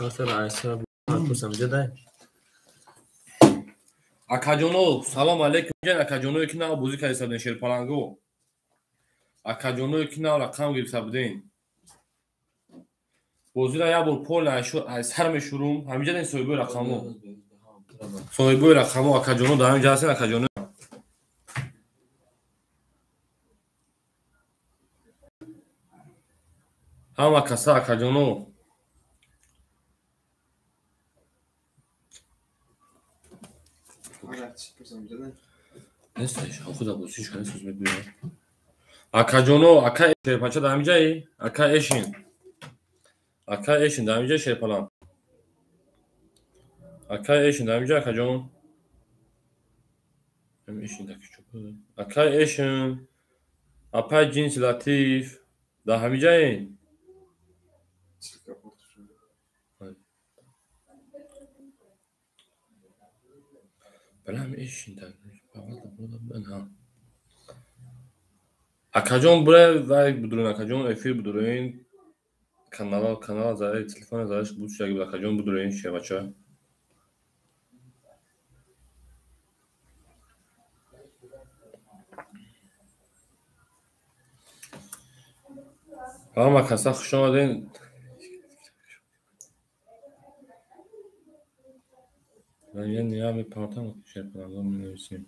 Картара айсара пурсам ҷадай. Акаҷоно, салом алейкум. Ҷан акаҷоное ки нав бозӣ карда будем шерпаланго. Акаҷоное ки нав рақам гирифта будем. Бозиро як бор пол айсар мешурум. Ҳаминҷа ден соҳибои рақамо. Соҳибои рақамо акаҷоно дар ҳаминҷа ҳастен акаҷоно. Ҳама каса акаҷоно. Акаҷоно, ака шерпача дар ҳаминҷаи? Ака Эшин. Ака Эшин дар ҳаминҷаи шерпалам. Ака Эшин дар ҳаминҷа акаҷон. Ака Эшин, апай Ҷинси Латиф дар ҳаминҷаи? Акаҷон бура вай будурен, акаҷон эфир будурен, канала канала заре телефона зареш буд шаги буд, акаҷон будурен шевача. Ҳама каса хуш омаден. Я мепартам шерпаланго менависем.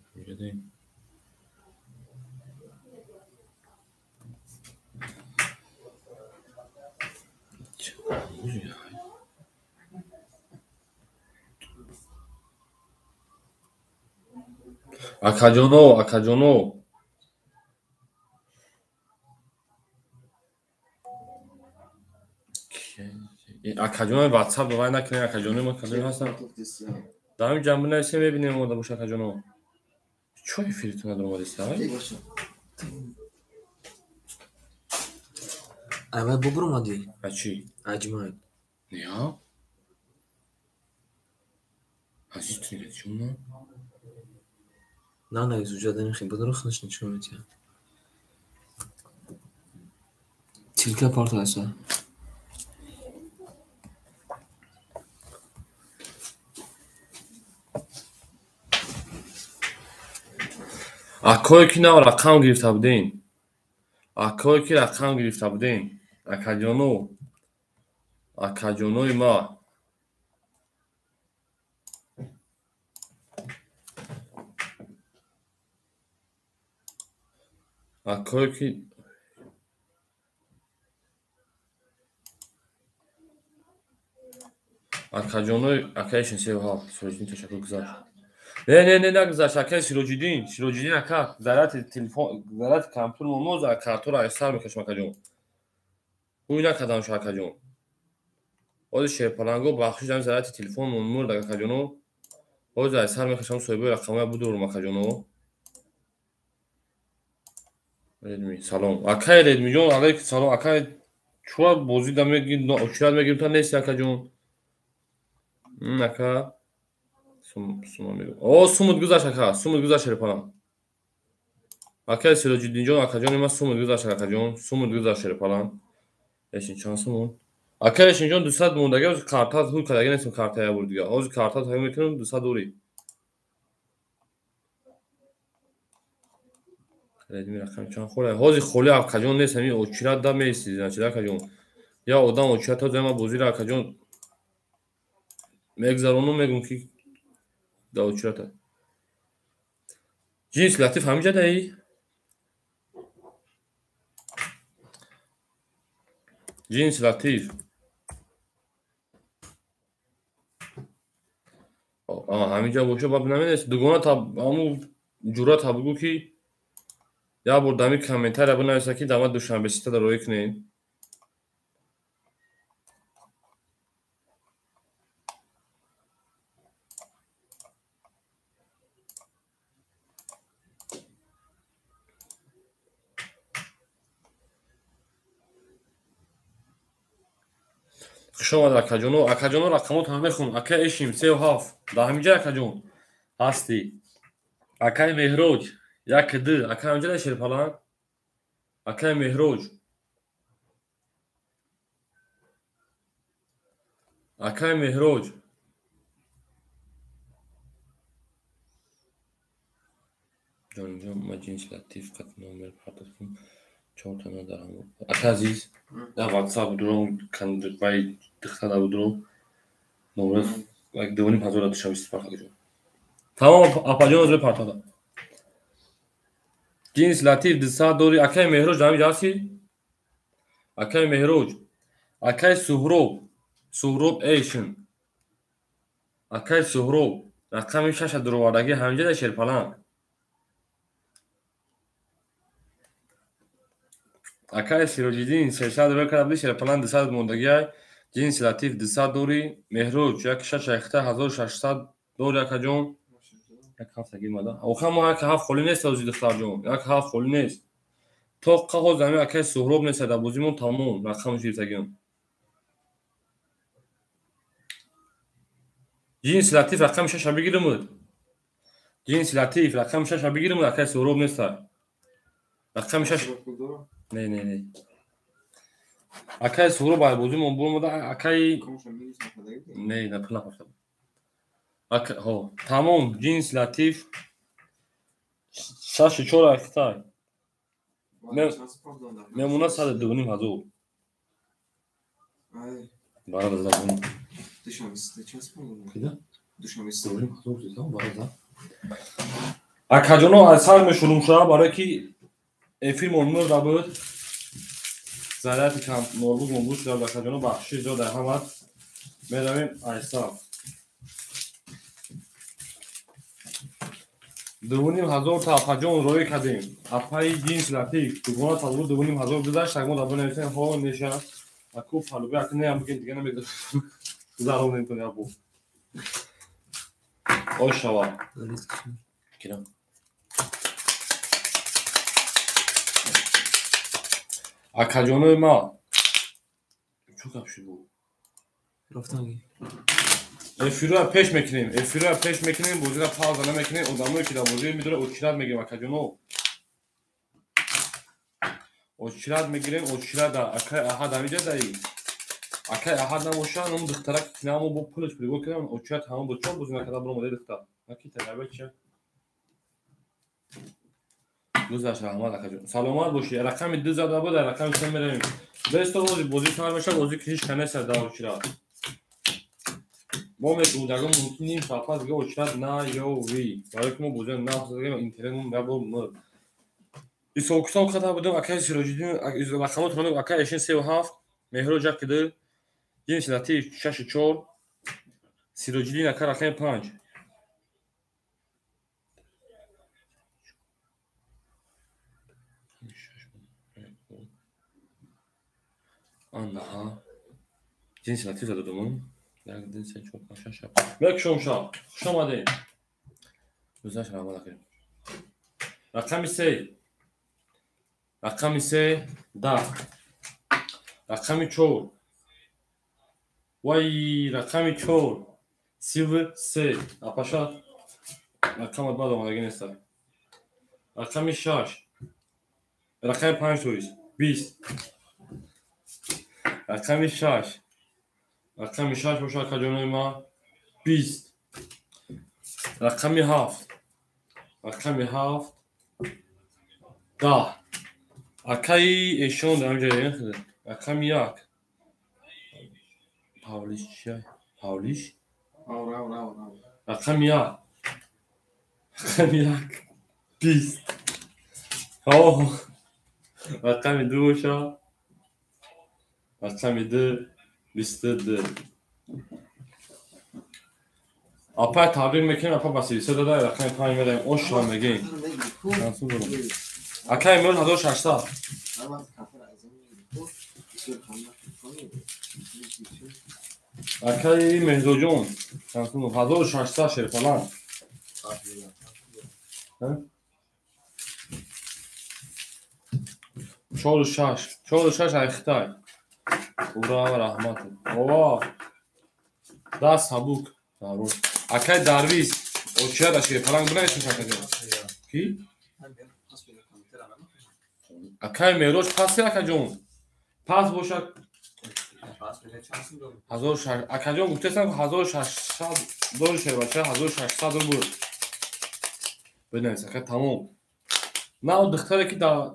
Акаҷоно, акаҷоно. Акаҷоно WhatsApp вай накунед, акаҷоно ма кадом ҳастанд? Дар ҳамин ҷанба нависем, мебинем омода боша акаҷоно. Чо эфиритон надоромадиста? Аввал бубуромадӣ? А чӣ? Аҷмай. Не? Азиз ту нигоҳ чӣ? На, на, изучадан хи будро хнаш ничего метия. Тилка партаса. Акое ки нав рақам гирифта будем. Акое ки рақам гирифта будем. Акаҷоно. Акаҷонои ма. Акое ки акаҷонои акаи Шин37 Сироҷиддин ташаккур гузашт. Не, не, не, нагузашт акаи Сироҷиддин. Сироҷиддин ака, заряди телефон, заряди компютер моноз картора айсар мекашам акаҷон. Ҳуй накардам шу акаҷон. Ҳозир шерпаланго бахшиш ҳамин заряди телефон мурд акаҷоно. Ҳозир айсар мекашам соҳибои рақамоя будурум акаҷоно. Редми, салом. Акаи Редмиҷон, алейкум салом. Акаи чуа бозӣ да мегир, очират мегирим та нести акаҷон. Ака О, сумут гузашт ака, сумут гузашт шерпалам. Акаи Сироҷиддинҷон, акаҷони ман сумут гузашт акаҷон, сумут гузашт шерпалам. Эшин чанд сумут? Ака Эшинҷон 200 мондаги, ҳозир карта ҳуй кардаги нестам карта як бор дига. Ҳозир карта ҳуй мекунам 200 дори. Редми рақам чанд хола? Ҳозир холи акаҷон нест, ҳамин очират да меистӣ, значит акаҷон. Я одам очират ҳозир ман бозиро акаҷон мегзаронум, мегум ки да очирата. Ҷинс Латиф ҳаминҷа даи? Ҷинс Латиф. Ҳаминҷа боша баб намедонест. Дугона та ҳаму ҷуръат та бугӯ ки як бор дами комментария бинависа ки дама Душанбе ситада роӣ кунед. Хуш омад акаҷоно. Акаҷоно рақамотро мехонам. Ака Эшим 37 дар ҳаминҷа акаҷон ҳастӣ. Акаи Меҳроҷ 1 2 ака ҳаминҷа дар шерпаланг. Акаи Меҳроҷ. Акай Меҳроҷ. Ҷонҷон, ма ҷинси латиф қат номер партофтум. Чорта надарам. Ака Азиз, дар WhatsApp будуром, вай духтара будуром. Номер 2,5 ҳазор душанбе партофтум. Тамом апаҷон озре партофта. Ҷинс латиф 200 дори. Акай Меҳроҷ дар ҳамин ҳасти? Акай Меҳроҷ. Акай Суҳроб. Суҳроб Эйшн. Акай Суҳроб. Рақами шаша дуровардагӣ ҳаминҷа дар Шерпаланг. Акай Сироҷиддин 300 рӯй карда буди, Шерпаланг 200 мондагиай. Ҷинси латиф 200 дори. Меҳроҷ як шаша ихта 1600 дори акаҷон. Як ҳафта гирмада. Оха мо як ҳафт холӣ нест ози духтарҷон. Як ҳафт холӣ нест. Тоққа ҳоз ҳамин акай Суҳроб нест дар бозимон тамом рақамаш гирифтагиам. Ҷинси латиф рақами шаша бигиримуд. Ҷинси латиф рақами шаша бигиримуд, акай Суҳроб нест. Рақами шаш. Не, не, не. Акай Суҳроб ай бозимон бурмуда, акай не, на пул напартофта. Ҳо, тамом, ҷинси латиф 6-4 айхтай. Мемона 102,5 ҳазор. Бара забон. Кида? 2,5 ҳазор бара за. Акаҷоно аз сар мешурум шуда, барое ки эфирмон мурда буд. Заряди ноутбук мон шуда, акаҷоно бахшиш зиёд дар ҳамат. Меравем айсар. 2,5 ҳазор та апаҷон роӣ кардем. Апаи ҷинс латиф дугона талбу 2,5 ҳазор гузашт. Мо дар бинависем ҳо неша. Аку фалуби аку неам бигем дига намегузашт. Гузаронем то ябу. Ош шава. Кирам. Акаҷонои ма. Чӣ гап шуд бу? Рафтанги. Эфирро пеш мекунем. Эфирро пеш мекунем, бозиро пауза намекунем. Одамое ки дар бозӣ медорад, очират мегирем, акаҷоно. Очират мегирем, очират акай Аҳад ҳамиҷа даи. Акай Аҳад набоша, ном духтарак кинамо бо пулаш пригор кардам, очират ҳамон бо чор бозӣ накарда баромадаи духтар. Наки таҷриба чия? Гузашт, раҳмат акаҷон. Саломат бошӣ. Рақами ду зада буд, дар рақами се меравем. Бесто бози бозӣ сар мешавад, бозӣ ки ҳеҷ ка нест дар очират. Мо мегӯм мумкин ним соат пас дига очират наёвӣ. Барое ки мо бозиро нахостем, интернетмон ябор мурд. Ҳисобкитоб карда будем, акай Сироҷиддин рақамотро акай Эшин 3-7, Меҳроҷ 1-2, Ҷинси Латиф 6-4, Сироҷиддин ака рақами 5. Анаҳа. Ҷинси Латиф зада дудум. Як, ду, се, чор, панҷ, шаш, ҳафт. Мекушом ша. Хуш омадед. Гузашт, раҳмат акаҷон. Рақами се. Рақами се 10. Рақами чор. Вай, рақами чор. 33. Апаша рақамат баъд омадагӣ нест. Рақами шаш. Рақами панҷ тоист. 20. Рақами шаш. Рақами шаш боша акаҷонои ма 20. Рақами ҳафт. Рақами ҳафт 10. Акаи эшон дар ҳамҷа рақами як. Павлиш чия? Павлиш? Рақами як. Рақами як 20. Ҳо. Рақами ду боша. Рақами ду 22. Апай табрик мекунем, апа ба 33 дада, рақами панҷ меравем. Ошро мегем. Акай меҳр 1600. Акаи Меҳзоҷон 1600 Шерпаланг. 4-6. 4-6 ай Хитай. Ура, раҳмат. Ова. Даст сабук. Акай Дарвиз, очият Шерпаланг бинависем акаҷон. Ки? Акай Меҳроҷ паси акаҷон. Пас бошад. Акаҷон гуфтесам 1600 дори шербача 1600 рубл. Бинавис ака тамом. На духтаре ки дар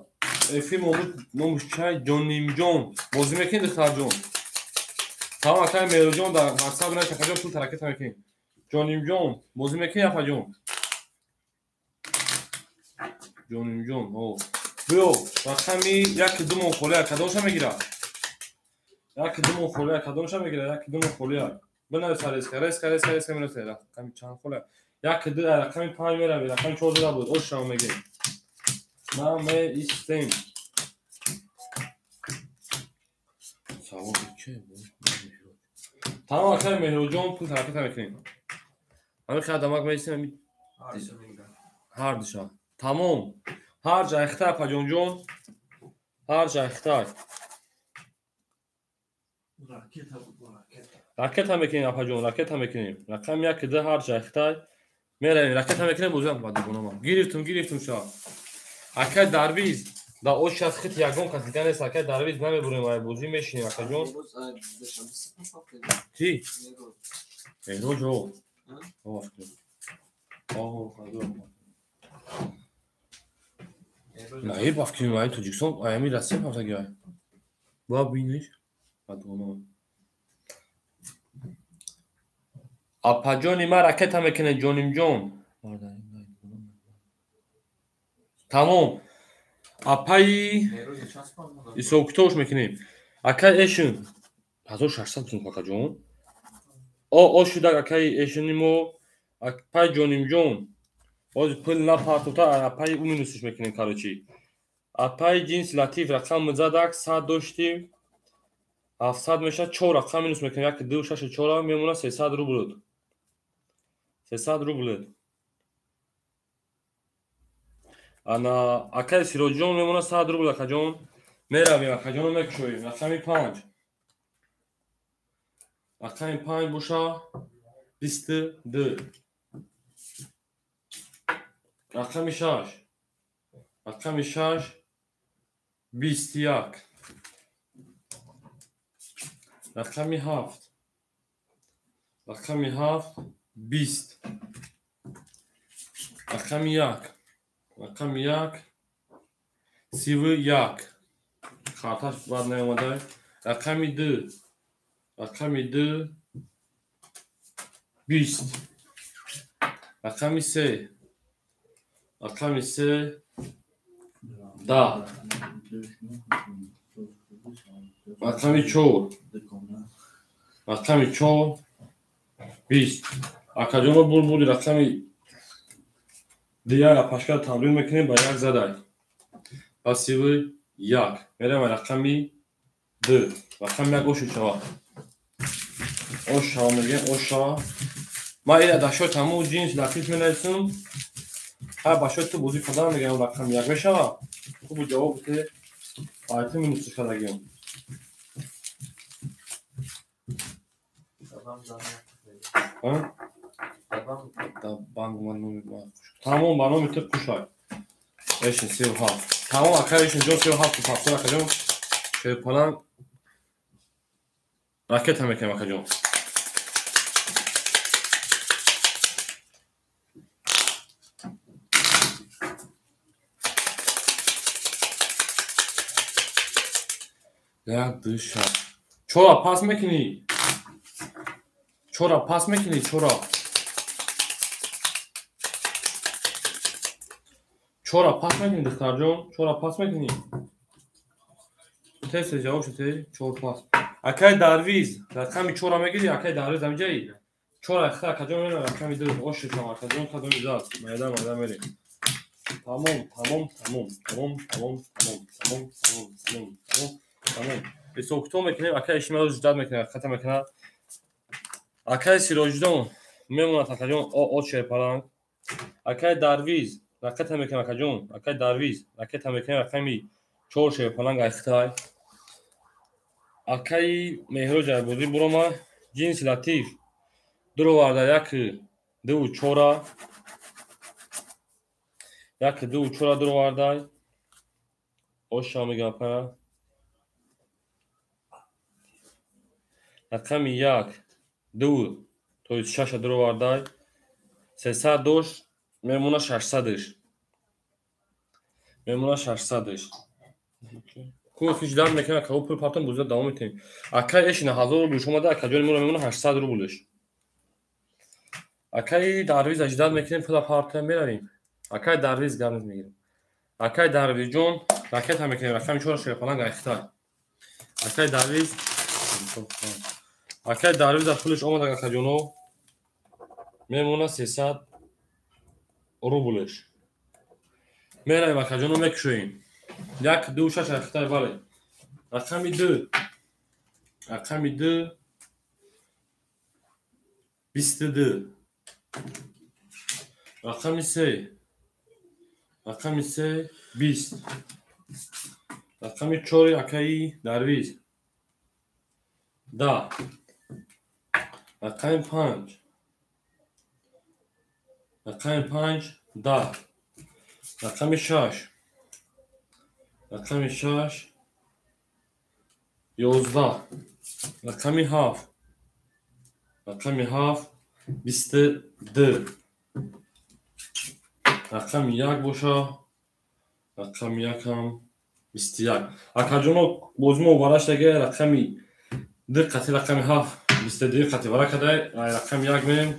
эфир мо буд номаш чай Ҷонимҷон. Бозӣ мекунӣ духтарҷон? Тамом акай Меҳроҷон дар WhatsApp навис акаҷон пул таракета мекунӣ. Ҷонимҷон бозӣ мекунӣ апаҷон? Ҷонимҷон ҳо. Биё рақами 1 2 мон холия кадомша мегирад? 1 2 мон холия кадомша мегирад? 1 2 мон холия. Бинавис резка резка резка резка менавис рақами чанд холия? 1 2 рақами 5 меравӣ рақами 4 зада буд. Ош шава мегирем. Намеистем. Савол чӣ буд? Тамом акай Меҳроҷон пул ҳараката мекунем. Ҳамин хел дамак меистем ҳар душа. Тамом. Ҳар ҷай хитай апаҷонҷон. Ҳар ҷай хитай. Ракета мекунем апаҷон, ракета мекунем. Рақами 1 2 ҳар ҷай хитай. Меравем, ракета мекунем бозиам ба дугонама. Гирифтум, гирифтум ша. Акай Дарвиз да ош аз хит ягон кас дига нест. Акай Дарвиз намебурем ай бозӣ мешинем акаҷон. Ки? Меҳроҷ о. Наиб афкинем ай Тоҷикистон, ай ами Россия пафтаги ай. Ба биниш. Апаҷони ма ракета мекунед Ҷонимҷон. Тамом. Апаи ҳисобкитобш мекунем. Акай Эшин 1600 сум акаҷон. О шудак акаи Эшини мо апаи Ҷонимҷон. Ҳозир пул напартота апаи ӯ минусш мекунем короче. Апаи ҷинси Латиф рақам задак 100 доштим. 700 мешавад 4 рақам минус мекунем. 1 2 6 4 мемонад 300 рубл. 300 рубл. Ана акаи Сироҷон мемонад 100 рубл акаҷон. Меравем акаҷонро мекушоем. Рақами 5. Рақами 5 боша 22. Рақами 6. Рақами 6 21. Рақами 7. Рақами 7 20. Рақами 1. Рақами 1 31. Хаташ бад наомада. Рақами 2. Рақами 2 20. Рақами 3. Рақами 3 10. Рақами 4. Рақами 4 20. Акаҷонро бур буди рақами дигар апашкара тамрин мекунем ба як задай. Ба 31. Меравем рақами 2. Рақами 1 ошу шава. Ош шава мегӯем, ош шава. Ман ира дар шои тамом ҷинс Латиф менависам. Ҳар ба шои ту бозӣ кардан мегӯям рақами 1 мешава. Хуб ҷавоб бите. Ба ту минусш кардагиам. Тамом ба номи ту кушай. Эшин 37. Тамом акай Эшин ҷон 37 700 акаҷон. Шерпаланг ракета мекунем акаҷон. Як ду шаш. Чора пас мекунӣ? Чора пас мекунӣ? Чора. Чора пас мекунӣ духтарҷон? Чора пас мекунӣ? Тез тез ҷавоб шуд, чор пас. Акай Дарвиз рақами чора мегирӣ? Акай Дарвиз ҳамҷаи? Чора ихта акаҷон мерам рақами 2 ош шудам акаҷон кадоми зад. Майда майда мерем. Тамом тамом тамом тамом тамом тамом тамом тамом тамом тамом тамом. Ҳисобкитоб мекунем акай Ишмаил ждат мекунад, хата мекунад. Акай Сироҷидон мемонад акаҷон о шерпаланг. Акай Дарвиз ракета мекунем акаҷон. Акай Дарвиз ракета мекунем рақами 4 шерпаланг ай Хитай. Акаи Меҳроҷ Айбозӣ бурома ҷинси Латиф дуроварда 1 2 4 1 2 4 дуроварда. Оша мегӯям пая. Рақами 1 2, то есть 6 дуровардай. 300 дошт, мемона 600-ш. Мемона 600-ш. Ку фиждан мекунад, ка пул партон буза давом метем. Акай эшина 1000 рублш омада, акаҷони моро мемона 800 рублш. Акай Дарвиз аждад мекунем, пула партон меравем. Акай Дарвиз гап мегирем. Акай Дарвизҷон ракета мекунем, рақами 4 шерпаланг айхтай. Акай Дарвиз, акай Дарвиз аз пулиш омада, акаҷоно мемона 300 рублш. Меравем, акаҷоно, мекушоем. 1 2 6 айхтай, бале. Рақами 2, рақами 2 22. Рақами 3, рақами 3 20. Рақами 4 акаи Дарвиз 10. Рақами 5, рақами 5 10. Рақами 6, рақами 6 11. Рақами 7, рақами 7 22. Рақами 1 боша, рақами 1 ҳам 21. Акаҷоно, бозмо вараштага рақами 2 қати рақами 7 22 қати вара кадай, рақами 1 меем.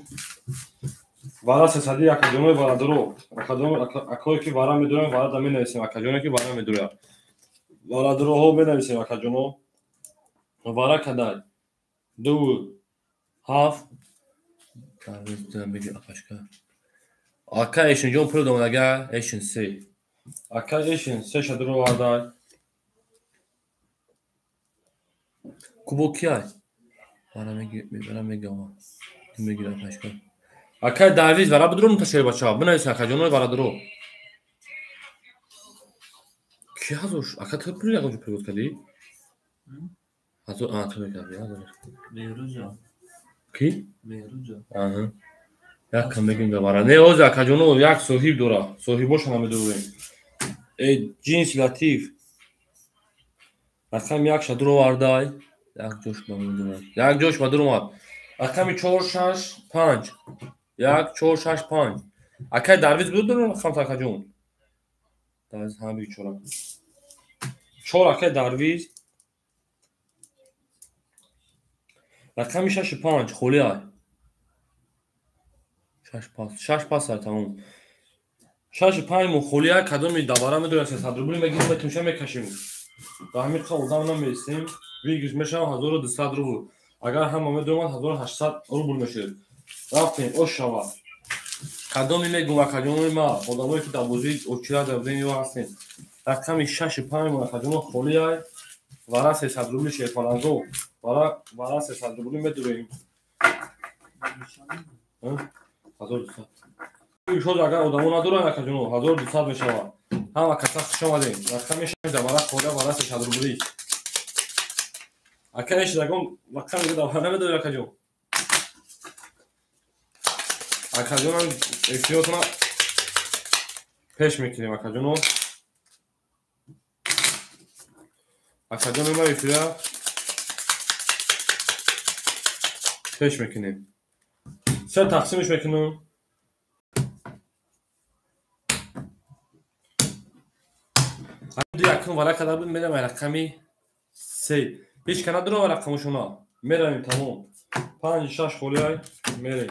Вара 300 акаҷонои варадоро, акое ки вара медорем, вара да менависем, акаҷоне ки вара медоря. Варадороҳо менависем, акаҷоно. Вара кадай 2 7. Ака эшинҷон пул домадага, эшин 3. Ака эшин 3 шадуровардай. Кубо кияй? Вара мегама. Мегира пашка. Акай Дарвиз вара бидурум та шербача. Бинавис акаҷонои варадоро. Ки ҳазор? Ака ту пул ягон ҷо перевод кардӣ? Ҳазор, а ту мекардӣ, ҳазор. Меҳрӯза. Ки? Меҳрӯза. Аҳа. Як кам мегим вара. Не, ҳозир акаҷоно як соҳиб дора. Соҳибоша намедорем. Э ҷинси латиф. Рақами 1 шадуровардай. Як ҷош ба мудурад. Як ҷош ба дуромад. Рақами 4 6 5. 1 4 6 5. Акай Дарвиз буд дорам рақам акаҷон. Дарвиз ҳам би 4. 4 акай Дарвиз. Рақами 6 5 холӣ ай. 6 пас, 6 пас ай тамом. 6 5 мо холӣ ай, кадоми давара медорем 300 рубли мегирем, метумша мекашем. Ба ҳамин қа одам намересем. Выигрыш мешавад 1200 рубл. Агар ҳама медонанд 1800 рубл мешавад. Рафтем, ош шавад. Кадоми мегум акаҷонои ма, одамое ки дар бозии очира дар бозии ё ҳастем. Рақами 6 5 мо акаҷоно холӣ ай. Вара 300 рубли шерпаланго. Вара 300 рубли медорем. 1200. Шод агар одамо надоранд акаҷоно 1200 мешавад. Ҳама каса хуш омадем. Рақами 6 дар вара холӣ, вара 300 рубли. Ака эш дагон рақами дига дар намедорӣ акаҷон. Акаҷонам эфиротона пеш мекунем, акаҷоно. Акаҷоно ма эфира пеш мекунем. Се тақсимш мекунам. Ду якум вара када буд, мерам рақами 3. Ҳеҷ ка надорам рақамошона. Меравем тамом. 5 6 холӣ ай мерем.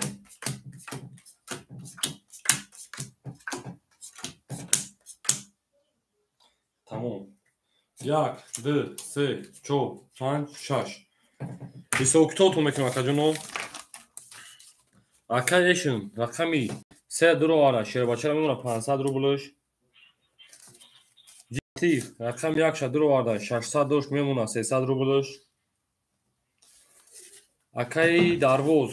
Тамом. 1 2 3 4 5 6. Ҳисоб китобтон мекунам акаҷоно. Ака эшин рақами 3 дуровара шербачара мемона 500 рублш. Ҷитиф рақами 1 ша дуроварда 600 дошт мемона 300 рублш. Акаи Дарвоз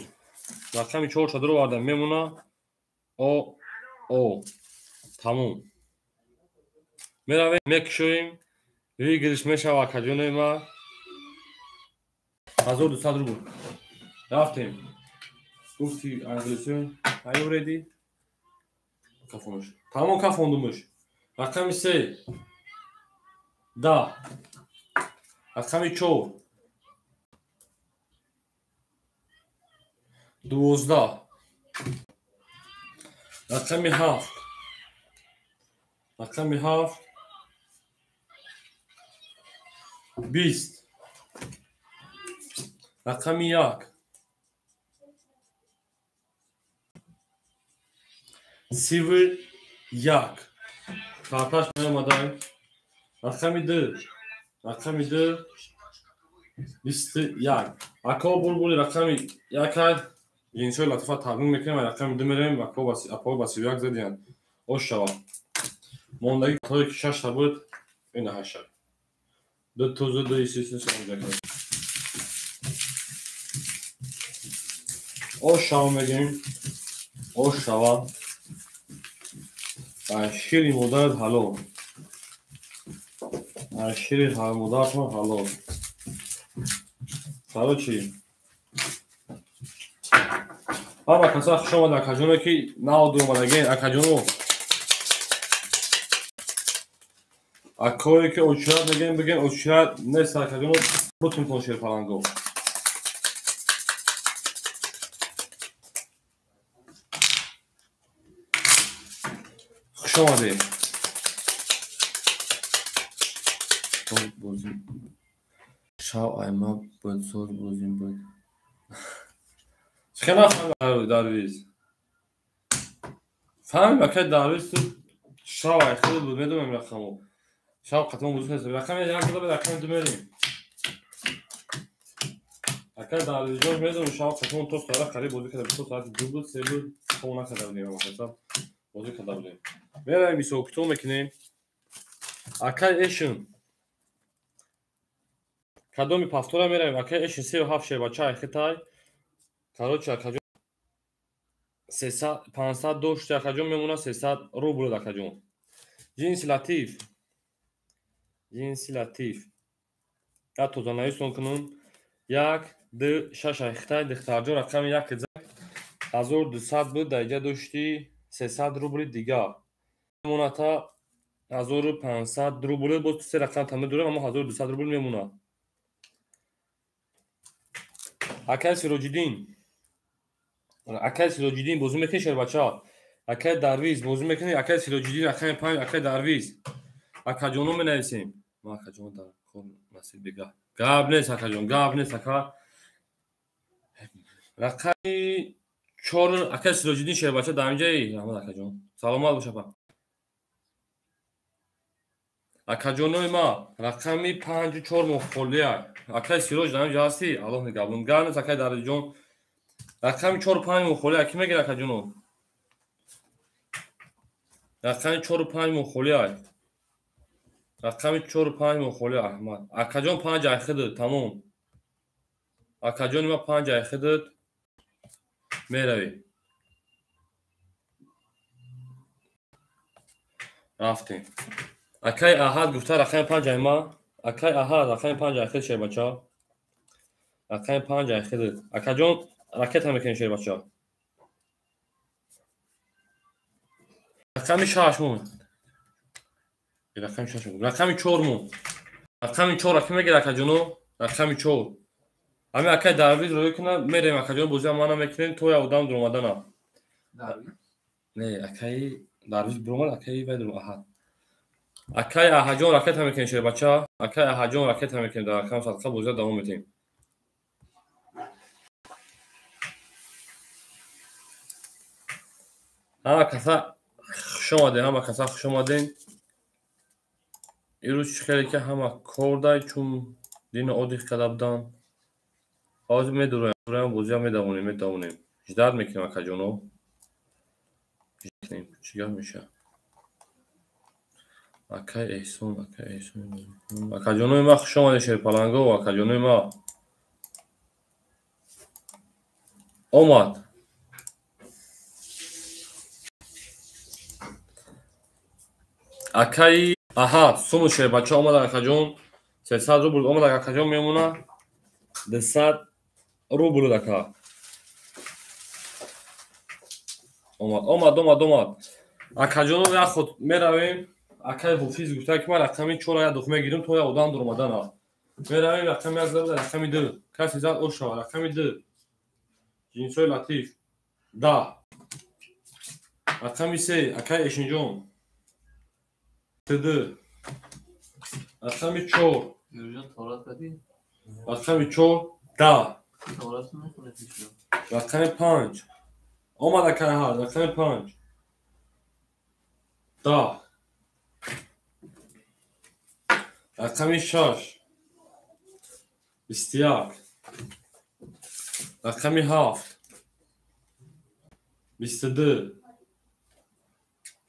рақами 4 ша дуроварда мемона о. Тамом. Меравем, мекушоем. Выигрыш мешава акаҷонои ма 1200 рубл. Рафтем. Гуфти англисӣ, are you ready? Кафонуш. Тамом кафондумуш. Рақами 3 10. Рақами 4 12, рақами 7, рақами 7, 20, рақами 1, 31, карташ меомадай, рақами 2, рақами 2, 21. Ако булбули рақами 1 ҷинсҳои латифа тақдим мекунем, рақами 2 меравем, апо ба 31 задиянд. Ош шавад. Мондагӣ картҳое ки 6 та буд, ина 8. 2 тузу 2 3 3. Ош шава мегӯем. Ош шава. Шири модарат ҳалол. Шири модаратон ҳалол. Короче, ҳама каса хуш омад, акаҷоно ки нав дуромадаген, акаҷоно. Акое ки очират мегӯем, бигӯем очират нест, акаҷоно, бутунтон шерпаланго. Хуш омадед. Шав айма буд, соз бозим буд. Чӣ нафаҳмидам Дарвиз? Фаҳмидам акай Дарвиз ту шав ай хеле буд, медонам рақамо. Шав қатъан бозӣ нест. Рақами як буда, рақами ду мерем. Акай Дарвизҷон медонам шав қатъан то соат қариб бозӣ карда, то соати 2 буд, 3 буд, хоб накарда будем, ҳисоб бозӣ карда будем. Меравем ҳисоб-китоб мекунем. Акай Эшн кадоми пафтора меравем, акай Эшн 37 шербача айхитай. Короче, акаҷон 500 дошти, акаҷон мемона 300 рубл, акаҷон. Ҷинси латиф. Ҷинси латиф. Я тозанависон кунам. 1 2 6 айхитай, духтарҷон рақами 1 зак 1200 буд, дар инҷа дошти 300 рубли дигар. Мемона та 1500 рубл, боз се рақам та медорем, аммо 1200 рубл мемона. Акай Сироҷиддин. Акай Сироҷиддин бозӣ мекунӣ шербача? Акай Дарвиз бозӣ мекунӣ? Акай Сироҷиддин рақами 5, акай Дарвиз. Акаҷоно менависем. Ман акаҷон дар кор насиб бега. Гап нест акаҷон, гап нест ака. Рақами 4 акай Сироҷиддин шербача дар инҷаи? Раҳмат акаҷон. Саломат бош апа. Акаҷонои ма рақами 5 4 мохолия. Акай Сироҷ дар инҷа ҳастӣ? Аллоҳ нигаҳбон. Гап нест акай Дарвизҷон. Рақами 4 5 мохолия ки мегирад акаҷоно? Рақами 4 5 мохолия. Рақами 4 5 мохолия Аҳмад. Акаҷон 5 айхидд, тамом. Акаҷони ма 5 айхидд. Меравӣ. Рафтем. Акай Аҳад гуфта рақами 5 ай ма. Акай Аҳад рақами 5 айхид шербача. Рақами 5 айхид. Акаҷон ракета мекунем шербача. Рақами 6 мон. Рақами 6 мон. Рақами 4 мон. Рақами 4 ки мегирад акаҷоно? Рақами 4. Ами акай Дарвиз рӯй кунад, мерем акаҷон бозиам мана мекунем то я одам дуромадана. Дарвиз? Не, акай Дарвиз буромад, акай вай дуром Аҳад. Акай Аҳаҷон ракета мекунем шербача. Акай Аҳаҷон ракета мекунем дар рақам садқа бозиа давом медиҳем. Ҳама каса хуш омадем, ҳама каса хуш омадем. Ирӯз чӣ хеле ки ҳама кор дай, чун дина одих карда буданд. Ҳозир медуроем, бозиа медавонем, медавонем. Ждат мекунем акаҷоно. Чӣ гап мешавад? Акай Эҳсон, акай Эҳсон. Акаҷонои ма хуш омадед шерпаланго, акаҷонои ма. Омад. Акай Аҳад, суму шербача омад акаҷон. 300 рубл омад акаҷон мемона. 200 рубл ака. Омад, омад, омад, омад. Акаҷоно як худ меравем. Акай Ҳофиз гуфта ки ман рақами 4 як дух мегирам то як одам дуромадана. Меравем рақами 1 зада, рақами 2. Касе зад ош шава, рақами 2. Ҷинсҳои латиф 10. Рақами 3 акай Эшинҷон 2. Рақами 4. Рақами 4 10. Рақами 5. Омад акай ҳар. Рақами 5 10. Рақами 6 21. Рақами 7 22.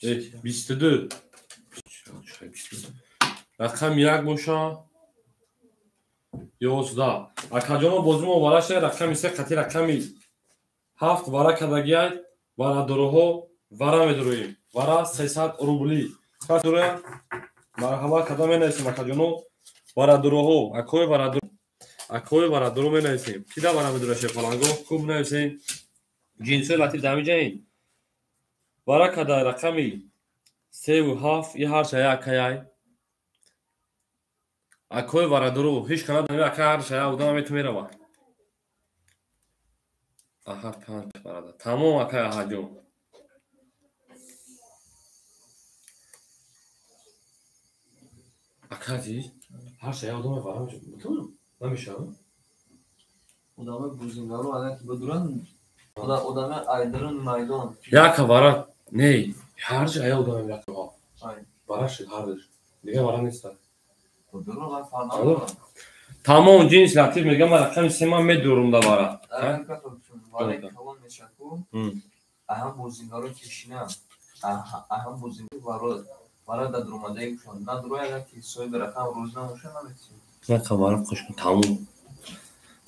22. Рақами 1 боша 11. Акаҷоно бозимо вара шуда рақами 3 қати рақами 7 вара кардагиай варадороҳо вара медуроем. Вара 300 рубли. Кас дуроя марҳамат карда менависем акаҷоно варадороҳо. Акои варадоро акои варадоро менависем. Ки да вара медуроя шефаланго? Хуб нависем. Ҷинсҳои латиф дар ҳамин вара карда рақами 3 ва 7 и ҳар шая акаяй. Акои варадоро ҳеҷ кана дами ака ҳар шая одам мету мерава. Аҳа 5 варада. Тамом акай аҳаҷон. Ака азиз, ҳар шая одам вара мешава. Намешава? Одамои бузингаро агар ки бидуранд, одами айдарун майдон. Яка вара не, ҳар шая одам яка. Вара шуд ҳардуш. Дигар вара нест. Тамом ҷинс латиф мегам ман рақами 3 ман медурум да вара. Аҳам бозингаро кишина, аҳам бозингаро вара дар дуромадаи кушон. Надуроя агар ки соҳиби рақам рӯз набоша наметавонӣ. Яка вара қушкун тамом.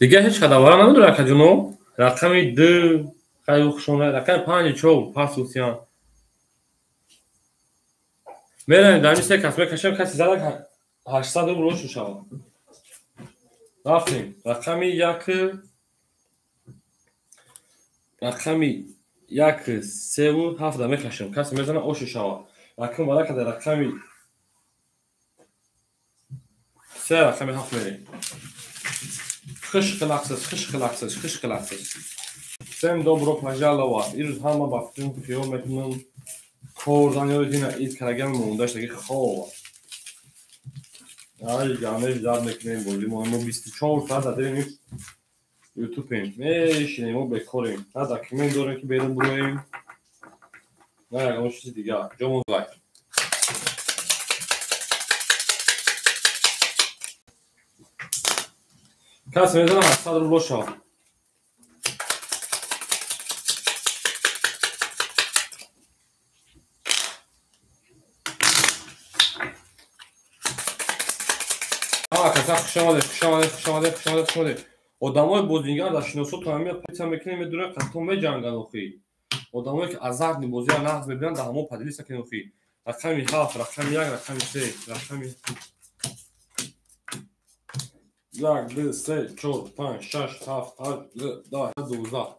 Дигар ҳеҷ қадар вара намедура акаҷоно. Рақами 2 хай хушона, рақами 5 4 пас усиян. Меравем дар ин се кас мекашем, каси зада 800 рубл ошу шавад. Рафтем. Рақами 1 рақами 1 3 ва 7 мекашем. Каси мезана ошу шавад. Рақам вара када рақами 3 рақами 7 мерем. Хуш қилақсиз, хуш қилақсиз, хуш қилақсиз. Всем добро пожаловать. Ирӯз ҳама ба филм хиёл мекунам. Кор зан ёдина ид карагам мондаштаги хоб. Ай ҷамъеш дар мекунем бозӣ мо 24 соат дар дили ютубем. Мешинем мо бекорем. На документ дорем ки берун буроем. На ягон чизи дигар. Ҷомон лайк. Кас мезанам 800 рубл шавад. Каса хуш омадед, хуш омадед, хуш омадед, хуш омадед, хуш омадед. Одамои бозингар дар шиносотон ҳамин полиция мекунем, медуранд, қатон меҷанганд охи. Одамое ки азартни бозиро нағз мебинанд, дар ҳамон поделиться кунед охи. Рақами 7, рақами 1, рақами 3, рақами 1, 2, 3, 4, 5, 6, 7, 8, 9, 10, 12.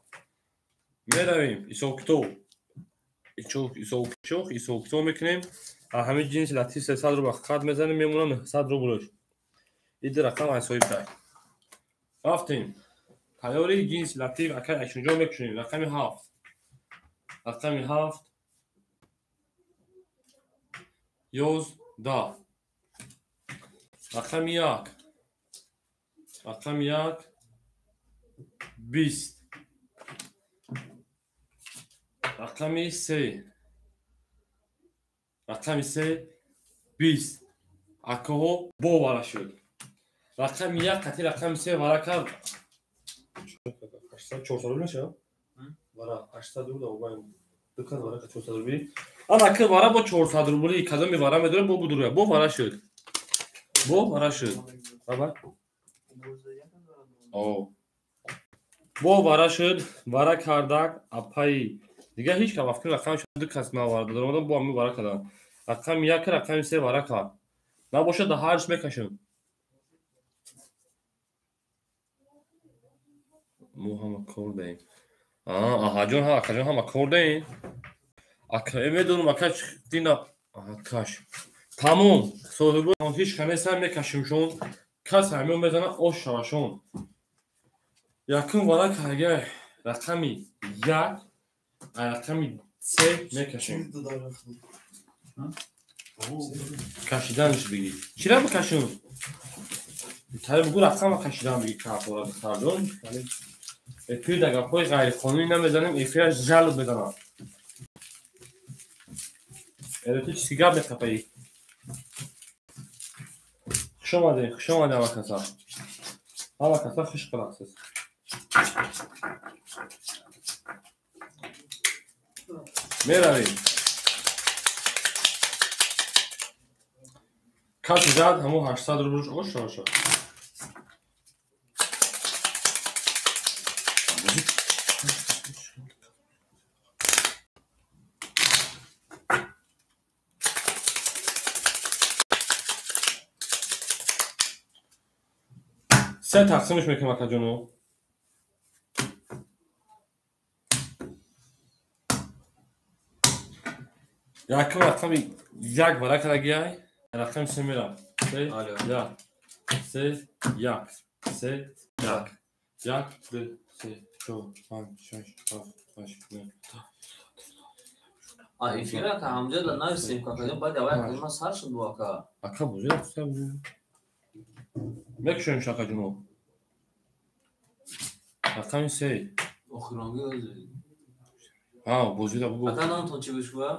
Меравем ҳисобкитоб. Ҳисобкитоб мекунем. Ҳамин ҷинси латиф 300 рубл хат мезанем, мемонам 900 рублш. Иди рақам ай соҳиб шай. Рафтем. Тайёри ҷинси латиф акай Ашинҷон мекушем. Рақами 7. Рақами 7 11. Рақами 1. Рақами 1 20. Рақами 3. Рақами 3 20. Акаҳо бо вара шуд. Рақами 1 қати рақами 3 вара кард. 400 рубл мешавад? Вара 800 рубл обайн. Ду кас вара 400 рубл. Ана ки вара бо 400 рубли кадоми вара медорем бо будуруя. Бо вара шуд. Бо вара шуд. Баба. О. Бо вара шуд. Вара кардак апаи. Дигар ҳеҷ кас вақти рақам шуд ду кас наварда. Даромадам бо ҳамин вара кардам. Рақами 1 рақами 3 вара кард. Набошад да ҳарш мекашем. Мо ҳама кор даем. Аҳаҷон ҳа, акаҷон ҳама кор даем. Ака медонам ака дина аҳа каш. Тамом. Соҳибо ҳеҷ канеса мекашимшон. Кас ҳамин мезана ош шавашон. Якум вара каргай. Рақами 1, рақами 3 мекашем. Кашиданаш бигӣ. Чира бикашем? Тари бугу рақама кашидан бигӣ картора духтарҷон. Эфир дар гапҳои ғайриқонунӣ намезанем, эфираш жалоб мезанам. Ту чизи гап мехапаӣ? Хуш омадед, хуш омадед ҳама каса. Ҳама каса хуш қилақсиз. Меравем. Каси зад ҳамон 800 рубл оша. Се тақсимш мекунам акаҷоно. Якум рақами 1 варака дагиай, рақами 3 мерам. 3 1 3 1 3 1 1 2 3 4 5 6 7 8 9 10. А эфир ака ҳамҷа да нависем какаҷон, баъд аввал калима сар шуд бо ака. Ака бозӣ рафта мекушоем шакаҷоно. Рақами 3. Охиронги ҳа бозида бугу. Ака номтон чӣ буд шуба?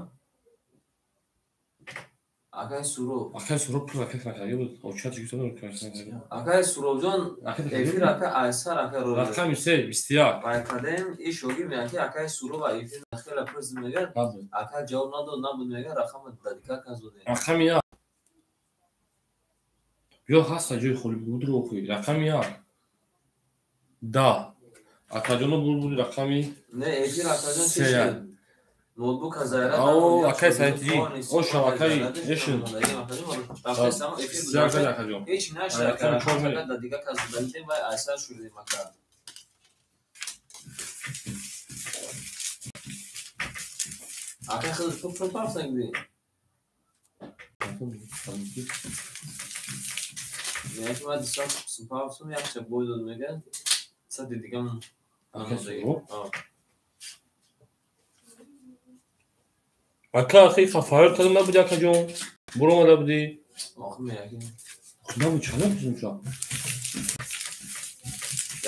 Акай Суроб. Акай Суроб пул ракет накарда буд. Очат чӣ гуфта. Акай Суробҷон эфир ака айсар ака ро. Рақами 3 21. Байқадем иш шогирд мегӯяд ки акай Суроб эфир хеле пурс мегӯяд. Ака ҷавоб надод, набуд мегӯяд рақама дадика кас додем. Рақами 1. Ё ҳаста ҷои холи будро охи. Рақами 1. 10. Акаҷоно буд рақами Не, эфир акаҷон чӣ шуд? Ноутбук зайра. О, акай Саидҷи. О, шабакаи эшин. Ҳеч нашуд ака дадига кас додем вай айсар шудем ака. Ака хел туп чон пафтан гиди. Мегӯяд ки ман дусад пафтум якча бой дод мегӯяд. Сади дигам Ака ахи хафарот кардам набуди акаҷон? Буромада будӣ? Набуд чӣ напурсим ша?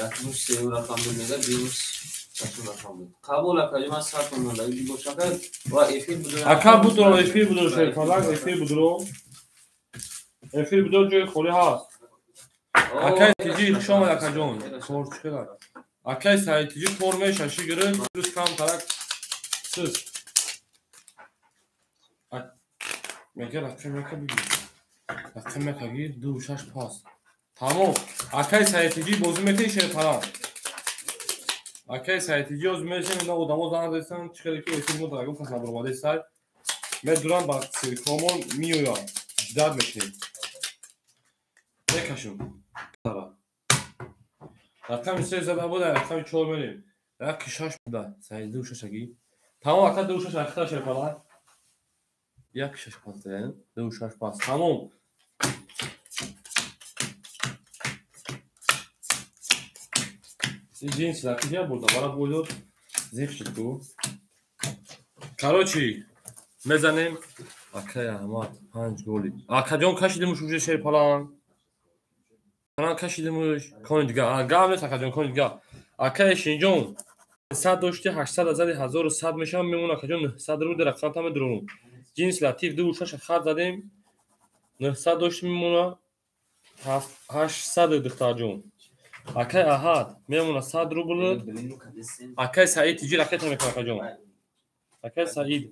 Якмуш сеюм рақам буд мегӯяд, дуюмуш шашум рақам буд. Қабул акаҷон, ман сартон монда. Бош ака ва эфир будро. Ака будро, эфир будро, шерфалак, эфир будро. Эфир будро ҷои холӣ ҳаст. Акай тиҷи хуш омад акаҷон. Кор чӣ хелак? Акай Саид тиҷи кор мешаши гирифт, плюс кам тарак сиз. Мега рақам яка бигир. Рақам яка гир, 2 6 пас. Тамом. Акай Саидтиҷи бозӣ мекунӣ шерпарам. Акай Саидтиҷи ҳозир мешавем, ина одамо занг задистанд, чӣ хеле ки эфир мо дар ягон кас набаромадаи сай. Медурам ба сиркомон меоям. Ждат мекунем. Мекашем. Рақами 3 зада буд, рақами 4 мерем. Рақи 6 буда. Саид 2 6 аги. Тамом ака 2 6 ахта шерпарам. 1 6 пас дем, 2 6 пас. Тамом. Ин ҷинси лакиҷа бурда, бара бойдод зиқ шуд ку. Короче, мезанем акай Аҳмад 5 голи. Акаҷон кашидимуш уже шерпаланг. Паланг кашидимуш. Кони дига. Гап нест акаҷон, кони дига. Акай Шинҷон 100 дошти 800 зади 1100 мешавам, мемон акаҷон 900 рубл рақам та медурам. Ҷинс латиф 2 6 хат задем 900 дошти мемона 800 духтарҷон. Акай Аҳад мемона 100 рубл. Акай Саид тиҷи ракета мекунад акаҷон. Акай Саид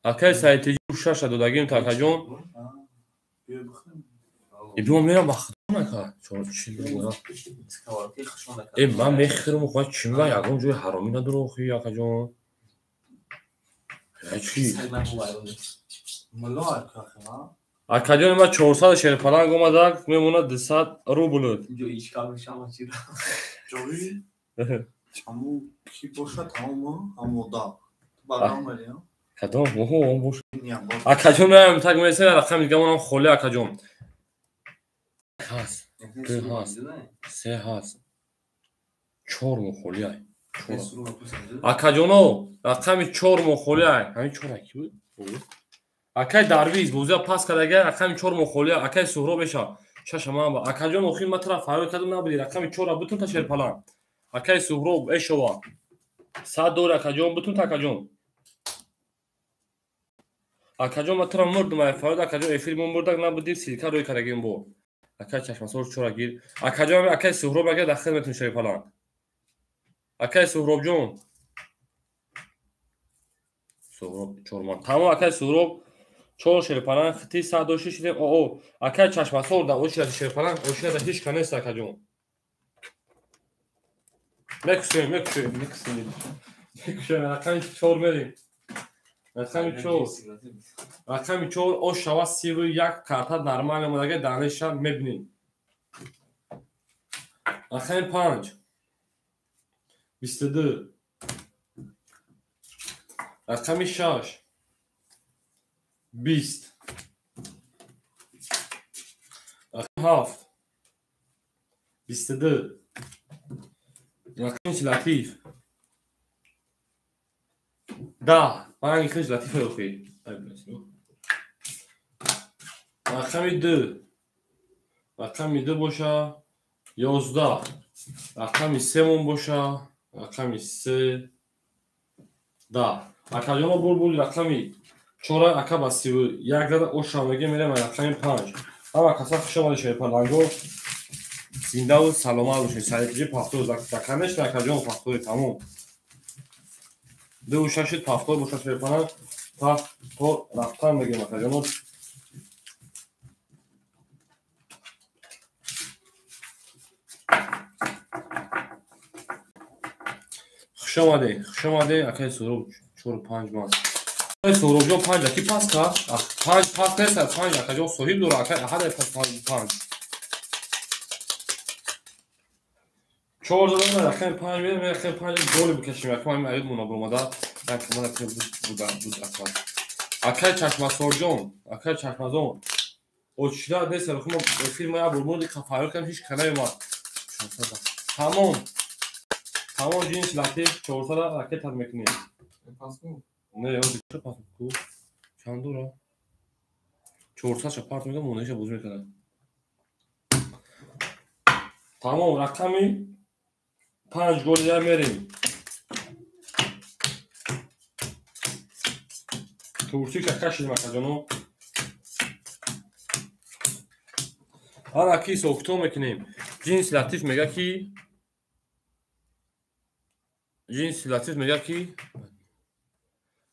Акай Саид тиҷи 6 додагим та акаҷон. Ибо мерам ба худо ака. Э ман мехӯрам хоҳ чӣ мега ягон ҷои ҳаромӣ надорам охи акаҷон. Чӣ? Акаҷон ма 400 шерпаланг омадак мемонад 200 рубл. Кадом? Оҳо, он бош. Акаҷон меоям так месена рақами дигамонам холӣ акаҷон. Ҳаст, ду ҳаст, се ҳаст, чор мухолиай. Акаҷоно, рақами чор мухолиай. Ҳамин чор ки буд? Акай Дарвиз бозия пас кардага, рақами чор мухолиай. Акай Суҳроб еша. Шаша ман ба. Акаҷон, охир ман тараф фарёд кардам, набуди. Рақами чора бутун та шерпалан. Акай Суҳроб эшова. 100 дор акаҷон, бутун та акаҷон. Акаҷон, ман тура мурдум, ай фарёд акаҷон, эфир мо мурдак набуди, силка рӯй кардагим бо. Акай Чашмасор чора гир. Акаҷон, акай Суҳроб агар дар хидматон шерпалан. Акай Суҳробҷон. Суҳроб чорман. Тамом, акай Суҳроб чор шерпалан хити 100 доши шидем. О, акай Чашмасор да очира шерпалан, очира да ҳеч кас нест акаҷон. Мекушем, мекушем, мекушем. Мекушем, рақами чор мерем. Рақами чор. Рақами чор ош шава 31 карта нормал омадага данеша мебинем. Рақами панҷ. 22. Рақами шаш. 20. Рақами ҳафт. 22. Рақами Латиф. 10. Ранги хиш Латифа охи. Рақами ду. Рақами ду боша 11. Рақами семон боша рақами се 10. Акаҷоно булбул рақами чора ака ба 31 зада оша меге мерем рақами панҷ. Ҳама каса хуш омадед шерпаланго. Зиндаву саломат бошед. Саидҷи пафтор заканеш акаҷон пафтори тамом. Ду шашид пафтор боша шерпаланг пафтор рафтан мегем акаҷоно. Хуш омадед, хуш омадед акаи Суҳроб 4-5 ман. Акаи Суҳробҷон панҷ аки пас кард? Панҷ пас нест, панҷ акаҷон соҳиб дора, акаи Аҳад пас панҷ. Чор задам, рақами панҷ мерем, рақами панҷ голи бикашем, якум ҳамин аёд мона буромада, якум рақами буда буд ака. Акаи Чашмасорҷон, акаи Чашмазон. Очира нест, рақами эфир ма як бор мурди фарёд кардам, ҳеч кас наёмад. Тамом. Тамом, ҷинси Латиф 400 ракета мекунем. Не, ҳозир чӣ пас ку? Чанд дора? 400 ша парт мекунам, монаиша бозӣ мекунад. Тамом, рақами панҷ голия мерем. Турсиша кашидем акаҷоно. Ана ки ҳисоб-китоб мекунем. Ҷинси Латиф мега ки Ҷинси Латиф мега ки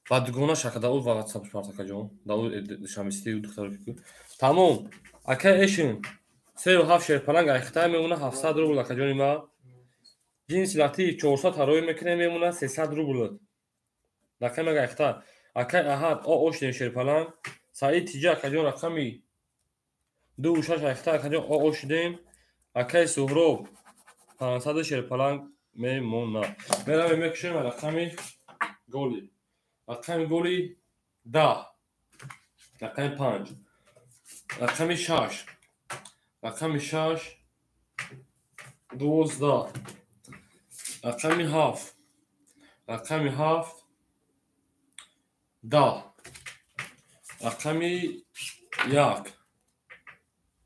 ба дугона шака да ӯ ватсап парт акаҷон. Да ӯ душанбесити духтаро ки. Тамом. Акай Эшин 3-7 шерпаланг айхтай мемона 700 рубл акаҷони ма. Ҷинси Латиф 400 тарои мекунем мемона 300 рубл. Рақами ага айхтай. Акай Аҳад о ошдем шерпаланг. Саид Тиҷа акаҷон рақами 2-6 айхтай акаҷон о ошдем. Акай Суҳроб 500 шерпаланг мемона. Меравем мекушем рақами голи. Рақами голи 10. Рақами панҷ. Рақами шаш. Рақами шаш 12. Рақами ҳафт. Рақами ҳафт 10. Рақами як.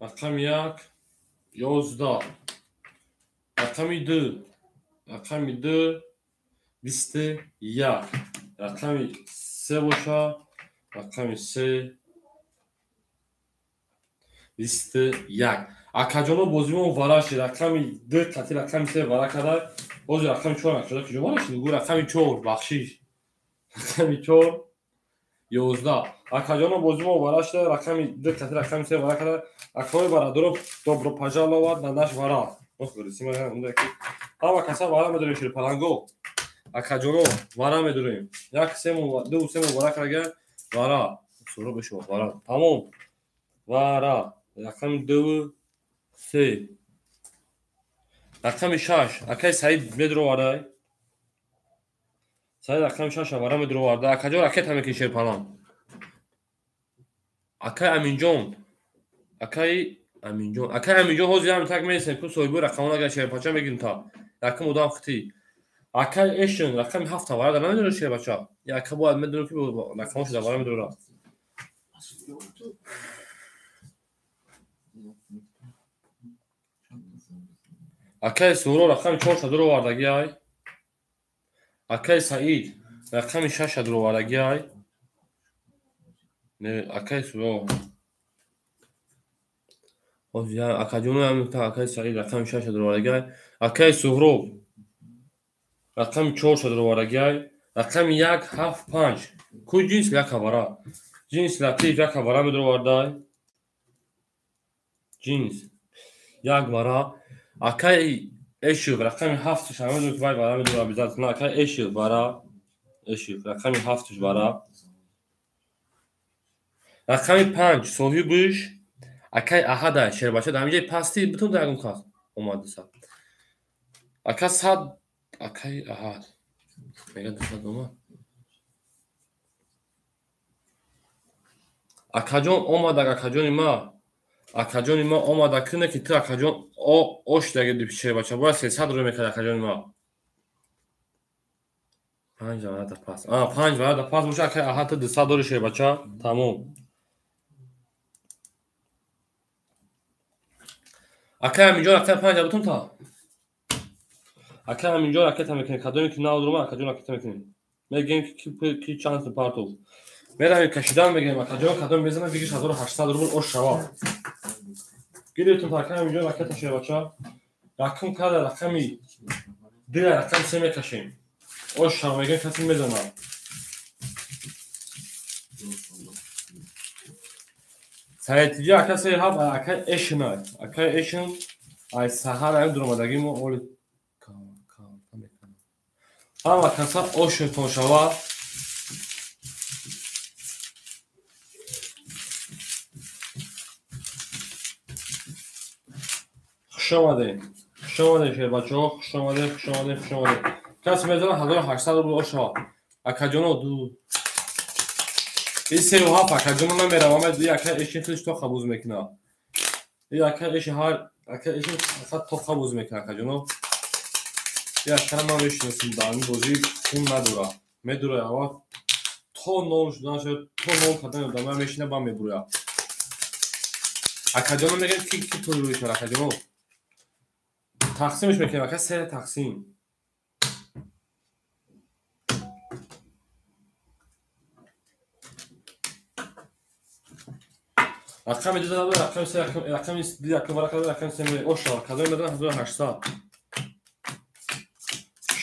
Рақами як 11. Рақами ду. Рақами ду 21. Рақами се боша. Рақами се 21. Акаҷоно бозимон вара шид. Рақами ду қати рақами се вара карда. Бози рақами чор накшуда куҷо вара шид? Гу рақами чор бахшиш. Рақами чор 11. Акаҷоно бозимон вара шуда. Рақами ду қати рақами се вара карда. Акаҳои бародаро добро пожаловать на наш вара. Ҳама каса вара медорем ширпаланго. Акаҷоно вара медорем. Як сему ду сему вара карда вара. Суҳроб бешо вара. Тамом. Вара. Рақами ду се. Рақами шаш. Акай Саид медровардай. Саид рақами шаша вара медроварда. Акаҷон ракета мекунӣ шерпалан. Акай Аминҷон. Акай Аминҷон. Акай Аминҷон ҳозир ҳам так месем ку соҳиби рақамон агар шербача мегирим та. Якум одам хити. Акай Эшн рақами 7 вара намедонад шербача. Яка бояд медонад ки рақамошо дар вара медорад. Акай Суҳро рақами 4 дуровардаги ай. Акай Саид рақами 6 дуровардаги ай. Не, акай Суҳро. Акаҷоно акай Саид рақами 6 дуровардаги ай. Акай Суҳроб рақами 4 дуровардаги ай. Рақами 1 7 5. Ку ҷинс як хабара. Ҷинс Латиф як хабара медуровардай. Ҷинс як вара. Акай Эшев рақами 7 шамедур ки вай вара медура обязательно. Акай Эшев вара. Эшев рақами 7 вара. Рақами 5 соҳибиш акай Аҳада шербача дар ҳамин ҷои пасти битун дар ягон кас омадиса. Ака 100 акай Аҳад мега 200 омад. Акаҷон омадак, акаҷони ма. Акаҷони ма омадак, куне ки ту акаҷон ош даги шербача бояд 300 рӯй мекард акаҷони ма. 5 варада пас. 5 варада пас боша акай Аҳад ту 200 дори шербача. Тамом. Акай Аминҷон рақами 5 бутун та. Акай Аминҷон ракета мекунем. Кадоме ки нав дурума акаҷон ракета мекунем. Мегӯем ки чанд партов. Меравем кашидан мегӯем акаҷон кадом мезанад бигир 1800 рубл ош шава. Гирифтум та акай Аминҷон ракета шербача. Рақам када рақами 2 рақами 3 мекашем. Ош шава мегӯем касе мезанад. Саидтиҷа ака се ҳафт акай Эшн ай. Акай Эшн ай саҳар ай дуромадаги мо оли ҳама каса ошетон шава. Хуш омадед. Хуш омадед шербачаҳо, хуш омадед, хуш омадед, хуш омадед. Кас мезанад 1800 рубл ош шава. Акаҷоно ду и се ҳафт акаҷоно намеравам, и акай Эшн хелиш тоқа буз мекунад. И акай Эшн ҳар акай Эшн фақат тоқа буз мекунад акаҷоно. И акара ман мешиносам, дар ин бозӣ хун надорад. Медурад аввал то нол шудан шояд, то нол кардани одама мешина ба мебурад. Акаҷоно мегӯям ки ки то рӯй шавад акаҷоно. Тақсимш мекунем ака се тақсим. Рақами 2 дорад, рақами 3, рақами 2 якум варақа дорад, рақами 3 ош шавад. Кадоме медонад 1800.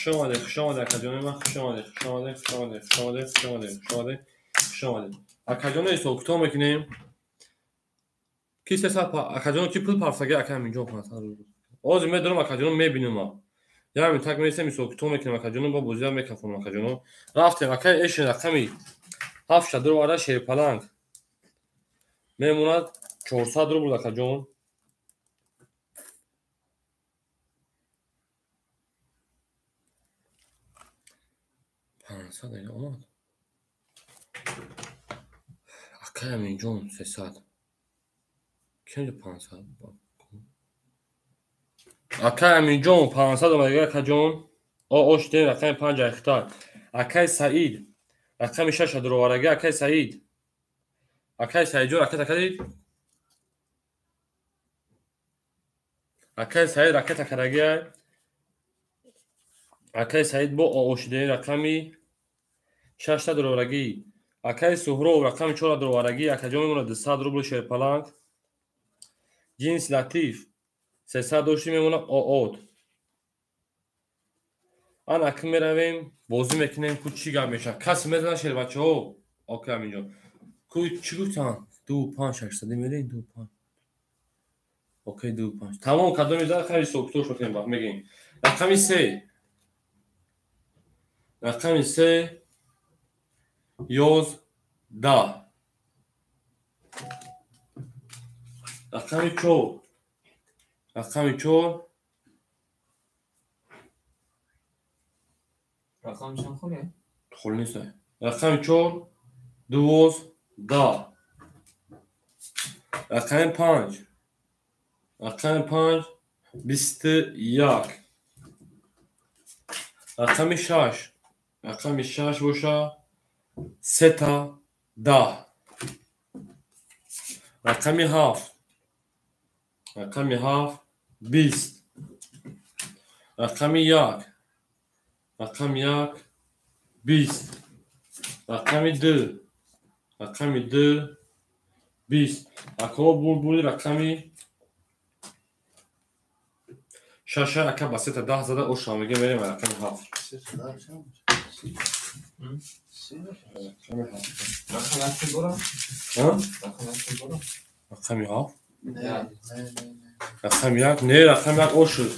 Хуш омадед, хуш омадед акаҷони ман, хуш омадед, хуш омадед, хуш омадед, хуш омадед, хуш омадед, хуш омадед, хуш омадед. Акаҷоно ҳисоб-китоб мекунем. Ки 300 акаҷоно ки пул парфтаги ака Аминҷон 500 рубл. Ҳозир медорам акаҷоно мебинам ма. Яъне так месем ҳисоб-китоб мекунем акаҷоно бо бозиам мекафонам акаҷоно. Рафтем акай Эшн рақами 7 дуроварда шерпаланг. Мемонад 400 рубл акаҷон. 500 омад. Акай Аминҷон 300. Кенҷа 500? Акай Аминҷон 500 омадага акаҷон. Ош дем рақами 5 айхта. Акай Саид рақами 6 дуровардаги акай Саид. Акай Саидҷон ракета кардид? Акай Саид ракета кардаги ай. Акай Саид бо ошидаи рақами 6 дуровардаги. Акай Суҳроб рақами 4 дуровардаги. Акаҷон мемонад 200 рубл шерпаланг. Ҷинс Латиф 300 дошти мемонад оот. Ана ки меравем бозӣ мекунем ку чӣ гап мешавад. Касе мезанад шербачаҳо. Окей Аминҷон. Ку чӣ гуфтанд? 2 5 600 мерем 2 5. Окей 2 5. Тамом кадом мезанад хайр ҳисоб-китобш мекунем баъд мегӯем. Рақами 3. Рақами 3 11. Рақами 4. Рақами 4. Рақами чанд холе? Холе нест. Рақами 4 12. Рақами 5 Рақами 5 21. Рақами 6. Рақами 6 боша 3 10. Рақами 7. Рақами 7 20. Рақами 1. Рақами 1 20. Рақами 2. Рақами 2 20. Ако бурбури рақами 6 ака ба 3 10 зада оша меге мерем рақами 7. Рақами 7? Рақами 1? Не, рақами 1 ошуд.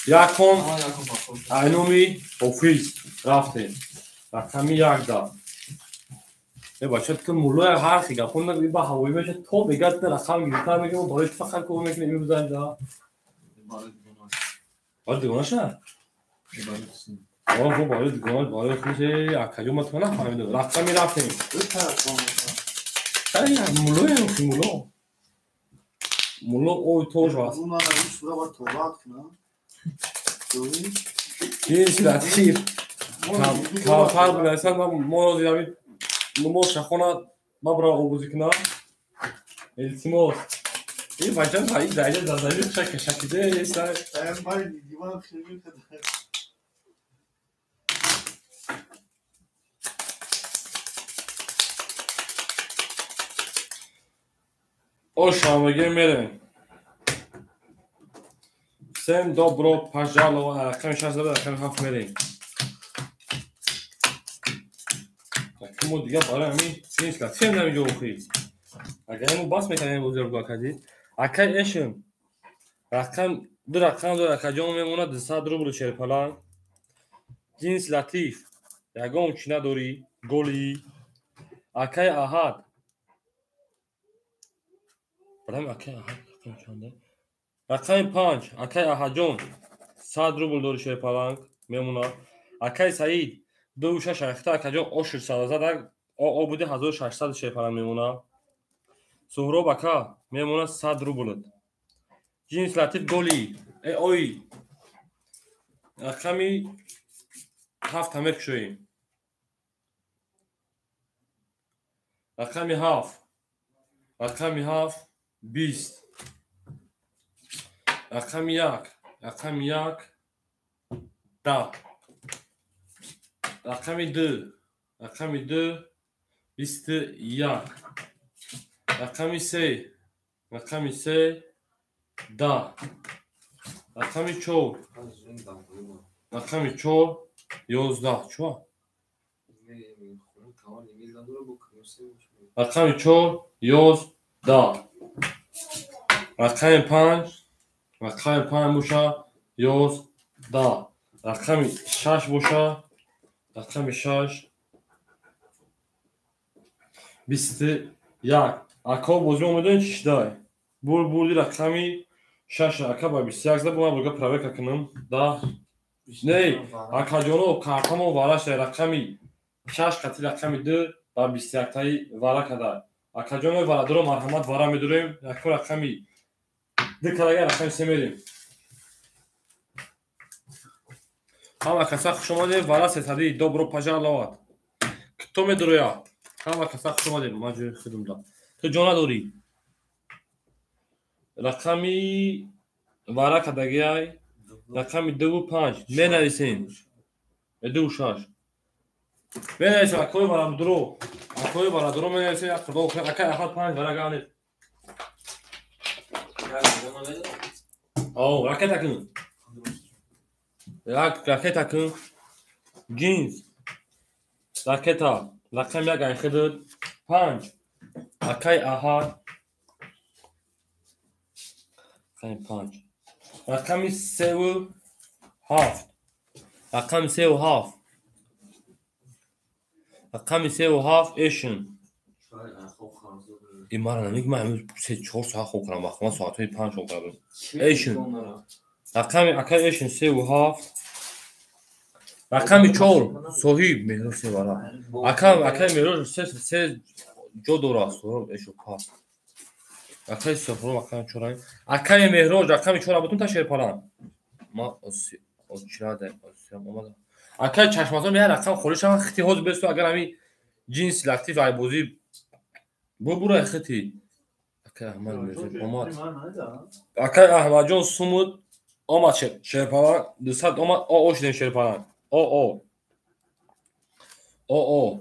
Яком айноми ҳофиз рафтем. Рақами 1 да. Э бача ту муллоя ҳар хи гапон нагӯ, ба ҳавоӣ меша то мегад рақам гирифта мегӯ, барои чӣ фақат кор мекунӣ имрӯз да? Барои дугонаша? О, барои дугона, барои худ акаҷо ма ту нафаҳмидам. Рақами рафтем. Ай, муллоя мулло. Мулло ой тош аст. Ҷинси латиф. Кавтар бинависад, мо рози ҳамин намоз шахона ман бирам обозӣ кунам. Илтимос. Ин бача ин даҷа дар замин шака шакида еста. Оша меге мерем. Всем добро пожаловать. Рақами 6 зада рақами 7 мерем. Мо дига барои ҳамин ҷинс латиф намиҷо охи. Агар мо бас мекардем бозиро бо акади. Акай эшм. Рақам ду рақам дорад, акаҷон мемонад 200 рубл шерпаланг. Ҷинс латиф. Ягон чӣ надорӣ, голи. Акай Аҳад. Барам акай Аҳад рақам чанда? Рақами 5 акай Аҳадҷон 100 рубл дори шерпаланг мемонад. Акай Саид 2 6 ахта акаҷон ошуд садазад обуди 1600 шерпаланг мемонад. Суҳроб ака мемонад 100 рублт. Ҷинс латиф голи э ой. Рақами 7 мекушоем. Рақами 7. Рақами 7 20. Рақами 1. Рақами 1 10. Рақами 2. Рақами 2 21. Рақами 3. Рақами 3 10. Рақами 4. Рақами 4 11. Чё? Рақами 4 11. Рақами 5. Рақами 5 боша 11. Рақами 6 боша рақами 6 21. Ако бозӣ мо медонед чӣ шудай? Бурди рақами 6 ака ба 21 зада, ман бурга проверка кунам. Да. Не, акаҷоно картамо вара шуда рақами 6 қати рақами 2 ба 21 таи вара када. Акаҷоно варадоро марҳамат вара медорем. Яко рақами 2 кадага рақами 3 мерем. Ҳама каса хуш омадед, вара сесади добро пожаловать. Кто медороя? Ҳама каса хуш омадед, ман ҷои худам да. Ту ҷо надорӣ. Рақами вара кадагиай рақами 2 5 менависем. 2 6. Менависем акои варадоро. Акои варадоро менависем як худо акай Аҳад 5 вара ганед. О, ракета кун. Як ракета кун. Ҷинс. Ракета. Рақами 1 ай худат 5. Акай Аҳад. Рақами 5. Рақами 3 7. Рақами 3 7. Рақами 3 7 эшн. Ин мара намеги ман ҳамин 3-4 соат хоб кардам, вақт ман соатҳои 5 хоб кардам. Эшн. Рақами акай эшн 3 7. Рақами 4 соҳиб Меҳрӯз се вара. Акай Меҳрӯз се ҷо дорад, Суҳроб эшо пас. Акаи Соҳроб рақами чора. Акаи Меҳроҷ рақами чора бутун та шерпалан. Ма очирада омада. Акаи Чашмазон як рақам холӣ шавад, хити ҳозир бесу агар ҳами ҷинси латиф айбозӣ бубурай хити. Акаи Аҳмад Мирзоев омад. Акаи Аҳмадҷон сумуд омад шерпалан 200 омад. О шидем шерпалан. О о. О о.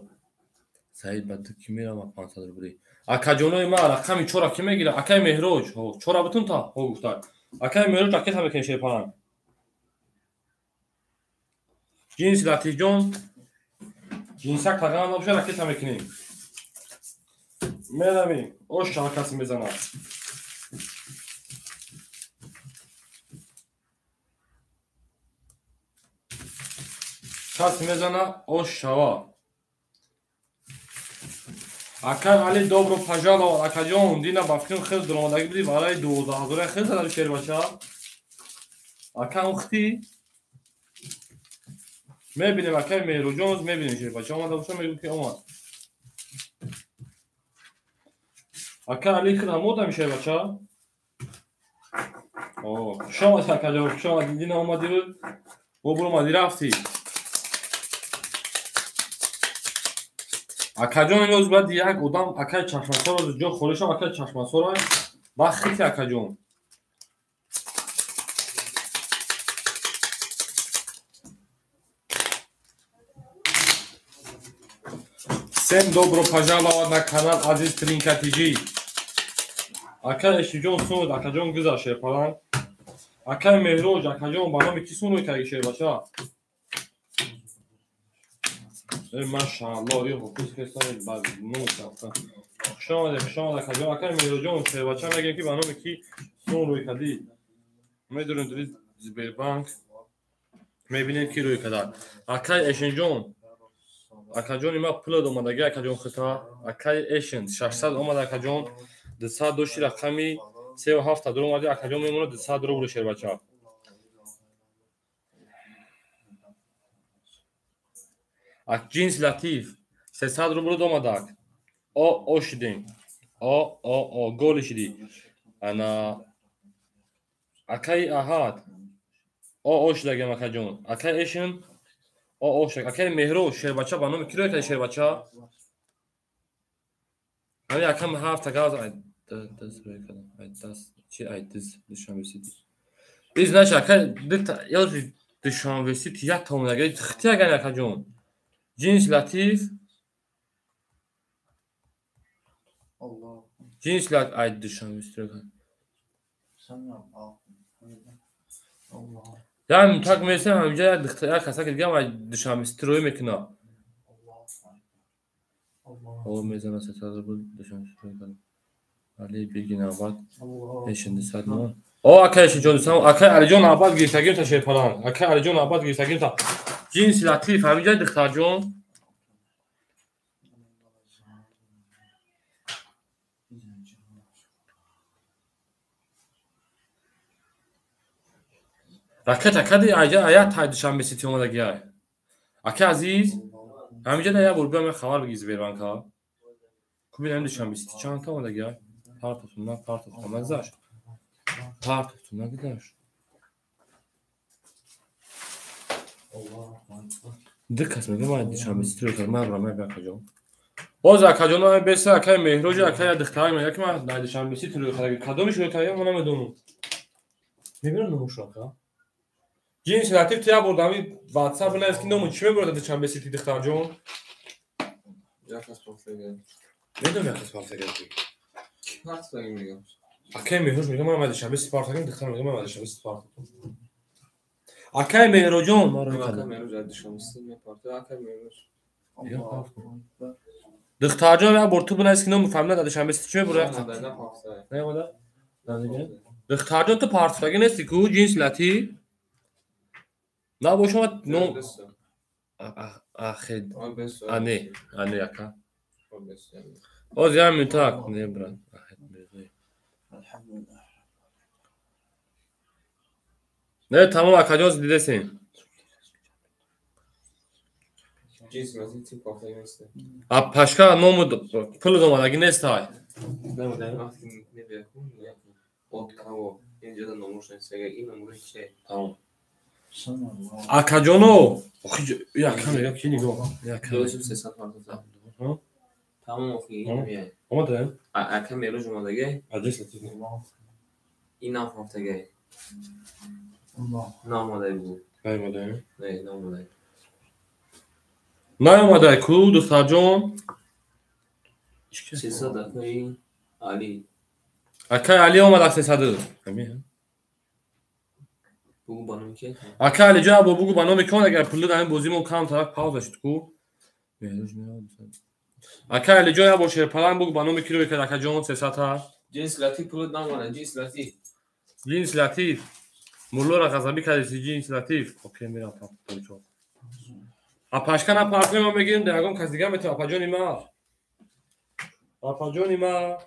Саид ба ту ки меравад 500 рубли. Акаҷонои ман рақами чора ки мегирад? Акаи Меҳроҷ, чора бутун та? Ҳо гуфтак. Акаи Меҳроҷ ракета мекунем шерпалан. Ҷинси Латифҷон ҷинсак тағам набошад ракета мекунем. Меравем. Ош чанд касе мезанад. Касе мезана ош шава. Акай Али добро пожаловать. Акаҷон, дина ба фикрам хел дуромадагӣ будӣ барои 12 000 хел задаби шербача. Ака ухти? Мебинем акай Меҳроҷон, мебинем шербача омада боша, мегӯ ки омад. Ака Али хел омодами шербача? О, хуш омадӣ акаҷон, хуш омадӣ. Дина омадӣ бо буромадӣ рафтӣ. Акаҷон имрӯз бояд як одам акаи Чашмасоро ҷо холӣ шав, акаи Чашмасоро ба хити акаҷон. Всем добро пожаловать на канал Азиз Тринка ТЖ. Акаи Эшиҷон сунуд, акаҷон гузар шерпалан. Акаи Меҳроҷ, акаҷон ба номи ки сунуд карди шербача? Машааллоҳ, ё ҳофиз кесани ба ном рафта. Хуш омадед, хуш омадед акаҷон. Акаи Меҳроҷон шербача мегӯем ки ба номи ки сун рӯй кардӣ. Медонем дори Сбербанк. Мебинем ки рӯй кардад. Акаи Эшинҷон, акаҷони ма пулад омадаги акаҷон хита. Акаи Эшин 600 омад акаҷон. 200 дошти рақами 37 дур омади акаҷон мемонад 200 рубл шербача. Ҷинси Латиф 300 рубл омадак. О о шидем. О о о голи шидӣ. Ана акаи Аҳад о о шидагам акаҷон. Акаи Эшин о о шидаг. Акаи Меҳроҷ шербача ба номи ки рӯй карди шербача? Ҳамин акам ҳафта газ ай даст рӯй кардам. Ай даст чи ай диз Душанбе Сити. Из значит акаи дита ёзи Душанбе Сити як та омадаги. Хити агани акаҷон. Ҷинси Латиф ҷинси Латиф ай Душанбе Сити. Ям так месам ҳаминҷа як духтар як касаки дигам ай Душанбе Сити рӯй мекунад. О мезана 300 рубл Душанбе Сити рӯй кардам. Али биги навбат Эшин 200 мон. О акай Эшинҷон 200 акай Алиҷон навбат гирифтагим та шерпалан. Акай Алиҷон навбат гирифтагим та. Ҷинси Латиф ҳаминҷа духтарҷон. Ракета кади айҷа ая тай Душанбе Сити омадаги ай. Акай Азиз ҳаминҷа да як бор биям хабар бигир Сбербанка. Ку бинам Душанбе Сити чанд та омадаги ай. Партотун на партотун нагузашт. Партотун нагузашт. Ду кас мегӯям ай Душанбе Сити рӯй кард. Ман бурам ай акаҷон. Боз акаҷон ай беса акаи Меҳроҷ акаи духтарак мегӯяд ки ман дар Душанбе Сити рӯй кардаги. Кадомиш рӯй кардагиам ман намедонам. Мебинам номушро ака. Ҷинси Латиф ту як бор дар ҳамин WhatsApp бинавис ки ному чӣ мебурад Душанбе Сити духтарҷон? Як кас партаги. Медонам як кас партаги. Ки партаги мегӯям? Акаи Меҳроҷ мегӯяд ман ай Душанбе Сити партагим, духтар мегӯяд ман ай Душанбе Сити партагим. Акаи Меҳроҷон ман рӯй кардам. Акаи Меҳроҷ ай Душанбе Сити мепартад, акаи Меҳроҷ. Духтарҷон як бор ту бинавис ки ному фамилия дар Душанбе Сити чӣ мебурад? Наомада, наомада. Духтарҷон ту партаги нести ку ҷинси Латиф? Набошад ном ахед ане ане ака. Оз як минутак не брат. Ахед Не тамом акаҷон дидесем. А пашка ному пул омадаги нестай. Акаҷоно, яка мега ки нигоҳ. Тамом охи ин. Омада? Ака мероҷ омадагай? Адрес латиф. Ин нафафтагай. Наомадай бу. Наомадай? Не, наомадай. Наомадай ку, духтарҷон? 300 акаи Али. Акаи Али омада 300. Ҳамин. Бугу ба номи ки? Ака Алиҷон, або бугу ба номи кон, агар пулли дар ин бозимон кам тарак пауза шуд ку. Меҳрӯж меояд. Ака Алиҷон, або шерпаланг бугу ба номи ки рӯй кард, акаҷон 300-та. Ҷинс латиф пулат наомада, ҷинс латиф. Ҷинс латиф. Муллоро ғазабӣ кардеси ҷинс латиф. Окей, мерам папчо. Апашка на партнёр ма мегирим, дар ягон кас дигар метавон, апаҷони ма. Апаҷони ма.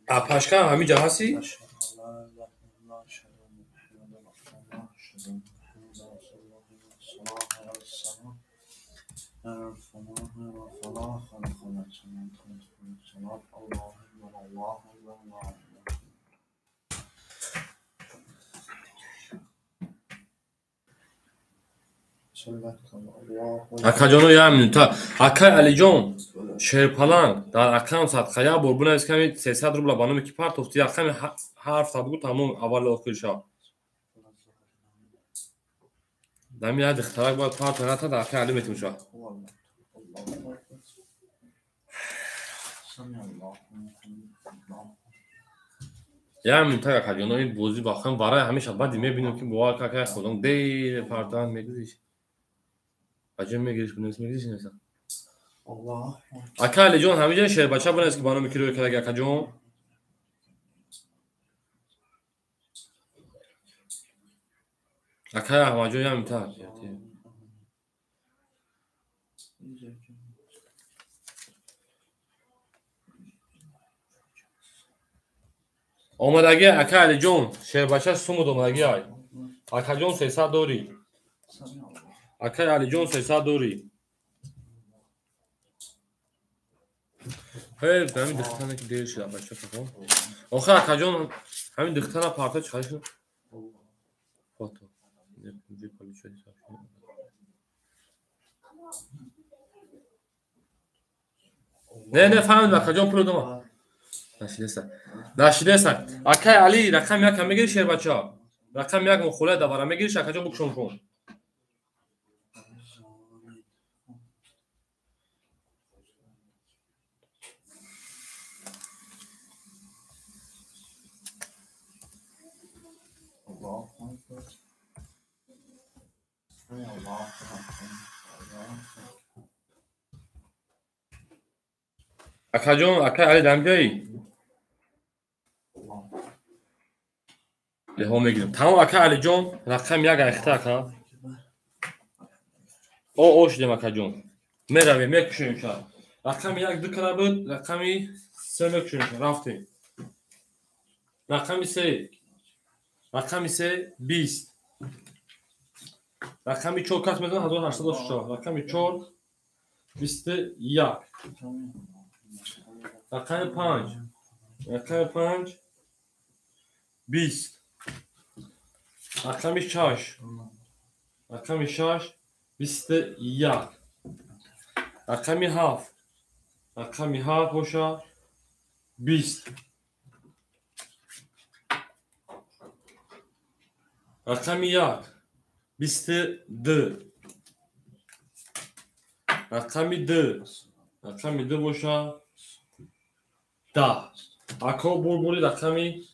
Апашка ҳамиҷа ҳасти? Акаҷоно, як минута. Акай Алиҷон, шерпаланг дар акам садқа як бор бинавис, ками 300 рубла ба номи ки партофти, як ками ҳарф та бугу, тамом, аввали охир шав. Дами як духтарак бояд парта ната, дар акай Али метимша. Як минута, акаҷоно, ин бозӣ бахам барои ҳамеша баъди мебинем, ки бовар ка, акай худам дер партан мегириш. Аҷаб мегириш, бинавис, мегириш неса. Ака Алиҷон, ҳамиҷа шербача бинавис, ки ба номи ки рӯй кардаги, акаҷон. Акай Аҳмадҷон, як минута. Омадаги ака Алиҷон, шербача сумуд омадаги ай. Акаҷон 300 дорӣ. Акай Алиҷон 300 дорӣ. Ҳей, ҳамин духтане ки дер шуда, бача како. Охи акаҷон, ҳамин духтара парта чӣ хел шуд? Фото. Не, не, фаҳмидам, акаҷон, пуло дома. Нашидеса. Нашидеса. Акай Али, рақами як мегириш, шербача? Рақами як мухолая давара мегириш, акаҷон, букшон кун. Акаҷон, акай Али дамҷои? Леҳо мегирем. Тамом, ака Алиҷон, рақами як айхта, ака. О, шудем, акаҷон. Меравем, мекушем ша. Рақами як ду кара буд, рақами се мекушем ша. Рафтем. Рақами се. Рақами се 20. Рақами 4 кас медонад 1804. Рақами 4 21. Рақами 5. Рақами 5 20. Рақами 6. Рақами 6 21. Рақами 7. Рақами 7 боша 20. Рақами 1 22. Рақами 2. Рақами 2 боша 10. Ако бурбури рақами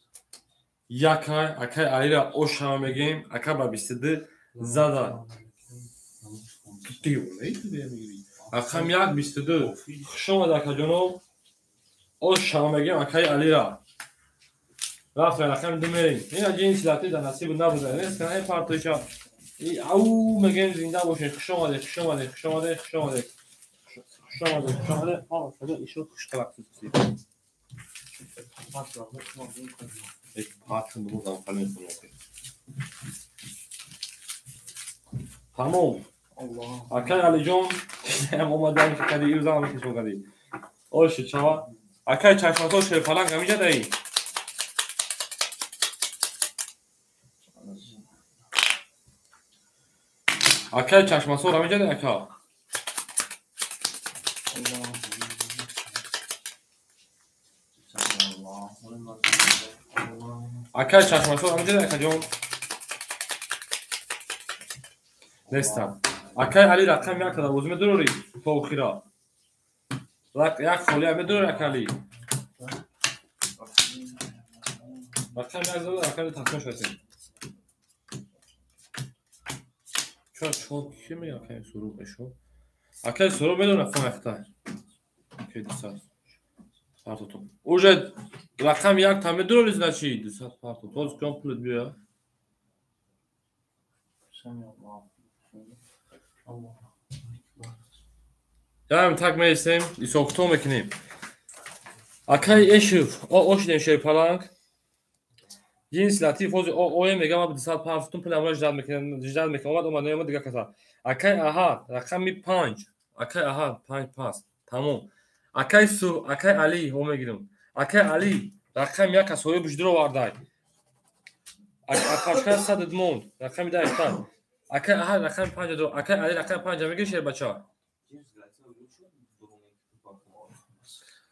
якай, акай Алира ошама мегем, ака ба 22 зада. Рақами 1 22. Хуш омад, акаҷоно. Ошама мегем акай Алира. Рафтем, рақами 2 мерем. Ина ҷинси латиф дар насиб набуда. Нест кана партоиша. Ау мегем, зинда бошед. Хуш омадед, хуш омадед, хуш омадед, хуш омадед. Хуш омадед, хуш омадед. Ҳа, сада ишо хуш талаффуз кунед. Тамом. Акай Алиҷон омадан кади ирзам кишо кади. Оши чава. Акай чашмато шерпаланг ҳамиҷа даи. Акай чашмасор ҳамиҷа даи ака. Акай чашмасор ҳамиҷа даи акаҷон. Нестам. Акай Али рақам як та бозӣ медурорӣ то охира. Як холия медурорӣ ака Али. Рақам як зада ака Али тақсим шудем. Чор чор ки мегӯяд акай Суруб эшо? Акай Суруб медонад рақам якта. Акай 200. Партотон. Уже рақам як та медурорӣ значит 200 партот. Ҳозир кам пулат биёя. Ям так меистем, ҳисобкитоб мекунем. Акай Эшев, ошидем шерпаланг. Ҷинси Латиф ҳозир оем мегам 200 партотон пул амро ждат мекунем, ждат мекунем. Омад, омад, наомад дигар каса. Акай Аҳад, рақами 5. Акай Аҳад 5 пас. Тамом. Акай Су, акай Али ҳо мегирем. Акай Али рақами 1 соҳибаш дуровардай. Акашка 100 монд, рақами 10 тан. Акай Аҳад рақами 5 дур. Акай Али рақами 5 мегири шербача.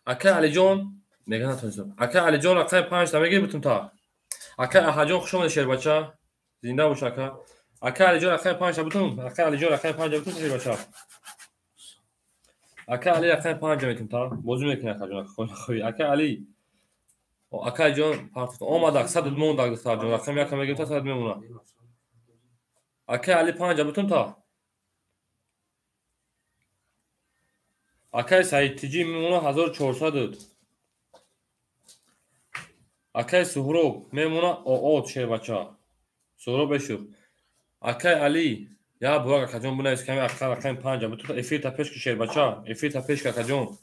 Акай Алиҷон мега натонистам. Акай Алиҷон рақами 5 та мегири бутун та. Акай Аҳадҷон хуш омадед шербача. Зинда бош ака. Акай Алиҷон рақами 5 та бутун. Акай Алиҷон рақами 5 бутун шербача. Акай Али рақами 5 метун та. Бозӣ мекунӣ акаҷон хоҳӣ. Акай Али. Акайҷон партофт. Омадак 100 мондак духтарҷон. Рақами 1 мегирим та 100 мемонад. Акай Али 5 бутун та. Акай Саид Тиҷӣ мемона 1400. Акай Суҳроб мемона оот шербача. Суҳроб Эшев. Акай Али я бурак акаҷон бинавис ками рақами 5 бутун эфир та пеш ки шербача. Эфир та пеш ки акаҷон.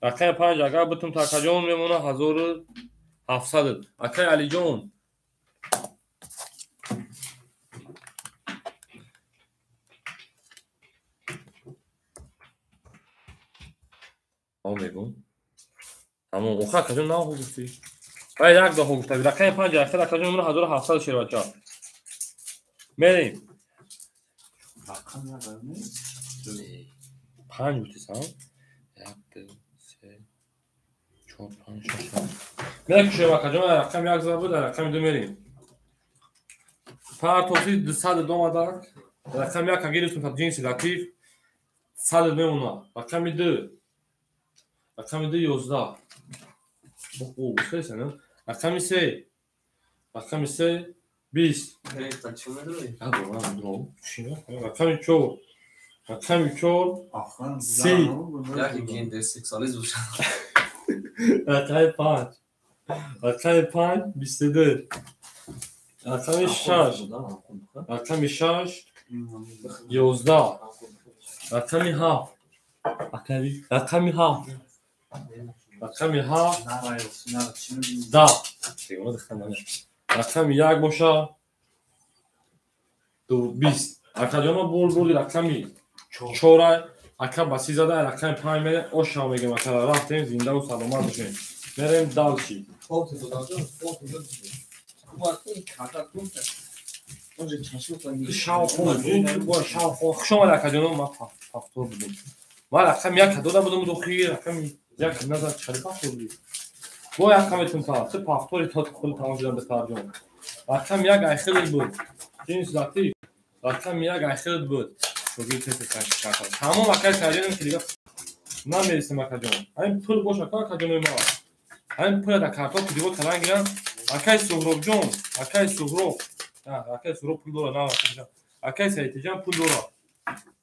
Рақами 5 агар бутун та акаҷон мемона 1700. Акай Алиҷон мегӯм. Тамом, охир акаҷон наҳо гуфтӣ. Вай як даҳо гуфта. Рақами 5 ахир акаҷон мемона 1700 шербача. Мерем. 5 гуфтӣ сам? 1 2 3 4 5 6 7. Мерем шерба акаҷон рақами 1 зада буд, рақами 2 мерем. Партофи 200 омадак. Рақами 1 гирифтум та ҷинси Латиф. 100 мемона. Рақами 2 рақами 2 11. О, гуфтаеса, не? Рақами 3. Рақами 3 20. Рақами 4. Рақами 4 30. Яке гендерсексуалист бошад. Рақами 5. Рақами 5 22. Рақами 6. Рақами 6 11. Рақами 7. Рақами 7. Рақами 7 10. Рақами 1 боша 20. Акаҷоно бурд бурди рақами 4 ака ба 30 зада рақами 5 мерем ошам мегем ака рафтем зиндаву саломат бошем. Мерем дальше. Хуш омад акаҷоно ман пафтор будем. Ман рақами 1 дода будам дохи рақами 1 назар чали пафтор будӣ. Бо як метун та ту пафтори то худ тамом шудам духтарҷон. Рақами 1 айхилд буд. Ҷинс Латиф. Рақами 1 айхилд буд. Шогирд тес тамом акай сарҷонам ки дига намерисем акаҷон. Ҳамин пул бош ака акаҷонои ма. Ҳамин пула дар картон перевод кардан гирам. Акай Суҳробҷон, акай Суҳроб. Акай Суҳроб пул дора, на акаҷон. Акай Саидтиҷон пул дора.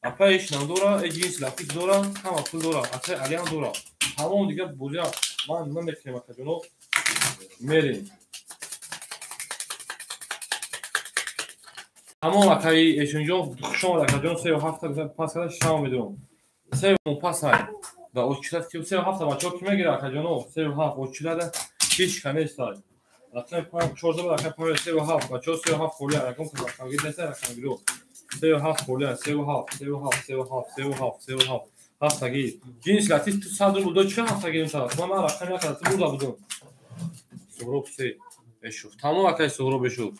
Апай Ишнам дора, э ҷинс Латиф дора, ҳама пул дора. Акай Алиам дора. Тамом дига бозия ман намекунем акаҷоно. Мерем. Тамом акаи Эшонҷон хуш омад акаҷон 3 7 пас карда шам медурам. 3 пас ай. Да очират ки 3 7 бачаҳо ки мегирад акаҷоно 3 7 очирада ҳеч ка нест ай. Рақами 5 4 зада рақами 5 3 7 бачаҳо 3 7 холия рақам рақамгир нест рақамгиро. Сею ҳафт холия, сею ҳафт, сею ҳафт, сею ҳафт, сею ҳафт, сею ҳафт. Ҳафтагӣ. Ҷинси Латиф ту 100 рубл дод, чӣ ҳафтагӣ метавад? Ман рақам як ту бурда будум. Суҳроб се бешуф. Тамом акай Суҳроб бешуф.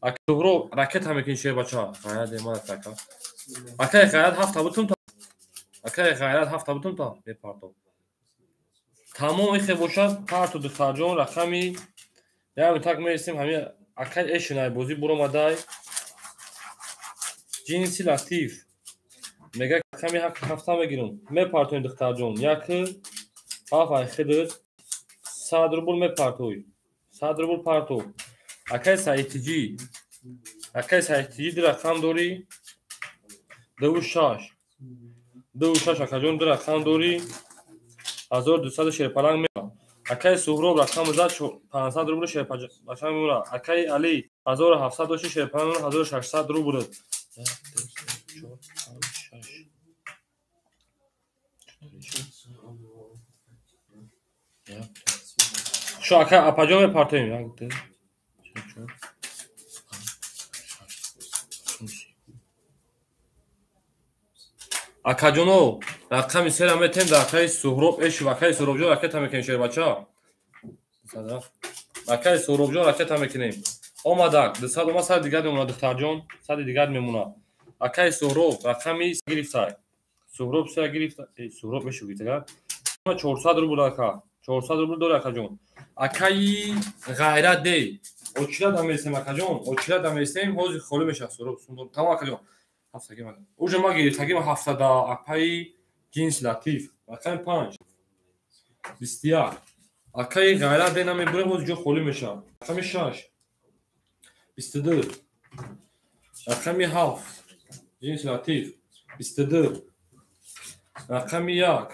Акай Суҳроб ракета мекунӣ шербача. Ғайрат емад ака. Акай Ғайрат ҳафта бутум та. Акай Ғайрат ҳафта бутум та. Мепартов. Тамом ихе бошад парту духтарҷон рақами як так мересем ҳамин акай эшинай бозӣ буромадай. Ҷинси Латиф мега рақами ҳафта мегирам. Мепартоем духтарҷон. Як ҳафт ай хидр 100 рубл мепартой. 100 рубл партов. Акай Саидтиҷӣ. Акай Саидтиҷӣ ду рақам дорӣ. Дуву шаш. Дуву шаш акаҷон ду рақам дорӣ. 1200 шерпаланг мева. Акай Суҳроб рақам зад 500 рубл шерпаланг мева. Акай Али 1700 дошти шерпаланг 1600 рубл. 1 2 3 4 5 6. Шо акай апаҷон мепартоем. 1 2 3 4 5 6. Акаҷоно рақами сера метем дар акаи Суҳроб эшев. Акаи Суҳробҷон ракета мекунем шербача. Акаи Суҳробҷон ракета мекунем. Омадак 200 омад, сади дигар мемонад духтарҷон, сади дигар мемонад. Акаи Суҳроб рақами гирифтай. Суҳроб се гирифта, Суҳроб эшев гирифта. 400 рубл ака. 400 рубл дори акаҷон. Акаи Ғайрат дей. Очира дамесем акаҷон, очира дамесем, ҳозир холӣ мешавад Суҳроб. Тамом акаҷон. Ҳафтагӣ ман. Уже ма гирифтагӣ ҳафтада апаи Ҷинси Латиф. Рақами 5. 21. Акаи Ғайрат дей намебурем, ҳозир ҷо холӣ мешавад. Рақами 6. 22. Рақами 7. Ҷинси Латиф. 22. Рақами 1.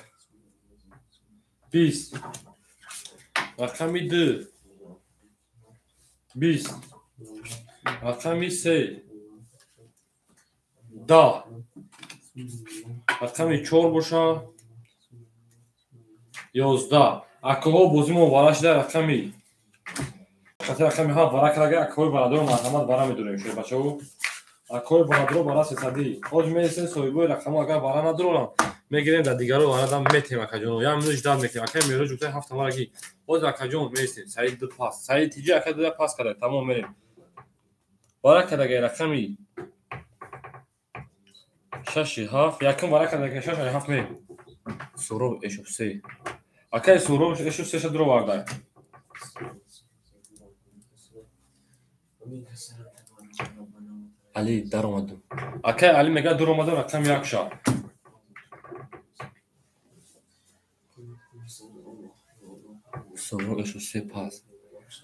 20. Рақами 2. 20. Рақами 3. 10. Рақами 4 боша 11. Акаҳо бозимо вара шуда рақами хати рақами 7 вара карда акаҳои барадорро марҳамат вара медорем шербачаҳо. Акаҳои барадорро вара сесадӣ. Ҳозир мересем соҳибои рақамҳо агар вара надоранд мегирем дар дигаро вара дам метем акаҷоно. Як минут ждат мекунем. Акаи Меҳроҷ гуфта ҳафта вара ги. Ҳозир акаҷон мересем. Саид ду пас. Саид тиҷи ака ду пас карда. Тамом мерем. Вара кардаги рақами 6 7 якум вара кардаги 6 7 мерем. Суҳроб эшов 3. Акаи Суҳроб эшов 3 ша дуровардай. Али даромадум. Акаи Али мега дуромадум рақами 1 ша. Суҳроб эшов 3 пас.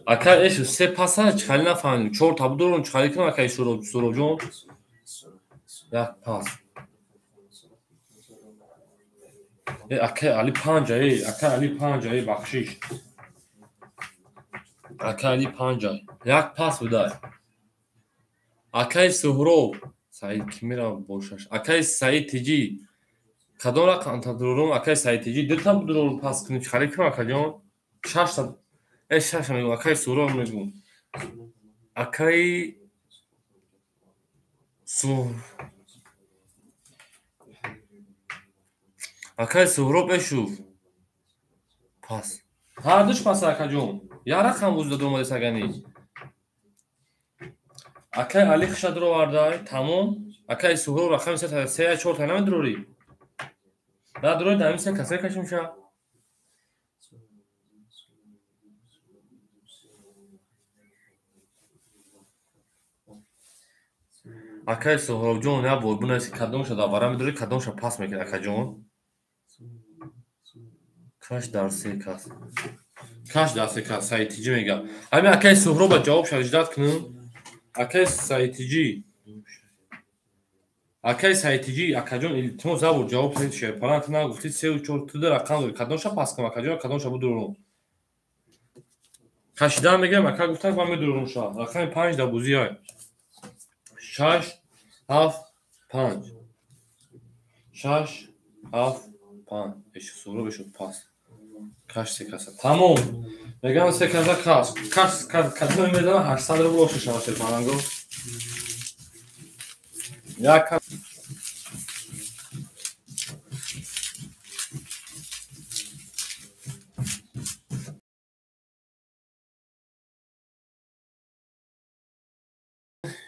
Акаи эшов 3 паса чӣ хали нафаҳмидем. 4 та будорум чӣ хали кунам акаи Суҳробҷон? Як пас. Акаи Али 5 ай, акаи Али 5 ай, бахшиш. Акаи Али 5 ай. Як пас будай. Акаи Суҳроб, Саид ки мерава бошаш. Акаи Саид Тиҷӣ. Кадом рақам та дурорум акаи Саид Тиҷӣ? Ду та дурорум пас кунем чӣ хали кунам акаҷон? 6 та. 6 мегӯм, акаи Суҳроб мегӯм. Акаи Акаи Суҳроб эшуф. Пас. Ҳардуш пас акаҷон. Як рақам вуҷуда дуромадест агани. Акаи Али хиша дуровардай, тамом. Акаи Суҳроб рақами 3 3 4 та намедурорӣ. Надурорӣ дар ҳамин се касе кашим ша. Акаи Суҳробҷон як бор бинависи кадомша дар вара медорӣ, кадомша пас мекунӣ акаҷон. Каш дар се кас. Каш дар се кас Саид Тиҷӣ мега. Ҳамин акаи Суҳроба ҷавоб шаждат кунам. Акаи Саид Тиҷӣ. Акаи Саид Тиҷӣ акаҷон илтимос забур ҷавоб диҳед шерпаланг ту нагуфтӣ 3 4 ту ду рақам дорӣ. Кадомша пас кунам акаҷон, кадомша будурум. Кашидан мегирам ака гуфтан ман медурум ша. Рақами 5 дар бозӣ ай. 6 7 5. 6 7 5. Эш Суҳроб эшуд пас. Каш се каса. Тамом. Мегам се каса кас. Каш кадом мезанам 800 рубл ошо шава шерпаланго. Як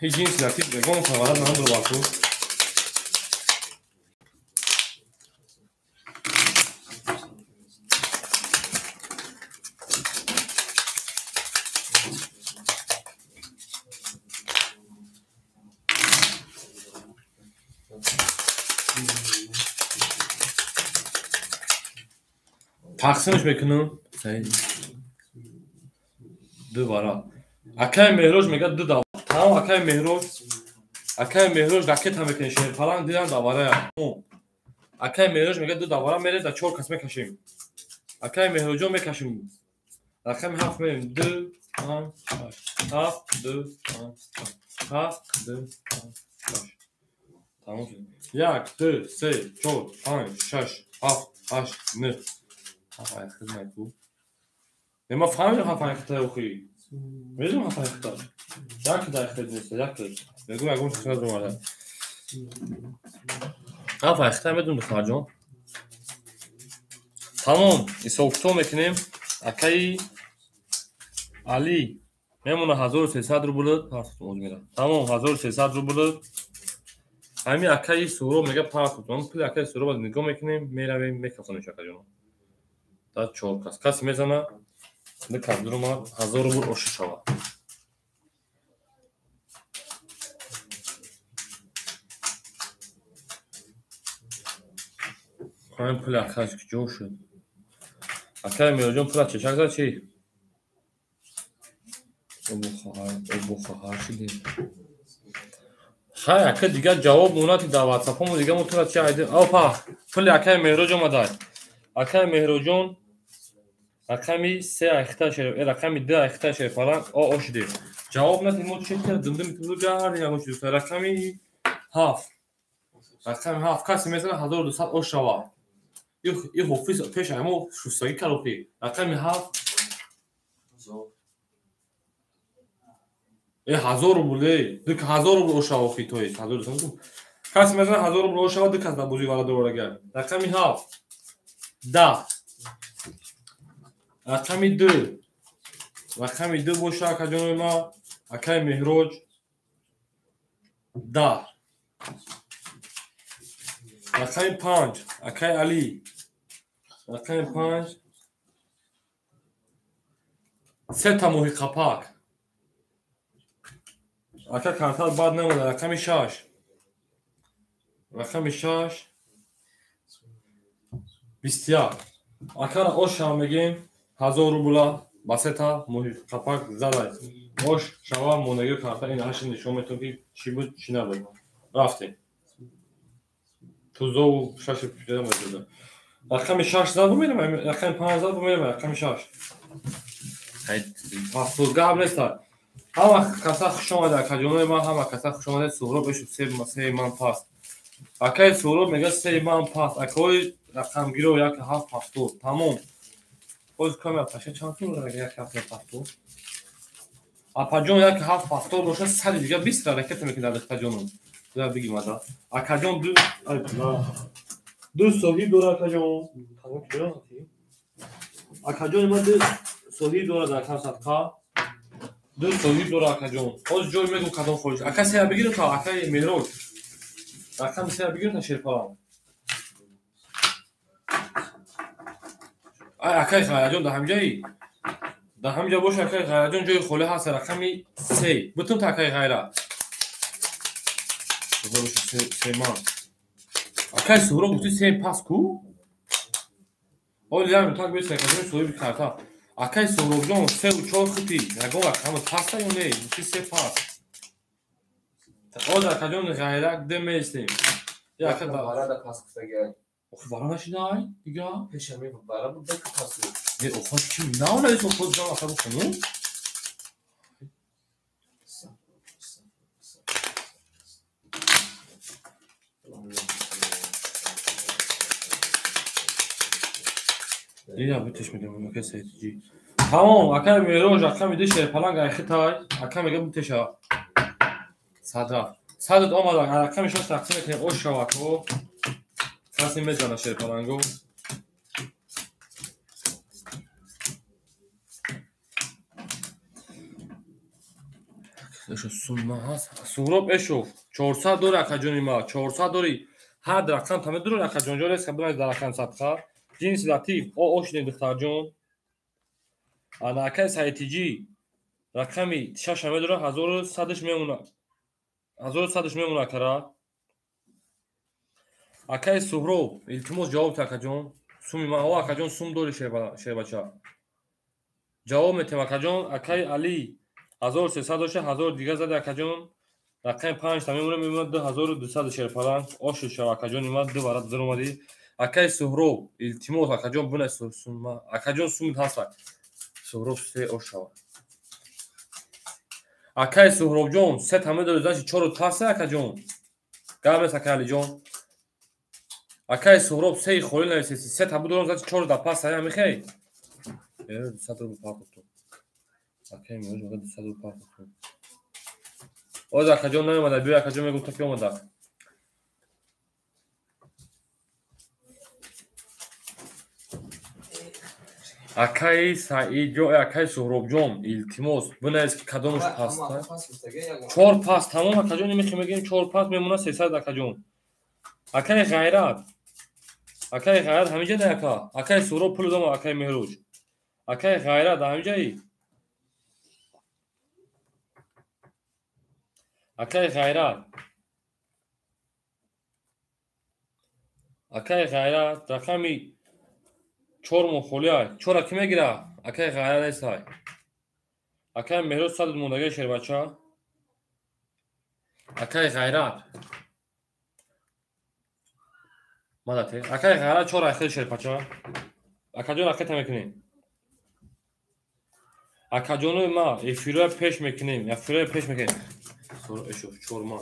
ҳеҷ ҷинси латиф ягон фаварат надорад ку. Тақсимш мекунам. Ду вара. Акай Меҳроҷ мегӯяд ду давра. Тамом акай Меҳроҷ. Акай Меҳроҷ ракета мекунем шерпаланг дидам даварая. Акай Меҳроҷ мегӯяд ду давара мерем да чор кас мекашем. Акай Меҳроҷон мекашем. Рақами 7 мерем. 2 5 6 7 2 5 6 7 2 5 6. Тамом шуд. 1 2 3 4 5 6 7 8 9. Ҳафт хидмат ку. Ма фаҳмидам ҳафт хитай охи. Медонам ҳафт хитай. Як дай хид нест, як. Мегӯм ягон чиз надомада. Ҳафт хитай медонам духтарҷон. Тамом, ҳисоб-китоб мекунем. Акаи Али мемона 1300 рубл, тамом 1300 рубл. Ҳамин акаи Суҳроб мегӯяд партоб. Пули акаи Суҳроб нигоҳ мекунем, меравем, мекафонем акаҷон. Да чор кас. Касе мезана, ду кас дуромад, 1000 рубл оша шавад. Ҳамин пули акаш ҷо шуд. Акаи Меҳроҷон пула чешак зад чи? Обухоҳар шудем. Хай, ака дигар ҷавоб монад дар ватсапҳомо дигар мо тура чи айдем. Опа, пули акаи Меҳроҷ омадай. Акаи Меҳроҷон рақами 3 айхта шер, рақами 2 айхта шерпаланг о шудем. Ҷавоб надем мо чи димдим гардем ягон чиз. Рақами 7. Рақами 7 касе мезана 1200 ош шавад. И ҳофиз пеш мо шустагӣ кард охи. Рақами 7 1000 рубл, 1000 рубл ош шава охи, то есть 1200. Касе мезана 1000 рубл ош шава, ду кас дар бозии вара дорага. Рақами 7 10. Рақами 2. Рақами 2 боша акаҷонои ма, акаи Меҳроҷ 10. Рақами 5 акаи Али. Рақами 5 сета моҳи қапак. Ака картал бад намонад. Рақами 6. Рақами 6 21. Акара ош шава мегем 1000 рубла ба сета моҳи қапак задай. Ош шава монагиё карта ин ҳаши нишон метавон ки чӣ буд чӣ набуд. Рафтем. Тузову шаши пида меҷода. Рақами 6 зад бумерам, рақами 5 зад бумерам, рақами 6. Ҳафтод гап нест. Ҳама каса хуш омада, акаҷонои ман, ҳама каса хуш омада. Суҳроб бешуд се ман паст. Акаи Суҳроб мегӯяд се ман паст. Акаҳои рақамгиро 1 7 70. Тамом. Боз камера паша чанд сум дорад 1 7 70? Апаҷон 1 7 70 бошад, сари дига 20 ракета мекунад духтарҷонум. Дӯя бигим ада. Акаҷон ду ай ду соҳиб дорад акаҷон. Тамом киё? Акаҷони ман ду соҳиб дорад акам садқа. Ду соҳиб дорад акаҷон. Ҳоз ҷой мегӯм кадом хоҳиш. Ака сея бигирем та акаи Меҳроҷ. Рақами сея бигирем та шерпалам. Ай акаи Ғайраҷон дар ҳамҷаи? Дар ҳамҷа боша акаи Ғайраҷон ҷои холӣ ҳаст рақами 3. Бутун та акаи Ғайра. Се ман. Акаи Суҳроб гуфти се пас ку? Оли ям так бес акаҷон соҳиби карта. Акаи Суҳробҷон 3 ва 4 хити. Ягон рақами паста ё не? Гуфти се пас. Оз акаҷон Ғайрак де меистем. Я ака вара да пас гуфтагиай. Охи вара нашидай дига? Пеша ме вара буд да пас. Не, охи чи наона исо худ ҷон ака бухону? Ия битеш медам ака Саидҷи. Тамом, акаи Меҳроҷ рақами 2 шерпаланг айхитай, ака мега битеша. Садра. Садат омада, рақами 6 тақсим мекунем, ош шавако. Касе мезана шерпаланго. Эшо сумма ҳаст. Суҳроб Эшов 400 дори акаҷони ма, 400 дори. Ҳар рақам та медури акаҷон, ҷо реска бинавис дар рақам садқа. Ҷинси латиф, о ошидем духтарҷон. Ана акаи Саидтиҷӣ рақами 6 медура 1100 мемона. 1100 мемона акара. Акаи Суҳроб, илтимос ҷавоб та акаҷон. Суми ма, о акаҷон сум дори шербача. Ҷавоб метем акаҷон. Акаи Али 1300 дошта, 1000 дига зада акаҷон. Рақами 5 та мемона, мемона 2200 шерпаланг. Ошид шава акаҷони ма, ду варат зир омадӣ. Акаи Суҳроб, илтимос акаҷон бинавис сумма. Акаҷон сумит ҳаст. Суҳроб се ош шава. Акаи Суҳробҷон, се та медори, значит 4 тасе акаҷон. Гап нест акаи Алиҷон. Акаи Суҳроб сеи холӣ нависеси, се та будорам, значит 4 да пас ая мехей. 200 рубл партофтум. Акаи Меҳроҷ мегӯяд 200 рубл партофтум. Оз акаҷон наомада, биё акаҷон мегӯ то ки омада. Акаи Саидҷон, акаи Суҳробҷон, илтимос бинавис ки кадомаш паста. 4 пас тамом акаҷон, мехи мегӯем 4 пас мемона 300 акаҷон. Акаи Ғайрат, акаи Ғайрат ҳаминҷа да ака. Акаи Суҳроб пул дома, акаи Меҳроҷ. Акаи Ғайрат ҳаминҷаи. Акаи Ғайрат. Акаи Ғайрат рақами 4 мо холия. 4 ки мегира? Акаи Ғайрат нестай. Акаи Меҳроҷ 100 мондагаи шербача. Акаи Ғайрат. Мадате. Акаи Ғайрат 4 ахир шерпача. Акаҷон ракета мекунем. Акаҷонои ма эфироя пеш мекунем. Эфироя пеш мекунем. Эшо 4 ма.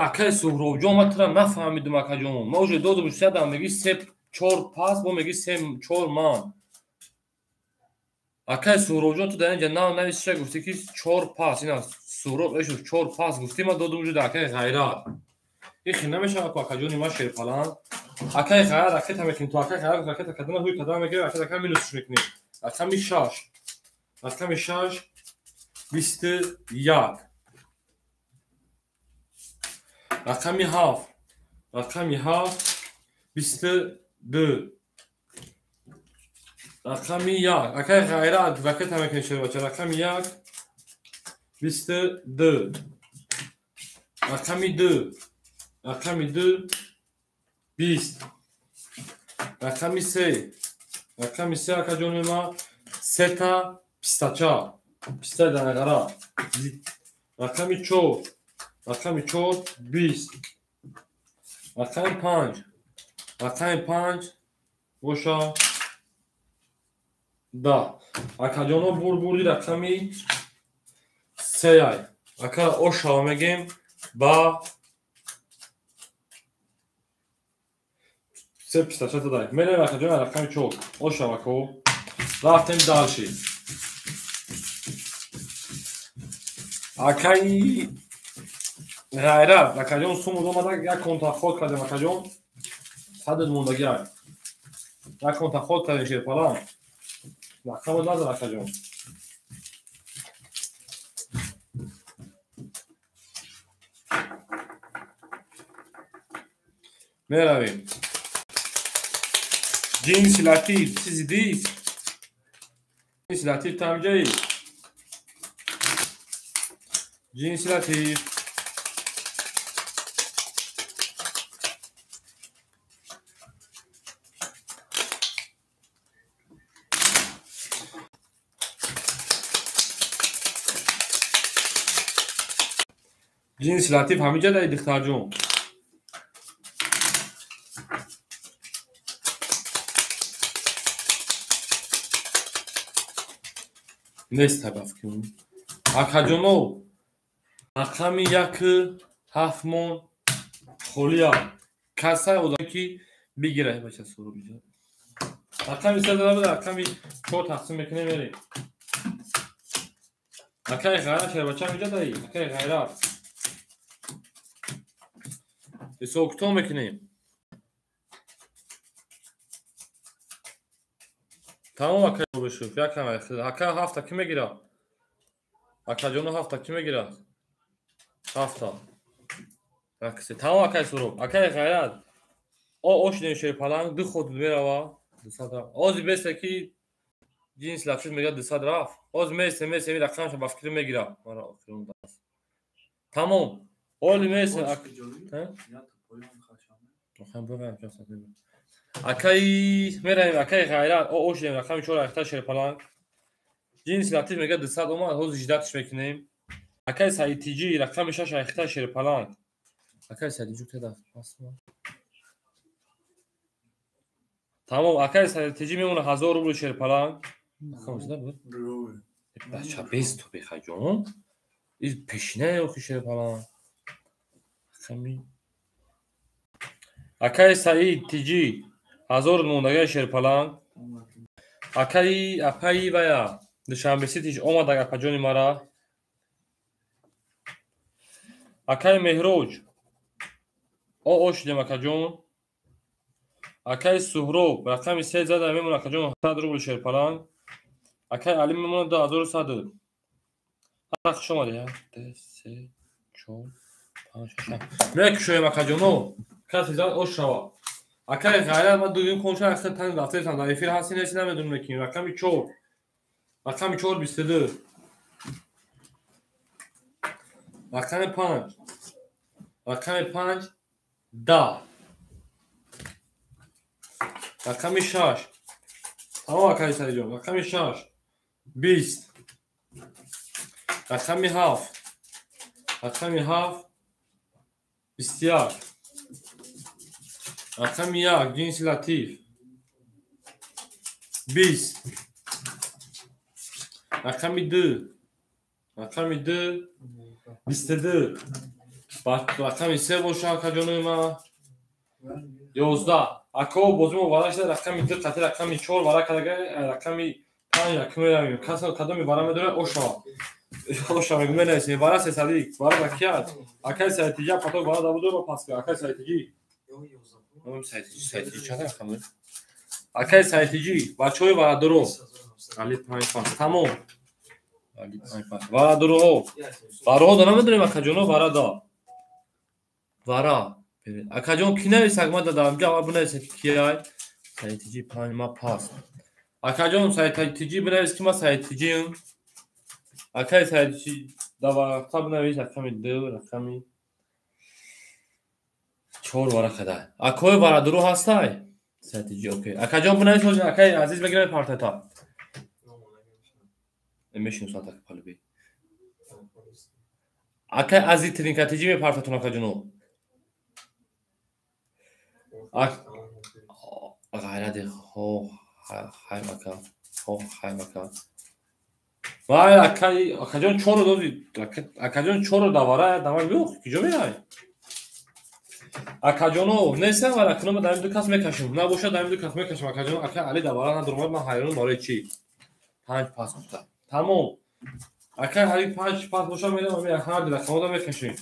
Акаи Суҳробҷон, ман тура нафаҳмидум акаҷон. Ма уже додум 300 меги 3 4 пас, бо меги 3 4 ман. Акаи Суҳробҷон, ту дар инҷа нав нависиша гуфтӣ ки 4 пас, ина Суҳроб эшо 4 пас гуфтӣ, ман додум уже акаи Ғайрат. Ин хел намешавад ку акаҷони ма шерпаланд. Акаи Ғайрат ракета мекунем, ту акаи Ғайрат ракета кардана ҳуй кардана мегирем, акаи ракета минусш мекунем. Рақами 6. Рақами 6 21. Рақами 7. Рақами 7 22. Рақами 1. Акаи Ғайрат ракета мекунем шербача. Рақами 1 22. Рақами 2. Рақами 2 20. Рақами 3. Рақами 3 акаҷони ма сета пистача. Писта данағара. Рақами 4. Рақами 4 20. Рақами 5. Рақами 5 боша 10. Акаҷоно бурбурди рақами 3 ай. Ака ошава мегем ба 3 пистача дадай. Мерем акаҷон рақами 4. Ошава ко. Рафтем дальше. Акаи Ғайрат, акаҷон сумуд омада, як конта ход кардем акаҷон. Садад мондагӣ ай. Як конта ход кардем шерпалан. Рақамот назар акаҷон. Меравем. Ҷинси латиф, чизи дист. Ҷинси латиф та ҳаминҷаи. Ҷинси латиф. Ҷинси латиф ҳаминҷа даи духтарҷон. Нест табафкун. Акаҷоно, рақами 1 7 мон холия. Касай одаме ки бигира бача Суҳроб иҷо. Рақами 3 зада, рақами 4 тақсим мекунем мерем. Акаи Ғайрат шербача ҳаминҷа даи. Акаи Ғайрат. Ҳисоб китоб мекунем. Тамом акай бешуф, якам ака ҳафта ки мегирад? Акаҷоно ҳафта ки мегирад? Ҳафта. Акси тамом акай Суроб. Акай Ғайрат. О ошидем шерпаланг ду ход мерава 200 рафт. Ози бесе ки ҷинс лафшуд мегирад 200 рафт. Ози месе месе ми рақамша ба фикр мегирад. Мара охирон даст. Тамом. Оли месе акай меравем акай Ғайрат. О ошидем рақами 4 ахта шерпаланг. Ҷинси латиф мегирад 200 омад. Ҳозир жидатш мекунем. Акай Саидтиҷӣ рақами 6 ахта шерпаланг. Акай Саидтиҷӣ када пас. Тамом акай Саидтиҷӣ мемона 1000 рубл шерпаланг. Бача без ту бехаҷон. Из пешина охи шерпаланг. Рақами акай Саидтиҷӣ 1000 мондагай шерпаланг. Акай апаи вая Душанбе Ситиш омадаг апаҷони мара. Акай Меҳроҷ. О ошидем акаҷон. Акай Суҳроб рақами 3 зада мемона акаҷон 100 рубл шерпаланг. Акай Али мемона 2100. Ҳа хуш омадӣ. 1 2 3 4 5 6. Мекушоем акаҷоно. Касе зад ош шава. Акай Ғайрат ман дуюм конша ахир тани дафтаритам дар эфир ҳасти нест намедонам лекин рақами 4. Рақами 4 22. Рақами 5. Рақами 5 10. Рақами 6. Тамом акай Саидҷон. Рақами 6 20. Рақами 7. Рақами 7 21. Рақами 1 ҷинси латиф 20. Рақами 2. Рақами 2 22. Рақами 3 боша акаҷонои ман 11. Ако бозимо вара шуда рақами 2 қатъи рақами 4 вара кардага рақами 5 якум меравем. Кас кадоми вара медорад ошава. Ошава мегӯм менависем. Вара сесадик. Вара ба ки аст? Акай Саидтиҷӣ паток вара дабудо пас ка. Акай Саидтиҷӣ. Саидтиҷӣ чанд рақам дорад? Акай Саидтиҷӣ бачаҳои варадоро. Али 5 пас. Тамом. Али 5 пас. Варадороҳо. Вараҳо да намедонем акаҷоно вара да. Вара. Акаҷон ки нависак ма дадам ҷа аввал бинависед ки киай. Саидтиҷӣ 5 ма пас. Акаҷон Саидтиҷӣ бинавис ки ма Саидтиҷиам. Акай Саидтиҷӣ да варақа бинавис рақами 2 рақами 4 варақа да. Акои варадоро ҳастай? Саидтиҷӣ окей. Акаҷон бинавис ҳозир акай Азиз мегирад партата. Мешиносад ака палуби. Акай Азиз Тринкатиҷӣ мепартатон акаҷоно. Ғайрати хо хайм ака. Хо хайм ака. Вай акай акаҷон чоро дози. Акаҷон чоро давара давай биё киҷо мерай? Акаҷоно нестам вара кунам дар ду кас мекашем. Набошад дар ду кас мекашем акаҷон. Ака Али давара надурмад ман ҳайронам барои чӣ? 5 пас гуфта. Тамом. Акай Али 5 пас боша мерам ами ҳар ду рақамода мекашем.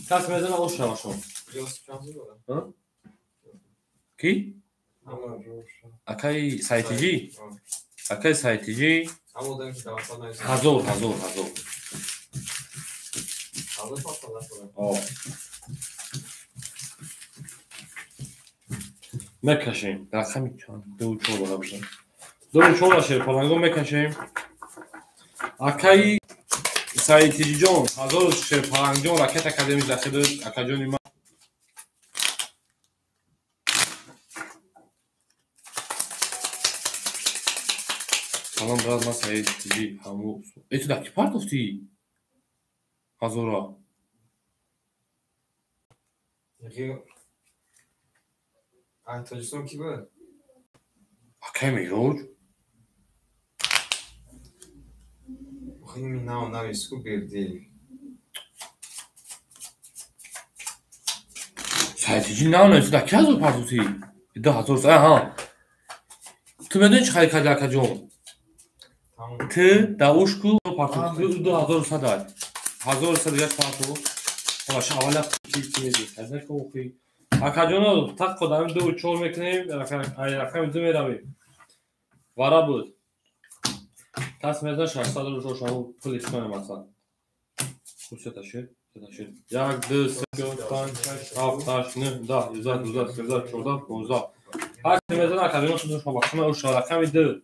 Кас мезана ош шавашон. Ки? Акай Саидтиҷӣ? Акай Саидтиҷӣ 1000 1000 1000. Мекашем. Рақами чанд? 2 4 бора бошад. 2 4 шерпаланго мекашем. Акай Саидтиҷиҷон 1000 шерпалангҷон ракет академи захир акаҷони ман. Салом брат, ман Саидтиҷӣ ҳаму. Э ту дар ки партофтӣ? 1000-ро. Тоҷикистон ки буд? Акай Меҳроҷ? Охи нав навис ку Бердиев. Саидтиҷӣ нав навис дар ки 1000 партофтӣ? 2000. Аҳа. Ту медонӣ чӣ харид кардӣ акаҷон? Ту дар ушку партофтӣ 2100. 1100 дигаш партофт. Баша аввал чи мези. Аз не охи. Акаҷоно так қодами 2 4 мекунем, рақами 2 меравем. Вара буд. Кас мезан 600 рубл шошу пули кунем масалан. Хуб сета шуд. 1, 2, 3, 4, 5, 6, 7, 8, 9, 10, 11, 12, 13, 14, 15. Ҳар ки мезан акаҷоно шумо бахшма уша рақами 2.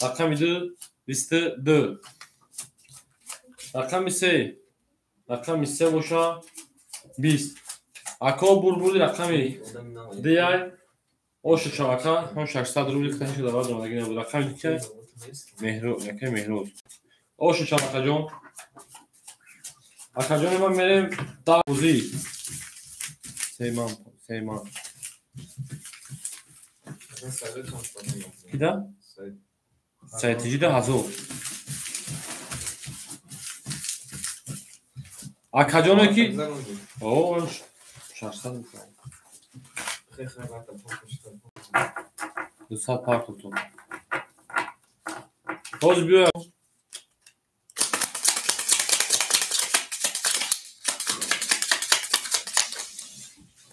Рақами 2 22. Рақами 3. Рақами 3 боша 20. Ако бурбури рақами 2 ошу шавака ҳам 600 рубл киташи давар омадаги набуд. Рақами 2 Меҳру, яке Меҳруз. Ошу шавакаҷон. Акаҷони ман мерем да бозӣ. Сейман, Сейман. Кида? Сайтиҷида 1000. Акаҷоне ки о 600 200 партутон. Ҳозир биёя.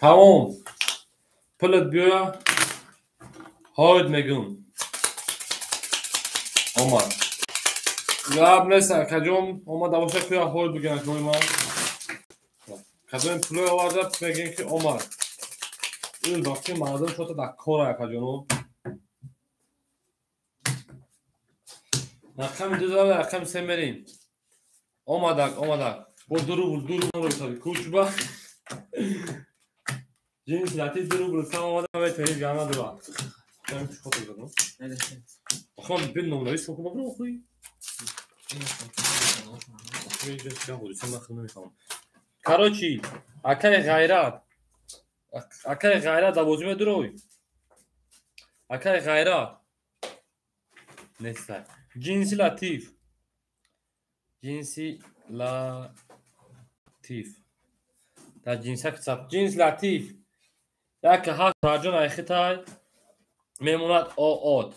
Тамом. Пулат биёя. Ҳоид мегӯм. Омад. Гап нест акаҷон, омада боша куя ҳоид бигӯям акои ман. Кадоми пулой оварда мегӯем ки омад. Ин вақти мардум шота дар кора акаҷоно. Рақами 2 зада, рақами 3 мерем. Омадак, омадак. Бо 2 рубл, 2 рубл рӯсади кучба. Ҷинси латиф 2 рубл кам омада, метавонед гама дура. Кам чӣ хотир задам? Ахон бин номнавис шоку бабро охи. Короче, акай ғайрат. Акай ғайрат дар бозӣ медурой. Акай ғайрат. Нестай. Ҷинси латиф. Ҷинси латиф. Дар ҷинсак саб. Ҷинси латиф. Як ҳафт парҷон айхитай мемонад оот.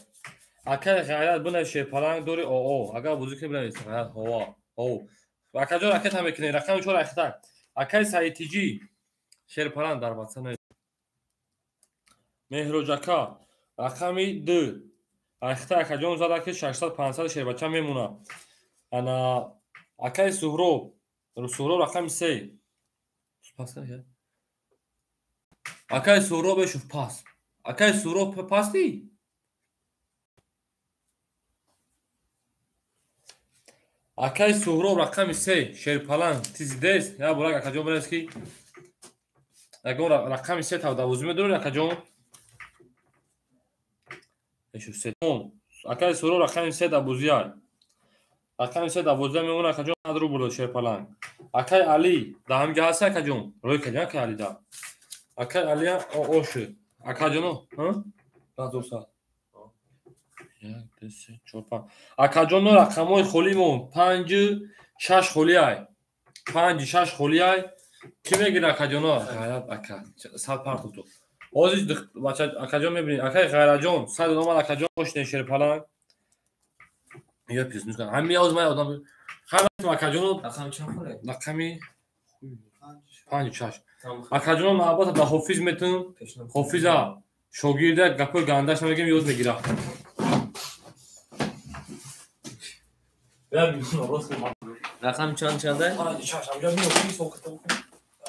Акай ғайрат бинавис шерпаланг дори оо. Агар бозӣ кунӣ бинавис ғайрат ҳова. О. Акаҷон ракета мекунӣ. Рақами 4 айхитай. Акай Саитиҷӣ шерпаланг дар ватсап навис. Меҳроҷака рақами 2. Айхитай акаҷон зада ки 600-500 шербача мемонад. Ана акай Суҳроб, Суҳроб рақами 3. Пас кард? Акай Суҳроб бешуф пас. Акай Суҳроб пасти? Акай Суҳроб рақами 3 шерпаланг тизидес. Я бурак акаҷон бинавис ки ягон рақами 3 та дар бозӣ медоред акаҷон? Бешуф 3. Акай Суҳроб рақами 3 дар бозӣ ай. Рақами 3 дар бозӣ мемонад акаҷон 100 рубл шерпаланг. Акай Али дар ҳамҷа ҳаст акаҷон? Рӯй каҷон акай Али да. Акай Али о шуд. Акаҷоно, ҳа? 1100. 1 2 3 4 5. Акаҷоно рақамҳои холимон 5 6 холи ай. 5 6 холи ай. Кӣ мегирад акаҷоно? Ғайрат ака. 100 парту. Ҳозир бача акаҷон мебинед. Акай Ғайраҷон 100 омад акаҷон ошне шерпаланг. Я пис мекунам. Ҳамин ҳозир ман одам ҳама акаҷоно рақами чанд холе? Рақами 5 6. Акаҷоно ман албатта ба Ҳофиз метунам. Ҳофиза шогирда гапои гандаш намегем ёд мегирад. Рақам чанд чанда? 5 6. Ҳамҷа меофи соката.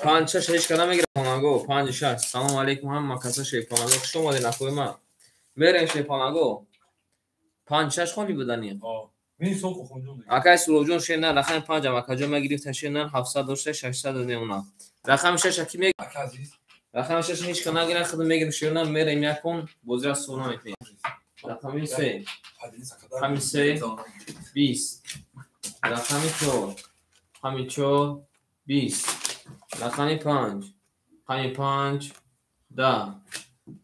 5 6 ҳеч када мегирад хонанго. 5 6. Салом алейкум ҳама каса шерпаланго. Хуш омадед акои ман. Мерем шерпаланго. 5 6 холи будани? Акай Суҳробҷон шер на рақами 5 ам акаҷон ма гирифта шер на 700 дошта 600 мемонад. Рақами 6 аки мег рақами 6 ҳеч ка нагирад худ мегирем шер на мерем якон бозира суҳ намекунем. Рақами 3. Рақами 3 20. Рақами 4. Рақами 4 20. Рақами 5. Рақами 5 10.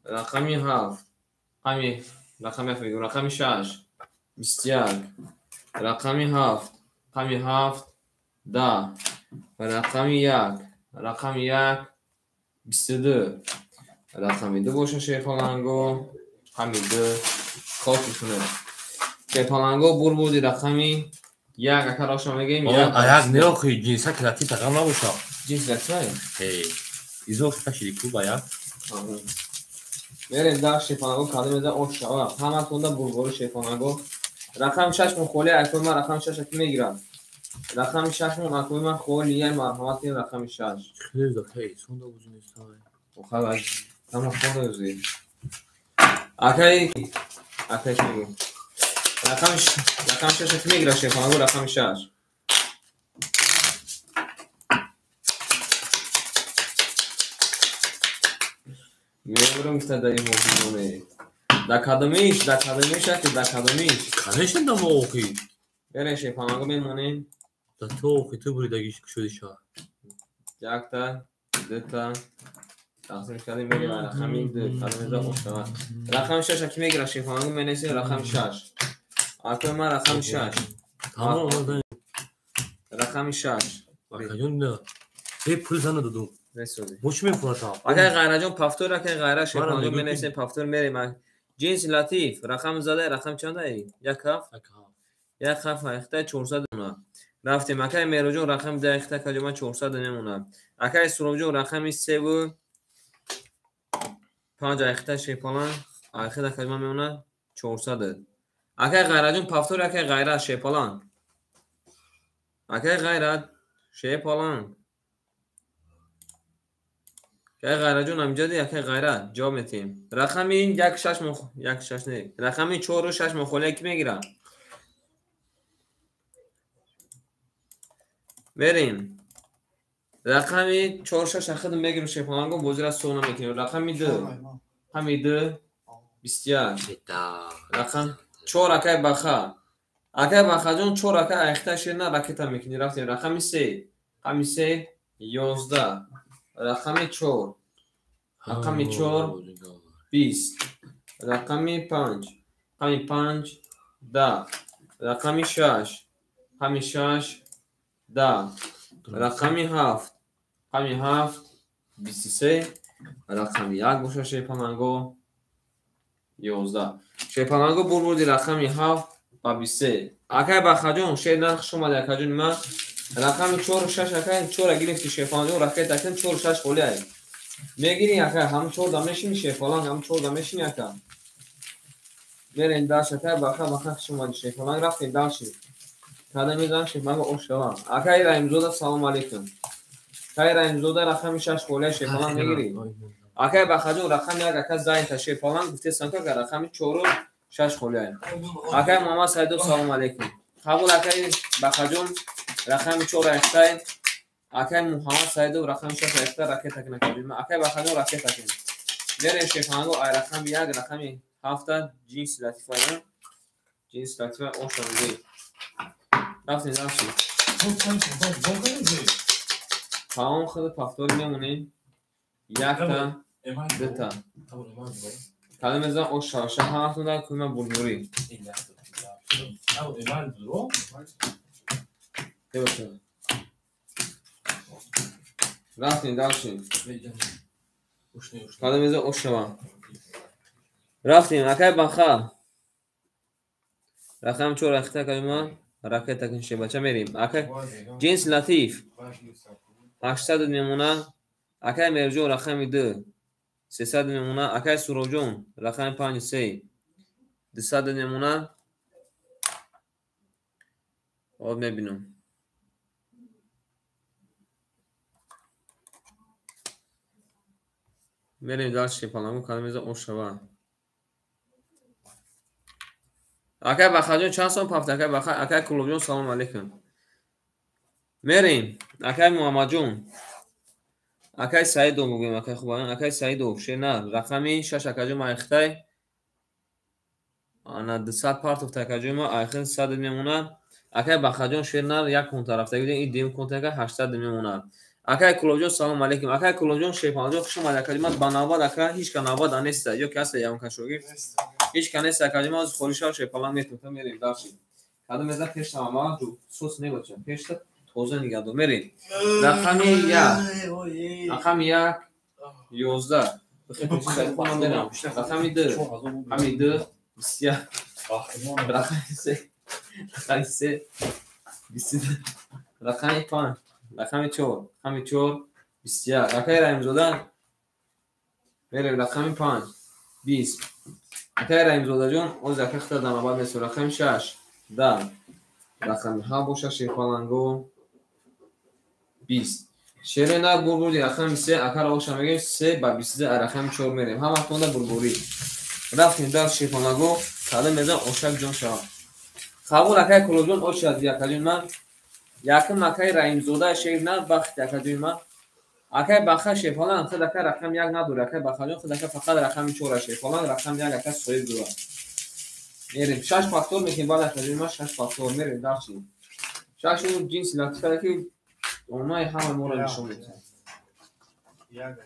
Рақами 7. Рақами 7 мегӯям. Рақами 6 21. Рақами 7. Рақами 7 10. Рақами 1. Рақами 1 22. Рақами 2 боша шерпаланго. Рақами 2 кофи кунед. Шерпаланго бурбуди рақами 1 ака роша мегӯем. Як не охи ҷинса креатив тақам набоша. Ҷинс латифа? Ҳе. Изош кашиди ку ба як. Мерем дар шефанаго кадом меза ош шава. Ҳаматонда бурбори шефанаго. Рақами 6 мон холия акои ман рақами 6 ки мегирам. Рақами 6 мон акои ман холия марҳамат кунед рақами 6. Хеле хей, сонда бузин нестай. Охай аз тама хода зи. Акай акай чӣ мегӯ? Рақами 6 ки мегирам шефанаго рақами 6. Мебурам гуфта дар ин моҳиноме. Да кадомиш, аки, да кадомиш. Конечно, да моҳи. Берем шефанаго мемонем. Да ту охи ту буридагиш кушоди ша. Якта, дута. Тақсим кардем мерем рақами 2, кадомиза ошава. Рақами 6 аки мегирам шефанаго менесем рақами 6. Акои ман рақами 6. Тамом омадан. Рақами 6. Акаҷон на. Бе пул зана додум. Бесози. Бо чӣ мефурӯшам? Акай Ғайраҷон пафтор, акай Ғайра шефанаго мегӯ ки- менесем пафтор мерем. Ҷинси Латиф рақам зада рақам чанда? 1 7 1 7 8 400 мемонад. Рафтем акай Меҳроҷон рақами 10 8 каҷома 400 мемонад. Акай Суробҷон рақами 3 ва 5 8 шепалан 8 каҷома мемонад 400. Акай Ғайраҷон пафтор, акай Ғайра шепалан. Акай Ғайрат шепалан. Акай Ғайраҷон амҷади акай Ғайрат ҷавоб метиҳем. Рақами 1 6 1 6 не. Рақами 4 6 мохолия ки мегирад? Мерем. Рақами 4 6 ахид мегирем шефанаго бозира сона мекунем. Рақами 2. Рақами 2 21. Рақам 4 акай Баха. Акай Бахаҷон 4 акай айхта ширна ракета мекунӣ. Рафтем рақами 3. Рақами 3 11. Рақами 4. Рақами 4 20. Рақами 5. Рақами 5 10. Рақами 6. Рақами 6 10. Рақами 7. Рақами 7 23. Рақами 1 боша шепананго 11. Шепананго бурбурди рақами 7 ба 23. Акай Бахаҷон шер нарх хуш омади акаҷони ман. Рақами 4 6 акай 4 гирифти шефаланҷон ракета кун 4 6 холӣ ай. Мегирӣ акай ҳам 4 да мешини шефаланг ҳам 4 да мешини ака. Мерем даш акай Баха Баха хуш омади шефаланг рафтем даши. Када мезанам шефаланг ош шава. Акай Раҳимзода салом алейкум. Акай Раҳимзода рақами 6 холӣ шефаланг мегирӣ. Акай Бахаҷон рақами 1 ака зайнта шефаланг гуфтесам ки ака рақами 4 6 холӣ ай. Акай Муҳаммад Саидов салом алейкум. Қабул акай Бахаҷон рақами 4 айхтай. Акай Муҳаммад Саидов рақами 6 айхтай ракета кина кардем. Акай Бахаҷон ракета кин. Мерем шефанго ай рақами 1 рақами 7 ҷинси латифа. Ҷинси латифа оша мегӯй. Рафтем дальше. Тамом худ пафтори мемонем. Якта, дута. Кадом мезанам ош шава. Ҳаматон дар кӯма бурбурӣ. Рафтем дальше. Кадом мезанам ош шава. Рафтем акай Баха. Рақами 4 ахта калима ракета кин шебача мерем. Акай Ҷинс Латиф 800 мемона. Акай Меҳрҷон рақами 2 300 мемона. Акай Суробҷон рақами 5 3 200 мемона. Об мебинам. Мерем дальше шепаламу кадомиза ош шава. Акай Бахаҷон чанд сом пафт? Акай Баха, акай Кулобҷон салом алейкум. Мерем. Акай Муҳаммадҷон. Акай Саидов мегӯем, акай хуб, акай Саидов шернар рақами 6 акаҷон майхтай. Ана 200 партофта акаҷон ма айхин 100 мемонад. Акай Бахаҷон шернар як конта рафта гудем, ин дем конта ака 800 мемонад. Акай Кулобҷон салом алейкум. Акай Кулобҷон шерпаланҷон хуш омадед акаҷон. Ман ба навбат ака ҳеч ка навбат нест, ё ки ҳаст ягон кас шогирд? Ҳеч ка нест акаҷон. Ман холӣ шав шерпаланг метавонам мерем дальше. Кадом мезан пеш ама сос небача. Пешта тоза нигаҳдор. Мерем. Рақами 1. Рақами 1 11. Рақами 2. Рақами 2 21. Рақами 3. Рақами 3 22. Рақами 5. Рақами 4, рақами 4, 21. Акаи Раҳимзода мерем рақами 5, 20. Акаи Раҳимзодаҷон, оз ака хита дар навбат месо. Рақами 6, 10. Рақами 7 боша шерпаланго 20. Шерои нар бурбурди рақами 3, акара оша мегем 3 ба 23, рақами 4 мерем. Ҳаматонда бурбурӣ. Рафтем дар шерпаланго, када мезан ошак ҷон шавад. Қабул акаи Кулобҷон, ош аз акаҷон ман. Якум акаи Раҳимзода шер нар бахт акаҷони ман. Акаи Баха шерпаланг худ ака рақами 1 надорад. Акаи Бахаҷон худ ака фақат рақами 4 шерпаланг, рақами 1 ака соҳиб дорад. Мерем 6 фактор мекунем, баъд акаҷони ман 6 фактор мерем дарчи. 6 ҷинси латифа ки омаи ҳама моро нишон медиҳад.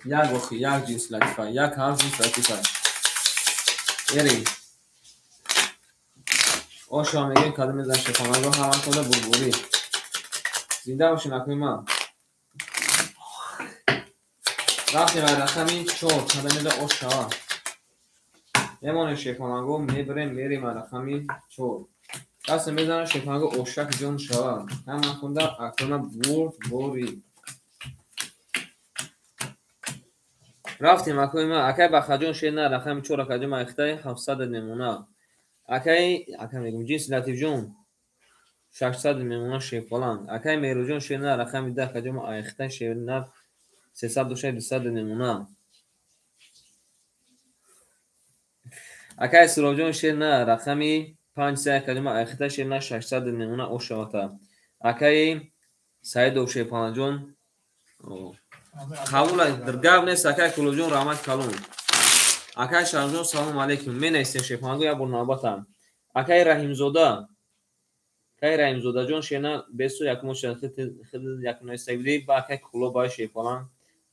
Як охи, як ҷинси латифа, як ҳарф ҷинси латифа. Мерем. Оша мегем кадом мезан шерпаланго ҳаматонда бурбурӣ. Зинда бошед акои ман. Рафтем ба рақами 4, кадом мезан ош шавад. Мемонем шерпаланго, мебарем, мерем ба рақами 4. Даст мезанам шерпаланго ошак ҷон шавад. Ҳаматонда акои бурбурӣ. Рафтем акои ман. Акаи Бахаҷон шер на рақами 4 акаҷон ман ихтаи 700 мемона. Акаи, ака мегум, ҷинси Латифҷон 600 мемона шерпаланг. Акаи Меҳрӯҷон шер на рақами 10 акаҷон ман ихтаи шер на 300 дошта 200 мемона. Акаи Суробҷон шер на рақами 5 3 акаҷон ман ихтаи шер на 600 мемона ошавата. Акаи Саидов шерпалангҷон қабул гап нест. Акаи Кулобҷон раҳмат калон. Акаи Шаҳрҷон салом алейкум. Менависем шерпаланго як бор навбатам. Акаи Раҳимзода, акаи Раҳимзодаҷон шерна бесу якум якум нависагӣ ба акаи Кулоб ба шерпаланг.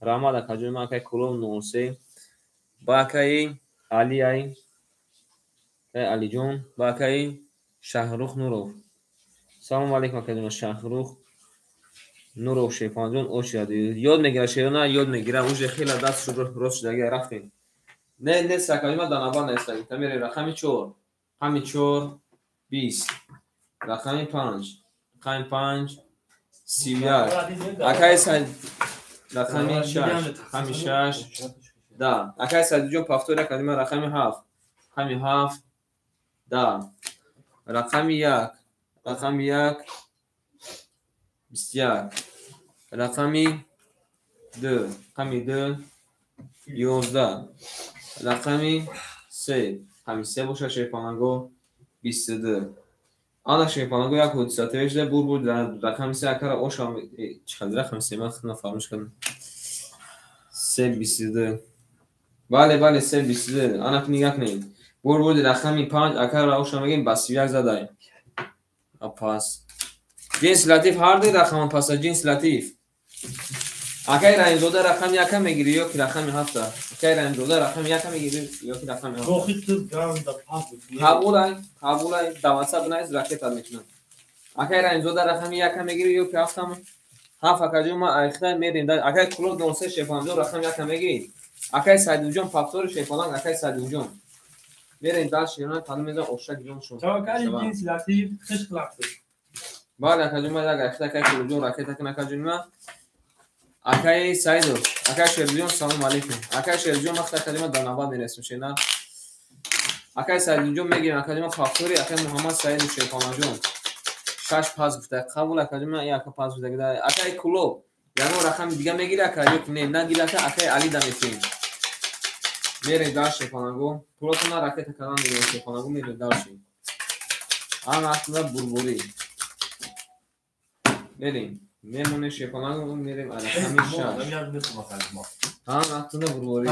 Раҳмат акаҷон ман акаи Кулоб 03 ба акаи Али ай, акаи Алиҷон ба акаи Шаҳрух Нуров. Салом алейкум акаҷон Шаҳрух Нуров шерпалангҷон ошиад. Ёд мегира шерона, ёд мегира. Уже хела даст рост шудагӣ рафтем. Не, нест акаҷон ман дар навбат нависагӣ. Та мерем рақами 4, рақами 4, 20, рақами 5, рақами 5, 31. Акаи Саид рақами 6, рақами 6, 10. Акаи Саидҷон повтор акаҷон ман рақами 7, рақами 7, 10. Рақами 1, рақами 1, 21. Рақами 2, рақами 2, 11. Рақами 3, рақами 3 боша шерпаланго 22. Ана шерпаланго як ҳодиса тевешда бур рақами 3 акара оша чӣ рақами 3 ман худам фаромӯш кардам. 3 22. Бале, бале 3 22. Ана нигоҳ кунед. Бур рақами 5 акара оша мегем ба 31 задай. Пас. Ҷинси латиф ҳар ду рақам паса ҷинси латиф. Акаи Раҳимзода рақами 1 мегири ё ки рақами 7? Акаи Раҳимзода рақами 1 мегири ё ки рақами 7? Охи ту ганда пас. Қабулай, қабулай, дар WhatsApp навис ракета мекунам. Акаи Раҳимзода рақами 1 мегири ё ки 7? 7 акаҷон ман айхта мерем. Акаи Кулоб 03 шерпалангҷон рақами 1 мегири. Акаи Саидуҷон повтори шерпаланг акаи Саидуҷон. Мерем дар шерона кадом мезан ошак ҷон шуд. Таваккали ҷинси латиф хиш лақс. Бале акаҷон ман як айхта акаи Кулобҷон ракета кун акаҷон ман. Акаи Саидов, акаи Шерҷон салом алейкум. Акаи Шерҷон вақт акаҷон ман дар навбат мерасем шена. Акаи Саидҷон мегирем акаҷон ман повтори акаи Муҳаммад Саидов шерпалангҷон. 6 пас гуфта. Қабул акаҷон ман як пас гуфта. Акаи Кулоб ягон рақами дига мегири ака ё ки не нагири ака акаи Али да метиҳем. Мерем дар шерпаланго. Пулотона ракета кардан мегирем шерпаланго мерем дарши. Ана аслда бурбурӣ. Мерем. Мемонем шерпаланго мерем рақами 6. Ана аслда бурбурӣ.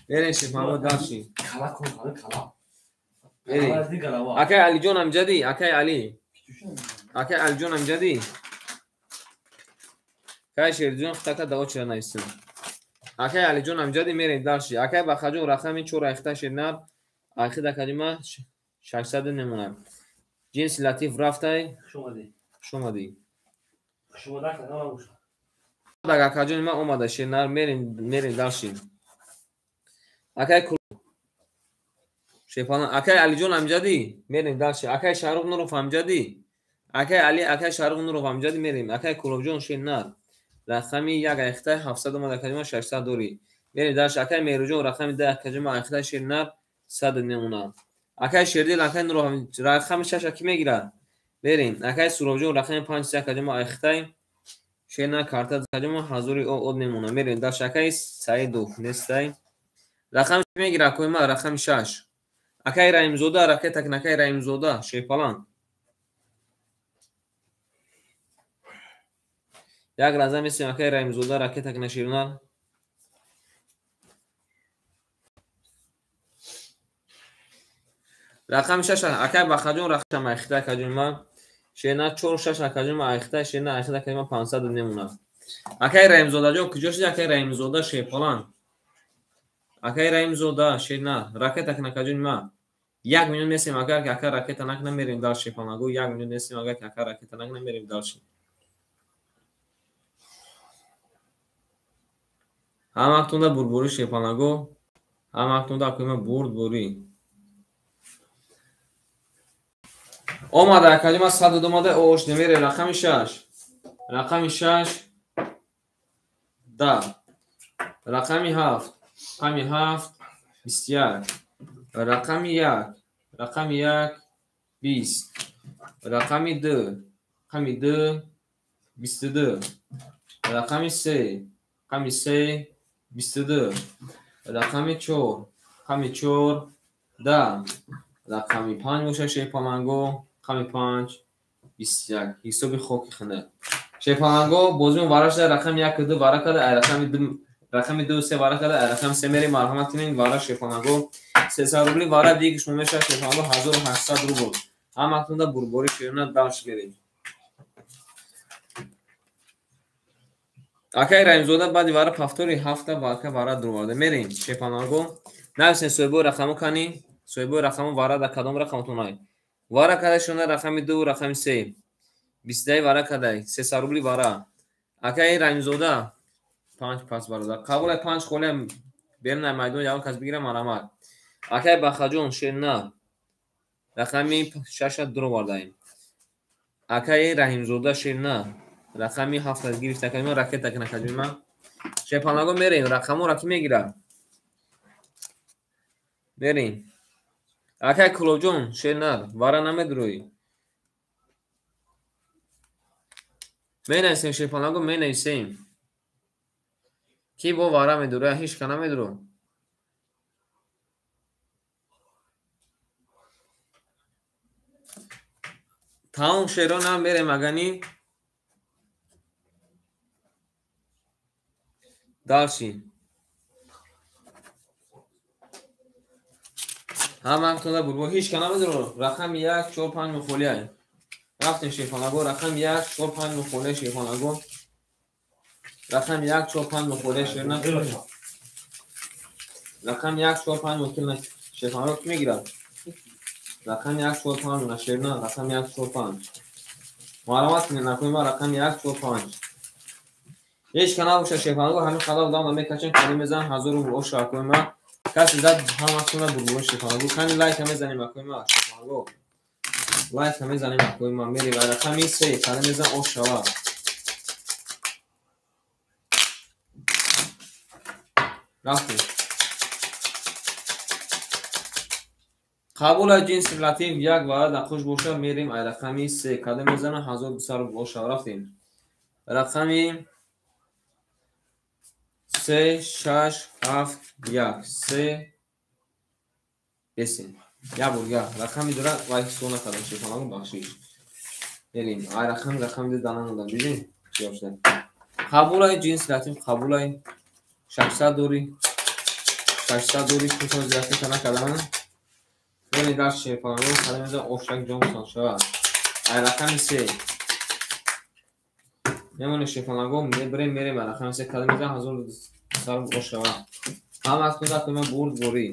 Мерем шерпаланго дарши. Акаи Алиҷон амҷадӣ, акаи Али. Акаи Алиҷон амҷадӣ. Акаи Шерҷон хитака даво чира нависем. Акаи Алиҷон амҷадӣ мерем дарши. Акаи Бахаҷон рақами 4 айхта шернар. Айхида калима 600 мемонад. Ҷинси латиф рафтай. Хуш омадӣ. Акаҷони ман омада шернар мерем, мерем дарши. Акаи шерпаланг, акаи Алиҷон амҷадӣ мерем дарши. Акаи Шаҳрух Нуров амҷадӣ. Акай Али, акай Шаруқ Нуров ҳамҷади мерем. Акай Кулобҷон шер нар. Рақами 1 айхтай 700 омад акаҷума 600 дорӣ. Мерем дальше. Акай Меҳруҷон рақами 10 акаҷума айхтай шер нар 100 мемонад. Акай Шердил, акай Нуров рақами 6 ки мегирад? Мерем. Акай Суробҷон рақами 5 акаҷума айхтай шер нар карта акаҷума 1000 од мемонад. Мерем дальше. Акай Саидов нестай. Рақами мегирад акои ма рақами 6. Акай Раимзода ракета акай Раимзода шерпалан. Як лаҳза месем акай Раимзода ракета кна шернар. Рақами 6 акай Бахаҷон рақам айхта акаҷон ма шернар 4 6 акаҷон ма айхта шернар айхта акаҷон ма 500 мемонад. Акай Раимзодаҷон куҷо шуди акай Раимзода шерпалан? Акай Раимзода шернар ракета кна акаҷон ма 1 миллион месем агар ки ака ракета накна мерем дальше шерпаланго 1 миллион месем агар ки ака ракета накна мерем дальше. Ҳамактонда бурборӣ шерпалаго, ҳамактонда акоима бурдборӣ. Омада акаҷума 100 омада ош немере рақами 6. Рақами 6 10. Рақами 7, рақами 7 21. Рақами 1, рақами 1 20. Рақами 2, рақами 2 22. Рақами 3, рақами 3 22. Рақами 4, рақами 4 10. Рақами 5 боша шерпаланго, рақами 5 21. Ҳисоби хоки хина. Шерпаланго бозимо вара шуда рақами 1 2 вара карда, ай рақами 2 рақами 2 3 вара карда, ай рақами 3 мерем марҳамат кунед вара шерпаланго 300 рубли вара дигаш мешавад шерпаланго 1800 рубл. Ҳаматонда бурборӣ шерна дальше мерем. Акай Раимзода баъди вара пафтори ҳафта вака вара дуроварда. Мерем шерпаланго. Нависен соҳибои рақамо кани, соҳибои рақамо вара дар кадом рақамотон ай? Вара карда шона рақами 2 рақами 3. 22 вара кардай, 300 рубли вара. Акай Раимзода 5 пас бародар. Қабулай 5 холиам берун ай майдон ягон кас бигира марҳамат. Акай Бахаҷон шернар рақами 6 дуровардаем. Акай Раҳимзода шернар рақами 7 гирифта акаҷума ракета кна акаҷума. Шерпалаго мерем рақаморо ки мегирад? Мерем. Акай Кулобҷон шернар вара намедурӯӣ. Менависем шерпалаго менависем. Ки бо вара медурӯ? Ҳеҷ ка намедурӯ. Тамом шерона мерем агани. Дальше. Ҳаматонда бурбо ҳеҷ ка намедурӯ. Рақами 1 4 5 мухолия. Рафтем шерпалаго рақами 1 4 5 мухолия шерпалаго. Рақами 1 4 5 мухолия шерна. Рақами 1 4 5 мухолия шерпалаго ки мегирад? Рақами 1 4 5 на шерна рақами 1 4 5. Маълумот кунед накунед рақами 1 4 5. Ҳеҷ ка набошад шерпалаго ҳамин қадар одам мекашем кани мезанам 1000 рубл ош акои ма. Касе зад ҳаматонда бурборӣ шерпалаго. Кани лайка мезанем акои ма шерпалаго. Лайка мезанем акои ма мерем рақами 3 кани мезанам ош шава. Рафтем. Қабул ай ҷинси латиф як вара дар хуш боша мерем ай рақами 3 кадом мезанам 1200 рубл ош шава. Рафтем. Рақами 3 6 7 1 3 бесем. Як бор дигар рақами дора вай ҳисоб накардам шерпалаго бахшиш. Мерем ай рақами ду дана надам дидем чӣ шуда. Қабул ай ҷинси латиф қабул ай 600 дорӣ 600 дорӣ кутон зиёфат накардам. Мерем дар шерпалаго кадом мезанам ошак ҷон шава. Ай рақами 3 мемонем шерпалаго мебарем мерем ай рақами 3 кадом мезанам 1200 рубл ош шава. Ҳаматонда акои ма бурдборӣ.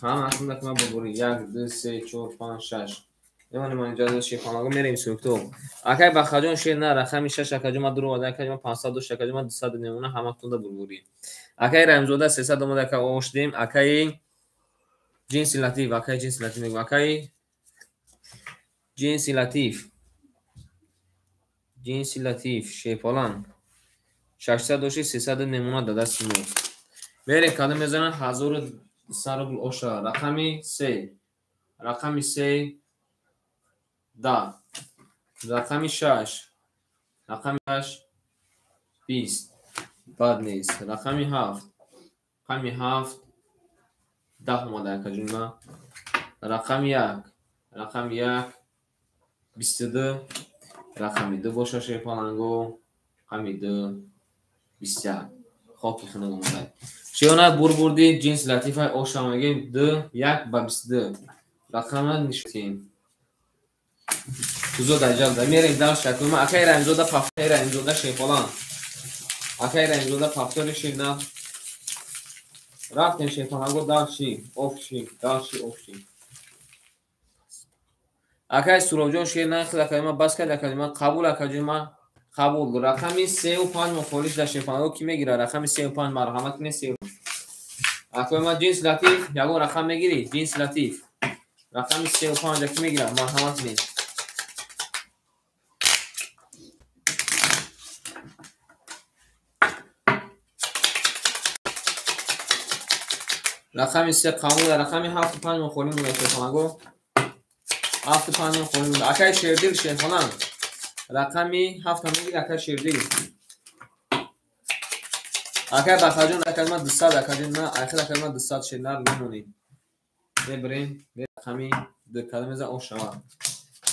Ҳаматонда акои ма бурдборӣ. 1 2 3 4 5 6. Мемонем ма инҷа шерпалаго мерем сӯкту. Акай Бахаҷон шернар рақами 6 акаҷон ма дуроварда акаҷон ма 500 дошт акаҷон ма 200 мемона ҳаматонда бурдборӣ. Акай Раҳимзода 300 омада ака ош дем. Акай ҷинси латиф, акай ҷинси латиф мегӯм. Акай Ҷинси латиф. Ҷинси латиф шерпаланг. 600 дошти 300 мемонад дар дасти мо. Мерем кадом мезанад 1200 рубл оша. Рақами 3. Рақами 3 10. Рақами 6. Рақами 6 20. Бад нест. Рақами 7. Рақами 7 10 омада акаҷунма. Рақами 1. Рақами 1 22. Рақами 2 боша шерпаланго. Рақами 2 21. Хоки хунук омада. Шиёна бурбурди ҷинси латифа оша мегем 2 1 ба 22. Рақама нишотем. Тузо даҷал да мерем дальше акума акай Раимзода пафтай Раимзода шерпаланг. Акай Раимзода пафтори ширна. Рафтем шерпаланго дальше офши дальше офши. Акай Суробҷон ширна хел акай ма бас кард акай ма қабул акаҷон ма қабул. Рақами 3 ва 5 мухолиф дар шерпаланго ки мегирад? Рақами 3 ва 5 марҳамат кунед 3. Акай ма ҷинс латиф ягон рақам мегирӣ? Ҷинс латиф. Рақами 3 ва 5 ки мегирад? Марҳамат кунед. Рақами 3 қабул. Рақами 7 ва 5 мухолиф дар шерпаланго. 7 ва 5 мухолиф. Акай Шердил шерпаланг. Рақами 7 мегирад акай Шердил. Акай Бахаҷон акай ма 200 акаҷон ма ахир акай ма 200 шернар мемонем. Мебарем рақами 2 кадом мезан ош шавад.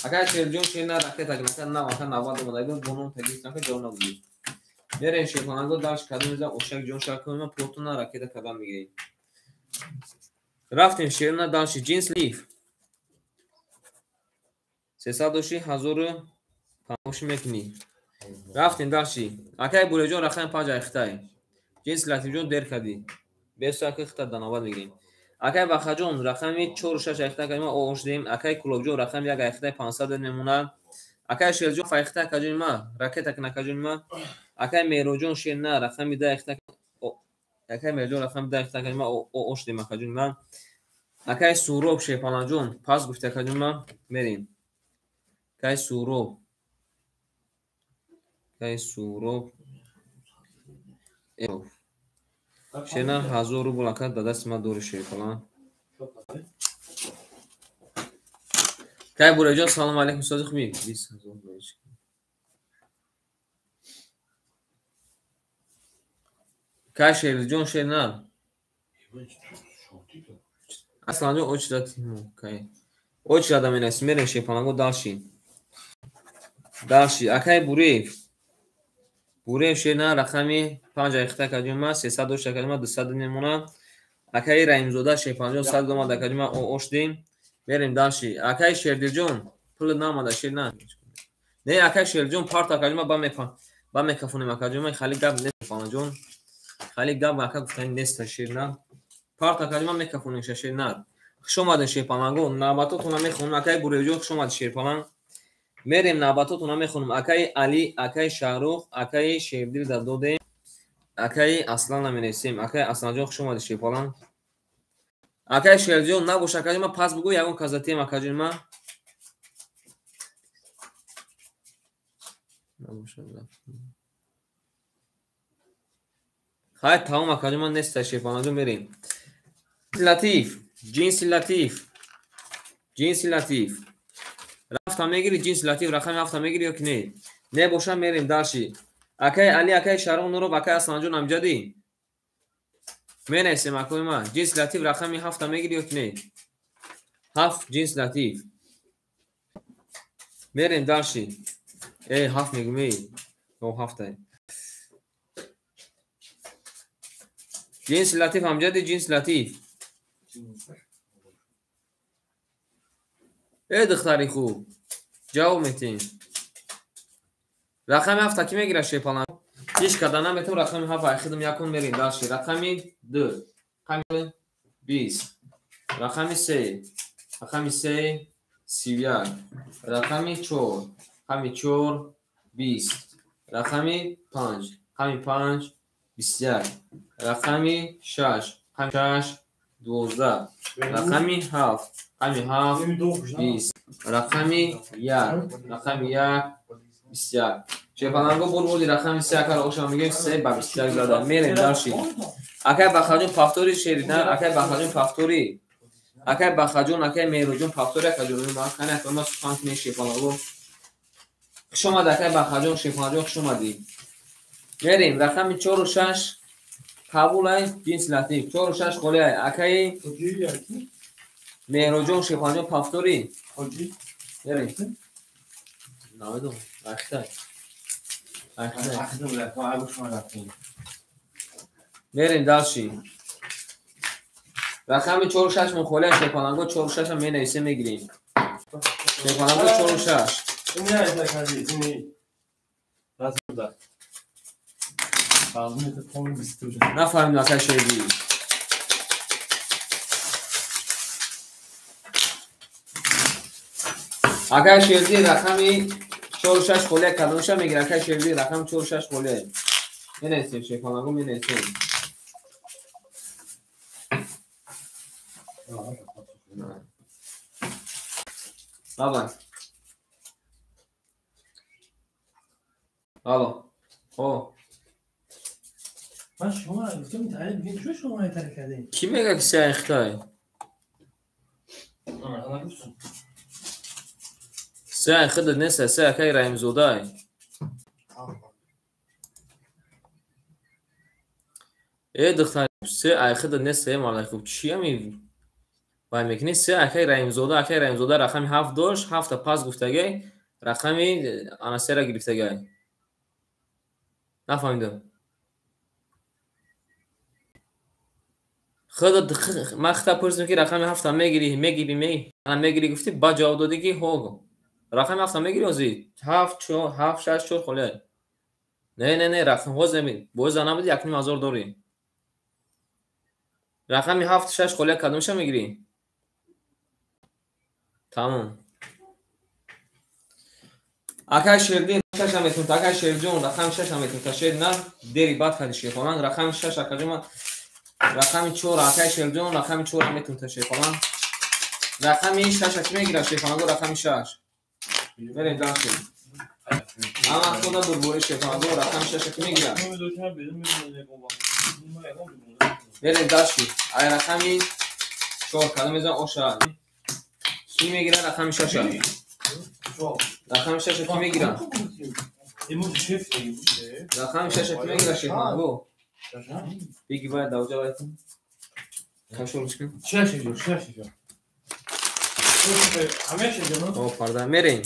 Акай Шерҷон шернар ракета нака на ака 90 омада бо ном тагирифтан ка ҷавоб надодӣ. Мерем шерпаланго дальше кадом мезан ошак ҷон шакума плотона ракета кадам мегирем. Рафтем шерна дальше ҷинс лиф. 300 доши 1000 мекунӣ. Рафтем дальше. Акай Буреҷон рақами 5 айхтай. Ҷинси Латифҷон дер кардӣ. Бесаки хита дар навбат мегирем. Акай Бахаҷон рақами 4 6 айхтай кардем ма ош дем. Акай Кулобҷон рақами 1 айхтай 500 мемонад. Акай Шерҷон айхтай акаҷон ма ракета кун акаҷон ма. Акай Меҳроҷон шер на рақами 10 айхтай. Акай Меҳроҷон рақами 10 айхтай кардем ма ош дем акаҷон ма. Акай Суроб Шерпаланҷон пас гуфти акаҷон ма мерем. Акай Суроб. Акай Суроб. Шерна 1000 рубл ака дар дасти ма дори шерпалан. Кай Буреҷон салом алейкум сози хуби 20000. Кай Шерҷон шерна. Асланҷон очрат кай. Очрат менасим мерем шерпаланго дальше. Дальше акай Буреев. Буреев шерна рақами 5 айхта акаҷон ма 300 дошт акаҷон ма 200 мемонад. Акай Раимзода шерпаланҷон 100 омад акаҷон ма ош дем. Мерем дальше. Акай Шердилҷон пул наомада шерна. Не акай Шердилҷон парт акаҷон ма ба мекафонем акаҷон ма хали гап нест паланҷон. Хали гап ака гуфтани нест шерна. Парт акаҷон ма мекафонем шерна. Хуш омадед шерпаланго. Навбатотона мехонем акай Буреевҷон хуш омадед шерпаланг. Мерем навбатотона мехонем акай Али, акай Шаҳрух, акай Шердил да додем. Акай Аслан наменависем. Акай Асланҷон хуш омадед шерпаланг. Акай Шерҷон набош акаҷон ма пас бугӯ ягон казатем акаҷон ма. Хай тамом акаҷон ма нест шерпаланҷон мерем. Латиф, ҷинси латиф. Ҷинси латиф. Рафта мегири ҷинси латиф рақами 7 мегири ё ки не? Не боша мерем дальше. Акай Али, акай Шаҳрух Нуров, акай Асланҷон амҷадӣ. Менависем акои ма. Ҷинси латиф рақами 7 мегири ё ки не? 7 ҷинси латиф. Мерем дальше. 7 мегӯм эй. О 7. Ҷинси латиф амҷадӣ ҷинси латиф. Эй духтари хуб. Ҷавоб метиҳем. Рақами 7 ки мегирад шерпаланг? Ҳеҷ када наметавон рақами 7 айхидам якун мерем дальше. Рақами 2, рақами 20, рақами 3, рақами 3 31, рақами 4, рақами 4 20, рақами 5, рақами 5 21, рақами 6, рақами 6 12. Рақами 7. Рақами 7 20. Рақами 1. Рақами 1 21. Шефаланго бурбуди рақами 3 акар оша мегем 3 ба 21 зада. Мерем дальше. Акай Бахаҷон повтори шеридан, акай Бахаҷон повтори. Акай Бахаҷон, акай Меҳруҷон повтори акаҷон. Ма кана акай ма сухан кунем шефаланго. Хуш омад акай Бахаҷон, шефаланҷон хуш омадӣ. Мерем рақами 4 ва 6 қабулай ҷинси латиф. 4 ва 6 холиай. Акай Меҳруҷон, шефаланҷон повтори. Мерем. Намедонам. Ахтай. Мерем дальше. Рақами 4 ва 6 мухолия шефаланго 4 ва 6 менависем мегирем. Шефаланго 4 ва 6. Нафаҳмидам акай Шерди. Акай Шерди рақами 4 ва 6 холия кадомша мегирад? Акай Шерди рақами 4 ва 6 холия. Менависем шефаланго менависем. Давай. Алло. О. من شما را گفتم میتعلیم میگه چون شما میتعلیم کردین؟ کی میگه که سه اختای؟ سه خودت نیست، سه اکای رحیم زودای. ای دختر سه ای خودت نیست، مالای خوب چی همی؟ وای میکنی سه اکای رحیم زوده، اکای رحیم زوده رقم 7 داشت، 7 پس گفتگی، رقمی انا سه را گرفتگی. نفهمیدم. خودت من خطا پرسیدم که رقم 7 میگیری میگیری می انا میگیری گفتی با جواب دادی که هو رقم 7 میگیری ازی 7 4 7 6 4 خله. نه نه نه رقم هوز نمی باز نبودی 1.5 داری. رقم 7 6 خله کدومش میگیری؟ تمام. اکای شیردین 6 هم میتون اکای شیرجون رقم 6 هم میتون تا شیر نه دیری باد خدی شیخونان رقم 6 اکای رقم 4 اکای شیرجون رقم 4 هم میتون تا شیخونان رقم 6 اکی میگیره شیخونان رقم 6 بریم داخل. اما خدا بربوری شیخونان رقم 6 اکی میگیره بریم داخل. ای رقم 4 کدوم میزن اوشا کی میگیره رقم 6 رقم 6 کی میگیره رقم 6 کی میگیره شیخونان بگی باید دوجه باید کشورش کن 6 6 او پرده میریم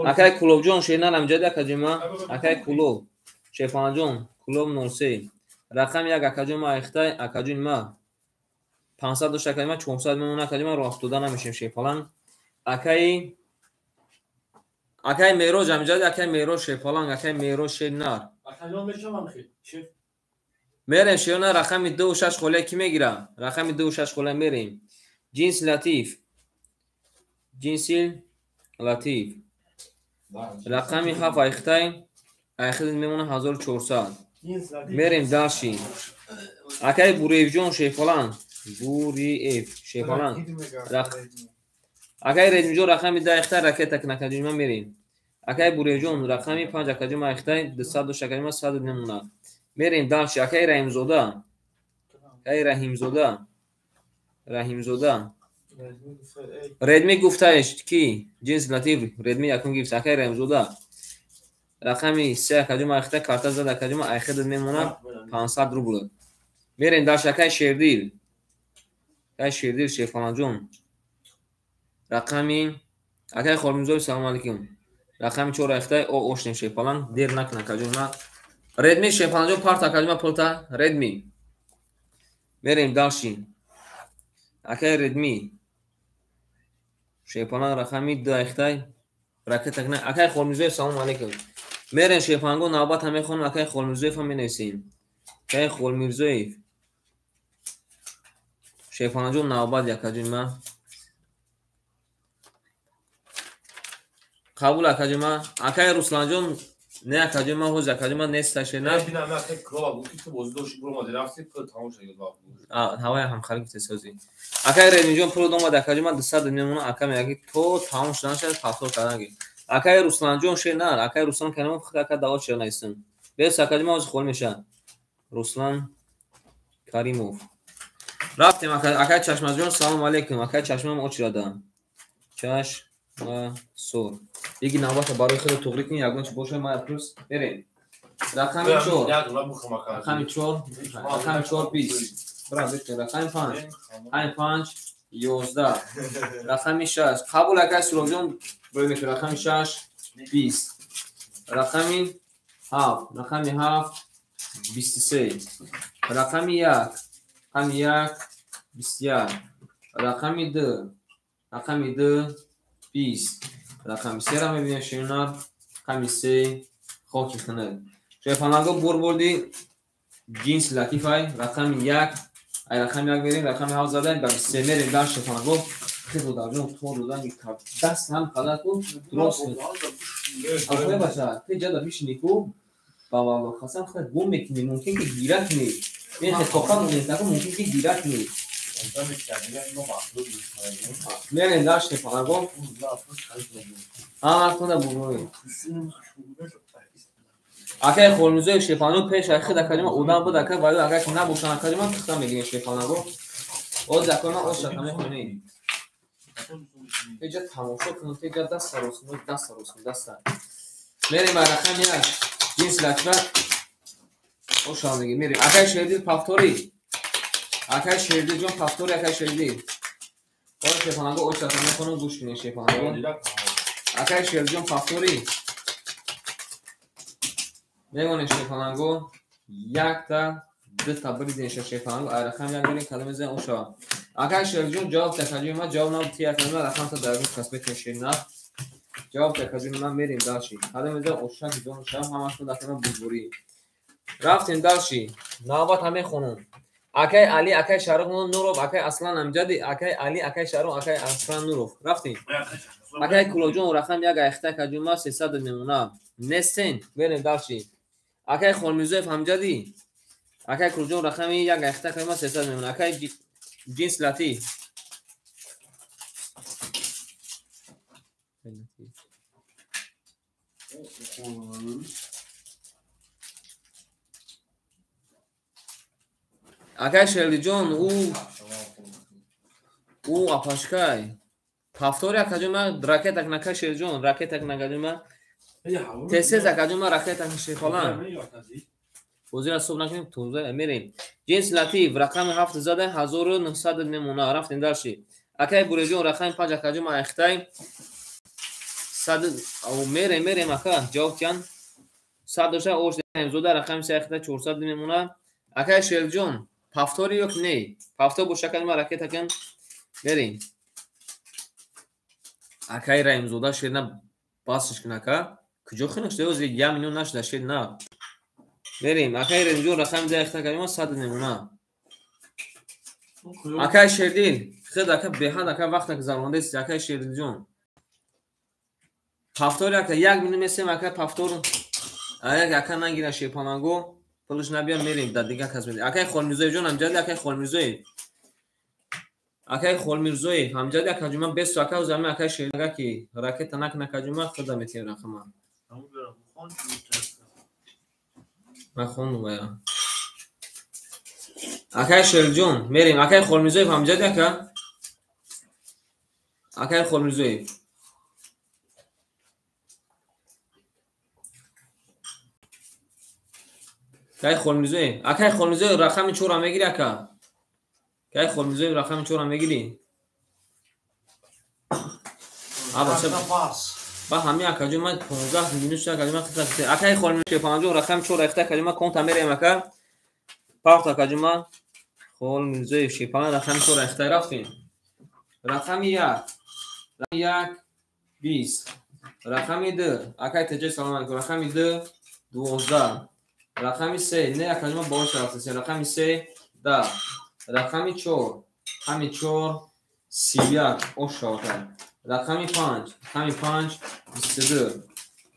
اکای کلوب جون شینان امجد اکاجما اکای کلوب شیفان جون کلوب 03 رقم 1 اکاجما اختای اکاجون ما 500 داشت اکاجما 400 میمونه اکاجما رو افتاده نمیشیم شیفالان اکای اکای میروج امجد اکای میروج شیفالان اکای میروج شینار میریم شیرنا رقم 2 و 6 خله کی میگیره؟ رقم 2 و 6 خله میریم. جنس لطیف جنس لطیف رقم 7 اختای اخیر میمونه 1400. میریم داشی اکای بوریف جون شیفالان بوریف شیفالان اکای رجم جون رقم 10 اختای رکت تک میریم. اکای بوریف جون رقم 5 اکاجم اختای 200 شکرما 100 نمونه. میریم داشی اکای رحیم زوده اکای رحیم زوده رحیم زوده ردمی گفتهش کی جنس لطیف ردمی یکم گفت اکای رحیم زوده رقمی 3 اکاجم اخته کارت زد اکاجم اخید میمونه 500 روبل. میریم داشی اکای شیردیل اکای شیردیل شیفان جون رقمی اکای خورمزوی سلام علیکم رقم 4 اخته او اوشنیم شیفالان دیر نکنه اکاجم ردمی شیفالان جون پارت اکاجم پولتا ردمی میریم داشی اکای ردمی شیفالان رقمی 2 اخته رکت اکنه اکای خورمزوی سلام علیکم میریم شیفالان نوبت هم میخونم اکای خورمزوی هم مینویسیم اکای خورمیرزوی شیفالان جون نوبت اکاجم ما قبول اکاجما اکای русланҷон Не акаҷон, ман ҳозир акаҷон ман неста шена. Ҳавая ҳамхали гуфте созӣ. Акай Рединҷон пул омад акаҷон ман 200 мемона ака мегаки то тамом шудан шад пафтор кардан ги. Акай Русланҷон шена, акай Руслан Каримов худ ака давот шуда наистам. Бес акаҷон ман ҳозир холӣ мешавам. Руслан Каримов. Рафтем акай Чашмаҷон, салом алейкум. Акай Чашмам очирада. Чашмасор. Иги навбата барои хеле туғрӣ кунӣ, ягон чи боша мая плюс берем. Рақами 4. Рақами 4, рақами 4 20. Бра, бикун рақами 5. Рақами 5 11. Рақами 6. Қабул акай Суробҷон, брои мекунӣ рақами 6 20. Рақами 7, рақами 7 23. Рақами 1, рақами 1 21. Рақами 2, рақами 2 20. Рақами 3-ро мебинем шунар, рақами 3 хоки хунук. Шефанаго бурбурди ҷинси латифай, рақами 1, ай рақами 1 мерем, рақами 7 задаем, ба 23 мерем дар шефанаго. Хеле дарҷон тор додан даст ҳам қадар ку дурост. Акои бача, те ҷада бишини ку ба валло қасам хеле гум мекунӣ, мумкин ки гира кунӣ. Мен хеле тоқат мекунам, мумкин ки гира кунӣ. Мерем дар шефанаго. Ҳама кунда бурӯй. Акай Холмизоев шефанаго пеш ай хид акаҷима одам буд ака вале агар ки набошан акаҷима пухта мегирем шефанаго. Оз акои ман оз шака мехонӣ. Теҷа тамошо кун, теҷа даст сарос кун, даст сарос кун, даст сар. Мерем ба рақами 1. Ҷинс латифа. Ошал мегирем. Мерем. Акай Шердил пафторӣ. Акай Шердил ҷон пафторӣ, акай Шердил. Оз шефанаго оз шака мехонам, гӯш кунед шефанаго. Акай Шердилҷон пафторӣ. Мемонем шефанаго. Якта, дута биридем шефанаго. Ай рақам як мерем, кадом мезанем ошава. Акай Шердилҷон ҷавоб такаҷӯи ман ҷавоб набуд, ти акай ман рақамта дар рӯз кас метавонем шерина. Ҷавоб такаҷӯи ман мерем дальше. Кадом мезанем оша ҷон шава, ҳамашон дар кадом бурбурӣ. Рафтем дальше. Навбат ҳам мехонам. Акай Али, акай Шарух Нуров, акай Аслан Амҷади, акай Али, акай Шарух, акай Аслан Нуров. Рафтем. Акай Кулоҷон рақам 1 айхта каҷума 300 мемона. Нестен, мерем дальше. Акай Холмирзоев Амҷади, акай Кулоҷон рақами 1 айхта каҷума 300 мемона. Акай ҷинс латиф. Акай Шерлиҷон, ӯ апашкай. Пафтори акаҷон ман ракетак нака Шерлиҷон, ракетак накаҷон ман. Тез-тез акаҷон ман ракетак шефалан. Ҳозир ҳисоб накунем, тоза мерем. Ҷинс латиф рақами 7 зада 1900 мемона. Рафтем дальше. Акай Буреҷон рақами 5 акаҷон ман айхтай. 100 мерем ака, ҷавоб тиян. 100 доша ош зода рақами 3 айхтай 400 мемона. Акай Шерлиҷон пафтори ё не? Пафтор боша акаҷон ман ракета кан мерем. Акай Раимзода шерна басш кун ака. Куҷо хунаш? Ҳозир 1 миллион нашуда шерна. Мерем. Акай Раимҷон рақами 2 айхта кардем 100 мемона. Акай Шердил, худ ака беҳад ака вақта гузарондест акай Шердилҷон. Пафтори ака 1 миллион месем ака пафтор. Аяк ака нагира шепанаго. Пулш набия мерем дар дигар кас медем. Акай Холмирзоевҷон ҳамҷади акай Холмирзоев. Акай Холмирзоев ҳамҷади акаҷон ман бесу ака ӯзами акай Шердил ки ракета накна акаҷон ман худам метиҳам рақама. Ман хондум ая. Акай Шердилҷон мерем. Акай Холмирзоев ҳамҷади ака. Акай Холмирзоев. Акай Холмирзоев. Акай Холмирзоев рақами 4-ро мегири ака. Акай Холмирзоев рақами 4-ро мегири. Аба ба ҳами акаҷон ман 15 минус акаҷон ман хитра. Акай Холмирзоев 50 рақами 4 айхта акаҷон ман конта мерем ака. Парт акаҷон ман Холмирзоев 50 рақами 4 айхта рафтем. Рақами 1. Рақами 1 20. Рақами 2. Акай Теҷай салом алейкум. Рақами 2 12. Рақами 3 не акаҷон ман боло рафтем. Рақами 3 10. Рақами 4. Рақами 4 31 ошава. Рақами 5. Рақами 5 22.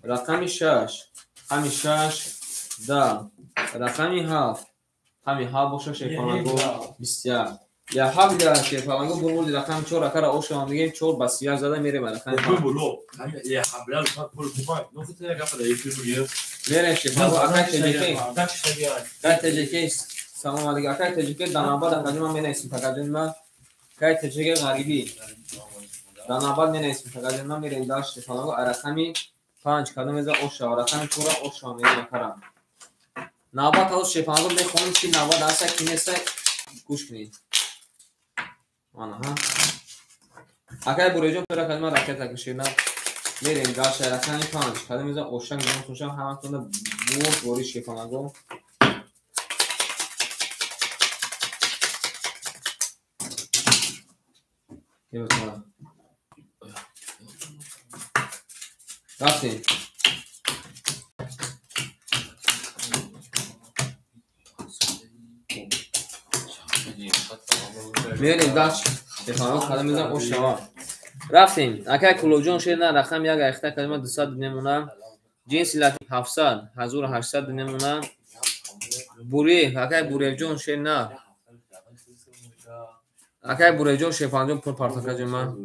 Рақами 6. Рақами 6 10. Рақами 7. Рақами 7 боша шерпаланго 21. Я ҳабля шерпаланго бурбурди рақами 4 акара ошава мегем 4 ба 31 зада мерем рақами 7. Мерем шерпаланго акай ТЖК. Акай ТЖК салом алейкум. Акай ТЖК данабад акаҷон ман менависем такаҷон ман. Акай ТЖК ғарибӣ. Данабад менависем такаҷон ман мерем дар шерпаланго рақами 5 кадом меза ошава рақами 4 ошава мегем акара. Навбат ҳоз шерпаланго мехонем чи навбат аста ки неста гӯш кунед. Анаҳа. Акай Буреҷон пера калима ракета кушена. Мерем гаша рақами 5. Кадом меза ошан гирон ҳаматонда бурд бори шерпаланго. Рафтем. Мерем дач. Шерпаланго кадом меза ошава. Рафтем. Акай Кулобҷон шерна рақам 1 айхта калима 200 мемона. Ҷинси латиф 700, 1800 мемона. Буриев, акай Буриевҷон шерна. Акай Буриевҷон шерпаланҷон пул партофка ҷума.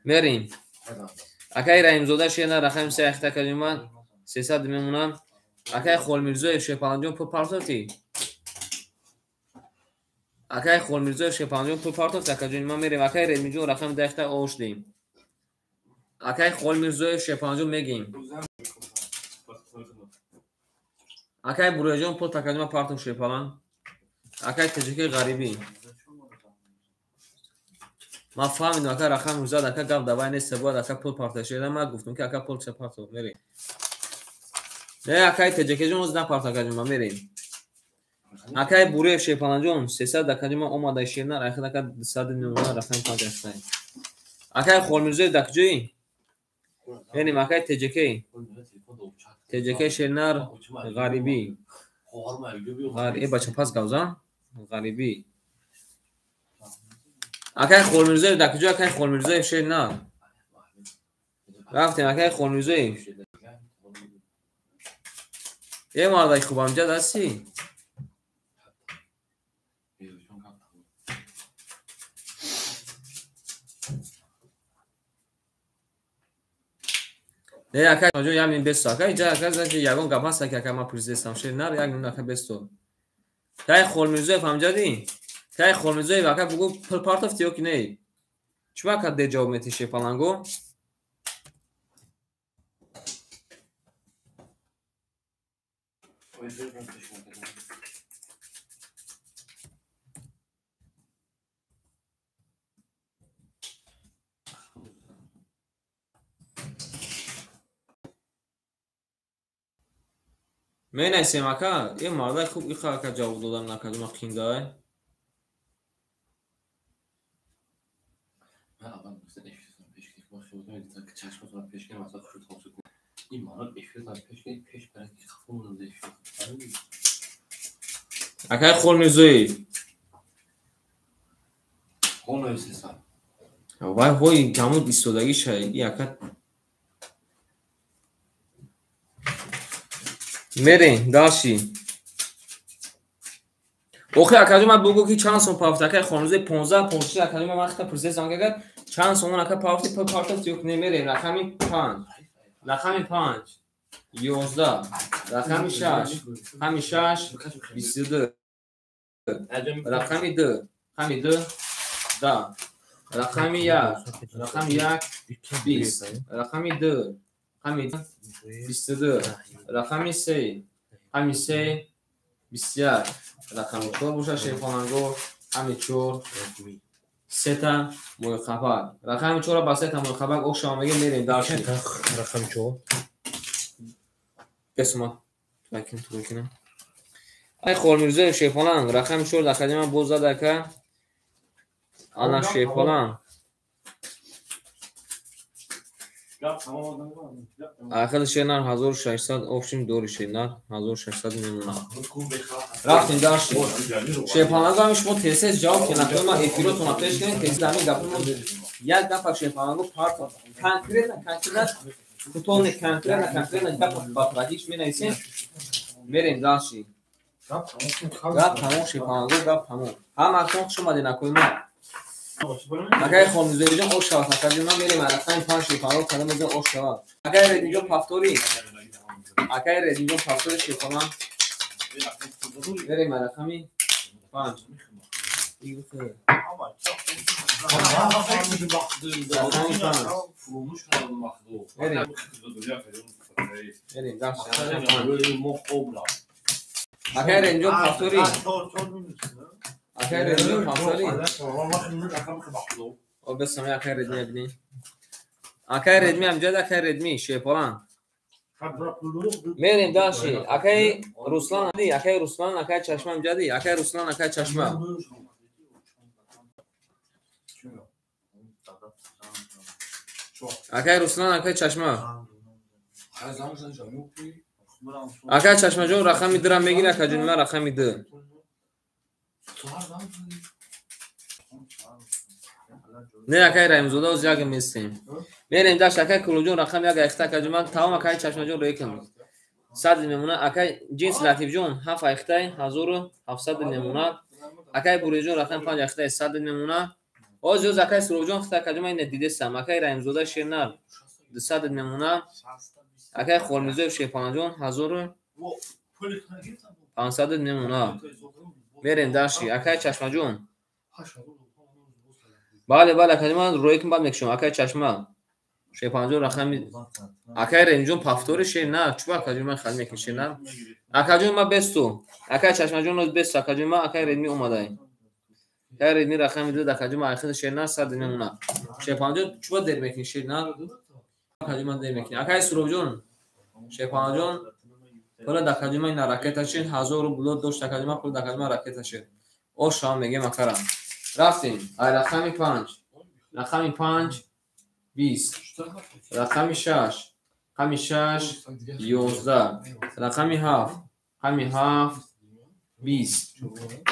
Мерем. Акай Раҳимзода шерна рақами 3 айхта калима 300 мемона. Акай Холмирзоев шерпаланҷон пул партофти. Акай Холмирзоев шерпаланҷон пул партофт акаҷон ман мерем. Акай Редмиҷон рақами 10 айхта оштем. Акай Холмирзоев шерпаланҷон мегем. Акай Буриевҷон пул такаҷон партоф шерпалан. Акай ТЖК ғарибӣ. Ман фаҳмидам ака рақам зад ака гап давай нест бояд ака пул партоф. Ман гуфтам ки ака пул ча партоф мерем. Не акай ТЖК ҷон оз напарт акаҷон ман мерем. Акай Буриев шерпаланҷон 300 акаҷон ман омада шерна рахид ака 200 мемона рақами 5 айхта. Акай Холмирзоев дар куҷоӣ? Мерем акай ТЖК. ТЖК шернар ғарибӣ. Бача пас гавзан ғарибӣ. Акай Холмирзоев дар куҷо? Акай Холмирзоев шернар. Рафтем акай Холмирзоев. Е мардаи хуб амҷад ҳастӣ? Не акай ҷон як мин бесто. Акай ҷа ака заки ягон гап ҳаст ки ака ман пурсидестам шернар як мин ака бесто. Кай Холмирзоев амҷадӣ? Кай Холмирзоев ака бугӯ пул партофти ё ки не? Чӣ ака дер ҷавоб метиҳӣ шерпаланго? Менависем ака, е мардай хуб иха ака ҷавоб додан накард, ма қиндай. Акай Холмирзоев. Вай ҳои ҳамун истодагиша и ака мерем дальше. Охи акаҷон ман бугӯ ки чанд сом пафт акай Холмирзоев 15 15 акаҷон ман вақта пурсидам агар чанд сомон ака пафти пул партофт ё не мерем рақами 5 рақами 5 11 рақами 6 рақами 6 22 рақами 2 рақами 2 10 рақами 1 рақами 1 20 рақами 2 рақами 22 рақами 3 рақами 3 21 рақами 4 боша шерпаланго рақами 4 сета моҳиқапак рақами 4 ба сета моҳиқапак ошава мегем мерем дальше. Рақами 4 бесума тугакинам. Ай Холмирзоев шерпаланг рақами 4 дар боз зад ака ана шерпаланг. Ахир шернар 1600 общим дори шернар 1600 мемона. Рафтем дальше. Шерпаланго ҳам шумо тез ҷавоб кунед. Накунед ман эфиротонро пеш кунед, тез ҳамин гапро як нафар шерпаланго партофт. Конкретно Кутолни конкретно гап ба пратиш менависем. Мерем дальше. Гап тамом шепанго, гап тамом. Ҳаматон хуш омадед акои ма. Акай Хонизориҷон ош шавад, акаҷон ма мерем рақами 5 шепанго кадом мезан ош шавад. Акай Рединҷон пафтори. Акай Рединҷон пафтори шепанго. Мерем рақами 5. Мерем дальше. Акай Рединҷон пафтори. Акай Рединҷон пафтори. О бесаме акай Редми бинӣ. Акай Редми амҷад акай Редми шепалан. Мерем дальше. Акай Руслан ди, акай Руслан, акай Чашма амҷади, акай Руслан, акай Чашма. Акай Руслан, акай Чашма. Акай Чашмаҷон рақами 2-ра мегирӣ, акаҷон ман рақами 2. Не акай Раҳимзода оз як местем. Мерем дашт акай Кулуҷон рақами 1 айхта акаҷон ман тамом акай Чашмаҷон рӯй кун. 100 мемона акай Ҷинс Латифҷон 7 айхтай 1700 мемона. Акай Буриҷон рақами 5 айхтай 100 мемона. Оз оз акай Суробҷон хта акаҷон ман дидестам. Акай Раҳимзода Шернар 200 мемона. Акай Холмизоев Шерпанаҷон 1500 мемона. Мерем дашти акай Чашмаҷон. Бале, бале, акаҷон ман рӯй кун баъд мекушам. Акай Чашма. Шерпанаҷон рақами акай Ремҷон пафтори шер на, чӯба акаҷон ман хали мекунам шер на. Акаҷон ман бесту. Акай Чашмаҷон оз бесту, акаҷон ман акай Редми омадай. Акай Редми рақами 2 акаҷон ман айхиди шер на 100 мемона. Шерпанаҷон чӯба дер мекунӣ шер на? Акаҷон ман дер мекунӣ. Акай Суробҷон Шерпанаҷон пула дакаҷон ман ина ракета шед 1000 рубл дошт акаҷон ман пула дакаҷон ман ракета шед. Ош шава мегем акара. Рафтем. Ай рақами 5. Рақами 5 20. Рақами 6. Рақами 6 11. Рақами 7. Рақами 7 20.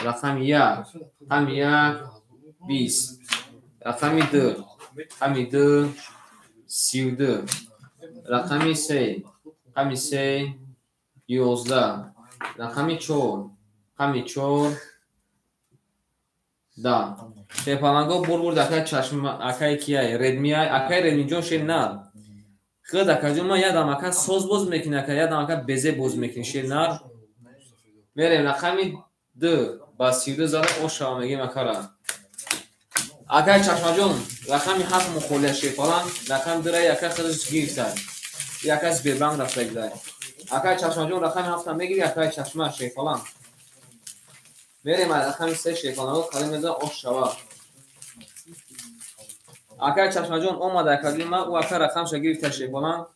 Рақами 1. Рақами 1 20. Рақами 2. Рақами 2 32. Рақами 3. Рақами 3 11. Рақами 4. Рақами 4 10. Шерпаланго бурбурд акай Чашма, акай кияй, Редмияй, акай Редмиҷон шер нар. Худ акаҷон ман ядам ака соз боз мекунӣ, ака ядам ака безе боз мекунӣ шер нар. Мерем рақами 2 ба 32 зада ош шава мегем акара. Акай Чашмаҷон рақами 7 мухолия шерпаланг, рақами 2 ра яка худаш гирифта. Яка Сбербанк рафта гидай. Акай Чашмаҷон рақами 7 мегири, акай Чашма шерпаланг. Мерем рақами 3 шерпаланго қалим мезан ош шава. Акай Чашмаҷон омада акаҷон ман ӯ ака рақамша гирифта шерпаланг.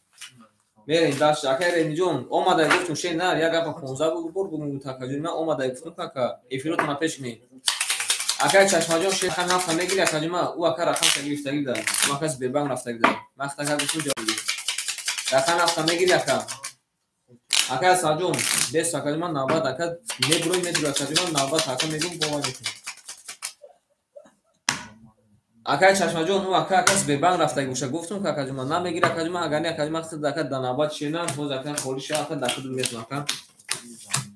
Мерем дашт акай Редмиҷон омада гуфтум шер нар як гапа 15 бор бугум акаҷон ман омада гуфтум кака эфиротона пеш кунед. Акай Чашмаҷон шер рақами 7 мегири акаҷон ман ӯ ака рақамша гирифта гида. Ӯ ака Сбербанк рафта гида. Ман хата гуфтум ҷавоб диҳ. Рақами 7 мегири ака. Акай Асаҷон бес акаҷон ман навбат ака мебурой медурой акаҷон ман навбат ака мегум бовар мекунам. Акай Чашмаҷон ӯ ака ака Сбербанк рафтаги боша гуфтум ки акаҷон ман намегири акаҷон ман агар не акаҷон ман худ ака дар навбат шер нар боз ака холӣ шава ака дар худ метунам ака.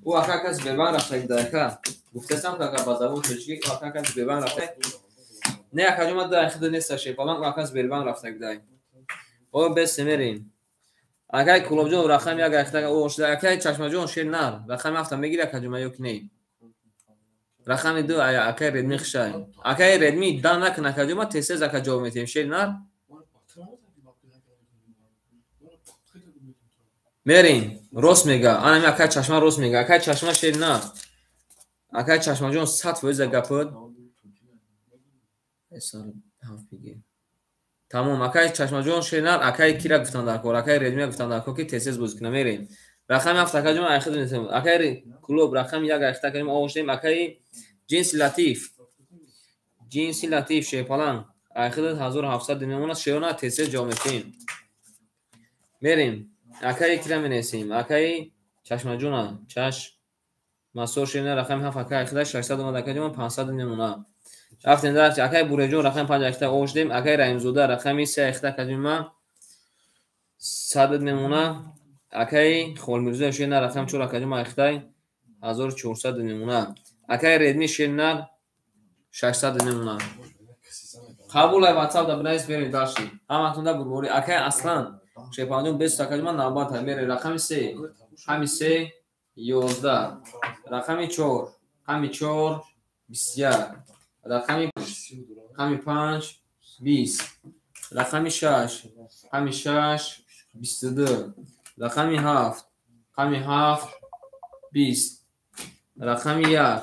Ӯ ака ака Сбербанк рафтаги да ака. Гуфтасам ки ака ба забони тоҷикӣ ӯ ака ака Сбербанк рафта. Не акаҷон ман дар худ неста шерпаланг ӯ ака Сбербанк рафтаги да. О бес мерем. Акай Кулобҷон рақами 1 айхта ӯ акай Чашмаҷон шер нар рақами 7 мегири акаҷон ман ё ки не? Рақами 2 акай Редми хушай. Акай Редми да накун акаҷон ман тез-тез ака ҷавоб метиҳем шер нар. Мерем рост мега. Анами акай Чашма рост мега. Акай Чашма шер нар. Акай Чашмаҷон 100% гапод. Тамом акай Чашмаҷон шер нар, акай кира гуфтан дар кор, акай Редмия гуфтан дар кор ки тез-тез бозӣ кунам мерем. Рақами 7 акаҷон айхид нестем. Акай Клуб рақами 1 айхта акаҷон оғоз акай Ҷинси Латиф. Ҷинси Латиф шерпаланг айхид 1700 мемонад шерона тез-тез ҷавоб метиҳем. Мерем. Акай кира менесем. Акай Чашмаҷона, Чаш Масор шерна рақами 7 акай айхида 600 омад акаҷон 500 мемонад. Рафтем дар акай Буреҷон рақами 5 айхта оғоз шудем. Акай Раҳимзода рақами 3 айхта акаҷон ман 100 мемона. Акаи Холмирзоев шернар рақами 4 акаҷон айхтай 1400 мемона. Акаи Редми шернар 600 мемона. Қабул ай WhatsApp да бинавис, мерем дальше. Ҳаматонда бурборӣ. Акаи Аслан шерпанҷон 20 акаҷон навбат ай мерем. Рақами 3, рақами 3 11, рақами 4, рақами 4 21, рақами 5, рақами 5 20, рақами 6, рақами 6 22, рақами 7, рақами 7 20, рақами 1,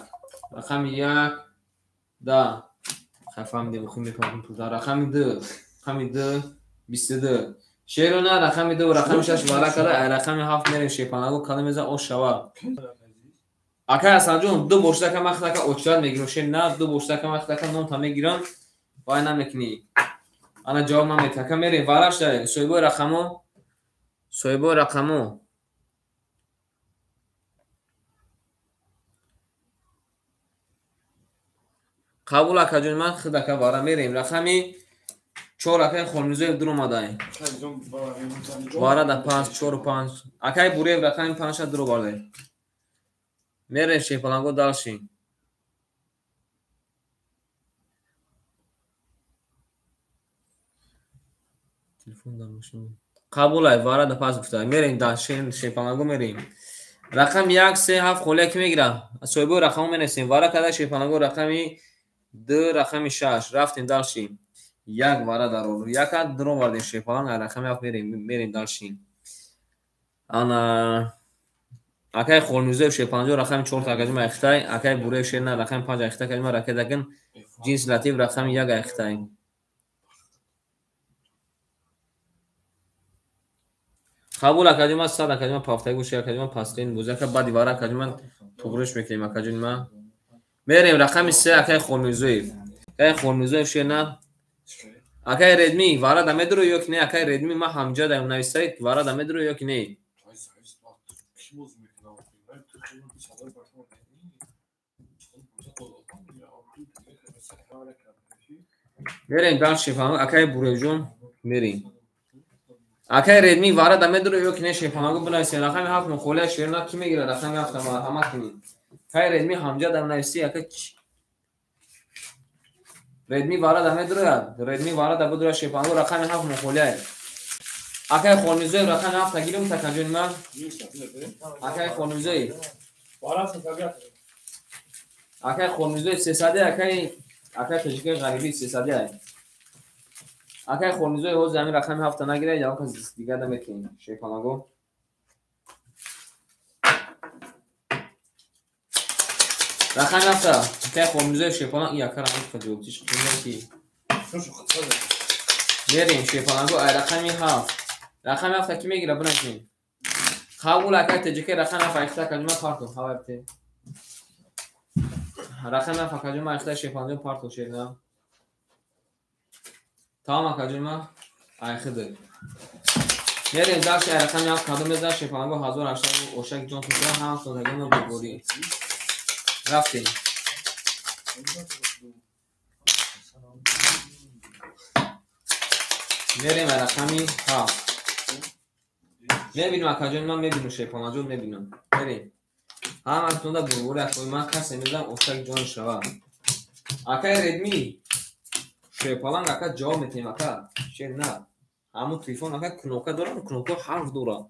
рақами 1 10. Хафам дем хум мефаҳмам пул. Рақами 2, рақами 2 22. Шерона рақами 2 рақами 6 вара када, ай рақами 7 мерем шепанаго када меза ош шава. Акай Асанҷон, ду бошдака махтака очрат мегирам. Шер на, ду бошдака махтака ном та мегирам. Вай намекунӣ. Ана ҷавоб намети. Ака мерем варашта соҳибои рақамо. Соҳибои рақамо. Қабул акаҷон, ман худ ака вара мерем. Рақами 4 акаи Холмирзоев дур омадай. Вара да 5 4 5. Акаи Буреев рақами 5 дур овардай. Мерем шепаланго дальше. Телефон дар машина. Қабул ай вара да пас гуфта. Мерем дальше шепаланго мерем. Рақами 1 3 7 холия ки мегира? Соҳибои рақамо менависем. Вара када шепаланго рақами 2 рақами 6. Рафтем дальше. Як вара дарор. Яка дур овардем шепаланг, ай рақами 7 мерем, мерем дальше. Ана акаи Холмирзоев шепанҷо рақами 4 акаҷума айхтай, акаи Буреев шерна рақами 5 айхтай, акаҷума ракетакин ҷинс латиф рақами 1 айхтай. Қабул акаҷума 100 акаҷума пафтаи гӯши акаҷума пастрин буз ака баъди вара акаҷума туғриш мекунем акаҷума. Мерем рақами 3 акаи Холмирзоев. Акаи Холмирзоев шерна акаи Редми вара да медуро ё ки не? Акаи Редми ма ҳамҷа даем нависай вара да медуро ё ки не? Мерем дальше шефанаго акаи Буреевҷон мерем. Акаи Редми вара да медуро ё ки не шефанаго бинависем. Рақами 7 мухолия шерна ки мегирад рақами 7 марҳамат кунед. Акаи Редми ҳамҷа дам нависи ака Редми вара да медурояд. Редми вара да будура шефанаго рақами 7 мухолия. Акаи Холмирзоев рақами 7 гирим такаҷони ман. Акаи Холмирзоев. Акаи Холмирзоев 300 акаи тоҷикаи ғарибӣ 300 ай. Акаи Холмирзоев ҳозир ҳамин рақами 7 нагирад, ягон кас дигар наметавонем шефанаго. Рақами 7 акаи Холмирзоев шефаланг и ака рақами ҷавобтиш қимат ки. Мерем шефаланго ай рақами 7. Рақами 7 ки мегира бинависем. Қабул акаи тоҷикаи рақами 7 айхта акаҷума партов ҳавайбте. Рақами 7 акаҷума айхта шефаланго партов шерна. Тамом акаҷума айхиды. Мерем дальше ай рақами 7 кадом мезанад шефаланго 1800 ошак ҷон тушра ҳам содагино бигорӣ. Рафтем. Мерем ай рақами 7. Мебинам акаҷон ман мебинам шефаланҷон мебинам. Мерем. Ҳаматонда бурбури акои ман касе мезанам ошак ҷон шава. Акаи Редми шепаланг ака ҷавоб метаҳем ака. Шер на. Ҳамун телефон ака кнопка дорам, кнопка ҳарф дорам.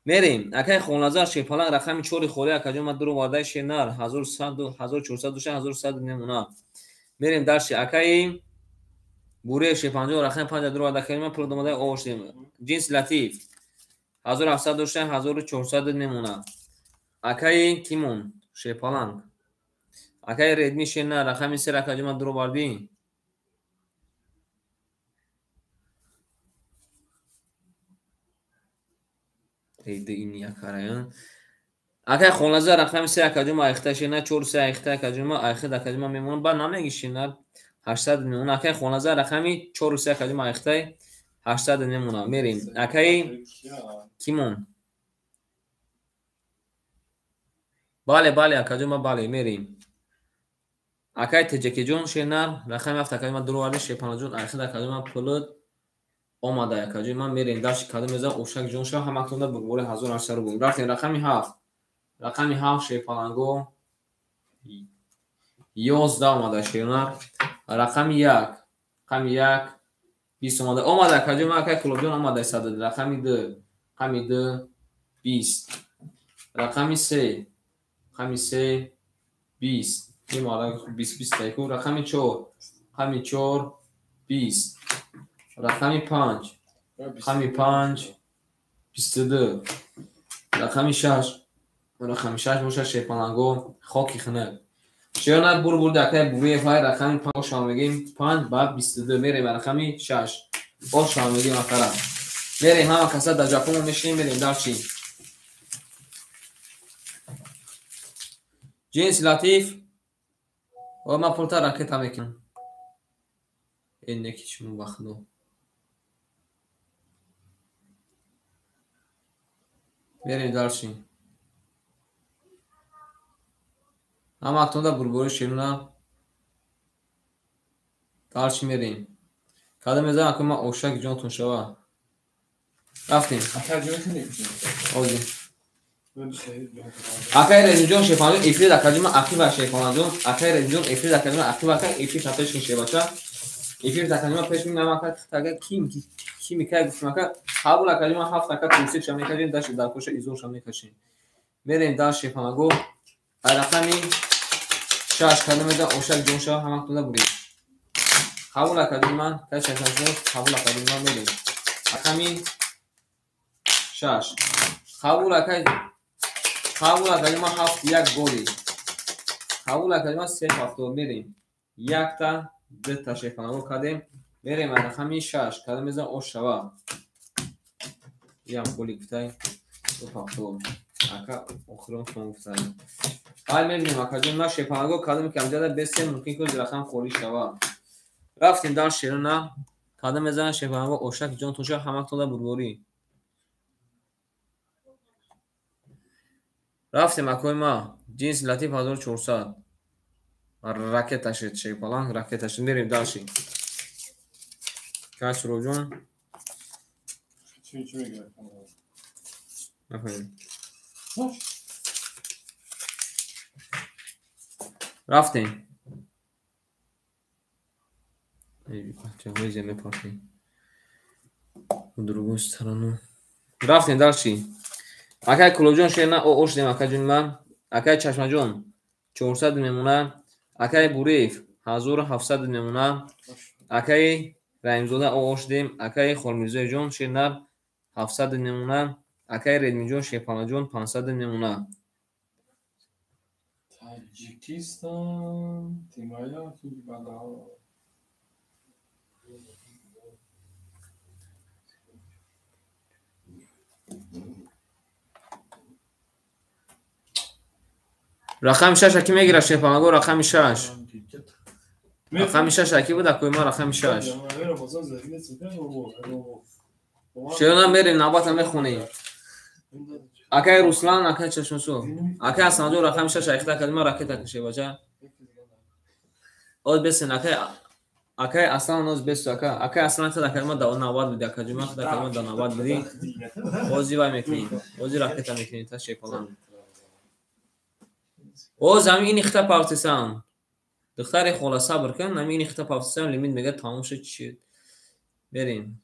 Мерем. Акаи Холназар шепаланг рақами 4 холи акаҷон ман дур овардаи шернар 1100 1400 1100 мемона. Мерем дальше. Акаи Буреев шепанҷо рақами 5 дур оварда акаи ман пул домадаи овоштем. Ҷинс латиф 1700 1400 мемона. Акаи Кимон шепаланг. Акаи Редми шернар рақами 3 акаҷон ман дур овардӣ. Акаи Холназар рақами 3 акаҷума айхта шерна 4 3 айхта акаҷума айхид акаҷума мемонад. Баъд намеги шернар 800 мемонад. Акаи Холназар рақами 4 3 акаҷума айхтай 800 мемонад. Мерем. Акаи Кимон. Бале, бале акаҷума бале мерем. Акаи Теҷакиҷон шернар рақами 7 акаҷума дур оварди шепанаҷон айхид акаҷума пулуд Омада якаҷои ман мерем дашти кадом мезанам ошак ҷон шава ҳаматонда бурбори 1800 рубл. Рафтем рақами 7. Рақами 7 шерпаланго 11 омада шернар. Рақами 1. Рақами 1 20 омада. Омада якаҷои ман акай Кулобҷон омада 100. Рақами 2. Рақами 2 20. Рақами 3. Рақами 3 20. Ин мара 20 20 тайку. Рақами 4. Рақами 4 20. Рақами 5. Рақами 5 22. Рақами 6. Рақами 6 бошад шерпаланго хоки хунук. Шернар бур бурда акай Буриев ҳай рақами 5 шава мегем 5 ба 22 мерем рақами 6. Ош шава мегем акара. Мерем ҳама каса дар ҷапомо мешинем мерем дар чӣ? Ҷинс Латиф. О ман пулта ракета мекунам. Ин неки шумо ба худо. Мерем дальше. Ҳаматонда бурбори шерна. Дальше мерем. Кадом мезанам ки ман ошак ҷонтон шава. Рафтем. Ози. Акай Резинҷон шерпаланҷон эфир дар каҷума ақиба шерпаланҷон. Акай Резинҷон эфир дар каҷума ақиба акай эфир шапеш кин шербача. Эфир дар каҷума пеш минам ака тага ким ки микай гуфтам ака қабул акаҷума ҳафт ака курсик ша мекашем дашт дар коша изор ша мекашем. Мерем дар шерпаланго. Рақами 6 кадом мезанам ошак ҷон шава ҳаматонда буред. Қабул акаҷума кай шашашон қабул акаҷума мерем. Рақами 6. Қабул акай қабул акаҷума 7 1 голи. Қабул акаҷума 3 70 мерем. Якта дута шерпаланго кардем. Мерем рақами 6 кадом мезанам ош шава. Ям голи гуфтай. 70. Ака охирон сон гуфтай. Ҳай мебинем акаҷон на шерпаланго кадом ки амҷада бесе мумкин ки рақам холӣ шава. Рафтем дар шерона. Кадом мезанам шерпаланго ошак ҷон тоша ҳаматонда бурборӣ. Рафтем акои ма. Ҷинс Латиф 1400. Ракета шед шерпаланг ракета шед. Мерем дальше. Кай Суробҷон? Чӣ мегӯяд? Нафаҳмидам. Рафтем. Другую сторону. Рафтем дальше. Акай Кулобҷон шерна о шудем акаҷони ман. Акай Чашмаҷон 400 мемона. Акай Буриев 1700 мемона. Акай Раҳимзода о шудем. Акай Холмирзоевҷон шернар 700 мемона. Акай Редмиҷон Шерпалаҷон 500 мемона. Таҷикистон Тимая Бадал. Рақами 6 аки мегирад шерпаланго рақами 6. Рақами 6 аки буд акои ман рақами 6. Шерона мерем навбата мехонем. Акай Руслан, акай Чашмасу. Акай Асанҷон рақами 6 айхта калима ракета кише бача. Оз бесен акай акай Аслан оз бесу ака. Акай Аслан хада калима да навбат буди ака ҷума хада калима да навбат буди. Ози вай мекунем. Ози ракета мекунем та шерпаланг. Оз ҳамин ини хита павтисам. Духтари хола сабр кун, ҳамин ини хита павтисам лимит мега тамом шуд чӣ. Мерем.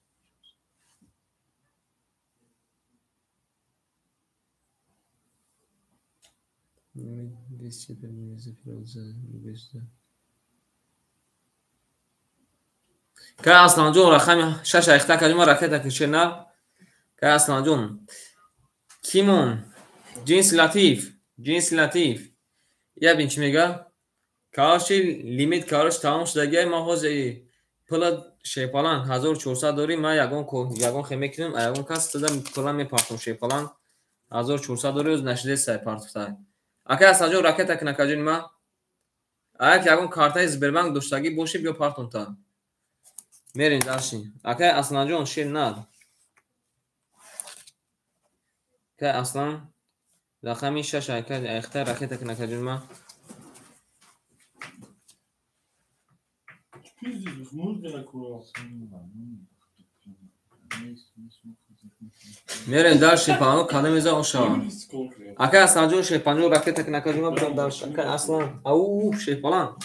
Кай Асланҷон рақами 6 айхта калима ракета кише на. Кай Асланҷон. Кимон. Ҷинс Латиф. Ҷинс Латиф. Я бин чӣ мега? Короче лимит короче тамом шудагиай ман ҳозир пула шерпаланг 1400 дорӣ ман ягон хе мекунам ягон кас тада пула мепартом шерпаланг 1400 дорӣ оз нашидесай партуфтай. Акай Асланҷон ракета кун акаҷони ман. Аяк ягон картаи Сбербанк доштагӣ бошӣ биё партом та. Мерем дальше. Акай Асланҷон шер над. Акай Аслан рақами 6 акай айхта ракета кун акаҷони ман. Мерем дальше шепаланго кадом меза ошава. Акай Асланҷон шепаланго ракета ки накажума бирам дальше. Акай Аслан, ау шепаланг.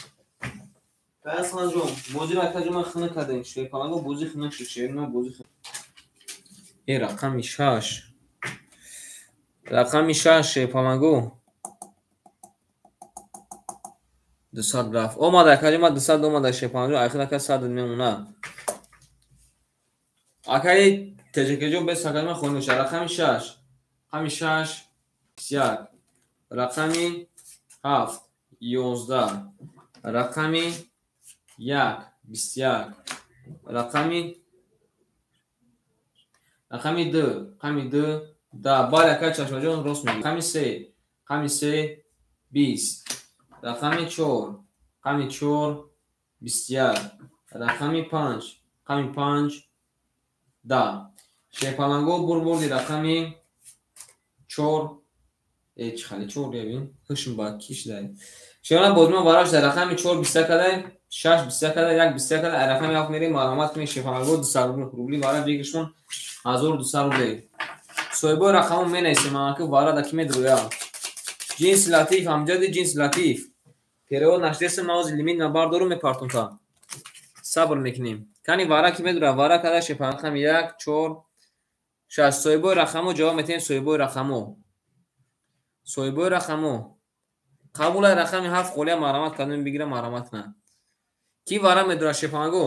Акай Асланҷон, бозиро акаҷума хина кардем. Шепаланго бози хина шуд, шерина бози хина. Э рақами 6. Рақами 6 шепаланго. 200 рафт. Омада акаҷума 200 омада шепаланго, ахир ака 100 мемона. Акай Теҷекеҷон бес акаҷума хонда мешавад. Рақами 6. Рақами 6 21. Рақами 7 11. Рақами 1 21. Рақами 2, рақами 2 10. Бале акай Чашмаҷон рост мегӯяд. Рақами 3, рақами 3 20. Рақами 4, рақами 4 21. Рақами 5, рақами 5 10. Шепаланго бурбурди рақами 4. Чӣ хали 4 ябин? Ҳушм ба киш дай. Шепаланго бозима бараш дар рақами 4 21 кадай, 6 21 кадай, 1 21 кадай, рақами 7 мерем марҳамат кунед шепаланго 200 рубли вара бигиршон 1200 рубли. Соҳибои рақамро менависем, анаки вара да ки медроя. Ҷинси латиф, ҳамҷади ҷинси латиф. Перевод нашдесем, ман ҳозир лимит набардорум мепартум та. Сабр мекунем. Кани вара ки медроя, вара када шепаланго рақами 1 4 6. Соҳибои рақамро ҷавоб метаҳем, соҳибои рақамро. Соҳибои рақамро. Қабулай рақами 7 холия марҳамат кардем бигира марҳамат кунад. Ки вара медорад шепаланго?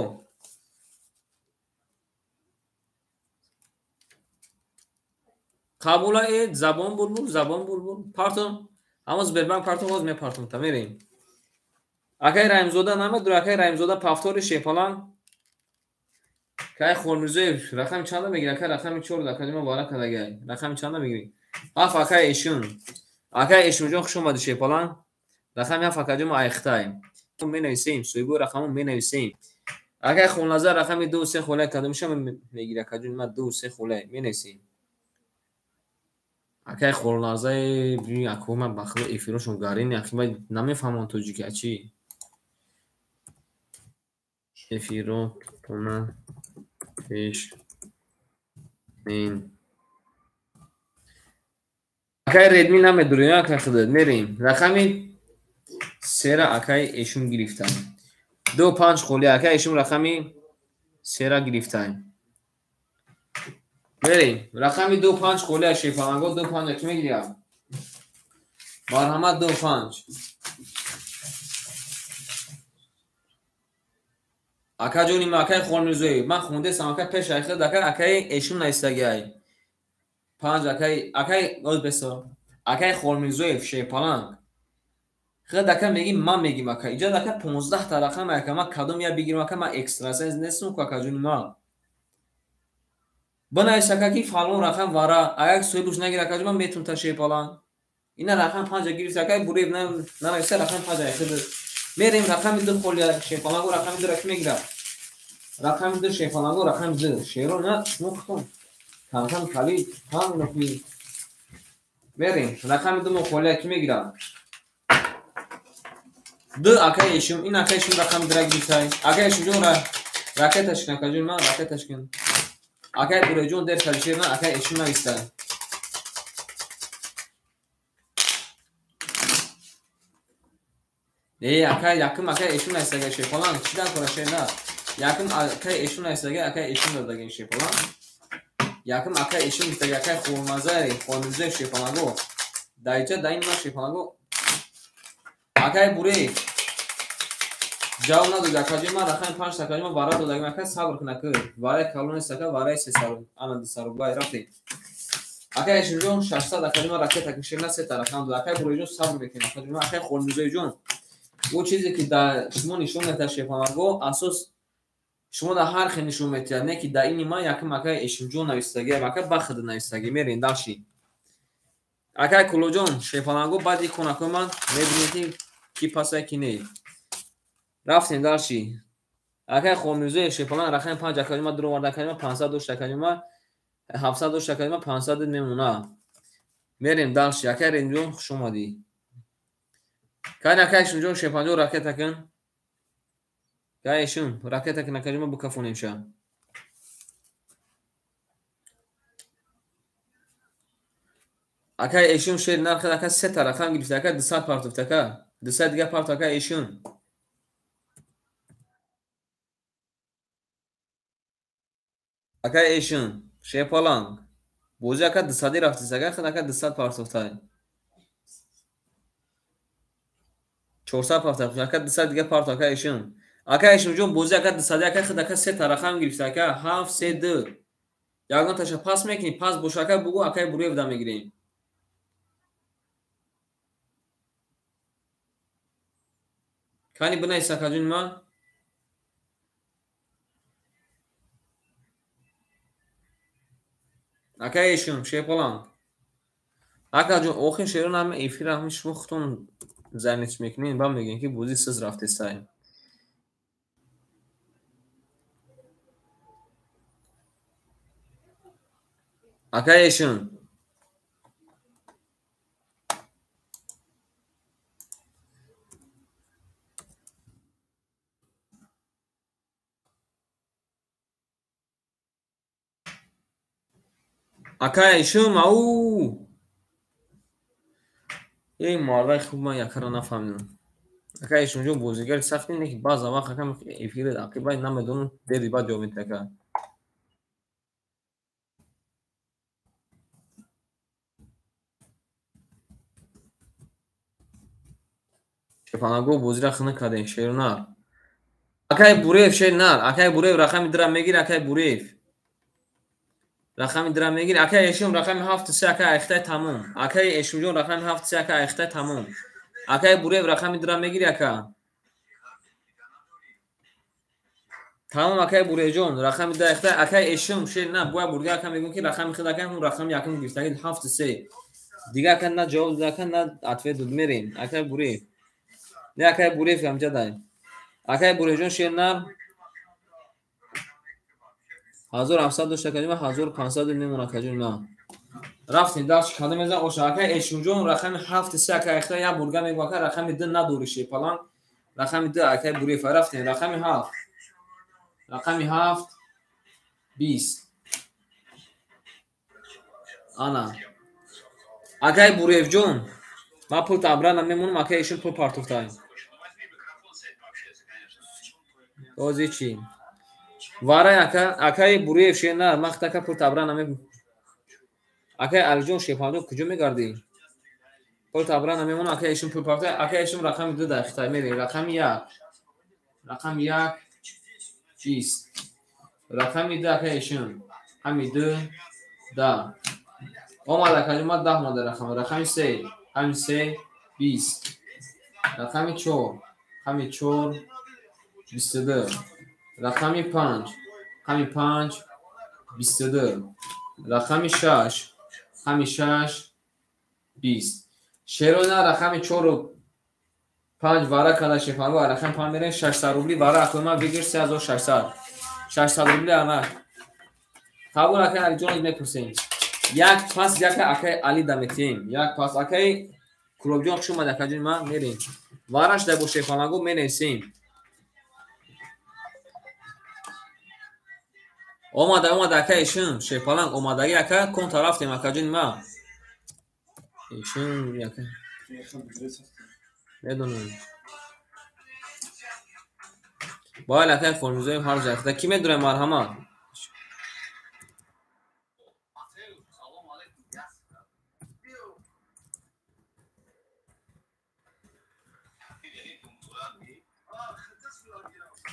Қабулай забон булбул, забон булбул. Партум. Ҳамон Сбербанк партум ҳозир мепартум та мерем. Акай Раҳимзода намедорад, акай Раҳимзода пафтори шепаланг. Кай Холмирзоев рақами чанда мегирад? Акай рақами 4 акай ма вара кардагай. Рақами чанда мегирӣ? 7 акай Эшун. Акай Эшунҷон хуш омадӣ шепаланг. Рақами 7 акаҷон ма айхтай. Менависем, соҳибои рақамро менависем. Акай Холназар рақами 2 3 холия кадомиша мегирад? Акаҷон ма 2 3 холия менависем. Акай Холназаи ако ман ба худо эфирошон гарини, ахи ман намефаҳмам тоҷики ачи. Эфиротона пеш мен. Акай Редми намедорем, акай худо мерем. Рақами 3 акай Эшун гирифтам. 2 5 холия акай Эшун рақами 3 гирифтам. Мерем. Рақами 2 5 холия шепаланго 2 5 ки мегирам? Марҳамат 2 5. Акаҷони ма акай Холмирзоев, ман хондесам акай пеш айхид акай акай Эшун наистагиай. 5 акай акай оз бесо. Акай Холмирзоев шепаланг. Хид ака мегим ман мегим ака. Иҷа ака 15 та рақам ака ман кадом я бигирам ака ман экстрасенс нестам ку акаҷони ма. Бинавис ака ки фалон рақам вара, агар соҳибаш нагир акаҷон ман метум та шепаланг. Ина рақам 5 гирифт акай Буреев нанависа рақам 5 айхид. Мерем рақами 2 холия шепаланго рақами 2 ра ки мегирад? Рақами 2 шепаланго рақами 2. Шеро на шумо худтон камкам кали ҳам нохи. Мерем рақами 2 мо холия ки мегирад? 2 акай Эшум, ин акай Эшум рақами 2 ра гирифтай. Акай Эшумҷон ракеташ кин акаҷон ман ракеташ кин. Акай Буреҷон дер калишер на акай Эшум навистай. Акай якум акай Эшум навистагай шепаланг. Чӣ дар кора шер на? Якум акай Эшум навистагай, акай Эшум додагин шепаланг. Якум акай Эшум гуфтагай акай Холмазари, Холмирзоев шепаланго. Дар иҷа дар ин ма шепаланго. Акай Буреев ҷавоб надод акаҷон ман рақами 5 акаҷон ман вара додагим акай сабр кун ака. Вараи калон нест ака, вараи 300 ана 200 рубла рафтем. Акай Эшумҷон 600 акаҷон ман ракета кишер на 3 та рақам дод. Акай Буреевҷон сабр мекунем акаҷон ман акай Холмирзоевҷон. О чизе ки дар шумо нишон медиҳад шепаланго, асос шумо дар ҳар хел нишон медиҳад, не ки дар ини ман якум акай Эшумҷон навистагиам, акай Бахд навистагӣ. Мерем дальше. Акай Кулоҷон шепаланго баъди конакои ман мебинем ки ки пасай ки не. Рафтем дальше. Акай Холмирзоев шепаланг рақами 5 акаҷон ман дуроварда акаҷон ман 500 дошт акаҷон ман 700 дошт акаҷон ман 500 мемона. Мерем дальше. Акай Редмиҷон хуш омадӣ. Кани акай Эшумҷон шепаланго ракета кун. Кай Эшум ракета кун акаҷон ман букафонем ша. Акай эшум шер нархи ака се та рақам гирифта ака 200 партофт ака. 200 дига партофт ака эшум. Ака эшум шепаланг. Бозӣ ака 200 рафтист ака худ ака 200 партофтай. 400 партофт ака 200 дига партофт ака эшум. Ака эшумҷон бозӣ ака 200 ака худ ака се та рақам гирифта ака 7 3 2. Ягон таша пас мекунӣ пас боша ака бугу акай Буруев да мегирем. Кани бинавис акаҷони ман. Акай эшум шепаланг. Акаҷон охир шерон ҳама эфир ҳами шумо худтон занич мекунед ба мегӯем ки бозӣ сиз рафтестай. Акай эшум. Акай эшум ау. Эй мардай хуб ман якара нафаҳмидам. Акай эшумҷон бозигари сахт не ки баъзан вақт акам эфири ақибай намедонам дери баъд ҷавоб медиҳад ака. Шепанаго бозиро хунук кардем шернар. Акай Буреев шернар, акай Буреев рақами дира мегир акай Буреев. Рақами дира мегир акай эшум рақами 7 3 акай айхтай тамом. Акай эшумҷон рақами 7 3 акай айхтай тамом. Акай Буреев рақами дира мегир ака. Тамом акай Буреевҷон рақами 2 айхтай акай эшум шер на боя бурга ака мегӯм ки рақами худ акай ҳун рақами якум гирифтаги 7 3. Дига ака на ҷавоб дод ака на ответ дод мерем. Акай Буреев. Не акай Буреев ҳамҷа дай. Акай Буреевҷон шер нар 1700 дошт акаҷон ма 1500 мемон акаҷон ма. Рафтем дарч када мезан оша акай эшумҷон рақами 7 3 акай айхта як бурга мегӯ ака рақами 2 надори шепаланг. Рақами 2 акай Буреев рафтем рақами 7. Рақами 7 20. Ана. Акай Буреевҷон ма пул табрана мемонам акай эшум пул партофтай. Ози чӣ? Варай ака акай Буреев шер ман худт ака пул табра намемонам. Акай Алиҷон шепаланг куҷо мегардӣ? Пул табра намемонам акай эшум пул партофтай. Акай эшум рақами 2 дар хитай мерем. Рақами 1. Рақами 1 20. Рақами 2 акай эшум. Ҳами 2 10. Омад акаҷон ма 10 монда рақам. Рақами 3. Ҳами 3 20. Рақами 4. Ҳами 4 22. Рақами 5. Ҳами 5 22. Рақами 6. Ҳами 6 20. Шерона рақами 4 5 вара када шефанго рақами 5 мерем 600 рубли вара акои ман бигир 3600. 600 рубли ана. Қабул акай Алиҷон мепурсем. Як пас як акай Али да метиҳем. Як пас акай Кулобҷон хуш омад акаҷони ман мерем. Вараш да бо шефанго менависем. Омада омада акай эшум шепаланг омадаги ака кон тарафтем акаҷони ман. Эшум ака. Медонам. Байл акай Формизоев ҳар ҷайхта ки медонад марҳамат.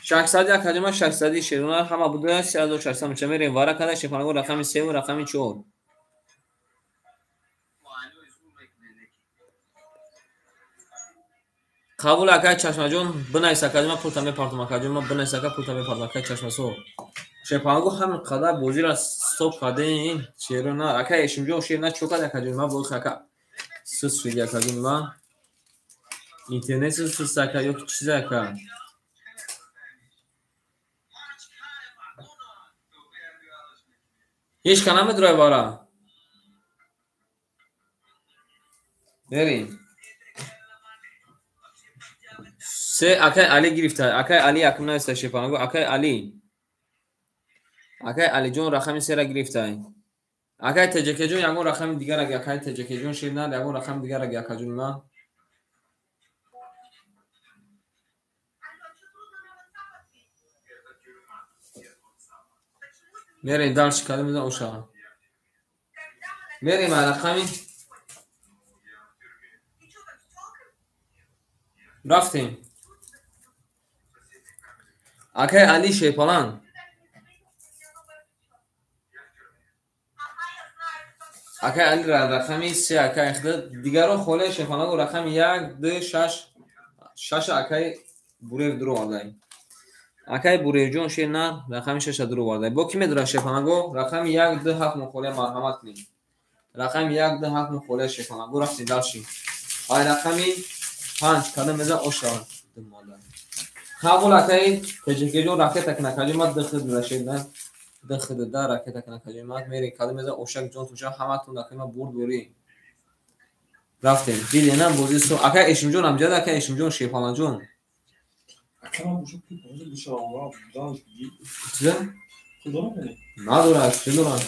600 акаҷома 600 шерона ҳама буда 3600 меша мерем вара када шепанаго рақами 3 ва рақами 4. Қабул акай Чашмаҷон бинавис акаҷон ман пулта мепартам акаҷон ман бинавис ака пулта мепартам акай Чашмасо. Шепанаго ҳамин қадар бозиро стоп кардем шерона акай эшумҷон шер на чо кард акаҷон ман боз ака сус шуди акаҷон ман интернет сус ака ё чиз ака. Ҳеҷ ка намедурай вара. Мерем. Се акай Али гирифта. Акай Али якум нависта шепанаго. Акай Али. Акай Алиҷон рақами 3 гирифтай. Акай ТҶК-ҷон ягон рақами дигар аги акай ТҶК-ҷон шернар ягон рақами дигар аги акаҷони ман. Мерем дальше кадом мезан оша. Мерем рақами рафтем. Акай Али Шерпаланг. Акай Али рақами 3 акай хд дигаро холе Шерпаланг рақами 1 2 6 6 акай Бурев дуро овардай. Акай Буревҷон шернар рақами 6 дуро овардай. Бо ки медора Шерпаланго? Рақами 1 2 7 мухоле марҳамат кунед. Рақами 1 2 7 мухоле Шерпаланго рафтем дальше. Ай рақами 5 кадом мезан оша. Қабул акай ТҶК-ҷон ракета кна калима д хд да шернар. Д хд да ракета кна калима мере кадом мезан ошак ҷон туша ҳаматон дакима бурд борӣ. Рафтем. Дидена бози со акай Эшимҷон амҷад акай Эшимҷон Шерпаланҷон. Чиза? Надорад, чӣ дорад?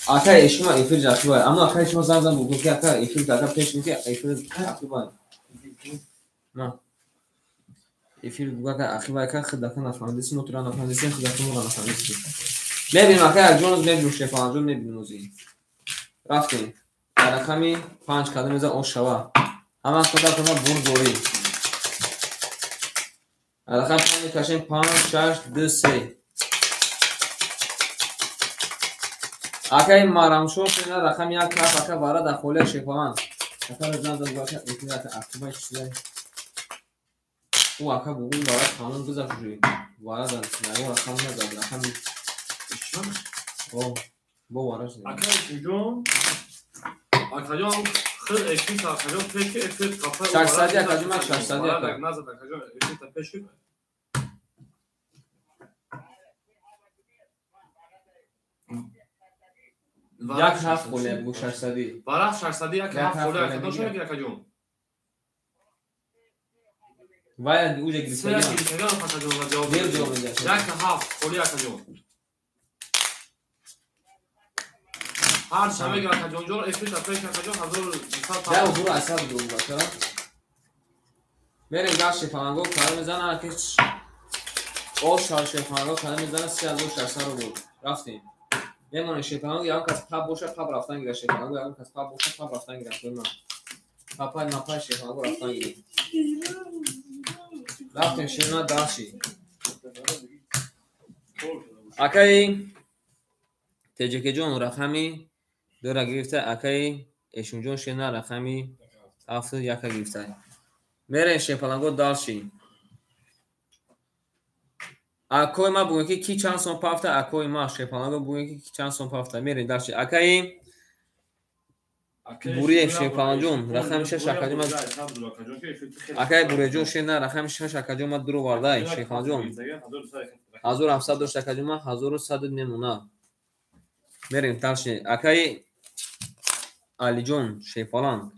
Акай Эшима эфир ҷахибай. Аммо акай Эшима занг зан бугӯ ки ака эфир ака пеш ки эфир ахибай. На. Эфир бугӯ ака ахибай ака хидака нафаҳмидиси, нотура нафаҳмидиси, хидака мора нафаҳмидиси. Мебинем акай Акҷон мебинем Шерпаланҷон мебинем ози. Рафтем. Рақами 5 кадом мезан ош шава. Ҳама худатона бурд борӣ. Рақам 5 мекашем 5 6 2 3. Акай Марамшо шена рақами 1 каф ака вара дар холия Шерпаланг. Ака зан зан ака эфир ака ахибай чизай. Ӯ ака бугун вара тамом гузашт уже. Вара дар ягон рақам назад рақами О, бо вара шуд. Акай Эшимҷон, акаҷон хел эфир акаҷон пеш эфир қафа. 600 акаҷон ман 600 ака. Назад акаҷон эфир та пеш. Як ҳафт холе бу 600. Вара 600 як ҳафт холе акаҷон шуд акаҷон. Вай уже гирифтагӣ. Акаҷон ҷавоб. Дер ҷавоб медиҳад. Як ҳафт холе акаҷон. Ҳар шабе акаҷон ҷон эфир та пеш акаҷон 1200. Я узур асаб ду бача. Мерем гаш Шерпаланго кар мезана ки ош Шерпаланго кар мезана 3600 рубл. Рафтем. Мемонем Шерпаланго ягон кас паб боша паб рафтан гира Шерпаланго ягон кас паб боша паб рафтан гира. Папай напай Шерпаланго рафтан гира. Рафтем шерна даши. Акай ТҶК-ҷон рақами 2 гирифта, акай Эшимҷон шерна рақами 7 1 гирифта. Мерем Шерпаланго дальше. Акои ма бугӯем ки ки чанд сом пафта, акои ма Шерпаланго бугӯем ки ки чанд сом пафта. Мерем дальше. Акаи Буриев Шерпаланҷон рақами 6 акаҷон ма акаи Буриевҷон шерна рақами 6 акаҷон ма дуро вардай Шерпаланҷон. 1700 дошт акаҷон ма 1100 мемона. Мерем дальше. Акаи Алиҷон Шерпаланг.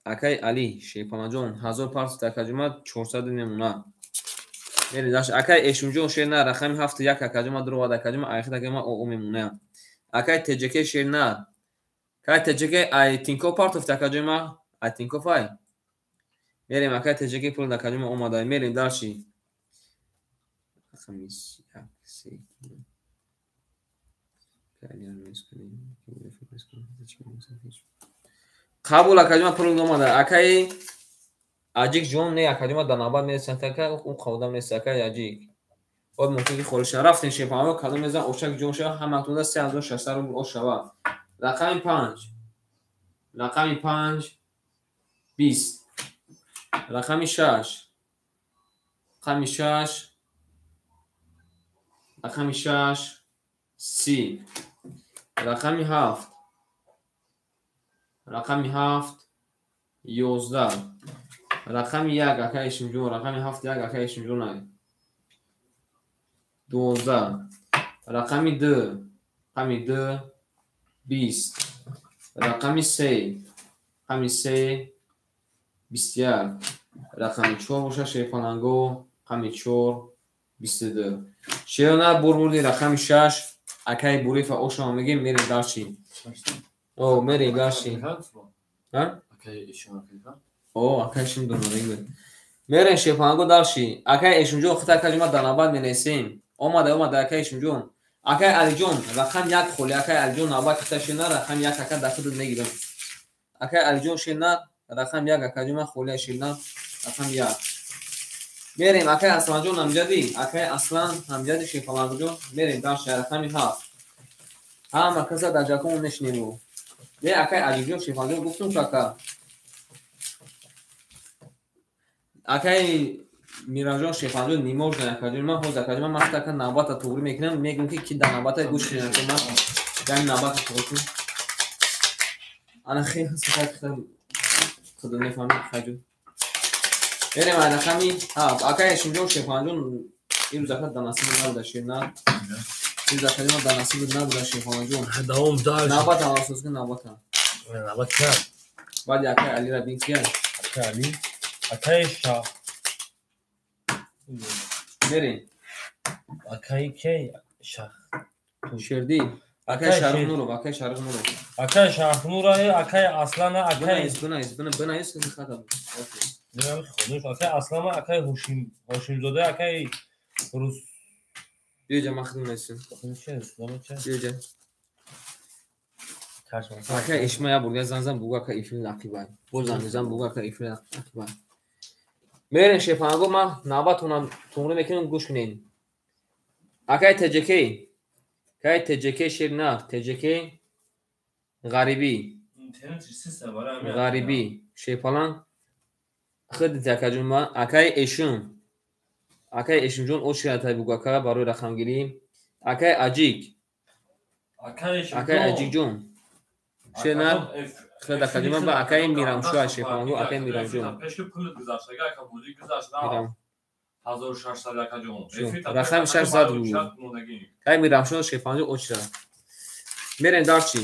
Акаи Али Шерпаланҷон 1000 партов акаҷон ма 400 мемона. Мерем дальше. Акаи Эшимҷон шерна рақами 7 1 акаҷон ма дуро вардай акаҷон ма айхид акаҷон ма оо мемона. Акаи ТҶК шерна. Акаи ТҶК ай Тинкоф партов акаҷон ма ай Тинкоф ай. Мерем акаи ТҶК пул акаҷон ма омада. Мерем дальше. Рақами 1 3 Қабул акаҷон ма пул омада. Акаи Аҷик ҷон не акаҷон ма дар навбат нест ака ӯ қавдам нест акаи Аҷик. Од мумкин ки холиша рафтем Шерпаланго кадом мезан ошак ҷон шава ҳаматонда 3600 рубл ош шава. Рақами 5. Рақами 5 20. Рақами 6. Рақами 6. Рақами 6 30. Рақами 7. Рақами 7 11. Рақами 1 акаи Эшимҷон, рақами 7 1 акаи Эшимҷон ай. 12. Рақами 2. Рақами 2 20. Рақами 3. Рақами 3 21. Рақами 4 боша Шерпаланго, рақами 4 22. Шерона бурбурди рақами 6. Акай Бурифа ошама мегем, мерем дарчи. О, мерем дарчи. А? О, акай шим доноригбе. Мерем шефанго дарчи. Акай Эшумҷон хита калима данабад менесем. Омада, омада акай Эшумҷон. Акай Алиҷон, рақам 1 холи. Акай Алиҷон навбат хита шена, рақам 1 ака дахидат мегирам. Акай Алиҷон шена, рақам 1 акаҷума холи шена, рақам 1. Мерем акай Асланҷон ҳамҷади, акай Аслан ҳамҷади шефалангҷон, мерем дарчи рақами 7. Ҳама каса дар ҷакон нешинему. Не, акай Алиҷон шефалангҷон гуфтум ки ака. Акай Миранҷон шефалангҷон ниможна акаҷон, ман ҳозир акаҷон ман ака навбата туғри мекунам, мегӯм ки ки дар навбата гӯш кунем, ман дар навбата туғри кунам. Ана хеле сифат худо мефаҳмам акаҷон. Мерем ай рақами 7. Акай Эшимҷон шефалангҷон имрӯз ака дар насиб набуда шена. Имрӯз ака дар насиб набуда шефалангҷон. Давом дар. Навбата асос кун навбата. Навбат кар. Баъди акай Алира бин кия? Акай Али. Акай Ша. Мерем. Акай кей Шах. Шерди. Акай Шариф Нуров, акай Шариф Нуров. Акай Шариф Нуров, акай Аслана, акай Бинавис, бинавис, бинавис, хата. Акай Аслама, акай Ҳошим, Ҳошимзода, акай Рус. Биёҷа ман хидм несим. Биёҷа. Акай Ишма я бурга зан зан буга акай Ифил ақибай. Боз зан зан буга акай Ифил ақибай. Мерем шефанго ман навбатонам туғри мекунем гӯш кунед. Акай ТJK. Акай ТJK шерна, ТJK ғарибӣ. Ғарибӣ шефалан хидит акаҷон акай Эшум. Акай Эшумҷон очиратай бугу ака барои рақамгирӣ. Акай Аҷик. Акай Аҷикҷон. Шена хид акаҷон ба акай Мирамшоҳ шефаланго акай Мирамҷон. Рақами 6 зад бугу. Акай Мирамшоҳ шефаланго очира. Мерем дарчи.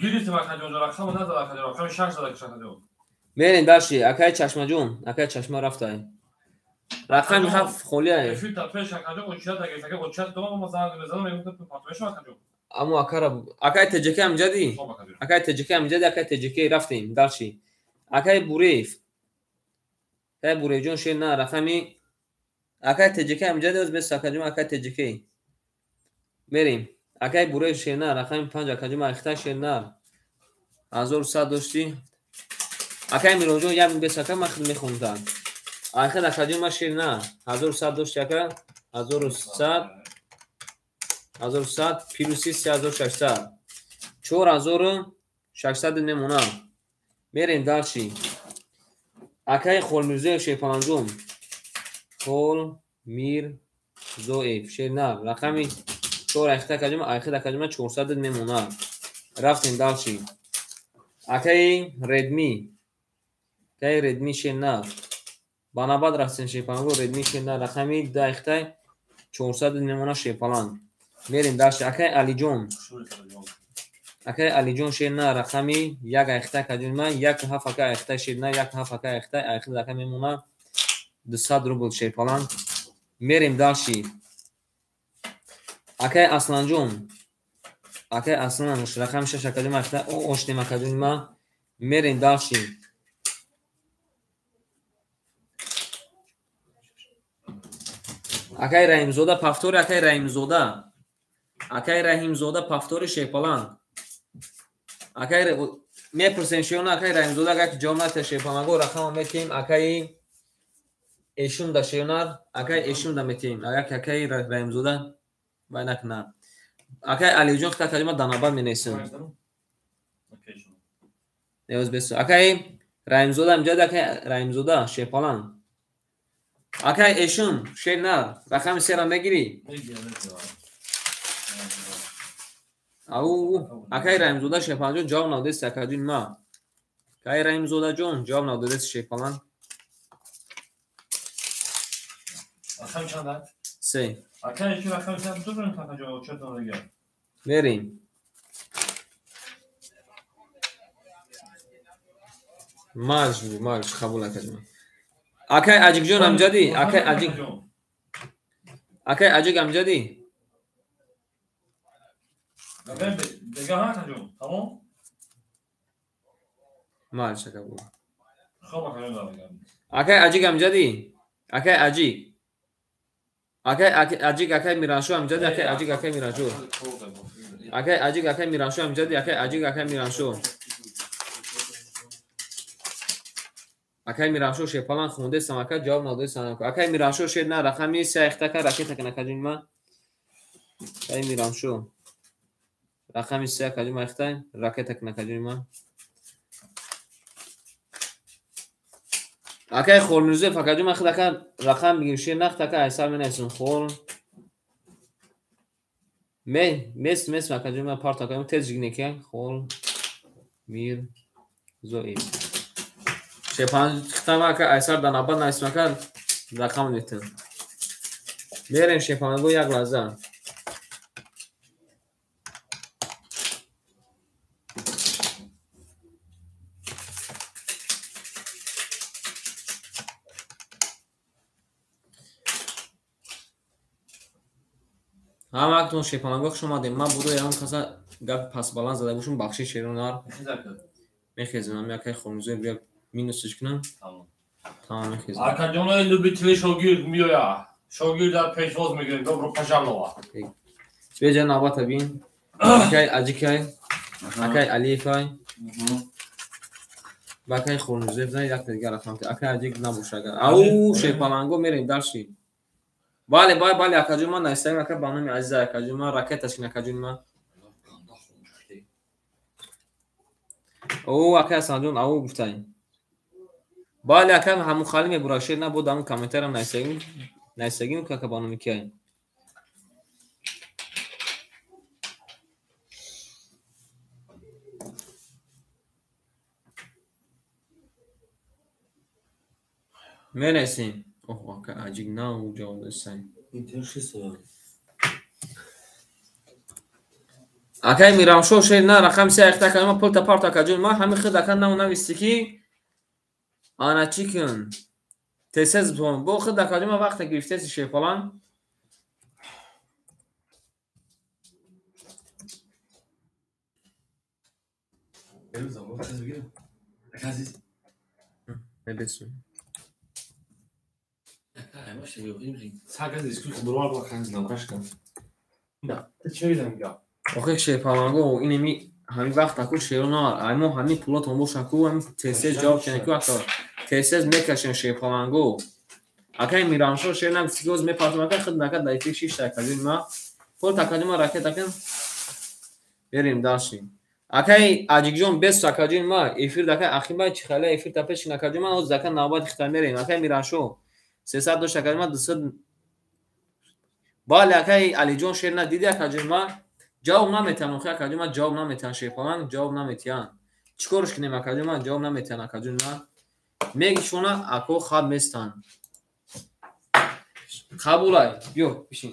Гирифтем акаҷон, рақамро назад акаҷон, рақами 6 зад акаҷон. Мерем дарчи, акай Чашмаҷон, акай Чашма рафтай. Рақами 7 холиай. Эфир пеш акаҷон, очият агар ака очият дома ма занг мезанам, мегӯям патмешам акаҷон. Амо акара акай ТJK амҷади? Акай ТJK амҷади, акай ТJK рафтем дарчи. Акай Бурев. Акай Буревҷон шер на рақами акай ТJK амҷади оз бес акаҷон, акай ТJK. Мерем. Акай Бурев шерна рақами 5 акаҷон айхта шерна 1100 дошти. Акай Миронҷон як бес ака ман хид мехондам. Айхта акаҷон ма шерна 1100 дошти ака 1100 1100 плюси 3600 4600 мемонам. Мерем дарчи. Акай Холмирзоев шерпаланҷон. Холмирзоев шерна рақами 4 айхта акаҷон, айхта акаҷон 400 мемонад. Рафтем дарчи. Акай Редми. Акай Редми шерна. Ба навбат рафтем шерпаланго Редми шерна рақами 2 айхта 400 мемонад шерпаланг. Мерем дарчи. Акай Алиҷон. Акай Алиҷон шерна рақами 1 айхта акаҷон ман 1 7 ака айхта шерна 1 7 ака айхта айхта ака мемонад 200 рубл шерпаланг. Мерем дарчи. Акай Асланҷон. Акай Аслан рақами 6 акаҷон айхта оштем акаҷон ма. Мерем дарчи. Акай Раҳимзода пафтори, акай Раҳимзода. Акай Раҳимзода пафтори шерпаланг. Акай мепурсем шеона акай Раҳимзода агар ки ҷавоб натиҳад шерпаланго рақамро метиҳем акай Эшумда шеонар, акай Эшумда метиҳем. Агар ки акай Раҳимзода вай накунад. Акай Алиҷон хита калима дар навбат менависем. Акай Раҳимзода амҷад, акай Раҳимзода шерпаланг. Акай Эшум шернар рақами 3-ро мегирӣ? Ау, акай Раҳимзода шерпаланҷон ҷавоб надодест акаҷон ма. Акай Раҳимзодаҷон ҷавоб надодест шерпаланг. Рақами чанд? 3. Акай Эшум рақами чанд? Ту бирем акаҷон, очият дигар. Мерем. Марш, марш, қабул акаҷон. Акай Аҷикҷон амҷадӣ, акай Аҷик. Акай Аҷик амҷадӣ. Акай Аҷик амҷадӣ. Акай Аҷик. Акай Аҷик акай Мираншо амҷадӣ, акай Аҷик акай Мираншо. Акай Аҷик акай Мираншо амҷадӣ, акай Аҷик акай Мираншо. Акай Мираншо шепалан хондесам, ака ҷавоб надодесам. Акай Мираншо шер на рақами се ахтака ракета кана каҷун ма. Акай Мираншо рақами се каҷун ма ахтай ракета кана каҷун ма. Акай Холмирзоев акаҷун ма хид ака рақам бигир шер нахт ака айсар менайсун хол. Ме мес мес акаҷун ма парт акаҷун тез жигнеке хол Мирзоев. Шепанхтама ака айсар дар набад найсмака рақам метин. Мерем шепанго як лаҳза. Ҳамаатон шепанго хуш омадем. Ман буду ягон каса гапи пасбаланд зада бошум, бахшиш шеронар. Мехезам, ами акай Холмирзоев бия минусиш кунам. Тамом мехезам. Акаҷонои любители шогирд меоя. Шогирд дар пешвоз мегирем. Добро пожаловать. Беҷа навбата бин. Акай Аҷикай, акай Алиевай. Ба акай Холмирзоев зай як дигар рақам. Акай Аҷик набоша агар. Ау шепаланго мерем дарши. Бале, бале, бале, акаҷон ман найстаем, ака ба номи Азиза акаҷон ман ракеташ кин акаҷон ман. О, акай Ҳасанҷон, ау гуфтаем. Бале, ака ҳамун хали мебура шер набуд, ҳамун комментарам найстагим, найстагим ки ака ба номи кияем. Менесим. Оҳ, ака Аҷик нав ҷавоб додисай. Акай Мирамшо шер на рақами се ахта ака ма пулта парт акаҷон ма ҳамин хид ака нав нависти ки ана чӣ кун тезтез битавон бо хид акаҷон ма вақте гирифтеси шерпалан мебесу. Охе шерпаланго инеми ҳамин вақт аку шеро навар. Ай мо ҳамин пулотон боша ку ҳамин тезтез ҷавоб кунем ку ака тезтез мекашем шерпаланго. Акай Мирамшо шер нагуфти ки оз мепартам ака хид нака дар эфир шишта акаҷон ма. Пул такаҷон ма ракета кун. Берем дальше. Акай Аҷикҷон бес акаҷон ма эфир дака ахиба чӣ хеле эфир та пеш акаҷон ма оз дака навбат хита мерем. Акай Мирамшо 300 дошт акаҷон ма 200. Бале акай Алиҷон шер на диди акаҷон ма ҷавоб наметиҳан охи акаҷон ма ҷавоб наметиҳан шерпаланг ҷавоб наметиҳан. Чӣ корш кунем акаҷон ма ҷавоб наметиҳан акаҷон ма. Мегишона ако хаб местанд. Қабулай биё бишин.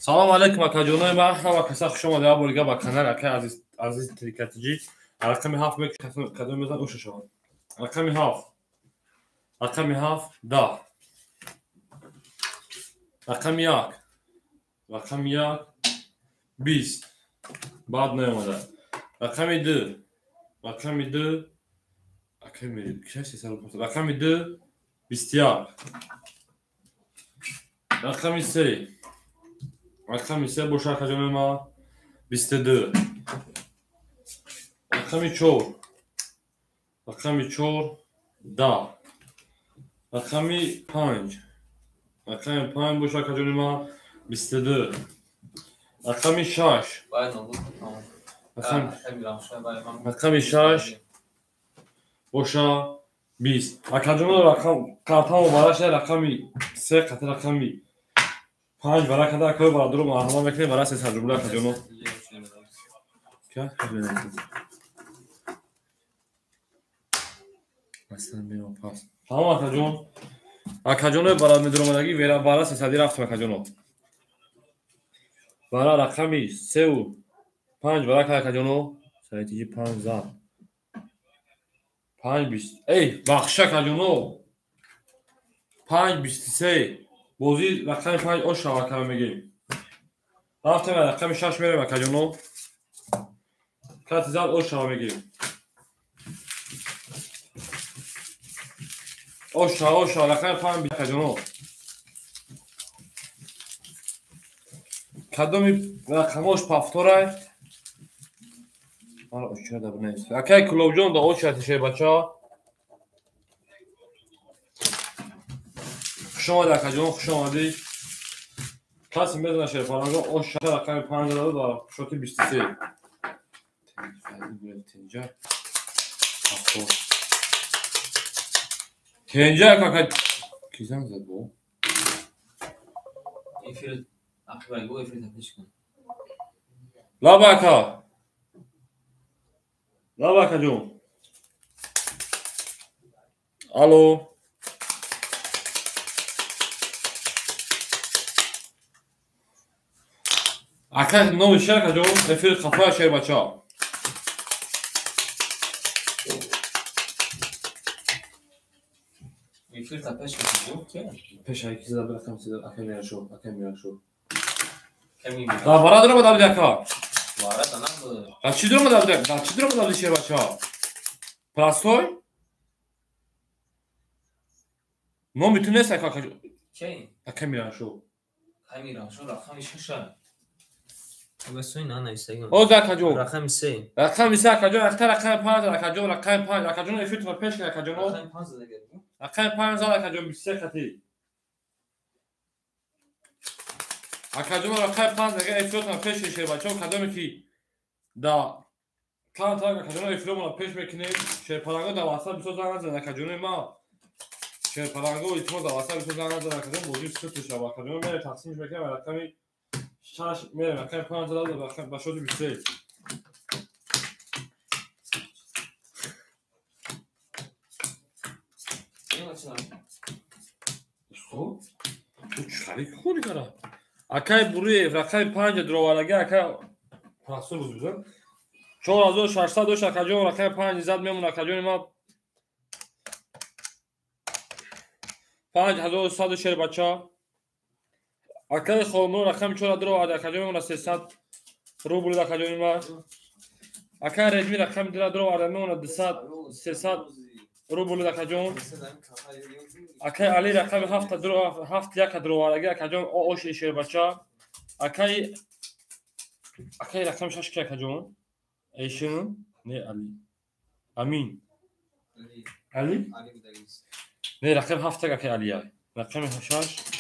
Салом алейкум акаҷонои ман, ҳама каса хуш омадед. Як бор дига ба канали акаи Азиз Азиз Трикатиҷӣ. Рақами 7 мекашам, кадом мезан уша шавад. Рақами 7. Рақами 7 10. Рақами 1. Рақами 1 20. Баъд наомада. Рақами 2. Рақами 2 акаи каши сар. Рақами 2 21. Рақами 3. Рақами 3 боша акаҷонои ман 22. Рақами 4. Рақами 4 10. Рақами 5. Рақами 5 боша акаҷонои ман 22. Рақами 6. Рақами 6 боша 20. Акаҷоно рақам картамо бараша рақами 3 қати рақами 5 вара када акои бародаро марҳамат мекунем вара 300 рубля акаҷоно. Тамом акаҷон. Акаҷонои барад медуромадагӣ вара 300 рафтем акаҷоно. Вара рақами 3 5 вара када акаҷоно. Сайтиҷи 5 зад. 5.20. Эй, бахша каҷуно. 5.23. Бозӣ рақами 5 ош шава кара мегем. Рафтем рақами 6 мерем акаҷоно. Кати зад ош шава мегем. Ош шава рақами 5 акаҷоно. Кадоми рақамош пафторай? Мара оча да бинавис. Акай Кулобҷон да оча тишей бача. Хуш омадӣ акаҷон, хуш омадӣ. Касе мезана шерпаланго ош рақами 5 дада дар шоти 23. Тенҷа. Тенҷа кака ки занг зад бо? Эфир ақибай го эфир тафтиш кун. Лаба ака. Лаба акаҷон. Алло. Ака номи шер акаҷон, эфир хафоя шер бача. Эфир тафтиш кун. Пеш аки зада рақам сида ака меяшо, ака меяшо. Да вара дура бада ака. Вара да набуд. А чӣ дура бада? Да чӣ дура бада шер бача? Простой? Номи ту нест ака акаҷон. Чӣ? Ака меяшо. Камера, шо рақами 6. Абасой на нависагим. Оз акаҷон. Рақами 3. Рақами 3 акаҷон, ахта рақами 5 акаҷон, рақами 5 акаҷон эфиртро пеш кар акаҷон. Рақами 5 зада гирд. Рақами 5 зада акаҷон 23 хати. Акаҷон рақами 5 зада эфиртро пеш кар бачаҳо кадоме ки да кан так акаҷон эфирмонро пеш мекунем. Шерпаланго дар васат бисёр занг назанед акаҷони ма. Шерпаланго илтимос дар васат бисёр занг назанед акаҷон бозӣ сут мешавад. Акаҷон мерем тақсимш мекунем рақами 6 мерем рақами 5 зада ба шоти 23. Устод, ӯ чӣ хари хуни кара? Акай Буриев рақами 5 дуровараги акай Расул буз бизан. 4600 дошт акаҷон рақами 5 зад мемон акаҷони ма 5100 шер бача. Акай Холмон рақами 4 дуровард акаҷон мемона 300 рубл акаҷони ма. Акай Редми рақами 2 дуровард мемона 200 300 рубл акаҷон. Акай Али рақами 7 дуро 7 1 дуровардаги акаҷон оши шер бача. Акай рақами 6 ки акаҷон? Эйшин? Не Али. Амин. Али? Не рақами 7 акай Алия. Рақами 6.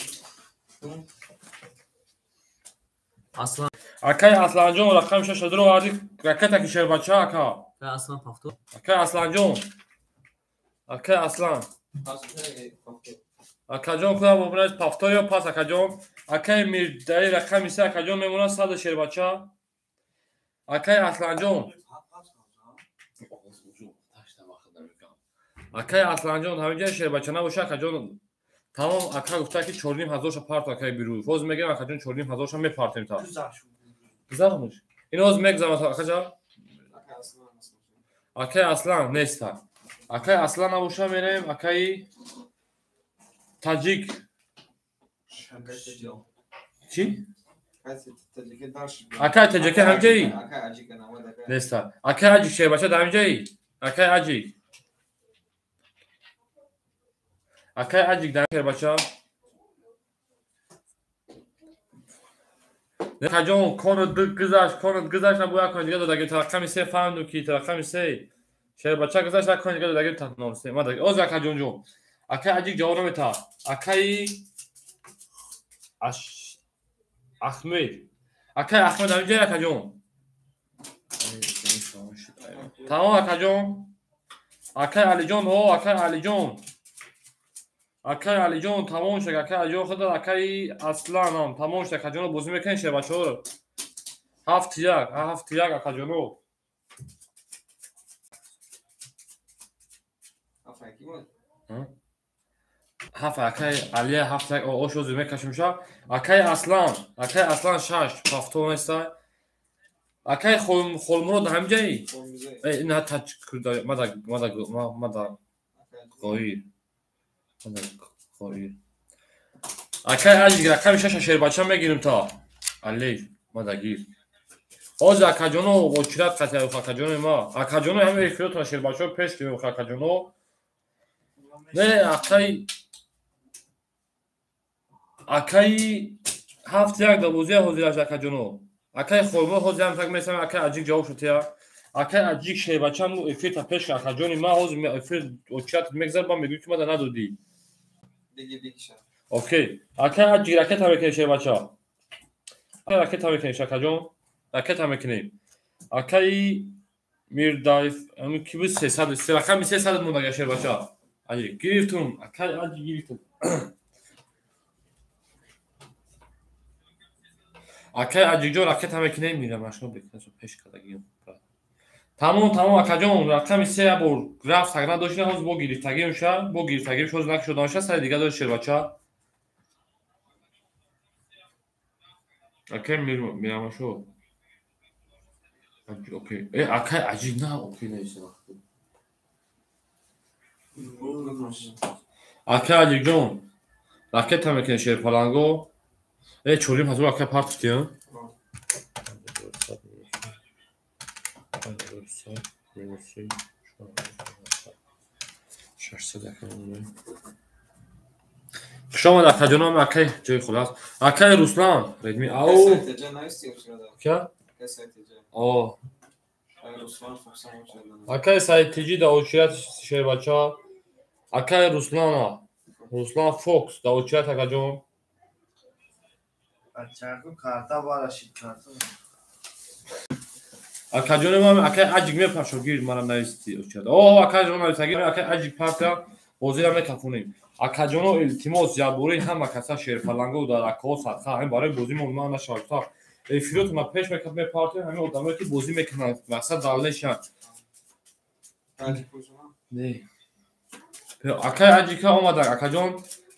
Аслан. Акай Асланҷон рақами 6 дуроварди ракета ки шер бача ака. Акай Аслан пафто. Акай Асланҷон. Акай Аслан. Акаҷон худам бобинад пафто ё пас акаҷон. Акай Мирдаи рақами 3 акаҷон мемонад 100 шербача. Акай Асланҷон. Акай Асланҷон ҳаминҷа шербача набоша акаҷон. Тамом ака гуфта ки 4500 ша парт акай Бируев. Ҳозир мегӯям акаҷон 4500 ша мепартем та. Гузармуш. Ин ҳозир мегузарам акаҷон. Акай Аслан неста. Акай Аслан набоша мерем акаи Таҷик. Чӣ? Акай Таҷики ҳамҷаи? Неста. Акай Аҷик шербача дар ҳамҷаи? Акай Аҷик. Акай Аҷик дар шербача? Акаҷон конат гузашт, конат гузашт набояд кон дига додаги рақами 3 фаҳмидум ки рақами 3 шербача гузашт након дига додаги 03. Ма оз акаҷон ҷон. Акай Аҷик ҷавоб наметаҳад. Акаи Ахмед. Акай Ахмед ҳаминҷа акаҷон. Тамом акаҷон. Акай Алиҷон ҳо акай Алиҷон. Акай Алиҷон тамом шуд акай Алиҷон худат акаи Асланам тамом шуд акаҷоно бозӣ мекунед шербачаҳоро. 7-1 7-1 акаҷоно. Ҳафт акай Алия 7-1 ош ҳозир мекашем ша. Акай Аслан, акай Аслан 6 пафто неста. Акай Холмурод ҳамҷаи? На тач мада мада мада қоир. Мада қоир. Акай аҷик рақами 6 шербача мегирим та. Алиф мада гир. Ҳозир акаҷоно очират қатъи акаҷонои ма. Акаҷоно ҳама эфиротон шербачаҳо пеш кунем акаҷоно. Не, акай 7-1 да бозия ҳозираш акаҷоно. Акай Холмурод ҳозир ҳам так месам акай аҷик ҷавоб шуд я. Акай аҷик шербачам эфир та пеш акаҷони ма ҳозир эфир очират мегзар ба мегӯй ки мада надодӣ. Биги биги. Окей. Акай аҷик ракета мекунем шербача. Акай ракета мекунем шакаҷон. Ракета мекунем. Акай Мирдаев, ами ки буд 300, рақами 300 мондага шербача. Аҷик гирифтум, акай аҷик гирифтум. Акай аҷикҷон ракета мекунем, мирамашно бекунем пеш кардагием. Тамом, тамом акаҷон, рақами 3 бор рафт сагна дошина ҳозир бо гирифтагиимша, бо гирифтагиимша ҳозир накушодаша, сари дига дошт шербача. Акай мирамашо. Окей. Акай аҷиб на окей нависем. Акай аҷибҷон, ракета мекунем шерпаланго. Чорим ҳазор акай партифти, а? Хуш омад акаҷоном, акай ҷои худо аст. Акай Руслан, Редми ау. Кя? О. Акай Саидтиҷи да очират шербача. Акай Руслана. Руслан Фокс да очират акаҷон. Акаҷони ман акай аҷик мепашо гир манам нависти очират. О, акаҷон нависаги акай аҷик партия бозира мекафонем. Акаҷоно илтимос ябури ҳама каса шерпаланго дар акаҳо садқа ҳамин барои бозӣ мо ман нашавад. Эфиротона пеш мепартем ҳамин одамое ки бозӣ мекунанд мақсад далнешанд. Не. Акай аҷика омада акаҷон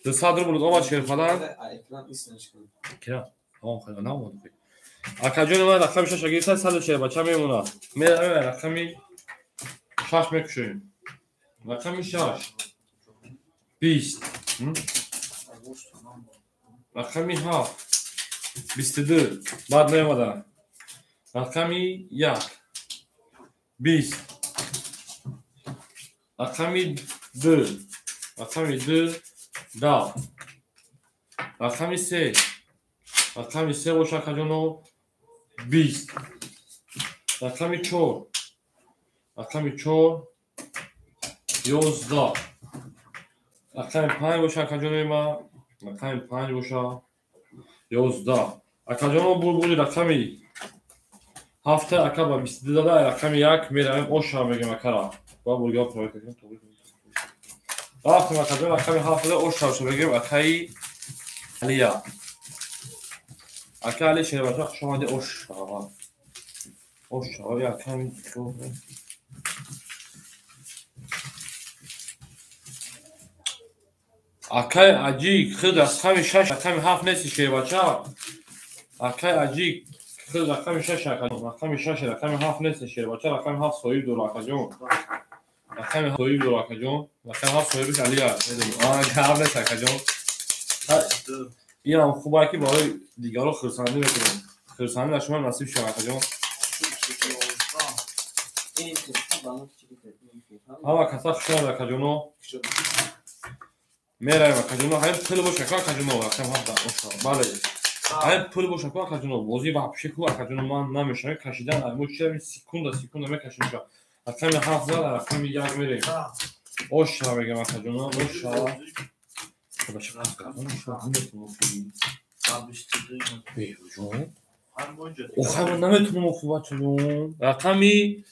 200 рубл омад шерпаланг. Кира? Он хеле наомад. Акаҷони ман рақами 6 гирифта 100 шербача мемонад. Меравем рақами 6 мекушоем. Рақами 6 20. Рақами 7 22. Баъд наомада. Рақами 1 20. Рақами 2. Рақами 2 10. Рақами 3. Рақами 3 боша акаҷоно 20. Рақами 4. Рақами 4 11. Рақами 5 боша акаҷонои ма. Рақами 5 боша 11. Акаҷоно бурбури рақами 7 ака ба 22 дада рақами 1 меравем оша мегем акара. Ба бурга проект кунем. Рафтем акаҷон рақами 7 оша мегем акаи Алия. Ака Али шербача хуш омадӣ оша. Оша аками Акай аҷик худ рақами 6 рақами 7 нести шербача. Акай аҷик худ рақами 6 рақами 6 рақами 7 нести шербача рақами 7 соҳиб дора акаҷон. Рақами 7 соҳиб дора акаҷон. Рақами 7 соҳибиш Алия. Медонам. Нест акаҷон. Инам хуб ки барои дигарро хурсандӣ мекунем. Хурсандӣ дар шумо насиб шавад акаҷон. Ҳама каса хуш омад акаҷоно. Меравем акаҷоно, ҳамин пул боша ку акаҷоно, рақам 7 оша. Бале. Ҳамин пул боша ку акаҷоно, бозӣ вообще ку акаҷоно ман намешавам кашидан, мо чи секунда секунда мекашем. Рақами 7 зад, рақами 1 мерем. Оша мегам акаҷоно, оша. Охай ман наметунам охи бачаҷон. Рақами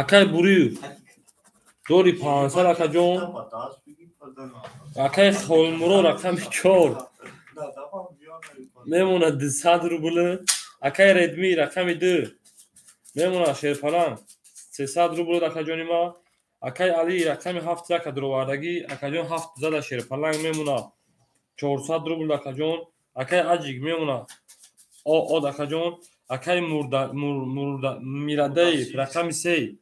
акай Буриев дори 500 акаҷон. Акай Холмурод рақами 4 мемонад 200 рубл. Акай Редми рақами 2 мемонад шерпаланг 300 рубл акаҷони ма. Акай Али рақами 7 яка дуровардагӣ акаҷон 7 зада шерпаланг мемонад 400 рубл акаҷон. Акай Аҷик мемонад од акаҷон. Акаи Мирадаев рақами 3.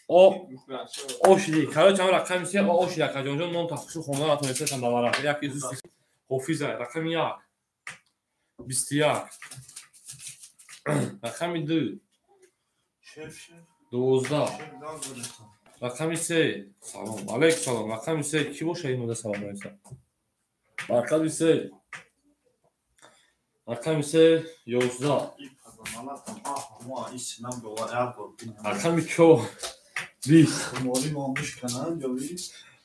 Ошиди. Короче, ҳам рақами 3 ошиди акаҷонҷон ном тахшу хонда натонистам дар варақ. Як Исус Ҳофиза рақами 1. 21. Рақами 2. 12. Рақами 3. Салом. Алейкум салом. Рақами 3 ки боша ин салом нависа? Рақами 3. Рақами 3 11. Рақами 4 20.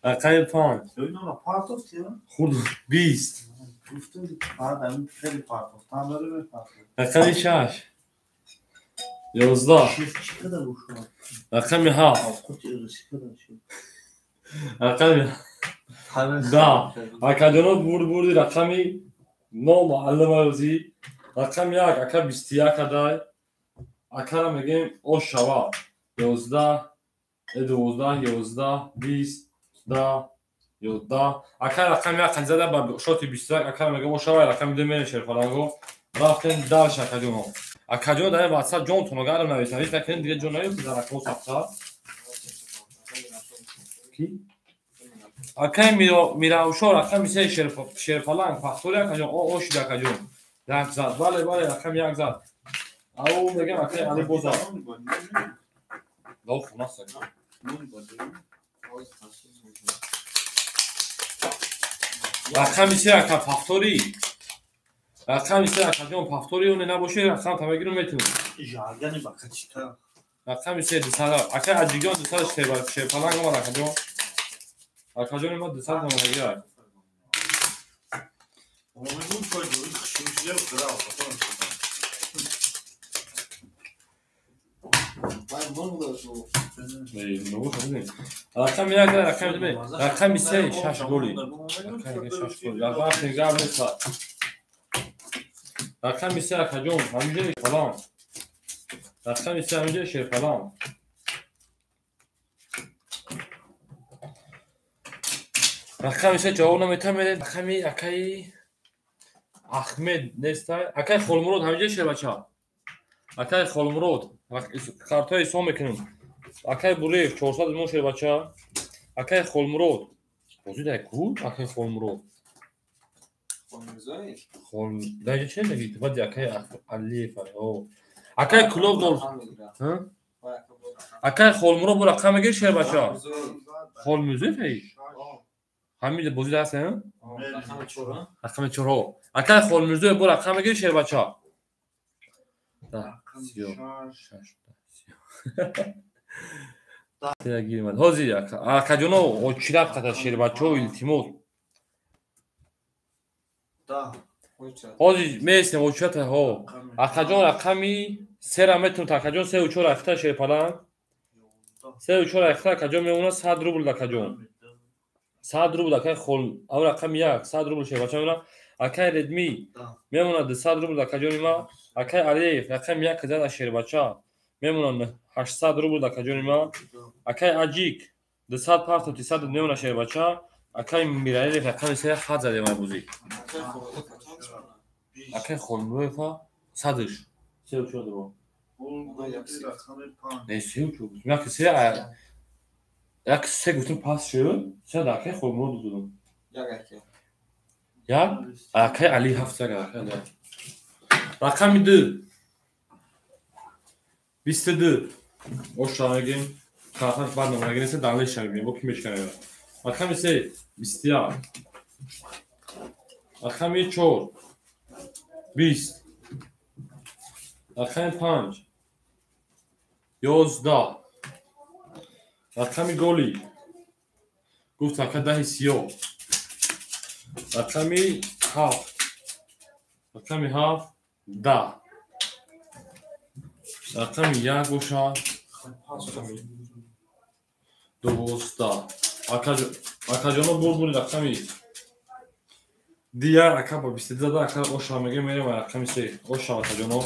Рақами 5 хурд 20. Рақами 6 11. Рақами 7. Рақами 10. Акаҷоно бурд бурди рақами номаълум ӯзи. Рақами 1 ака 21 адай. Акара мегем ош шава. 11 12 11 20 10 11. Ака рақами 1 қанзада ба шоти 21 акара мегем ош шава. Рақами 2 мерем шерфаланго. Рафтем дальше акаҷоно. Акаҷон дар WhatsApp ҷонтон агар нависам, ҳеҷ накунед дига ҷон наёфт дар рақамҳо сабта. Ки? Акаи Миравшо рақами 3 шерфаланг пахтори акаҷон ошид акаҷон. Як зад. Бале, бале, рақами 1 зад. Ау мегам акаи Али бозад. Лав хунаса. Рақами 3 ака пахтори. Рақами 3 акаҷон пахтори оне набоши рақам та мегирам метунам. Жаргани бакачика. Рақами 3 200. Ака Аҷигон 200 шерфаланг омад акаҷон. Акаҷони ма 200 номагирад. Рақами 1 рақами 2 рақами 3 6 голи. Рақами 6 голи. Рақами гап нест. Рақами 3 акаҷон ҳаминҷо шерфаланг. Рақами 3 ҳаминҷо шерфаланг. Рақами 3 ҷавоб наметавонам медиҳед. Рақами акаи Аҳмед нестай. Акаи Холмурод ҳаминҷо шербача. Акаи Холмурод картҳои ҳисоб мекунем. Акаи Булеев 400 мо шербача. Акаи Холмурод. Бозӣ дар ку? Акаи Холмурод. Дар че мегӣ? Баъди акаи Алиев. Акаи Кулоб нол. Акаи Холмурод бо рақам мегирӣ шербача? Холмурзоев эй? Ҳамин бозӣ даст, ҳа? Рақами 4. Акаи Холмурзоев бо рақам мегирӣ шербача? 10 6 10. Ҳозир акаҷоно очираб қата шербачао илтимос. Ҳозир меистем очирата ҳо. Акаҷон рақами 3-ра метавонад. Акаҷон 3 ва 4 рақта шерпаланг. 3 ва 4 рақта акаҷон мемонад 100 рубл акаҷон. 100 рубл акаи Хол, ав рақами 1 100 рубл шербача мемонад. Акаи Редми мемонад 200 рубл акаҷони ма. Акаи Алиев рақами 1 зада шербача мемонад 800 рубл акаҷони ма. Акаи Аҷик 200 партов 300 мемонад шербача. Акаи Мираилев рақами 3 хат задем ай бозӣ. Акаи Холмуродова 100-ш. 3 ва 4 рубл. Не 3 ва 4. Як 3 як 3 гуфтем пас шуд. 3 да акаи Холмурод додам. Як ака. Як акаи Али 7 ака. Рақами 2 22. Оша мегем. Карташ баъд номагирем, далеш мегем. Бо ки мешканем. Рақами 3 21. Рақами 4 20. Рақами 5 11. Рақами голи гуфт ака 10 сиёҳ. Рақами 7. Рақами 7 10. Рақами 1 бошад. 12. Акаҷоно бурд бурди рақами дигар ака ба 22 зада ака оша мегем мерем рақами 3. Оша акаҷоно.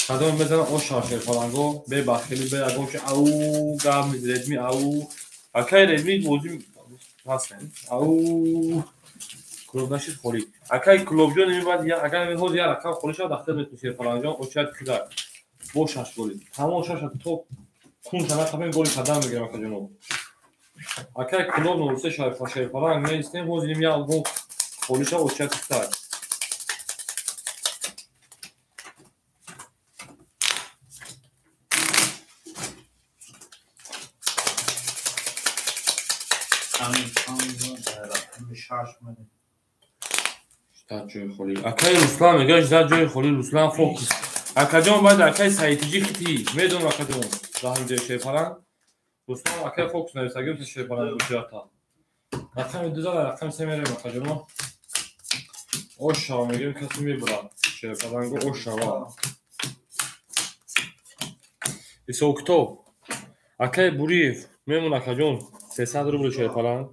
Кадом мезанам оша шерфаланго бе бахили бе ягон чи ау гап Редми ау. Акаи Редми бозӣ ҳастем. Ау Клуб нашид холӣ. Акай Клубҷон баъд агар ҳозир як рақам холӣ шавад, дахтар метавонӣ Шерпалангҷон очад кида. Бо шаш голи. Тамом шаша то кунша нақабем голи қадам мегирам акаҷоно. Акай Клуб 03 Шерпаланг меистем, ҳозир як гол холӣ шавад, очад кида. Акай Руслан мегӯяд ждать ҷои холӣ Руслан фокус. Акаҷон баъд акай Саидиҷи хити медонам акаҷон даҳам ҷои Шерпаланг. Руслан акай фокус нависагим Шерпаланг бучията. Рақами 2 зада рақами 3 мерем акаҷоно. Ош шава мегӯем касе мебурад. Шерпалангу ош шава. Исокитоб. Акай Буриев мемон акаҷон 300 рубл Шерпаланг.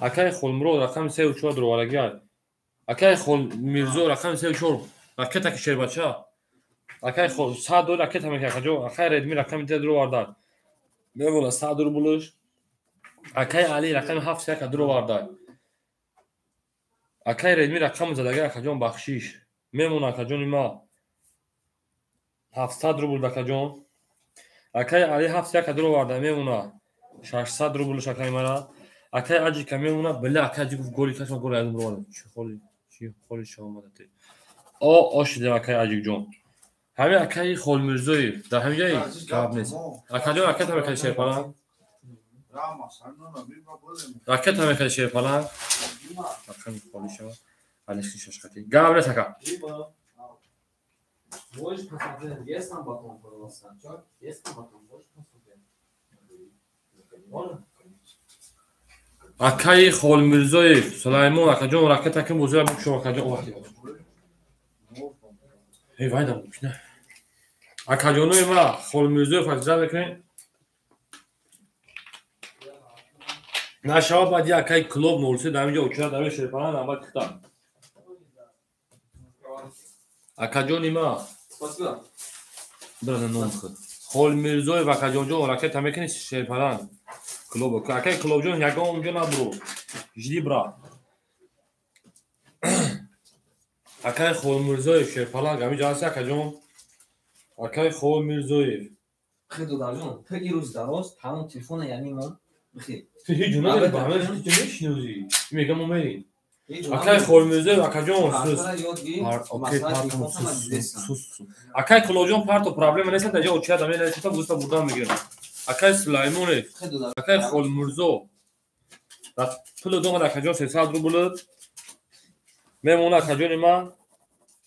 Акай Холмурод рақами 3 ва 4 дроварагиай. Акай Холмирзо рақами 3 ва 4 ракета ки шербача. Акай хол 100 ракета мекунад акаҷон. Акай Редми рақами 2 дровардай. Мемона 100 рублш. Акай Али рақами 7 1 дровардай. Акай Редми рақами задагӣ акаҷон бахшиш. Мемона акаҷони ма 700 рубл акаҷон. Акай Али 7 1 дровардай мемона 600 рублш акай мара. Акай Аҷика мемона била акай Аҷик гуфт голи кашма голи азм ровард. Чӣ холи чӣ холи шаомадате. О ошидем акай Аҷикҷон. Ҳамин акаи Холмирзоев дар ҳамин ҷои гап нест. Акаҷон ракета мекарди Шерпаланг? Ракета мекарди Шерпаланг? Рақами холи шава. Алишки шашқати. Гап нест ака. Можешь посмотреть, есть там батон, пожалуйста? Есть там батон, можешь посмотреть? Можно? Акаи Холмирзоев Сулаймон акаҷон ракета ким бозира букшо акаҷон. Эй вайдам букшна. Акаҷонои ма Холмирзоев азиза мекунем. Нашава баъд я акаи Клуб 03 дар инҷо учра дар Шерпаланг навбат хита. Акаҷони ма. Спасибо. Брада ном худ. Холмирзоев акаҷонҷон ракета мекунӣ Шерпаланг. Клуб акай Клубҷон ягон онҷо набуро. Жди брат. Акай Холмирзоев Шерпаланг ҳамин ҷо ҳаст акаҷон. Акай Холмирзоев. Хе додарҷон, ту ирӯз дароз тамом телефона яъни мо бихе. Ту ҳеҷ ҷо надори ба ҳама чиз мешинозӣ. Мегам мо мерем. Акай Холмирзоев акаҷон сус. Акай Клубҷон парто проблема нест, дар ҷо очият аме нест, густа бурдан мегирам. Акай Сулаймонев, акай Холмирзо. Пулу домад акаҷон 300 рубл. Мемона акаҷони ман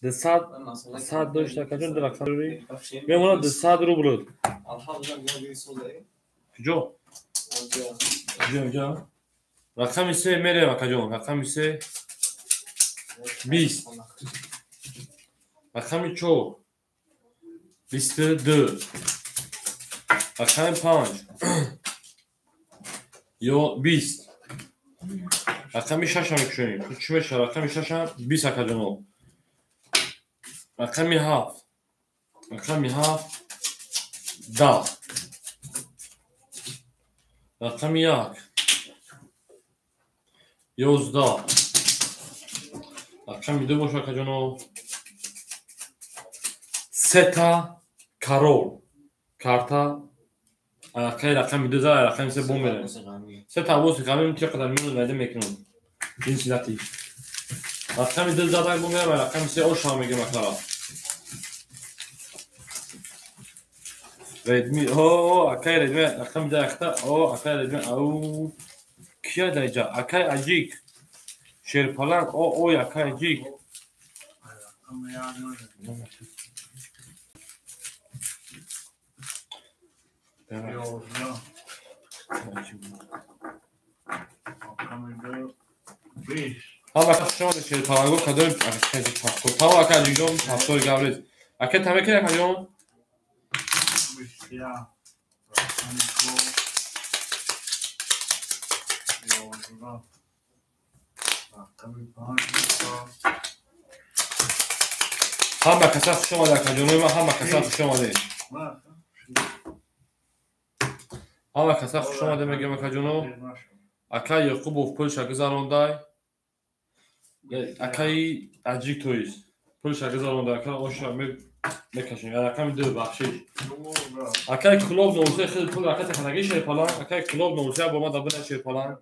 200 100 дошт акаҷон ду рақам мемона 200 рубл. Куҷо? Куҷо куҷо? Рақами 3 мерем акаҷон, рақами 3 20. Рақами 4 22. Рақами 5 ё 20. Рақами 6 мекушоем. Чӣ мешавад? Рақами 6 20 акаҷоно. Рақами 7. Рақами 7 10. Рақами 1 11. Рақами 2 бошад акаҷоно. Сета карол. Карта акай рақами 2 зад, рақами 3 бом мерем. Сета абоси қамим чи қадар миён найда мекунам. Ҷинси латиф. Рақами 2 зад бом мерем, рақами 3 оша мегирам акара. Редми, о, акай Редми, рақами 2 ахта, о, акай Редми, ау. Кия даҷа? Акай Аҷик. Шерпаланг, о, ой, акай Аҷик. Ҳама шумо Шерпаланго кадом таво ака Аҷикҷон ҳафтори гаврез. Ака тамекин акаҷон? Ҳама каса хуш омада акаҷонои ман, ҳама каса хуш омадед. Ҳама каса хуш омада мегӯям акаҷоно. Ака Ёқубов пулша гузарондай. Акаи аҷик тоист. Пулша гузаронда ака оша мекашем. Рақами 2 бахшиш. Акаи Клуб 03 хел пул ракета хадаги Шерпаланг. Акаи Клуб 03 бо ма дабина Шерпаланг.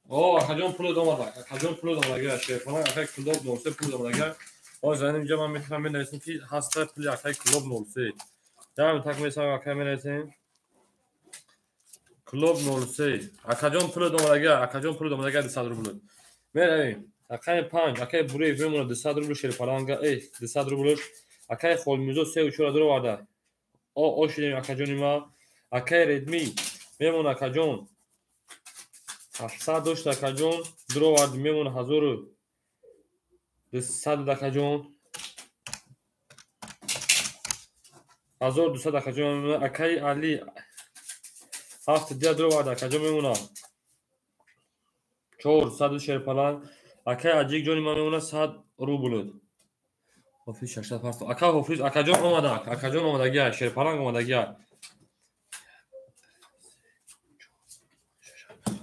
О, акаҷон пул омада. Акаҷон пул омада Шерпаланг. Акаи Клуб 03 пул омада. Ҳозир инҷа ман метавонам менависам ки ҳаста пули акаи Клуб 03. Дар так месам акаи менависем. Клуб 03. Акаҷон пул омада, акаҷон пул омада 200 рубл. Меравем. Акаи 5, акаи Буреев мемонад 200 рубл Шерпаланга, 200 рубл. Акаи Холмирзо 3-4 дуроварда. О, ошидем акаҷони ма. Акаи Редми мемонад акаҷон. 700 дошт акаҷон, дуровард мемонад 1200 акаҷон. 1200 акаҷон мемонад. Акаи Али 7 дия дуровард акаҷон мемонад. 400 Шерпаланг. Акаи Аҷик ҷони ман мемонад 100 рубл. Ҳофиз 600 паст. Ака Ҳофиз, акаҷон омада, акаҷон омадагия, Шерпаланг омадагия.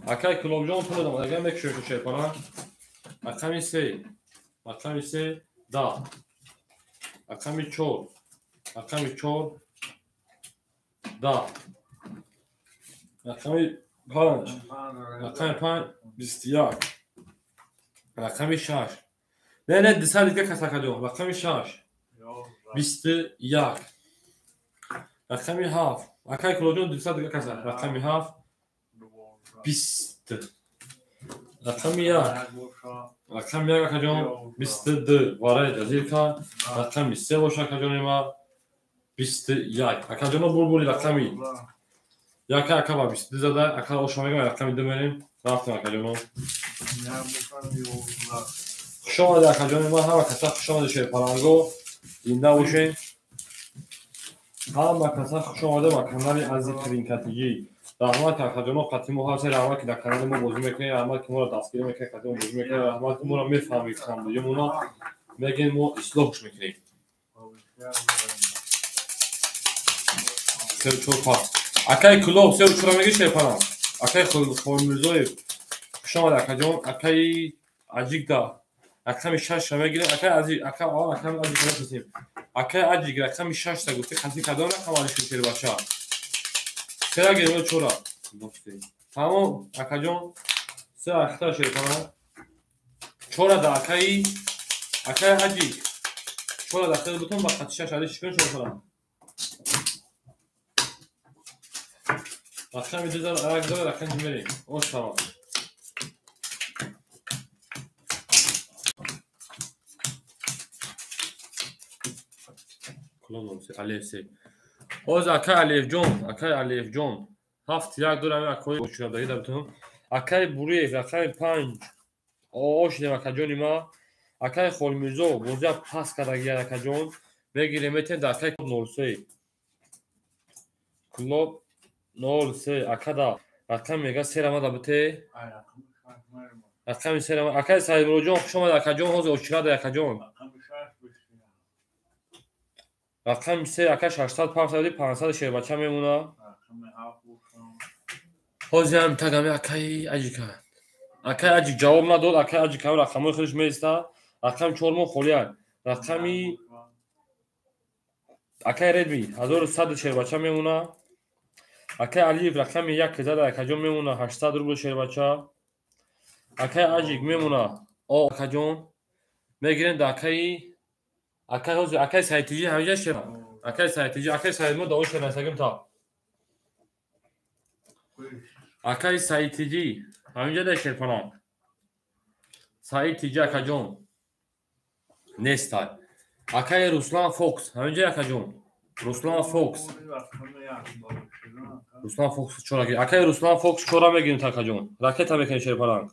Акаи Кулобҷон пул омадагия, мекушем Шерпаланг. Рақами 3, рақами 3 10. Рақами 4, рақами 4 10. Рақами 5, рақами 5 21. Рақами 6. Не, не, 200 дига кас акаҷон. Рақами 6 21. Рақами 7. Акаи Кулоҷон 200 дига кас. Рақами 7 20. Рақами 1. Рақами 1 акаҷон 22. Вараи ҷазирка. Рақами 3 боша акаҷони ма 21. Акаҷоно бурбури рақами 1 ака ба 22 зада. Ака оша мегам рақами 2 мерем. Рафтем акаҷоно. Хуш омадед акаҷони ман, ҳама каса хуш омадед Шерпаланго. Зинда бошед. Ҳама каса хуш омадед ба канали Ази Тринкатиги. Раҳмат ки акаҷоно қатъи мо ҳастед, раҳмат ки дар канали мо бозӣ мекунед, раҳмат ки моро дастгирӣ мекунед, қатъи мо бозӣ мекунед, раҳмат ки моро мефаҳмед, камбудиёмона мегӯем, мо ислоҳш мекунем. 3-4 пас. Акаи Кулоб 3-4 мегӯӣ Шерпаланг. Акаи Холмирзоев хуш омадед акаҷон. Акаи Аҷик да рақами 6 мегирем. Акаи Аҷик, ака аввал рақами Аҷик мешиносем. Акаи Аҷик рақами 6 та гуфти қасди кадом рақам алишин Шербача? Сера гирем чора. Тамом акаҷон, се ахта Шерпаланг. Чора да акаи Аҷик. Чора да хел бутон ба қати 6 алиш кун Шерпаланг. Рақами 2 зад, як зад рақами мерем. Ош тамом. Алиев се. Ҳозир акаи Алиевҷон, акаи Алиевҷон 7-1 дорам акои очирадагӣ дар бутун. Акаи Буриев рақами 5 ошидем акаҷони ма. Акаи Холмирзо бозия пас кардагия акаҷон. Мегирем метем дар акаи 03. Клуб 03 акада рақам мега 3 рамада буте. Рақами 3 рама. Акаи Саидмуроҷон хуш омадед акаҷон, ҳозир очирада акаҷон. Рақами 3 ака 600 500 500 Шербача мемона. Ҳозир ҳам тагами акаи Аҷика. Акаи Аҷик ҷавоб надод, акаи Аҷик ҳам рақамҳои худаш меиста. Рақами 4 мо холианд. Рақами акаи Редми 1100 Шербача мемона. Акаи Алиев рақами 1 зада акаҷон мемона 800 рубл Шербача. Акаи Аҷик мемона. О акаҷон мегирем да акаи акаи ҳозир акаи Саидтиҷӣ ҳамиҷа шер. Акаи Саидтиҷӣ, акаи Саидмо да ошер насагим та. Акаи Саидтиҷӣ ҳамиҷа да Шерпаланг. Саидтиҷӣ акаҷон нестай. Акаи Руслан Фокс ҳамиҷа акаҷон. Руслан Фокс. Руслан Фокс чора гир. Акаи Руслан Фокс чора мегирем та акаҷон. Ракета мекунем Шерпаланг.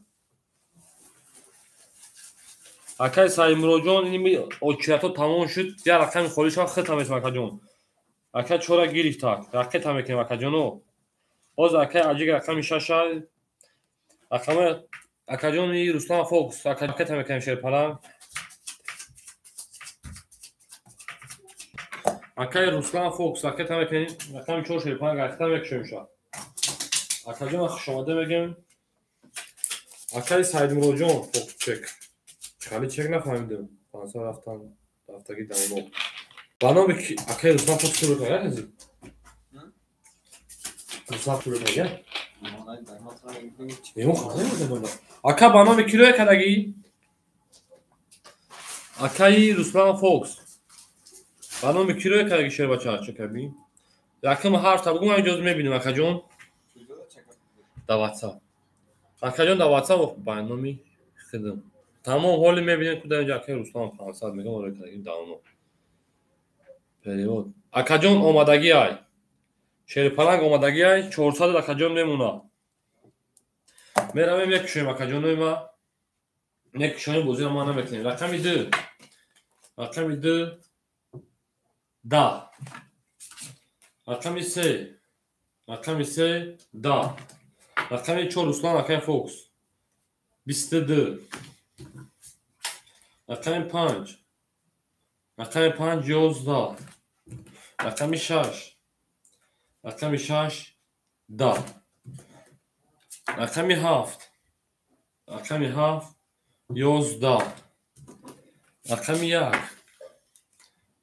Акаи Саидмуроҷон ини очиратҳо тамом шуд, як рақами холӣ шуд, хита мешавам акаҷон. Ака чора гирифта, ракета мекунем акаҷоно. Ҳозир акаи Аҷик рақами 6 рақами акаҷони Руслан Фокс ракета мекунем Шерпаланг. Акаи Руслан Фокс ракета мекунем, рақами 4 Шерпаланг ракета мекушем ша. Акаҷон хушомада мегӯем. Акаи Саидмуроҷон Фокс чек. Чали чек нафаҳмидем. 500 рафтан рафтаги давно. Ба номи акай Руслан Фокс кӯ бикун, я Руслан кӯ бикун, я? Ака ба номи кироя кардагӣ? Акаи Руслан Фокс. Ба номи кироя кардагӣ шербача чекаби? Якум ҳарфта бугум, ман иҷоза мебинем акаҷон. Дар WhatsApp. Акаҷон дар WhatsApp ба номи хидм. Тамом ҳоли мебинем куда инҷа акаи Руслан 500 мегам оро кардагӣ давно. Перевод. Акаҷон омадагӣ ай. Шерпаланг омадагӣ ай, 400 акаҷон мемонад. Меравем мекушоем акаҷонои ма. Мекушоем бозиро ма намекунем. Рақами 2. Рақами 2 10. Рақами 3. Рақами 3 10. Рақами 4 Руслан акай Фокс. 22. Рақами 5. Рақами 5 11. Рақами 6. Рақами 6 10. Рақами 7. Рақами 7 11. Рақами 1.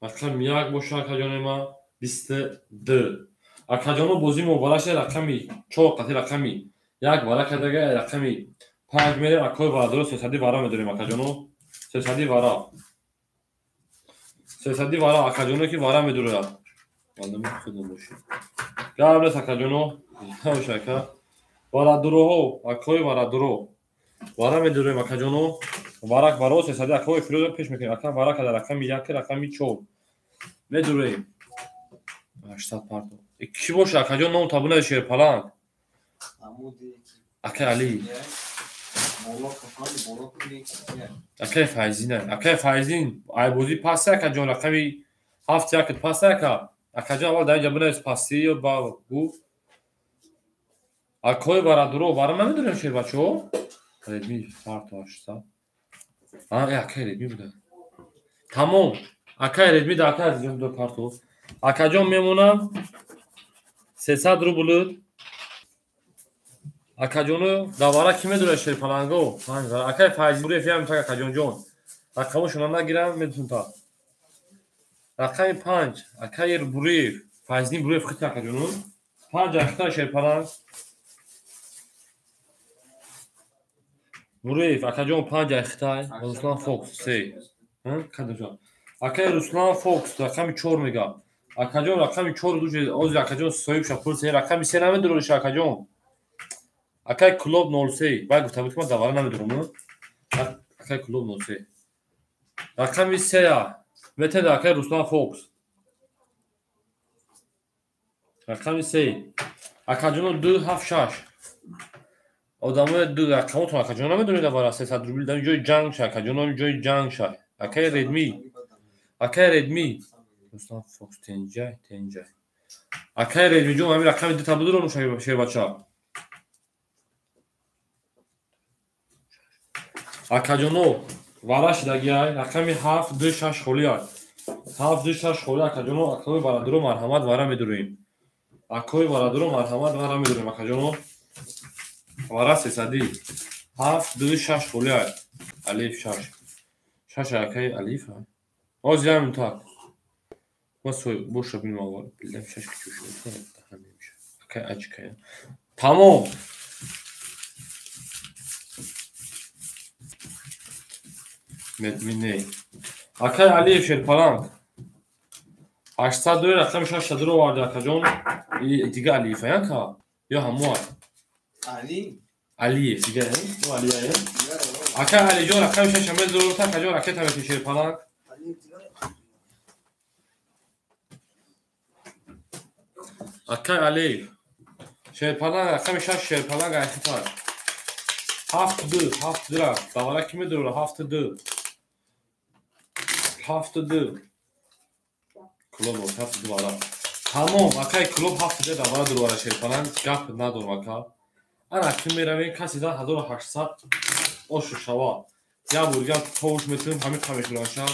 Рақами 1 боша акаҷони ма 22. Акаҷоно бозӣ муборак шуд. Рақами 4 қати рақами 1 вара кардага, рақами 5 мерем акои варадоро 300 вара медорем акаҷоно. 300 вара. 300 вара акаҷоно ки вара медорад. Мандами худам бошед. Гап нест акаҷоно. Боша ака. Варадуроҳо, акои варадуро. Вара медорем акаҷоно. Варак варо 300 акои фирӯза пеш мекунем. Ака вара када рақами 1, рақами 4. Медорем. 800 парто. Ки боша акаҷон ном табуна шерпаланг. Акай Али. Акай Файзин. Акай Файзин айбозӣ паст акаҷон рақами 7 1 паст ака. Акаҷон аввал дар инҷа бинавис пастӣ ё ба гу. Акои варадуро вара намедонем шербачаҳо? Редми парто 800. Акай Редми буда. Тамом. Акай Редми да акай Азизҷон ду парто. Акаҷон мемонам 300 рубл. Акаҷоно давара ки медорад шерпаланго? 5 вара. Акай Файзи Буриев ям так акаҷонҷон. Рақамошонро нагирам медонам та. Рақами 5 акай Буриев, Файзиддин Буриев хит акаҷоно. 5 ахта шерпаланг. Буриев акаҷон 5 ахтай, Руслан Фокс 3. Кадоҷон. Акай Руслан Фокс рақами 4 мега. Акаҷон рақами 4 дуҷе ози акаҷон соҳиб ша пул 3 рақами 3 намедориш акаҷон. Акай клуб 03. Бай гуфта буд ки ман давара намедорам. Акай клуб 03. Рақами 3 метеда акай Руслан Фокс. Рақами 3. Акаҷоно 2 7 6. Одамои ду рақамотон акаҷон намедонед давара 300 рубл дар ҷои ҷанг ша акаҷоно ҷои ҷанг ша. Акай Редми. Акай Редми. Руслан Фокс тенҷай, тенҷай. Акай Редми ҷон ҳамин рақами 2 та будурон шербача. Акаҷоно вара шидагиай рақами 7 2 6 холиай. 7 2 6 холи акаҷоно акои варадуро марҳамат вара медурем. Акои варадуро марҳамат вара медурем акаҷоно. Вара 300. 7 2 6 холиай. Алиф 6. 6 акаи Алиф. Оз ям так. Ма боша бинем аввал. Билам 6 ки чӯш. Акаи ачкай. Тамом. Медмине. Акай Алиев шерпаланг. 802 рақами 6 дуро овард акаҷон. Дига Алиев аяка? Ё ҳамоа? Али? Алиев дига ё Алиев? Акай Алиҷон рақами 6 медурот акаҷон ракета мети шерпаланг. Акай Алиев. Шерпаланг рақами 6 шерпаланг айхитар. 7 2 7 2 ра. Давара ки медурад 7 2. 7 2. Клуб 7 2 вара. Тамом, акай клуб 7 2 давара дурвара шерпаланг гап надорам ака. Ана ки меравем каси за 1800 ошу шава. Я бургам товуш метунем ҳамин қамешураша.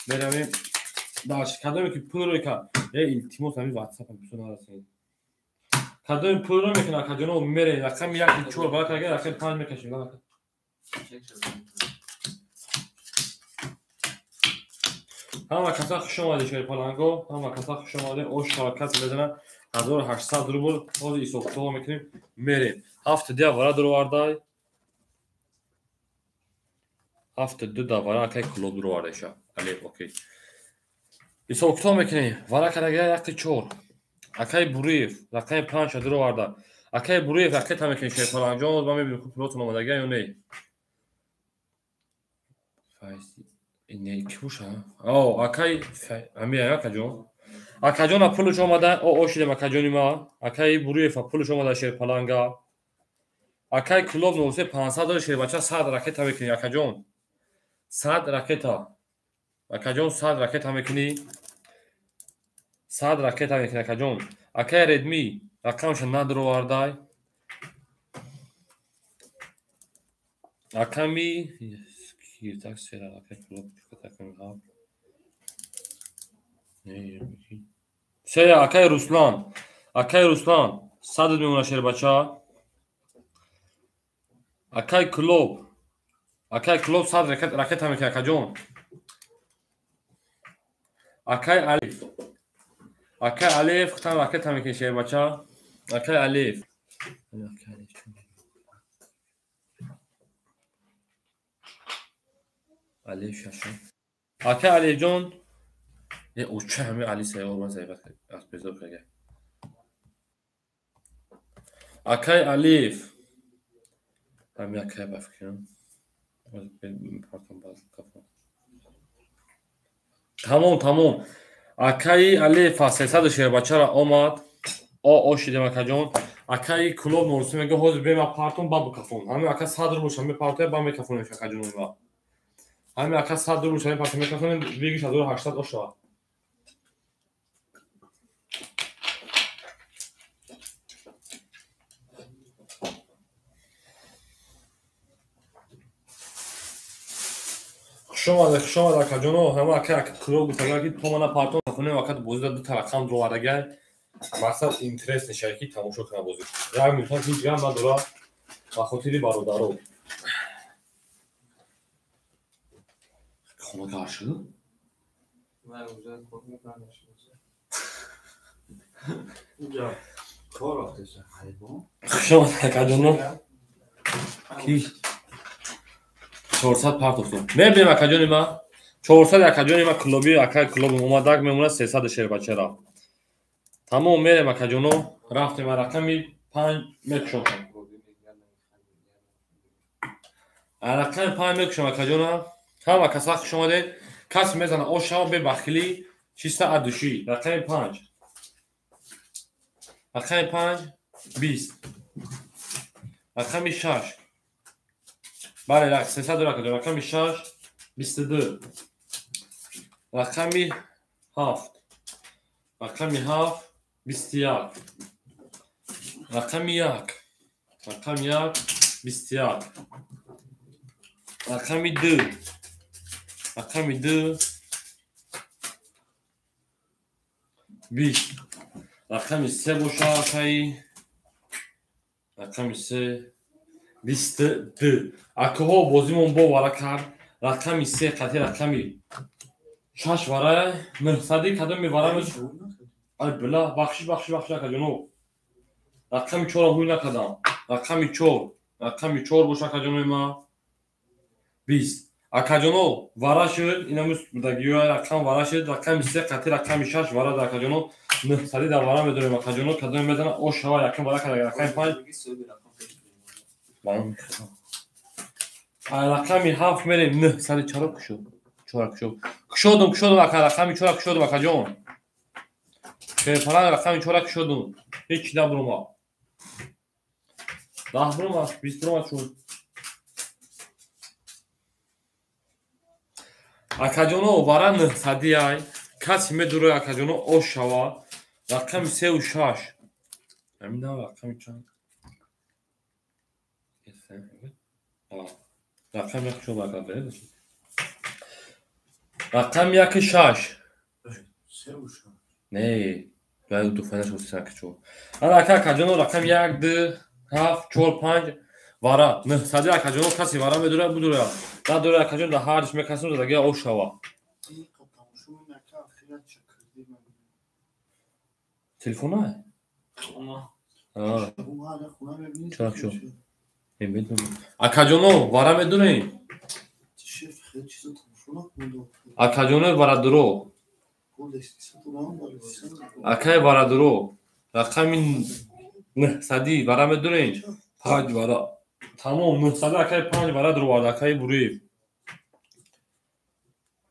Меравем даш кадоме ки пулро ка. Илтимос ҳамин WhatsApp ам писо нарасед. Кадоме пулро мекунад акаҷоно мерем рақами 1 4 вара кага рақами 5 мекашем. Ҳама каса хуш омадед шерпаланго, ҳама каса хуш омадед. Ош шава касе мезана 1800 рубл. Ҳозир ҳисоб-китоб мекунем, мерем. Ҳафт дия вара дуровардай. Ҳафт ду да вара акай клуб дуровардаиша. Алеф, окей. Ҳисоб-китоб мекунем. Вара кардагия 1-4. Акай Буриев рақами 5 дуроварда. Акай Буриев ракета мекунем шерпалангҷон, ман мебинем ку пулотон омадагия ё не. Не, ки боша? О, акай ами акаҷон. Акаҷона пулаш омада, о ошидем акаҷони ма. Акай Буриев пулаш омада шерпаланга. Акай клуб 03 500 дора шербача 100 ракета мекунӣ акаҷон. 100 ракета. Акаҷон 100 ракета мекунӣ. 100 ракета мекунӣ акаҷон. Акай Редми рақамша надуровардай. Аками так сера акай клуб рақами 7. Сера акай Руслан. Акай Руслан 100 мемона шербача. Акай клуб. Акай клуб 100 ракета мекунӣ акаҷон. Акай Алиф. Акай Алиф хутам ракета мекунӣ шербача. Акай Алиф. Алиф шаша. Акай Алифҷон. Не, оча ҳами Али сайёр ман заифат аз безор кага. Акай Алиф. Ҳами акай ба фикрам. Тамом, тамом. Акаи Алиф 300 шербачара омад. О ошидем акаҷон. Акаи клуб норси мега ҳозир бема партон ба букафон. Ҳами ака 100 рубл шами партоя ба мекафонем акаҷони ма. Ҳами ака 100 рубл шами партоя мекафонем, вигиш 1800 ошава. Хуш омадед акаҷоно. Ҳама ака клуб гуфтага ки то мана партон кафонем, ака бозида ду рақам дуровардагай. Мақсад интерес нешавад ки тамошо кунад бозӣ. Як минутам ҳеҷ гап надора ба хотири бародаро. Хона гар шуд? Хуш омадед акаҷоно. Ки 400 партофтем. Мебинем акаҷони ма. 400 акаҷони ма клуби акай клуб омадак мемонад 300 шербачара. Тамом мерем акаҷоно. Рафтем рақами 5 мекушам. Рақами 5 мекушам акаҷона. Ҳама каса хуш омадед. Касе мезана ошава бебахилӣ чиста аз душӣ. Рақами 5. Рақами 5 20. Рақами 6. Бале, 300 дора акаҷон. Рақами 6 22. Рақами 7. Рақами 7 21. Рақами 1. Рақами 1 21. Рақами 2. Рақами 2 20. Рақами 3 боша акаи. Рақами 3 22. Акаҳо бозимон бо вара кард. Рақами 3 қатъи рақами 6 вара 900 кадоми вара меш. Ай била, бахшиш, бахшиш, бахшиш акаҷоно. Рақами 4-ро ҳуй накардам. Рақами 4. Рақами 4 боша акаҷонои ма. 20. Акаҷоно вара шуд, инамус будагиё рақам вара шуд, рақами 3 қатъи рақами 6 вара дар акаҷоно 900 дар вара медорем акаҷоно, кадоме мезана ош шава якум вара кард рақами 5. Рақами 7 мерем 900 чаро кушод? 4 кушод. Кушодум, кушодум ака, рақами 4 кушодум акаҷон. Шерпаланг рақами 4 кушодум. Ҳеҷ набуромад. 10 буромад, 20 буромад шуд. Акаҷоно вара 900 ай. Касе медура акаҷоно ош шава. Рақами 3 ва 6. Ҳамин рақами чанд? Рақами 1 шуд ака. Рақами 1 6. Не, ду файда шуд 4. Ана ака акаҷоно рақами 1 2 7 4 5 вара 900 акаҷоно касе вара медура будура. Надора акаҷон да ҳарш мекасум дагия ош шава. Телефона? Чак шо. Акаҷоно, вара медонем? Акаҷоно варадуро. Акай варадуро. Рақами 900 вара медонем? 5 вара. Тамом 900 акай 5 вара дуровард акай Буриев.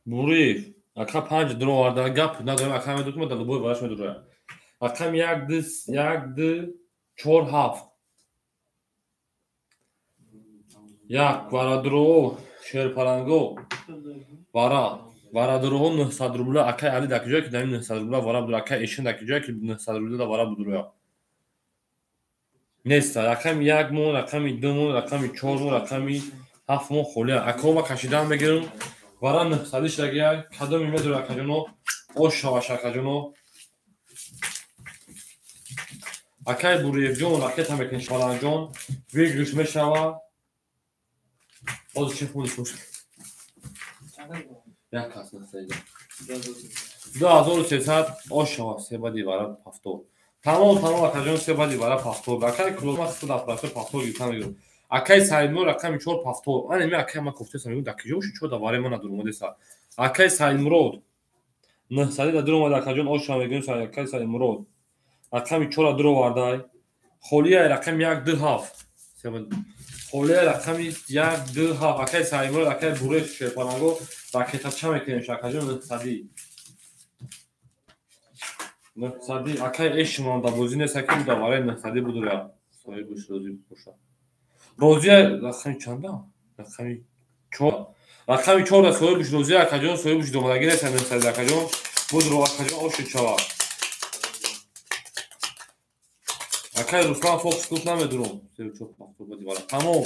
Буриев. Ака 5 дуровард. Гап надорем ака медонем, дар любой вараш медурояд. Рақами 1 2 1 2 4 7. Як варадуро шерпаланго вара варадуроҳо 900 рубла акай Али дар куҷое ки дар 900 рубла вара буд, акай Эшин дар куҷое ки 900 рубла да вара будуроя. Нест. Рақами 1 мон, рақами 2 мон, рақами 4 мон, рақами 7 мон холия. Акома кашидан мегирам. Вара 900 шдагия кадоми медура акаҷоно ош шаваш акаҷоно. Акай Буриевҷон ракета мекунӣ Шаланҷон выигрыш мешава. Ҳозир чӣ хуниш бош? Як кас насаида. 2300 ош шава се бади вара пафтор. Тамом тамом акаҷон се бади вара пафтор. Акай клома худ аппаратор пафтор гирифтан мегирам. Акай Саидмурод рақами 4 пафтор. Ана ми акай ма кофтеса мегӯм дар куҷо боши чо да вараи ма надуромадеса. Акай Саидмурод 900 да дуромада акаҷон ош шава мегӯем акай Саидмурод. Рақами 4 дуровардай. Холия рақами 1 2 7. Холия рақами 1 2 7. Акай Саидмурод акай Буреш шерпаланго ракетача мекунем акаҷон 900. 900 акай эшмон да бозӣ нест аки да вараи 900 будура. Соҳибаш розӣ боша. Розия рақами чанда? Рақами 4. Рақами 4 да соҳибаш розия акаҷон соҳибаш домадагӣ нест 900 акаҷон. Будуро акаҷон оши чава. Акай Руслан Фокс клуб намедурам. 34 пафтор бади вара. Тамом.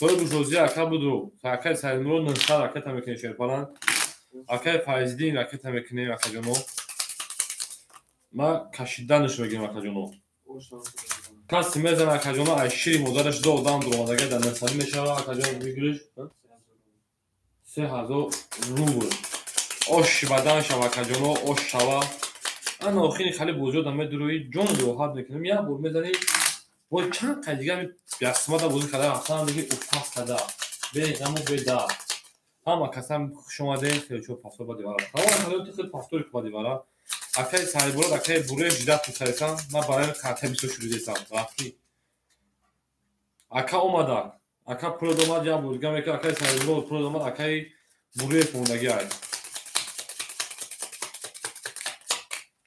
Соҳибаш розия ака будуро. Акай Саидмурод 900 ракета мекунем шерпаланг. Акай Файздин ракета мекунем акаҷоно. Ма кашиданаш мегирам акаҷоно. Каси мезана акаҷоно аз шири модараш ду одам дуромадага дар 900 мешава акаҷон выигрыш. 3000 рубл. Ош бадан шава акаҷоно, ош шава. Ана охири хали бозиҳо да медурои ҷон роҳат мекунем. Як бор мезанӣ бо чанд қай дига ясмада бозӣ карда рафтан диги упас када. Бе ғаму бе дард. Ҳама касам хуш омадем, хеле чор пафтор бади вара. Тамом акаҷон ту хел пафтори бади вара. Акай Саидмурод акай Буриев жидат пусаресам, ман барои карта бисёр шуридесам. Рафтӣ. Ака омада. Ака пул омад, як бор дига мекунад акай Саидмурод пул омад, акай Буриев мондагӣ ай.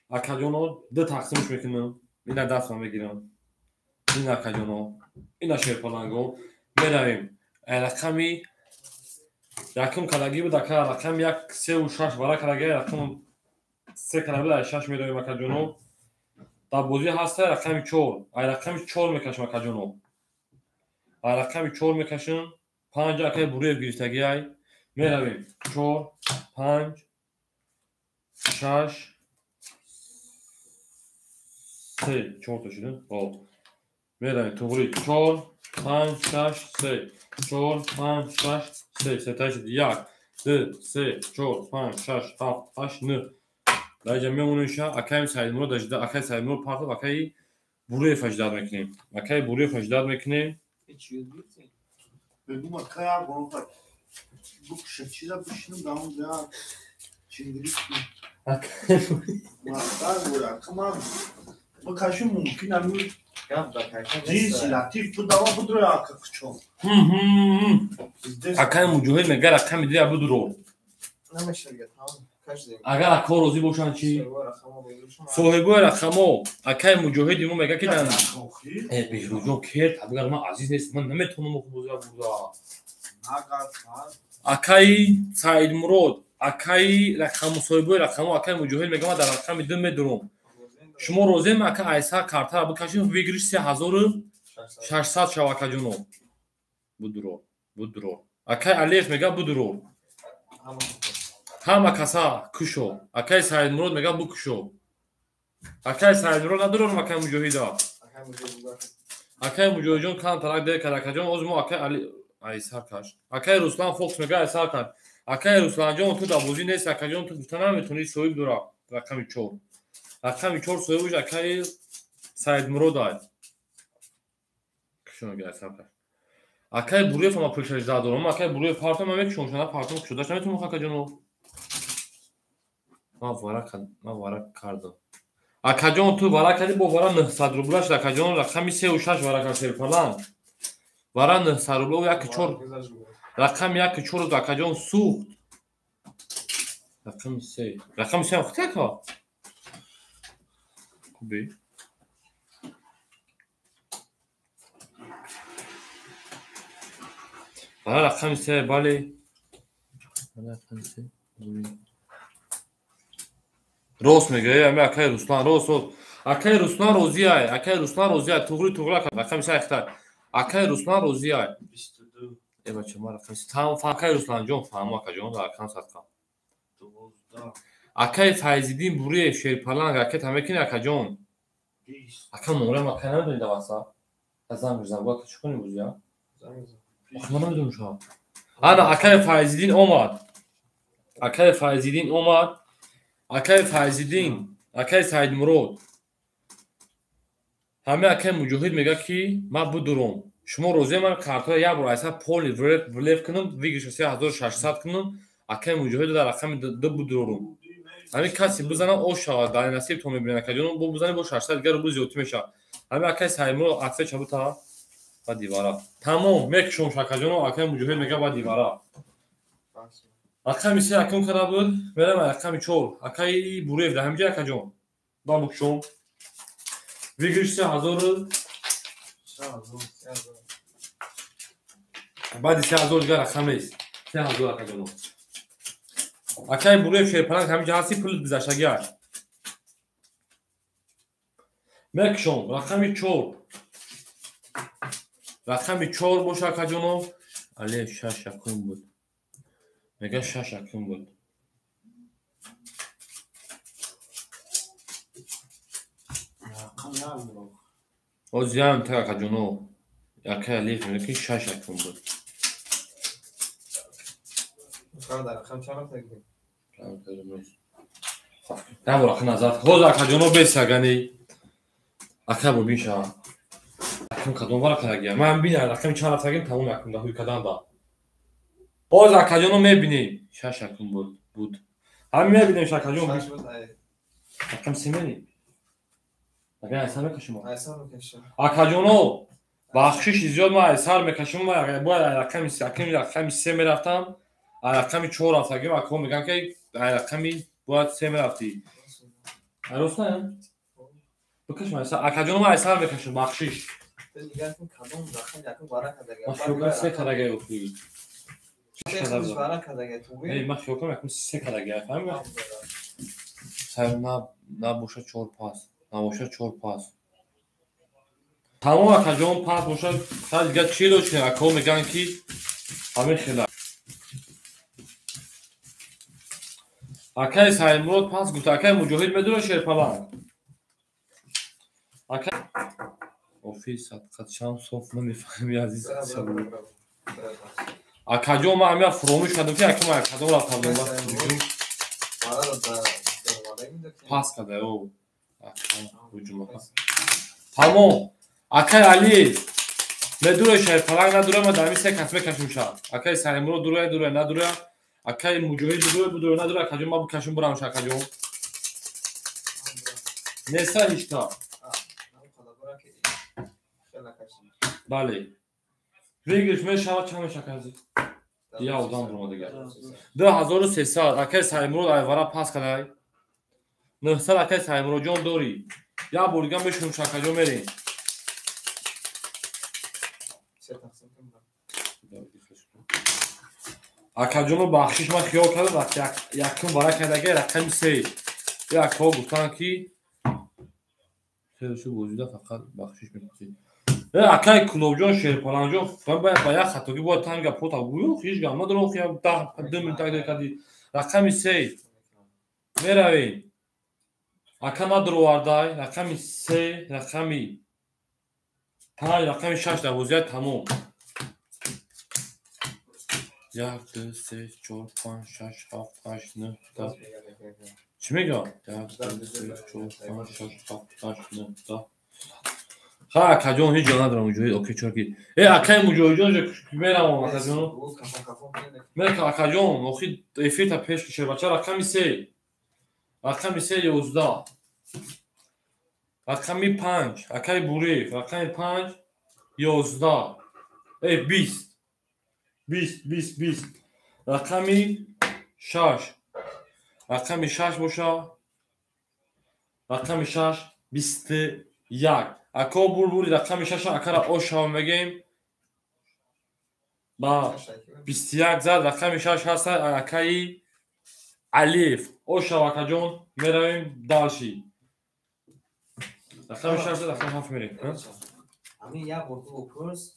Акаҷоно ду тақсимш мекунам. Ина дастма мегирам. Ина акаҷоно, ина шерпаланго. Меравем. Рақами якум калагӣ буд ака рақами 1 3 6 вара калагӣ рақам 3 калагӣ ай 6 меравем акаҷоно. Дар бозӣ ҳаста рақами 4. Ай рақами 4 мекашам акаҷоно. Ай рақами 4 мекашам. 5 акай Буриев гирифтагӣ ай. Меравем. 4 5 6 3 4 та шуд. Хоб. Меравем туғри 4 5 6 3 4 5 6 3 сета шуд. 1 2 3 4 5 6 7 8 9. Дар инҷа мемонем ша акаи Саидмурод ажда акаи Саидмурод партов акаи Буриев аждад мекунем. Акаи Буриев аждад мекунем. Бегум акай агон букша чиза бишинам даун да чингирик. Акаи Мастар бура кама бакашим мумкин ами гап да кайфа. Ҷинси латиф будава будро ака кучо. Акаи Муҷоҳид мега рақами 2 будро. Намешава тамом. Агар акҳо розӣ бошанд чӣ? Соҳибои рақамо акаи Муҷоҳиди мо мега ки дар Беҳрӯзҷон керт абгар ман азиз нест, ман наметавонам бозиро бурда. Акаи Саидмурод, акаи рақаму соҳибои рақамо акаи Муҷоҳид мега ман дар рақами 2 медурам. Шумо розием ака айса картаро бикашем выигрыш 3600 шава акаҷоно. Будро, будро. Акаи Алиев мега будро. Ҳама каса кушо. Акаи Саидмурод мега букушо. Акаи Саидмурод надурорам акаи Муҷоҳида. Акаи Муҷоҳидҷон камтарак дер кард акаҷон, ҳозир мо акаи Али айсар каш. Акаи Руслан Фокс мега айсар каш. Акаи Русланҷон ту дар бозӣ нест акаҷон, ту гуфта наметавонӣ соҳиб дора. Рақами 4. Рақами 4 соҳибаш акаи Саидмурод ай. Акаи Буриев ама пул 16 дорам. Акаи Буриев партом ма мекушам, шана партом кушодаш наметавонам акаҷоно. Ман вара кардам. Акаҷон ту вара кардӣ бо вара 900 рубла шуд акаҷон рақами 3 ва 6 вара кард Шерпаланг. Вара 900 рубла 1 4 рақами 1 4 акаҷон сӯхт. Рақами 3. Рақами 3 худт ака? Куби. Вара рақами 3 бале. Вара рақами 3. Рост мегӯяд, ами акаи Руслан, рост, рост. Акаи Руслан розиай, акаи Руслан розиай, туғри туғри ака, рақами 3 ахта. Акаи Руслан розиай. 22. Э бача, ма рақами 3. Там акаи Русланҷон фаҳмо акаҷон, рақам садқа. 12. Акаи Файзиддин Буриев Шерпаланг ака тамекини акаҷон. 20. Ака номрам ака намедонӣ даваса. Занг бизан, ака чӣ кунем бузия? Охи ман намедонам шумо. Ана акаи Файзиддин омад. Акаи Файзиддин омад. Акаи Файзиддин, акаи Саидмурод. Ҳаме акаи Муҷоҳид мегӯяд ки ман будурам. Шумо розия ман картҳоя як бор айса поли влев кунам, выигрыша 3600 кунам, акаи Муҷоҳид дар рақами 2 будурам. Ҳамин касе бизанам ош шавад, дар насиб то мебинад акаҷон, бо бизанем бо 600 дигар рубл зиёдтӣ мешавад. Ҳамин акаи Саидмурод отвеча бута ба дивара. Тамом, мекушам акаҷоно, акаи Муҷоҳид мегӯяд ба дивара. Рақами 3 акун кара буд, мерам рақами 4. Акаи Буриев дар ҳамин ҷо акаҷон. Ба букшом. Выигрыш 3000. Баъди 3000 дигар рақам нест. 3000 акаҷоно. Акаи Буриев Шерпаланг ҳамин ҷо ҳасти пул гузаштагӣ аст. Мекушом рақами 4. Рақами 4 боша акаҷоно. Алиев 6 акун буд. Мега 6 акун буд. Озиям так акаҷоно. Акаи Алиев мега ки 6 акун буд. Набор ака назар. Ҳозир акаҷоно бесагани. Ака бубин ша. Акун кадом вара кадагия. Ман бинам рақами чанд рафтагим тамом акун да ҳуй кадан да. Ҳозир акаҷоно мебинем. 6 акун буд. Ҳамин мебинем акаҷон. Рақам 3 мени. Агар айсар мекашим. Акаҷоно бахшиши зиёд ман айсар мекашим. Ман бояд рақами 3, рақами 3 мерафтам. Рақами 4 рафтагим. Акаҳо мегӯянд ки рақами бояд 3 мерафтӣ. Рост не? Бикашем айсар. Акаҷоно ман айсар мекашим, бахшиш. Ман хиёл кардам 3 кадагай охи. Ман хиёл кардам якум 3 кадагай, фаҳмидӣ? Сар набоша 4 пас, набоша 4 пас. Тамом акаҷон пас боша, сар дигар чӣ дошт? Акаҳо мегӯянд ки ҳамин хела. Акаи Саидмурод пас гуфта, акаи Муҷоҳид медонад Шерпаланг? Акаи офис садқатшам соф намефаҳми азиз. Акаҷон ман ҳамин фуромӯш кардам ки акам кадом рафта будам. Пас карда о. Тамом. Акаи Али медурад Шерпаланг надурад, ман дар ҳамин се кас мекашем ша. Акаи Саидмурод дурад, дурад, надурад. Акаи Муҷоҳид дурад, будурад, надурад. Акаҷон ман бикашем бурам ша акаҷон. Неста ҳичта. Бале. Выигрыш мешавад чанд мешавад акази? Я одам бурома дигар. 2300 акаи Саидмурод айвара пас кардай. 900 акаи Саидмуродҷон дорӣ. Як бор дигар мешунем акаҷон мерем. Акаҷоно бахшиш ман хиёл кардам якум вара кардагай рақами 3. Акаҳо гуфтанд ки се бозида фақат бахшиш мепурсид. Акаи Кулобҷон Шерпалангҷон ба як хатогӣ бояд танга пота гӯё ҳеҷ гап надорам, охи 10 минут так кардӣ. Рақами 3 меравем. Ака надуровардай, рақами 3, рақами 5, рақами 6 дар бозият тамом. 1, 2, 3, 4, 5, 6, 7, 8, 9, 10. Чӣ мегӯям? 1, 2, 3, 4, 5, 6, 7, 8, 9, 10. Ха, акаҷон, ҳеҷ ҷо надорам муҷоҳид, окей, чор ки. Э, акаи муҷоҳидҷон, мерам, акаҷон. Мека, акаҷон, охи эфирта пеш кише, бача, рақами 3. Рақами 3, 11. Рақами 5, акаи Буриев, рақами 5, 11. Э, 20. 20, 20, 20. Рақами 6. Рақами 6 боша. Рақами 6, 21. Ако бурбури рақами 6 акара ошава мегем. Ба 21 зад, рақами 6 ҳаста акаи Алиев. Ошава, акаҷон, меравем дальше. Рақами 6 зад, рақами 7 мерем. Ами як бор ту курс.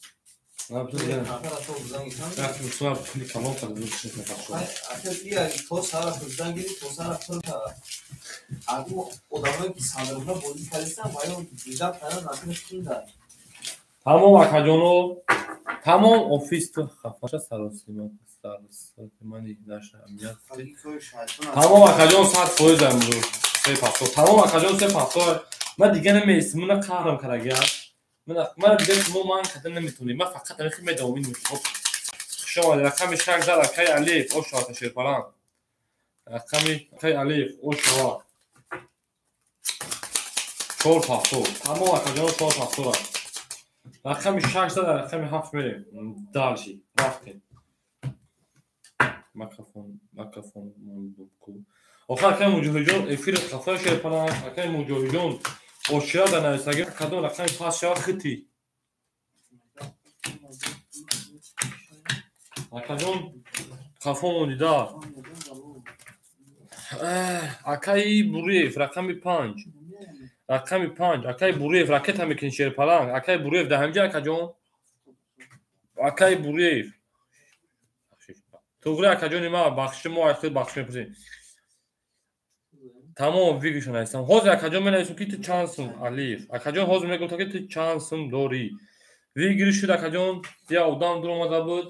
Тамом, акаҷоно, тамом офис ту хафаша саросима саросимани наша амният. Тамом, акаҷон, 100% амрӯз 3 ҳафта. Тамом, акаҷон, 3 ҳафта. Ман дига намеистам, мана қаҳрам карагия. Ман дига шумо ман када наметонем. Ман фақат ҳамин медавом ин. Хуш омадед. Рақами 6 зад акаи Алиев, ошава шерпаланг. Рақами акаи Алиев, ошава. 4 ҳафто. Тамом, акаҷон, 4 ҳафтора. Рақами 6 зад, рақами 7 мерем. Дальше. Рафтем. Микрофон, микрофон ку. Охир акаи Муҷоҳидҷон эфири хафа шерпаланг, акаи Муҷоҳидҷон ошира дар нависагӣ кадом рақами паст шава хити. Акаҷон, хафо мондида. Акаи Буриев, рақами 5. Рақами 5, акаи Буриев, ракета мекунӣ шерпаланг. Акаи Буриев дар ҳамҷа, акаҷон? Акаи Буриев. Туғри, акаҷони ма, бахшиши мо аз худ бахшиш мепурсем. Тамом, вигиша нависам. Ҳозир акаҷон менависам ки ту чанд сум Алиев. Акаҷон, ҳозир мегуфтам ки ту чанд сум дорӣ. Выигрыш шуд, акаҷон, я одам дуромада буд.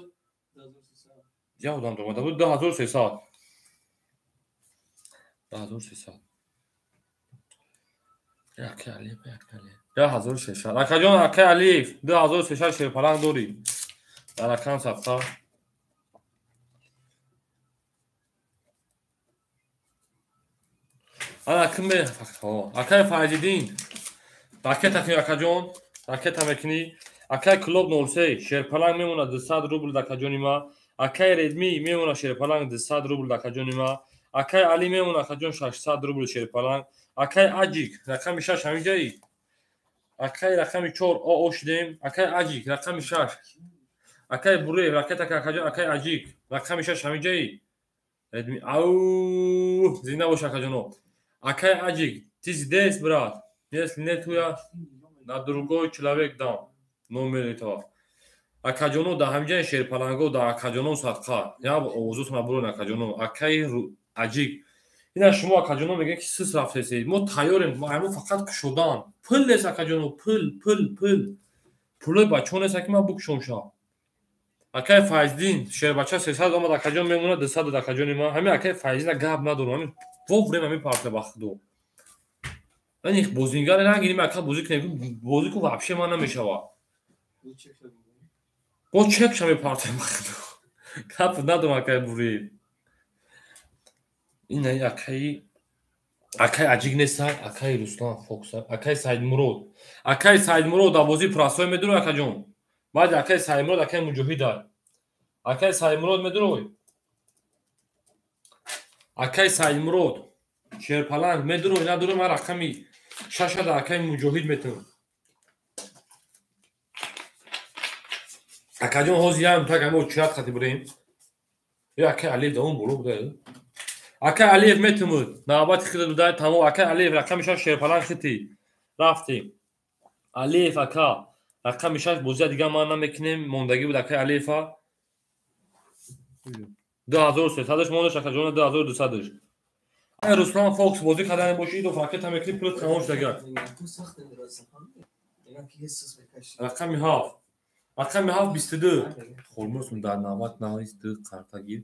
Я одам дуромада буд 2300. 2300. Акаи Алиев, акаи Алиев. 2300. Акаҷон, акаи Алиев, 2300 шерпаланг дорӣ. Дар рақам сабта. Ана киме? Акаи Файзиддин. Ракета кунӣ, акаҷон, ракета мекунӣ. Акаи Клуб 03 шерпаланг мемонад 200 рубл акаҷони ма. Акаи Редми мемонад шерпаланг 200 рубл акаҷони ма. Акаи Али мемонад, акаҷон, 600 рубл шерпаланг. Акаи Аҷик, рақами 6 ҳаминҷаи. Акаи рақами 4 оо шудем. Акаи Аҷик, рақами 6. Акаи Буреев, ракета акаҷон, акаи Аҷик, рақами 6 ҳаминҷаи. Редми, ау, зинда бош, акаҷоно. Акай Аҷик, ты здесь, брат? Если нету, я на другой человек дам номер этого. Акаҷоно, дар ҳамҷаи шерпаланго, дар акаҷоно садқа. Я овозотона бурон, акаҷоно. Акаи Аҷик. Ина шумо, акаҷоно, мегӯед ки сис рафтесед. Мо тайёрем, мо фақат кушодан. Пул нест, акаҷоно, пул, пул, пул. Пулои бачаҳо нест, ки ман букушом ша. Акаи Файздин, шербача 300 омад, акаҷон, мемонад 200 акаҷони ман. Ҳамин акаи Файздина гап надорам. Ҳамин вовремя мепарта ба худо. Яъне бозингар нагирим, ака, бозӣ кунем, бозӣ ку вообще ман намешава. Бо чекша мепарта ба худо. Гап надорам, акаи Буриев. Ин акаи Аҷик нестай, акаи Руслан Фокс, акаи Саидмурод. Акаи Саидмурод дар бозии прасой медурой, акаҷон. Баъди акаи Саидмурод акаи Муҷоҳид ай. Акаи Саидмурод медурой. Акаи Саидмурод шерпаланг медурой, надурой, ман рақами 6 дар акаи Муҷоҳид метавонам. Акаҷон, ҳозир ям так ама чият хати бурем. Ё акаи Алиев дар он боло буда. Акаи Алиев метавонад. Навбати худат буда, тамом, акаи Алиев рақами 6 шерпаланг хити. Рафтем. Алиев ака, рақами 6 бозия дига ман намекунем, мондагӣ буд акаи Алиева. 2300-ш мондаш, акаҷон, 2200-ш. Ай Руслан Фокс бозӣ кардани бошӣ, идо ракета мекунӣ, пулат тамом шуд агар. Рақами 7. Рақами 7 22. Холмосум дар навбат навист ду карта гир.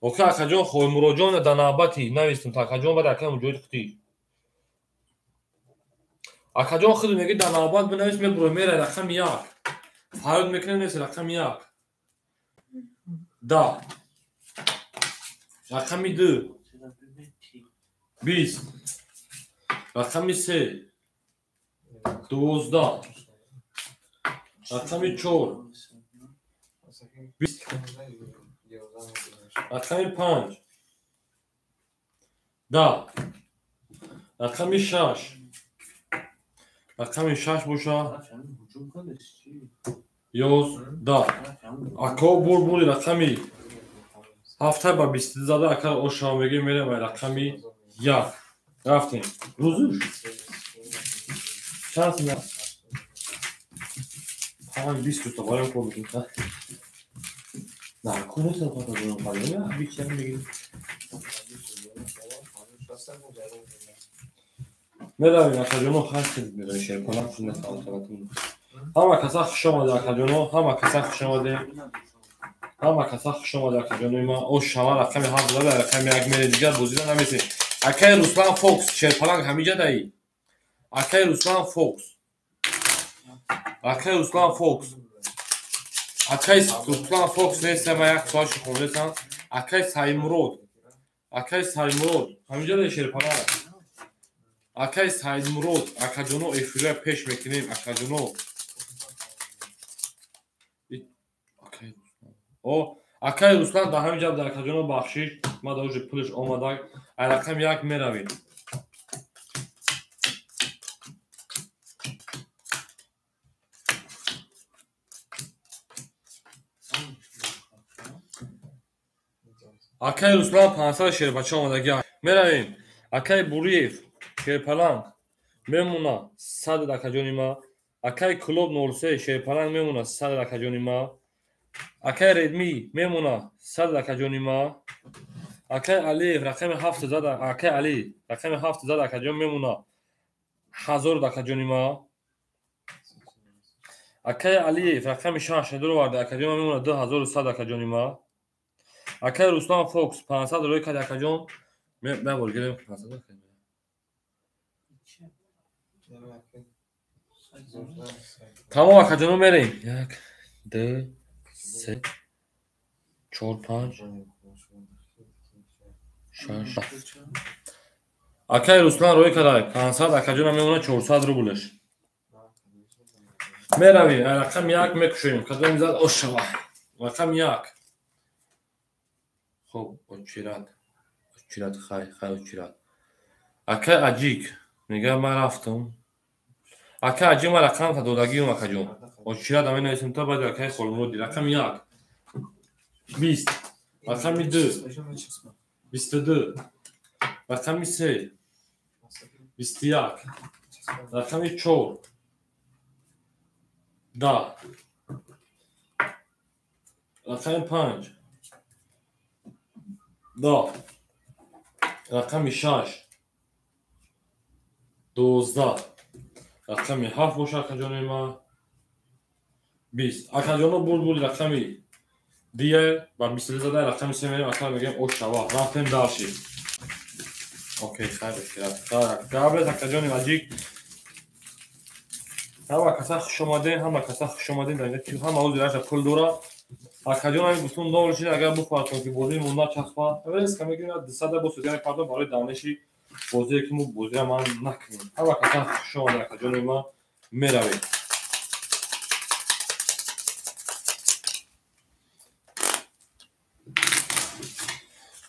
Ока акаҷон Хоймуроҷон дар навбати навистум та акаҷон баъд акаи Муҷоҳид худӣ. Акаҷон худ мегӯяд дар навбат бинавис мебурой мерай рақами як. Фарёд мекунем нест рақами як. Да. Рақами ду. 20. Рақами се. 12. Рақами чор. 20. Рақами панҷ. 10. Рақами шаш. Рақами шаш боша. 11. Ако бурбури рақами ҳафта ба 22 зада акар ошава мегӯем мерем ба рақами як. Рафтем. Рӯзуш. Чанд сина? 5 20 та барем кор мекунем. На, кунеса пата дорам падем. Бичам мегирем. Меравем акаҷоно ҳар меравем шерпаланг шуна. Ҳама каса хуш омаде акаҷоно, ҳама каса хуш омаде. Ҳама каса хуш омаде акаҷоно. Ма ош шава рақами 7 зада рақами 1 мере дигар бозида намесем. Акаи Руслан Фокс шерпаланг ҳамиҷа даи. Акаи Руслан Фокс. Акаи Руслан Фокс. Акаи Руслан Фокс нест, ма як соатши хондесам. Акаи Саймурод. Акаи Саймурод ҳамиҷа даи шерпаланг. Акаи Саидмурод, акаҷоно эфирия пеш мекунем, акаҷоно. О, акаи Руслан дар ҳамин ҷа дар акаҷоно бахшиш, ма дар уже пулиш омада. Ай рақами як меравем. Акаи Руслан 500 шербача омадагӣ. Меравем. Акаи Буриев шерпаланг мемона 100 акаҷони ма. Акаи Клуб 03 шерпаланг мемона 100 акаҷони ма. Акаи Редми мемона 100 акаҷони ма. Акаи Алиев рақами 7 зада, акаи Али рақами 7 зада акаҷон мемона 1000 акаҷони ма. Акаи Алиев рақами 6 дуроварда акаҷон мемона 2100 акаҷони ма. Акаи Руслан Фокс 500 рӯй кард акаҷон. Мен бор гирем 500. Тамом акаҷоно мерем. 1 2 3 4 5 6. Акаи Руслан рӯй кард 500 акаҷона мемона 400 рублеш. Меравем, рақами 1 мекушоем. Кадом зад ошава. Рақами 1. Хоб, очират. Очират, хай, хай очират. Акаи Аҷик мегӯяд ман рафтам. Акаи Аҷик ман рақам додагиам акаҷон. Очират ами нависем та баъд акаи Холмуроди. Рақами 1. 20. Рақами 2. 22. Рақами 3. 21. Рақами 4. 10. Рақами 5. 10. Рақами 6. 12. Рақами 7 боша акаҷони ма. 20. Акаҷоно бурд рақами дия ба 22 зада рақами 3 мерем ака мегӯем ош шава. Рафтем дарши. Окей, хайр бошад. Габрез акаҷони Аҷик. Ҳама каса хуш омадем, ҳама каса хуш омадем. Дар инҷа ҳама ӯзи раша пул дора. Акаҷон ҳамин гуфтум нол шид агар бихоҳад ки бозии монда часпа. Риск мегирад 200 бо судяни пардон барои давнеши бозие ки мо бозиро ман накунем. Ҳама каса хуш омадем акаҷони ма меравем.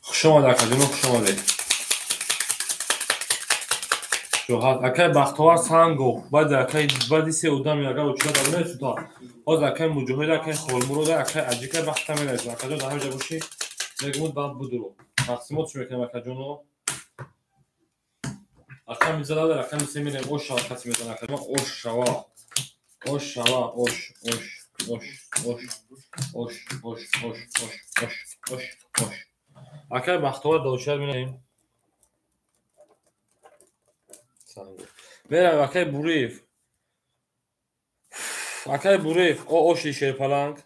Хуш омадед акаҷоно, хуш омадед. Роҳат. Акаи Бахтовар Сангов, баъд акаи баъди се одами агар очират абонесута. Ҳозир акаи Муҷоҳид, акаи Холмурод, акаи Аҷика бахта мерасад. Акаҷон дар ҳамин ҷа бошӣ, мегӯмуд баъд будуро. Тақсимот чӣ мекунем акаҷоно? Рақами зада, рақами се мерем. Ош шава касе мезанад акаҷон. Ош шава. Ош шава, ош, ош, ош, ош, ош, ош, ош, ош, ош, ош, ош. Акаи Бахтовар дар очират меравем. Меравем акаи Буриев. Акаи Буриев, о оши шерпаланг.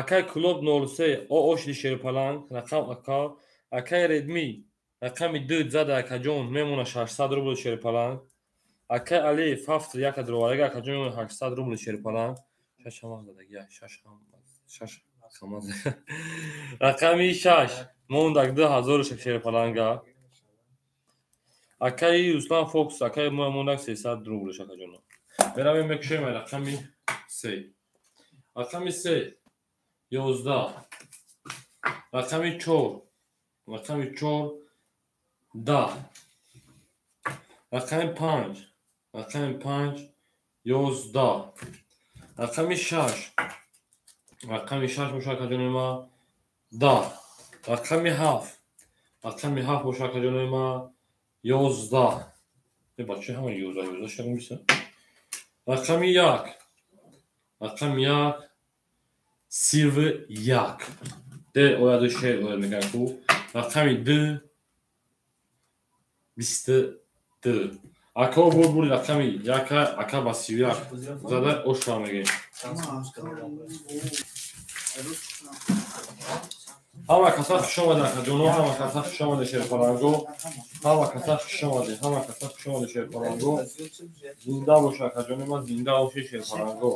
Акай Клуб 03 оошди шерпаланг рақам ака. Акай Редми рақами 2 зада акаҷон мемона 600 рубл шерпаланг. Акай Алиев 7 яка дроварага акаҷон мемона 800 рубл шерпаланг. Шаш ҳама задаги, шаш ҳам, шаш ҳама. Рақами 6 мондак 2000 шерпаланга. Акаи Руслан Фокс, акаи мо мондак 300 рубл акаҷон. Меравем мекушем рақами 3. Рақами 3 11. Рақами 4. Рақами 4 10. Рақами 5. Рақами 5 11. Рақами 6. Рақами 6 боша акаҷони ма 10. Рақами 7. Рақами 7 боша акаҷони ма 11. Бача ҳама 11 11 шагум биса. Рақами 1. Рақами 1 31. Д ояду шер ояд мекунад ку. Рақами 2 22. Ака бур бури рақами 1 ака ба 31 зада ошра мегем. Ҳама каса хуш омадед акаҷоно, ҳама каса хуш омадед шерпаланго, ҳама каса хуш омадед, ҳама каса хуш омадед шерпаланго. Зинда боша акаҷони ман, зинда бошед шерпаланго.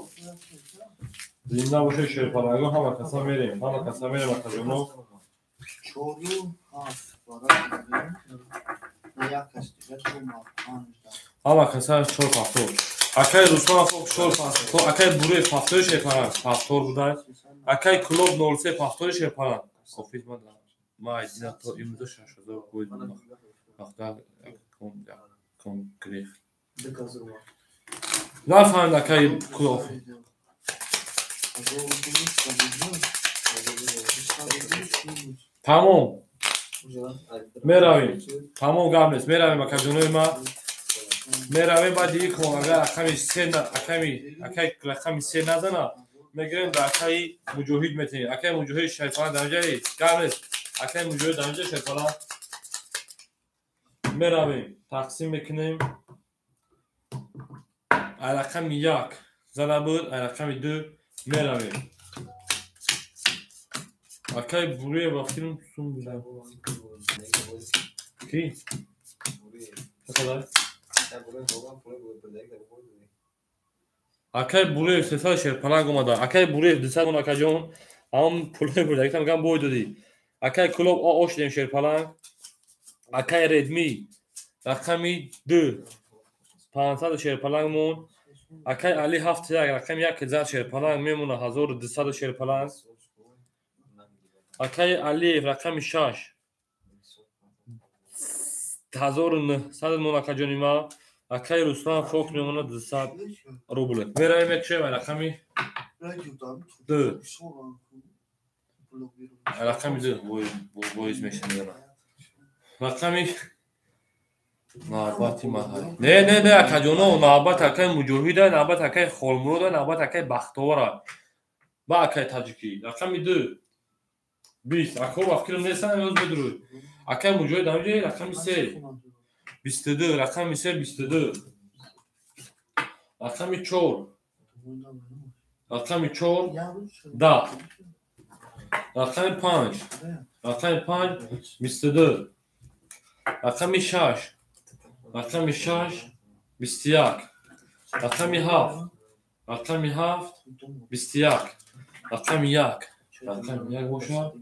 Зинда бошед шерпаланго, ҳама каса мерем, ҳама каса мерем акаҷоно. 4 7 Ҳама каса 4 ҳафтор. Акай Руслан Фокс 4 ҳафтор, акай Буреев ҳафтори шерпаланг, ҳафтор будай. Акай Клуб 03 ҳафтори шерпаланг. Кофиз ма ма айдина то имрӯза 6000 қоид вақта ком гриф. Нафаҳмид акай Клуб. Тамом. Меравем. Тамом гап нест. Меравем акаҷонои ма. Меравем баъди ик агар рақами се аками акай рақами се назана мегирем ба акаи Муҷоҳид метиҳем. Акаи Муҷоҳид шайфалан дар ҷаи гап нест. Акаи Муҷоҳид дар ҷаи шайфалан. Меравем тақсим мекунем. Ай рақами 1 зада буд, ай рақами 2 меравем. Акаи Буреев ба филм сум буда. Ки? Чақадар? Акаи Буреев 300 шерпаланг омада. Акаи Буреев 200 мон акаҷон. Ҳамон пулҳои бурдагитам гам бой додӣ. Акаи Клуб ош дем шерпаланг. Акаи Редми рақами 2 500 шерпаланг мон. Акаи Али 7 1 рақами 1 зад шерпаланг мемона 1200 шерпаланг. Акаи Алиев рақами 6 1900 мон акаҷони ма. Акаи Руслан Фокс мемона 200 рубл. Меравем мекушем рақами 2. Рақами 2 боиз мешавад. Рақами навбати маҳал. Не, не, не, акаҷоно, навбат акаи Муҷоҳида, навбат акаи Холмурода, навбат акаи Бахтовара. Ба акаи Таҷикӣ. Рақами 2 20. Ако ба фикрам нестан, имрӯз медурӯд. Акаи Муҷоҳид ҳамҷа рақами 3 22, рақами 3 22. Рақами 4. Рақами 4 10. Рақами 5. Рақами 5 22. Рақами 6. Рақами 6 21. Рақами 7. Рақами 7 21. Рақами 1. Рақами 1 боша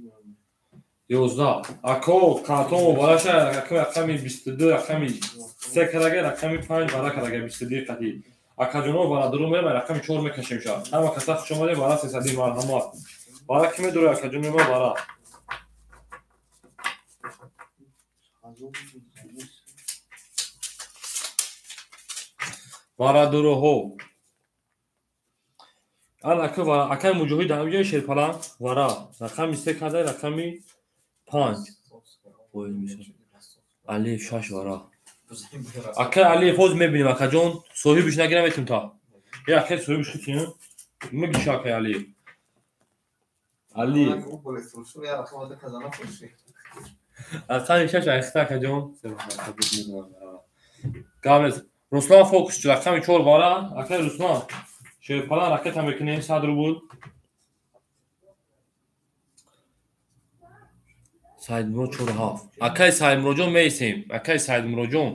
11. Ако картон мубораша рақами 22, рақами 3 карага, рақами 5 бара карага 22 қатӣ. Акаҷоно барадару мерам рақами 4 мекашем ша. Ҳама каса хуш омадед бара 300 марҳамат. Бара ки медуре акаҷони ма бара. Барадуруҳо. Ан ака ва акаи Муҷоҳид дар ҳамҷои шерпаланг вара рақами 3 карда рақами 5. Алиев 6 вара. Акаи Алиев ҳозир мебинем акаҷон, соҳибиш нагирам метум та. Е акаи соҳибиш хитим. Мегиша акаи Алиев. Алиев. Рақами 6 айхта акаҷон. Гап нест. Руслан Фокус рақами 4 вара. Акаи Руслан шерпаланг ракета мекунем 100 рубл. Саидмурод 4-7. Акай Саидмуродҷон меисем. Акай Саидмуродҷон.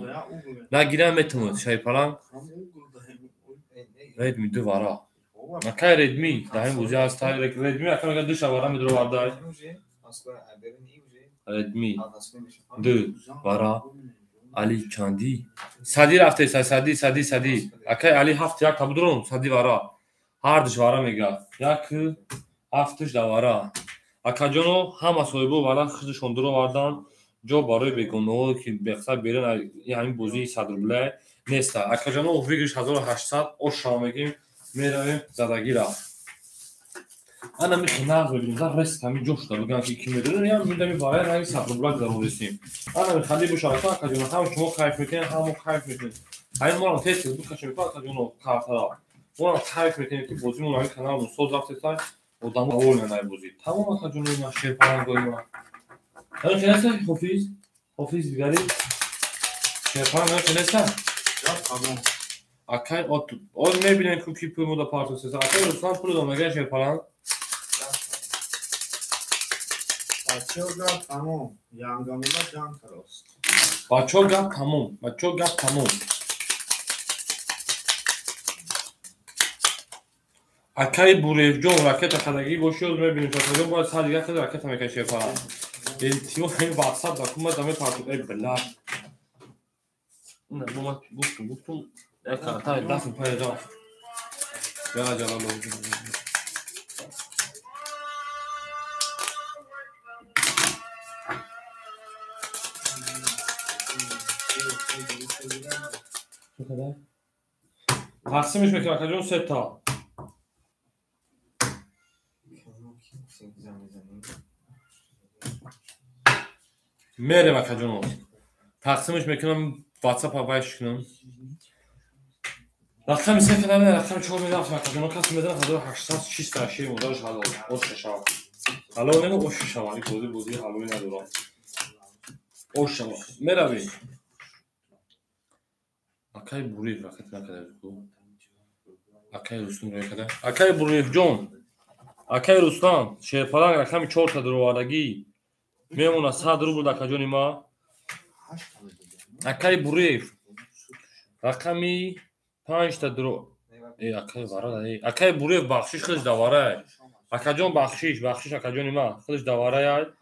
Нагирам метавонад. Шайпаланг. Редми 2 вара. Акай Редми даҳин бозӣ ҳаст. Редми ака мега 2 вара медуровардай. Редми 2 вара. Али чанди? Сади рафтеса, сади, сади, сади. Акай Али 7-1 табудурон, сади вара. Ҳардуш вара мега. 1-7 да вара. Акаҷоно ҳама соҳибо вара худашон дуровардан. Ҷо барои бегонаҳо ки беқсад берун ҳамин бозии 100 рубле неста. Акаҷоно выигрыш 1800 ошшава мегим, меравем задагира. Ана михи нағз мебинем, за рест ҳамин ҷо шуда бигӯям ки ки медонем, ям мидами барои ранги 100 рубла гузаронистем. Ана михали бошад, акаҷоно ҳам шумо кайф мекунед, ҳам мо кайф мекунем. Ҳамин моам тез тез бикашем, акаҷоно картара. Моам кайф мекунем ки бозимон ҳамин каналмон соз рафтеста, одамо довольны ай бозӣ. Тамом акаҷоно ма шерпалангои ма. Ҳамин хелеста ҳофиз? Ҳофиз дигари? Шерпаланг ҳамин хелеста? Тамом. Акай от мебинем ку ки пул мода партосеса. Акай Руслан пул дод мега шерпаланг. Бачаҳо гап тамом. Янгамула ҷанг карост. Бачаҳо гап тамом. Бачаҳо гап тамом. Акай Буревҷон ракета хадагӣ боши, ёд мебинем. Шоҳҷон бояд сар дигар хеле ракета мекаши фақат. Илтимос ҳамин WhatsApp да кума даме парту. Эй била. Не, бо ман гуфтум. Як карта дафн пай рафт. Я ҷалало. Тақсимиш мекунам акаҷон се та. Мерем акаҷоно. Тақсимиш мекунам WhatsApp вайш кунам. Рақами се кардам, рақами 4 мерафтам акаҷоно. Каси мезанад 1800 чиста шир модараш ҳалол. Ош шава. Ҳалол нему ош шава. Ин бозӣ ҳалолӣ надорад. Ош шава. Меравем. Акай Буриев ракет накарда ку. Акай Руслан ракета. Акай Буриевҷон. Акай Руслан шерпаланг рақами 4 та дуровардагӣ. Мемона 100 рубл акаҷони ма. Акай Буриев рақами 5 та дуро. Э акай вара. Акай Буриев бахшиш худаш давара. Акаҷон бахшиш, бахшиш акаҷони ма. Худаш давара.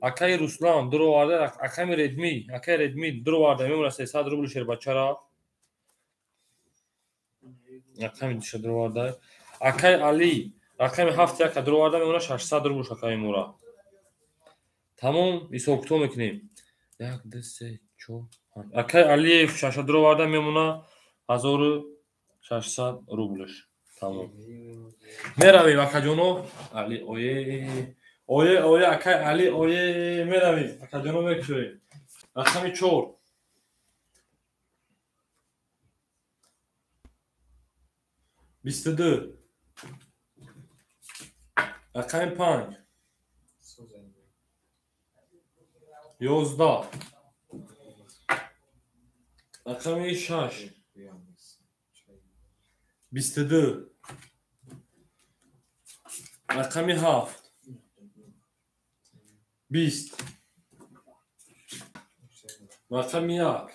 Акай Руслан дуроварда, аками Редми, акай Редми дуроварда мемона 300 рубл шербачара. Рақами 2 дуроварда. Акай Али рақами 7-1 дуроварда мемона 600 рубл акаи мура. Тамом ҳисоб-китоб мекунем. 1 2 3 4 5. Акай Алиев 600 дуроварда мемона 1600 рублш. Тамом. Меравем акаҷоно. Али ое ое ое акай Али ое меравем. Акаҷоно мекушоем. Рақами 4. 22. Рақами 5. 11. Рақами 6. 22. Рақами 7. 20. Рақами 1.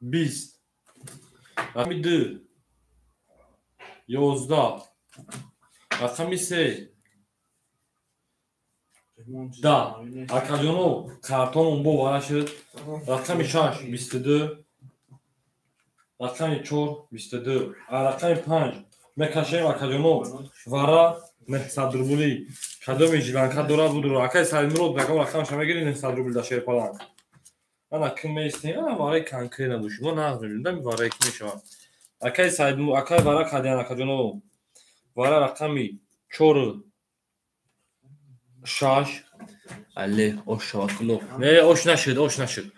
20. Рақами 2. 11. Рақами 3. 10. Акаҷоно картонон бо вара шуд. Рақами 6 22. Рақами 4 22. Рақами 5 мекашем акаҷоно вара 900 рублӣ. Кадоми жиланка дорад будуро. Акай Саидмурод рақам рақамаша мегири 900 рубл да шерпаланг. Ана ким меистем? Ана вараи конкретно боши. Мо нағз мебинем, дами вараи ки мешавад. Акай Саидмурод, акай вара кадиан акаҷоно. Вара рақами 4 6. Але, ош шавад куло. Не, ош нашуд, ош нашуд.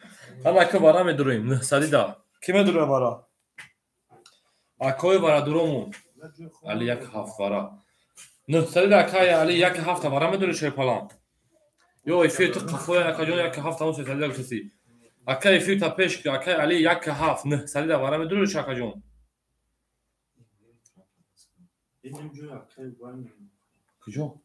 Ана ака вара медуроем 900 да. Ки медуроем вара? Акои вара дурому. Али 1-7 вара. 900 да акай Али 1-7 вара медури шерпалан. Ё эфир ту қафоя акаҷон 1-7 он 300 да гуфтаси. Акай эфир та пеш ки акай Али 1-7 900 да вара медури акаҷон. Куҷо?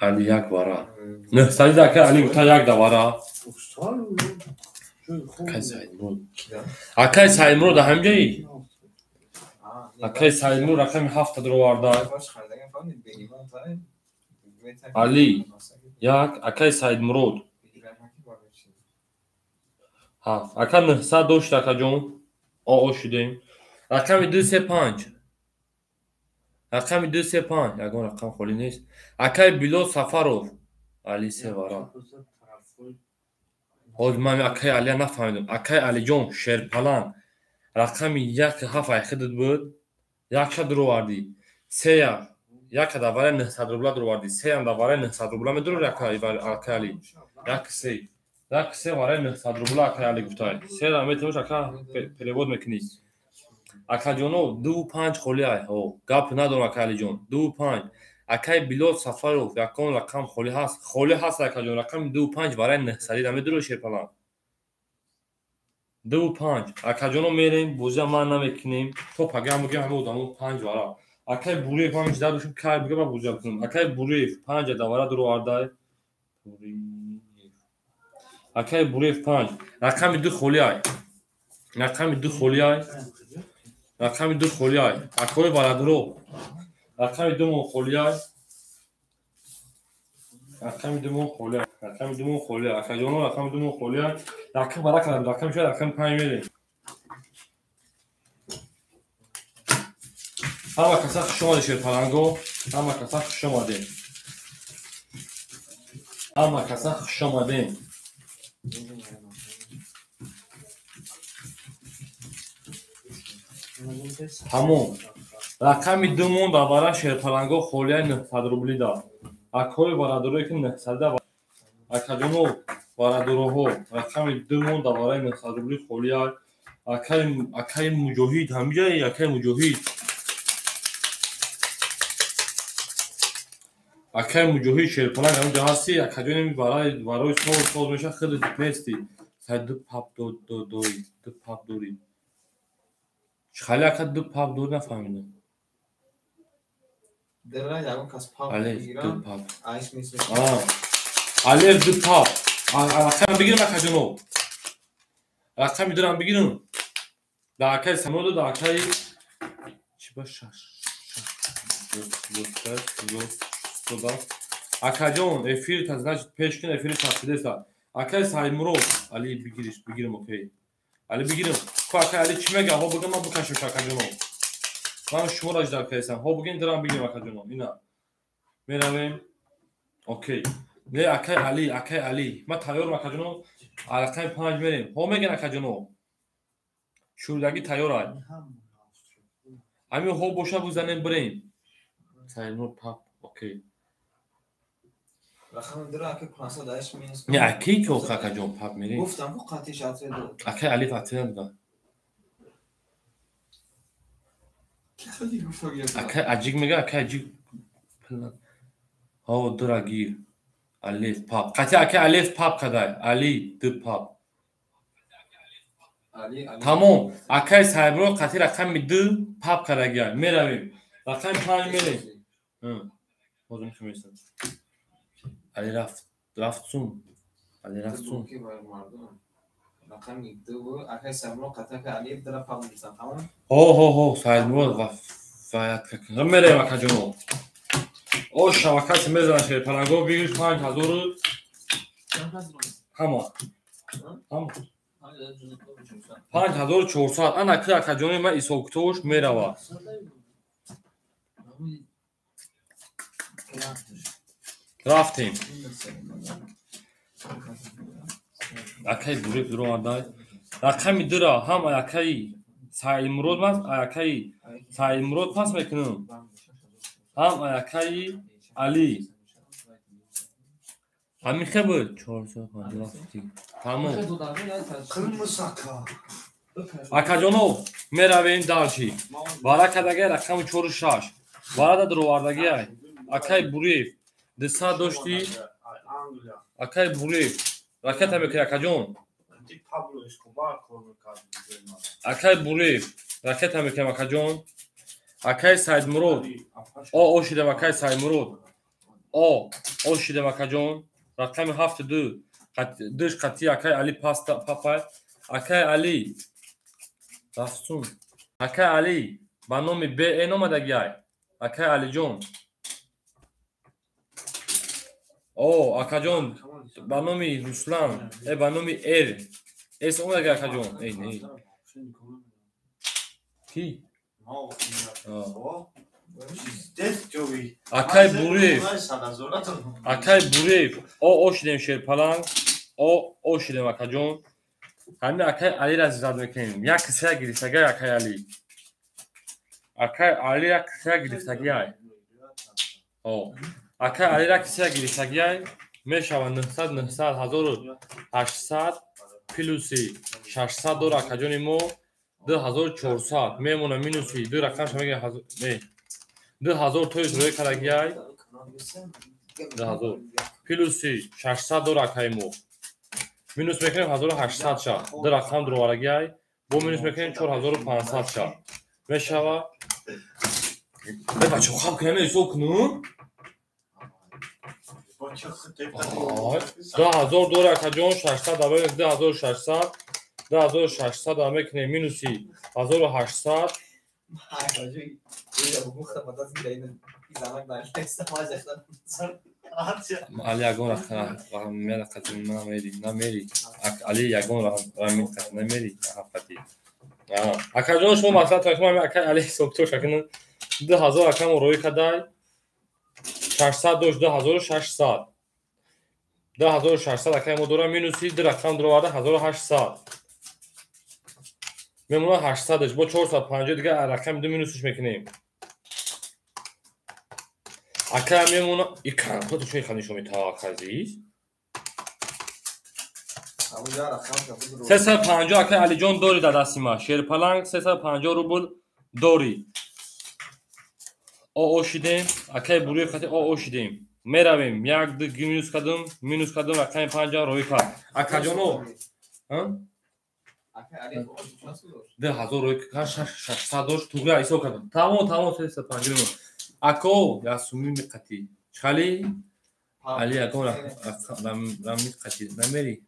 Али як вара. Нӯҳсадида акай Али гуфта як да вара. Акай Саидмурод. Акай Саидмурод ҳамҷаи? Акай Саидмурод рақами ҳафта дуроварда. Али як, акай Саидмурод. Ҳафт. Ака 900 дошт акаҷон. О шудем. Рақами 2 3 5. Рақами 2 3 5. Ягон рақам холӣ нест. Акай Билол Сафаров. Али се вара. Ҳозир ман акай Алия нафаҳмидам. Акай Алиҷон Шерпалан рақами 1 7 айхидат буд. Якша дуровардӣ. Сея яка да вараи 900 рубла дуровардӣ. Сеям да вараи 900 рубла медурор акай Али. 1 3. 1 3 вараи 900 рубла акай Али гуфтай. Сера метавониш ака перевод мекунӣ. Акаҷоно 2 5 холӣ ай. Ҳо, гап надорам акай Алиҷон. 2 5. Акай Билол Сафаров якон рақам холӣ ҳаст. Холӣ ҳаст акаҷон. Рақами 2 5 вараи 900 да медурор Шерпалан. 2 5. Акаҷоно мерем, бозия ман намекунем. То пагам бигем ҳама одамо 5 вара. Акай Буриев ман жда дошум кай бигем ман бозия бикунам. Акай Буриев 5 да вара дуровардай. Буриев. Акай Буриев 5. Рақами 2 холӣ ай. Рақами 2 холӣ ай. Рақами 2 холӣ ай. Акои барадро. Рақами 2 мон холӣ ай. Рақами 2 мон холӣ ай. Рақами 2 мон холӣ ай. Акаҷоно рақами 2 мон холӣ ай. Рақам бара кардам. Рақами шояд рақами 5 мерем. Ҳама каса хуш омадед Шерпаланго. Ҳама каса хуш омадед. Ҳама каса хуш омадед. Тамом. Рақами 2 мон да вара Шерпаланго холияи 900 рубли да. Акои барадорое ки 900 да акаҷоно барадороҳо рақами 2 мон да вараи 900 рубли холия. Акаи Муҷоҳид ҳамҷаи акаи Муҷоҳид. Акаи Муҷоҳид Шерпаланг ҳамҷа ҳасти. Акаҷони барои сол соз меша худат нести. Сай ду пап дорӣ, ду пап дорӣ. Хали ака ду пап дорӣ нафаҳмидам. Алеф ду пап. Алеф ду пап. Рақам бигирам акаҷоно. Рақами дурам бигирам. Да акаи Самоду, да акаи чи ба шаш. Акаҷон, эфир та значит пеш кун эфири часпидеста. Акаи Саидмурод, Али бигириш, бигирам окей. Али бигирам. Ко акаи Али чӣ мега? Ҳо бигам ман бикашам акаҷоно. Ман шуморо ждал кардам. Ҳо бигин дурам бигирам акаҷоно. Ина. Меравем. Окей. Не акаи Али, акаи Али. Ман тайёрам акаҷоно. Рақами 5 мерем. Ҳо меган акаҷоно. Шӯрдагӣ тайёр ай. Ҳамин ҳо боша бизанем бирем. Саидмурод пап, окей. Не, акай ки охир акаҷон пап мерем. Акаи Алиф атве надода. Акаи Аҷик мега, акаи Аҷик ҳо дура гир. Алиф пап. Қатъи акаи Алиф пап кадай. Али ду пап. Тамом. Акаи Саидмурод қатъи рақами 2 пап кадагиай. Меравем. Рақами 5 мерем. Ҳозир мехоҳем. Али рафт, рафт сум. Али рафт сум. Ҳо, ҳо, ҳо, Саидмурод вафаят кард. Мерем акаҷоно. О шабакаси мезанад Шерпаланго бигир 5000 ҳама. Ҳама. 5400. Ана ки акаҷони ман ҳисобкитобаш меравад. Рафтем. Акаи Буриев дуромадай. Рақами 2-ра ҳам акаи Саидмурод маст, акаи Саидмурод пас мекунам. Ҳам акаи Али. Ҳамин хел буд. 450. Тамом. Акаҷоно, меравем дарчи. Вара кадагай рақами 4 6. Варада дуровардагиай. Акаи Буриев 200 дошти. Акаи Буриев ракета мекунӣ акаҷон. Акаи Буриев ракета мекунем акаҷон. Акай Саидмурод. О шидем акай Саидмурод. О шидем акаҷон. Рақами 7-2. Душ қатӣ акай Али паста папай. Акай Али. Рафсун. Акай Али ба номи БН омадагиай. Акай Алиҷон. О, акаҷон ба номи Руслан, ба номи Р. С омадаги акаҷон. Эй, не. Ки? Акай Буриев. Акай Буриев. О шидем шерпаланг. О шидем акаҷон. Ҳамин акай Алиро зиёд мекунем. Як кисая гирифтагиай акай Али. Акай Али як кисая гирифтагиай. О. Акай Али як кисая гирифтагиай мешавад 900 900 1800 плюси 600 дор акаҷони мо 2400 мемона минуси ду рақамша мегирем не 2000 тои рӯй кардагиай 2000 плюси 600 дор акаи мо минус мекунем 1800 ша ду рақам дуроварагиай бо минус мекунем 4500 ша мешава. Бачо хам кунем ҳисоб кунум 2000 дор акаҷон 600 давай 2600 2600 мекунем минуси 1800 Али ягон рақам намери намери Али ягон рақам намери ҳафати. Акаҷон шумо маслиҳат кунед акай Али ҳисобтош акунун 2000 акамо рӯй кадай 600 дошт 2600 2600 акай мо дора минуси ду рақам дуроварда 1800 мемона 800-ш бо 450 дига рақами ду минусш мекунем. Акай мемона и канто чӣ хани шумо та азиз 350 акай Алиҷон дори дар дасти ма шерпаланг 350 рубл дори. О шидем акай Буриев хати о шидем меравем як ду минус кадам рақами 5 рӯй кард акаҷоно. 2000 рӯй кард 600 дошт тугра ҳисоб кардам тамом 350 мемон ако ясуми меқати чали Али ягон рақам меқати намери.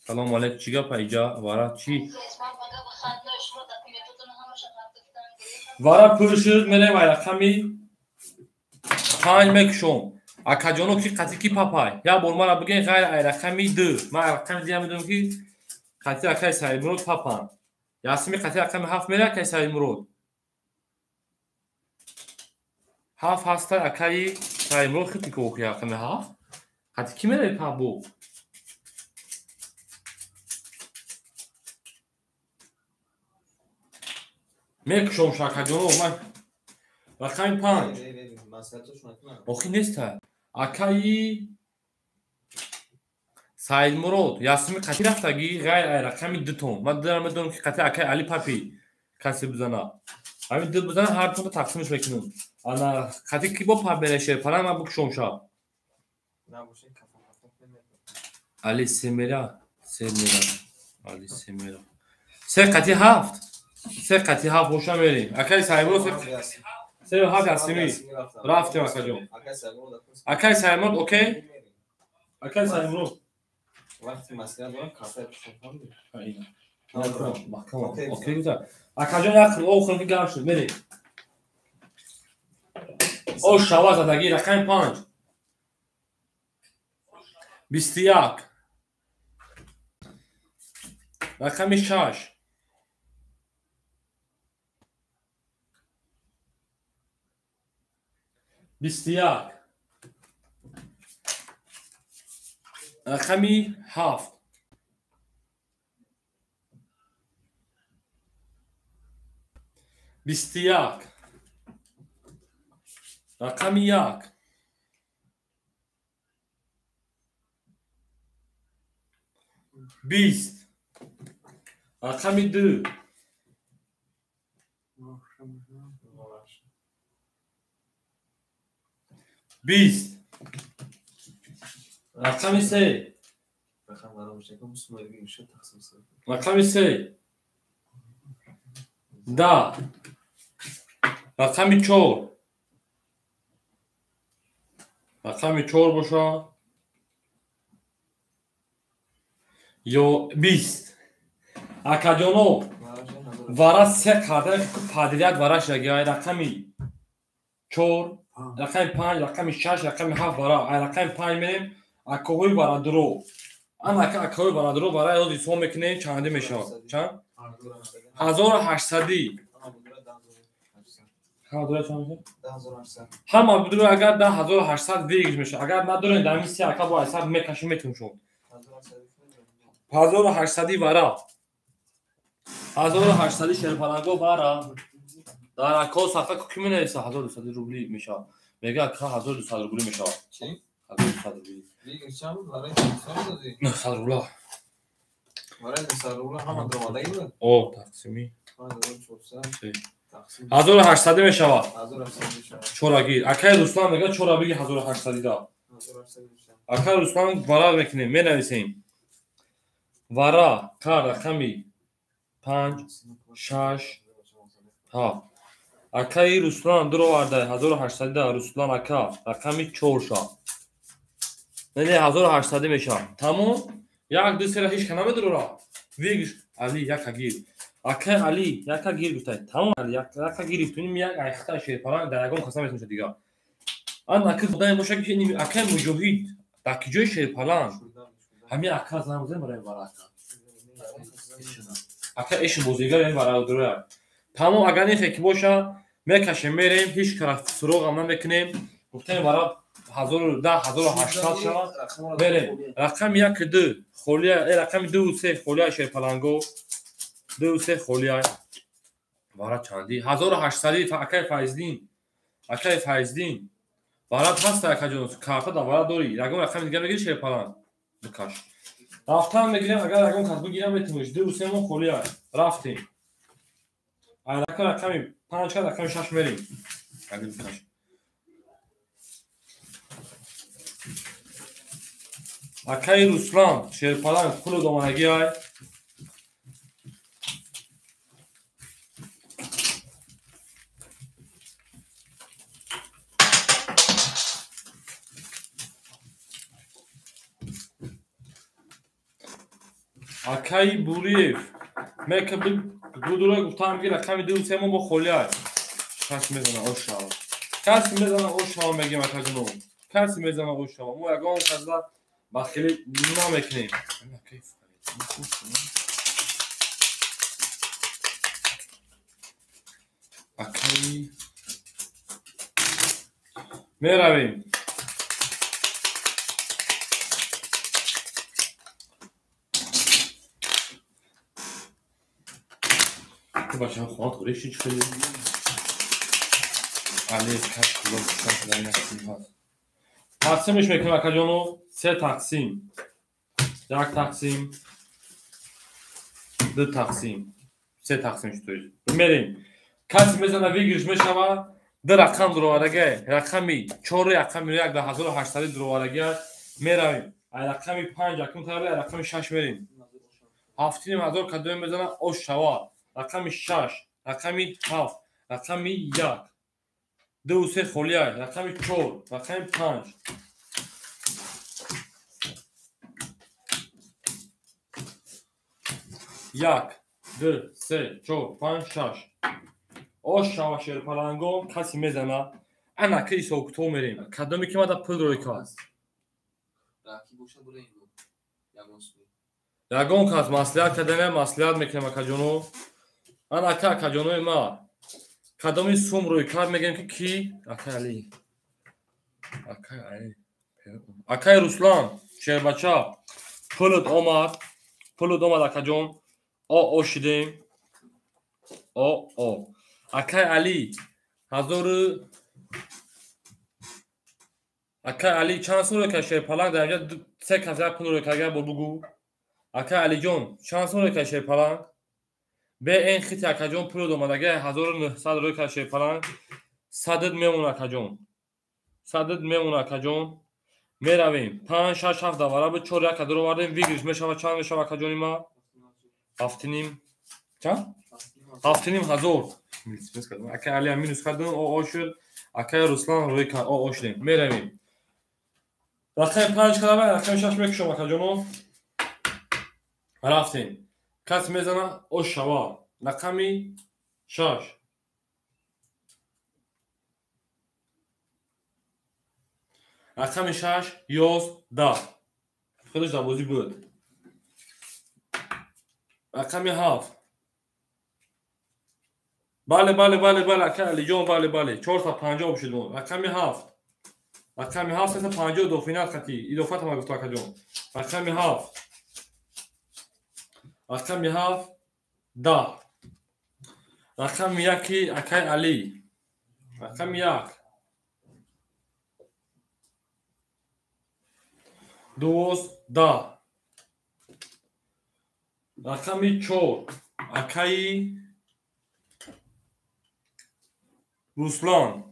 Салом алейкум чӣ гапа иҷа вара чӣ вара пур шуд мерем ай рақами 5 мекушом. Акаҷоно ки қатӣ ки папай як бор мара бигӯен ғайр ай рақами 2 ман рақами 2 медонам ки қатӣ акай Саидмурод папан. Ясми қатӣ рақами 7 мера акай Саидмурод 7 ҳаста акаи Саидмурод хити ки охи рақами 7 қатӣ ки мераи пабо мекушом шакаҷоно ман рақами 5 охи неста акаи Саидмурод Ясми қатӣ рафтагӣ ғайр ай рақами 2 тон ман дурам медонам ки қатӣ акаи Али папи касе бизана ҳамин ду бизана ҳар тонта тақсимш мекунам. Ана қатӣ ки бо пап мереше пара ман бикушом шаб. Али семера семера Али семера се қатӣ 7 се қатӣ 7 боша мерем акаи Саидмурод се 7 Ясми рафтем акаҷон. Акаи Саидмурод окей акаи Саидмурод вақти маслиҳат дорам кафе пушам. Маҳкам окей гузар акаҷон як о хӯрм ки гарм шуд мерем. О шава задагӣ рақами 5 21 рақами 6 21 рақами 7 21 рақами 1 20 рақами 2 20 рақами 3 рақами 3 10 Рақами 4. Рақами 4 боша. Ё 20. Акаҷоно вара се карда падирят вара шаги. Ай рақами 4, рақами 5, рақами 6, рақами 7 вара. Ай рақами 5 мерем акоҳои варадуро. Ан ака акоҳои варадуро вара ёд ҳисоб мекунем чанде мешавад. Чанд? 1800. Ҳама бидуро агар 10800 выигрыш мешавад. Агар надорем дар миси ака бо 800 мекашем метунем шуд. 1800 вара. 1800 шерпаланго вара. Дар ако сахта ки менависа 1200 рубли мешавад. Мега ака 1200 рубли мешавад. Чи? 1200 рубли. Выигрыш чанд буд? Вараи 900 додӣ? 900 рубла. Вараи 900 рубла ҳама даромадагӣ буд? О, тақсими. 5400. 1800 мешавад. 1800 мешавад. Чора гир. Акай Руслан мега чора биги 1800 да. 1800 мешавад. Акай Руслан вара мекунем, менависем. Вара ка рақами 5, 6, 7. Акаи Руслан дуроварда 1800 да Руслан ака рақами 4 ша. Не, 1800 мешавад. Тамом. 1 2 3 ҳеч ка намедурора. Выигрыш Али яка гир. Акай Али яка гир гуфтай. Тамом Али яка гирифтуним як айхта шерпаланг дар ягон каса метунша дигар. Ан ака худае боша ки акай Муҷоҳид дар ки ҷои шерпаланг ҳами ака занг бизанем барои вара ака. Ака эши бозигар ин вара дуроя. Тамом агар нехе ки боша мекашем мерем ҳеч кара суроғам намекунем. Гуфтем вара 1010 1800 шавад. Мерем. Рақами 1 2 холия, рақами 2 3 холия шерпаланго. 2 3 холия. Вара чанди? 1800 акай Файздин. Акай Файздин. Вара ҳаст акаҷон, карта да вара дорӣ. Ягон рақами дигар мегирӣ шерпаланг? Бикаш. Рафтан мегирем, агар ягон кас бигирам метавониш. 2 3 мо холия. Рафтем. Ай рақами 5 рақами 6 мерем. Агар бикаш. Акаи Руслан шерпаланг пулу доманагӣ ай. Акаи Буриев мека гудура гуфтам ки рақами 2 3 мо бо холӣ ай. Каси мезана ошава. Каси мезана ошава мегем акаҷоно. Каси мезана ошава. Мо ягон касда бахилӣ намекунем. Акаи меравем. Бачам хона ториши чӣ хеле. Али каш куло кушан дар як тим ҳаст. Тақсимш мекунем акаҷоно, 3 тақсим. 1 тақсим, 2 тақсим, 3 тақсим шуд. Мерем. Каси мезана выигрыш мешава, 2 рақам дуроварагӣ, рақами 4, рақами 1 дар 1800 дуроварагӣ меравем. Ай рақами 5 якум тараф, ай рақами 6 мерем. 7,5 кадом мезана ош шава. Рақами 6, рақами 7, рақами 1. 2 3 холия, рақами 4, рақами 5. 1, 2, 3, 4, 5, 6. Ош шава шерпаланго каси мезана. Ана ки ҳисобкитоб мерем. Кадоме ки мада пул рӯй кард. Ягон кас маслиҳат кардане, маслиҳат мекунем акаҷоно. Ана ака акаҷонои ма. Кадоми сум рӯй кард мегӯем ки ки? Акай Али. Акай Али. Акай Руслан, шербача. Пулут омад. Пулут омад акаҷон. О о шидем. О о. Акай Али. 1000 Акай Али чанд сум рӯй кард шерпаланг? Дар инҷа 3 кас як пул рӯй кард, бор бугӯ. Акай Алиҷон чанд сум рӯй кард шерпаланг? БН хити акаҷон пул омадаги 1900 рӯй кард шерпаланг. 100 мемон акаҷон. 100 мемон акаҷон. Меравем. 5 6 7 давара буд, 4 1 дуровардем. Выигрыш мешава чанд мешава акаҷони ма? 7,5. Чанд? 7,5 ҳазор. Акай Али минус кардам, о шуд. Акай Руслан рӯй кард, о шудем. Меравем. Рақами 5 кардам, рақами 6 мекушам, акаҷоно. Рафтем. Кас мезана, о шава. Рақами 6. Рақами 6, 11. Худаш дар бозӣ буд. Рақами 7. Бале, бале, бале, бале, акай Алиҷон, бале, бале. 450 шуд мо. Рақами 7. Рақами 7 350 дофинат хати. Илофат ҳама гуфт акаҷон. Рақами 7. Рақами 7 10. Рақами 1 акай Али. Рақами 1. 12. Рақами 4 акаи Руслан.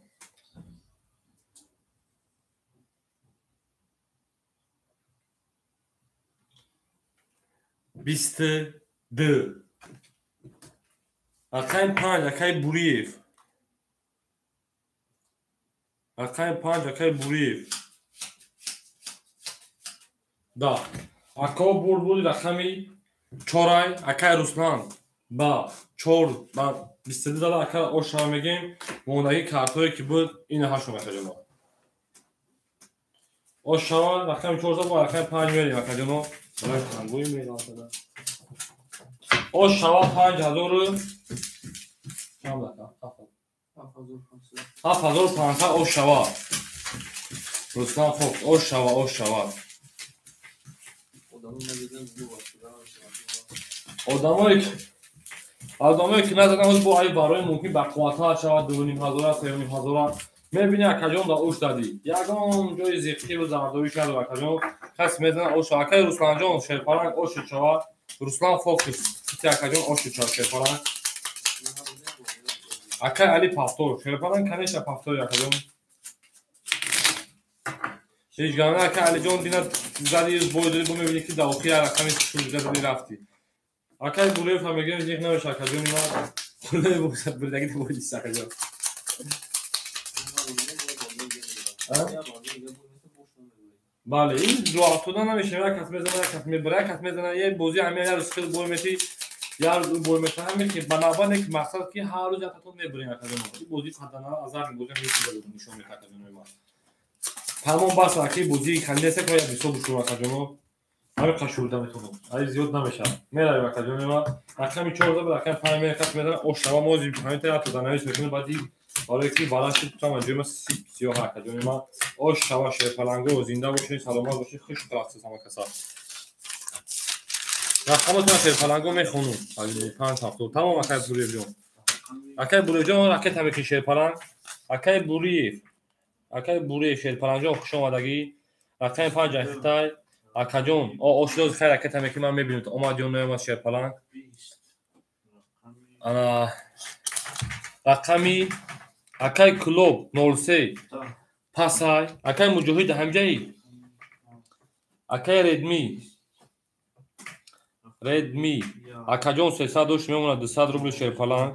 22. Рақами 5 акаи Буриев. Рақами 5 акаи Буриев. Да. Ако бурд буди рақами 4 акаи Руслан ба 4 ба 22 дала ака ошава мегем. Мондагӣ картҳое ки буд ина ҳашт акаҷоно. Ошава рақами 4 ба рақами 5 мерем акаҷоно. Барои тангои мерасада. Ошава 5000 чанд ака? 7500 ошава. Руслан хоб ошава, ошава. Одамое ки назаданд бо ай барои мумкин ба қувваттар шавад 2500 3500 мебини акаҷон да уш дадӣ. Ягон ҷои зиққиву зардоӣ надорад акаҷон. Кас мезанад ош. Акаи Русланҷон шерпаланг ошуд шавад. Руслан Фокус ити акаҷон ошуд шавад шерпаланг. Акаи Али Пафтор шерпаланг конечно Пафтори акаҷон. Ҳеҷ гап не акаи Алиҷон дина зади бой додӣ бо мебинӣ ки дар охир рақами шурда додӣ рафтӣ. Акаи Буриев ҳам мегӯем зиқ намеша акаҷони ман. Хулои бошад бурдагӣ бойдист акаҷон. Бале, ин дуафтода намешавад. Як кас мезанад, як кас мебарад, як кас мезанад. Як бозӣ ҳамин як рӯз хел бой метӣ, як рӯз ӯ бой метавад. Ҳамин ки ба навбат не ки мақсад ки ҳар рӯз яктатон мебарем акаҷоно. Ин бозӣ қадана азар бозӣ мешавад нишон медиҳад акаҷонои ман. Тамом бас аки бозии кандеса ки як бисёр бушур акаҷоно. Ҳамин қашурда метавонам. Ай зиёд намешавад. Меравем акаҷони ман. Рақами 4 ба рақами 5 меравем, кас мезанад ошава мо зи ҳамин та яту данавис мекунем баъди барои ки баланд шуд тама ҷои ма сип сиёҳ акаҷони ман. Ошава шерпаланго зинда бошед, саломат бошед, хуш рақс ҳама каса. Рақамотон шерпаланго мехонум. 5 7 тамом акаи Буриевҷон. Акаи Буриевҷон ракета мекунӣ шерпаланг. Акаи Буриев. Акаи Буриев шерпалангҷон хуш омадагӣ. Рақами 5 Ахитай. Акаҷон, ошдоз хайр ракета мекунӣ ман мебинам омад ё наомад шерпаланг. Ана рақами акаи Клуб 03 пасай, акаи Муҷоҳид ҳамҷаи. Акаи Редми. Редми. Акаҷон 300 дошт мемонад 200 рубл шерпаланг.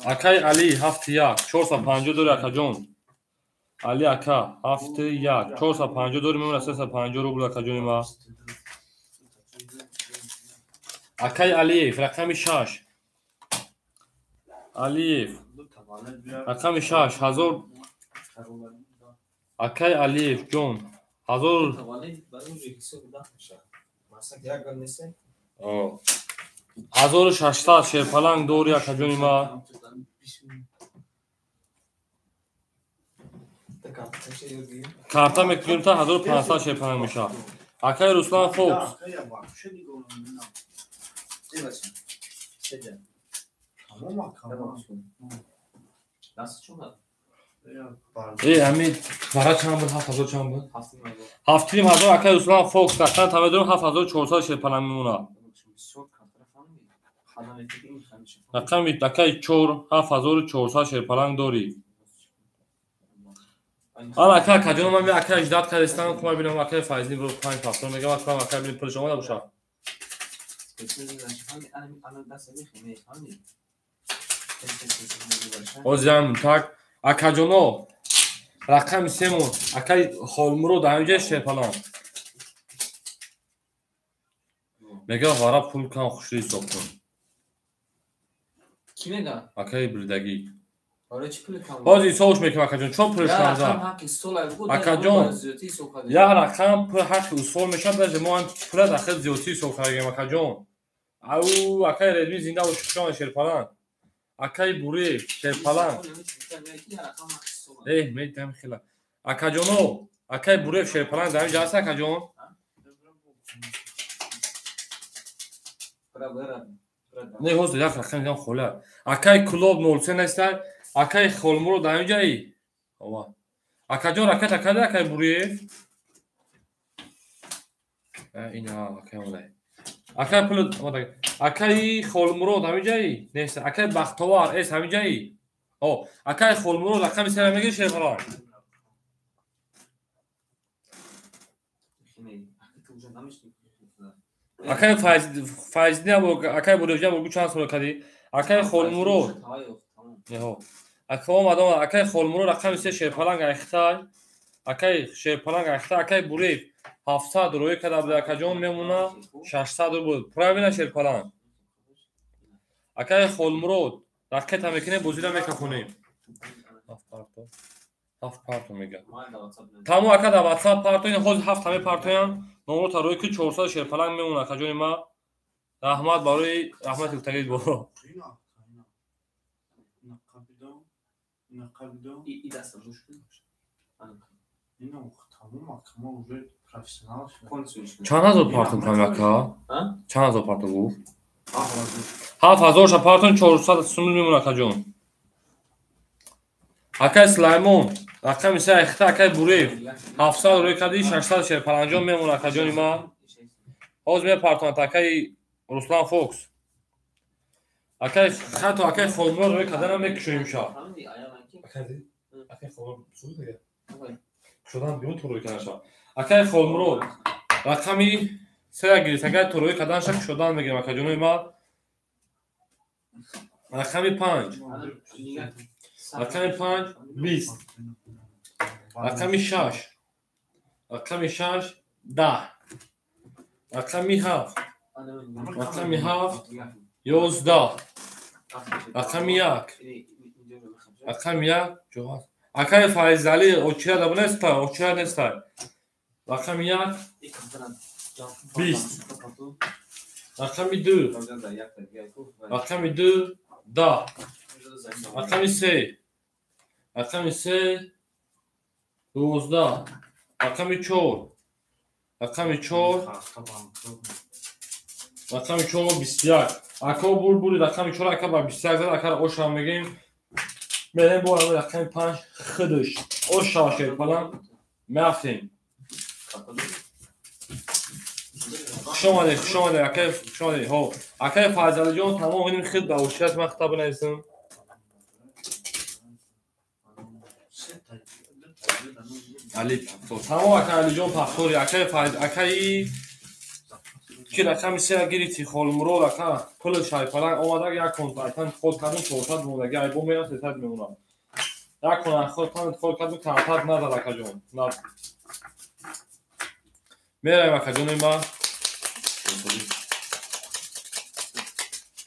Акаи Али 71 450 дори акаҷон. Али ака 71 450 дори мемонад 350 рубл акаҷони ма. Акаи Алиев рақами 6. Алиев рақами 6 1000. Акаи Алиев ҷон 1000 1600 шерпаланг дори акаҷони ма. Карта мекунем та 1500 шерпаланг мешавад. Акаи Руслан Фокс. Ҳамин бара чанд буд? 7000 чанд буд? 7500 акаи Руслан Фокс рақам таведорам 7400 шерпаланг мемонад. Рақами акаи 4 7400 шерпаланг дорӣ. Ана ака акаҷон ман ака 18 кардистам, кума бинам акаи Файзӣ бро 5 ҳафта мегам акам ака бинам пулш омада бошад. Ҳозирам так акаҷоно рақами семон акаи Холмурод ҳаминҷа шерпалан. Мега вара пул кам хушрӯ ҳисоб кун. Ки мега? Акаи бридагӣ. Барои чӣ пули кам? Ҳозир ҳисобш мекунам акаҷон, чо пулш кам зад? Акаҷон, як рақам пул ҳаққи усол мешавад, даже мо ҳам пула дахил зиёдтӣ ҳисоб кардагем акаҷон. Ау акаи Редми зинда боши, хушомад шерпалан. Акаи Буриев шерпалан. Э, медам хела. Акаҷоно, акаи Буриев шерпалан дар инҷа ҳаст акаҷон? Не, ҳозир як рақам дидам хола. Акаи Кулоб 03 нестай. Акаи Холмурод дар инҷаи? Ова. Акаҷон ракета када акаи Буриев? Ина акаи омадай. Акаи пул омадай. Акаи Холмурод ҳаминҷаи? Нест. Акаи Бахтовар эс ҳаминҷаи? О, акаи Холмурод рақами сера мегири шерпалан? Акаи Файздин акаи Буриевҷон бугу чанд сол кади? Акаи Холмурод. Неҳо. Ака омад, акаи Холмурод рақами се шерпаланг айхтай. Акаи шерпаланг айхтай, акаи Буриев 700 рӯй када буд акаҷон мемона 600 рубл. Правильно шерпаланг. Акаи Холмурод ракета мекунем, бозира мекафонем. 7 парто. 7 парто мега. Тамом ака дар WhatsApp парто, ин ҳозир 7 ҳаме партоям. Номрота рӯй ки 400 шерпаланг мемона акаҷони ма. Раҳмат барои раҳмати гуфтагит бо. Чанд ҳазор партон кам ака? Чанд ҳазор парто гуфт? 7000 ша партон 400 сум мемона акаҷон. Акаи Сулаймон рақами се айхта акаи Буриев 700 рӯй кади 600 шерпаланҷон мемона акаҷони ма. Ҳозир мепартонад акаи Руслан Фокс. Акаи хато акаи Холмурод рӯй каданам мекушоем ша. Акаи Холмурод суд мега? Кушодан биён ту рӯй кадаша. Акаи Холмурод рақами сера гирифт, агар ту рӯй каданша кушодан мегирем акаҷонои ма. Рақами 5. Рақами 5 20. Рақами 6. Рақами 6 10. Рақами 7. Рақами 7 11. Рақами 1. Рақами 1 ҷоҳат. Акаи Файзалӣ очира да неста, очира неста. Рақами 1 20. Рақами 2. Рақами 2 10. Рақами 3. Рақами 3 12. Рақами 4. Рақами 4. Рақами 4 21. Ака бур бури рақами 4 ака ба 21 зад, ака ошам мегем. Мерем бо рақами 5 худаш. Оша шерпалан мерафтем. Хуш омадед, хуш омадед, акаи, хуш омадед. Ҳо, акаи Файзалиҷон тамом иним хид ба ошират ман хита бинависам. Али Пахтор. Тамом акаи Алиҷон Пахтори, акаи Файз, акаи ки рақами сера гирифти Холмурод ака пули шайпаланг омада як кон айтан ход кардум 400 мондаги айбо мера 300 мемонад. Як кон ход интихоб кардум камтар назад акаҷон. Меравем акаҷони ма.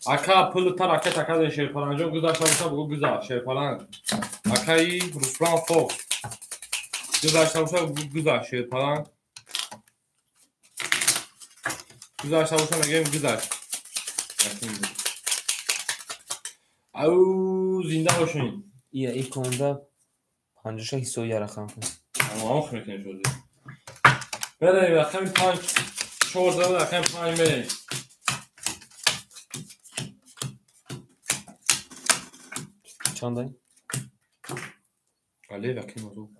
Ака пули та ракет ака шерпаланҷон гузашта боша бугу гузашт шерпаланг. Акаи Руслан Фокс гузашта боша бугу гузашт шерпаланг. Гузашта боша мегӯем гузашт. Ау зинда бошед. Ия иконда 56 ҳисоби я рақам кун. Ама мекунем шуд. Меравем рақами 5 4 зада рақами 5 мерем. Чандай? Али рақами озу.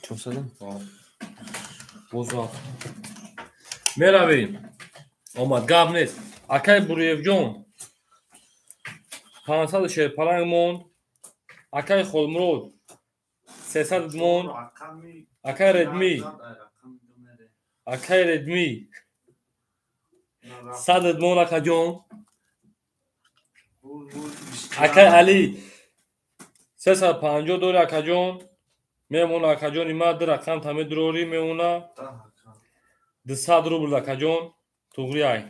400? Бозад. Меравем. Омад гап нест. Акаи Буриевҷон 500 шерпаланг монд. Акаи Холмурод 300 монд. Акаи Редми. Акаи Редми 100 монд акаҷон. Акай Али 350 дори акаҷон мемона акаҷони ма ду рақам таме дурорӣ мемона 200 рубл акаҷон туғри ай.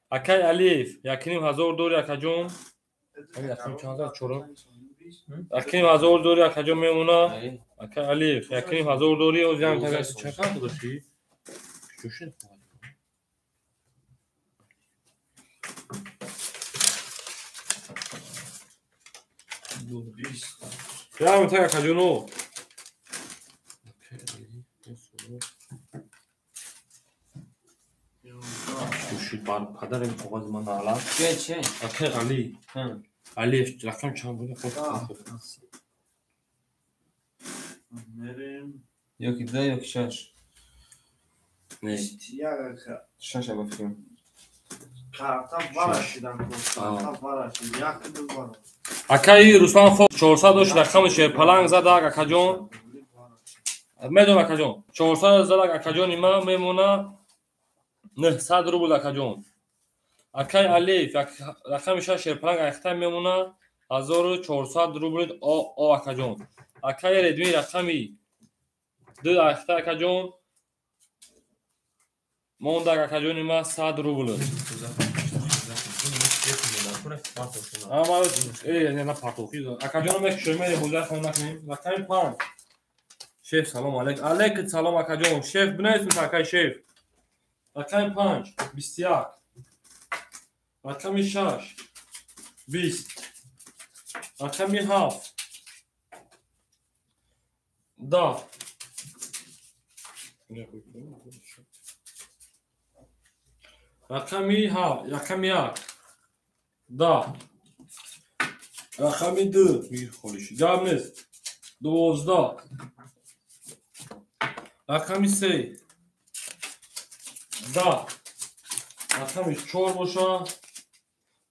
Акай Алиев 1500 дори акаҷон. 1500 дори акаҷон мемона. Акай Алиев 1500 дори озям таме чақадр дошти? Чӯшин. Я так акаҷоно. Падарим коғази ман ала. Че? Акай Али. Алиев рақам чанд буд? Ёки 2 ёки 6. Не. 6 ба фикрам. Карта варашидан карта варашид як ду вара. Акаи Руслан Фо 400 дошт рақами шерпаланг задак акаҷон. Медонам акаҷон. 400 задак акаҷони ма мемона 900 рубл акаҷон. Акай Алиев рақами 6 шерпаланг айхта мемона 1400 рубл о акаҷон. Акаи Редми рақами 2 айхта акаҷон мондак акаҷони ма 100 рубл. Акаҷоно мекушоем, бозиа хон накунем. Рақами 5. Шеф салом алейк. Алейк салом акаҷон. Шеф бинависем акай шеф. Рақами 5 21. Рақами 6 20. Рақами 7 10. Рақами 7, рақами 1 10. Рақами 2 холиш. Гап нест. 12. Рақами 3 10. Рақами 4 боша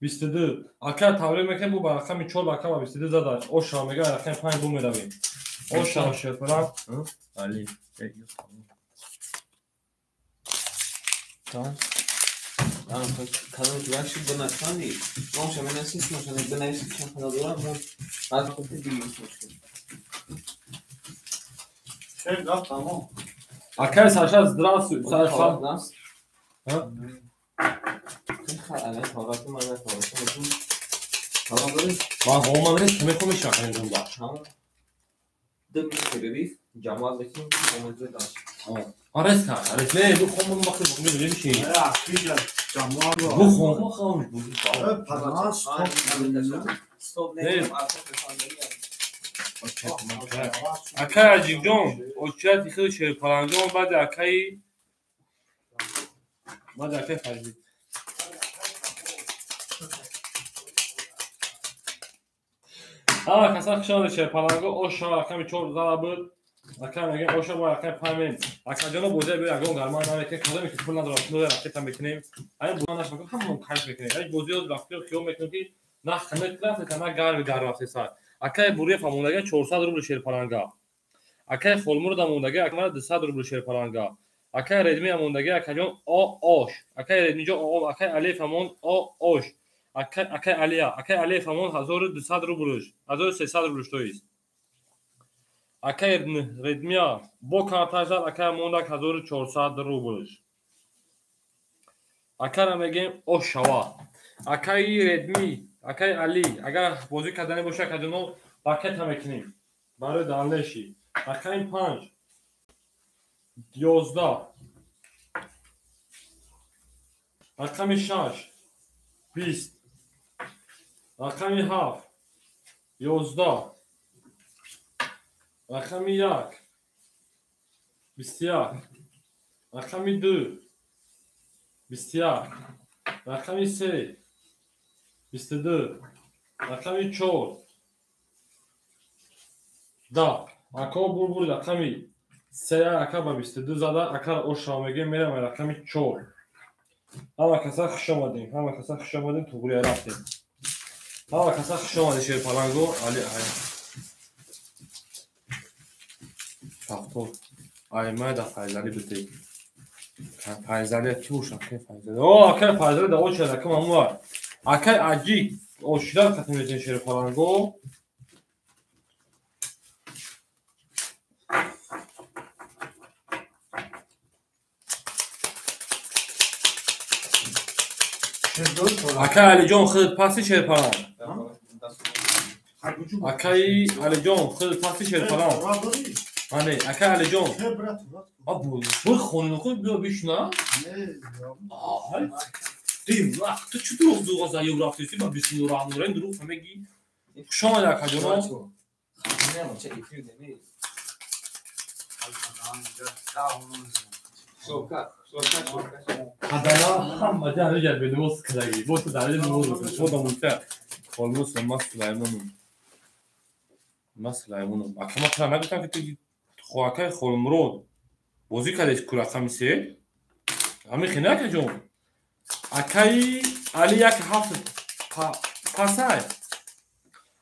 22. Ака тавлид мекунем бу ба рақами 4 ака ба 22 зада. Оша мега рақами 5 бу меравем. Оша шерпаланг. Али. Тамом. Кадом ки шуд бинависанди номша менависӣ исмаша бинависӣ чанд қадар дорад мо баъд худ бигем исмашо. Шеф гап тамом. Акай Саша здравствуй. Саша. Ҳа? Ман ҳоман нест, мехоҳам шахрин ҷумла. Арес та, арес не, бу хомон вақти бухми меши. Бу хом хом бу. Акай Аҷибҷон, очрати хел шерпаланҷон баъди акаи Фарзид. Ҳама каса хуш омадед шерпаланго, ош шава рақами 4 зада буд. Ака мегем оша бо рақами 5 мем. Акаҷоно бозия биё ягон гарман намекунем, кадоме ки пул надорад пул ракета мекунем. Айн бозия нашмакунем, ҳамон кайф мекунем. Ай бозиё рафтиё хиёл мекунем ки на ханак рафт, на гарми гар рафт сар. Акаи Буриев амондага 400 рубл шерпаланга. Акаи Холмурод амондаги акмара 200 рубл шерпаланга. Акаи Редми амондаги акаҷон о ош. Акаи Редмиҷон о акаи Алиев амон о ош. Акаи Алия, акаи Алиев амон 1200 рублш, 1300 рублш тоист. Акаи Редмия бо карташ зад, акаи мондак 1400 рублш. Акара мегем ош шава. Акаи Редми, акаи Али, агар бозӣ кардани боша акаҷоно пакета мекунем барои дальнейший. Рақами 5 11. Рақами 6 20. Рақами 7 11. Рақами 1 21. Рақами 2 21. Рақами 3 22. Рақами 4 10. Ако бурбур рақами 3 ака ба 22 зада, акар ошро мегем, мерам рақами 4. Ҳама каса хуш омадем, ҳама каса хуш омадем, туғрия рафтем. Ҳама каса хуш омадем шерпаланго, Али ай. Тафтор. Ай май да Файзали бите. Файзали ки боша, ки Файзали. О, акай Файзали да оча рақам амуа. Акай Аҷи Ошидар қатӣ метавонем шерпаланго. Акай Алиҷон худат пасти шерпаланг. Акай Алиҷон худат пасти шерпаланг. Ане, акай Алиҷон. Бу хонин худ биё бишна. Ай. Дим, ту чӣ дурӯғ дурӯғ аз аюб рафтеси ба бисмиллоҳи раҳмони раҳим дурӯғ мегӣ. Хуш омадӣ акаҷоно. Адала ҳама ҷа ҳамиҷа бенавоз кардагӣ. Бо ту дар инҷа навоз мекунӣ. Шумо дамонча. Холмус ма Сулаймонум. Ма Сулаймонум. Ака ма тура нагуфтам ки ту акаи Холмурод бозӣ кардед ку рақами се? Ҳамин хел не акаҷон? Акаи Али 1.7 пасай.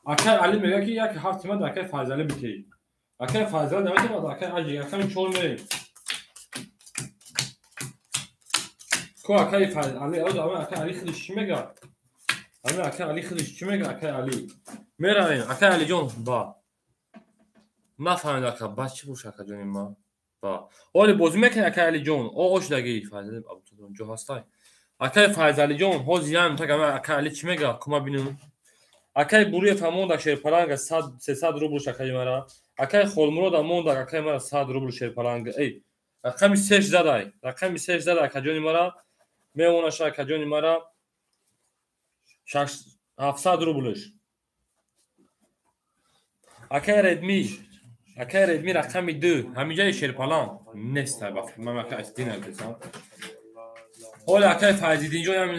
Акаи Али мегӯяд ки 1.7 ма дар акаи Файзалӣ бикей. Акаи Файзалӣ наметавонад акаи Аҷи рақами 4 мерем. Ку акаи Файзалӣ, акаи Али худаш чӣ мегӯяд? Ами акаи Али худаш чӣ мегӯяд? Акаи Али. Меравем, акаи Алиҷон ба. Нафаҳмид ака, ба чӣ боша акаҷони ма? Ба. Оли бозӣ мекунӣ акаи Алиҷон? О ошдаги Файзалӣ Абдусалом ҷо ҳастай. Акаи Файзалиҷон, ҳозир ям так акаи Али чӣ мегӯяд? Кума бинем. Акаи Буриев ҳам монда шерпаланга 300 рубл акаи мара. Акаи Холмурод ҳам монда акаи мара 100 рубл шерпаланга. Эй, рақами 3 задай. Рақами 3 задай акаҷони мара. Мемонаша акаҷони мара 700 рублш. Акаи Редми, акаи Редми рақами 2. Ҳамиҷаи шерпаланг нестай ба фикр. Ман акаи Асдин айтесам. Ҳоли акаи Файзиддинҷон ҳам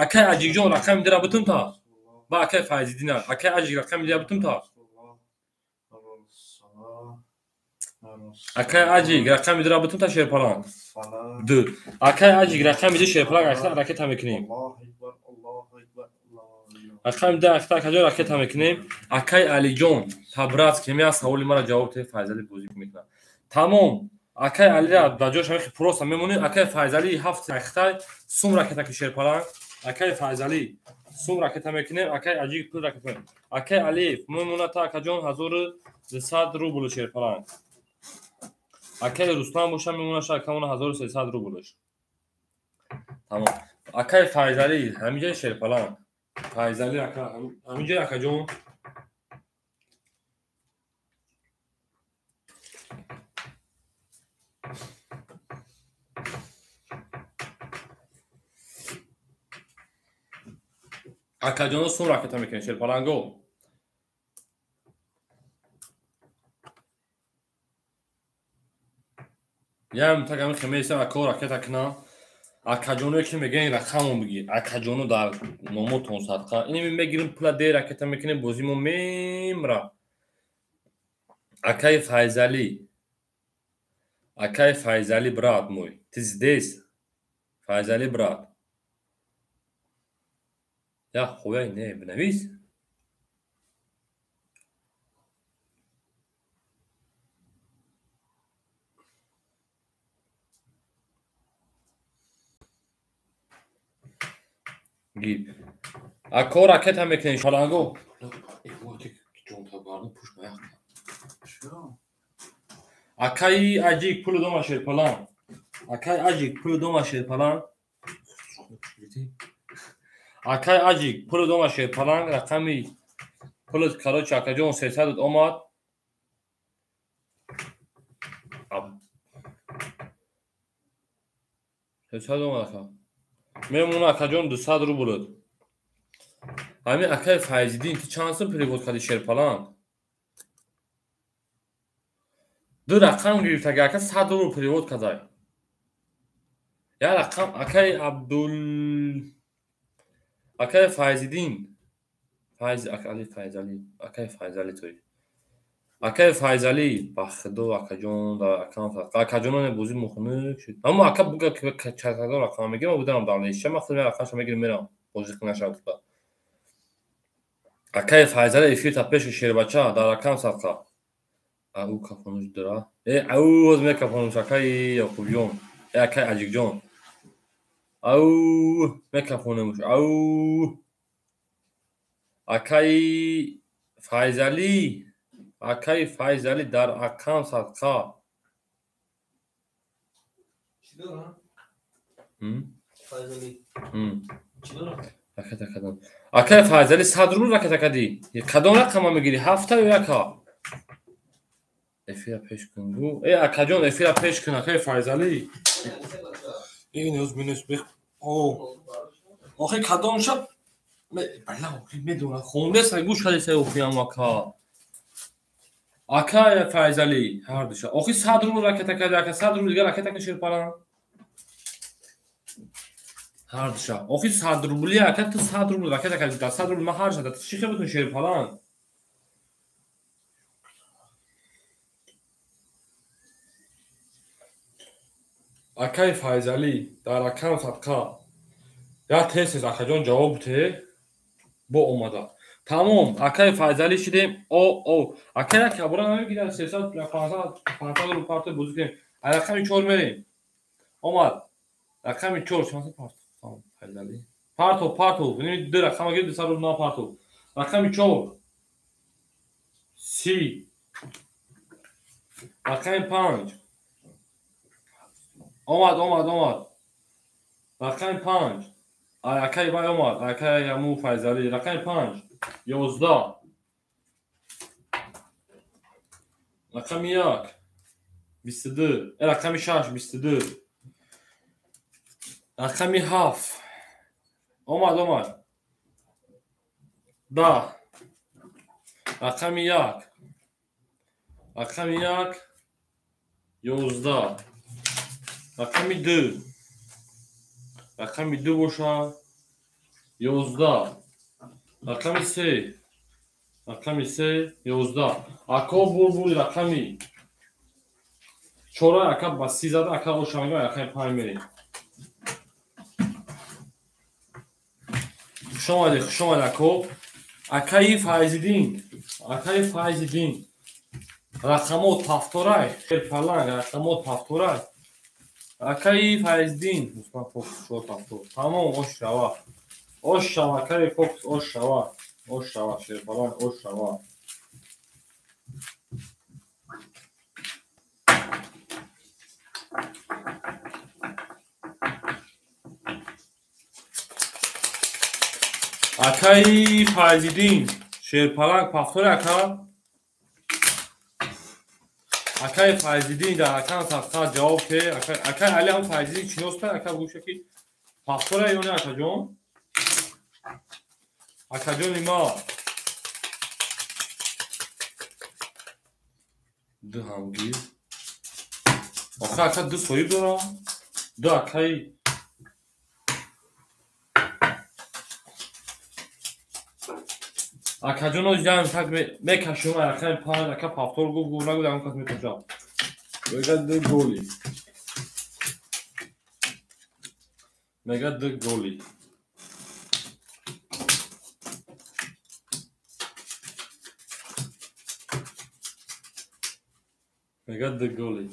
акаи Аҷикҷон рақами 2-ра бутун та. Ба акаи Файзиддин, акаи Аҷик рақами 2-ра бутун та. Акаи Аҷик рақами 2-ра бутун та шерпаланг. 2. Акаи Аҷик рақами 2 шерпаланг ахта ракета мекунем. Рақами 2 ахта акаҷон ракета мекунем. Акаи Алиҷон табрат ки меа саволи мара ҷавоб те Файзалӣ бозӣ мекунад. Тамом. Акаи Алира дар ҷош ҳамихи просто мемонем. Акаи Файзалӣ 7 ахтай сум ракета ки шерпаланг. Акаи Файзалӣ сум ракета мекунем. Акаи Аҷик пул ракета мекунем. Акаи Алиев мемонад та акаҷон 1200 рубл шерпаланг. Акаи Рустам боша мемонад ша акамона 1300 рублш. Тамом. Акаи Файзалӣ ҳамиҷаи шерпаланг. Файзалӣ ака ҳамиҷаи акаҷон. Акаҷоно сум ракета мекунем шерпаланго. Ям так ами хемеса ако ракета кна. Акаҷоно ки мегӯян рақамон бигир. Акаҷоно дар номотон садқа. Ини мегирим пула де ракета мекунем бозимо мемра. Акаи Файзалӣ. Акаи Файзалӣ брат мой. Ты здесь? Файзалӣ брат. Я хуя не бинавис. Гир. Ако ракета мекунем шаланго. Акаи Аҷик пулу дома шерпаланг. Акаи Аҷик пулу дома шерпаланг. Акаи Аҷик пулу дома шерпаланг рақами пулут короче акаҷон 300 омад. 300 омад ака. Мемона акаҷон 200 рублут. Ҳамин акаи Файзиддин ту чанд сум перевод кардӣ шерпаланг? Ду рақам гирифтаги ака 100 рубл перевод кардай. Я рақам акаи Абдул акаи Файзиддин Файз Али Файзалӣ акаи Файзалӣ той. Акаи Файзалӣ ба худо акаҷон дар акам акаҷононе бозӣ мухунук шуд. Аммо ака буга чакадор рақам мегирам, будам дар леша, ман худам рақамша мегирам мерам бозӣ нашавад. Акаи Файзалӣ эфир та пеши шербача дар акам садқа. Ау кафонуш дора. Э, ау оз мекафонуш акаи Яқубҷон. Э, акаи Аҷикҷон. Ау мекафонемуш. Ау акаи Файзалӣ, акаи Файзалӣ дар акам садқа. Чӣ дорам? Файзалӣ. Ракета кадом? Акаи Файзалӣ 100 рубл ракета кадӣ. Кадом рақама мегирӣ? Ҳафта ё яка? Эфира пеш кун гу. Э акаҷон, эфира пеш кун, акаи Файзалӣ. Ин ёз минус бех. О. Охи кадом шаб? Бала, охи медонам. Хондеса гӯш кадеса охиам ака. Акаи Файзалӣ ҳар душа. Охи 100 рубл ракета кадӣ, ака 100 рубл дигар ракета кун шерпалан. Ҳар душа. Охи 100 рубли ака ту 100 рубл ракета кадӣ, дар 100 рубл ман ҳар ша, чӣ хел бутун шерпалан? Акаи Файзалӣ дар акам садқа. Я тез-тез акаҷон ҷавоб те бо омада. Тамом, акаи Файзалӣ шидем. О о. Ака як кабура намегирад 300 500 500 рубл парто бозӣ кунем. А рақами 4 мерем. Омад. Рақами 4 чанд парто? Тамом, Файзалӣ. Парто, парто. Бинед ду рақама гирифт 200 рубл на парто. Рақами 4. 30. Рақами 5. Омад, омад, омад. Рақами 5. Акаи вай омад. Акаи аму Файзалӣ. Рақами 5. 11. Рақами 1. 22. Рақами 6. 22. Рақами 7. Омад, омад. 10. Рақами 1. Рақами 1. 11. Рақами 2. Рақами 2 боша 11. Рақами 3. Рақами 3 11. Ако бурбури рақами 4 ака ба 30 зада, ака оша мега рақами 5 мерем. Хуш омадед, хуш омадед ако. Акаи Файзиддин, акаи Файзиддин. Рақамот ҳафторай, шерпаланг рақамот ҳафторай. Акаи Файздин, Усман Фокс 4 ҳафтор. Тамом, ош шава. Ош шава, акаи Фокс, ош шава. Ош шава, шерпаланг, ош шава. Акаи Файзиддин, шерпаланг пафтор ака. Акаи Файзиддин дар акам садқа ҷавоб те. Акаи Али ҳам Файзиддин шиноста, ака гӯша ки пафтора ё не акаҷон? Акаҷони ма. Ду ҳамгир. Охир ака ду соҳиб дорам. Ду акаи акаҷон оз ҷамъ так мекашум рақами 5 ака пафтор гуфт, гуфт нагуфт, ягон кас мекашам. Мега ду голи. Мега ду голи. Мега ду голи.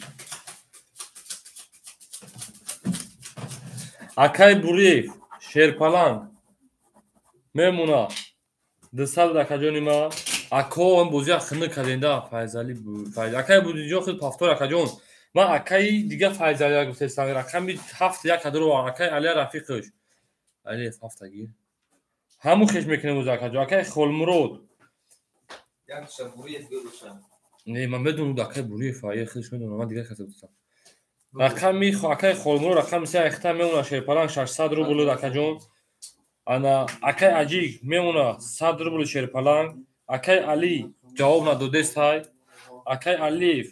Акаи Буриев, шерпаланг мемона. 200 акаҷони ма. Ако он бозия хинӣ карденда Файзалӣ. Акаи Буридҷон худ пафтор акаҷон. Ман акаи дига Файзалия гуфтестам. Рақами 7 як кадро акаи Алия Рафиқович. Алиев 7 гир. Ҳамун хеш мекунем оз акаҷон. Акаи Холмурод. Якша Буриев гӯша. Не, ман медонам акаи Буриев, ая хеш медонам, ман дигар касе гуфтам. Рақами акаи Холмурод рақами 3 ахта мемона шерпаланг 600 рубл акаҷон. Ана акаи Аҷик мемона 100 рубл шерпаланг. Акаи Али ҷавоб надодестай. Акаи Алиев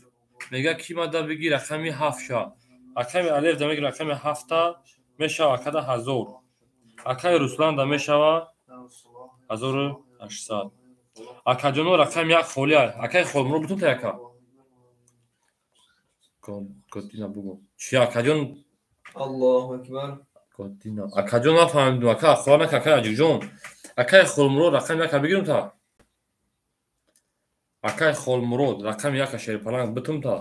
мега ки мада биги рақами 7 ша. Акаи Алиев да меги рақами 7 мешава акада 1000. Акаи Руслан да мешава 1800. Акаҷоно рақами 1 холӣ. Акаи Холмурод бутун та яка. Готина бугу. Чи акаҷон? Аллоҳу акбар. Готина. Акаҷон нафаҳмидум. Ака ахора нака акаи Аҷикҷон. Акаи Холмурод рақами 1 бигирум та. Акаи Холмурод рақами 1 шерпаланг битум та.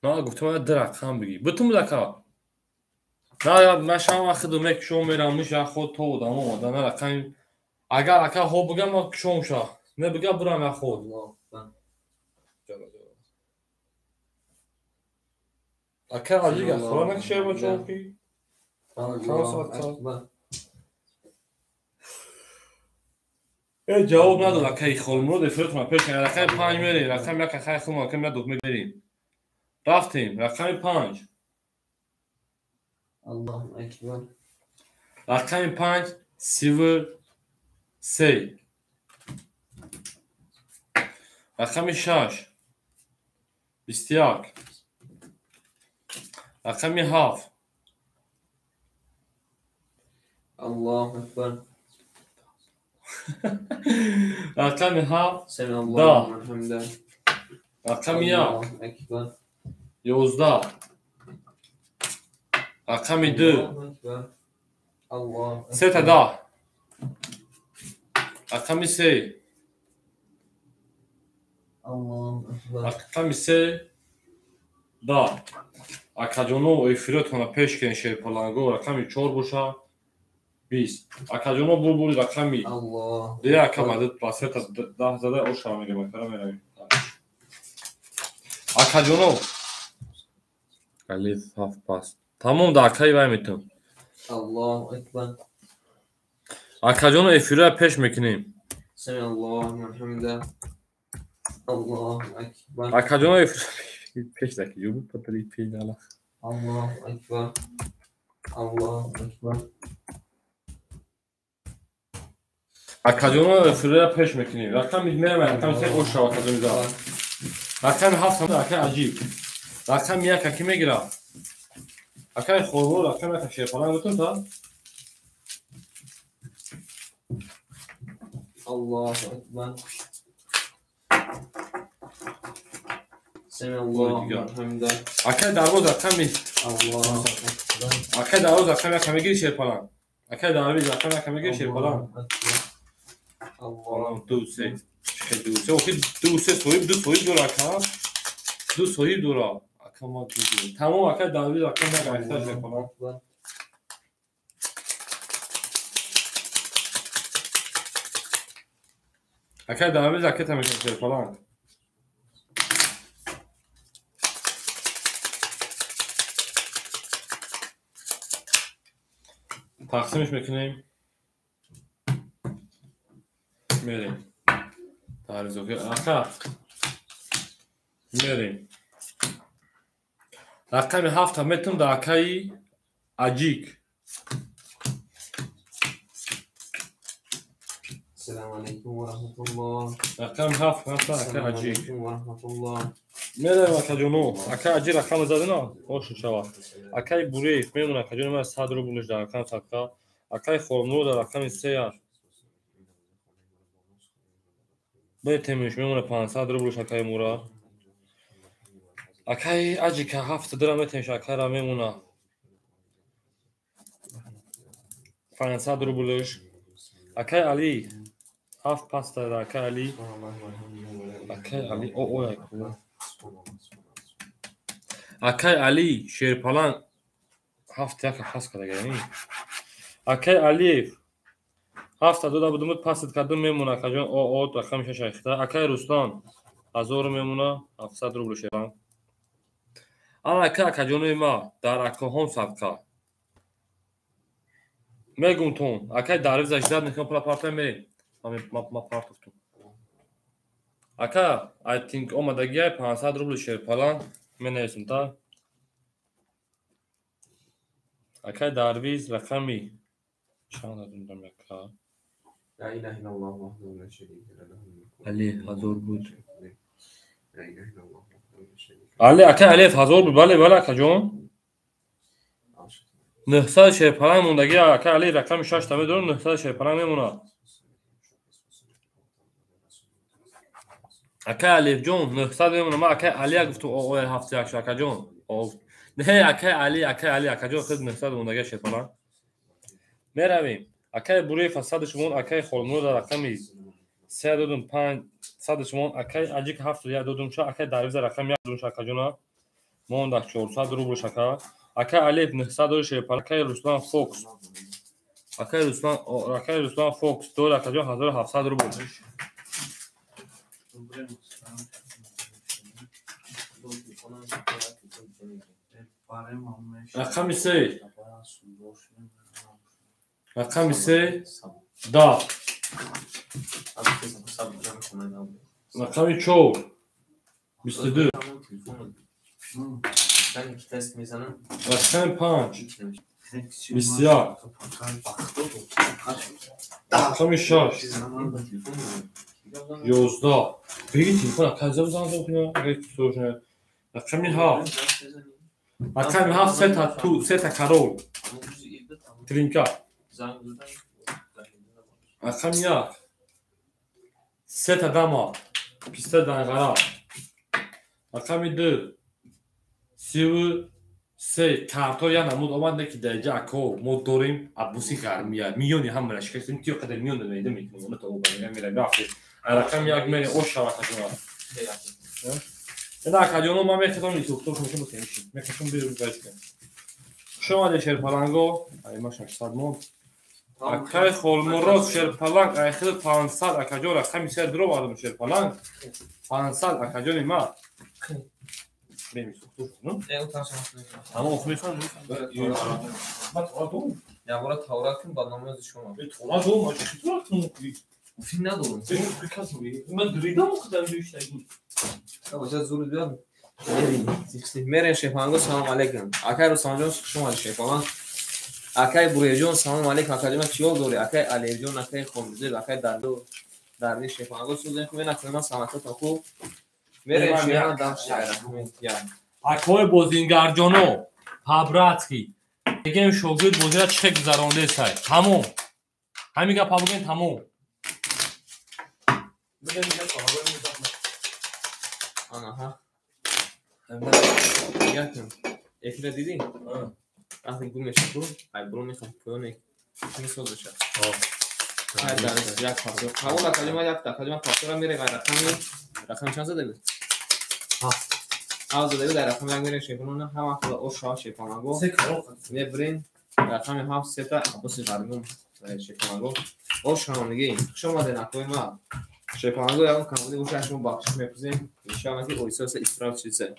На гуфтам ду рақам бигӣ. Бутум буд ака. На ман шам худам мекушом мерам муша худ то одам омада на рақами агар ака ҳо бигам ман кушом ша. Не бигам бурам я худ. Ака алига хора накшай бачо ки. Э ҷавоб надод акаи Холмурод эфиротона пеш рақами 5 мерем, рақами 1 акаи худмон рақами 1 дод мегирем. Рафтем, рақами 5. Аллоҳу акбар. Рақами 5 33. Рақами 6 21. Рақами 7. Аллоҳу акбар. Рақами 7 Самиаллоҳу лиман ҳамидаҳ. Рақами 1 Аллоҳу акбар. 11. Рақами 2 Аллоҳу сета 10. Рақами 3 Аллоҳу акбар. Рақами 3 10. Акаҷоно эфиротона пеш кунед шерпаланго рақами 4 боша 20. Акаҷоно бурбури рақами Аллоҳ де ака мадад пласета 10 зада оша мегем акара меравем. Акаҷоно алиф ҳафт паст. Тамом да акаи вай метум. Аллоҳу акбар. Акаҷоно эфирро пеш мекунем. Самиаллоҳу лиман ҳамидаҳ. Аллоҳу акбар. Акаҷоно эфирро пеш даки юбу патри пейнала. Аллоҳу акбар. Аллоҳу акбар. Акаҷоно эфирро пеш мекунем. Рақами мерам рақами 3 оша акаҷоно за. Рақами 7 акаи аҷиб. Рақами 1 аки мегирад. Акаи Холмурод рақами 1 шерпаланг бутун та? Аллоҳу акбар. Самиаллоҳу лиман ҳамидаҳ. Акаи Дарвоз рақами Аллоҳу акбар. Акаи Дарвоз рақами 1 мегири шерпаланг. Акаи Дарвиз рақами 1 мегири шерпаланг. Аллоҳ 2 3 2 3 охи 2 3 соҳиб 2 соҳиб дора ака. 2 соҳиб дора. Ака ма тамом акаи Дарвиз рақами 1 гирифта шерпаланг. Акаи Дарвиз акета мешавад шерпаланг. Тақсимш мекунем. Мерем. Дарвиз охи ака. Мерем. Рақами 7 метум да акаи Аҷик. Ассалому алайкум ва раҳматуллоҳ. Рақами 7 акаи Аҷик. Алайкум ва раҳматуллоҳ. Мерем акаҷоно. Акаи Аҷик рақами задина? Ошу шава. Акаи Буреев мемона акаҷоно ман 100 рублш дар рақами садқа. Акаи Холмурод дар рақами 3 бетемиш мемона 500 рублш акаи Мура. Акаи Аҷика 7 дира метемиш акайра мемона 500 рублш. Акаи Али 7 паста да акаи Али. Акаи Али о о Акаи Али шерпаланг 7 яка пас карда гирани. Акаи Алиев 7 дода будум пасат кардум мемона акаҷон о о рақами 6 айхта. Акаи Рустам 1000 мемона 700 рубл шерпаланг. Ана ака акаҷонои ма дар акоҳом садқа. Мегум тон акаи Дарвиз аждад мекунам пула парта мерем. Ма партофтум. Ака I think омадагиай 500 рубл шерпаланг менависам та. Акаи Дарвиз рақами чанд додам ака? Ла илаҳа иллаллоҳ ваҳдаҳу ла шарика лаҳ. Али 1000 буд. Ла илаҳа иллаллоҳ ваҳдаҳу ла шарика лаҳ. Али акаи Алиев 1000 буд. Бале бале акаҷон. 900 шерпаланг мондагӣ акаи Али рақами 6 та медорам 900 шерпаланг мемонад. Акаи Алиевҷон 900 мемонад. Ман акаи Алия гуфтум о 71 шу акаҷон. Не акаи Али акаи Али акаҷон худ 900 мондагӣ шерпаланг. Меравем. Акаи Буреев аз 100 шумон, акаи Холмурод дар рақами 3 додум 500 шумон, акаи Аҷик 71 додум ша, акаи Дарвиз дар рақами 1 додум ша акаҷона. Мондак 400 рубл шака. Акай Алиев 900 дори шерпаланг. Акай Руслан Фокс. Акай Руслан Фокс дори акаҷон 1700 рубл. Рақами 3. Рақами 3 10. Рақами 4 22. Рақами 5 21. Рақами 6 11. Беги телефон ака занг бизан. Рақами 7. Рақами 7 сета ту сета карол. Тринка. Рақами 1 сета дама. Писта данғара. Рақами 2 33 карто я намуд омад ки дар ҷа ако мо дорем аббоси ғармия миёни ҳамара шикастем тиё қадар миён намеда мекунем она то мера рафт. Рақами 1 мери ош шава каҷона. Ина акаҷоно ман мехетам исухтор шумо босемишин. Мехетам берун гашт. Хуш омадед шерпаланго. Ай ма 600 мон. Акай Холмурод шерпаланг ай хел 500 акаҷон рақами 3 дро шерпаланг 500 акаҷони ма. Мерем шерпаланго, салом алейкум. Акай Рустамҷон, хуш омадед шерпаланг. Акай Буреҷон, салом алейкум. Акаҷон, чӣ ҳол дорӣ? Акай Алиевҷон, акай Хомизев, акай Дардо, Дарди шерпаланго, сӯзен хуб, накунем саломататон хуб. Мерем шерпаланг дам шайра. Акои бозингарҷоно, по-братски. Мегем шогирд бозира чӣ хел гузарондесай. Тамом. Ҳамин гапа бигӯем тамом. Анаҳа. Якм. Эфира дидӣ? Вақте гум мешавад, ку, ай бро мехоҳам поёне месозаша. Ай дар як пасо. Қабул акаҷон, як акаҷон пасора мере ғайр рақами чанд зада буд? 7. Ҳафт зада буд, дар рақами 1 мере шефонона ҳама худа ош шава шефонаго. Мебрин рақами 7 сета Аббоси Ғармиён шефонаго. Ош шавониги. Хуш омадед акои ма. Шефонаго ягон камбуди боша шумо бахшиш мепурсем. Иншоалло ки оҳиста исправить чизе.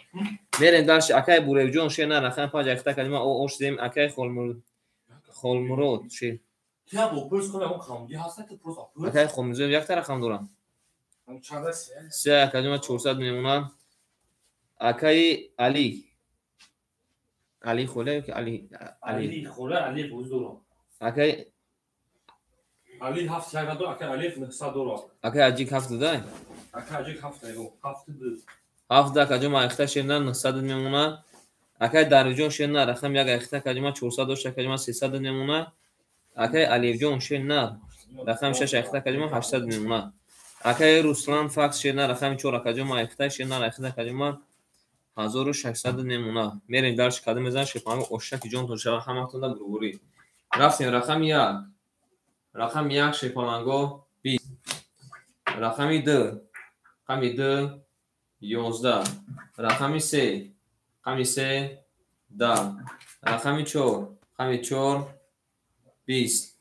Мерем дальше. Акай Буревҷон шена рақами 5 якта калима о ош зем. Акай Холмурод ши. Я бо пурс кунам ягон камбуди ҳаст ки пурс апурс. Акай Холмурод якта рақам дорам. Се акаҷон 400 мемонад. Акай Али. Али Холе ки Али Али Холе Али боз дорам. Акай Али 7 як дор, акай Али 900 дорам. Акай Аҷик 7 дай. Акай Аҷик 7 его, 7 ду. 7 акаҷон айхта шена 900 мемонад. Акай Дарвиҷон шена рақам 1 айхта акаҷон 400 дошт, акаҷон 300 мемонад. Акай Алиевҷон шена рақам 6 айхта акаҷон 800 мемонад. Акай Руслан Факс шена рақами 4 акаҷон айхта шена айхта акаҷон 1600 мемонад. Мерем дальше кадом мезанем шефанго ошаки ҷонтон шава ҳаматон да бурбурӣ. Рафтем рақами 1. Рақами 1 шефаланго 20. Рақами 2. Рақами 2 11. Рақами 3. Рақами 3 10. Рақами 4. Рақами 4 20.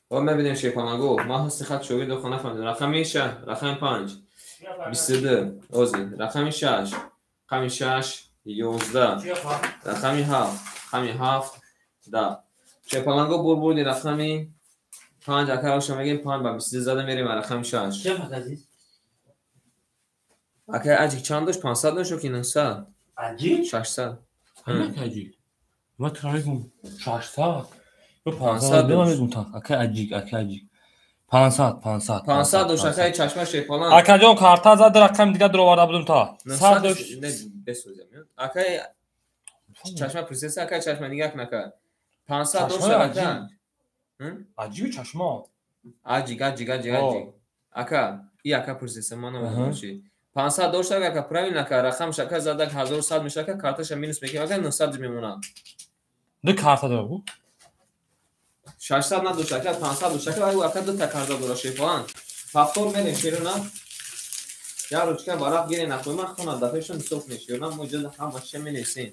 Ва мебинем шефаланго. Ман ҳасти хат шогирд дохо нафаҳмидам. Рақами 6, рақами 5 22. Ози. Рақами 6. Рақами 6 11. Рақами 7. Рақами 7 10. Шефаланго бурбурди рақами 5 акароша мегем 5 ба 22 зада мерем рақами 6. Акай Аҷик чанд дошт? 500 дошт ё ки 900? Аҷик? 600. Ҳамин Аҷик. Ма тура мегум 600. 500 мегум та. Акай Аҷик, акай Аҷик. 500, 500. 500 дошт акай чашма шефаланг. Акаҷон карта зад рақами дигар дуроварда будум та. 100 дошт. Не бесозам. Акай чашма принсесса, акай чашма нигак нака. 500 дошт ака. Аҷик чашма. Аҷик, аҷик, аҷик, аҷик. Ака, и ака принсесса ман намедонам чи. 500 дошт ака, правильно ака, рақамш ака задак 1100 мешава ака, карташа минус мекунем ака 900 мемонад. Ду карта дора бу? 600 надошт ака, 500 дошт ака, ай ака ду та карта дора шефалан. Повтор мерем шерона. Я ручка варақ гирен акои ман хона дафешон ҳисоб мешиёнам мо иҷоза ҳама чиша менависем.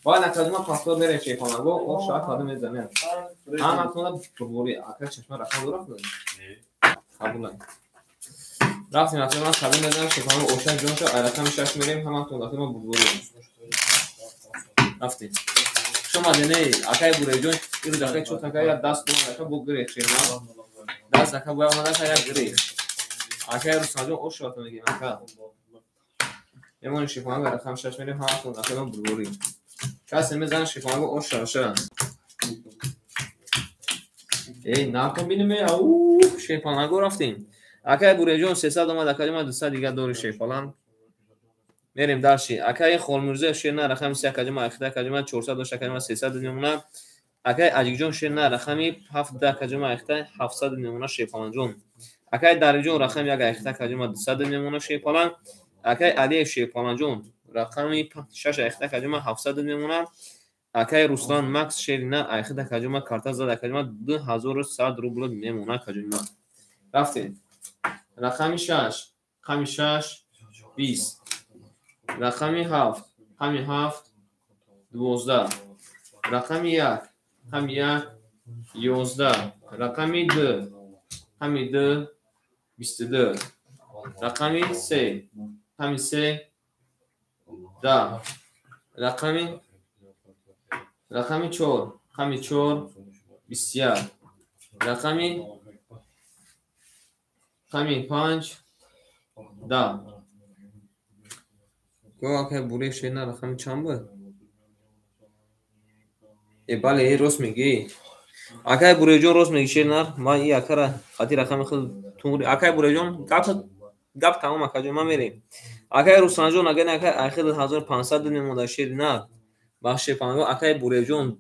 Баъд акадима паспорт мерем шефанаго о шаҳр кадо мезанем. Ҳаматона бурбури ака чашма рақам дорад? Қабулай. Рафтем акои ман кадо мезанам шефанаго оша ҷонша рақами 6 мерем ҳаматон дафе ма бурбури. Рафтем. Шумо дене акай буреҷон ирӯз акай чот акай я даст дон ака бо гирех шема. Даст ака бояд омада ака я гирех. Акай Рустамҷон ош шавад мегем ака. Мемонем шефанаго рақами 6 мерем ҳаматон дафе ма бурбури. Касе мезанад шефанаго ош шавад. Эй, накун бинем, ау, шефанаго рафтем. Акай Буреҷон 300 омад, акай ма 200 дига дори шефалан. Мерем дальше. Акай Холмирзоев шер на рақами 3 акаҷи ма ахида акаҷи ма 400 дошт акаҷи ма 300 мемона. Акай Аҷикҷон шер на рақами 7 акаҷи ма ахида 700 мемона шефаланҷон. Акай Дариҷон рақами 1 ахида акаҷи ма 200 мемона шефалан. Акай Алиев шефаланҷон рақами 6 ахида акаҷи ма 700 мемона. Акай Руслан Макс шерина ахида акаҷи ма карта зад акаҷи ма 2100 рубл мемона акаҷи ма. Рафтем. Рақами 6, рақами 6 20. Рақами 7, рақами 7 12. Рақами 1, рақами 1 11. Рақами 2, рақами 2 22. Рақами 3, рақами 3 10. Рақами 4, рақами 4 21. Рақами 5 10. Го акай буре шена рақами чанд буд? Э бале, э рост мегӣ. Акай Буреҷон рост мегӣ шернар. Ман и акара хати рақами худ тунгри. Акай Буреҷон гап тамом акаҷон ман мерем. Акай Рустамҷон агар акай ахир 1500 мемонда шернар. Бахш шепанго акай Буреҷон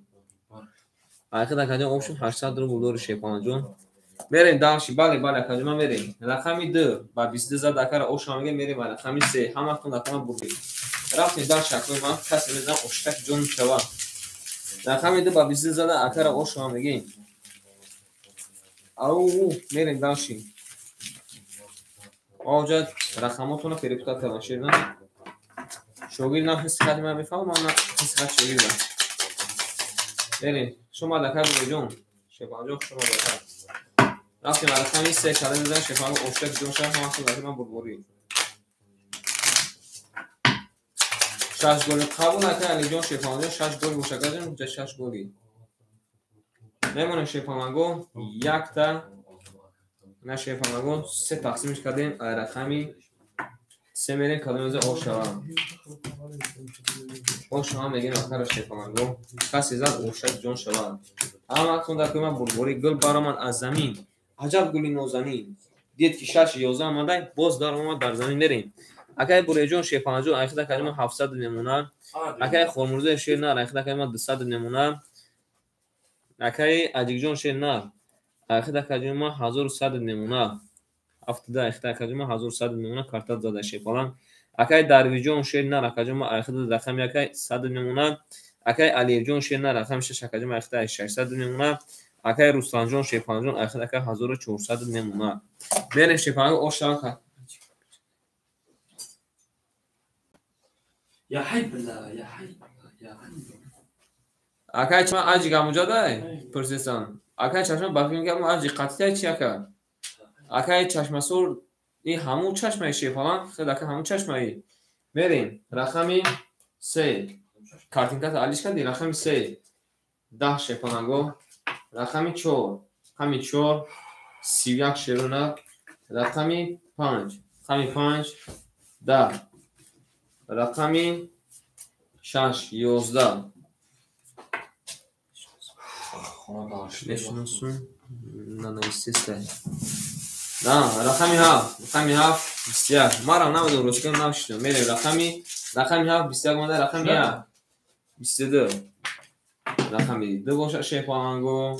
ахир акаҷон обшум 800 рубл дори шепанҷон. Мерем дальше. Бале, бале акаҷон ман мерем. Рақами 2 ба 22 зад акара оша меге мерем ба рақами 3. Ҳаматон рақама бурдем. Рафтем дальше акои ман касе мезанам оштак ҷон мешавад. Рақами 2 ба 22 зада акара оша мегем. Ау, мерем дальше. Оҷа рақамотонро перепутат кардан шерна. Шогирд на ҳисси хати ман мефаҳмам, ман на ҳисси хати шогирдам. Мерем. Шумо ака Буреҷон. Шефанҷон шумо ака. Рафтем рақами 3 калам мезанем шефанго оштак ҷон шавад ҳаматон рақами ман бурбурӣ. 6 голи қабул акай Алиҷон шефанҷон 6 голи боша акаҷон ҷа 6 голи. Мемонем шефанго якта на шефанго 3 тақсимиш кардем рақами 3 мерем калам мезанем ош шавад. Ош шавад мегем акара шефанго касе зад оштак ҷон шавад. Ҳаматон дар кӯма бурбурӣ гул баромад аз замин. Аҷаб гули нозанин. Дид ки 6 11 омадай, боз дар омад дар замин мерем. Акай Буреҷон шефанҷон ахида калима 700 мемона. Акай Холмурзоев шернар ахида калима 200 мемона. Акай Аҷикҷон шернар ахида калима 1100 мемона. 72 ахида калима 1100 мемона карта зада шефалан. Акай Дарвиҷон шернар акаҷома ахида рақами акай 100 мемона. Акай Алиевҷон шернар рақами 6 акаҷома ахида 600 мемона. Акай Русланҷон шефанҷон ахида акай 1400 мемона. Мерем шефанго ош шавад. Я хай била, я хай, я хай. Акай чашма аҷи гамуҷадай? Пурсисан. Акай чашма ба фикр мекардам аҷи қатитай чи ака? Акай чашмасур и ҳамун чашмаи шефалан, хел ака ҳамун чашмаи. Мерем рақами 3. Картинката алиш кардӣ рақами 3. 10 шефаланго. Рақами 4, рақами 4 31 шерона. Рақами 5, рақами 5 10. Рақами 6 11. Мешиносум нанависиста. На, рақами 7, рақами 7 21. Мара намедонам ростган навиштам. Мерем рақами 7 21 омада рақами 1 22. Рақами 2 бошад шефаланго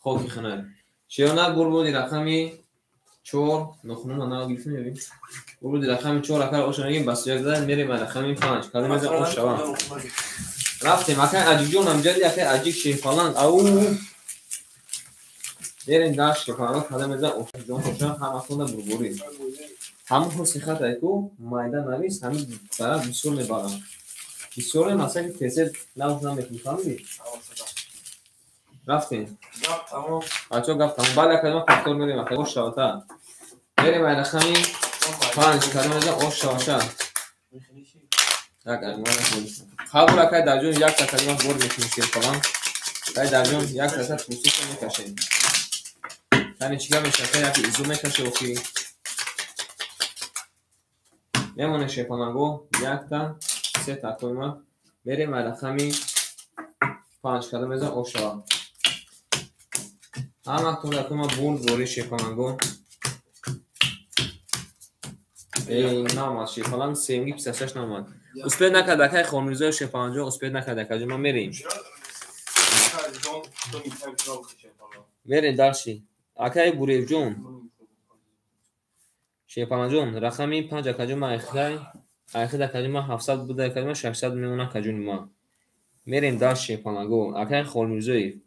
хоки хина. Шерона бурбуди рақами 4 нохунума нав гирифтем мебинем. Бурбуди рақами 4 акар оша мегем ба 31 зада мерем рақами 5. Кадом мезан ош шавад. Рафтем акай Аҷикҷон амҷади акай Аҷик шефаланг. Ау. Мерем дар шефаланг кадом мезан ош ҷон боша ҳаматонда бурбурӣ. Ҳамон ҳусни хатае ку майда навис, ҳамин зарар бисёр мебарам. Бисёре масалан ки тезер нағз намекунӣ, фаҳмидӣ? Рафтем. Гап тамом. Бачаҳо гап тамом. Бале академа повтор мерем, академа ош шавата. Мерем ай рақами 5 кадом ош шаваша. Так, қабул акай дар ҷон як академа бор мекунем шерпалан. Акай дар ҷон як така трусиша мекашем. Тани чига мешава? Як изо мекаше охи. Мемоне шерпаланго якта се такоима. Мерем ай рақами 5 кадом мезан ош шава. Ҳама тон бурд бори шерпаланго. Эй, наомад шерпаланг, семги 56 наомад. Успед накард акай Хонмирзоев шерпаланҷон, успед накард акаҷон, ман мерем. Мерем дарши. Акай Буреевҷон. Шерпаланҷон, рақами 5 акаҷон ман айхидай, айхид акаҷон ман 700 буда акаҷон ман 600 мемонад акаҷони ман. Мерем дарши шерпаланго. Акай Холмирзоев.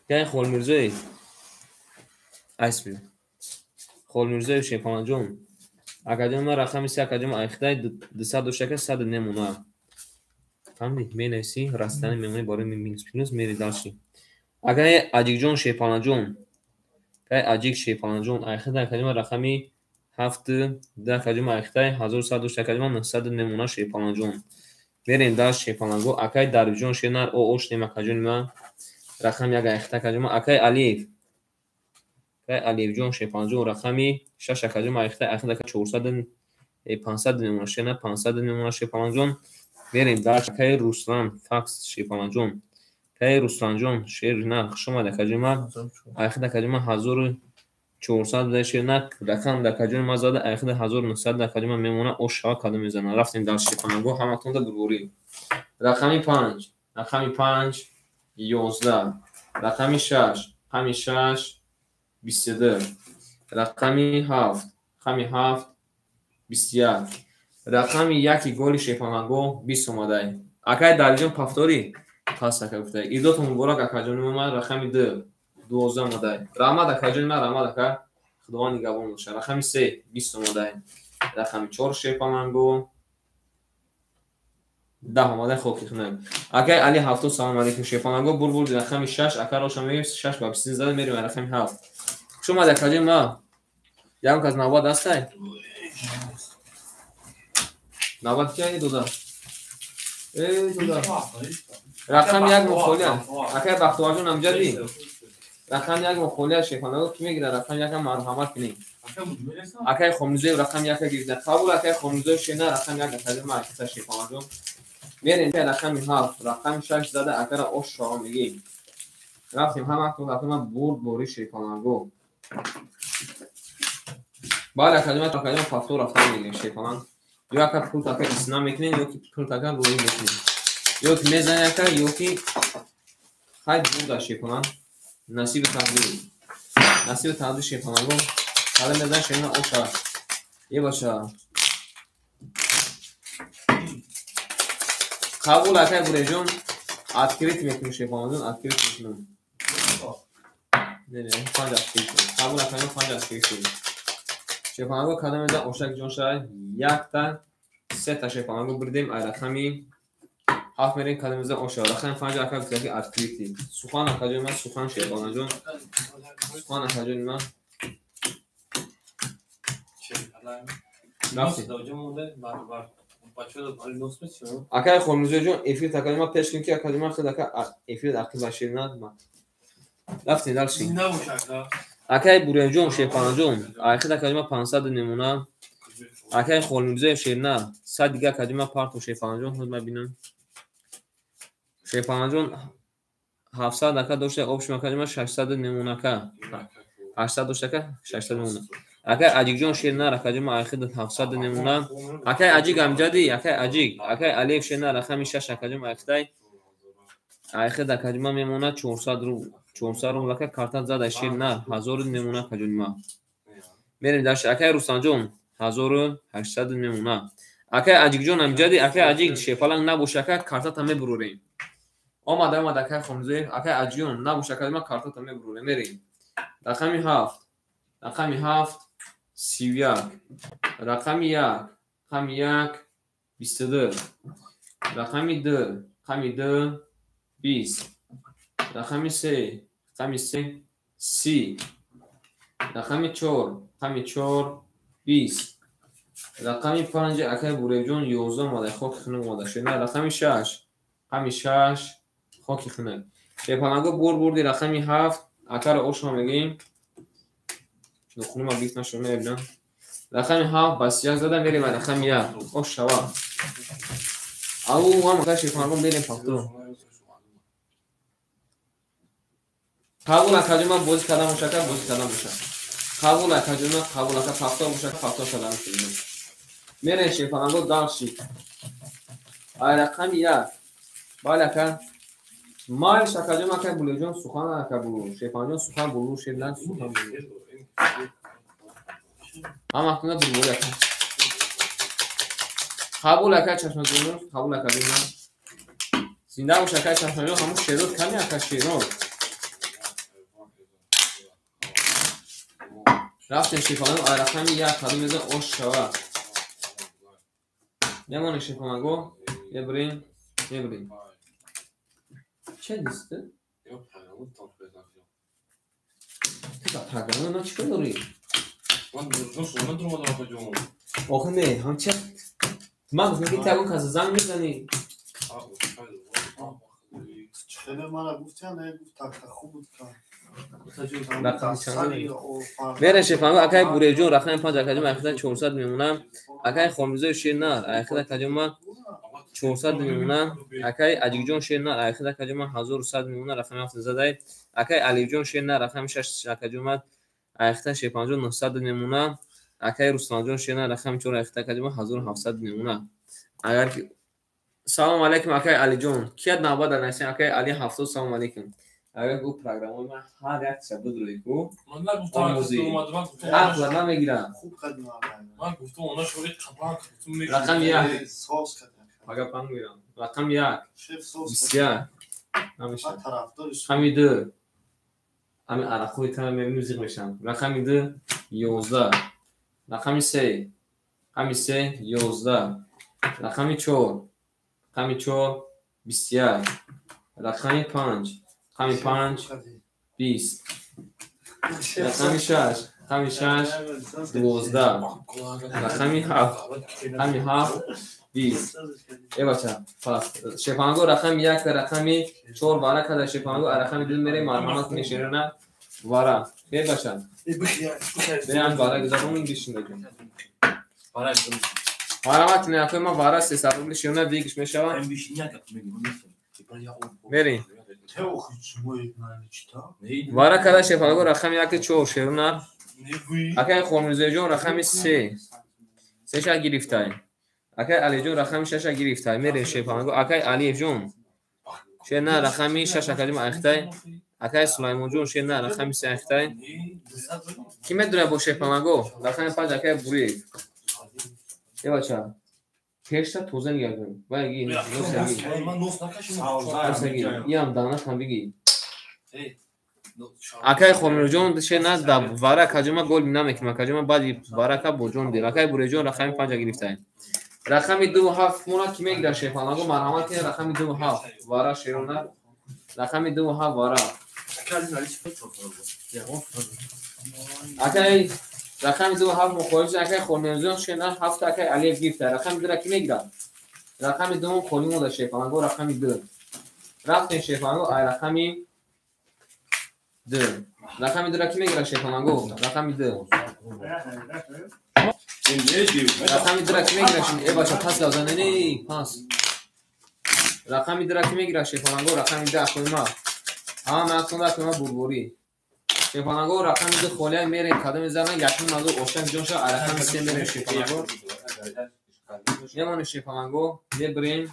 Акай Холмирзоев. Айс биё. Холмирзоев шерпаланҷон. Акаҷон ман рақами 3 акаҷон ман айхидай 200 дошта ака 100 мемонад. Фаҳмидӣ? Менависӣ, растани мемонӣ барои минус плюс мери дарши. Акай Аҷикҷон шерпаланҷон. Акай Аҷик шерпаланҷон айхидай акаҷон ман рақами 7 2 акаҷон ман айхидай 1100 дошта акаҷон ман 900 мемонад шерпаланҷон. Мерем дарш шерпаланго. Акай Дарвиҷон шернар о ошнем акаҷони ман. Рақами 1 айхидай акаҷон ман. Акай Алиев. Акай Алиевҷон шерпаланҷон рақами 6 акаҷон ман айхидай айхидай ака 400 500 мемонад шернар 500 мемонад шерпаланҷон. Мерем дарш акай Руслан факс шерпаланҷон. Акай Русланҷон шернар хуш омад акаҷон ман. Айхидай акаҷон ман 1400 буда шернар рақам акаҷон ман зада айхидай 1900 акаҷон ман мемонад ош шава кадом мезанад. Рафтем дарш шерпаланго ҳаматонда бурбурӣ. Рақами 5, рақами 5 11, рақами 6, рақами 6 22, рақами 7, рақами 7 21, рақами 1 голи шерпаланго 20 омадай. Акай Дариҷон повтори пас ака гуфтай. Идотон муборак акаҷони ман рақами 2 12 омадай. Раҳмат акаҷони ман, раҳмат ака. Худованд нигаҳбон бошад. Рақами 3 20 омадай. Рақами 4 шерпаланго 10 омадай хоки хунак. Акай Али 70 салом алейкум шерпаланго бур рақами 6 ака роша мегирем 6 ба 20 зада мерем рақами 7. Хуш омад акаҷони ман. Ягон кас навбат ҳастай? Навбат ки дода? Эй дода. Рақами 1 мухолия. Акай Бахтоварҷон амҷадӣ. Рақами 1 мухолия шерпаланго ки мегирад? Рақами 1 марҳамат кунед. Акай Хомирзоев рақами 1 гирифта. Қабул акай Хомирзоев шена рақами 1 акаҷон ман акиса шерпаланҷон. Мерем рақами 7, рақами 6 зада акара ош шава мегим. Рафтем ҳаматон рақами бурд бори шерпаланго. Бале акаҷон акаҷон повтор рафтан мегирем шерпаланг. Ё ака пул така исна мекунем, ё ки пул така рӯй мекунем. Ё ки мезанем ака, ё ки хай бурда шерпаланг. Насиби тақдир. Насиби тақдир шерпаланго. Ҳала мезан шена оша. Е баша. Қабул акай Буреҷон, открыт мекунем шерпаланҷон, открыт мекунем. Не, не, 5 открыт. Қабул акай 5 открыт. Шерпаланго кадом мезан ошак ҷон шай якта сета шерпаланго бурдем ай рақами 7 мерем кадом мезан оша. Рақами 5 ака гуфта ки открытый. Сухан акаҷон ман сухан шерпаланҷон. Сухан акаҷон ман. Рафтем. Акай Хомирзоҷон эфир такаҷон ман пеш кунем ки акаҷон ман худ ака эфир ақиба ширнад ман. Рафтем дарши. Акай Буреҷон шерпаланҷон айхид акаҷон ман 500 намуна. Акай Холмирзоев шерна 100 дига акаҷон ман парту шерпаланҷон худ ман бинам. Шерпаланҷон 700 ака дошта обшим акаҷон ман 600 намуна ака. 800 дошта ака 600 намуна. Акай Аҷикҷон шерна акаҷон ман айхид 700 намуна. Акай Аҷик амҷадӣ, акай Аҷик, акай Алиев шерна рақами 6 акаҷон ман айхидай. Айхид акаҷон ман мемонад 400 рубл. 400 рубл ака карта зада шерна 1000 мемона акаҷони ман. Мерем дарши акай Рустамҷон 1800 мемона. Акай Аҷикҷон амҷадӣ, акай Аҷик шерпаланг набоша ака картата мебурорем. Омада омада акай Хомирзоев, акай Аҷикҷон набоша акаҷон ман картата мебурорем. Мерем. Рақами 7, Рақами 7 31. Рақами 1, рақами 1 22. Рақами 2, рақами 2 20. Рақами 3, рақами 3 30. Рақами 4, рақами 4 20. Рақами 5 акай Буревҷон 11 омада, хоки хунук омада шуд. Рақами 6, рақами 6 хоки хунук. Шерпаланго бурди рақами 7 акаро ошно мегӯем. Нухунума гифт нашуд, мебинам. Рақами 7 ба 31 зада мерем рақами 1. Ош шава. Ау ҳам акай шерпаланго мерем пахто. Қабул акаҷон, ман бозӣ кардам бошака, бозӣ кардам боша. Қабул акаҷон, қабул ака, пахто бошака, пахто шадам шудем. Мерем шерпаланго дальше. Ай рақами 1. Бале ака. Майш акаҷон, акай Булеҷон сухан ака булу. Шерпаланҷон сухан булу, шерлан сухан булу. Ҳама кунда булбули ака. Қабул ака чашмаҷон, қабул акаҷон. Зинда бош акай чашмаҷон, ҳамун шерот ками ака шерот. Рафтем шерпаланго, ай рақами 1 кадом мезан ош шава. Мемонем шерпаланго, мебирем, мебирем. Че дисте? Ту ба программа ман чӣ кор дорӣ? Охе не, ҳам че? Ман гуфтам ки ту ягон каса занг мезанӣ. Хеле мара гуфтян, гуфт такта хуб буд ка. Мерем шерпаланго, акай Буревҷон рақами 5 акаҷон айхида 400 мемонам. Акай Хомризои шер нар айхида акаҷон ман 400 мемонам. Акай Аҷикҷон шер нар айхида акаҷон ман 1100 мемонам. Рақами 7 задай. Акай Алифҷон шер нар рақами 6 акаҷон ман айхида шерпаланҷон 900 мемонам. Акай Рустамҷон шер нар рақами 4 айхида акаҷон ман 1700 мемонам. Агар ки салом алейкум акай Алиҷон. Кият навбат дар насим акай Али 70 салом алейкум. Агар ку программаи ман ҳар як чиза бидрои ку омӯзӣ ақла намегирам. Рақами 1 пага панг мегирам. Рақами 1 21 намешавад. Рақами 2 ҳамин арақҳои тана мебинем зиқ мешавам. Рақами 2 11. Рақами 3, рақами 3 11. Рақами 4, рақами 4 21. Рақами 5, рақами 5 20. Рақами 6, рақами 6 12. Рақами 7, рақами 7 20. Э бача, пас шерпаланго рақами 1 рақами 4 вара када шерпаланго, рақами 2 мерем марҳамат кунед шерона вара. Хе бача. Берем вара гузаронем бишиндаҷон. Марҳамат кунед акои ман вара 300 рубли шерона вигиш мешавад. Мерем. Вара када шерпаланго рақами 1 4 шерона. Акай Хомризоҷон рақами 3. 3 гирифтай. Акай Алиҷон рақами 6 гирифтай. Мерем шерпаланго. Акай Алиевҷон шер на рақами 6 акаҷон айхтай. Акай Сулаймонҷон шер на рақами 3 айхтай. Ки медонад бо шерпаланго? Рақами 5 акай Буриев. Э бача, пешта тоза нигоҳ кун. Вай ги, носа ги. Носа ги. Иам данатам биги. Акай Хомирҷон шер на да вара акаҷон гол намекунам. Акаҷон баъди варака бо ҷон дил. Акай Буриевҷон рақами 5 гирифтай. Рақами 2 7 мона ки мегирад шерпаланго, марҳамат кунед рақами 2 7 вара шерона. Рақами 2 7 вара. Акай рақами 2 7 мухолиф акай Хомирҷон шер на 7 акай Алиев гирифтай. Рақами 2 ра ки мегирад? Рақами 2 холӣ монда шерпаланго, рақами 2. Рафтем шерпаланго, ай рақами 2. Рақами 2 ра ки мегирад шерпаланго? Рақами 2. Рақами 2 ра ки мегирад? Э бача, пас гавзане, не, пас. Рақами 2 ра ки мегирад шерпаланго? Рақами 2 акои ма. Ҳама аконда акои ма бурбурӣ. Шерпаланго рақами 2 холия мерем, кадоме зана якум мазур ошак ҷон шава, рақами 3 мерем шерпаланго. Мемонем шерпаланго, мебирем,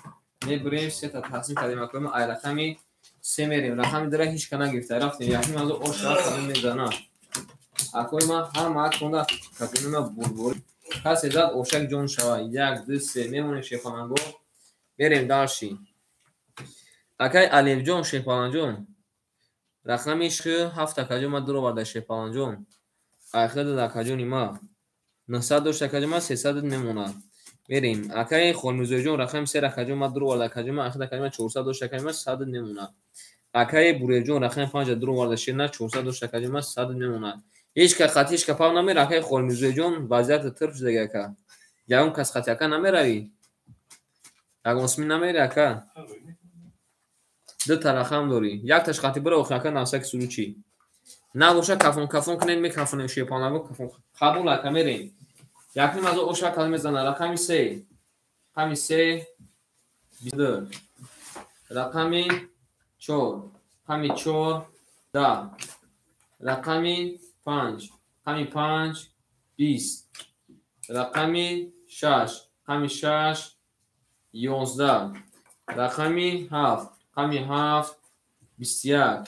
мебирем, сета тақсим кардем акои ма, ай рақами 3 мерем. Рақами 2 ра ҳеч ка нагирифта. Рафтем якум мазур ош шава, кадоме зана. Акои ма ҳама аконда акои ма бурбурӣ. Касе зад ошак ҷон шава. 1 2 3 мемонем шерпаланго. Мерем дальше. Акай Алиевҷон шерпаланҷон рақами 7 акаҷон ман дур оварда шерпаланҷон. Айхеда акаҷони ма. 900 дошт акаҷон ма, 300 мемонад. Мерем. Акаи Холмирзоиҷон рақами 3 акаҷон ма дуровард акаҷон ма, айхеда акаҷон ма 400 дошт акаҷон ма, 100 мемонад. Акаи Буреҷон рақами 5 дуроварда ширна 400 дошт акаҷон ма, 100 мемонад. Ҳеҷ ка хати ҳеҷ ка пав намера акаи Холмирзоиҷон вазъият тирф шудаги ака. Ягон кас хати ака намеравӣ? Ягон сми намери ака? Ду та рақам дорӣ. Якташ хати бира охи ака навсаки суручи. Набоша кафон кафон кунед мекафонем шепанаго кафон. Қабул ака мерем. Якним аз оша кал мезана рақами 3. Рақами 3 22. Рақами 4. Рақами 4 10. Рақами 5. Рақами 5 20. Рақами 6. Рақами 6 11. Рақами 7. Рақами 7 21.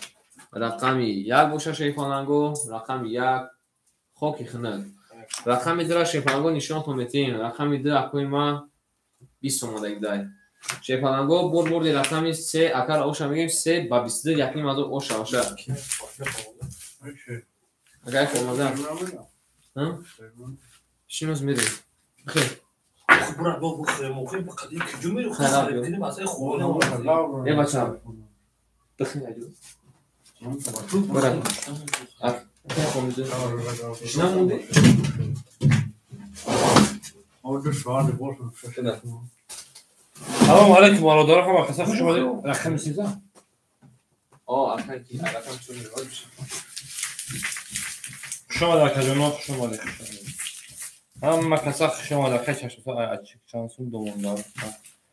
Рақами 1 боша шайхонанго, рақами 1 хоки хунук. Рақами 2 шайхонанго нишонтон метиҳем. Рақами 2 акои ма 20 омадаги дай. Шайхонанго бур бурди рақами 3 акара оша мегем 3 ба 22 якним аз оша оша. Агар омада. Ҳа? Шинос мерем. Хе. Брат, бо бухрем, охи қади куҷо мерем? Хараб, асай хона. Э бача. Бихин аҷо. Брат. Акай хомида. Намонди? Салом алейкум бародарон, ҳама каса хуш омадед. Рақами 13. Акай ки рақам чун хуш омадед акаҷоно, хуш омадед. Ҳама каса хуш омадед. Акай чашмаса ачик чанд сум домонда.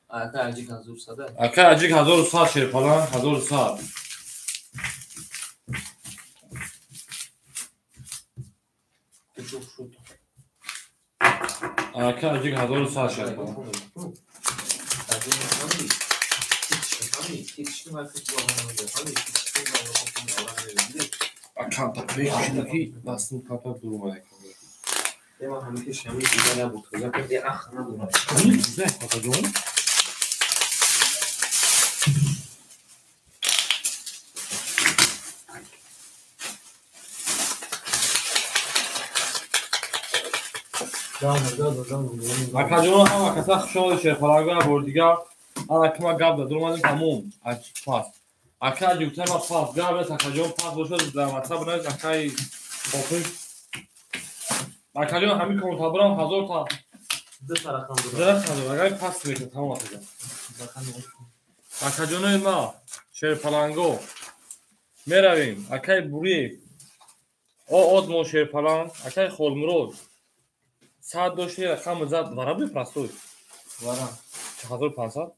Акай аҷик 1100. Акай аҷик 1100 шерпалан, 1100. Акай аҷик 1100 шерпалан. Аканта пешки дастун капа дуромада. Ема ҳамики шами дига набуд. Тоза кунди ах надорад. Зе акаҷон. Акаҷон ҳама каса хуш омадед шерпаланго бор дигар. Ана кима гап зад, дуромадем тамом. Аҷик пас. Ака аҷик тема пас. Гап нест акаҷон пас бошад дар WhatsApp навис акаи охир. Акаҷон ҳамин комментарам 1000 та. Ду та рақам дорад. Ду рақам дорад. Агар пас мекунад тамом акаҷон. Акаҷонои ма шерпаланго меравем. Акаи Буриев. О одмо шерпаланг, акаи Холмурод. 100 дошти рақам зад вара би простой. Вара. 1500.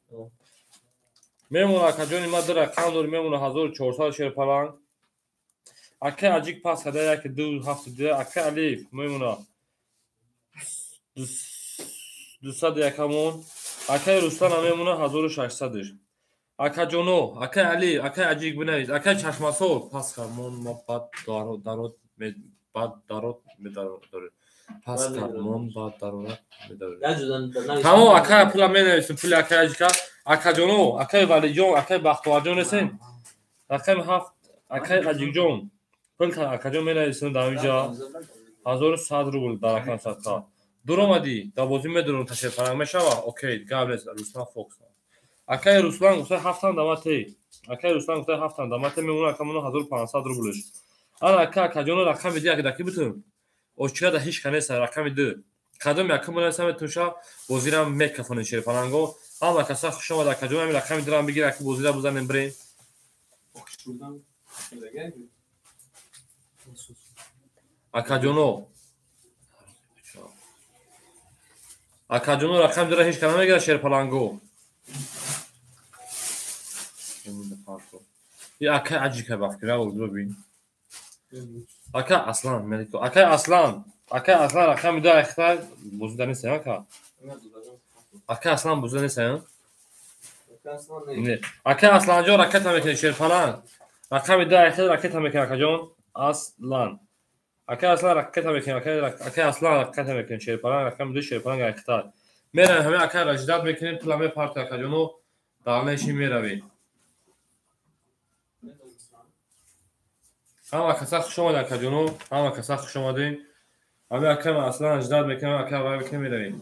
Мемона акаҷони ма ду рақам дори мемона 1400 шерпаланг. Акаи аҷик пас када 1 2 7 2 акаи Алиев мемона 201 мон. Акаи Рустам мемона 1600. Акаҷоно, акаи Али, акаи аҷик бинавис, акаи Чашмасор пас кар мон ма бад дарот бад дарот медарот. Пас кар мон бад дарот медарот. Тамом акаи пула менависем, пули акаи аҷика. Акаҷоно, акаи Валиҷон, акаи Бахтоварҷон несем. Рақами 7 акаи Аҷикҷон. Пул акаҷон менависем дар инҷа 1100 рубл дар рақам 100. Дуромадӣ, дар бозӣ медурам та шерпаланг мешава? Окей, гап нест, Руслан Фокс. Акаи Руслан гуфта 7 дамате. Акаи Руслан гуфта 7 дамате мемона акамона 1500 рублш. Ана ака акаҷоно рақами 2 ака даки битун. Очира да ҳеч ка нест рақами 2. Кадом якум менависам метунша бозирам мекафонем шерпаланго. Ҳама каса хуш омад акаҷон, ҳамин рақами 2-рам бигир аки бозира бизанем бирем. Акаҷоно акаҷоно рақами 2-ра ҳеч ка намегирад шерпаланго. Акай аҷика бафкира бибин. Ака Аслан Мелико. Акай Аслан. Акай Аслан рақами 2 ахта бозида нест ака. Акай Аслан бозида нест а? Не. Акай Асланҷон ракета мекунад шерпаланг. Рақами 2 ахта ракета мекунад акаҷон. Аслан. Акай Аслан ракета мекунад, акай Аслан ракета мекунад шерпаланг, рақами 2 шерпаланг ахта. Меравем ҳамин акай раҷдат мекунем, пула мепарти акаҷоно, дар неши меравем. Ҳама каса хуш омадед, акаҷоно, ҳама каса хуш омадед. Ҳами акам аслан ждат мекунам, ака вай мекунем, меравем.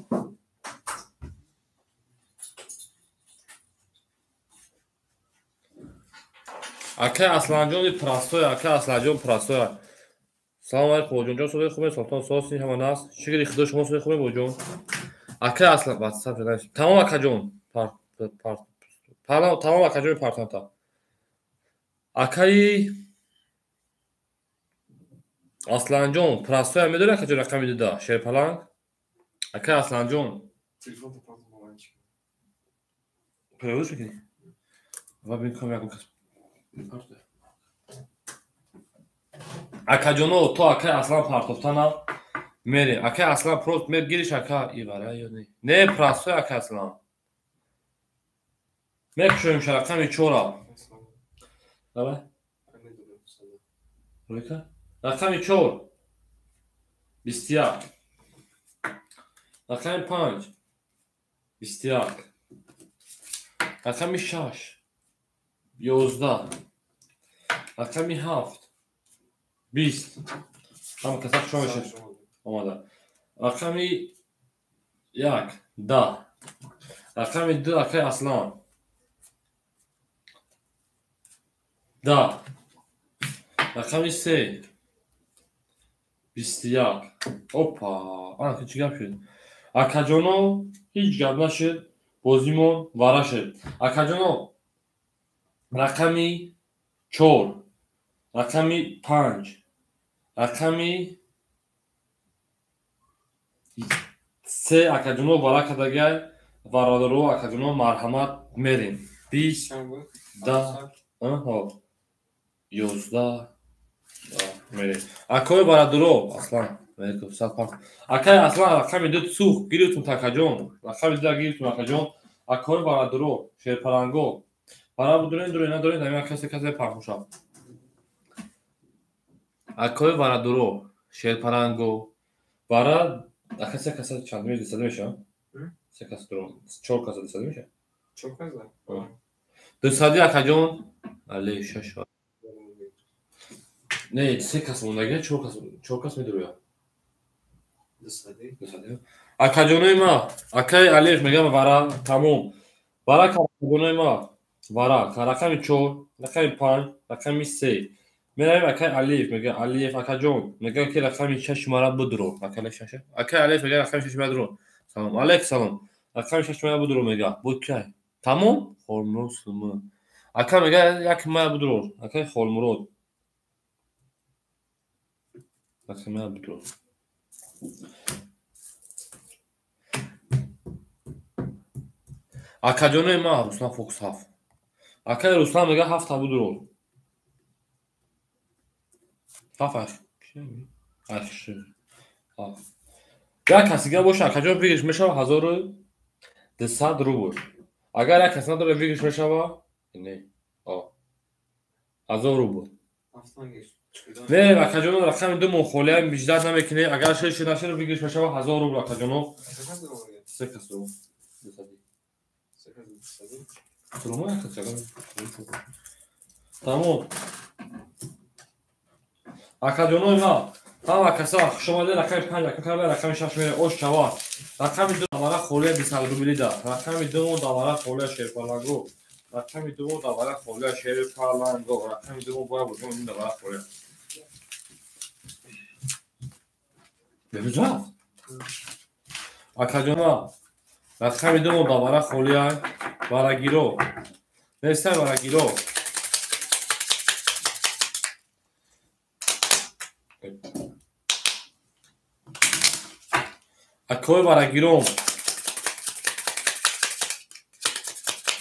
Акай Асланҷон простой, акай Асланҷон простой. Салом алейкум, боҷон. Ҷон, содаи хубе, султон соси ҳама нас. Шукри Худо, шумо содаи хубе, боҷон. Акай Аслан, WhatsApp тамом акаҷон. Тамом акаҷон партанта. Акаи Асланҷон, простой медори акаҷон рақами дуда, шерпаланг. Акай Асланҷон. Телефон партам баланчик. Переводиш мекунӣ? Ва бин кам якум кас. Акаҷоно, то акай Аслан партофтана мере. Акай Аслан просто мегириш ака ивара ё не? Не, простой акай Аслан. Мекушоем рақами 4. Давай. Ройка? Рақами 4. 21. Рақами 5. 21. Рақами 6. 11. Рақами 7. 20. Ҳама каса хуш омадед. Омада. Рақами 1. 10. Рақами 2 акай Аслан. 10. Рақами 3. 21. Опа, ана чӣ гап шуд? Акаҷоно, ҳеҷ гап нашуд, бозимон вара шуд. Акаҷоно, рақами 4, рақами 5, рақами 3 акаҷоно вара кардагай, варадаро акаҷоно марҳамат мерем. 20, 10, 11 мерем. Акои бародаро, Аслан, акай Аслан рақами 2 сӯхт, гирифтум такаҷон, рақами 2 гирифтум акаҷон. Акои бародаро, шерпаланго, бара будурен, дурен надорен, ҳамин касе касе пархӯша. Акои бародаро, шерпаланго, бара ака се каса чанд мешава? 200 мешава? Се каса дурон, 4 каса 200 мешава? 4 каса? 200 акаҷон, али 6. Не, се кас мондагия, 4 кас, 4 кас медуроя. 200. Акаҷонои ма, акаи Алиев мегам вара, тамом. Вара акаҷонои ма, вара, рақами 4, рақами 5, рақами 3. Меравем акаи Алиев, мега Алиев акаҷон, мега ки рақами 6 мара будро. Акаи 6. Акаи Алиев мега рақами 6 мара будро. Салом алейк салом. Рақами 6 мара будро мега. Буд кай? Тамом? Холмурод сумма. Ака мега як мара будро. Акаи Холмурод. Рақами мара будро. Акаҷонои ма Руслан Фокус 7. Акаи Руслан мега 7 будро. 7 аш. Як касига боша акаҷон выигрыш мешава 1200 рубл. Агар як кас надора выигрыш мешава не, 1000 рубл. Не, акаҷоно рақами 2 мо холия миждат намекунӣ. Агар шеш нашед выигрыш мешава 1000 рубл акаҷоно. Се кас рубл. Тамом. Акаҷонои ма, ҳама каса хуш омадед. Рақами 5, рақами рақами 6 мере ош чава. Рақами 2 давара холия 20 рубли да. Рақами 2 давара холия шерпаланго. Рақами 2 давара холия шерпаланго. Рақами 2 бояд бошем давара холия. Бебиҷа? Акаҷона, рақами 2 давара холия варагиро. Нестай варагиро. Акои варагиром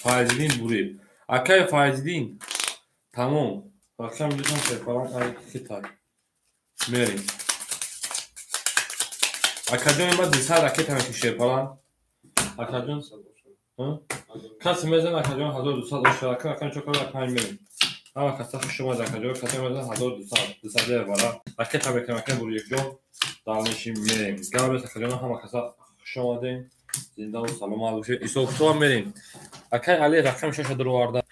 Файзиддин буриб. Акаи Файзиддин тамом. Рақами 2 шерпаланг ай хитай. Мерем. Акаҷони ма 200 ракета мекуши шерпаланг. Акаҷон касе мезан акаҷон 1200 оша. Рақами 4 5 мерем. Ҳама каса хуш омад акаҷон. Касе мезан 1200 200 вара. Ракета мекунем акаи Буриевҷон. Далмешим мерем. Гап акаҷон ҳама каса хуш омадем. Зинда ва саломат бошед. Исоқто мерем. Акаи Алиев рақами 6 дуроварда.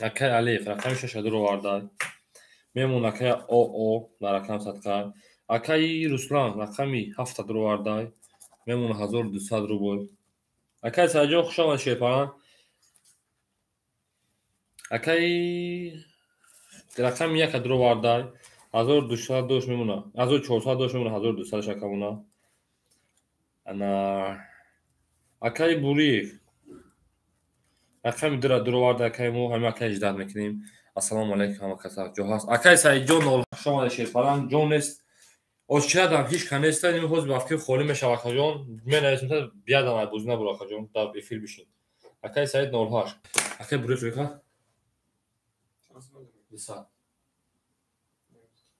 Акаи Алиев рақами 6 дуроварда. Мемон акай ОО дар рақам садқа. Акаи Руслан рақами 7 дуровардай. Мемон 1200 рубл. Акай Саидҷон хуш омад шерпаланг. Акаи рақами 1 дуровардай. 1200 дошт мемона. 1400 дошт мемона, 1200 шакамона. Ана акаи Буриев рақами 2 дуроварда акаи мо ҳама акаи ждат мекунем. Ассалому алайкум ҳама каса ҷо ҳаст. Акаи Саидҷон хуш омада шерпаланг. Ҷон нест. Озчирадам ҳеч ка неста, ин ҳозир ба фикр холӣ мешава акаҷон. Менависем та биядам ай бозӣ набур акаҷон, дар эфир бишин. Акаи Саид 08. Акаи Буриев река? 200.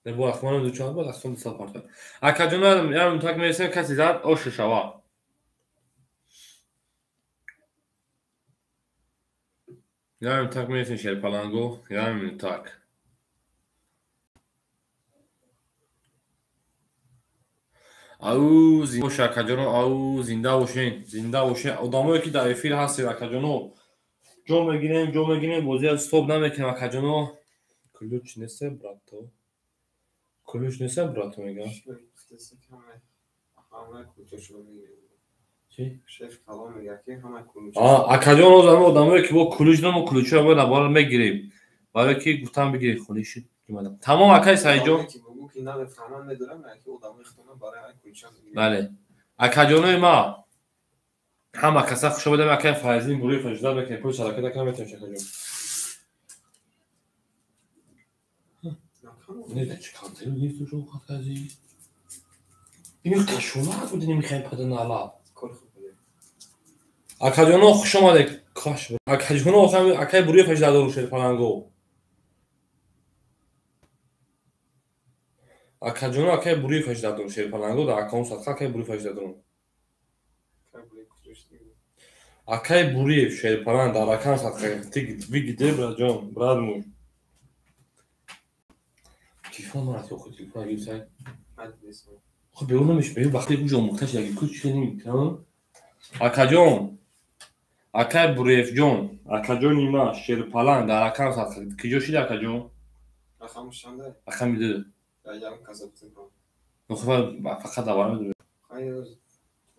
Не бо ахманам ду чанд бод, ахсон 200 парта. Акаҷон ям так мересем каси зад ош шава. Ям так мересем шерпаланго, ям так. Ау зинда бош акаҷоно, ау зинда бошен, зинда бошен. Одамое ки дар эфир ҳастед акаҷоно, ҷо мегирем, бозиро стоп намекунем акаҷоно. Ключ нест брато. Ключ нест брато мегам. Чи? Акаҷон озам одамое ки бо ключ намо ключҳоро бояд аббала мегирем. Барое ки гуфтам бигиред холӣ шуд. Тамом акаи Саидҷон. Бале. Акаҷонои ма ҳама каса хуш омадем. Акаи Файзин Буриев ждат мекунем. Пули садака накунам метавонем акаҷон. Не, чи контейнер нест ушо хатази. Ин кашуна буд намехоем падана ала. Акаҷоно хуш омадед. Каш. Акаҷоно акаи Буриев ждат дору шерпаланго. Акаҷоно акаи Буриев ждат дору шерпаланго дар аккаунт садқа акаи Буриев ждат дору. Акаи Буриев шерпаланг дар аккаунт садқа ты вигиде браҷон, брат мой. Телефон марат ё худ телефон гир сай. Хуб беун намеш, беун вақте гӯш омӯхташ яги ку чи намекунам. Акаҷон, акаи Буриевҷон, акаҷони ма шерпаланг дар аккаунт садқа киҷо шида акаҷон? Рақами 2. Ну хуб фақат аввал медонем.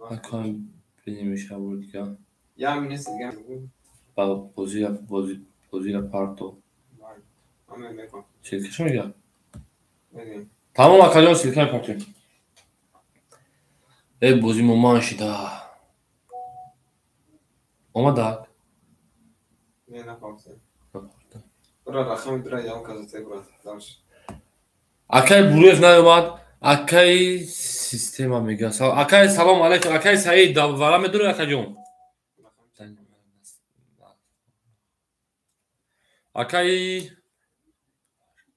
Акам бинемеша дига. Ба бозира парто. Ссылкашо мега? Тамом акаҷон ссылка мепартем. Э бози мо ман шида. Омадак? Не, напартем. Акаи Буриев наомад. Акаи система мега. Акаи салом алайкум. Акаи Саид вара медорӣ акаҷон? Акаи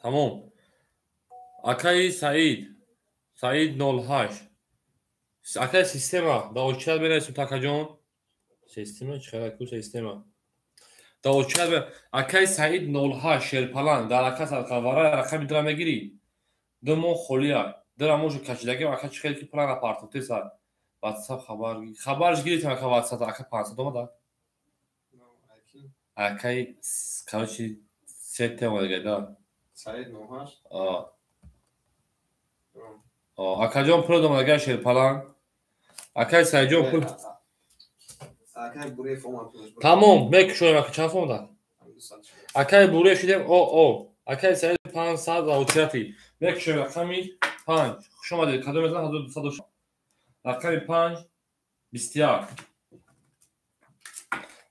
тамом. Акаи Саид. Саид 08. Акаи система да очад мерасем акаҷон. Система чӣ хел ку система? Да очад акаи Саид 08 шерпаланг дар ака садқа вара рақами 2 мегирӣ. Ду моҳ холия. Дира можу кашидаги ака чӣ хел ки плана партотеса. WhatsApp хабарш гирифтем ака WhatsApp ака 500 омада. Акаи короче сете омада да. Саид 08. Акаҷон пул омада шерпаланг. Акаи Саидҷон пул. Акаи Буриев омад. Тамом мекушоем ака чанд сом омада? Акаи Буриев шидем о. Акаи Саид 500 аучати. Мекушоем рақами 5. Хуш омадед. Кадом мезанад 1200. Рақами 5 21.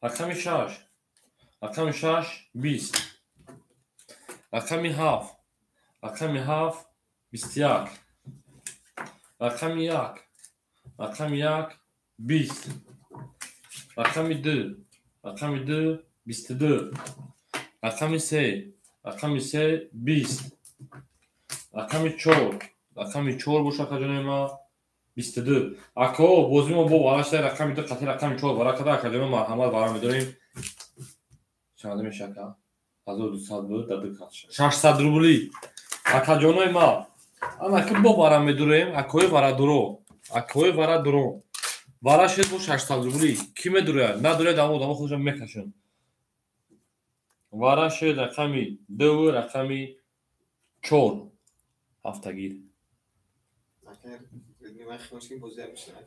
Рақами 6. Рақами 6 20. Рақами 7. Рақами 7 21. Рақами 1. Рақами 1 20. Рақами 2. Рақами 2 22. Рақами 3. Рақами 3 20. Рақами 4. Рақами 4 боша акаҷони ма 22. Ако бози мо бо вара шуда рақами 2 қатъи рақами 4 вара када акаҷони марҳамат вара медорем. Чанд меша ака? 1200 буд дар ду кат. 600 рубли. Акаҷонои ма ана ки бо вара медорем, акои вара дуро. Акои вара дуро. Вара шуд бо 600 рубли. Ки медурад? Надурад, аммо одамо худашон мекашанд. Вара шуд рақами 2 рақами Чор. Ҳафтагир.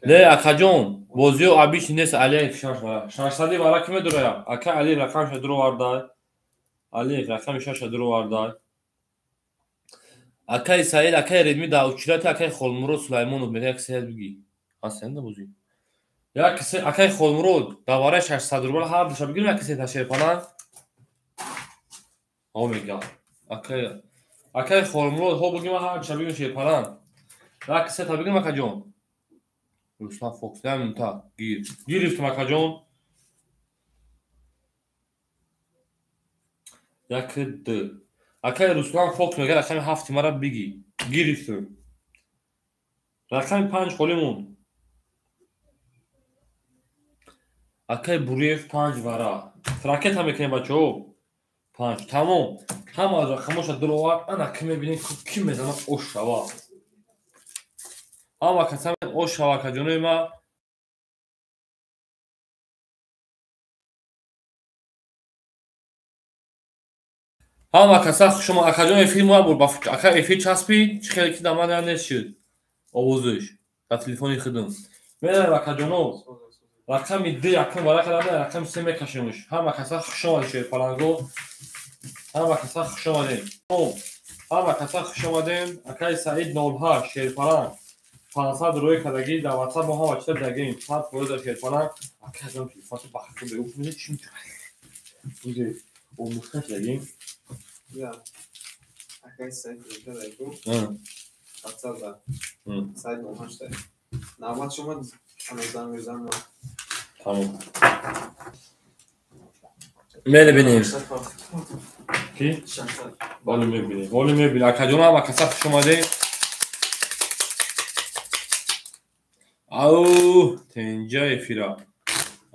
Не, акаҷон, бозиё абиши нест, Алиев шаш вара. Шашсади вара ки медуроям? Ака Алиев рақамша дуровардай. Алиев рақами шаша дуровардай. Акаи Саид, акаи Редми да учирати акаи Холмурод Сулаймонов мега як сеяд биги. Ҳастенда бозӣ. Як се акаи Холмурод да вараи 600 рубл ҳар душа бигирем як се та шерпаланг. Ҳо мега. Акаи Холмурод ҳо бигирем ҳар душа бигирем шерпаланг. Як се та бигирем акаҷон. Руслан Фокс, як минута гир. Гирифтем акаҷон. Як д. Акаи Руслан Фокс мега рақами ҳафти мара биги. Гирифтем. Рақами панҷ холӣ монд. Акаи Буриев панҷ вара. Ракета мекунем бачаҳо. Панҷ. Тамом. Ҳама рақамоша дуровард. Ана ки мебинем ки мезанад ош шава. Ҳама касам ош шава акаҷонои ма. Ҳама каса шумо акаҷон эфир мо бур ака эфир часпид чӣ хеле ки дар ман нест шуд овозаш дар телефони худам. Меравем акаҷоно. Рақами д якум варақа дада рақами се мекашемш. Ҳама каса хуш омадед шерпаланго. Ҳама каса хуш омадем. Ҳама каса хуш омадем. Акаи Саид 08 шерпаланг 500 рӯи кардагӣ дар WhatsApp мо ҳама чиза дагем. 100% шерпаланг. Ака азам телефонто ба хату беуф чӣ мекунӣ? Омӯхта шудагем. Я. Акаи Саид дагу. WhatsApp да. Саид 08. Навбат шумо занг мезанам. Тамом. Мебинем. Ки? Вале мебинем. Вале мебинем. Акаҷон ҳама каса хуш омадед. Ау, тенҷа эфира.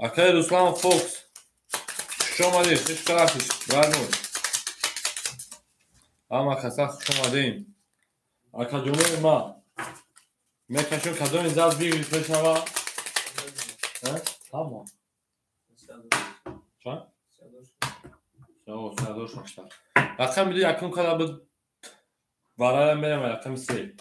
Акаи Руслан Фокс. Хуш омадед. Хуш кардед. Браво. Ҳама каса хуш омадем. Акаҷонои ма. Мекашем кадоми зад бигирифт мешава? Ҳама. Чанд? 36. Рақами ду якум када буд. Вараям мерам рақами се.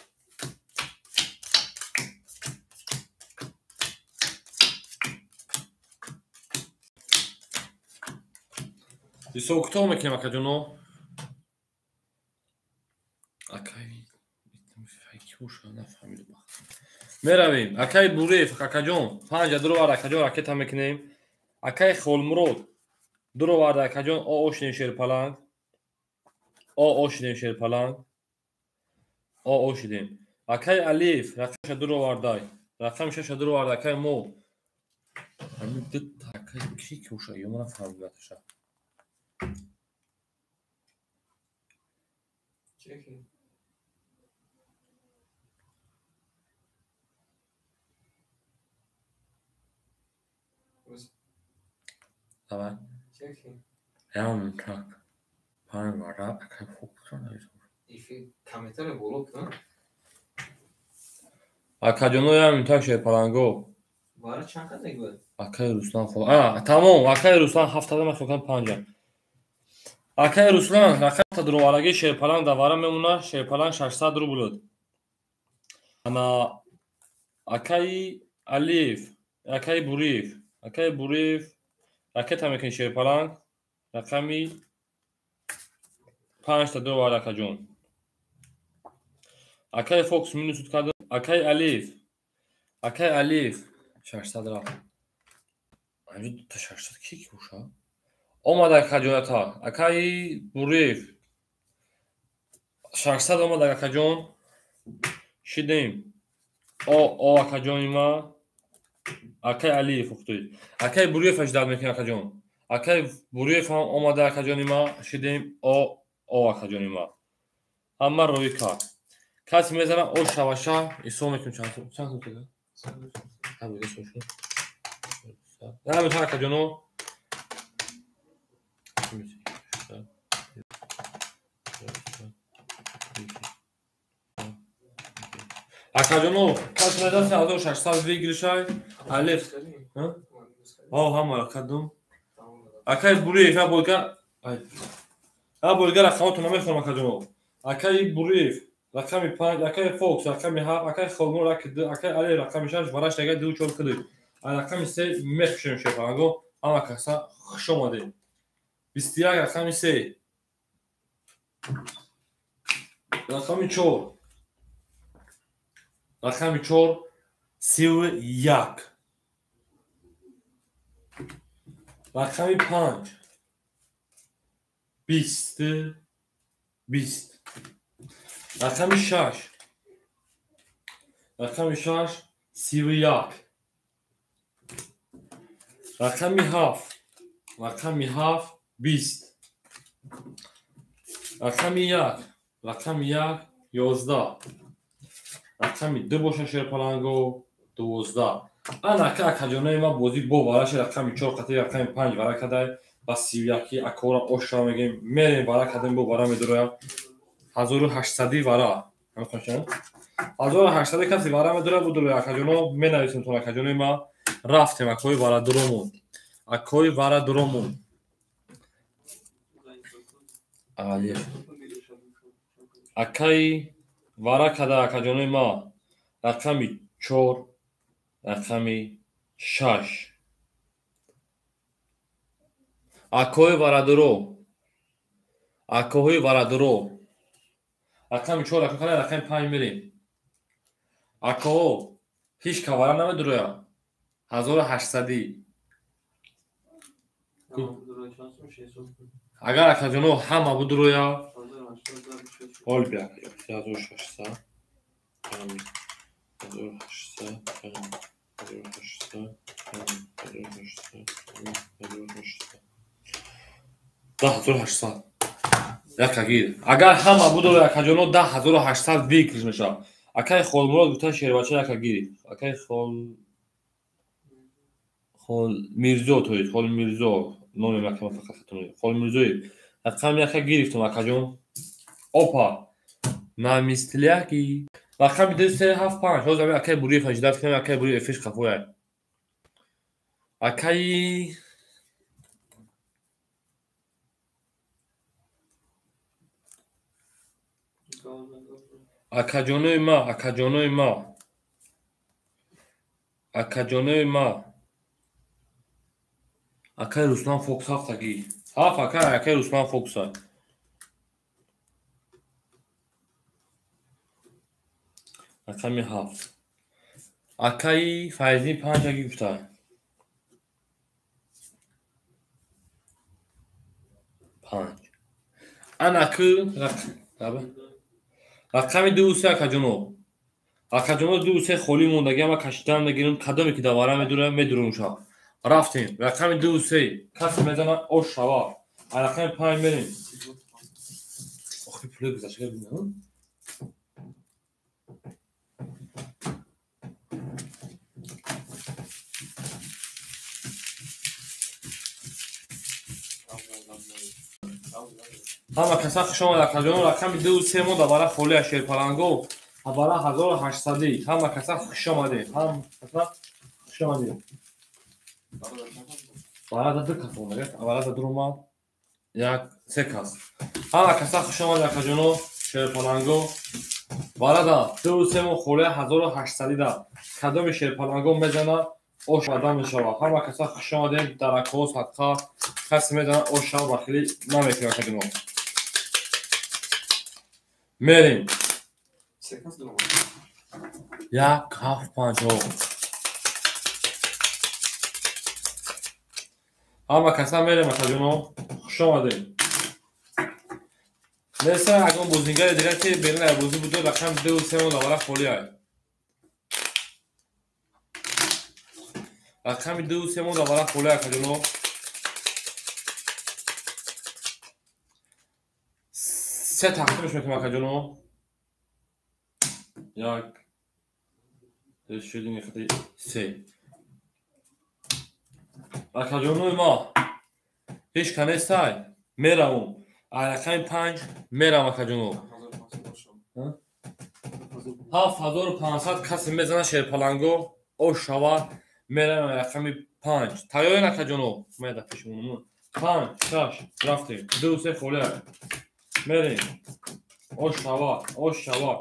Ҳисоб китоб мекунем акаҷоно. Акай ки боша нафаҳмидам. Меравем. Акаи Буриев, акаҷон, панҷа дуровард акаҷон ракета мекунем. Акаи Холмурод дуровард акаҷон о ошинем шерпаланг. О ошидем шерпаланг. О ошидем. Акаи Алиев рақамша дуровардай. Рақами шаша дуровард акаи мо. Ҳамин дута акаи ки боша ё ман нафаҳмидам аташа. Давай. Явно так. Панҷ вара акаи Фокс. Комментаре боло кун. Акаҷоно явно так шерпаланго. Вара чанд қадр буд? Акаи Руслан хо. Тамом, акаи Руслан ҳафтада ман хокам панҷа. Акаи Руслан рақами дуровараги шерпаланг дар вара мемона, шерпаланг 600 рубл. Ана акаи Алиев, акаи Буриев, акаи Буриев ракета мекунӣ шерпаланг рақами панҷта дуровард акаҷон. Акаи Фокс минусуд кардам. Акаи Алиев, акаи Алиев 600 рафт. Анҷо дута 600 ки ки боша? Омад акаҷоната. Акаи Буриев 600 омад акаҷон. Шидем. О о акаҷони ма. Акаи Алиев ухтуид. Акаи Буриев аждад мекунем акаҷон. Акаи Буриев ҳам омада акаҷони ма. Шидем о о акаҷони ма. Ҳама рӯй кард. Касе мезана о шаваша ҳисоб мекунем чанд сум када? Ҳам шуд. Ҳам акаҷоно. Акаҷоно, касе мезана 1600 выигрышай. Алиф. Ҳо, ҳама кадом. Акаи Буриев я бойга. Ай. Я бойга рақамотро намехонам акаҷоно. Акаи Буриев рақами 5, акаи Фокс рақами 7, акаи Холмур рақами 2, акаи Али рақами 6, вараш дага 2 4 киди. Рақами 3 мехушем шерпаланго. Ҳама каса хуш омадед. 21 рақами 3. Рақами 4. Рақами 4 31. Рақами 5 20 20. Рақами 6. Рақами 6 31. Рақами 7. Рақами 7 20. Рақами 1. Рақами 1 11. Рақами 2 боша шерпаланго 12. Ана ка акаҷонои ма бозӣ бо вараши рақами 4 қатъи рақами 5 вара кадай ба 31 акора оша мегем мерем вара кадем бо вара медуроям 1800 вара. Ҳамхошам 1800 каси вара медура будуро акаҷоно менависем то акаҷонои ма рафтем акои вара дуромун. Акои вара дуромун. Алиф. Акаи вара када акаҷонои ма рақами 4 рақами 6. Акои варадуро. Акоҳои варадуро. Рақами 4 рақами 5 мерем. Акоҳо ҳеҷ ка вара намедуроя. 1800. Агар акаҷоно ҳама будуроя. Ҳол бия 1600 1800 1800 1800 1800 10800. Якагир. Агар ҳама будуро акаҷоно 10800 викр мешавад. Акаи Холмурод гуфта шербача якагир. Акаи Хол Мирзо тоид, Хол Мирзо номи макама фақат хатм. Хол Мирзоев. Рақами яка гирифтум акаҷон. Опа. Намистлияки. Рақами 2 3 7 5. Ҳозир ами акаи Буриев ҳаждат кунем, акаи Буриев фиш қафояй. Акаи акаҷонои ма, акаҷонои ма. Акаҷонои ма. Акаи Руслан Фокс ҳафтаги. Ҳафт акаи, акаи Руслан Фокса. Рақами 7. Акаи Файзӣ 5 аги гуфта. 5. Анаку рақами 2 3 акаҷоно. Акаҷоно 2 3 холӣ мондаги ама кашидан мегирем, кадоме ки давара медурам, медурам шав. Рафтем. Рақами 2 3 касе мезана ош шава. Рақами 5 мерем. Охи пуле гузашта бинам. Ҳама каса хуш омад акаҷоно. Рақами 2 3 мо давара холия шерпаланго. Вара 1800. Ҳама каса хуш омадед. Ҳама каса хуш омадед. Вара да 2 кас омад. Вара да 2 омад. 1 3 кас. Ҳама каса хуш омад акаҷоно шерпаланго. Вара да 2 3 мо холия 1800 да. Кадоми шерпаланго мезана ош бадан мешавад. Ҳама каса хуш омадед. Даракҳо садқа касе мезана ош шава бахилӣ намекунад акаҷоно. Мерем. 1 7 5. Ҳама каса мерем акаҷоно. Хуш омадед. Неса ягон бозингари дигар ки берун аз бозӣ буда рақами 2 3 мо давара холиай. Рақами 2 3 мо давара холиай акаҷоно. Се тақсимш мекунем акаҷоно. 1 2 3. Акаҷонои ма ҳеҷ ка нестай. Меравум. Рақами 5 мерам акаҷоно. 7500 касе мезана шерпаланго ош шава. Мерам рақами 5. Тайёрен акаҷоно? Ма да пешмонум. 5 6 рафтем. 2 3 холия. Мерем. Ош шава, ош шава.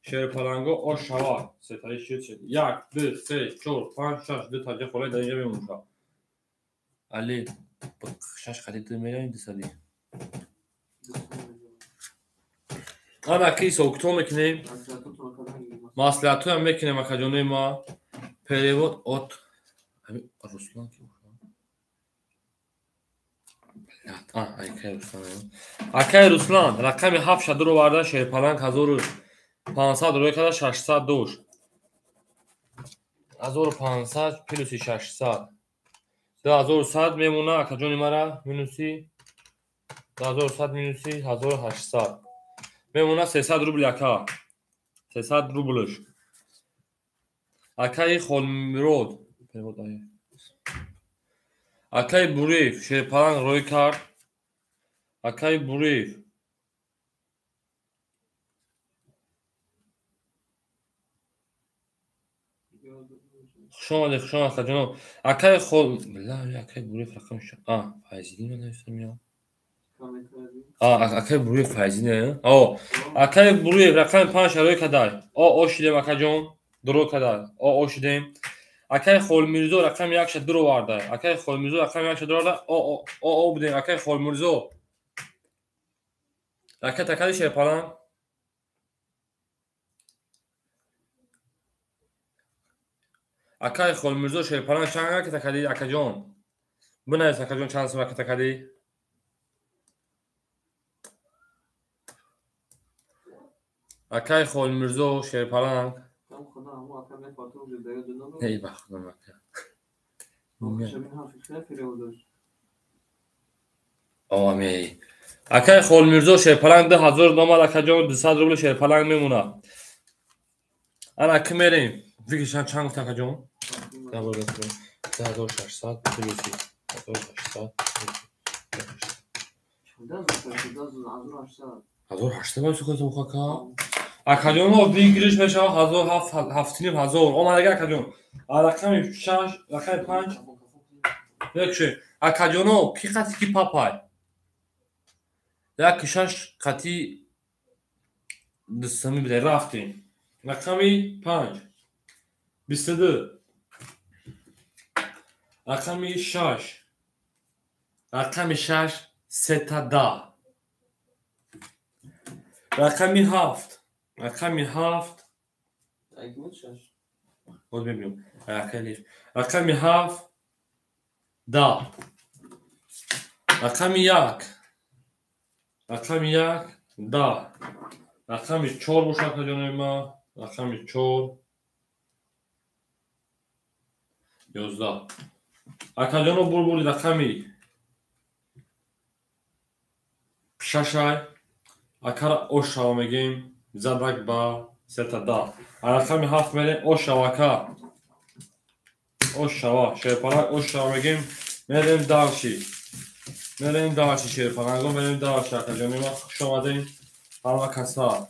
Шерпаланго ош шава. Сетаи шуд. 1, 2, 3, 4, 5, 6, ду таҷа холай дар инҷа мемонша. Али, шаш харид меравем дусади. Ана ки ҳисобкитоб мекунем. Маслиҳатҳоям мекунем акаҷонои ма. Перевод от Руслан ки акай Руслан рақами 7 шадуро оварда шерпаланг 1500 рӯй карда 600 дошт. 1500 плюси 600 2100 мемона акаҷони мара минуси 2100 минуси 1800 мемона 300 рубл ака. 300 рублш. Акаи Холмирод акаи Буриев шерпаланг рӯй кард. Акаи Буриев хуш омадед, хуш омадед акаҷоно. Акаи хол акаи Буриев рақами Файзиддин навиштам ё? Акаи Буриев Файзиддин. Акаи Буриев рақами 5 рӯй кардай. О шидем акаҷон, дуро кардай. О шидем. Акаи Холмирзо рақами 1 ша дур оварда. Акаи Холмирзо рақами 1 ша дур оварда. О будем. Акаи Холмирзо. Ака такади шерпаланг. Акаи Холмирзо шерпаланг чанд рака такади акаҷон? Бинавис акаҷон чанд сум рака такади? Акаи Холмирзо шерпаланг. Не, ба худам ака. Омей. Акаи Холмирзо шерпаланг 2000 номад акаҷон 200 рубл шерпаланг мемона. Ана ки мерем? Фикршан чанд гуфт акаҷон? 2600 плюси 1800 1800 бояд сухо ака. Акаҷон выигрыш мешавад 7500. Омадага акаҷон. Рақами 6, рақами 5. Якше. Акаҷоно ки қати ки папай? Як шаш қати дусами бидай рафтем. Рақами 5. 22. Рақами 6. Рақами 6 сета 10. Рақами 7. Рақами 7. Боз мебинем. Рақами 7 10. Рақами 1. Рақами 1 10. Рақами 4 бошад акаҷонои ма. Рақами 4 11. Акаҷоно бурбури рақами 6 акара ошава мегем. Задак ба сета 10. Рақами 7 мерем ошава ака. Ошава шерпаланг ошава мегем. Мерем дальше. Мерем дальше шерпаланго, мерем дальше акаҷони ма. Хуш омадем ҳама каса.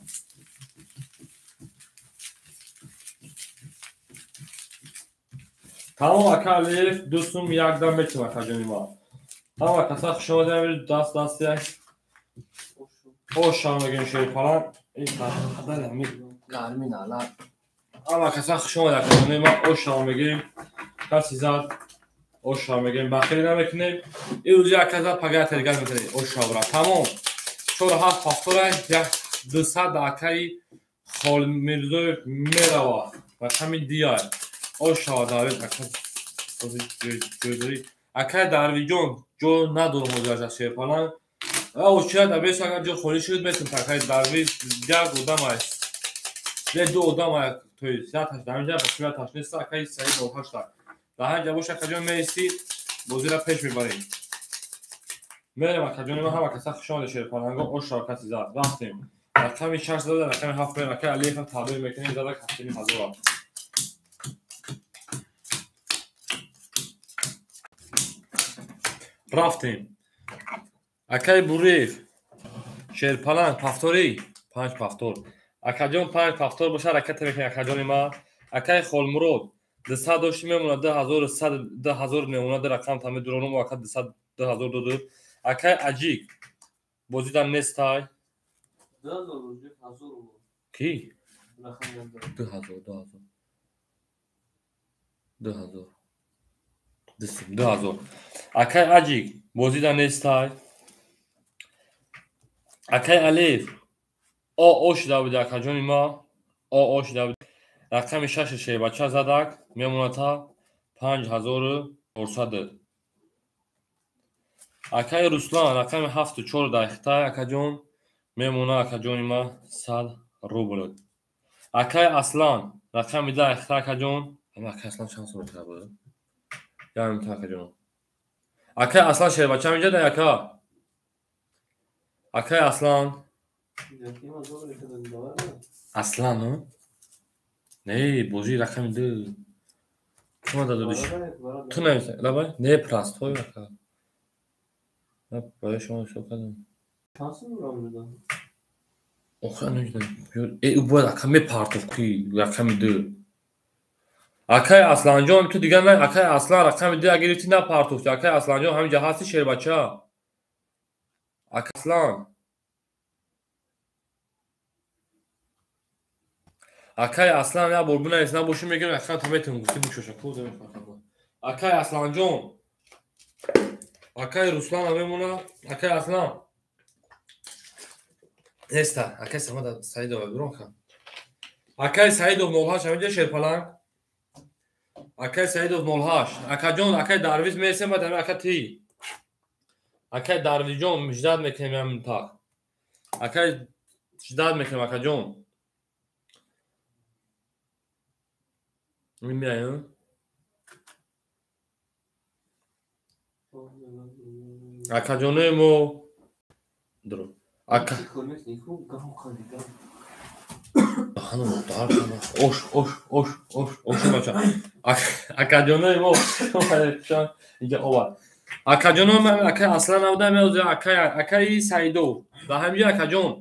Тамом ака Алиев ду сум як дам метим акаҷони ма. Ҳама каса хуш омадем. Даст даст як. Ошава мегем шерпаланг. Гарми налад. Ҳама каса хуш омад акаҷони ма. Ошава мегем. Каси зад ошава мегем. Бахирӣ намекунем. Ин рӯзи як каса пагая тергаз мезанем. Ошавра. Тамом. 4 7 повтора 200 акаи Холмирзоев мерава. Рақами дияй. Ошава Дарвид ака. Акаи Дарвиҷон ҷо надорам ҳозир аз шерпаланг. Очият абес агар ҷо холӣ шуд метавон акаи Дарвид як одам аст. Не ду одам аст. То есть яташ дар инҷа ба яташ нест акаи Саид 8. Дар ҳар ҷо бош акаҷон меистӣ бозиро пеш мебарем. Мерем акаҷони ма ҳама каса хуш омадед шерпаланго. Ошава каси зад. Рафтем. Рақами 6 зада, рақами 7 мерем. Акаи Алиев ҳам таъбир мекунем задак 7500. Рафтем. Акаи Буриев шерпаланг пафторӣ 5 пафтор. Акаҷон 5 пафтор боша ракета мекунем акаҷони ма. Акаи Холмурод 200 дошти мемонад 2100 2000 мемонад рақам тами дуронум ака 200 2000 доду. Акаи Аҷик бозидан нестай. Ки? 2000, 2000. 2000. Акай Аҷик бозида нестай. Акай Алиф о шуда буди акаҷони ма. О шуда буди. Рақами 6 шербача задак мемоната 5400. Акай Руслан рақами 7 4 дақиқтай акаҷон мемона акаҷони ма 100 рубл. Акай Аслан рақами 10 дақиқтай акаҷон. Акай Аслан чанд сом мекард? Яъне акаҷон. Акай Аслан шербача инҷа да ака. Акай Аслан. Аслан, не, бозии рақами 2. Ту ма дадодиш. Ту нависа. Лабай? Не, простой ака. Барои шумо ҳисоб кардам. Охир намедонам. Ӯ бояд ака мепартофт ки рақами 2. Акай Асланҷон, ту дигар на, акай Аслан рақами 2 гирифтӣ напартофтӣ. Акай Асланҷон ҳаминҷа ҳасти шербача. Акай Аслан. Акай Аслан як бор бинавис, набошӣ мегӯям рақам та метавон гуфтӣ бикшоша. Акай Асланҷон. Акай Руслан мемона. Акай Аслан. Неста, акай Самад Саидов бирон ка. Акай Саидов 08 ҳаминҷа шерпаланг. Акай Саидов 08. Акаҷон, акай Дарвиз месем, баъд ҳамин ака ти. Акай Дарвизҷон ждат мекунем ҳамин так. Акай ждат мекунем акаҷон. Меоям. Акаҷонои мо дро. Ака. Ош, ош, ош, ош, ош бача. Акаҷонои мо инҷа овар. Акаҷонои мо акай Аслан набуда, меоз акай акаи Саидов. Да ҳаминҷа акаҷон.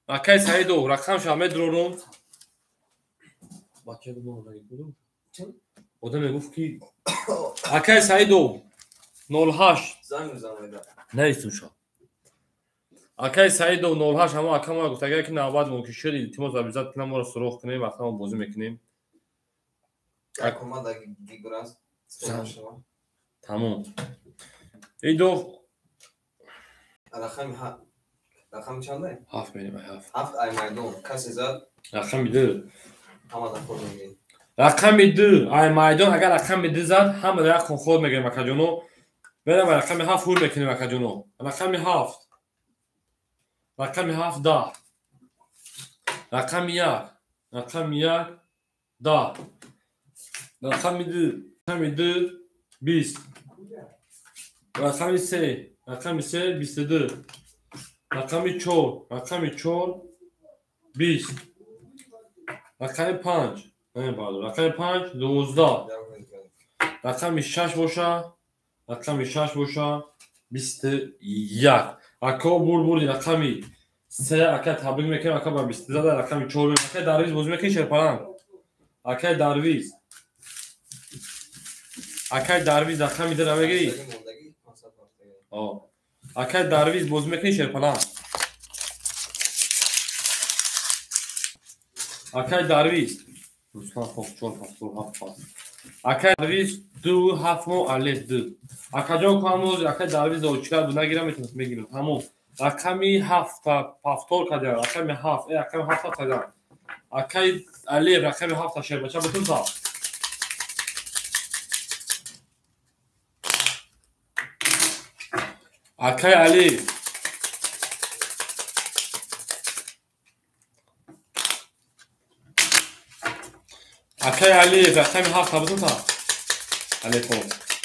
Акай Саидов рақамша медрорум. Бача ду одам мегуфт ки акай Саидов 08 занг мезанад. Наистум шо. Акай Саидов 08 ҳамо ака мо гуфт агар ки навбат мумкин шуд илтимос обязательно моро суроғ кунем, вақта мо бозӣ мекунем. Тамом. Идов рақами чанд? 7 мерем, 7. 7 ай майдон касе зад? Рақами 2. Ҳама дар ход мегирем. Рақами 2 ай майдон агар рақами 2 зад ҳама дар як ход мегирем акаҷоно. Мерем рақами 7 ҳур мекунем акаҷоно. Рақами 7. Рақами 7 10. Рақами 1. Рақами 1 10. Рақами 2. Рақами 2 20. Рақами 3. Рақами 3 22. Рақами 4. Рақами 4 20. Рақами 5. Не, пардон. Рақами 5 12. Рақами 6 боша. Рақами 6 боша 21. Ака бур бурди рақами 3 ака табрик мекунем, ака ба 22 зада рақами 4 ака Дарвиз бозӣ мекунӣ шерпаланг. Акай Дарвиз. Акай Дарвиз рақами 2 мегирӣ? Акай Дарвиз бозӣ мекунӣ шерпаланг. Акай Дарвиз. Руслан хоб 4 7 7. Акай Дарвиз 2 7 мо алес 2. Акаҷон камоз акай Дарвиз очкар бу нагирам метавонст мегирам. Тамом. Рақами 7 повтор кардам. Рақами 7, рақами 7 кардам. Акай Алиев рақами 7 шербача бутун та. Акай Алиев. Акай Алиев рақами 7 бутун та. Алиев.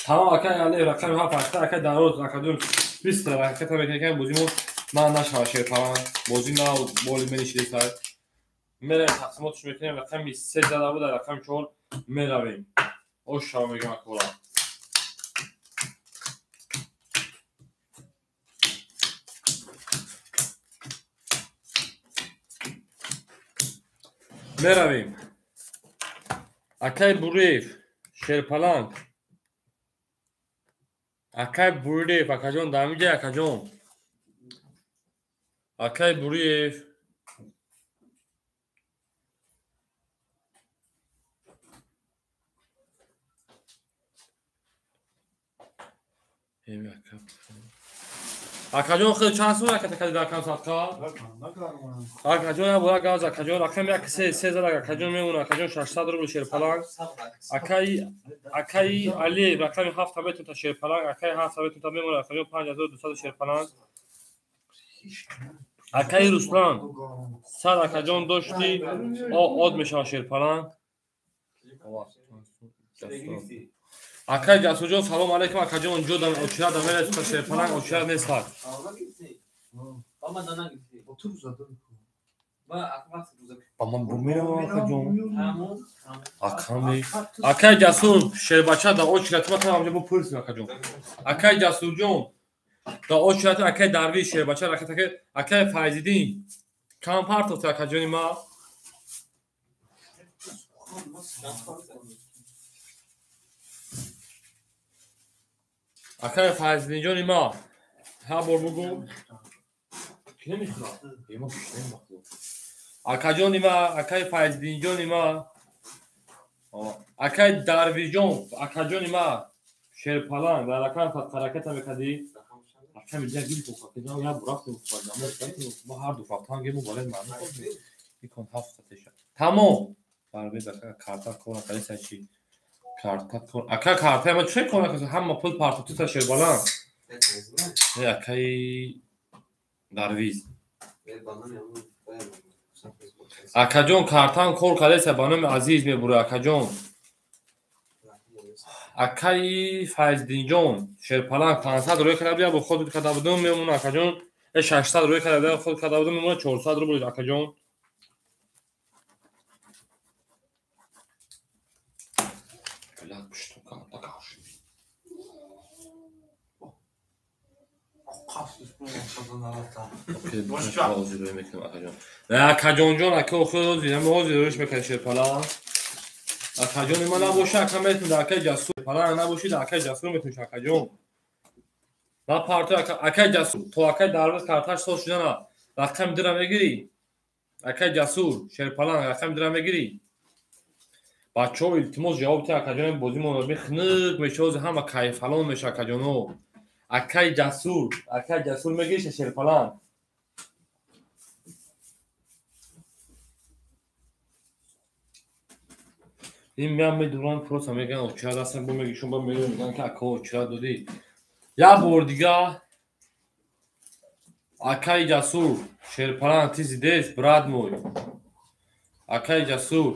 Тамом акай Алиев рақами 7 акай Дароз академ 20 ракета мекунем бозимо ман нашава шерпалан бозӣ на боли менишида сар меравем тақсимотш мекунем рақами 3 зада буда рақами 4 меравем ош шава мегӯям акора. Меравем акай Буриев шерпаланг. Акай Буриев акаҷон дар ҳаминҷа акаҷон. Акай Буриев Акаҷон хел чанд сум раката кади дар кам садқа? Акаҷон я бора газ акаҷон рақам 1 3 3 зад акаҷон мемона акаҷон 600 рубл шерпаланг. Акаи Алиев рақами 7 метон та шерпаланг, акаи 7 метон та мемона акаҷон 5200 шерпаланг. Акаи Руслан 100 акаҷон дошти од мешава шерпаланг. Акай Ҷасурҷон салом алейкум акаҷон ҷо очира да мерасида шерпаланг очира нестак. Ба ман бумерам акаҷон. Аками акай Ҷасур шербача да очира тима та ҳамҷо бупурсим акаҷон. Акай Ҷасурҷон да очира акай Дарвиш шербача раката акай Файзиддин кам партофт акаҷони ма. Акай Файзиддинҷони ма ҳа бор бугу ки намехӯрад? Ма гӯштаем бахудо. Акаҷони ма, акай Файзиддинҷони ма, акай Дарвишҷон, акаҷони ма шерпаланг дар ракам ҳараката мекардӣ. Акай миҷа гирифт акаҷон я бурафтем ма ҳар ду фактан гему бале маъно икон ҳафта теша. Тамом. Дарвиз ака карта кор накарди чи? Карта кор ака карта ма чӣ кор накард? Ҳама пул партофтита шербаланг. Не акаи Дарвиз. Акаҷон картаам кор кардеса ба номи Азиз мебура акаҷон. Акаи Файздинҷон шерпаланг 500 рӯй карда будем, бо худ карда будем мемона акаҷон. 600 рӯй карда будем, худ карда будем мемона 400 рубл акаҷон. Акаҷонҷон ака охир ҳозир мекард шерпаланг. Акаҷони ма набоша ака метунда акаи Ҷасур паланг набошид акаи Ҷасур метунша акаҷон. На парто акаи Ҷасур то акаи Дарвиз карташ соз шудана рақами дира мегирӣ? Акаи Ҷасур шерпаланг рақами дира мегирӣ? Бачаҳо илтимос ҷавоб диҳед акаҷони бозимон хунук мешава ҳама кайфалон меша акаҷоно. Акаи Ҷасур, акаи Ҷасур мегириша шерпаланг? Ин меам медурам просто мегӯянд очира дастам бо мегишон бо мегӯянд ки ака очира додӣ. Як бор дига акаи Ҷасур шерпаланг ты здесь брат мой. Акаи Ҷасур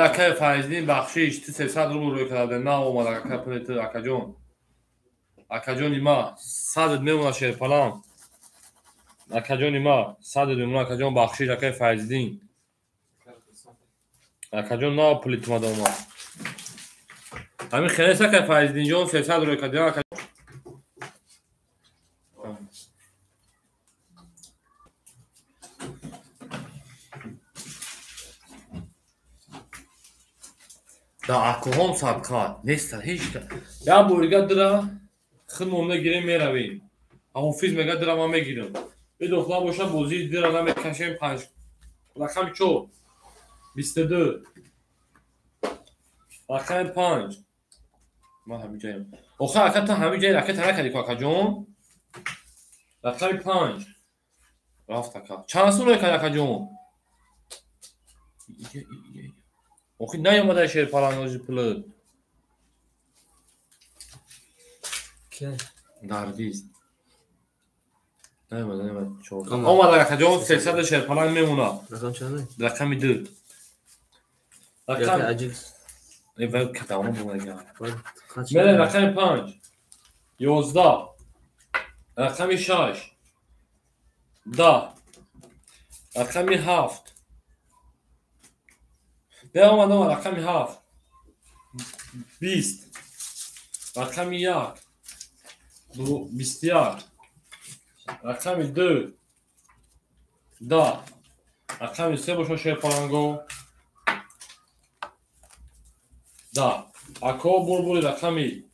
акаи Файздин бахшиш ту 300 рубл рӯй карда наомад ака пули ту акаҷон. Акаҷони ма садат мемона шерпаланг. Акаҷони ма садат мемона акаҷон бахшиш акаи Файздин. Акаҷон на пули тумада омад. Ҳамин хелес акаи Файздинҷон 300 рӯй карда ака. Да акоҳом садқа неста ҳеҷ. Як бор дига дира худмон мегирем меравем. Ҳофиз мега дира ман мегирам. Бедохла боша бозии дира намекашем 5 рақами 4 22 рақами 5 ман ҳамин ҷоям. Охир ака ту ҳамин ҷои ракета накардӣ ку акаҷон? Рақами 5 рафт ака. Чанд сум рӯй кард акаҷон? Охир наёмада шерпаланг ҳози пулат. Дарвиз. Наёмада, наёмада. Омада акаҷон 300 шерпаланг мемона. Рақам чанд? Рақами 2. Рақам мере рақами 5 11 рақами 6 10 рақами 7 не омад омад рақами 7 20 рақами 1 21 рақами 2 10 рақами 3 бошад шерпаланго. Да, ако бурбури рақами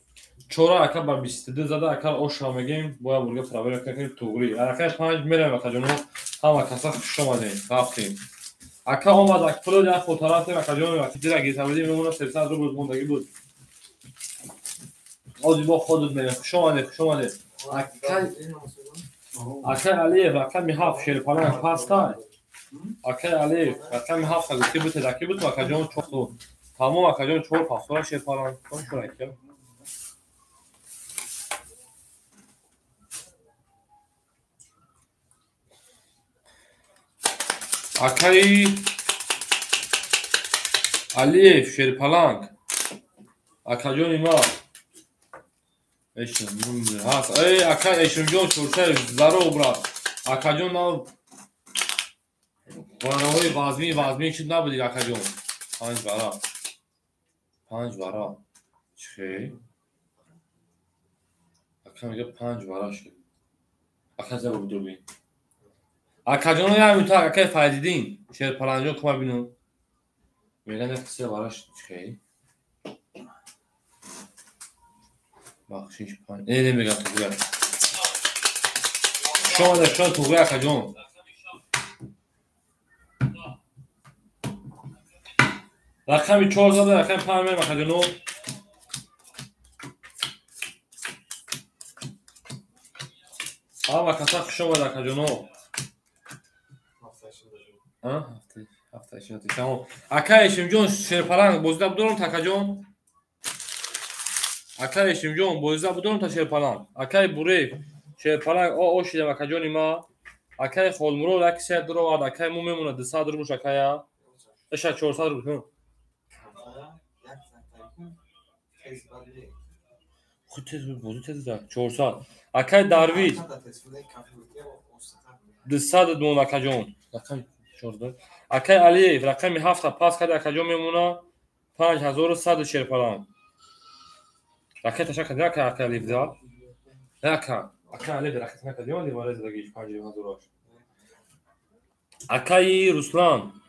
4 ака ба 22 зада ака оша мегем, бояд бурга проверка кунем туғри. Рақами 5 меравем акаҷоно, ҳама каса хуш омадем, рафтем. Ака омад, ак пуло як хотаратем акаҷон, вақти дира гирифта будем, мемона 300 рубл мондагӣ буд. Ози бо худат мерем. Хуш омадед, хуш омадед. Акай Алиев рақами 7 шерпаланг пастай. Акай Алиев рақами 7 гуфти бутед, аки бутум акаҷон 4. Тамом акаҷон 4 пасора шерпаланг. Кон шурака. Акай Алиев шерпаланг. Акаҷони ма. Эй, акай Эшимҷон Чуршаев, здоров, брат. Акаҷон нав вараҳои вазмин шуд набуди акаҷон. 5 вара. 5 вара. Чӣ? Ака мега 5 вара шуд. Ака забр дурбин. Акаҷон я мутак акай Файзиддин Шерпаланҷон кума бину. Меган як се вара шуд. Чӣ? Бахшиш 5. Не мегам туғри. Шумо шумо туғри акаҷон. Рақами 4 зада, рақами 5 мем акаҷоно. Ҳама каса хуш омад акаҷоно. Ҳафта тамом. Ака Эшимҷон Шерпаланг бозида будорам такаҷон. Акай Эшимҷон бозида будорам та Шерпаланг. Акай Буреев Шерпаланг о шидам акаҷони ма. Акай Холмурод як сед дуровард, акай мо мемонад 200 рубл акая. Эша 400 рубл. Худ тез бози тез да 400. Акай Дарвид 200 мон акаҷон. Рақами 4. Акай Алиев рақами 7 пас кард акаҷон мемона 5100 Шерпаланг. Ракета шакад рака акай Алиев да. Рака акай Алиев ракета накард ё ливаре задагиш 5000. Акай Руслан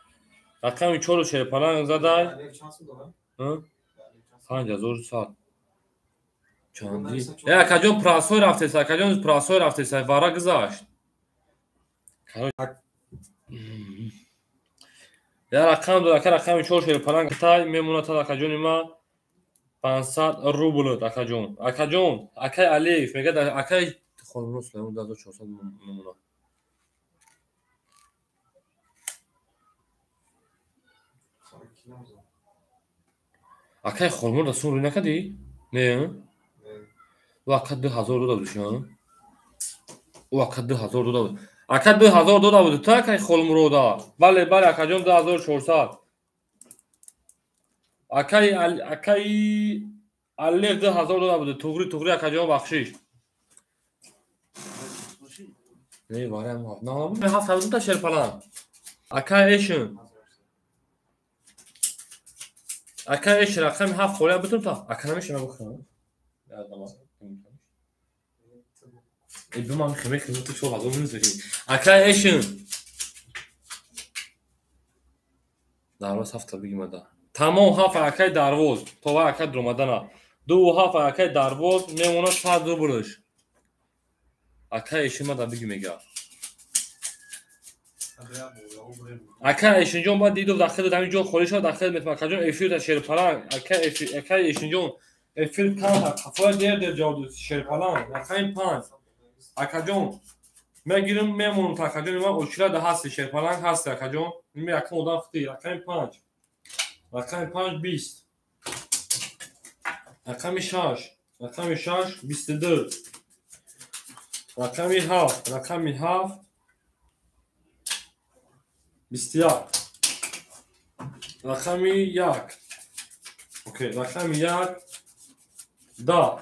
рақами 4 Шерпаланг задай. 5100. Чанди? Акаҷон прасой рафтеса, акаҷон прасой рафтеса, вара гузашт. Я рақам дод, ака рақами 4 Шерпаланг тай мемонад та акаҷони ма 500 рубл акаҷон. Акаҷон, акай Алиев мегӯяд акай Холмурод Сулаймон 2400 мемонад. Акай Холмурод сум рӯй накардӣ? Не? Ӯ ака 2000 дода буд шумо? Ӯ ака 2000 дода буд. Ака 2000 дода буд та акай Холмурода. Бале, бале акаҷон 2400. Акай Алиев 2000 дода буд. Туғри туғри акаҷон бахшиш. Не, варам на. 7 та Шерпаланг. Акай Эшин. Акай Эшин рақами 7 холия бутум та. Ака намешина бухам. Эй, биман хеме хеме ту 4000 минус. Акай Эшин. Дарвоз 7 бигимада. Тамом 7 акай дарвоз. То ва акай дромадана. 2 7 акай дарвоз мемонад 100 рублш. Акай Эшин мада биги мега. Акай Эшинҷон баъд дидов дахил ҳамин ҷо холӣ шуд дахил метма акаҷон эфир та Шерпаланг. Акай Эшинҷон эфир кам қафоя дер дер ҷавоб дод Шерпаланг рақами 5. Акаҷон мегирим мемонам та акаҷони ман очирада ҳасти Шерпаланг ҳасти акаҷон. Ин якум одам худӣ рақами 5. Рақами 5 20. Рақами 6. Рақами 6 22. Рақами 7. Рақами 7 21. Рақами 1. Окей, рақами 1 10.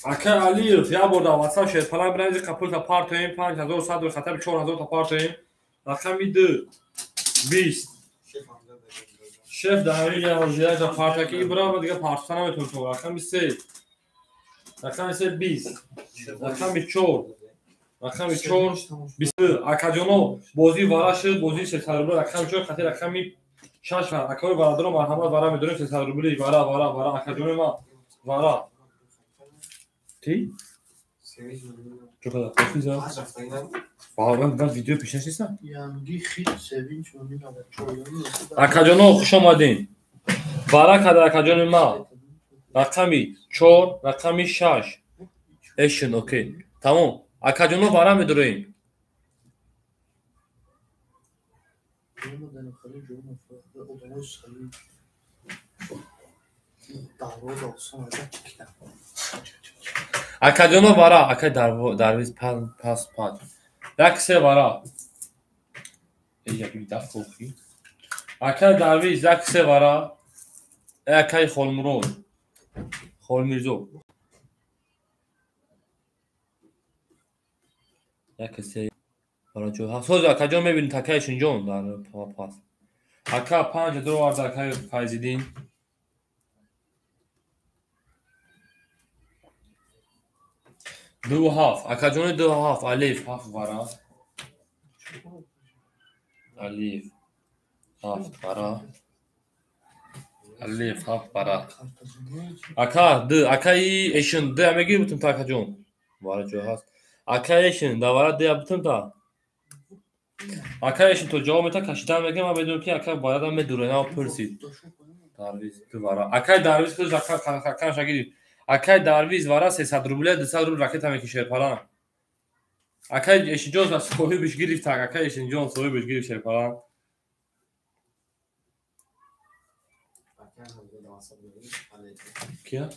Акай Алиев як бор дар WhatsApp Шерпаланг бинавизи қапулта партоем 5100 хатаби 4000 та партоем. Рақами 2 20. Шеф дар ҳамин ҷа партаки ибра дига партофта наметавонем. Рақами 3. Рақами 3 20. Рақами 4. Рақами 4 22. Акаҷоно бозии вара шуд, бозии 300 рубл рақами 4 хати рақами 6. Акаи бародаро марҳамат вара медорем 300 рубли вара вара вара акаҷони ма вара. Ти? Чокада кофиза? Баъдан видео пешаш неста? Акаҷоно хуш омадин. Вара када акаҷони ма. Рақами 4, рақами 6. Эшн, окей. Тамом. Акаҷоно вара медуроем. Акаҷоно вара, акай Дарвиз пас пач. Як се вара. Акай Дарвиз як се вара. Акай Холмурод. Холмирзо. Як се вара ҷо. Ҳасоз акаҷон мебинед акай Шинҷон дар пас. Ака 5 дуровард акай Файзиддин. Ду ҳафт. Акаҷони ду ҳафт. Алиф ҳафт вара. Алиф ҳафт вара. Алиф ҳафт вара. Ака ду. Акаи эшин ду мегири бутум та акаҷон. Вара ҷо ҳаст. Ака эшин да вара ду бутум та. Ака эшин то ҷавоб мета кашидан мегирам ман медонам ки ака варада медура на пурсид. Дарвиз ду вара. Акаи Дарвиз худаш акаша гирифт. Акай Дарвиз вара 300 рубле 200 рубл ракета мекишед шерпалан. Акай Эшинҷон соҳибиш гирифт, акай Эшинҷон соҳибиш гирифт шерпалан. Кия?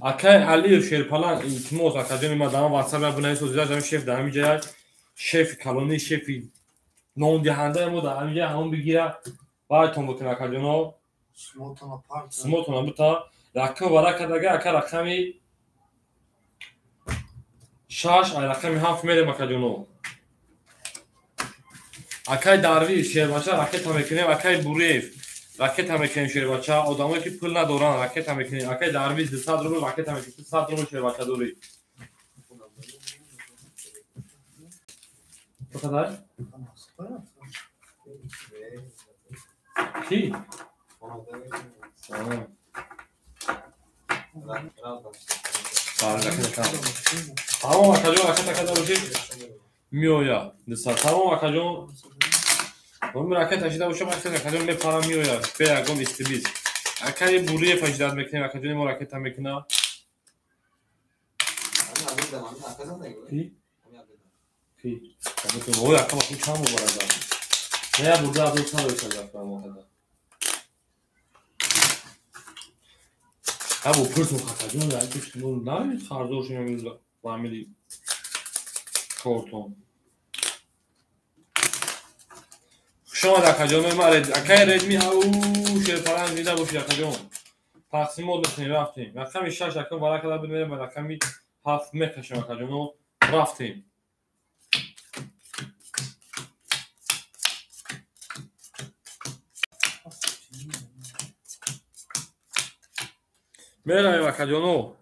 Акай Алиев шерпалан илтимос акаҷони ма дар WhatsApp я бинавис озираш ҳамин шеф дар ҳамин ҷая шефи калони шефи номдиҳандаи мо дар ҳамин ҷая ҳамон бигира баъдтон бикунад акаҷоно. Сумотона бута. Рақам вара кардага ака рақами 6 ай рақами 7 мерем акаҷоно. Акай Дарвиз шербача ракета мекунем, акай Буриев ракета мекунем шербача, одамое ки пул надоранд ракета мекунем. Акай Дарвиз 200 рубл ракета мекунем, 100 рубл шербача дорӣ. Чақадар? Ки? Тамом акаҷон, ракета карда бошед меояд. Тамом акаҷон, ракета шида бошад, акаҷон мепарам меояд. Бе ягон истибиз. Акаи Буриев аждат мекунем, акаҷони мо ракета мекунад. Ки? Ки? Ой, ака ма чанд бор барада? Не, бурда аз чанд бор шада мо када. Або пурсум хакаҷон, ки шумо намед қарздор шумо ба амили кортон. Хуш омад акаҷон, акаи Редми ау шерпалан дида бошед акаҷон. Тақсимот мекунем, рафтем. Рақами 6 ака вара карда буд, мерем ба рақами 7 мекашем акаҷоно, рафтем. Меравем акаҷоно.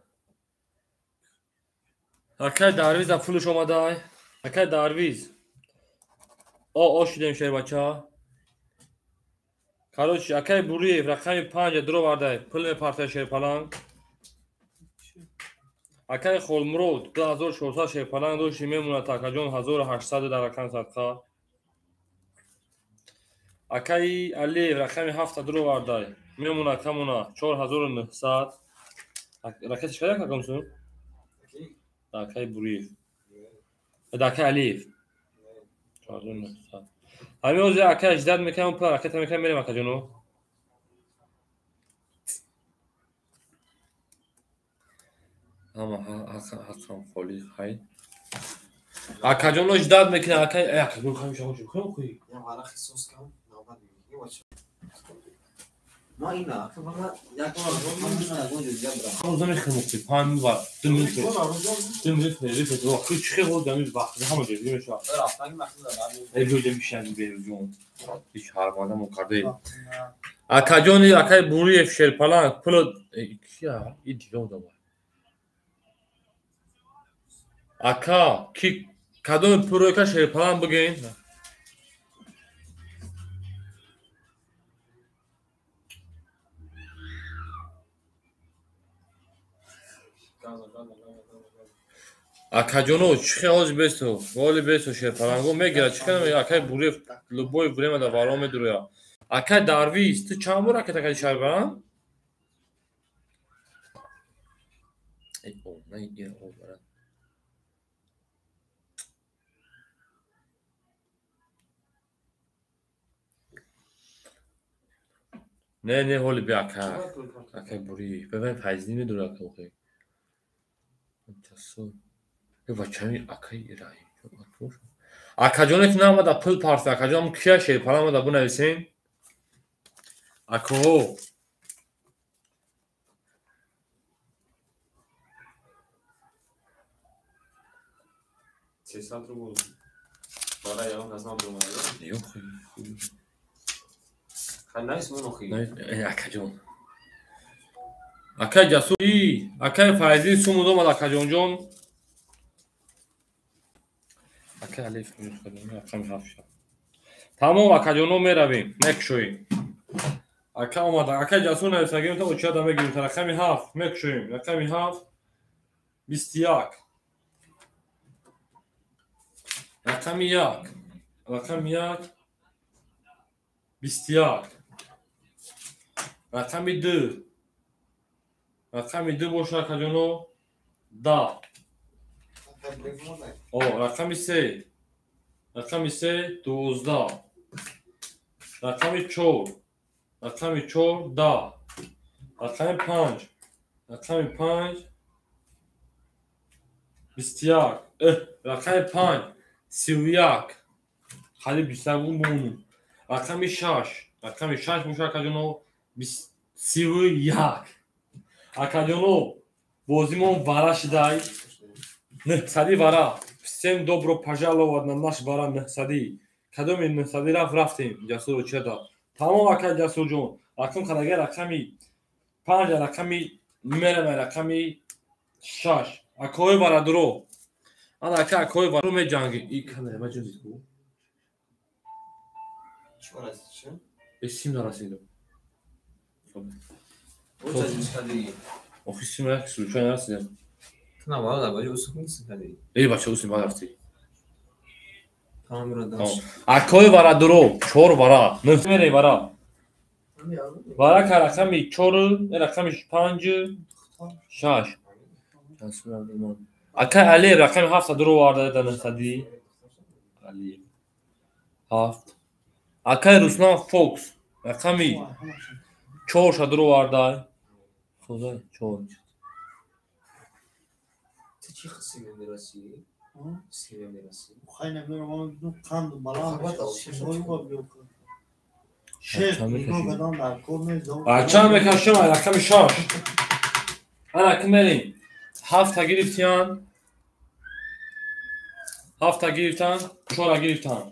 Акай Дарвиз да пулш омадай. Акай Дарвиз. О шудем шербача. Короче, акай Буриев рақами 5 дуровардай. Пул мепартая шерпаланг. Акай Холмурод 2400 шерпаланг дошти мемонад акаҷон 1800 дар рақами садқа. Акай Алиев рақами 7 дуровардай. Мемонад камона 4900. Ракеташ када каком сум? Акай Буриев. Акай Алиев. 4900. Ҳамин ҳозир акай ждат мекунам, пул ракета мекунам, мерем акаҷоно. Ҳама ҳаққам холӣ хай. Акаҷоно ждат мекунам, акай, акаҷон хай шамо чӣ кунам хӯй? Я вара хисос кам, навбат мегирӣ. Ма ина, ака вара як бор ягон ҷо дигар бирам. Ҳамон замехӯрем хӯй, 5 бар 2 минут. 2 минут реф, хӯй чӣ хел ҳозир ҳамин вақт ҳама ҷо дигар мешавад. Рафтанги махсус дар. Эй ҷо мешавем берӯҷон. Ҳеҷ ҳарманда мо кардаем. Акаҷони акай Буриев шерпаланг пул кия? И дига одам. Ака ки кадоми пулро ка шерпаланг бигӯен? Акаҷоно чӣ хел ҳозир бесто, воли бесто шерпаланго мегирад, чӣ хел акай Буриев любое время да варо медурояд. Акай Дарвиз, ту чанд бор ракета кардӣ шарбарам? Эй, о, на ира о брат. Не, не, ҳоли бия ака. Акай бури. Бебен файзни медура ака охи. Тасу. Э бачами акай Ираҳим. Акаҷоне ки наомада пул парса, акаҷон кия шерпала омада бунависем? Акоҳо. Сесад рубл. Барои ягон кас набуромада? Ё хи. Хай найс мон охи. Акаҷон. Акай Ҷасур, акай Файзӣ сумуд омад акаҷонҷон. Акай Алиф рақами ҳафт шуд. Тамом акаҷоно меравем, мекушоем. Ака омада, акай Ҷасур нависагим то очиада мегирем. Рақами ҳафт мекушоем. Рақами ҳафт 21. Рақами як. Рақами як 21. Рақами ду. Рақами ду боша акаҷоно 10. О, рақами се. Рақами се 12. Рақами чор. Рақами чор 10. Рақами панҷ. Рақами панҷ 21. Рақами панҷ 31. Қариб 21 бумонум. Рақами шаш. Рақами шаш боша акаҷоно 31. Акаҷоно бозимон вара шидай. Нҳсади вара. Всем добро пожаловать на наш вара нҳсади. Кадоми нҳсади рафт рафтем. Ҷасур очиада. Тамом акай Ҷасурҷон. Рақам қадага рақами панҷ, рақами мерама рақами шаш. Акои варадуро. Ана ака акои варадуро меҷанги. И камера ма ҷузи ку? Чӣ расид чӣ? Э сим нарасидам. Оҷа ҷуз кардӣ. Охи сим як случайно нарасидам. Ту на бародар баҷа усух нест кардӣ. Эй бача усим рафти. Тамом бародар. Акои варадуро чор вара. Нӯҳ мерей вара. Вара ка рақами чор, рақами панҷ, шаш. Акай Али рақами ҳафт дуро оварда да нҳсади. Али ҳафт. Акай Руслан Фокс рақами чор ша дуро оварда. Худо чор. Ту чӣ хиси мерасӣ? Симе мерасӣ? Хай намедонам, ман қанд баланд мешавад. Шеф, нигоҳ кардам дар кор нест. Чанд мекашем рақами шаш. Ана ки мерем. Ҳафта гирифтиян. Ҳафта гирифтан, чора гирифтан.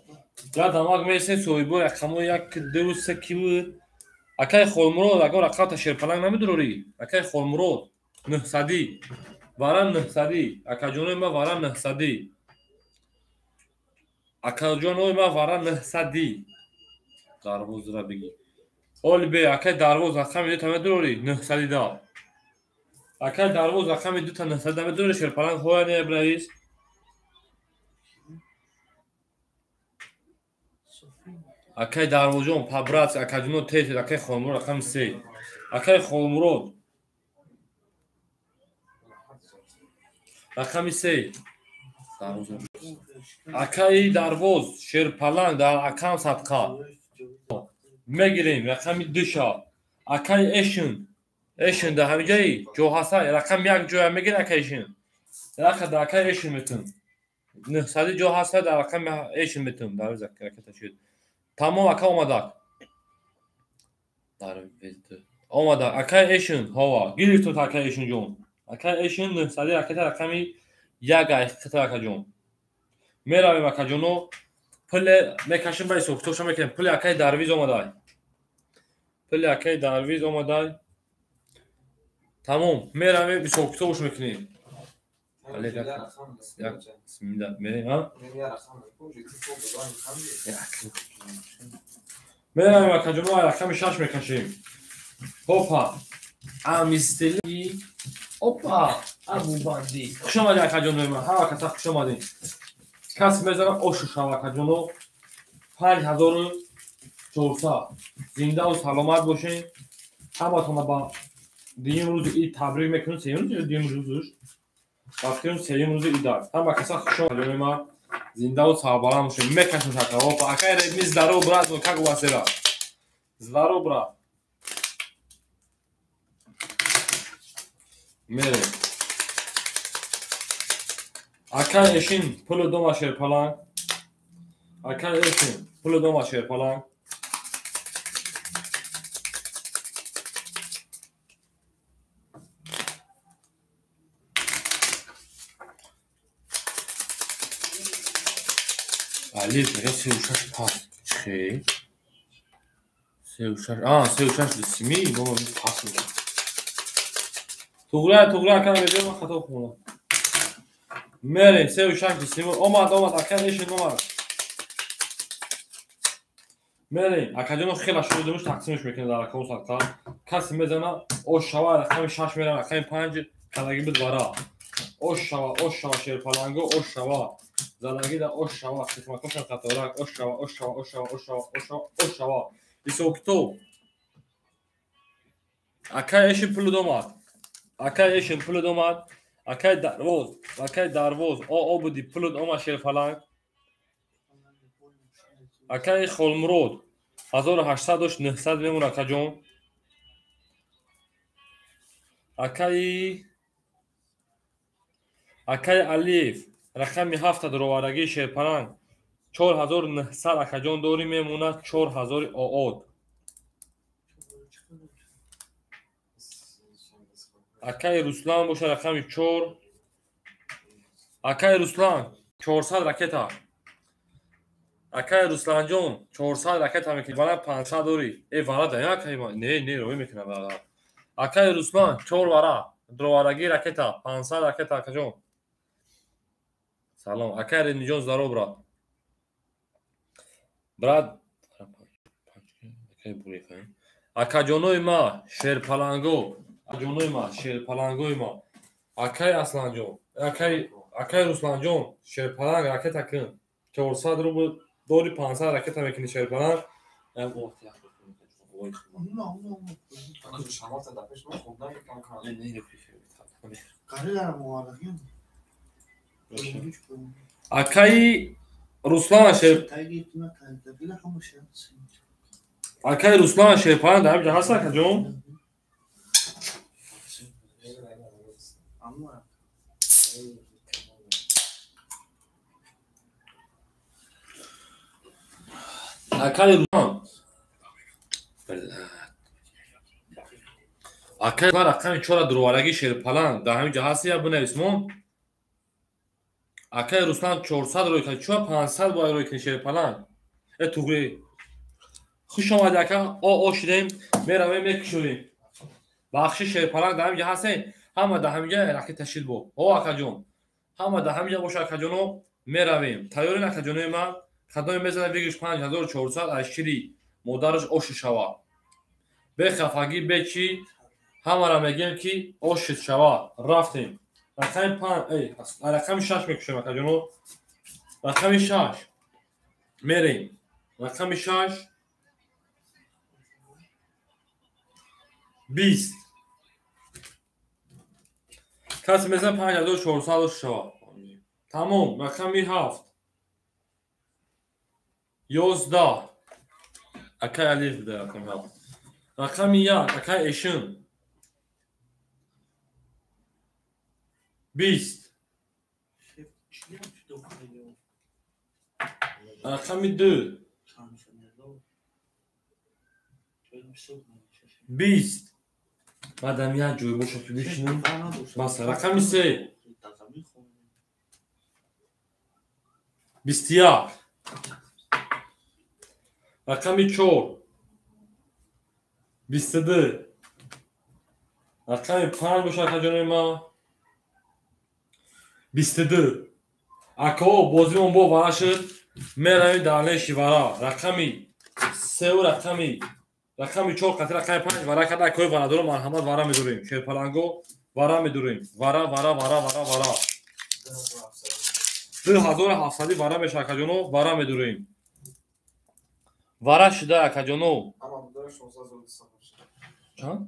Я дамак мересем соҳибо рақамҳои як, ду, се ки буд. Акай Холмурод, агар рақамта шерпаланг намедурорӣ. Акай Холмурод нҳсадӣ. Вара нҳсадӣ. Акаҷонои ма вара нҳсадӣ. Акаҷонои ма вара нҳсадӣ. Дарвозра бигӣ. Оли бе, акай Дарвоз рақами дута медурорӣ нҳсадӣ да. Акай Дарвоз рақами дута нҳсадӣ да медурорӣ шерпаланг ҳоя не браис. Акай Дарвозҷон пабрат, акаҷоно тез, акай Холмурод рақами се. Акай Холмурод рақами се. Акаи Дарвоз шерпаланг дар акам садқа. Мегирем рақами душа. Акаи Эшин. Эшин дар ҳамиҷаи ҷо ҳаста рақами як ҷоя мегир акаи Эшин. Рақа дар акаи Эшин метун. Нҳсади ҷо ҳаста дар рақами Эшин метун. Дар ракета шуд. Тамом ака омадак. Омадак. Акаи Эшин ҳова. Гирифтут акаи Эшин ҷон. Акаи Эшин нҳсади ракета рақами як айқита акаҷон. Меравем акаҷоно. Пуле мекашем ба ҳисобкитобша мекунем. Пули акаи Дарвиз омадай. Пули акаи Дарвиз омадай. Тамом. Меравем ҳисобкитобш мекунем. Меравем акаҷоно рақами шаш мекашем. Опа. Амистели. Опа. Абубанди. Хуш омадед акаҷонои ман. Ҳама каса хуш омадед. Кас мезанад ошу шав акаҷоно. 400. Зиндаву саломат бошед. Ҳаматонро ба дуюм рӯзи ид табрик мекунем. Сеюм рӯз ё дуюм рӯзш? Вақтиюм сеюм рӯзи ид аст. Ҳама каса хуш омадед ма. Зиндаву сарбаланд бошед. Мекашем шакаро. Акай Редми здоров, брат, как у вас дела? Здоров, брат. Мерем. Акай Эшин пулу дома шерпаланг. Акай Эшин пулу дома шерпаланг. Алиф мега 36 пас. Чӣ? 36. А, 36 дисими, бобо пас мега. Туғра, туғра ака мега ман хато хондам. Мерем 36 дисими. Омад, омад, ака Эшин омад. Мерем, акаҷоно хела шудимуш тақсимш мекунем дар рақам садқа. Касе мезана, ош шава рақами 6 мерам, рақами 5 калаги буд вара. Ош шава, ош шава шерпаланго, ош шава. Залаги да ош шава, хизматошон қаторак, ош шава, ош шава, ош шава, ош шава, ош шава, ош шава. Исокитоб. Акай Эшин пулу домад. Акай Эшин пулу домад. Акай Дарвоз, акай Дарвоз, о обуди пулу дома шерпаланг. Акай Холмурод 1800 дошт 900 мемон акаҷон. Акай Алиев рақами 7 дуроварагии шерпаланг 4900 акаҷон дорӣ мемонад 4000 оод. Акай Руслан боша рақами 4. Акай Руслан 400 ракета. Акай Русланҷон 400 ракета мекунӣ, вара 500 дорӣ. Э вара да акай ма. Не, не, рӯй мекунам вара. Акай Руслан 4 вара дуроварагии ракета 500 ракета акаҷон. Салом. Акай Редниҷон здоров, брат. Брат, акаҷонои ма шерпаланго, акаҷонои ма шерпалангои ма. Акай Асланҷон, акай Русланҷон шерпаланг ракета кун. 400 рубл дори 500 ракета мекунӣ шерпаланг. Акай Руслан шер Акай Руслан шерпаланг дар ҳамҷа ҳаст акаҷон? Акай Руслан Акай рақами 4 дуроварагии шерпаланг дар ҳамин ҷо ҳаст я бинавис мо. Акай Руслан 400 рӯй кард, чӯ 500 бояд рӯй кунӣ шерпаланг. Э туғри. Хуш омадӣ ака, о шудем, меравем мекушоем. Бахши шерпаланг дар ҳамин ҷо ҳастем, ҳама дар ҳамин ҷо ракета шид бо. О акаҷон, ҳама дар ҳамин ҷо боша акаҷоно, меравем. Тайёрин акаҷонои ман, кадоме мезанад вигиш 5400 аз шири модараш оши шава. Бе хафагӣ, бе чӣ, ҳамаро мегӯем ки ошид шава. Рафтем. Рақами 5, рақами 6 мекушем акаҷоно. Рақами 6 мерем. Рақами 6 20. Касе мезанад 5400 оши шава. Тамом. Рақами 7 11. Акай Алиев буда рақами 7. Рақами 1 акай Эшин 20. Рақами 2 20. Баъдам як ҷой бошад ки бишинам. Бас рақами 3 21. Рақами 4 22. Рақами 5 бошад акаҷонои ма 22. Акао бозимон бо вара шуд, меравем дар леши вара. Рақами 3 рақами 4 қатъи рақами 5 вара карда. Акаои варадоро марҳамат вара медорем. Шерпаланго вара медорем. Вара, вара, вара, вара, вара. 2700 вара мешавад акаҷоно, вара медорем. Вара шуда акаҷоно. Чанд?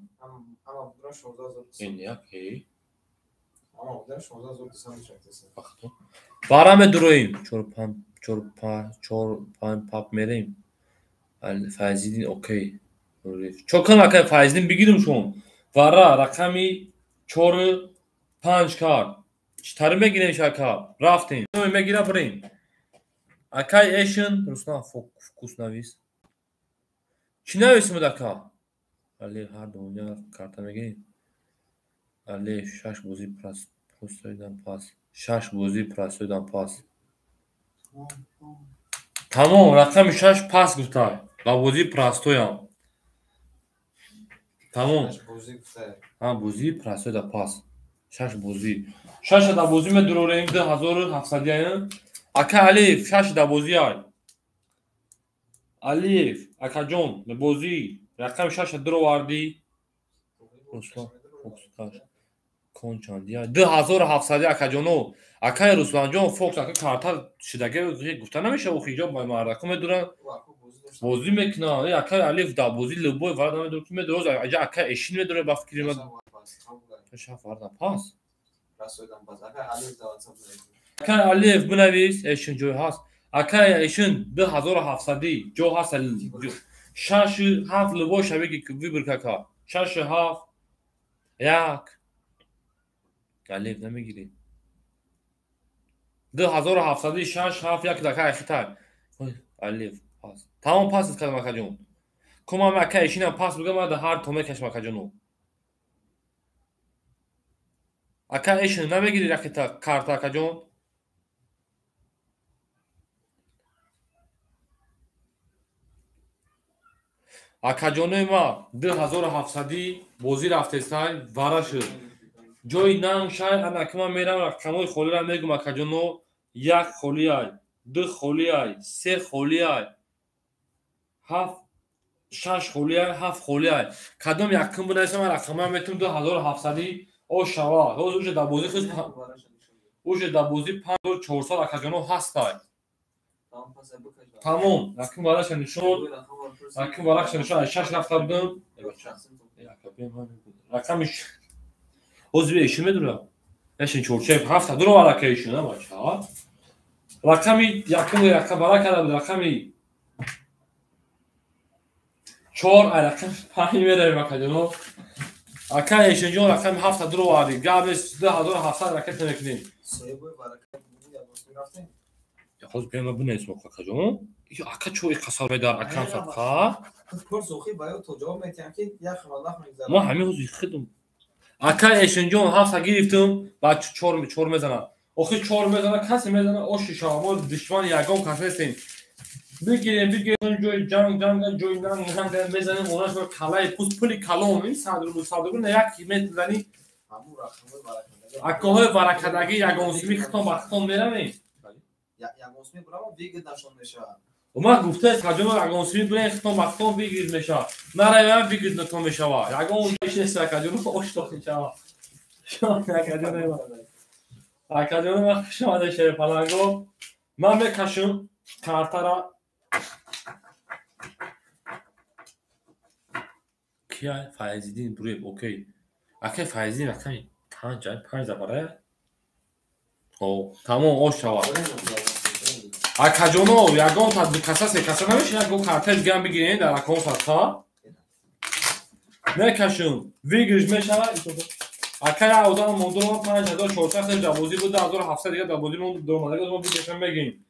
Вара медуроем. 4 5 пап мерем. Файзиддин окей. Чокан акай Файзиддин бигирим шон. Вара рақами 4 5 кард. Читари мегирем шака. Рафтем. Мегира бирем. Акай эшн Руслан фокус навис. Чӣ нависем ака? Али ҳар дунё карта мегирем. Али 6 бозӣ простоидан пас. 6 бозӣ простоидан пас. Тамом, рақами 6 пас гуфта. Ба бозӣ простоям. Тамом. Ҳа, бозӣ простоида пас. 6 бозӣ. 6 да бозӣ медурорем 2700 ям. Ака Алиев 6 да бозӣ ай. Алиев, акаҷон, бозӣ рақами 6 дуровардӣ. Руслан Фокс кон чанди? 2700 акаҷоно. Акай Русланҷон Фокс ака карта шидаге гуфта намешава, охи иҷо ба мардако медуранд. Бозӣ мекунанд. Акай Алиев да бозӣ любой варда медурад, ки медурад, аҷа акай Эшин медурад ба фикри ман. Шаф варда пас. Акай Алиев бинавис, Эшин ҷой ҳаст. Акай Эшин 2700 ҷо ҳаст. 6 7 любой шавиги выбор кака. 6 7 1 Алиев намегирӣ. 2700 6 7 1 дака ахитай. Алиев пас. Тамом пас кардам акаҷон. Кумам акай Эшинам пас бигам, ман ҳар то мекашам акаҷоно. Ака Эшин намегирӣ ракета карта акаҷон? Акаҷонои ма 2700 бозӣ рафтесай, вара шуд. Ҷои нанг шай, анаки ман мерам рақамҳои холиро мегум акаҷоно. 1 холӣ ай, 2 холӣ ай, 3 холӣ ай, 7 6 холӣ ай, 7 холӣ ай. Кадом якум бинависам, ман рақамҳоям метавонам 2700 о шава. Ҳозир уже дар бозӣ худ уже дар бозӣ 5400 акаҷоно ҳастай. Тамом, якум вараша нишон, якум вараша нишон, ай 6 рафта будам. Рақами ҳозир эшин медурам. Эшин чорчаев ҳафта дуровар ака эшин, а бача. Рақами якум рақам вара карда буд, рақами 4 ай рақами 5 меравем акаҷоно. Ака эшинҷон рақами 7 дуровардӣ. Гап нест, 2700 ракета мекунем. Ҳозир биём бинависем акаҷон. Ака чо иқасар медар акам садқа? Ма ҳамин ҳозир хидм. Ака эшинҷон 7 гирифтум, баъд 4 мезанад. Охир 4 мезанад, касе мезанад, оши шава. Мо душмани ягон кас нестем. Бигирем, бигирем, ҷои ҷанг, ҷанг, ҷои нанг, нанг мезанем, онаш калаи пуст, пули калон, ин 100 рубл, 100 рубл на як метр зани. Акоҳои варакадагӣ ягонсими хитон ба хитон меравем. Ман гуфтаст, ҳаҷоно ягонсими бирем хитон ба хитон бигир мешавад. Наравем бигир натон мешавад. Ягон иш нест акаҷоно, ош тоқ мешавад. Акаҷоно, акаҷоно ман хуш омадед шерпаланго. Ман мекашам картара. Кия Файзиддин Буриев, окей. Акай Файзиддин рақами 5 ай, 5 забара. О, тамом ош шавад. Акаҷоно, ягон та ду каса се каса намешинад, ягон картаи дигаам бигирем дар акон садқа. Мекашам, выигрыш мешавад. Акай як одам мондурам 5400 хел дар бозӣ буд, 2700 дига дар бозӣ монд, дуромадага мо бикашам мегирем.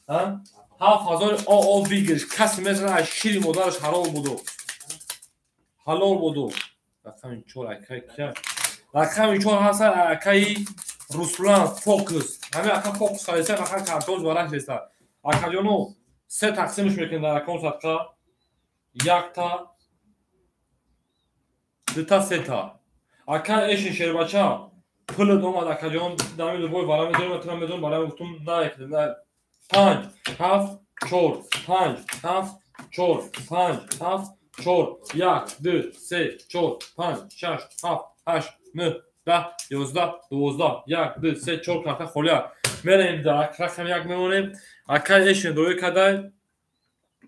Ҳа? 7000 о выигрыш касе мезанад аз шири модараш ҳаром буду. Ҳалол буду. Рақами 4 акай кия? Рақами 4 ҳаст акаи Руслан Фокус. Ҳамин ака Фокус хариса, ака картош бараш реса. Акаҷоно, се тақсимш мекунем дар акон садқа. Якта, дута, сета. Ака эшин шербача пулат омад акаҷон, дами дубой вара медорам, тура медорам, барам гуфтум на на 5 7 4 5 7 4 5 7 4 1 2 3 4 5 6 7 8 9 10 11 12 1 2 3 4 карта холия. Мерем дар рақам 1 мемонем. Ака эшин рӯй кадай.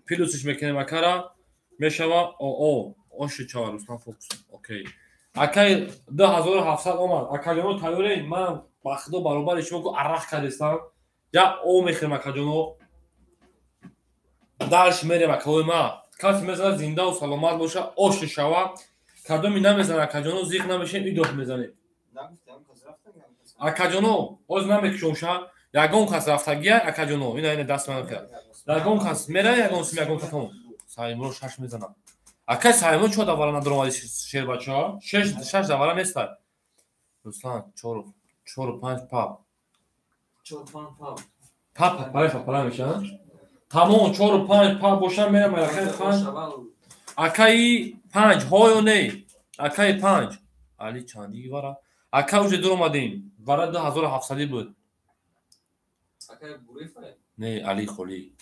Плюсиш мекунем акара мешава ОО. Оши чава Руслан Фокус. Окей. Акай 2700 омад. Акаҷоно тайёрен? Ман ба худо баробари шумо ку арақ кардестам. Я о мехӯрем акаҷоно. Дарш мерем акаҳои ма. Касе мезанад зиндаву саломат боша, оши шава. Кадоми намезанад акаҷоно зиқ намешем, идоҳ мезанем. Акаҷоно, оз намекушомша. Ягон кас рафтагия акаҷоно. Ина ина даст ман мехӯрад. Ягон кас мера, ягон сим, ягон катон. Саимро шаш мезанад. Акай Саимро чо давара надоромади шербачаҳо? Шаш давара нестай. Руслан 4 4 5 пап. 4 5 пап. Пап папалай папалай меша. Тамом 4 5 пап боша мерам акай 5. Акай 5 ҳо ё не? Акай 5. Али чанди вара? Акай уже дуромадем. Вара 2700 буд. Акай Бурифа? Не, Али Холи.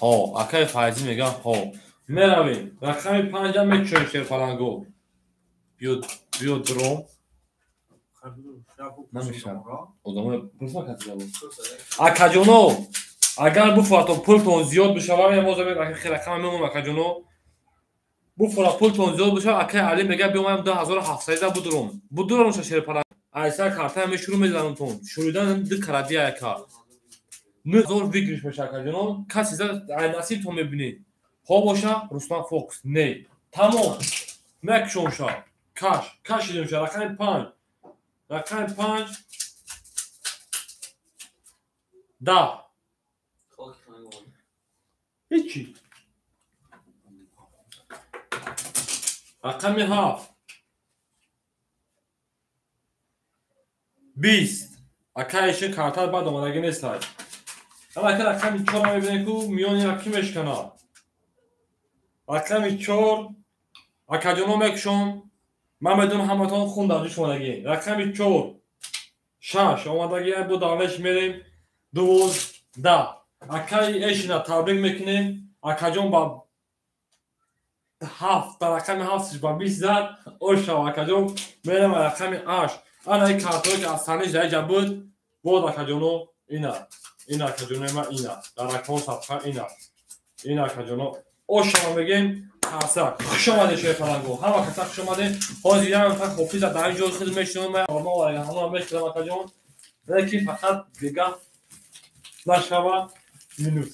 Ҳо, акай Файзӣ мегӯяд ҳо. Меравем. Рақами 5 мекушоем шерпаланго. Биё дуром. Намешавад. Одамои пурсма каси ҷавоб. Акаҷоно, агар буфуратон пултон зиёд бишавад, мо замем акай рақама мемонам акаҷоно. Буфура пултон зиёд бишавад, акай Али мегӯяд биёмаям 2700 будуром. Будуром ша шерпаланг. Айса карта ме шурӯъ мезанам тон. Шурӯидан ду карадия яка. 9000 выигрыш меша акаҷоно. Касе зад ай насибтон мебинед. Ҳо боша Руслан Фокс. Не. Тамом. Мекушомша. Каш, кашидемша рақами 5. Рақами 5 10. Ҳечи. Рақами 7 20. Акай ишин картар баъд омадагӣ нестай. Ама ака рақами 4 мебинем ку миёни ки мешканад. Рақами 4 акаҷоно мекушом. Ман медонам ҳаматон хун дар ҷӯш омадагӣ. Рақами 4 6 омадагӣ бо давлеш мерем 12. Акаи эшина табрик мекунем. Акаҷон ба 7 дар рақами 7 ба 20 зад. Ошава акаҷон мерем ба рақами 8. Ана ин картое ки аз саниш дар инҷа буд, боз акаҷоно ина. Ина акаҷоно ма ина. Дар рақам сабқа ина. Ина акаҷоно. Ошава мегем каса. Хуш омадед шерпаланго. Ҳама каса хуш омадед. Ҳозир ям фақат ҳофиза дар ин ҷо худ мешинам, ман ма ҳама мехӯрам акаҷон. Лекин фақат дига нашава минус.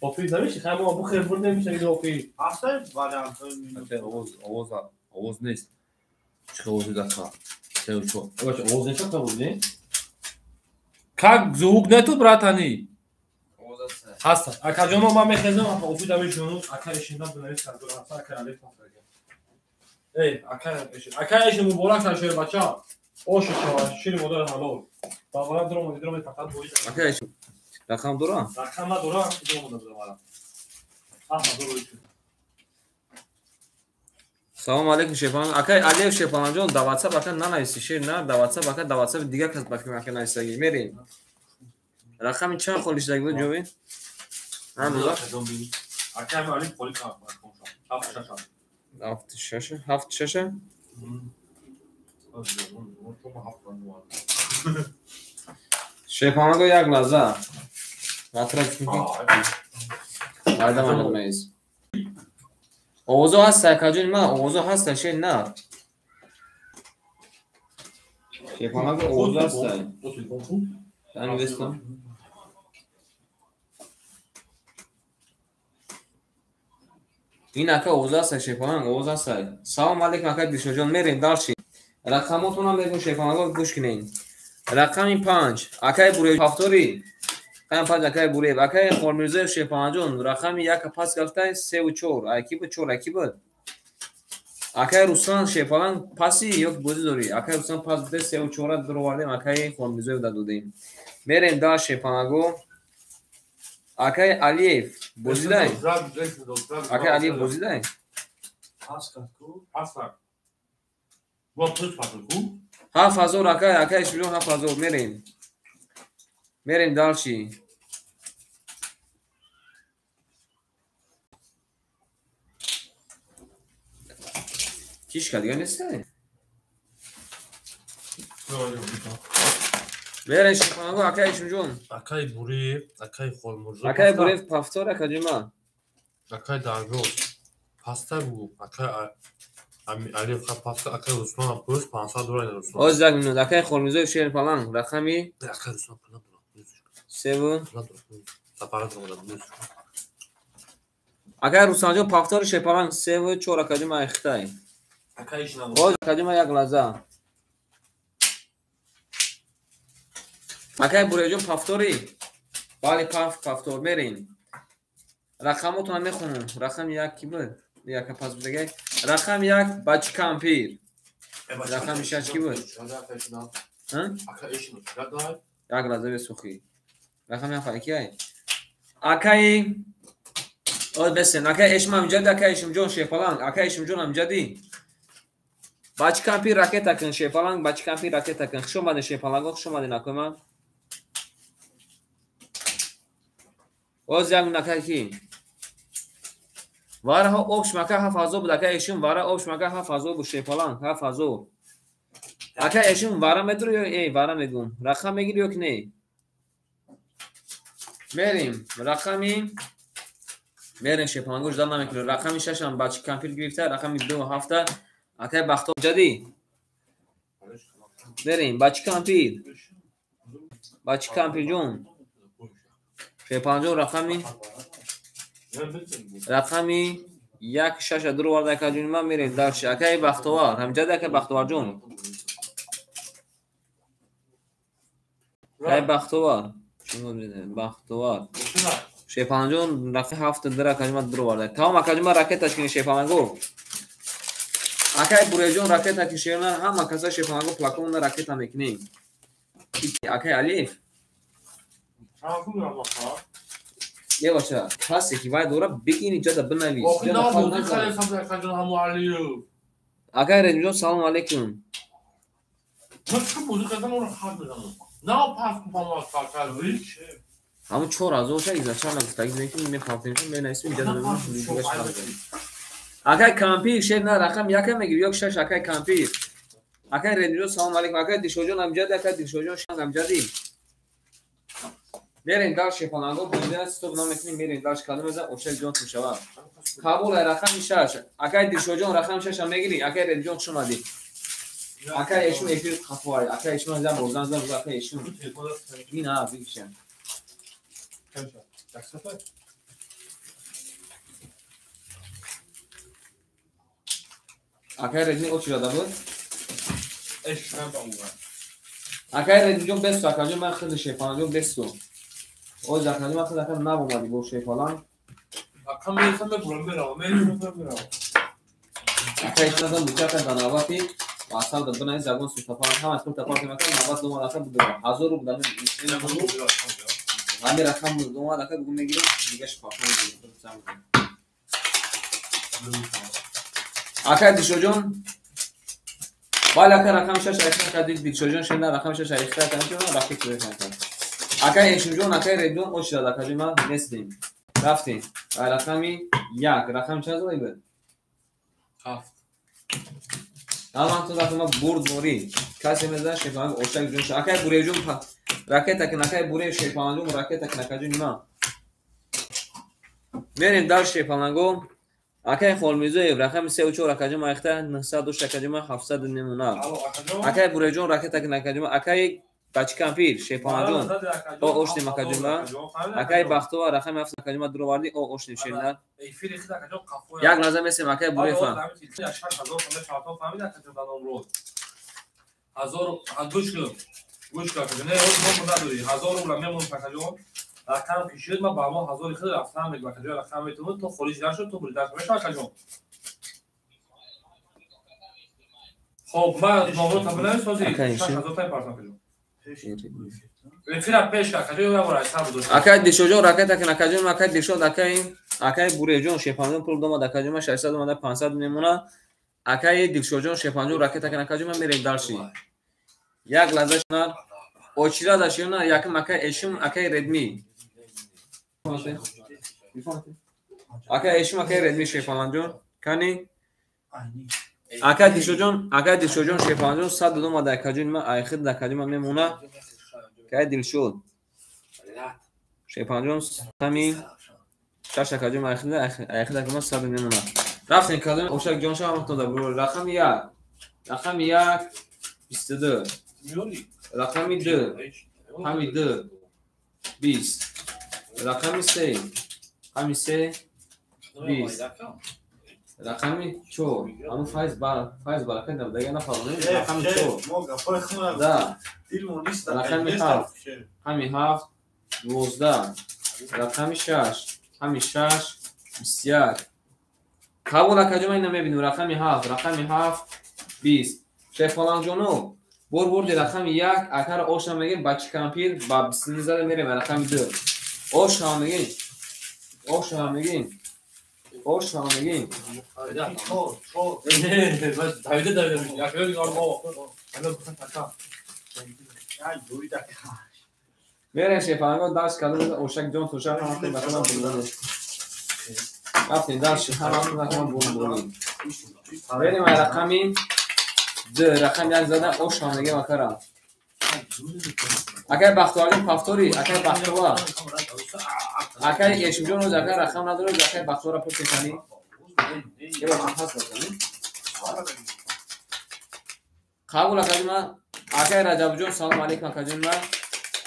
Ҳофиз намеши, хай мо бухер бурдем меша ки ҳофиз. Ҳастай вариантҳои минус. Овоз, овоз, овоз нест. Чӣ овози дақа? Се чор. Бача, овоз нест та буд, не? Как звук нету, братани? Овоз аст. Ҳаст. Акаҷоно ман мехезам, ҳофиза мешинам, ака эшинам бинавис сардор ҳаста, ака Алиф ҳаста. Эй, ака эшин. Ака эшин муборак шавад бача. Ош шавад, шири модар ҳалол. Бабара дуромад, дуромад фақат бои. Ака эшин. Рақам дора? Рақам надора, дуромада бара. Аҳа, дора. Салом алейкум шефан. Акай Алиев шефанҷон, дар WhatsApp ака нанависи шер на, дар WhatsApp ака дар WhatsApp дигар кас ба фикр ака нависаги. Мерем. Рақами чанд холиш даги буд ҷови? Ҳам Акай Алиф холи кард. 7 6. 7 6 7 6. Шефанго як лаҳза. Натрак мекун. Майда ман меиз. Овозо ҳаст акаҷони ман, овозо ҳаст шер на. Шефанго овозо ҳаст. Анвестам. Ин ака овоз ҳаст шефанг, овоз ҳаст. Салом алейкум ака Дилшодҷон, мерем дарчи. Рақамотонам мегӯм шефанго гӯш кунед. Рақами 5 акаи Буриев ҳафтори. Рақами 5 акаи Буриев, акаи Хормирзоев шефанҷон, рақами 1 пас гафтай 3 ва 4. Аки буд 4 аки буд. Акаи Руслан шефалан паси ё ки бозӣ дорӣ? Акаи Руслан пас буд 3 ва 4 дуровардем, акаи Хормирзоев дадодем. Мерем дар шефанго. Акаи Алиев бозӣ дай? Акаи Алиев бозӣ дай? Пас кард. Бо плюс пас ку? 7000 акай, акай шилон 7000 мерем. Мерем дальше. Кишка дига нест? Мерен шепаланго акай Ишимҷон. Акай Буриев, акай Холмурзо. Акай Буриев пафтор акаҷима. Акай Даргоз. Паста бу. Акай Алиев паста, акай Руслан плюс 500 доллар Руслан. Оз як минут. Акай Холмурзоев шепаланг рақами акай Руслан пул. 7. Сапарат омада. Акай Русланҷон пафтор шепаланг 3 4 акаҷима Хитай. Акай Ишнам. Оз акаҷима як лаҳза. Акай Буреҷон пафтори? Бале, пафтор мерем. Рақамотонро мехонам. Рақами як ки буд? Яка пас будагай. Рақами як бачи кампир. Рақами шаш ки буд? Як лаҳза бесухӣ. Рақами як ки ай? Акай Оз бесен. Акай Эшим амҷади, акай Эшимҷон шепаланг. Акай Эшимҷон амҷади. Бачи кампир ракета кун шепаланг, бачи кампир ракета кун. Хуш омадед шепаланго, хуш омадед акома. Оз як минут ки. Вараҳо об шмака 7000 буд акай Эшим, вара об шмака 7000 буд шепаланг, 7000. Акай Эшим вара медур ё эй вара мегум. Рақам мегири ё ки не? Мерим. Рақами мерем шепаланго ждал намекунем. Рақами 6 ам бачи кампир гирифта, рақами 2 7 акай Бахтов ҷадӣ. Мерим бачи кампир. Бачи кампир ҷон. Шепаланҷон рақами 1 6 дур оварда акаҷони ман мерем дарши. Акай Бахтовар, ҳамҷади акай Бахтоварҷон. Акай Бахтовар, чун Бахтовар. Шепаланҷон рақами 7 дар акаҷони ман дур оварда. Тамом акаҷони ман ракеташ кини шепаланго. Акай Буреҷон ракета ки шерна ҳама каса шепаланго плаконна ракета мекунем. Акай Алиев. Бебаша, касе ки вай дора бигини ҷада бинавис. Акай Реҷмҷон салом алейкум. Ҳамун 4000 ша изначально гуфтагӣ ки мепартем менависем ҷада бинавис. Акай кампир шер на рақам яка мегири ё шаш акай кампир. Акай Реҷмҷон салом алейкум. Акай Дилшоҷон амҷади, акай Дилшоҷон шанг амҷади. Мерем дар шепаланго бонда стоп намекунем, мерем дар калом мезан ошак ҷон мешавад. Қабул рақами 6. Акай Дилшоҷон рақами 6 мегири, акай Реҷмҷон хуш омадӣ. Акай Эшум эфир қафоай, акай Эшум зам розан зам акай Эшум. Ина бигшан. Акай Реҷми очи рада буд? Акай Реҷмҷон бесу, акаҷон ман хеле шепаланҷон бесу. Оз акаҷон ман хеле акам нав омадӣ бо шепаланг. Акай Эшмазан бучака дар навбати асал да бинавис ягон сутапар ҳама сутапар макан навбат домад ака буд. 1000 рубл дар ҳамин рақам домад ака бугу мегирем дигаш пафон мегирем. Акай Дилшоҷон бале ака рақами 6 айхта кардид Дилшоҷон шена рақами 6 айхта кардид рақи кӯред. Акай Эшимҷон акай Реҷмҷон ош шуд акаҷон ман нестем. Рафтем. Рақами 1 рақами чанд зада буд? 7. Аман ту рақама бурд морӣ. Касе мезанад шепаланг ошак ҷон. Акай Буреҷон ракета кун акай Буреев шепаланҷон ракета кун акаҷон ман. Мерем дар шепаланго. Акай Холмирзоев рақами 3 4 акаҷон айхта 908 акаҷон 700 намуна. Акай Буреҷон ракета кун акаҷон акай бачи кампир шепаланҷон о оштем акаҷон акай Бахтова рақами 7 акаҷон дур овардӣ о оштем шерна. Як лаҳза месем акай Буреев. Рақам ки шуд ман ба ҳамон ҳазори худ рафтам мегӯям акаҷон рақам метавонад то хориҷ нашуд то бурида мешавад акаҷон. Хоб ман номро бинавис ҳозир 6000 тай партам акаҷон. Эфира пеш акаҷон ё бора сабр дошт. Акай Дилшоҷон ракета кун акаҷон акай Дилшод акай Буреҷон шепанҷон пул домад акаҷон ман 600 омада 500 мемона. Акай Дилшоҷон шепанҷон ракета кун акаҷон ман мерем дарши. Як лаҳза шунар очира дашёна якм акай Эшим акай Редми. Акай Эшим акай Редми шепаланҷон кани Акай Дилшоҷон, акай Дилшоҷон шепаланҷон 100 омада акаҷон ман айхид акаҷон ман мемона. Кай Дилшод. Шерпаланҷон рақами 6 акаҷон айхида акама 100 мемонад. Рафтем кадом ошак ҷон шава ҳаматон дар рақами 1. Рақами 1 22. Рақами 2 ҳами 2 20. Рақами 3 ҳами 3 20. Рақами 4 ҳамун файз баракат набудага нафаҳмонем. Рақами 4 да. Рақами 7 ҳами 7 12. Рақами 6 ҳами 6 21. Қабул акаҷон ина мебинем. Рақами 7 рақами 7 20. Шерпаланҷоно бор бурди рақами 1 акара оша мегем бачи кампир ба 29 зада мерем рақами 2. Оша мегем. Оша мегем. Оша мегем. Мерем шерпаланго дарс кардем ошак ҷон тоша ҳаматон накунам бурдане. Рафтем дарс ҳаматон накунам бурдани. Мерем рақами 2 рақами 1 зада оша мегем акара. Акай Бахтоварҷон повтори, акай Бахтова. Акай Эшимҷон оз акай рақам надорад, акай Бахтовара пурсем кани. Е бачам ҳаст бачам. Қабул акаҷон ма. Акай Раҷабҷон салом алейкум акаҷон ма.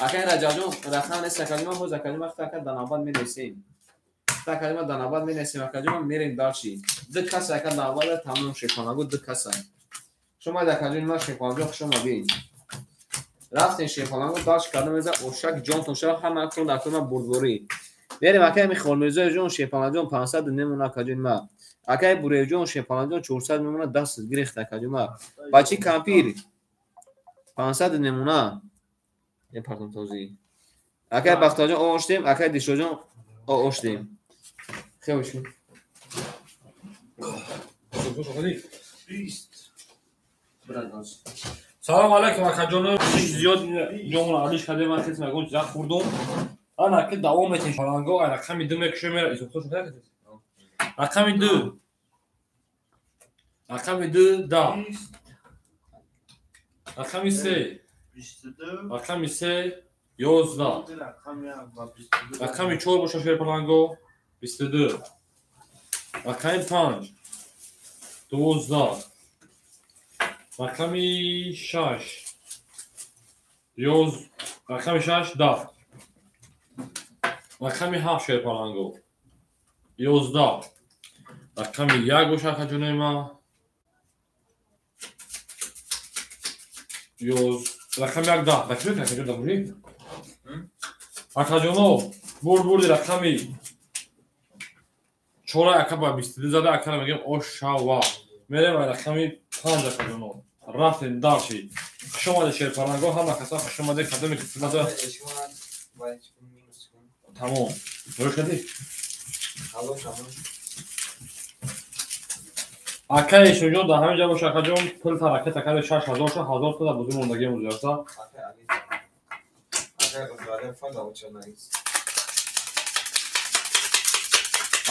Акай Раҷабҷон рақам нест акаҷон ма, ҳоз акаҷон ма хта ака дар навбат менависем. Хта акаҷон ма дар навбат менависем акаҷон ма мерем дарши. Ду кас ака дар навбат тамом шерпаланго ду каса. Шумо акаҷон ма шерпаланҷон хуш омадед. Рафтем шерпаланго дарш кардам меза ошак ҷон тоша ҳамаатон дар кума бурдворӣ. Мерем акай Михолмирзоевҷон шерпаланҷон 500 мемона акаҷон ма. Акай Буреевҷон шерпаланҷон 400 мемона даст гирехт акаҷон ма. Бачи кампир 500 мемона. Пардон тозӣ. Акай Бахтоварҷон ооштем, акай Дилшодҷон ооштем. Хел бошед. Салом алейкум акаҷон. Зиёд ҷомон алиш кардем, ман хес мегӯм чиза хӯрдум. Ана ки давом метем шаланго, рақами 2 мекушем мера. Исо хуш накардед? Рақами 2. Рақами 2 да. Рақами 3. Рақами 3 11. Рақами 4 боша шерпаланго 22. Рақами 5 12. Рақами 6 11. Рақами 6 10. Рақами 7 шерпаланго 11. Рақами 1 боша акаҷонои ма 11. Рақами 1 10. Рақами акаҷон да бурӣ? Акаҷоно бурди рақами 4 ака ба 22 зада акара мегем ошава. Мерем рақами 5 акаҷоно. Рафтем дарши. Хуш омадед шерпаланго, ҳама каса хуш омадед. Кадоме ки филмада тамом. Рош кардӣ? Акай Ишмиҷон дар ҳамин ҷа боша акаҷон, пул таракет акаи 6000 ша, 1000 та дар бозӣ мондагӣ мӯзиаста.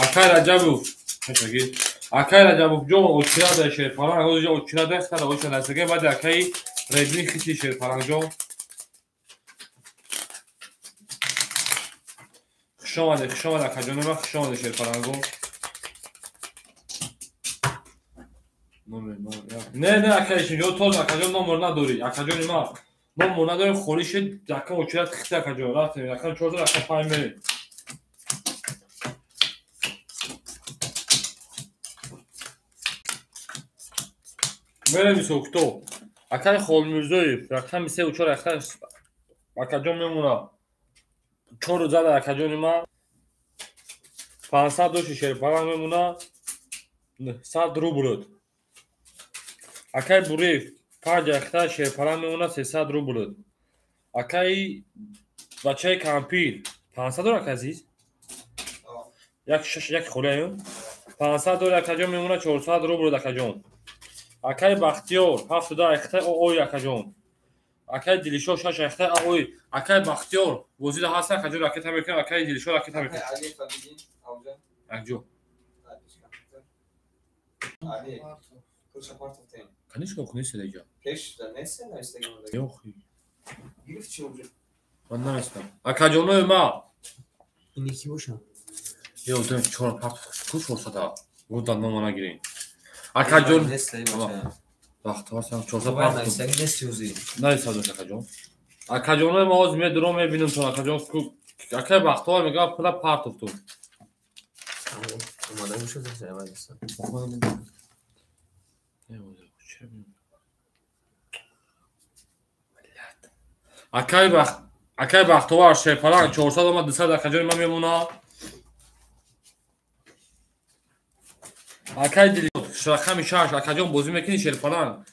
Акай Раҷабов, хешагӣ. Акай Раҷабов ҷон очирада шерпаланг, ҳозир ҷо очирада хата очирада насаге, баъди акаи Редни хити шерпаланг ҷон. Хуш омадед, хуш омадед акаҷони ман, хуш омадед шерпаланго. Не, не акаи Ишмиҷон, тоз акаҷон номер надорӣ. Акаҷони ман номер надорем, холӣ шуд, якам очирад хити акаҷон. Рафтем, якам 4 рақам 5 мерем. Мерем исо кито. Акаи Холмирзоев, рақами 3 4 акаи акаҷон мемона. 4 зада акаҷони ман. 500 доши шерпаланг мемона. 100 рубл. Акаи Буреев 5 ахта шерпаланг мемона 300 рубл. Акаи бачаи кампир 500 дор ака азиз? Як шаш як холиаюн. 500 дор акаҷон мемона 400 рубл акаҷон. Акаи Бахтиёр 7 ахта ой акаҷон. Акаи Дилшод 6 ахта ой. Акаи Бахтиёр бозида ҳаст акаҷон ракета мекунад, акаи Дилшод ракета мекунад. Акҷо. Конечно, нест деҷа. Пеш нест навистагӣ. Ёхи. Гирифт чи уже? Ман наместам. Акаҷонои ма. Ини ки боша? Ё дем чор пак ку 400. Гуфтан нома нагирин. Акаҷон вақтҳо сам 400 пак. Наисад акаҷон. Акаҷонои ма ҳозир медурам мебинам то акаҷон ку акай вақтҳо мега пула партофту. Омада мешуд зайвайса. Акай Бахтовар шерпаланг 400 омад 200 акаҷони ман мемона. Акай Дилшод рақами 6 акаҷон бозӣ мекунӣ шерпаланг.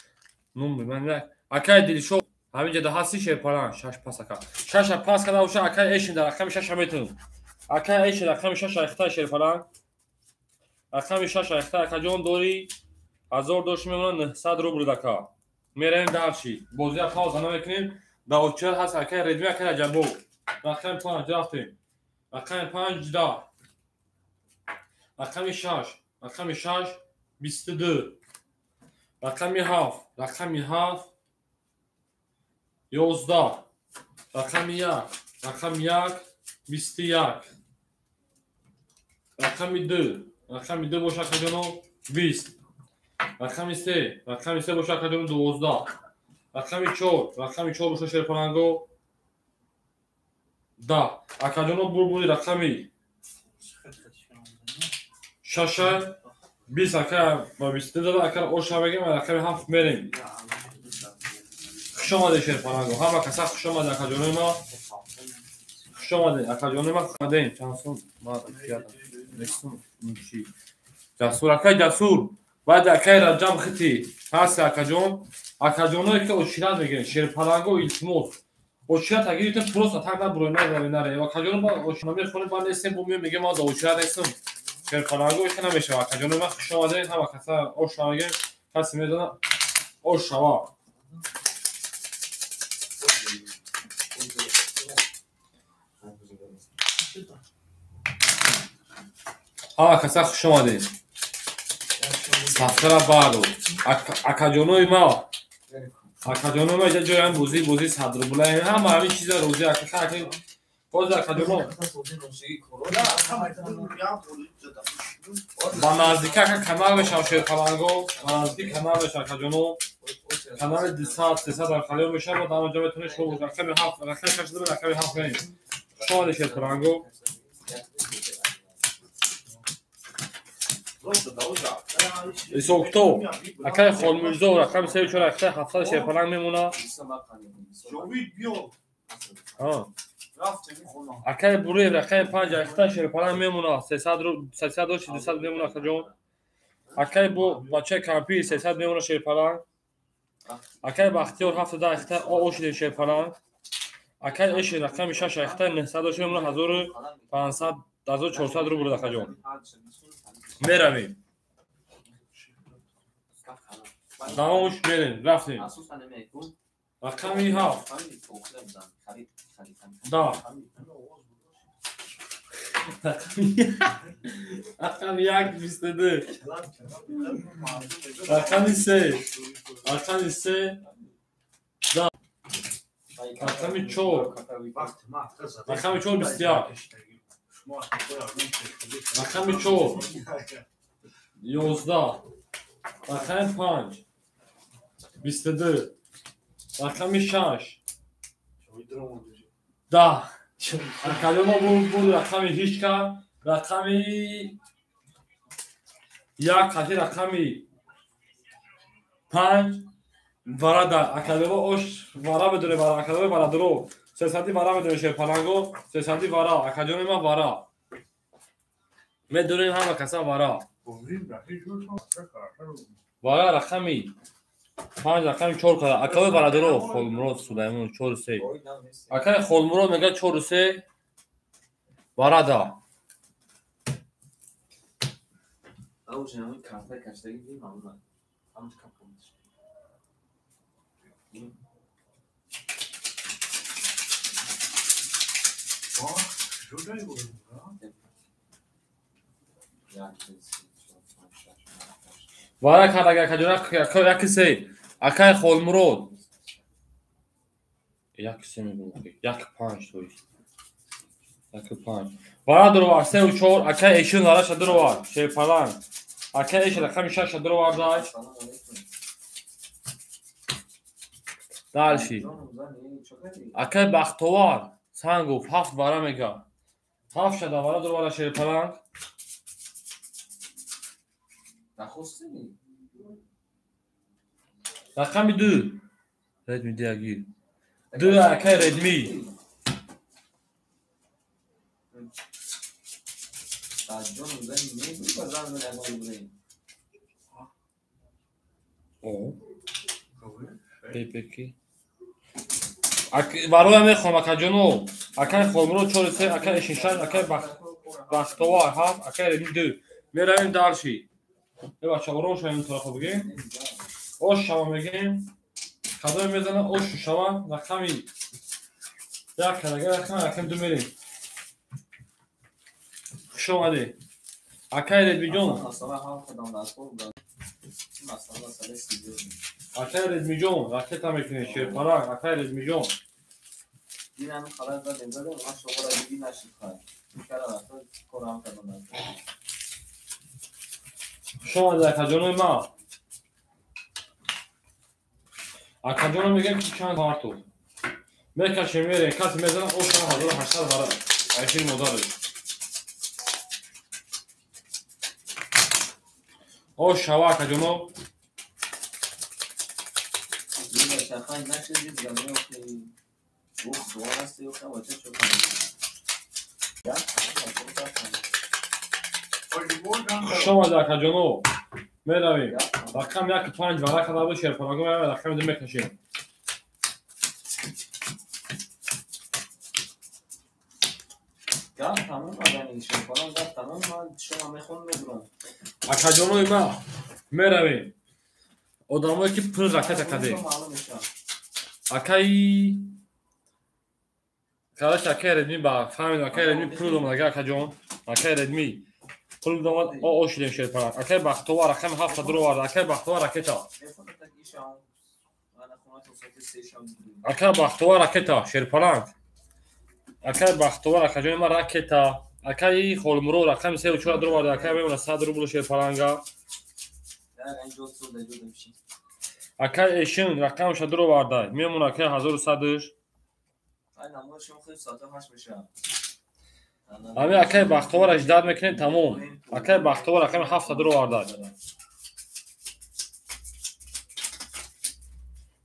Нум ман як акай Дилшод ҳамин ҷода ҳасти шерпаланг 6 пас ака. 6 пас када боша акай Эшин дар рақами 6 метавон. Акай Эшин рақами 6 айхта шерпаланг. Рақами 6 айхта акаҷон дорӣ 1000 дошт мемона 900 рубл дака. Меравем дарши. Бозия пауза намекунем. Да очер ҳаст акай Редми акай Раҷабов. Рақами 5 рафтем. Рақами 5 10. Рақами 6, рақами 6 22. Рақами 7, рақами 7 11. Рақами 1, рақами 1 21. Рақами 2, рақами 2 боша акаҷоно 20. Рақами 3, рақами 3 боша акаҷоно 12. Рақами 4, рақами 4 боша шерпаланго 10. Акаҷоно бурбури рақами 6 20 ака ба 22 дада ака оша мегем рақами 7 мерем. Хуш омадед шерпаланго. Ҳама каса хуш омадед акаҷонои ма. Хуш омадед акаҷонои ма. Омадем. Чанд сум ма нестум чи. Ҷасур акай Ҷасур. Баъд акай Раҷаб хити. Ҳаст акаҷон. Акаҷоное ки очират мегирен шерпаланго илтимос. Очират агирите просто так набурой нагари наре. Акаҷоно ба очират мехонем ба нестем бо меем мегем ма да очират нестам. Шерпаланго ихе намешава. Акаҷоно ма хуш омадед ҳама каса ош мегем. Касе медона ош шава. Ҳама каса хуш омадед. Сафтара баъду. Акаҷонои ма. Акаҷонои ма иҷа ҷоям бозӣ бозӣ 100 рубла. Ҳама ҳамин чиза розӣ ака боз акаҷоно. Ба наздики ака канал мешавам шерпаланго. Ба наздики канал мешавам акаҷоно. Канали 200 300 дар халиё мешавам. Дар онҷо метавонед шумо рақами 7 рақами 6 рақами 7 мерем. Хуш омадед шерпаланго. Исоктов акай Холмирзо рақами 34 рақами 700 шерпаланг мемона. Акай Буреев рақами 5 рақами шерпаланг мемона. 300 300 дошт 200 мемона акаҷон. Акай бо бачаи кампир 300 мемона шерпаланг. Акай Бахтиёр 70 рақами ошиде шерпаланг. Акай Эшин рақами 6 рақами 900 дошт мемона 1500 1400 рубл акаҷон. Меравем. Давомш мерем, рафтем. Рақами 7. Да. Рақами 1 22. Рақами 3. Рақами 3. Да. Рақами 4. Рақами 4 21. Рақами 4 11. Рақами 5 22. Рақами 6 10. Акаҷоно буд рақами ҳичка, рақами 1 қати рақами 5 варада. Акаҷоно ош вара медоре, акаҷоно варадро. 300 вара медоре шерпаланго, 300 вара. Акаҷони ман вара. Медонем ҳама каса вара. Вара рақами 5 рақами 4 кара. Акаи бародаро Холмурод Сулаймон 4 3. Акаи Холмурод мега 4 3 варада. Вара кардага акаҷон яки се. Акай Холмурод. Як се мегум. Як панҷ то есть. Як панҷ. Вара дуровар 3 4 акай эшин вараша дуровар. Шерпаланг. Акай эшин рақами 6 дуровар дай. Дальше. Акай Бахтовар Сангов 7 вара мега. 7 шада вара дуровара Шерпаланг. Рақами 2. Редми диагир. 2 акай Редми. О. Пепеки. Бароя мехоҳам акаҷоно. Акай Холмурод 4 3, акай Эшин 6, акай Бахтовар 7, акай Редми 2. Меравем дальше. Бача ором шавем тарафа бигем. Ош шава мегем. Кадоме мезана ошу шава рақами як карага рақами 2 мерем. Хуш омадед. Акай Редмиҷон. Акай Редмиҷон ракета мекунем Шерпаланг. Акай Редмиҷон. Хуш омадед акаҷонои ман. Акаҷоно мегӯям ки чанд парту. Мекашем мерем, касе мезана ош 1800 вара. Айшири модараш. Ош шава акаҷоно. Хуш омадед акаҷоно. Меравем. Рақам 1 5 вара карда буд Шерпаланго меравем рақами 2 мекашем. Акаҷонои ма меравем. Одамое ки пул ракета кардем. Акаи короче акаи Редми ба фаҳмидам акаи Редми пул омад акаҷон. Акаи Редми пул омад ошидем Шерпаланг. Акаи Бахтовар рақами 7 дуровард. Акаи Бахтовар ракета. Акаи Бахтовар ракета Шерпаланг. Акаи Бахтовар акаҷони ман ракета. Акаи Холмурод рақами 3 4 дуровард. Акаи мемона 100 рубл Шерпаланга. Акаи Эшин рақамаша дуроварда. Мемона акаи 1100-ш. Ҳами акаи Бахтовар аждад мекунем тамом. Акаи Бахтовар рақами 7 дуроварда.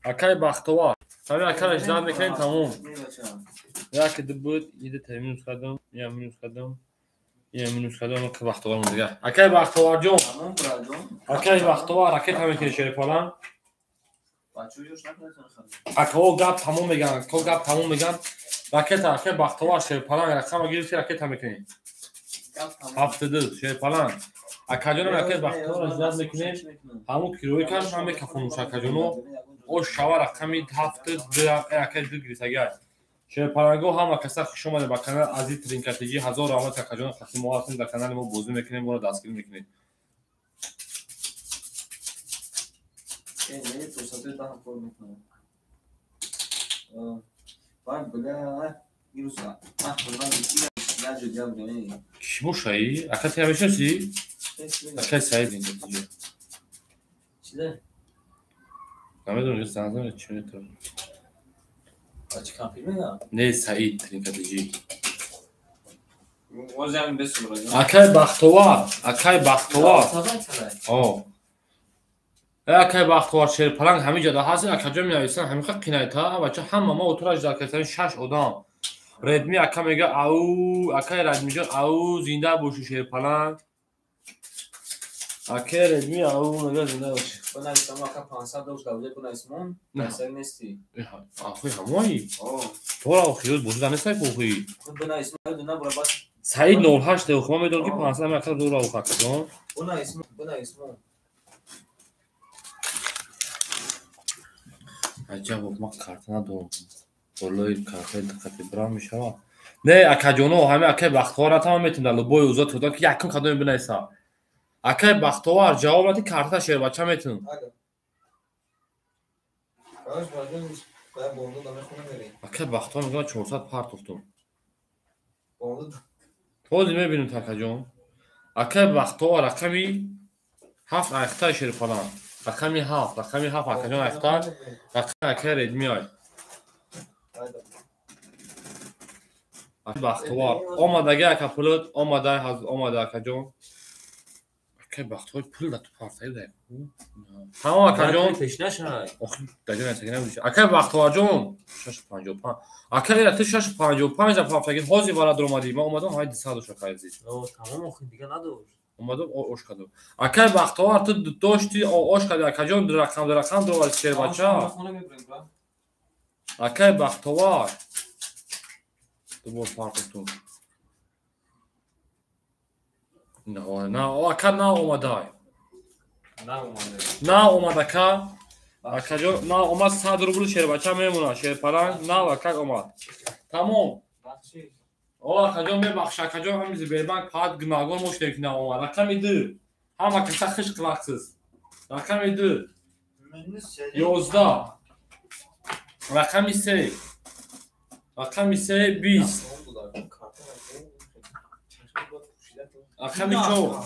Акаи Бахтовар. Ҳами акаи аждад мекунем тамом. Як ду буд, ида та минус кардам, я минус кардам. Я минус кардам, акаи Бахтовар мондага. Акаи Бахтоварҷон. Акаи Бахтовар ракета мекунӣ Шерпаланг. Акао гап тамом меган, акао гап тамом меган. Ракета акаи Бахтовар Шерпаланг рақама гирифти ракета мекунӣ. 72 Шерпаланг. Акаҷоном акаи Бахтовар аждад мекунем. Ҳамун кирои каш ҳам мекафонуш акаҷоно. Ош шава рақами 72 акаи 2 гирифтагиай. Шерпаланго ҳама каса хуш омадед ба канали Азиз Тринкатиҷӣ. Ҳазор раҳмат акаҷоно хати мо ҳастем, дар канали мо бозӣ мекунем, моро дастгирӣ мекунед. Кӣ бошаи? Ака тия мешиносӣ? Акаи Саид Тринкатиҷӣ. Намедонам, занг занад чӣ метавонад. Не, Саид Тринкатиҷӣ. Акаи Бахтовар, акаи Бахтовар. О. Акаи Бахтовар Шерпаланг ҳамин ҷода ҳаст, акаҷон менависанд, ҳамин қа қинайта, бача ҳама ма отура аждад кардем 6 одам. Редми ака мега ау, акаи Редмиҷон ау, зинда бошӣ Шерпаланг. Акаи Редми ау, мега зинда бошӣ. Ахи ҳамои? Тора охи бозида нестай охи. Саид 08 охи ман медонам ки 500 ами ака дора охи акаҷон. Аҷаб ман карта надорам. Болои картаи диққати бирам мешавад. Не акаҷоно, ҳами акаи Бахтовар натамон метавонем дар лубои озод худо ки якум кадоме бинависа. Акаи Бахтовар ҷавоб надӣ карта шербача метавонам. Ака Бахтовар мегӯяд 400 партофтум. Ҳозир мебинем такаҷон. Акай Бахтовар рақами 7 айхтай шерпалан. Рақами 7, рақами 7 акаҷон айхтай, рақами акай Редмиай. Бахтовар омадаги ака пулот омада омада акаҷон. Акай Бахтовар пул да ту партаи дай. Тамом акаҷон. Пеш нашай. Охи даҷон айсаги набудиш. Акай Бахтоварҷон 655. Акай ира ту 655 да партаги ҳозир вара дуромадӣ. Ман омадам ҳай 200 дош акай азиз. Тамом охи дига надошт. Омадам ош кардам. Акай Бахтовар ту дошти ош карди акаҷон ду рақам ду рақам дорад шербача. Акай Бахтовар дубор партофтум. На, ака на омадай. На омад ака. Акаҷон на омад 100 рубл шербача мемонад. Шерпаланг на акак омад. Тамом. О акаҷон мебахш акаҷон ҳамин Сбербанк фақат гунаҳгор мо шудем ки на омад. Рақами 2. Ҳама каса хиш қилақсиз. Рақами 2. 11. Рақами 3. Рақами 3 20. Рақами 4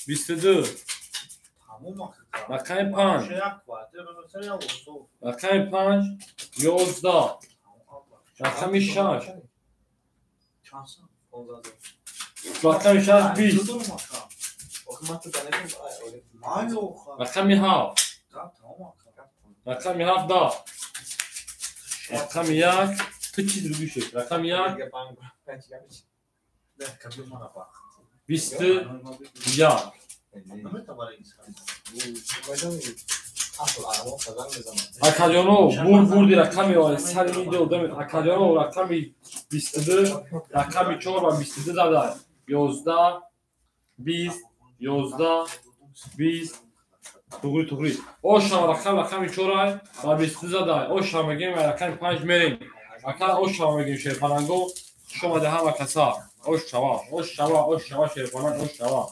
22. Рақами 5. Рақами 5 11. Рақами 6. Рақами 6 20. Рақами 7. Рақами 7 10. Рақами 1 ту чиз ругӯ шуд. Рақами 1 21. Акаҷоно бурди рақами сари видео дами акаҷоно рақами 22 рақами 4 ва 22 зада 11 20 11 20 туғри туғри ошам рақам рақами 4 ва 22 зада ошам мегем ва рақами 5 мерем ака ошам мегем шерпаланго хуш омада ҳама каса ош шава ош шава ош шава шерпаланг ош шава.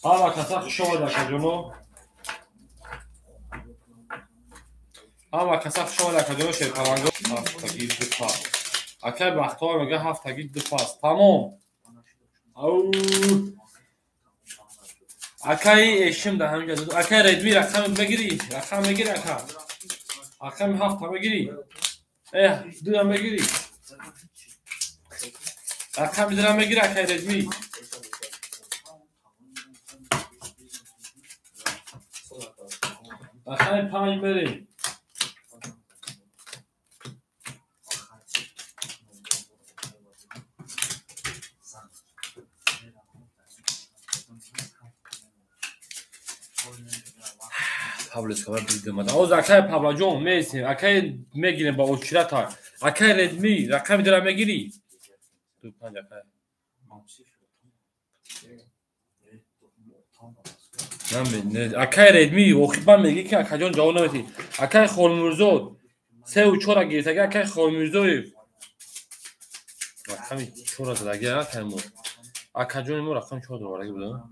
Ҳама каса хуш омада акаҷоно. Ҳама каса хуш омада акаҷоно шерпаланго. Ҳафтаги ду пас. Акай Бахтовар мега ҳафтаги ду пас. Тамом. Ау. Акай эшим да ҳаминҷа. Акай Редми рақам мегири? Рақам мегири ака? Рақами 7 мегири? Ду мегири? Рақами 2 мегири акай Редми? Рақами 5 мерем. Павловского бидимад. Оз акай Павлаҷон меистем. Акай мегирем ба очирата. Акай Редми рақами 2 мегири? 2 5 акай. Акай Редми охир ман мегӣ ки акаҷон ҷавоб наметӣ. Акай Холмирзод 3 ва 4 гирифтаги акай Холмирзоев. Рақами 4 задаги акай мо. Акаҷони мо рақами 4 дораги буда.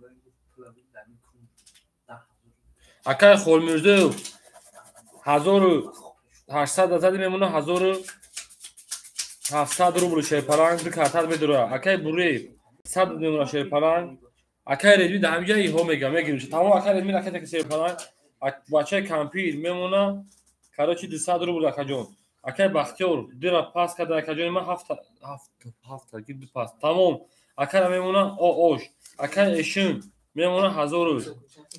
Акай Холмирзоев 1800 зади мемона 1700 рубл шерпаланг ду картат медора. Акай Буреев 100 мемона шерпаланг. Акай Редми да ҳамиҷа иҳо мега мегирем. Тамом акай Редми ракета ки шерпаланг. Бачаи кампир мемона короче 200 рубл акаҷон. Акай Бахтиёр дира пас карда акаҷони ман 7 ки ду пас. Тамом акара мемона ош. Акай Эшин мемона 1000.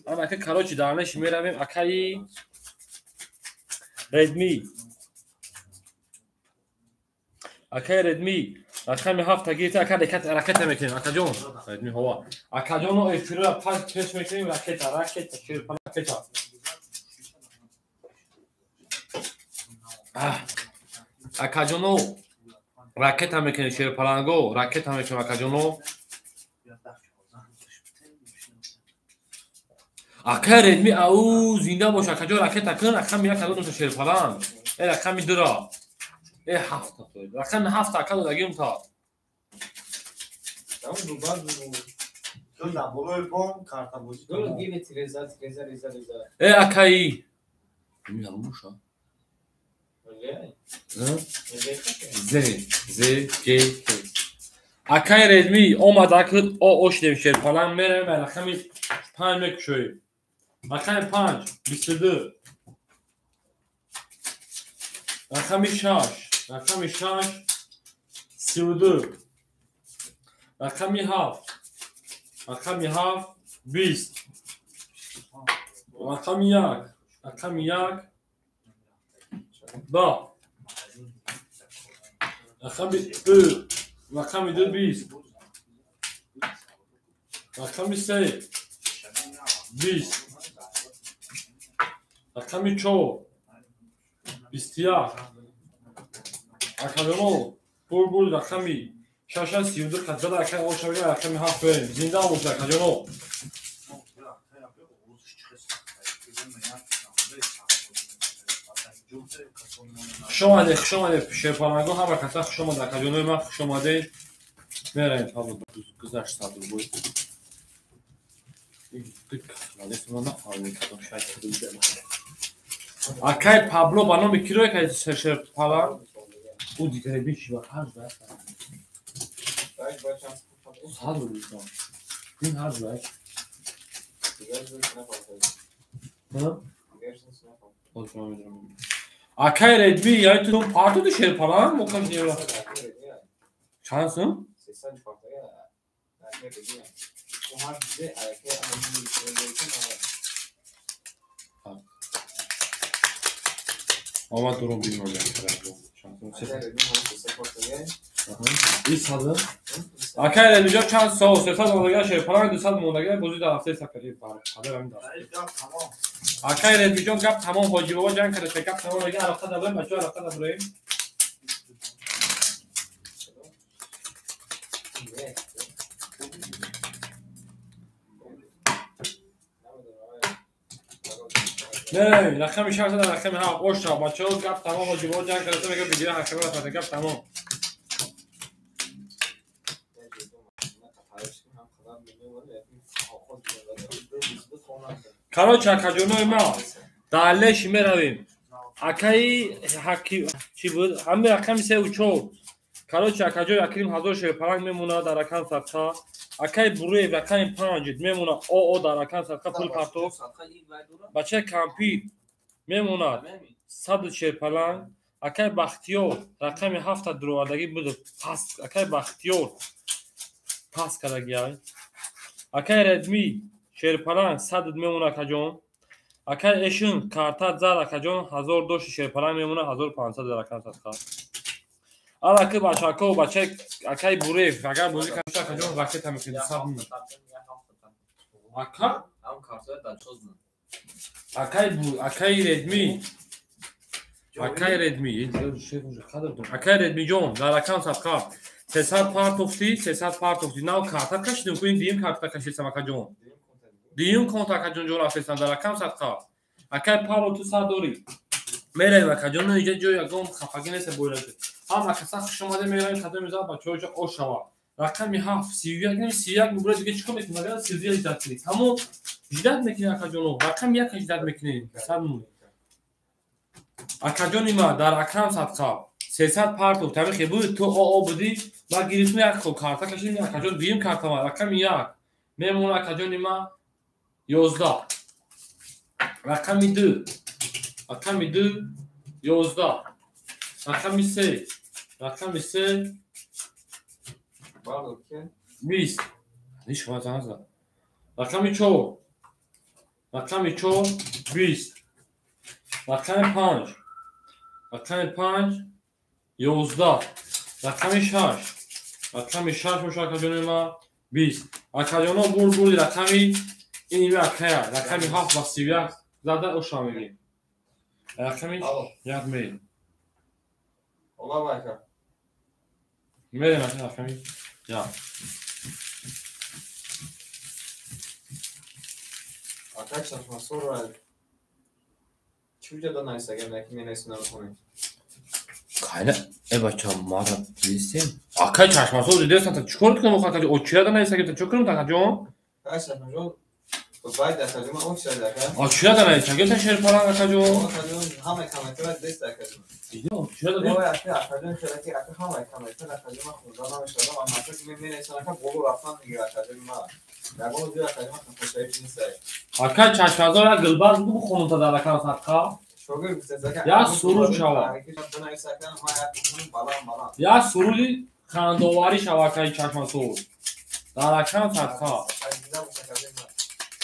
Ана ака короче дарнеш меравем акаи Редми. Акай Редми рақами 7 гирифта ака ракета мекунем акаҷон. Редми ҳова. Акаҷоно эфирро пас пеш мекунем ракета ракета шерпаланг ракета. Акаҷоно ракета мекунем шерпаланго ракета мекунем акаҷоно. Акай Редми ау зинда бош акаҷон ракета кун рақами 1 додам шерпаланг. Рақами 2 7 рақами 7 ака додагим та. Э акаи. Мина буша. З З Г К. Акаи Редми омад акд о ошидем шерпаланг мерем рақами 5 мекушоем. Рақами 5 22. Рақами 6, рақами 6 32. Рақами 7, рақами 7 20. Рақами 1, рақами 1 10. Рақами 2, рақами 2 20. Рақами 3 20. Рақами 4 21. Акаҷоно бур рақами 6 32 қадзада акай ошавига рақами 7 берем. Зинда бошед акаҷоно. Хуш омадед, хуш омадед шерпаланго, ҳама каса хуш омад акаҷонои ман, хуш омадед. Мераем гузашт садурбой. Акай Пабло ба номи киро акай шерпаланг? Ӯ дигаре биши ба ҳар зай. Садурбой. Ин ҳар зай. Акай Редми, яъне ту партоди шерпаланг мокаш нева. Чанд сум? Ама дурум бинам. Акай Редми ҷон чанд сол? 300 мондага шерпаланг, 200 мондага бозӣ дар ҳафтаи сафарӣ қадар ҳамин даст. Акай Редми ҷон гап тамом, ҳоҷи бобо ҷанг карда, гап тамом мега, арафта набарем, бачаҳо арафта набарем. Не, рақами 6 рақами 7 оша, бачаҳо гап тамом, ҳоҷи бобо ҷанг карда, мега видео ҳакама рафта, гап тамом. Короче, акаҷонои ма, дар леши меравем. Акаи ҳаки чӣ буд? Ҳамин рақами 3 4. Короче, акаҷои Акрим 1000 шерпаланг мемонад дар рақам садқа. Акаи Буруев рақами 5 мемонад ОО дар рақам садқа пул партоф. Бачаи Кампир мемонад 100 шерпаланг. Акаи Бахтиёр рақами 7 дуровардагӣ буд. Пас акаи Бахтиёр пас кардагиай. Акаи Редми шерпаланг 100 мемонад акаҷон. Акаи Эшин карта зад акаҷон 1000 дошти шерпаланг мемонад 1500 дар рақам садқа. Алаки бачако, бачаи акаи Буреев агар бозӣ карда акаҷон ракета мекунед 100 мин. Ака? Акаи акаи Редми. Акаи Редми, акаи Редми ҷон дар рақам садқа 300 партофтӣ, 300 партофтӣ. Нав карта кашидем, кунин дуюм карта кашидсам акаҷон. Дуюм конт акаҷон ҷо рафтесам дар рақам садқа. Акаи Павло ту 100 дорӣ. Меравем акаҷон, инҷа ҷои ягон хафагӣ нест бояд. Ҳама каса хуш омада меравем, кадом мезанад бачаҳо ҷо ош шавад. Рақами 7 31 ним 31 мубора дига чикор мекунем? Агар 31 ждат кунед. Тамом ждат мекунед акаҷоно. Рақами 1 ждат мекунед. 100 мин. Акаҷони ма дар рақам садқа 300 партов таърихи буд, ту ОО будӣ, ма гирифтем як хол карта кашидем акаҷон, дуюм карта ма рақами 1 мемонад акаҷони ма 11. Рақами 2, рақами 2 11. Рақами 3, рақами 3 20. Иш ма занза. Рақами 4, рақами 4 20. Рақами 5, рақами 5 11. Рақами 6, рақами 6 бошад акаҷони ма 20. Акаҷоно бур бурди рақами ин ими акая, рақами 7 ба 31 зада оша мегирем. Рақами 1 мерем. Мерем рақами 1. Акай чашмасорро чӣ вуҷуда нависагем, яки менависем намехонем? Кайна, э бача, мара дидистем? Акай чашмасор дидестам, та чикор кунам охир акаҷон? Очира нависагем, та чӣ кунам акаҷон? А чӣ дара чагета шерпаланг акаҷо? Ака чашмазор як гулбарг бугу хонута дар акам садқа. Як суруд шава. Як суруди хандоварӣ шава акаи чашмасоз. Дар акам садқа.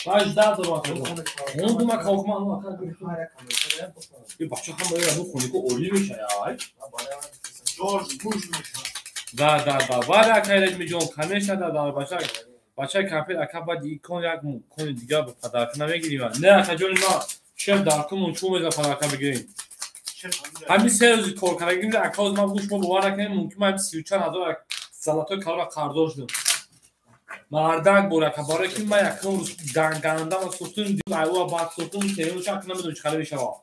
Баҷ 10 дорам акаҷон. Хондум ака охма ну ака. И бача ҳама я ну хонико олӣ меша яй. Ҷорҷ Буш меша. Да да да. Вале акаи Раҷмиҷон, конечно да дар бача бачаи кампир ака баъд икон як кони дигар ба падарка намегирим. Не акаҷони ма шеф дар кумон чӯ меза падарка бигирем. Ҳамин се рӯзи кор кардагим ака оз ман гӯш мо бовар накунем мумкин ман сию чанд ҳазор золотой калора қарздор шудам. Мардак бор ака барое ки ман якум рӯз гандама сӯхтум айва баъд сӯхтум сеюм шак намедонам чӣ қадар мешавад.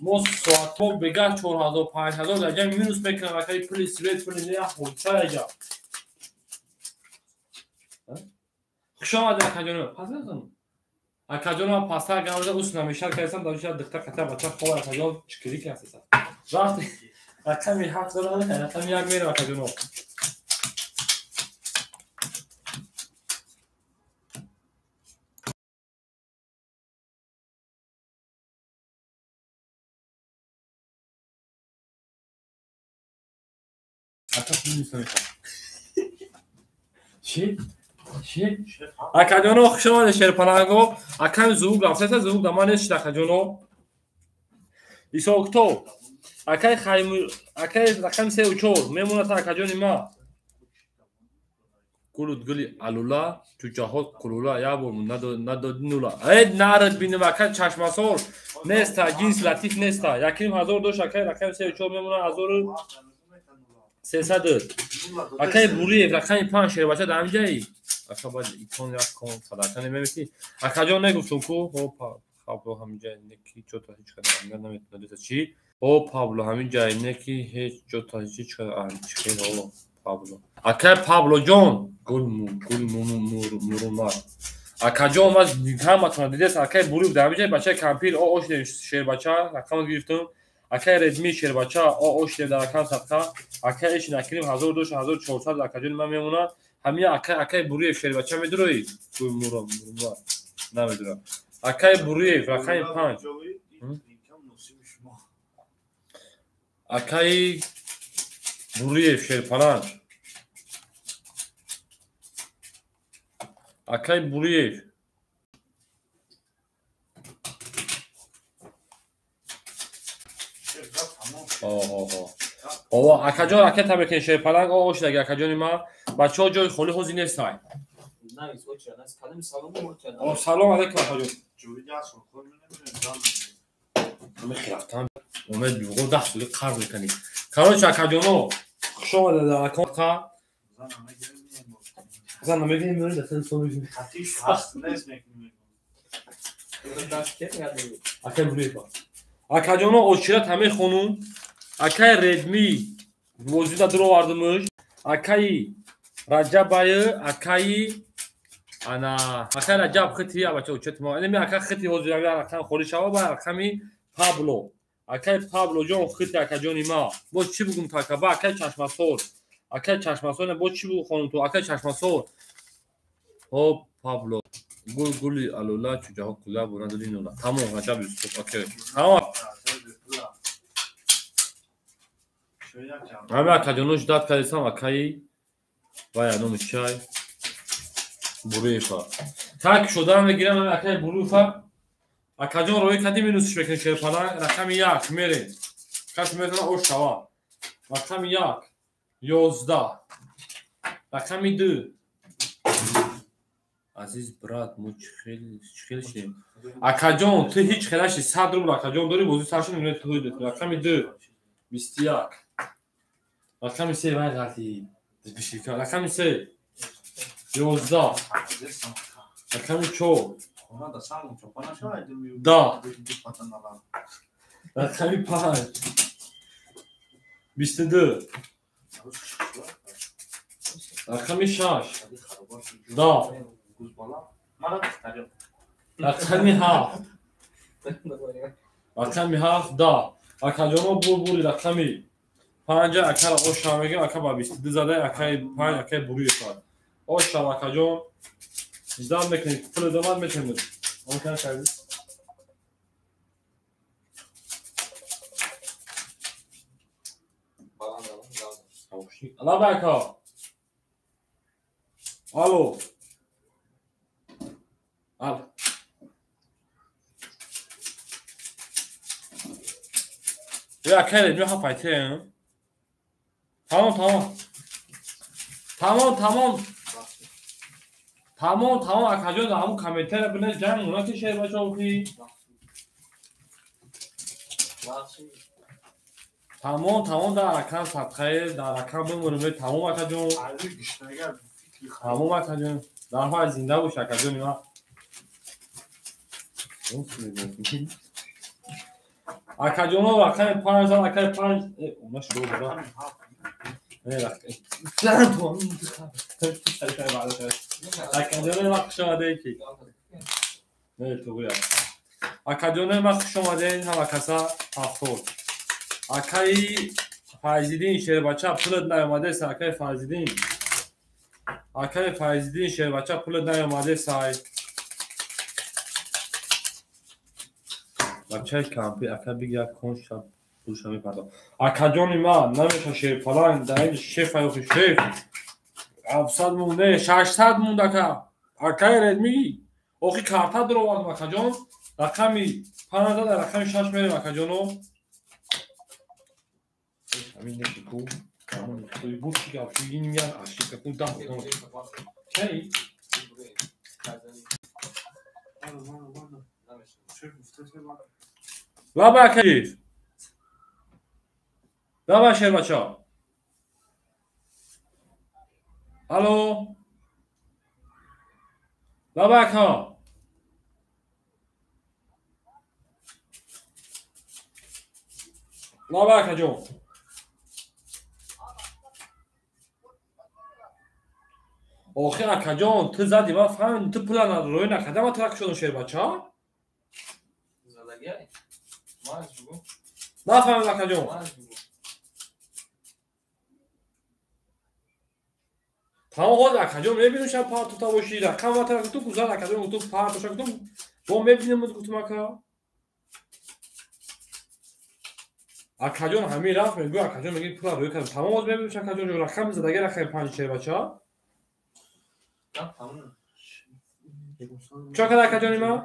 Мо соатҳо бегаҳ 4000 5000 дар ҷа минус мекунам ака пули свет пули не ҳодиса яҷа. Хуш омадед акаҷоно. Пас назанам. Акаҷоно ман пастар гамза ус намешар кардам дар ҷа духтар қатар бача хоб акаҷон чикирӣ кардаса. Вақти рақами ҳафт дорам рақами як мерам акаҷоно. Ака минус намешар. Чӣ? Чӣ? Акаҷоно хуш омадед шерпаланго. Акам звук рафтаста звук да ман нест акаҷоно. Исоктов. Акай хайм акай рақами сеу чор мемонад акаҷони ма. Гулут гули алула чӯҷаҳо кулула як бор надоди нула. Э нарад бинем ака чашмасор неста ҷинс латиф неста. 1500 дошт акай рақами сеу чор мемонад 1300. Акай Буриев рақами панҷ шербача дар ҳамҷаи. Ака баъд икон як кон садақа немеметӣ. Акаҷон негуфтум ку ҳо Пабло ҳаминҷа неки ҷота ҳеҷ қадар аҳамият наметонад. Чӣ? О Пабло ҳаминҷа неки ҳеҷ ҷота ҳеҷ қадар чӣ хел Пабло. Акай Паблоҷон гул гул мурумат. Акаҷон ман ҳаматона дидест акай Буриев дар ҳаминҷа бачаи кампир о ошидем шербача рақам гирифтум. Акай Редми шербача о ошидем дар акам садқа. Акай Эшин Акрим 1000 дошт 1400 акаҷони ман мемонад. Ҳамин акай акай Буриев шербача медуроӣ? Гул мурумат намедурам. Акай Буриев рақами панҷ. Акаи Буриев шерпаланг. Акай Буриев. Ова акаҷон ракета мекунед шерпаланг о ошидаги акаҷони ман. Бачаҳо ҷои холӣ ҳозир нестай. Салом алейкум акаҷон. Рафтам умед бигӯ 10 соли қарз мекунӣ. Короче акаҷоно хуш омадед дар аконқа. Зан намегирем меорем дар сари сон мегирем. Акай Буриев. Акаҷоно очират ҳамаи хонум. Акай Редми возида дуровардимуш. Акаи Раҷабай акаи ана акай Раҷаб хити бача учет мо. Инами ака хити ҳозир рақам холӣ шава ба рақами Пабло. Акай Пабло ҷон хити акаҷони ма. Боз чӣ бугум то ака? Ба акай чашмасор. Акай чашмасор не боз чӣ бугу хонум ту? Акай чашмасор. Ҳо Пабло. Гул гули алула чӯҷаҳо кула буна дули нула. Тамом Раҷаб Юсуф окей. Тамом. Ҳама акаҷоно ждат кардисам акаи вая номи чай Буриева. Так шудан мегирам акаи Буриева. Акаҷон роҳи кади минусш мекунем шерпаланг рақами як мерем. Кас метавона ош шава. Рақами як 11. Рақами ду. Азиз брат, мо чӣ хел шудем? Акаҷон, ту ҳеҷ хел наши 100 рубл акаҷон дорӣ, бозӣ сар шуд, мегӯяд ту рақами ду 21. Рақами се вай ғалти. Рақами се 11. Рақами чор 10. Рақами панҷ 22. Рақами шаш 10. Рақами 7. Рақами 7 да. Акаҷоно бур-бури рақами 5 акара оша мегем, ака ба 22 зада, акаи 5 акаи бури шад. Оша акаҷон ждал мекунем, пул домад метемед. Он кан кардӣ? Лаба ака. Алло. Ал. Я акаи редми ҳафт айтем. Тамом, тамом. Тамом, тамом. Тамом, тамом акаҷон ҳамун комментария бинед ҷанг уна ки шер бача охи. Тамом, тамом дар ракам садқае, дар ракам бимонем, тамом акаҷон. Тамом акаҷон. Дар ҳол зинда бош акаҷон ма. Акаҷоно рақами 5 акаи 5 уна шуд бора. Акаҷоне ма хуш омадед ки. Не тугуя. Акаҷоне ма хуш омадед ҳама каса 70. Акаи Файзиддин шербача пулат наомадест, акаи Файзиддин. Акаи Файзиддин шербача пулат наомадест ай. Бачаи кампи ака бигя кон шаб пулша мепардо. Акаҷони ман намеша шерпаланг дар ин шеф аюхи шеф. 700 мунд, не 600 мунд ака. Акаи редми охи карта дуровардам акаҷон. Рақами 5 дар рақами 6 мерем акаҷоно. Ҳамин неки ку ҳамон нуқтаи буд ки гап шуд ин як ошибка ку даҳ одам. Чай? Лаба акаи. Лаба шербача. Алло. Лаба ака. Лаба акаҷон. Охи акаҷон, ту зади ман фаҳмидам, ту пула рӯй накарда, ман тура кушодам шербача? Нафаҳмидам акаҷон. Тамом ҳозир акаҷон мебинем шаб партота бошӣ, рақам ма тура гуфтум, гузар акаҷон гуфтум партоша гуфтум, бо мебинем гуфтум ака. Акаҷон ҳамин рафт мегӯ акаҷон мегӯ пула рӯй кардам. Тамом ҳозир мебинем акаҷон рақам задаги рақами 5 шербача. Чо кард акаҷони ман?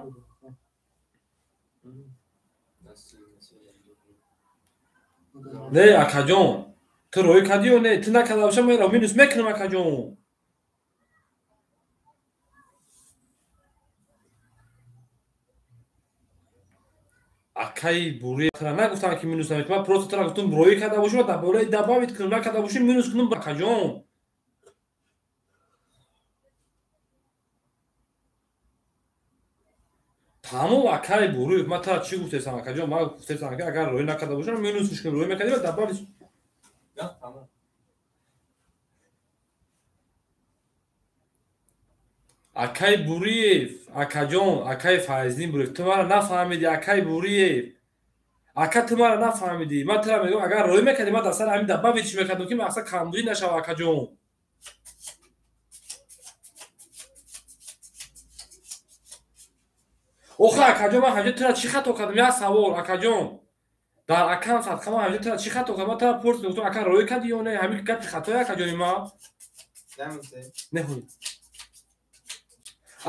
Не акаҷон, ту рӯй кардӣ ё не? Ту накарда бошам, ман минус мекунам акаҷон. Акаи бури тура нагуфтам ки минус намекунам, ман просто тура гуфтам рӯй карда бошӣ ва дар болои добавить кунам, накарда бошӣ минус кунам акаҷон. Тамом акаи Буруев, ман тура чӣ гуфтесам акаҷон? Ман гуфтесам ки агар рӯй накарда бошам минусш кунам, рӯй мекардӣ ва добавить. Акаи Буриев, акаҷон, акаи Файздин Буриев, ту маро нафаҳмидӣ, акаи Буриев. Ака ту маро нафаҳмидӣ. Ман тура мегӯям агар рӯй мекардӣ, ман дар сари ҳамин добавить чӣ мекардам ки мақсад камбудӣ нашава акаҷон. Охи акаҷон, ман ҳамҷо тура чӣ хато кардам? Як савол акаҷон. Дар акам садқа ман ҳамҷо тура чӣ хато кардам? Ман тура пурсидам, гуфтам ака рӯй кардӣ ё не? Ҳамин гапи хатои акаҷони ман? Не ҳуй.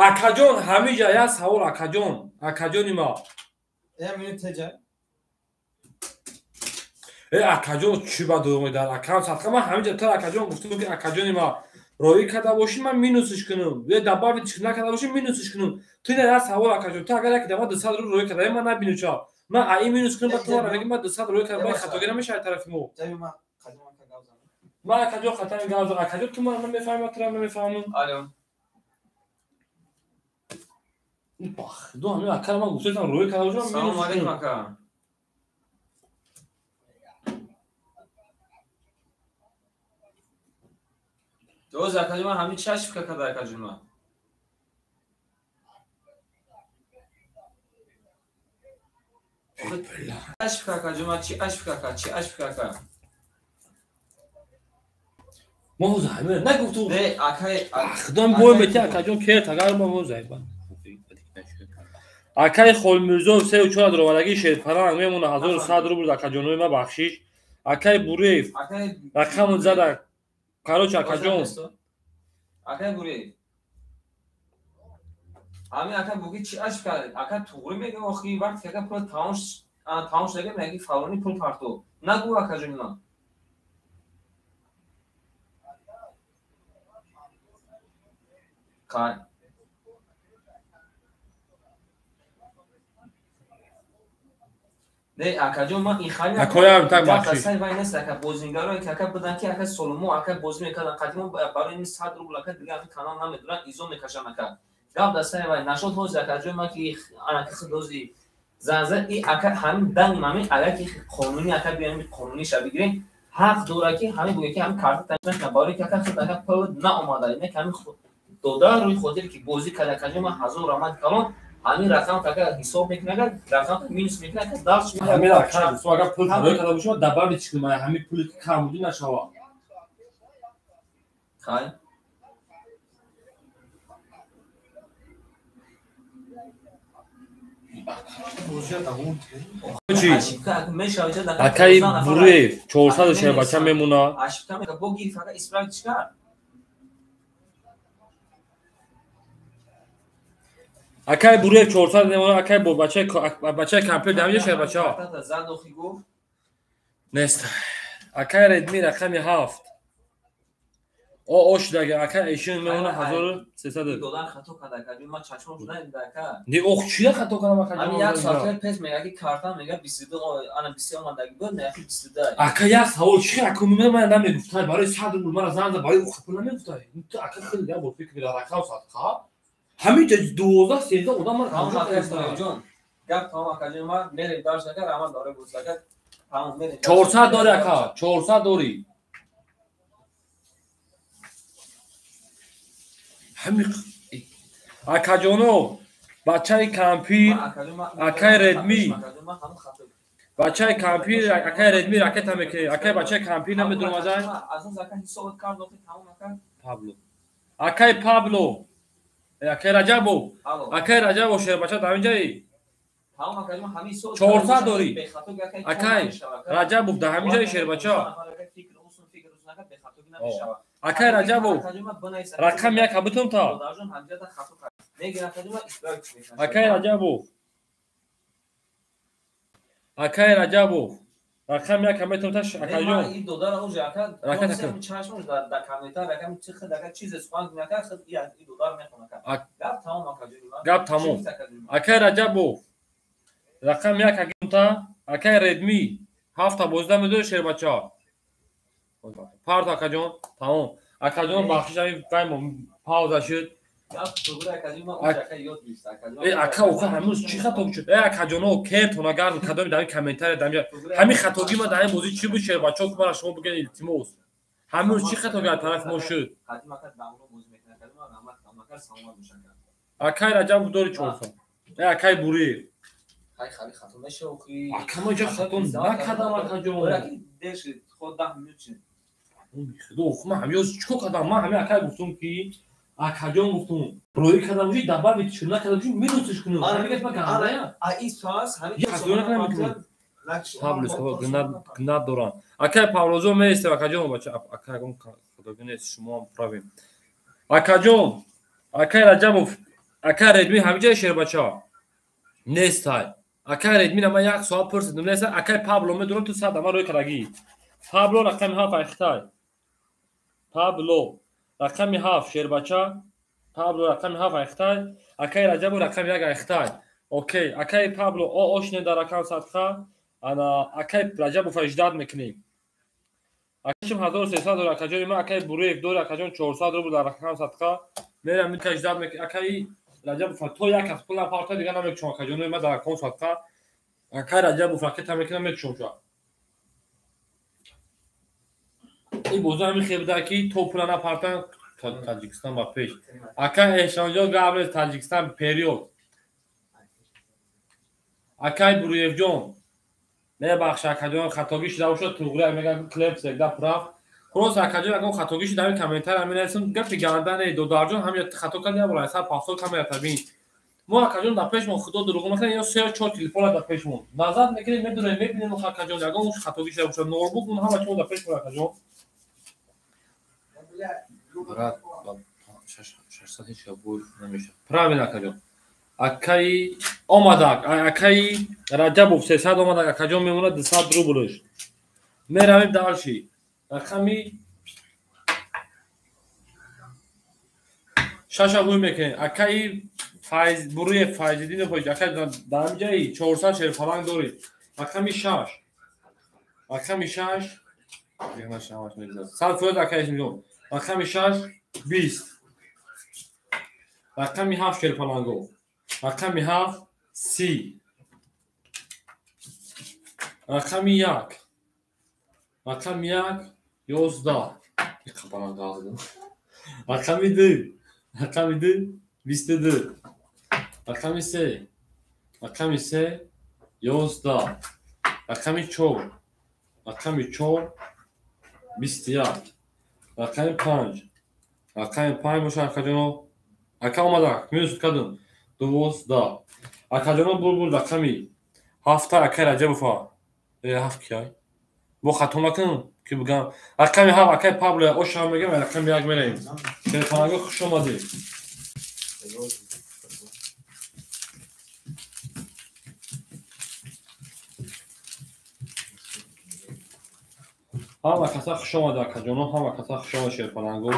Акаҷон, ҳаминҷа як савол акаҷон, акаҷони ман. Э акаҷон чӣ ба дурӯғ дар акам садқа ман ҳаминҷа тура акаҷон гуфтам ки акаҷони ман рӯй карда бошӣ ман минусш кунам, ё добавить накарда бошӣ минусш кунам. Ту ина як савол акаҷон, ту агар як дама 200 рубл рӯй карда, ман набинам ча. Ман аи минус кунам, баъд ту маро мегӣ ман 200 рӯй кардам, баъд хатогӣ намешавад тарафи мо. Ман акаҷон хатами гап зад, акаҷон ту маро намефаҳмӣ, ман туро намефаҳмам. Алло. Бах, ду ҳамин акара ман гуфтам рӯй карда бошам. Салом алейкум ака. Доз акаҷон, ман ҳамин чашм карда акаҷон ман. Ошибка, ҷума, чи ошибка, чи ошибка? Мо ҳозир нагуфтум. Не, акай, Худом бой мети акаҷон керт, агар мо ҳозир. Акай Холмирзов 3-4 даромадагии шерпаранг мемона 1100 рубл акаҷонои ма бахшиш. Акай Буреев рақамро зада. Короче, акаҷон. Акай Буреев. Ами ака буги чи ошибка? Ака туғри мега охи вақти ака пул тамом шуда меги фалони пул парту. Нагу акаҷони ман. Кай. Не, акаҷон, ман ин хали акоям так бахшиш. Сай вай нест ака бозингаро ки ака будан ки ака солумо ака бозӣ мекардан қадимо барои ин 100 рубл ака дига ами канал намедоран изо мекашан ака. Гап дар сари вай нашод ҳозир акаҷон ман ки анаки худози занза и ака ҳамин даним ҳамин агар ки қонунӣ ака биёем қонуниша бигирем ҳақ дора ки ҳамин гӯя ки ҳамин карта таниш барои ки ака худ ака пул наомада не ки ҳамин дода рӯи хотире ки бозӣ карда акаҷон ман 1000 рамад калон ҳамин рақам ака ҳисоб мекунад рақам минус мекунад ака дарс ҳамин рақам су агар пул тарои карда бошад добавить кунам ҳамин пули ки кам буди нашава. Хай. Акаи Буреев 400 шербача мемона. Акаи Буреев 400 мемона. Акаи бачаи компютер дамиҷа шербача нест. Акаи Редми рақами 7 о шудага акаи Эшин мемона 1300. Додан хато карда ака ман чашмам шуда ака. Не ох чия хато кардам ака? Ами як соат пес мега ки карта мега 22 ана 23 омадаги буд мега ки 22. Ака як савол чи ака ман намегуфтай барои 100 рубл мара занг зад барои хато намегуфтай. Ту ака хеле як бор фикр кар рақам садқа. Ҳамин ҷо 12 13 одам ман ҷон. Гап тамом ака ҷон ман мерем дарс ака раҳмат барои бозӣ ака. Тамом мерем. 400 дори ака 400 дори. Акаҷоно, бачаи кампир, акаи Редми, бачаи кампир, акаи Редми ракета мекунед, акаи бачаи кампир намедонам азай? Пабло. Акаи Пабло, акаи Раҷабов, акаи Раҷабов шербача дар ҳамин ҷаи? 400 дорӣ. Акаи Раҷабов дар ҳамин ҷаи шербача? Акаи Раҷабов рақам як бутун та. Акаи Раҷабов. Акаи Раҷабов рақам як метун та акаҷон. Гап тамом. Акаи Раҷабов рақам як та. Акаи Редми 7 бозда медори шербача. Парт акаҷон тамом. Акаҷон бахшиш ҳамин ваймо пауза шуд. Ака оха ҳамӯз чӣ хато шуд? Акаҷоно кертона гарм кадоми дар комментария дар ҳамин хатогӣ ма дар ҳамин бозӣ чӣ буд шербачо ки мара шумо бигӯед илтимос. Ҳамӯз чӣ хатогӣ аз тарафи мо шуд? Акаи Раҷабов дори 400. Акаи Буриев. Ака ма ҷа хато накардам акаҷон. Ман ҳамёз чӣ кор кардам? Ман ҳамин акай гуфтум ки акаҷон гуфтум роӣ кардам ҷи добавить шуд накардам ҷи минусш кунам. Ҳамин ман гандая. Пабло гнат дорам. Акай Павлозо меистем акаҷон бача акай гум худогӣ нест шумоам правем. Акаҷон, акай Раҷабов, акай Редми ҳамин ҷои шербача нестай. Акай Редмина ман як соат пурсидам неста. Акай Пабло медонам ту 100 ама роӣ кардагӣ. Пабло рақами 7 айхтай. Пабло рақами 7 шербача. Пабло рақами 7 айхтай. Акаи Раҷабов рақами 1 айхтай. Окей, акаи Пабло ошне дар рақам садқа. Ана акаи Раҷабов ждат мекунем. Акашим 1300 дор акаҷони ман, акаи Буреев дор акаҷон 400 рубл дар рақам садқа. Мерам мика ждат мекунем. Акаи Раҷабов то як ҳафта пул напарта дига намекушам акаҷони ман дар рақам садқа. Акаи Раҷабов ракета мекунам мекушам ша. Ин бозӣ ҳамин хел буда ки то пула напартан Таҷикистон ба пеш. Ака Эҳсонҷон гап нест Таҷикистон период. Акай Буруевҷон, мебахш акаҷон, хатогӣ шуда бошад, туғри мегӯям клеп всегда прав. Просто акаҷон ягон хатогӣ шуда ҳамин комментария менависам, гапи ганда не, додарҷон ҳамин хато кард, як бор айсар пафтор камера бин. Мо акаҷон дар пешмон худо дурӯғ накунад, ё се ё чор телефона дар пешмон. Назар мекунем, медонем, мебинем акаҷон, ягон хатогӣ шуда бошад, ноутбук мон ҳама чиз дар пешмон акаҷон. Брат, 600 ҳеч бой намешавад. Правильно акаҷон. Акаи омадак, акаи Раҷабов 300 омадак, акаҷон мемонад 200 рублш. Меравем дальше. Рақами шаша ҳуй мекунем. Акаи Файз Буруев Файзиддинов акаи дар ҳамин ҷаи 400 шерфаланг доред. Рақами шаш. Рақами шаш. Сад фоиз акаи Исмҷон. Рақами шаш 20. Рақами ҳафт шерфаланго. Рақами ҳафт 30. Рақами як. Рақами як 11. Рақами ду. Рақами ду 22. Рақами се. Рақами се 11. Рақами чор. Рақами чор 21. Рақами панҷ. Рақами панҷ бошад акаҷоно. Ака омадак, минус кардам. 12. Акаҷоно бур рақами ҳафта акай Раҷабова. Ҳафт кияй? Бо хато накунам ки бигам. Рақами ҳафт акай Пабло ошам мегам, рақами як меравем. Телефонага хуш омадед. Ҳама каса хуш омада акаҷоно, ҳама каса хуш омад шерпаланго.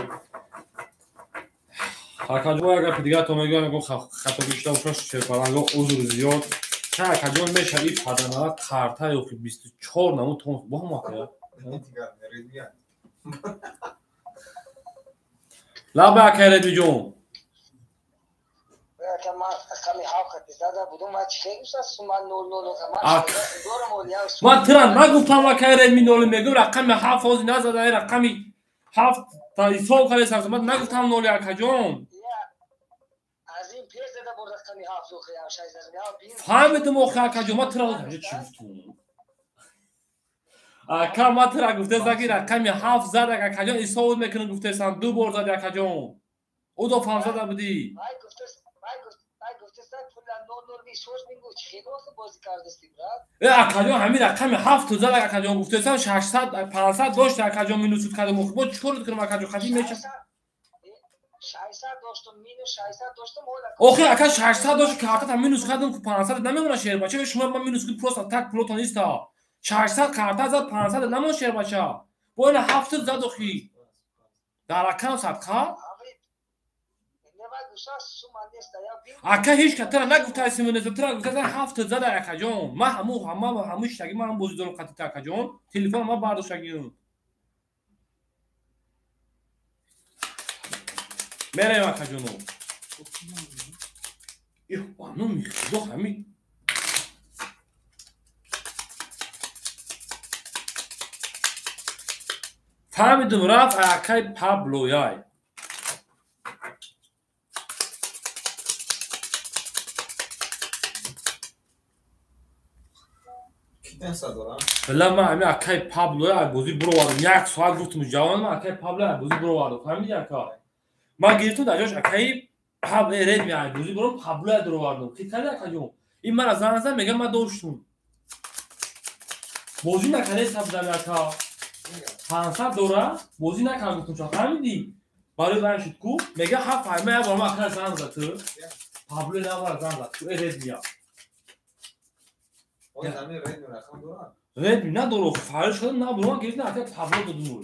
Акаҷон як гапи дигар то мегӯям, ягон хатогӣ шуда бошад шерпаланго, узр зиёд. Ча акаҷон меша и паданара қарта ёки 24 намуд том бо ҳам акая. Лаба акай Редмиҷон. Ман тира нагуфтам акай Редми ноли мегӯм, рақами ҳафт ҳозир назада, рақами ҳафт та ҳисоб кардесам, ман нагуфтам ноли акаҷон. Фаҳмидум охи акаҷон, ман тира чӣ гуфтум? Ака ман тира гуфтесам ки рақами ҳафт зад акаҷон, ҳисоб мекунам гуфтесам, ду бор зад акаҷон. Ӯ до фаҳм зада будӣ. Акаҷон ҳамин рақами ҳафт зад акаҷон гуфтесам, 600 500 дошт акаҷон минусуд кардам. Бо чӣ кор кунам акаҷон, хати меша. 600 доштум, минус 600 доштум. Охи ака 600 дошт, картата минус кардам, 500 намемона шербача. Шумо ман минус кунед просто так пулотон неста. 600 карта зад, 500 намон шербача. Бо ина 700 зад охи. Дар рақам садқа? Ака ҳеч ка тара нагуфтаи минус, тара гуфтаи 700 зад акаҷон. Ман ҳаму ҳама ҳаму иштаги ман ҳам бозӣ дорам қатита акаҷон. Телефон ман бардоштагим. Мераем акаҷоно. Их, номи худо ҳамин. Фаҳмидум рафт акай Паблояй. Ла ман ҳамин акай Паблояй бозӣ буровардам. Як соат гуфтум ҷавон, ман акай Паблояй бозӣ буровардам. Фаҳмидӣ ака? Ман гирифтум дар ҷош акаи Пабло Редми бозӣ буром Паблоя дуровардам. Ки кади акаҷон? Ин мара занг зад, мегам ман доштум. Бозӣ накарда будам ака. 500 дора бозӣ накард гуфтум ча фаҳмидӣ? Барои вай шуд ку мега ҳафт ҳайма як бор ман акара занг зад ту. Пабло як бор занг зад ку Редмия. Редми надоро фарёд шудам набурам гирифтам ака Пабло додум.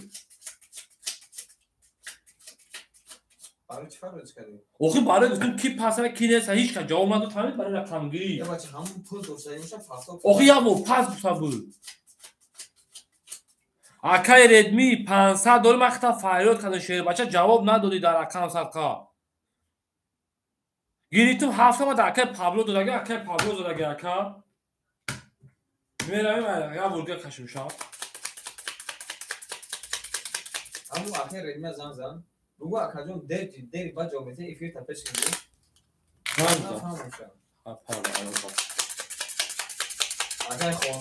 Охи барои гуфтум ки пасара ки нест, ҳеч кас ҷавоб надод, фаҳмид барои рақамгирӣ. Охи як бор пас гуфта буд. Акай Редми 500 дорӣ, ман хата фарёд кардам шербача ҷавоб надодӣ дар рақам садқа. Гирифтум ҳафта ма дар акай Пабло додаги, акай Пабло задаги ака. Меравем як бурга кашим шаб. Аммо акай Редми занг зан. Бугу акаҷон дер ба ҷавоб медиҳад, эфир та пеш кунед. Фаҳмидам.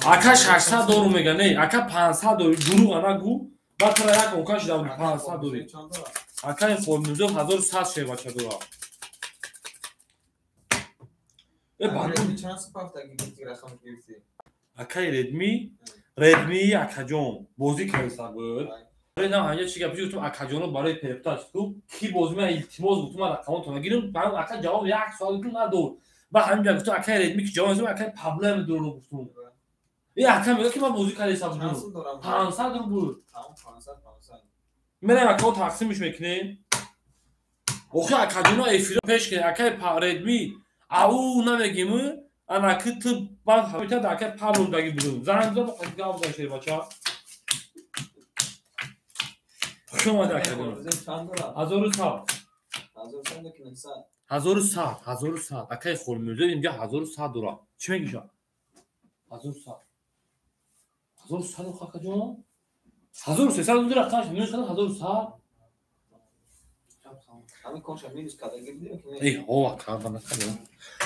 Ака 600 дору мега, не, ака 500 дору, дурӯғ нагӯ. Баъд тара як онка шида 500 дорӣ. Акаи Холмирзо 1100 шербача дора. Акаи Редми, Редми акаҷон бозӣ кардиса буд. На ҳанҷа чӣ гап гуфтам акаҷоно барои перепташ ку ки бозӣ ман илтимос гуфтам ман рақамонтон гирам, баъд ака ҷавоб як суол гуфтам надод. Баъд ҳаминҷа гуфтам акаи Редми ки ҷавоб надод, акаи Пабло медору гуфтам. Э ака мегӯяд ки ман бозӣ кардиса будам. 500 рубл. Мерем акао тақсимш мекунем. Охи акаҷоно эфиро пеш кунед, акаи Редми ау намегим, анаки ту баъд ҳамитад акаи Пабло даги будум. Занг зад қати гап зад шербача. Хуш омадӣ акаҷон. 1100. 1100, 1100. Акаи Холмирзо инҷа 1100 дора. Чӣ мегиша? 1100. 1100 акаҷон? 1300 дора, қаш минус 1100.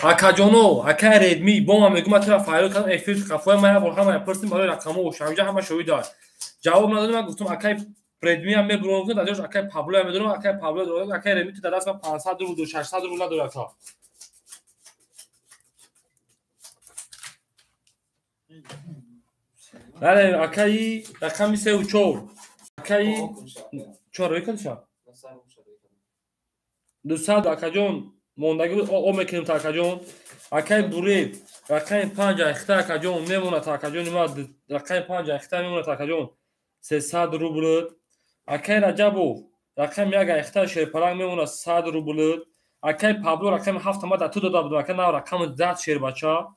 Акаҷоно, акаи Редми, бо ман мегӯм, ман тура файрод кардам, эфир қафои ман як бор ҳамая пурсим барои рақамҳо, ҳамҷа ҳама шоҳид аст. Ҷавоб надодем, ман гуфтам акаи Редмиам мебурам, дар ҷош акаи Паблоям медорам, акаи Пабло дорам, акаи Редми ту дар даст ман 500 рубл, 600 рубл надорӣ ака. Бале, акаи рақами 3 ва 4. Акаи 4 рӯй кардиша? 200 акаҷон мондагӣ буд, о мекунем та акаҷон. Акаи Буреб рақами 5 айхта акаҷон мемонад та акаҷони ма рақами 5 айхта мемонад та акаҷон 300 рубл. Акаи Раҷабов рақами 1 айхта шерпаланг мемонад 100 рубл. Акаи Пабло рақами 7 ма дар ту дода будам, ака нав рақами зад шербача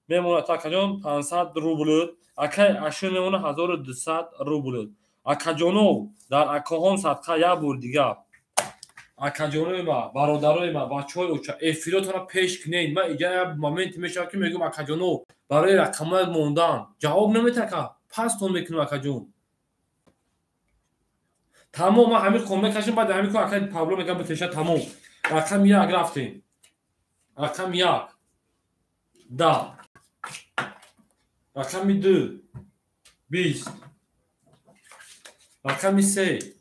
мемонад та акаҷон 500 рубл. Акаи Ашир мемонад 1200 рубл. Акаҷонов дар акоҳон садқа як бор дигар. Акаҷонои ма, бародарои ма, бачаҳои оча, эфиротонро пеш кунед. Ман иҷа як моменте мешавад ки мегӯям акаҷоно барои рақамҳои мондан ҷавоб наметиҳад ака, пастон мекунем акаҷон. Тамом, ман ҳамин кон мекашем, баъд ҳамин кон акаи Пабло мегӯям битеша тамом. Рақами 1 рафтем. Рақами 1 10. Рақами 2 20. Рақами 3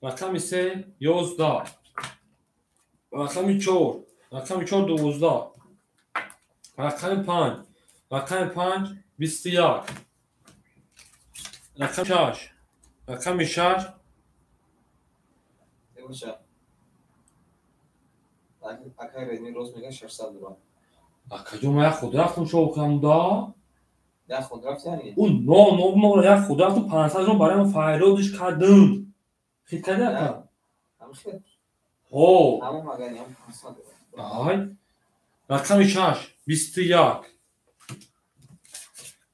рақами 3 11. Рақами 4 рақами 4 12. Рақами 5 рақами 5 21. Рақами 6 рақами 6 Акаи Редми рост мегӯяд 600 дорам. Акаҷон, ман як худ рафтам шоу кардам да. Як худ рафт яъне? Ӯ но но мо як худ рафтам 500 ром барои ман файродиш кардам. Хит кардӣ ака? Ҳамин хел? Ҳо. Ҳамон магар ҳам 500 дорам. Ай. Рақами 6 21.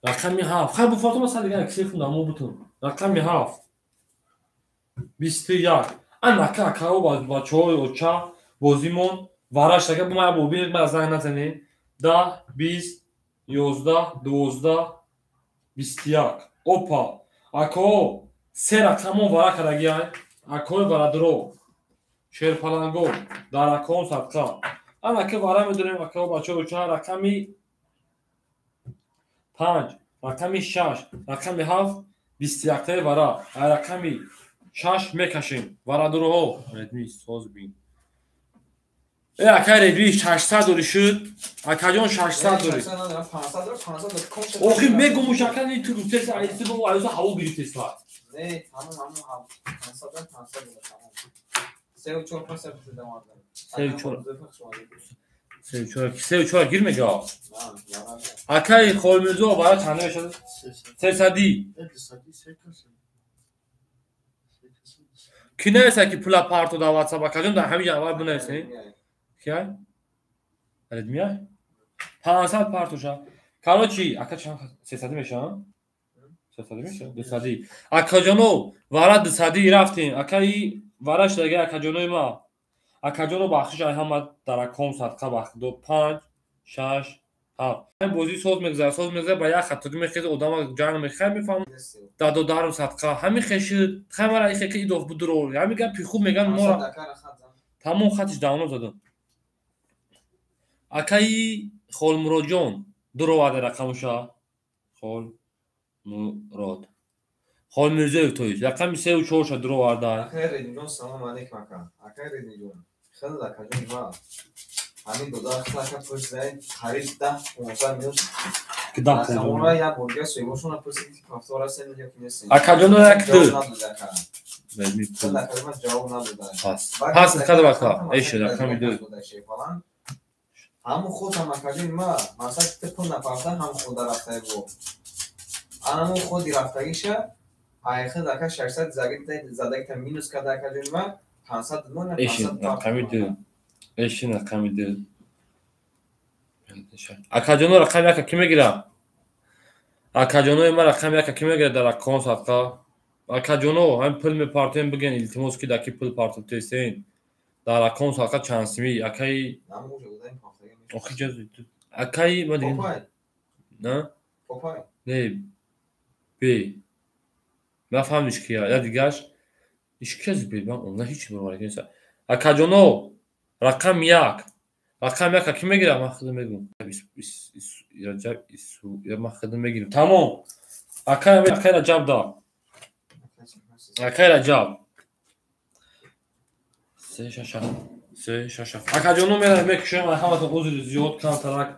Рақами 7. Хай бу Фотима сал дигар кисе хунда мо бутун. Рақами 7 21. Ан ака акао бачаҳои оча бозимон вараш ака бу ман бубинед, ман занг назанед. 10 20 11 12 21. Опа. Акао се рақамон вара кардагиай. Акаои барадро. Шерпаланго дар акаон садқа. Ан ака вара медорем акао бачаҳои оча рақами 5, рақами 6, рақами 7 21-таи вара. Ай рақами 6 мекашем. Варадорҳо. Редми соз бин. Э акай Редми 600 дорӣ шуд. Акаҷон 600 дорӣ. 600 надорам, 500 дорам, 500 дорам. Кон Охи мегумуш ака ни ту гуфтеса айси бо айса ҳаво гирифтеса. Не, тамом, ҳамон 500 дорам, 500 дорам, тамом. 3 ва 4 5 дорам. 3 ва 4. 3 4 3 4 гир мега. На, на. Акаи Холмирзо барои чанд мешавад? 300. Ки нависа ки пула парто дар WhatsApp акаҷон дар ҳамин ҷо аввал бинависед. Кия? Редмия? 500 партоша. Короче, ака чанд 300 мешавад? 300 мешавад? 200. Акаҷоно, вара 200 рафтем. Акаи вара шудаги акаҷонои ма. Акаҷоно бахшиш ай ҳама дар аком садқа бахшидо 5 6 7. Ҳамин бозӣ соз мегузарад, соз мегузарад, ба як хатогӣ мехезад, одама ҷанг мехай мефаҳмад. Дадодарам садқа. Ҳамин хешид, хай мара ихе ки идоф будро. Ҳамин гапи хуб меган мора. Тамом хатиш давно задам. Акаи Холмуроҷон Дуроварда рақамуша. Хол Мурод. Хол Мирзоев тоист. Рақами 3 4 ша дуроварда. Акай Рединҷон, салом алейкум ака. Акай Рединҷон, хеле акаҷон ма. Ҳамин дода ака пурсидаед, қариб 10-15 минут. Ки 10-15 Рақамҳоро як бор дигар соҳибошонро пурсид, ки ҳафтор ҳастем ё ки нестем. Акаҷоно як ду. Ҷавоб надода ака. Хеле акаҷон ҷавоб надода. Пас. Пас қадр ака. Эш рақами 2. Ҳамун худ ҳам акаҷони ма, масалан ки пул напарта, ҳам худа рафтаи бо. Анамун худи рафтагиша айхид ака 600 задагита минус карда акаҷони ма 500 дод, Эшин 500 рақами 2. Эшин рақами 2. Акаҷоно рақами 1 ки мегирад? Акаҷонои ма рақами 1 ки мегирад дар аккаунт садқа? Акаҷоно ҳам пул мепартоем, бигӯен илтимос ки дар ки пул партофтесен. Дар аккаунт садқа чанд сими? Акаи охи ҷаз акаи ма дигар на? Не. Б. Ма фаҳмиш ки я дигаш иш ки аз б ман онна ҳеч боварӣ нест. Акаҷоно рақами 1. Рақами 1 ки мегирад? Ман худам мегӯм. Раҷаб Ису, ман худам мегирам. Тамом. Акай акай Раҷаб да. Акай Раҷаб. 3 6 7. 3 6 7. Акаҷоно меравем мекушем, ҳаматон узри зиёд камтарак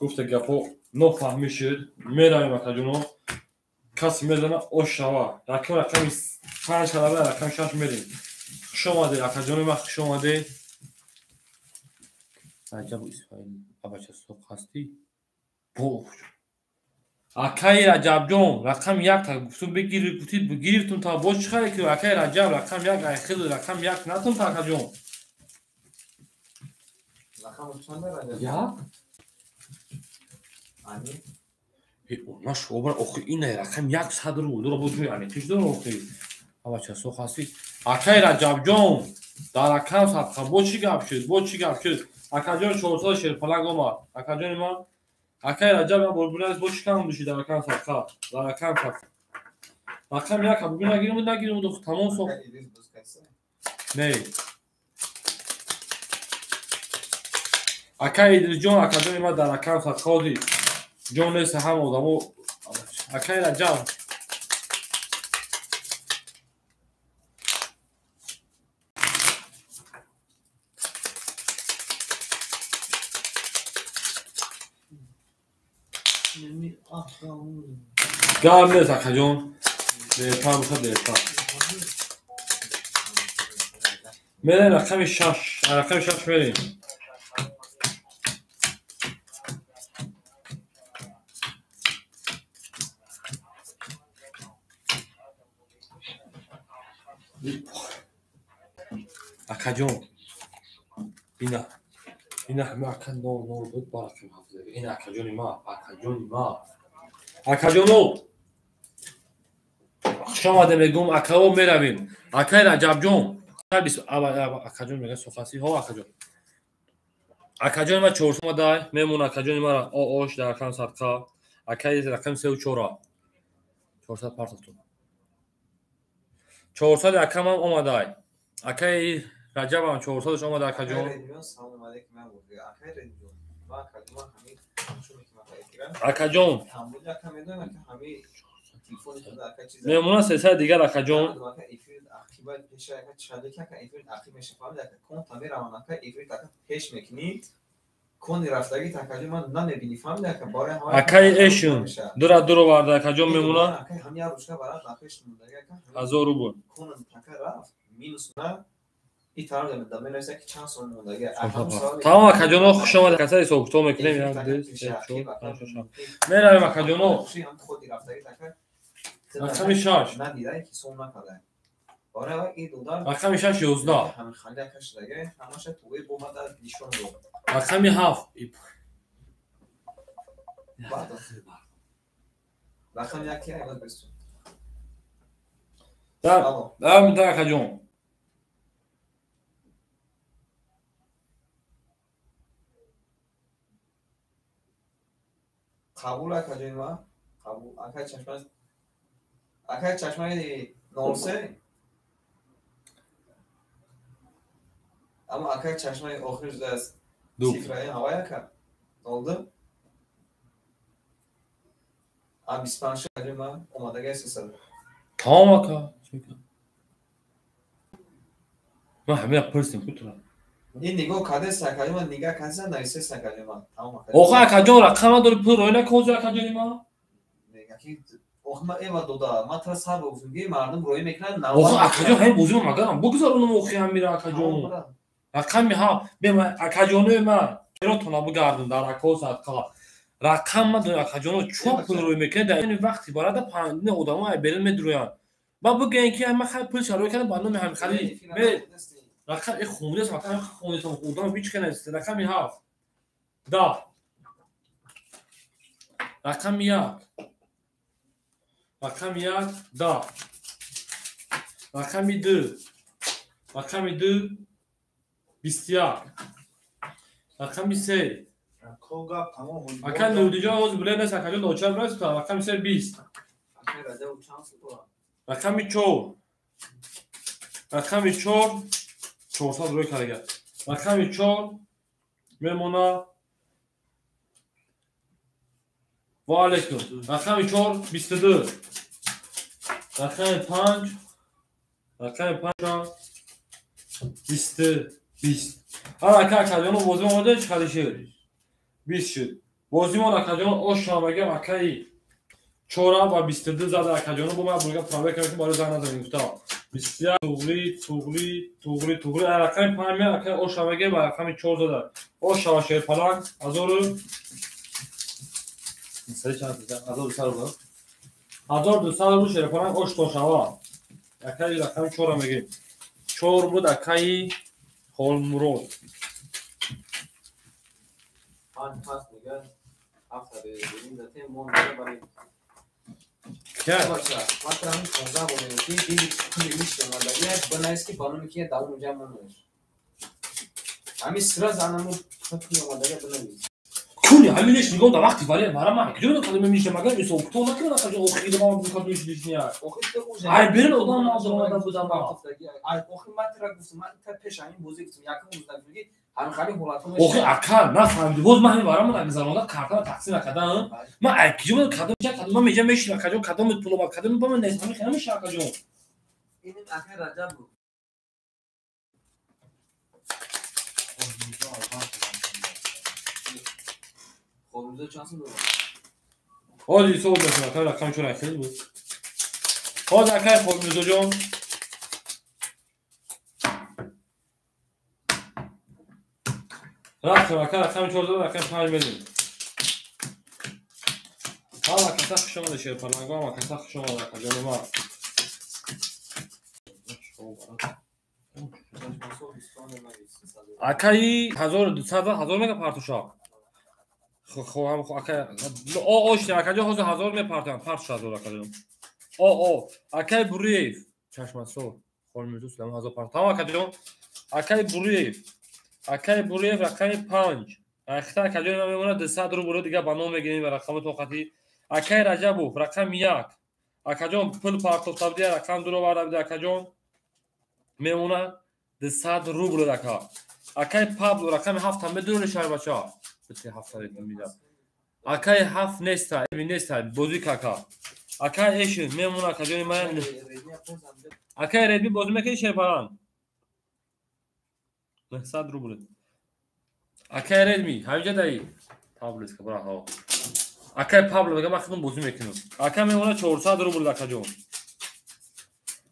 гуфта гапо нофаҳмӣ шуд. Меравем акаҷоно. Касе мезана ош шава. Рақами 5 шава, рақами 6 мерем. Хуш омадед акаҷоно, ман хуш омадед. Раҷаб Исмоил, абача соқ ҳастӣ? Бош. Акаи Раҷабҷон, рақами 1 та гуфтум бигирӣ, гуфтӣ гирифтум та бош чӣ харе ки акаи Раҷаб рақами 1 айхил рақами 1 натун та акаҷон. Рақами чанд Раҷаб? Як? Ани? Она шобар охи ина рақами 1 сад рубл дура боз ҷои ани қиш дора охи. Абача соқ ҳастӣ? Акаи Раҷабҷон, дар рақам садқа боз чӣ гап шуд? Боз чӣ гап шуд? Акаҷон 400 шерпаланг омад. Акаҷони ман акаи Раҷаб як бор бинавис боз чӣ кам души дар рақам садқа? Дар рақам садқа. Рақами 1 бибин нагирим нагирим тамом соқ. Не. Акаи Идрисҷон, акаҷони ман дар рақам садқа ҳозир. Ҷон нест ҳама одамо. Акаи Раҷаб. Гарм нест акаҷон. Дертар бошад дертар. Мерем рақами 6. Рақами 6 мерем. Акаҷон. Ина. Ина ҳама ака нол нол буд ба рақами 7. Ина акаҷони ма, акаҷони ма. Акаҷоно. Хуш омадем мегӯм, акао меравем. Акаи Раҷабҷон. Акаҷон мегӯяд сухаси. Ҳо акаҷон. Акаҷони ма 400 омадай, мемона акаҷони мара оош дар рақами садқа. Акаи рақами 3 4. 400 партофтум. 400 акамам омадай. Акаи Раҷабам 400-ш омада акаҷон. Салом алейкум, ман акаи Раҷаб. Ман акаҷон ҳамин Акаҷон. Мемона 300 дигар акаҷон. Акаи эшун дура дуро варда акаҷон мемона 1000 рубл. Тамом акаҷоно, хуш омадед. Касаи ҳисобкитоб мекунем. 1 2 3 4 5 6 7. Меравем акаҷоно. Рақами 6. Рақами 6 11. Рақами 7. Да, акаҷон. Қабул акаҷони ма? Қабул. Акаи чашма акаи чашмаи 03. Аммо акаи чашмаи охир аст. Цифраи ҳавай ака. 02. А 25 акаҷон ман омадагай 300. Тамом ака. Ман ҳамина пурсидем кутра. Ин нигоҳ кардест акаҷон ман нигаҳ кардест нависест акаҷон ман. Тамом акаҷон. Охи акаҷон рақам надори пул роӣ накозӣ акаҷони ман? Охи ман эва дода. Ман тра сар гуфтам ки мардум роӣ мекунанд. Охи акаҷон ҳамин бозиро магарам бигузаронам охи ҳамира акаҷон. Рақами ҳа бема акаҷонои ман чаро бигардам дар акао садқа. Рақам надорем акаҷоно чун пул роӣ мекунад дар ин вақти барада панҷ одамо ай берун медурӯянд. Ба бигӯянд ки ман хай пул шароӣ кардам ба номи ҳамхалӣ. Рақам э хунрез рақам хунрез одам ҳеҷ кана нест. Рақами 7 10 рақами 1 рақами 1 10 рақами 2 рақами 2 21 рақами 3 ака Нурдиҷон ҳозир биле нест акаҷон ночар нест рақами 3 20 рақами 4 рақами 4 400 рӯй карда. Рақами 4 мемона. Ва алейкум. Рақами 4 22. Рақами 5 рақами 5 20 20. Ана ака акаҷон бозӣ омода чӣ хали шуд? 20 шуд. Бозимон акаҷон ош шамагам акаи 4 ва 22 зада акаҷон бо ман бурга проверка мекунам барои занг назанем гуфта. 21 туғри туғри туғри туғри рақами 5 меяд акаи ош шамагам ва рақами 4 зада. Ош шава шерпаланг 1200 рубл. 1200 рубл шерпаланг ош то шава. Акаи рақами 4 мегирем. 4 буд акаи Холмурод. 5 пас мегӯяд 7 берин датем мо мебарем. Ман тра ҳамин 15 бор мегӯям ки диди пули лишт омадагӣ бинавис ки ба номи ки давом ҷамъ намояш. Ҳамин сразу анаму пули омадагӣ бинавис. Куни ҳамин лиш нигоҳ дар вақти вале мара ман куҷо кадом мешам магар исо кто накунад акаҷон охири ман кадом лишния. Ай берин одам надоромада будам. Ай охир ман тра гуфтам ман та пеш ҳамин бозӣ гуфтам якум рӯз нагуфтам ҳамин хали ҳолатҳо мешавад. Охи ака нафаҳмидӣ боз ман ҳамин варамон агзаронда картаро тақсим накардам. Ман ай куҷо кадом кадом ман меҷа мешинам акаҷон кадом пул омад кадом ба ман нест ҳамин хел намешавад акаҷон. Иним ака Раҷаб буд. Холмурод чанд сум дорад? Ҳозир ҳисоб мекунам ака рақами чор хеле буд. Ҳозир акаи Холмуродҷон рафтем ака рақами 4 зада рақами 5 медем. Ҳама каса хуш омада шерпаланго, ҳама каса хуш омада акаҷони ман. Акаи 1200 1000 мега партуша. Хо ҳам ака о ошни акаҷон ҳозир 1000 мепартам партуша 1000 акаҷон. О о акаи Буриев чашмасо Холмурод Сулаймон 1000 парт. Тамом акаҷон. Акаи Буриев акаи Буриев рақами 5. Ахта акаҷон ман мемонад 200 рубл дига ба ном мегирем ва рақами тоқатӣ. Акаи Раҷабов рақами 1. Акаҷон пул партофта бидия рақам 2 оварда бидия акаҷон. Мемонад 200 рубл ака. Акаи Пабло рақами 7 ҳам медонӣ шай бача. Бите 7 меда. Акаи 7 неста, эми неста, бозӣ кака. Акаи Эшин мемонад акаҷони ман. Акаи Редми бозӣ мекунӣ шерпаланг? 900 рубл. Акаи Редми, ҳаминҷа даи. Пабло бара ҳо. Акаи Пабло мегӯяд ман худам бозӣ мекунам. Ака мемонад 400 рубл акаҷон.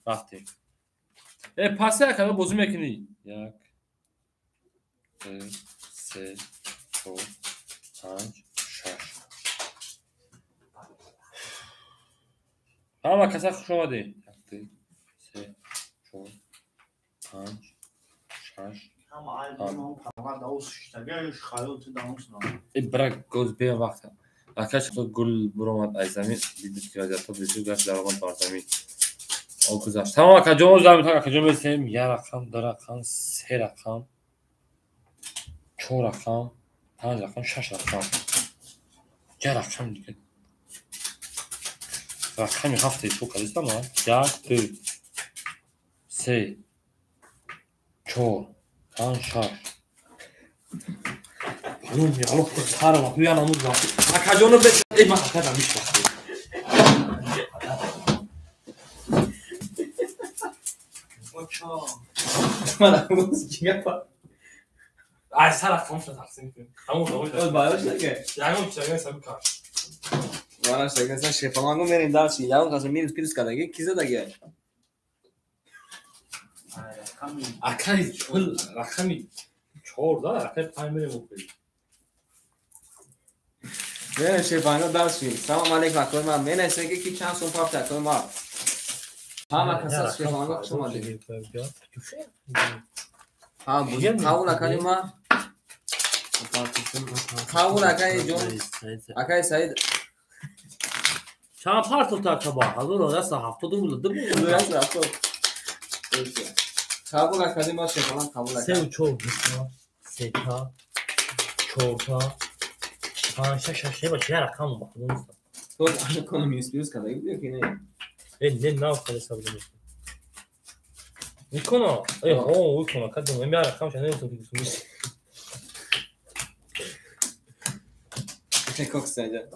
Рафтем. Э пасе ака бозӣ мекунӣ. 1 2 3 4 5 6. Ҳама каса хуш омадед. 1 2 3 4 5 6. Брак гоз бе вақт. Акаш гул буромад ай замин, дидид ки вазиятҳо бисёр гашт даромад бар замин. О гузашт. Тамом акаҷон, замин так акаҷон месем. 1 рақам, 2 рақам, 3 рақам, 4 рақам, 5 рақам, 6 рақам. 1 рақам дига. Рақами 7 ҳисоб кардистам, 1 2 3 4 5 6. Алло, алло, сара ва хуя намуз. Акаҷоно бе, э ман ака дамиш вақт. Мана боз чӣ гапа? Ай сар рақамша тақсим кун. Ҳамон Боз барош наке. Ягон чиз ягон саби кар. Барош наке, шефаланго мерем дальше. Ягон каса минус плюс кадаги, ки задаги? Акай пул рақами 4 да, рақами 5 мерем охир. Мерем шефаланго дальше. Салом алейкум акои ман. Менависем ки чанд сум пафт акои ман. Ҳама каса шефаланго хуш омадед. Ҳа, қабул акаи ман. Қабул акаи ҷон. Акаи Саид. Чанд партов та акаба? 1172 буд. 1170. Қабул акаи ман шефаланг қабул акаи. 3 4 2 3 та 4 та 5 6 6 ба чи рақам ба худо нест. То кон минус плюс кадаги буд ё ки не? Не нав када саб нест. Икона, о, икона, кадом, ем рақам ша нест ки сумис. Коксаҷа.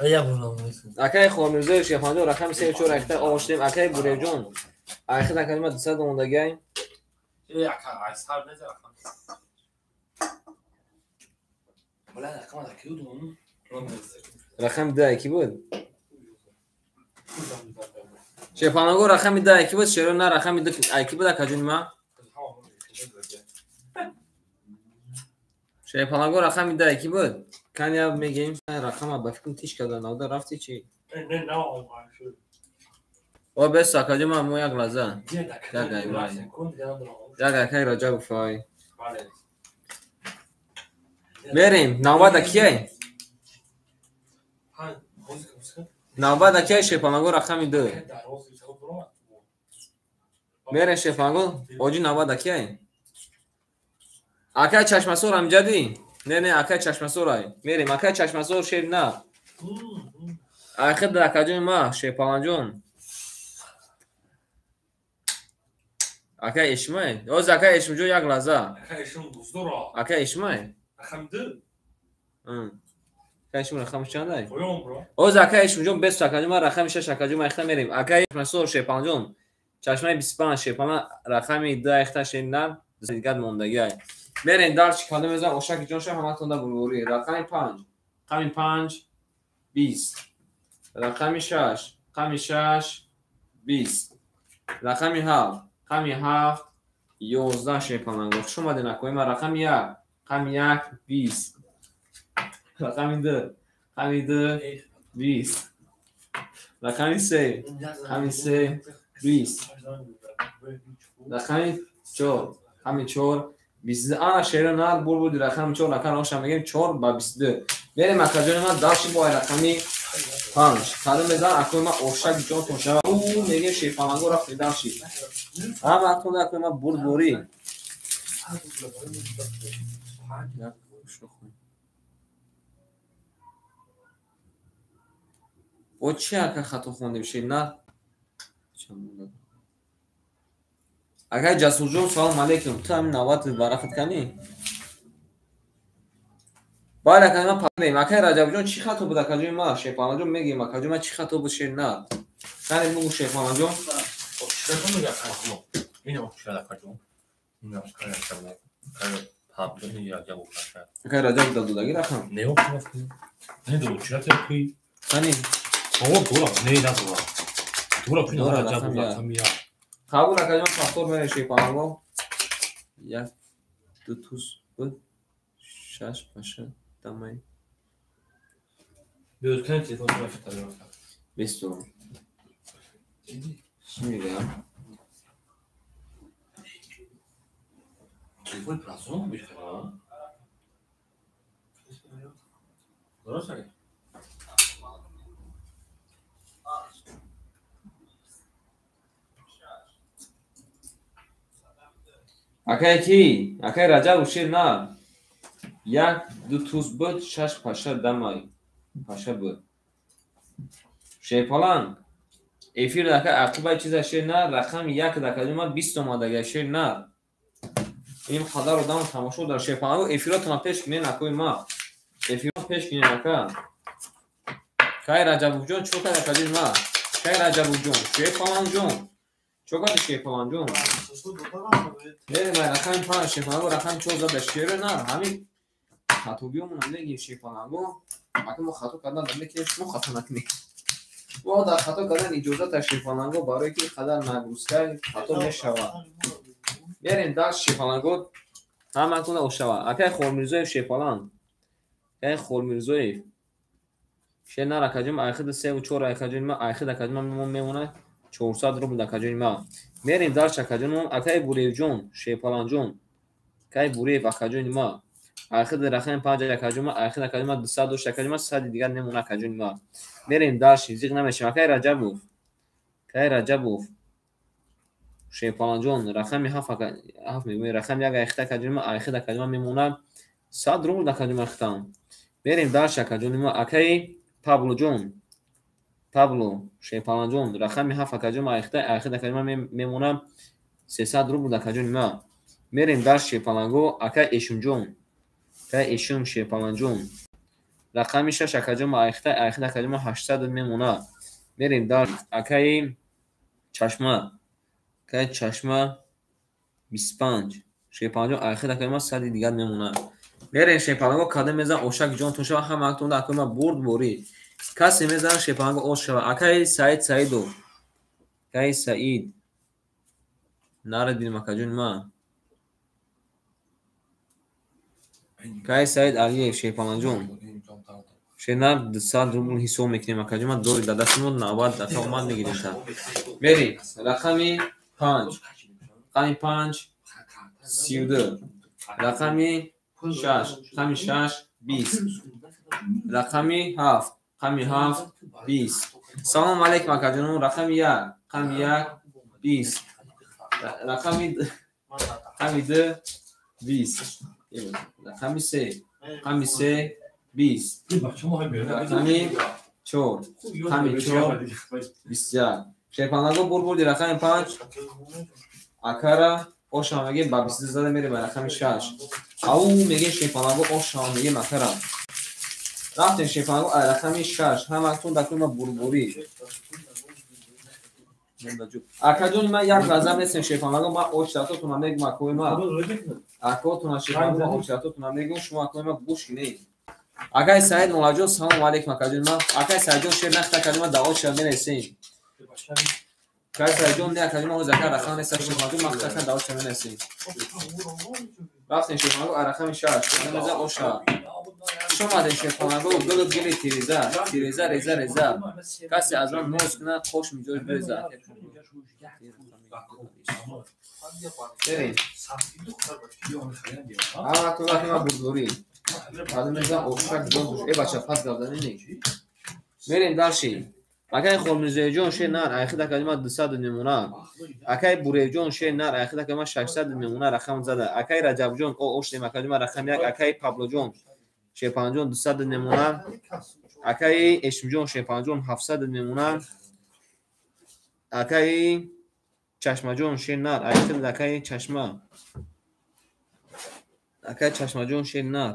Я булам нест. Акаи Хормирзоев шефанҷон рақами 3 4 акта оштем. Акаи Буревҷон. Айхид акаи ма 200 мондагай. Ака, ай сар неза рақам. Бала рақам да киду дум. Рақами 2 ки буд? Шефанго рақами 2 ки буд? Шеро на рақами 2 ки буд акаҷон ма? Шефанго рақами 2 ки буд? Кания мегем рақама ба фикрам тиш карда навда рафти чи? Не, не, О бес акаҷон ма мо як лаҳза. Як акаи Раҷабов ай. Мерем, навбат кияй? Навбат кияй шефанго рақами 2. Мерем шефанго, оҷи навбат кияй? Акаи Чашмасор амҷадӣ? Не, не, акаи Чашмасор ай. Мерем, акаи Чашмасор шер на. Ахир акаҷони ма, шерпаланҷон. Акаи Ишмай? Оз акаи Ишмҷон як лаҳза. Акаи Ишм дуздора. Акаи Ишмай? Рақами 2. Акаи Ишм рақами чанд ай? Поён бро. Оз акаи Ишмҷон бес акаҷон ма рақами 6 акаҷон ма ихта мерем. Акаи Чашмасор шерпаланҷон. Чашмаи 25 шерпалан рақами 2 ихта шер на. Дигар мондаги ай. Мерем дарчи кадом мезан ошаки ҷонша ҳаматонда бурбурӣ. Рақами 5. Рақами 5 20. Рақами 6. Рақами 6 20. Рақами 7. Рақами 7 11 шерпаланго. Хуш омадед акои ман. Рақами 1. Рақами 1 20. Рақами 2. Рақами 2 20. Рақами 3. Рақами 3 20. Рақами 4. Рақами 4 22. Ана шеро нар бур буди рақами 4 рақам оша мегем 4 ба 22. Мерем акаҷони ман дарши бо рақами 5. Кадом мезан акои ман ошак ҷон тон шава. У мегем шерпаланго рафти дарши. Ҳама акон акои ман бурдборӣ. О чи ака хато хондем шер на? Акай Ҷасурҷон салом алейкум. Ту ҳамин навбат барахат канӣ? Бале акай ман пардем. Акай Раҷабҷон чӣ хато буд акаҷони ма? Шерпаланҷон мегем акаҷон ман чӣ хато буд шер на? Кане бугу шерпаланҷон. Акай Раҷаб дадудаги рақам? Не, не дурчира те Кани? О, дора, не надора. Дора куни Раҷаб рақами я. Қабул акаҷон повтор мерем шерпаланго. 1 2 туз буд 6 паша дамай. Биёд кани телефон рафта. Бисту. Чӣ мегӯям? Телефон прасом мешава. Дуруст аст? Акай ки? Акай Раҷаб шер на. 1 2 туз буд 6 паша дамай. Паша буд. Шерпаланг. Эфир ака ақибаи чиза шер на рақами 1 дакаҷон ман 20 омадага шер на. Ин қадар одам тамошо дар шерпаланго эфиротона пеш кинен акои ма. Эфирот пеш кинен ака. Кай Раҷабовҷон чо кай акаҷон ма? Кай Раҷабовҷон, шерпалангҷон. Чо кади шерпаланҷон? Мерем ай рақами 5 шерпаланго, рақами 4 зада шеро на, ҳамин хатобиёмона мегим шерпаланго. Ака мо хато кардан намекунем, шумо хато накунед. Мо дар хато кардан иҷозата шерпаланго, барое ки қадар нагрузка хато мешавад. Мерем дар шерпаланго, ҳаматона ошава. Акай Холмирзоев шерпалан. Акай Холмирзоев. Шер нар акаҷон, айхида 3 4 акаҷон ма, айхида акаҷон ма мемона 400 рубл акаҷон ма. Мерем дар акаҷон, акай Буревҷон, шерпаланҷон. Акай Бурев акаҷон ма. Айхида рақами 5 акаҷон ма, айхида акаҷон ма 200 дошт акаҷон ма, 100 дигар мемона акаҷон ма. Мерем дарши, зиқ намешем. Акай Раҷабов. Акай Раҷабов. Шерпаланҷон, рақами 7 мегӯем, рақами 1 айхида акаҷон ма, айхида акаҷон ма мемона 100 рубл акаҷон ма хитам. Мерем дарши акаҷон ма, акай Паблоҷон. Пабло шерпаланҷон, рақами 7 акаҷон ма, айхида акаҷон ма мемона 300 рубл акаҷон ма. Мерем дарши шерпаланго, акай Эшумҷон. Акай Эшум шерпаланҷон. Рақами 6 акаҷон ма, айхида акаҷон ма 800 мемона. Мерем дар акай Чашма. Акай Чашма 25. Шерпаланҷон, айхида акаҷон ма 100 дигар мемона. Мерем шерпаланго, кадом мезан ошак ҷонтон шава, ҳамаатон акаи ма бурд борӣ. Касе мезан шерпаланго ош шава. Акай Саид Саидов. Акай Саид. Нарад бинем акаҷон ма. Акай Саид Алиев шерпаланҷон. Шернар 200 рубл ҳисоб мекунем акаҷон ма, дори дар дасти мо 90 дафъа омад мегирем та. Мерем рақами 5. Рақами 5 32. Рақами 6, рақами 6 20. Рақами 7, рақами 7 20. Салом алейкум акаҷонон, рақами 1, рақами 1 20. Рақами 2 20. Рақами 3, рақами 3 20. Рақами 4, рақами 4 21. Шерпаланго бурбурди рақами 5 акара ошам мегем ба 22 зада мерем ба рақами 6. Ау мегем шерпаланго ошам мегем акара. Рафтем шерпаланго ай рақами 6. Ҳаматон дакума бурбурӣ. Акаҷон ма як лаҳза нестем шерпаланго, ма очратотона мегум акои ма. Акотона шерпаланго ма очратотона мегум, шумо акои ма гӯш кинед. Акай Саид Муллаҷон, салом алейкум акаҷон ма. Акай Саидҷон шер нахта акаҷон ма да очра мересем. Акай Саидҷон не акаҷон ма ҳозир ака рақам нест шерпаланго ма хитака да очра мересем. Рафтем шерпаланго ай рақами 6. Меза оша. Хуш омадем шерпаланго, гулу гили тиреза, тиреза реза реза. Касе аз ман ноз кунад, хош миҷош биреза. Берем. Ҳаматон вақти ма бурдборӣ. Меза ошак ҷон. Э бача пас гавданӣ не. Мерем дарши. Акай Холмирзоевҷон шер нар, айхида акаҷон ма 200 мемона. Акай Буревҷон шер нар, айхида акаҷон ма 600 мемона рақам зада. Акай Раҷабҷон о оштем акаҷон ма рақами 1, акай Паблоҷон шерпаланҷон 200 мемона. Акай Эшимҷон шерпаланҷон 700 мемона. Акай Чашмаҷон шер нар, айхида акай Чашма. Акай Чашмаҷон шер нар.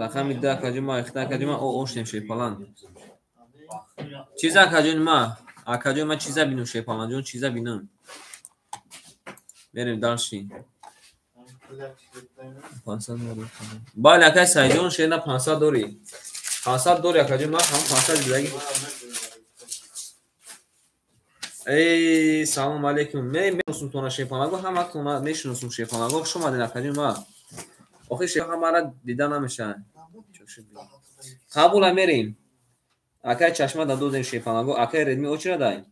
Рақами 2 акаҷон ма, айхида акаҷон ма о оштем шерпалан. Чиза акаҷон ма? Акаҷон ма чиза бинам шерпаланҷон, чиза бинам? Мерем дарши. 500 дорӣ. Бале акай Саидҷон шерна 500 дорӣ. 500 дорӣ акаҷон ма, ҳам 500 дидаги. Эй, салом алейкум. Мешиносум тона шерпаланго, ҳаматона мешиносум шерпаланго. Хуш омадед акаҷон ма. Охир шер ҳамара дида намешавад. Қабула мерем. Акай Чашма да додем шерпаланго, акай Редми очира дай.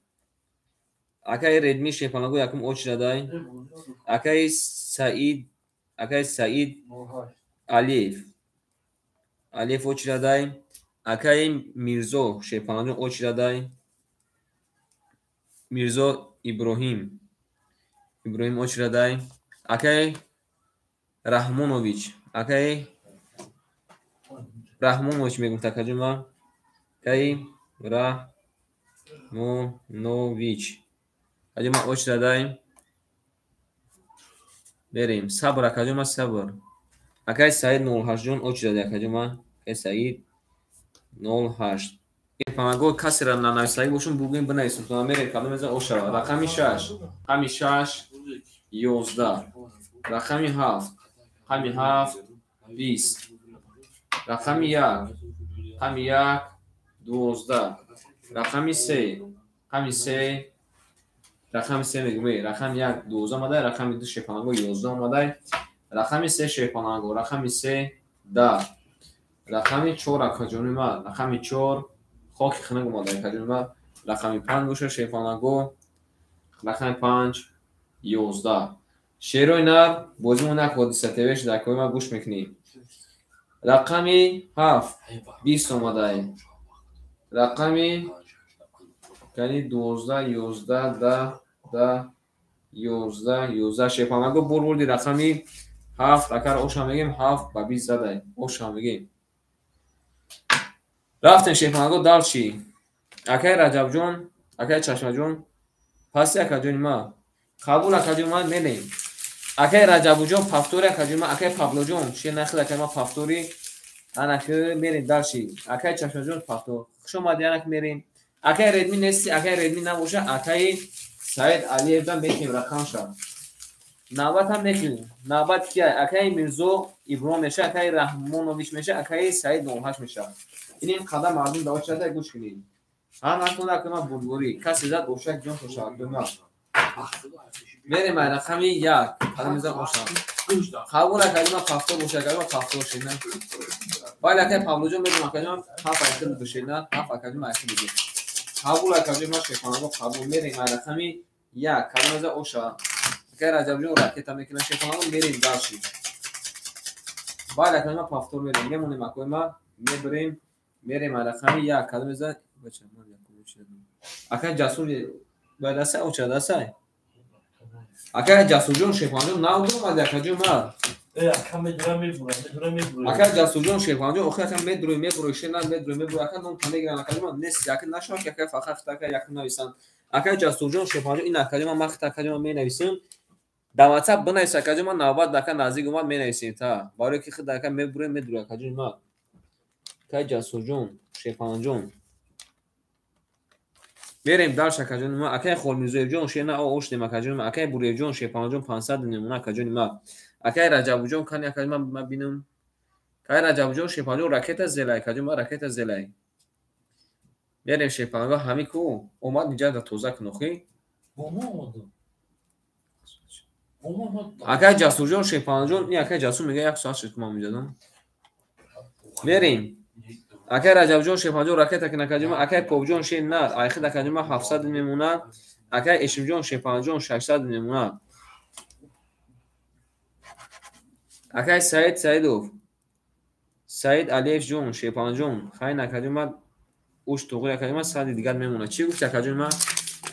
Акай Редми шерпаланго якум очира дай. Акай Саид, акай Саид Алиев. Алиев очира дай. Акай Мирзо шерпаланҷон очира дай. Мирзо Иброҳим. Иброҳим очира дай. Акай Раҳмонович. Акай Раҳмонович мегум такаҷон ма. Акай Раҳмонович. Акаҷон ма очира дай. Берем. Сабр акаҷон ма сабр. Акай Саид 08 ҷон очира дай акаҷон ма. Акай Саид 08. Панаго касера нанависагӣ бошум бугӯем бинависем. То мерем кадом мезан ошава. Рақами 6, рақами 6 11, рақами 7, рақами 7 20, рақами 1, рақами 1 12, рақами 3, рақами 3, рақами 3 мегӯем. Рақами 1 12 омадай, рақами 2 шепанаго 11 омадай, рақами 3 шепанаго, рақами 3 10, рақами 4 акаҷони ман, рақами 4 хоки хунук омадай акаҷони ман, рақами 5 боша шепанаго, рақами 5 11. Шерои нар бозимон як ҳодиса ТВ шуда, акои ман гӯш мекунӣ. Рақами 7 20 омадай, рақами яъни 12 11 10 10 11 11 шепанаго бурди рақами 7 акар оша мегем 7 ба 20 задай оша мегем. Рафтем шепанаго дарчи. Акай Раҷабҷон, акай Чашмаҷон, паси акаҷони ма. Қабул акаҷони ман мерем. Акай Раҷабуҷон пафтори акаҷони ма, акай Павлоҷон, шер нахил акай ма пафтори. Анак мерем дарчи. Акай Чашмаҷон пафтор. Хуш омадӣ, анак мерем. Акай Редми нести, акай Редми набоша, акай Саид Алиевдан мекунем рақамша. Навбат ҳам мекунем. Навбат кия? Акай Мирзо Иброҳим меша, акай Раҳмонович меша, акай Саид 98 меша. Ин ин қадар мардум даво чада гӯш кунед. Ҳар накунад акай ма бурдборӣ. Касе зад ошак ҷон шоша акай ма. Мерем ай рақами 1. Қадам мезан оша. Қабул акай ма пафтор боша, акай ма пафтор шена. Бале акай Павлоҷон медонам акай ма ҳафт акай бошена, ҳафт акай ма акай бошена. Қабул акай ма шефанаго қабул мерем ай рақами 1. Қадам мезан оша. Акай Раҷабҷон ракета мекунад шефанаго мерем дарши. Бале акай ма пафтор мерем. Мемонем акай ма мебарем мерем ай рақами 1. Қадам мезан бача ман якум чиз. Акай Ҷасур бояд асай оча дасай. Акай Ҷасурҷон шефанаҷон нав омади акаҷон ма. Ака медурам мебурам, медурам мебурам. Акай Ҷасурҷон шефанаҷон охир ака медурӣ мебурӣ шена медурӣ мебурӣ ака ном та мегирам акаҷон ман нест ака нашава ки ака фақат хита ака якум нависанд. Акай Ҷасурҷон шефанаҷон ин акаҷон ман хита акаҷон ман менависем. Дар WhatsApp бинавис акаҷон ман навбат ака наздик омад менависем та. Барои ки хита ака мебурем медурӣ акаҷон ман. Акай Ҷасурҷон шефанаҷон мерем дарш акаҷони ма. Акай Холмирзоевҷон шена оштем акаҷони ма. Акай Буриевҷон шефанаҷон 500 мемона акаҷони ма. Акай Раҷабуҷон кани акаҷони ма ма бинам. Акай Раҷабуҷон шефанаҷон ракета зелай акаҷони ма ракета зелай. Мерем шефанаҷон ҳами ку омад инҷа да тоза кун охи. Бо мо омадам. Бо мо омадам. Акай Ҷасурҷон шефанаҷон ин акай Ҷасур мега як соат шуд ки ман меҷадам. Мерем. Акай Раҷабҷон шефанаҷон ракета кун акаҷони ма. Акай Побҷон шер на айхид акаҷони ма 700 мемона. Акай Эшимҷон шефанаҷон 600 мемона. Акай Саид Саидов Саид Алиевҷон шефанаҷон хайн акаҷони ма уш туғри акаҷони ма 100 дигар мемона. Чӣ гуфти акаҷони ма?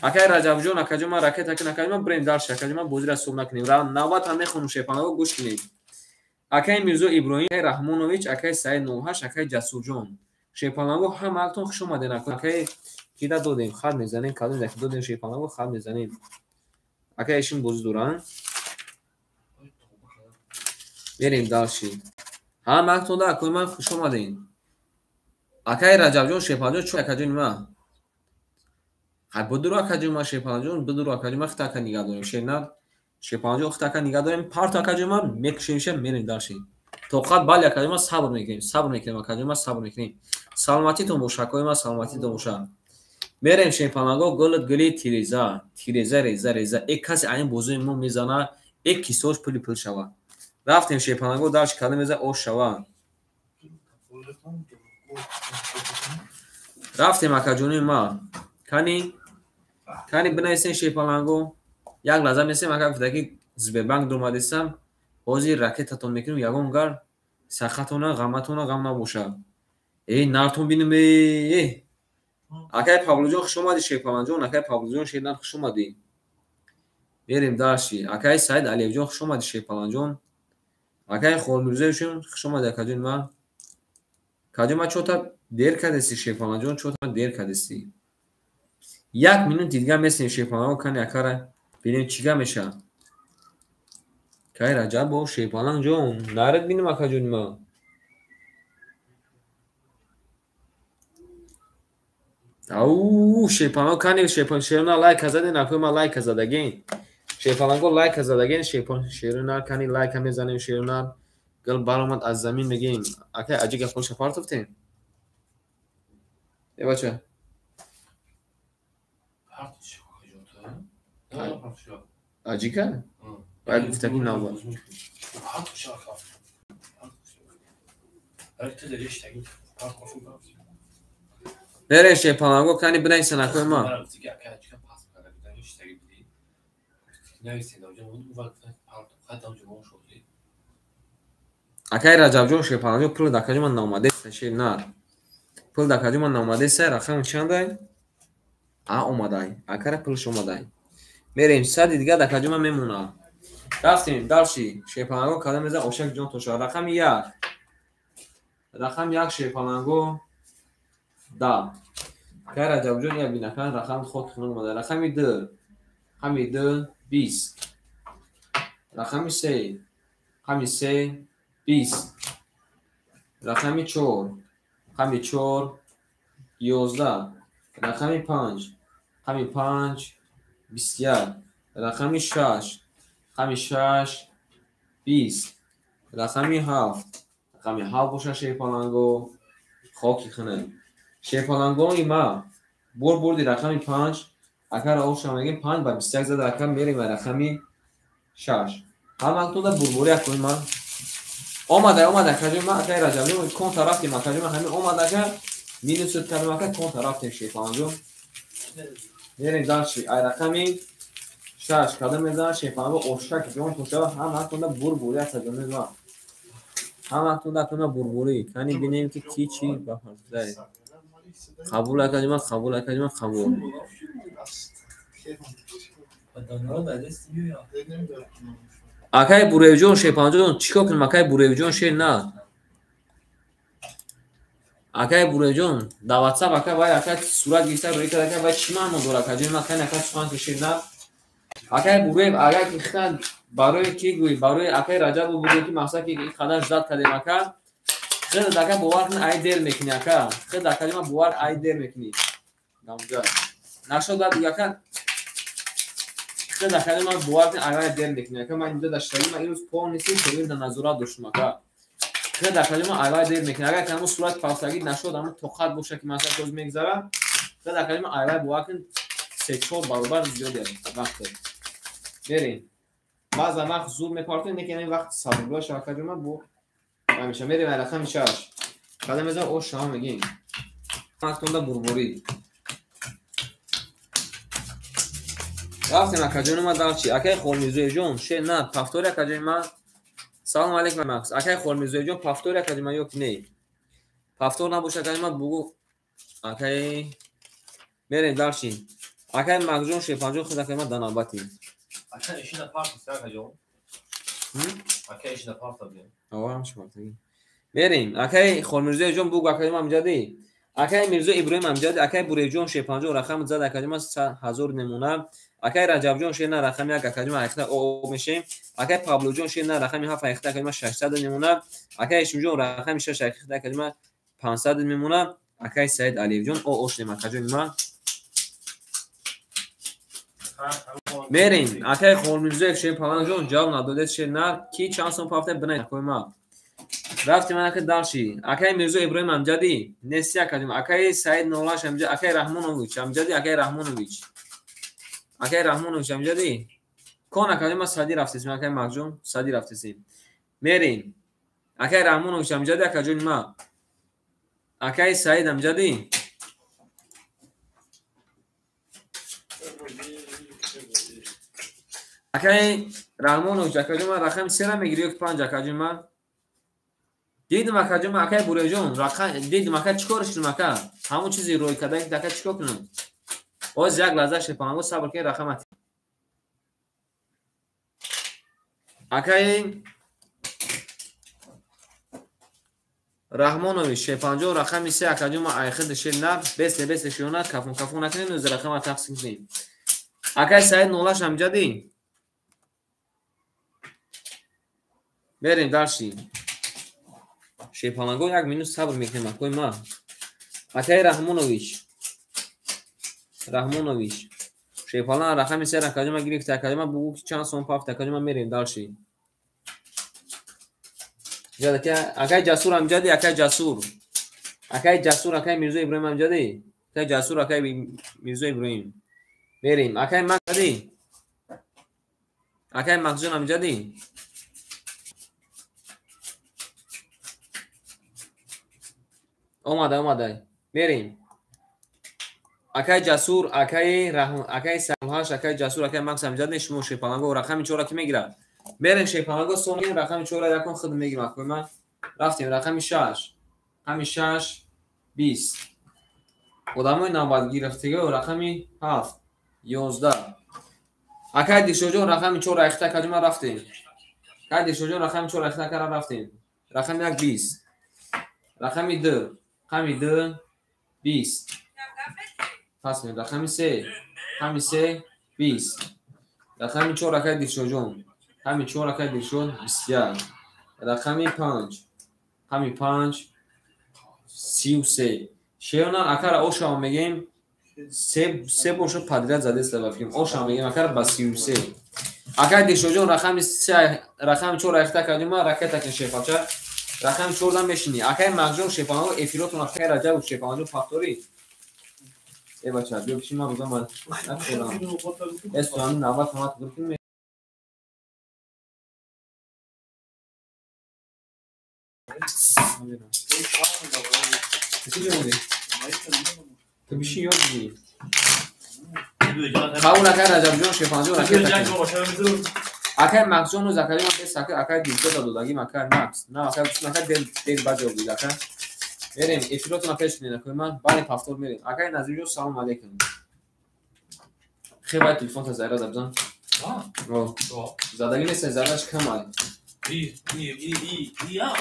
Акай Раҷабҷон акаҷони ма ракета кун акаҷони ма брем дарш акаҷони ма бозиро соб накунем. Навбат ҳам мехонум шефанаго гӯш кунед. Акай Мирзо Иброҳим, акай Раҳмонович, акай Саид 98, акай Ҷасурҷон. Шефанаго ҳамаатон хуш омадед. Акай кида додем, хат мезанем, кадом яке додем шефанаго хат мезанем. Акай Эшим бозӣ доранд. Мерем дарши. Ҳамаатон акои ман хуш омадед. Акай Раҷабҷон шефанаҷон чо акаҷони ма. Хай бидуру акаҷони ма шефанаҷон, бидуру акаҷони ма хита ака нигаҳ дорем. Шернар шефанаҷон хита ака нигаҳ дорем. Парту акаҷони ма мекушемша мерем дарши. Тоқат бале акаҷони ма сабр мекунем, сабр мекунем акаҷони ма сабр мекунем. Саломатитон боша акои ма саломатитон боша. Мерем шефанаго гулут гули тиреза, тиреза реза реза. Э касе айн бозои мо мезана, э кисош пули пул шава. Рафтем шефанаго дарш кардем меза ош шава. Рафтем акаҷони ма. Кани кани бинависем шефанаго. Як лаҳза месем ака гуфта ки Сбербанк дуромадистам, ҳозир ракетатон мекунем ягон гар сахатона ғаматона ғам набоша. Э нартон бинем э. Акай Павлоҷон хуш омадӣ шефанаҷон, акай Павлоҷон шернар хуш омадӣ. Мерем дарши. Акай Саид Алиевҷон хуш омадӣ шефанаҷон. Акай Холмирзоевҷон хуш омадӣ акаҷони ма. Акаҷон ма чота дер кардести шефанаҷон, чота дер кардести. Як минути дигар месем шефанаго кани акара бинем чӣ гап мешавад. Кай Раҷабо шефанаҷон, наред бинем акаҷони ма. Ау, шепаланго кани шерона лайка заден, акои ма лайка задаген. Шепаланго лайка задаген, шерона кани лайка мезанем, шерона гул баромад аз замин мегем. Акай аҷига пулша партофтем? Э бача. Аҷика? Вай гуфтаки навбат. Мерем шепаланго кани бинависен акои ма. Акай Раҷабҷон шепаланго пул дакаҷи ман наомадеста шер нар. Пул дакаҷи ман наомадеста, рақам чандай? А омадай. Акара пулш омадай. Мерем сади дига дакаҷи ман мемона. Рафтем дальше. Шепаланго кадам меза ошак ҷон тоша. Рақами 1. Рақами 1 шепаланго да. Акай Раҷабҷон я бинакан рақам хок хунук омада. Рақами 2. Рақами 2 20. Рақами 3. Рақами 3 20. Рақами 4. Рақами 4 11. Рақами 5. Рақами 5 21. Рақами 6. Рақами 6 20. Рақами 7. Рақами 7 боша шепаланго хоки хунук. Шепалангои ма бурди рақами 5. Акар оша мегем 5 ба 21 зада ака мерем ба рақами 6. Ҳаматонда бурбури акои ма. Омада омада акаҷои ма акаи Раҷабҷон кон тарафтем акаҷои ма ҳамин омада ака минус кардем ака кон тарафтем шепаланҷон. Мерем дальше. Ай рақами 6 кадом мезанад шепаланго ошак ҷон тоша ҳаматонда бурбури акаҷои ма. Ҳаматонда акои ма бурбури. Кани бинем ки ки чӣ ба фарзай. Қабул акаҷои ма, қабул акаҷои ма, қабул. Акай Буревҷон шепанҷон чӣ кор кунем? Акай Буревҷон шер на. Акай Буревҷон дар WhatsApp ака вай ака сурат гирифта рӯй кард ака вай чӣ маъно дорад акаҷои ма кани ака сухан ки шер на. Акай Бурев агар ки хитан барои ки гӯй барои акай Раҷабов бугӯй ки мақсад ки ин қадар ждат кардем ака. Хеле ака бовар кун ай дер мекунӣ ака. Хеле акаҷои ма бовар ай дер мекунӣ. Гамҷа. Нашод баъд бугӯ ака. Хеле акаҷои ма бовар кун ай дер мекунӣ ака. Ман инҷо даштагӣ ма имрӯз полностью шогирд дар назорат доштум ака. Хеле акаҷои ма ай дер мекунӣ. Агар ки ҳамон сурат пафтагӣ нашод ҳамон тоқат боша ки масалан боз мегзара. Хеле акаҷои ма ай бовар кун 3-4 баробар зиёд вақт. Мерем. Баъзан вақт зуд мепартоем, лекин ин вақт сабрдор шава акаҷои ма бо ҳамеша мерем ай рақами 6. Кадом мезанам ош шава мегем. Вақтонда бурбурӣ. Рафтем акаҷони ма дар чи? Акай Холмирзоевҷон, ше на, пафтори акаҷони ма. Салом алейкум Макс. Акай Холмирзоевҷон, пафтори акаҷони ма ё ки не? Пафтор набоша акаҷони ма бугу. Акай мерем дар чи? Акай Максҷон шепанҷон худ акаҷони ма дар навбатӣ. Акай ишина парта акаҷон. Акай ишина парта бия. Ава ҳамчи партагӣ. Мерем. Акай Холмирзоевҷон бугу акаҷони ма амҷадӣ. Акай Мирзо Иброҳим амҷадӣ, акай Буревҷон шепанҷон рақам зад акаҷони ма 1000 намуна. Акай Раҷабҷон шер на рақами 1 акаҷои ма айхта о мешем. Акай Павлоҷон шер на рақами 7 айхта акаҷои ма 600 мемона. Акай Ишимҷон рақами 6 айхта акаҷои ма 500 мемона. Акай Саид Алиевҷон о ошнем акаҷои ма. Мерем. Акай Холмирзоев шер Паланҷон ҷавоб надодед шер на ки чанд сом пафта бинай акои ма. Рафтем ака дальше. Акай Мирзо Иброҳим амҷадӣ неси акаҷои ма. Акай Саид Нолаш амҷадӣ, акай Раҳмонович амҷадӣ, акай Раҳмонович. Акай Раҳмонович амҷадӣ. Кон акаҷои ма сади рафтесим, акай Макҷон сади рафтесим. Мерем. Акай Раҳмонович амҷадӣ, акаҷони ма. Акай Саид амҷадӣ. Акай Раҳмонович акаҷони ма рақами 3 мегирӣ ё ки 5 акаҷони ма? Дидам акаҷони ма, акай Буревҷон, рақам дидам ака чӣ корш кунам ака? Ҳамон чизи рӯй карда ака чӣ кор кунам? Оз як лаҳза шепанго сабр кунед рақамат. Акай Раҳмонович шепанҷон рақами 3 акаҷон ма айхид шер на бесте бесте шиёна кафун кафун накунед нӯз рақама тақсим кунем. Акай Саид Нолаш амҷадӣ. Мерем дальше. Шепаланго як минут сабр мекунем акои ма. Акай Раҳмонович. Раҳмонович. Шерпалан рақами се акаҷон ма гирифта, акаҷон ма бугӯ ки чанд сом пафт, акаҷон ма мерем дальше. Акай Ҷасур амҷади, акай Ҷасур. Акай Ҷасур, акай Мирзо Иброҳим амҷади. Акай Ҷасур, акай Мирзо Иброҳим. Мерем. Акай Максади. Акай Максҷон амҷади. Омада, омада. Мерем. Акай Ҷасур, акай Раҳм, акай 8, акай Ҷасур, акай Макс амҷади шумо шерпаланго рақами 4 ки мегирад. Мерем шерпаланго сон рақами 4 якон худ мегирам акой ман. Рафтем рақами 6. Рақами 6 20. Одамои навбат гирифтаго рақами 7 11. Акай Дилшодҷон рақами 4 айхта акаҷон ман рафтем. Акай Дилшодҷон рақами 4 айхта акара рафтем. Рақами 1 20. Рақами 2, рақами 2 20. Пас меем рақами 3, рақами 3 20. Рақами 4 акай Дилшодҷон. Рақами 4 акай Дилшод 21. Рақами 5, рақами 5 33. Шерона акара ошава мегем. Се бор шуд подряд задеста ба фикрам. Ошава мегем акара ба 33. Акай Дилшодҷон рақами 3, рақами 4 айхта акаҷон ма ракета кин шефача. Рақами 4 дам мешини. Акай Мағҷон шефанаго эфиротон акай Раҷабов шефанаҷон пафторӣ. Э бача, биё бишин ман рӯза ман накунам. Эс туам навбат омад гирифтем. Ту бишин ё бигӣ. Қабул акай Раҷабҷон шефанаҷон ракета кин. Акай Максҷону Закария ман бес акай акай Дилшода додагим акай Макс. На акай акай дер дер ба ҷавоб дид акай. Мерем эфиротона пеш кунед акай ман баъди пафтор мерем. Акай Назимҷон салом алейкум. Хе баъд телефонта заряд забзан. О. Задаги нест зарядаш кам ай. И и и и и я.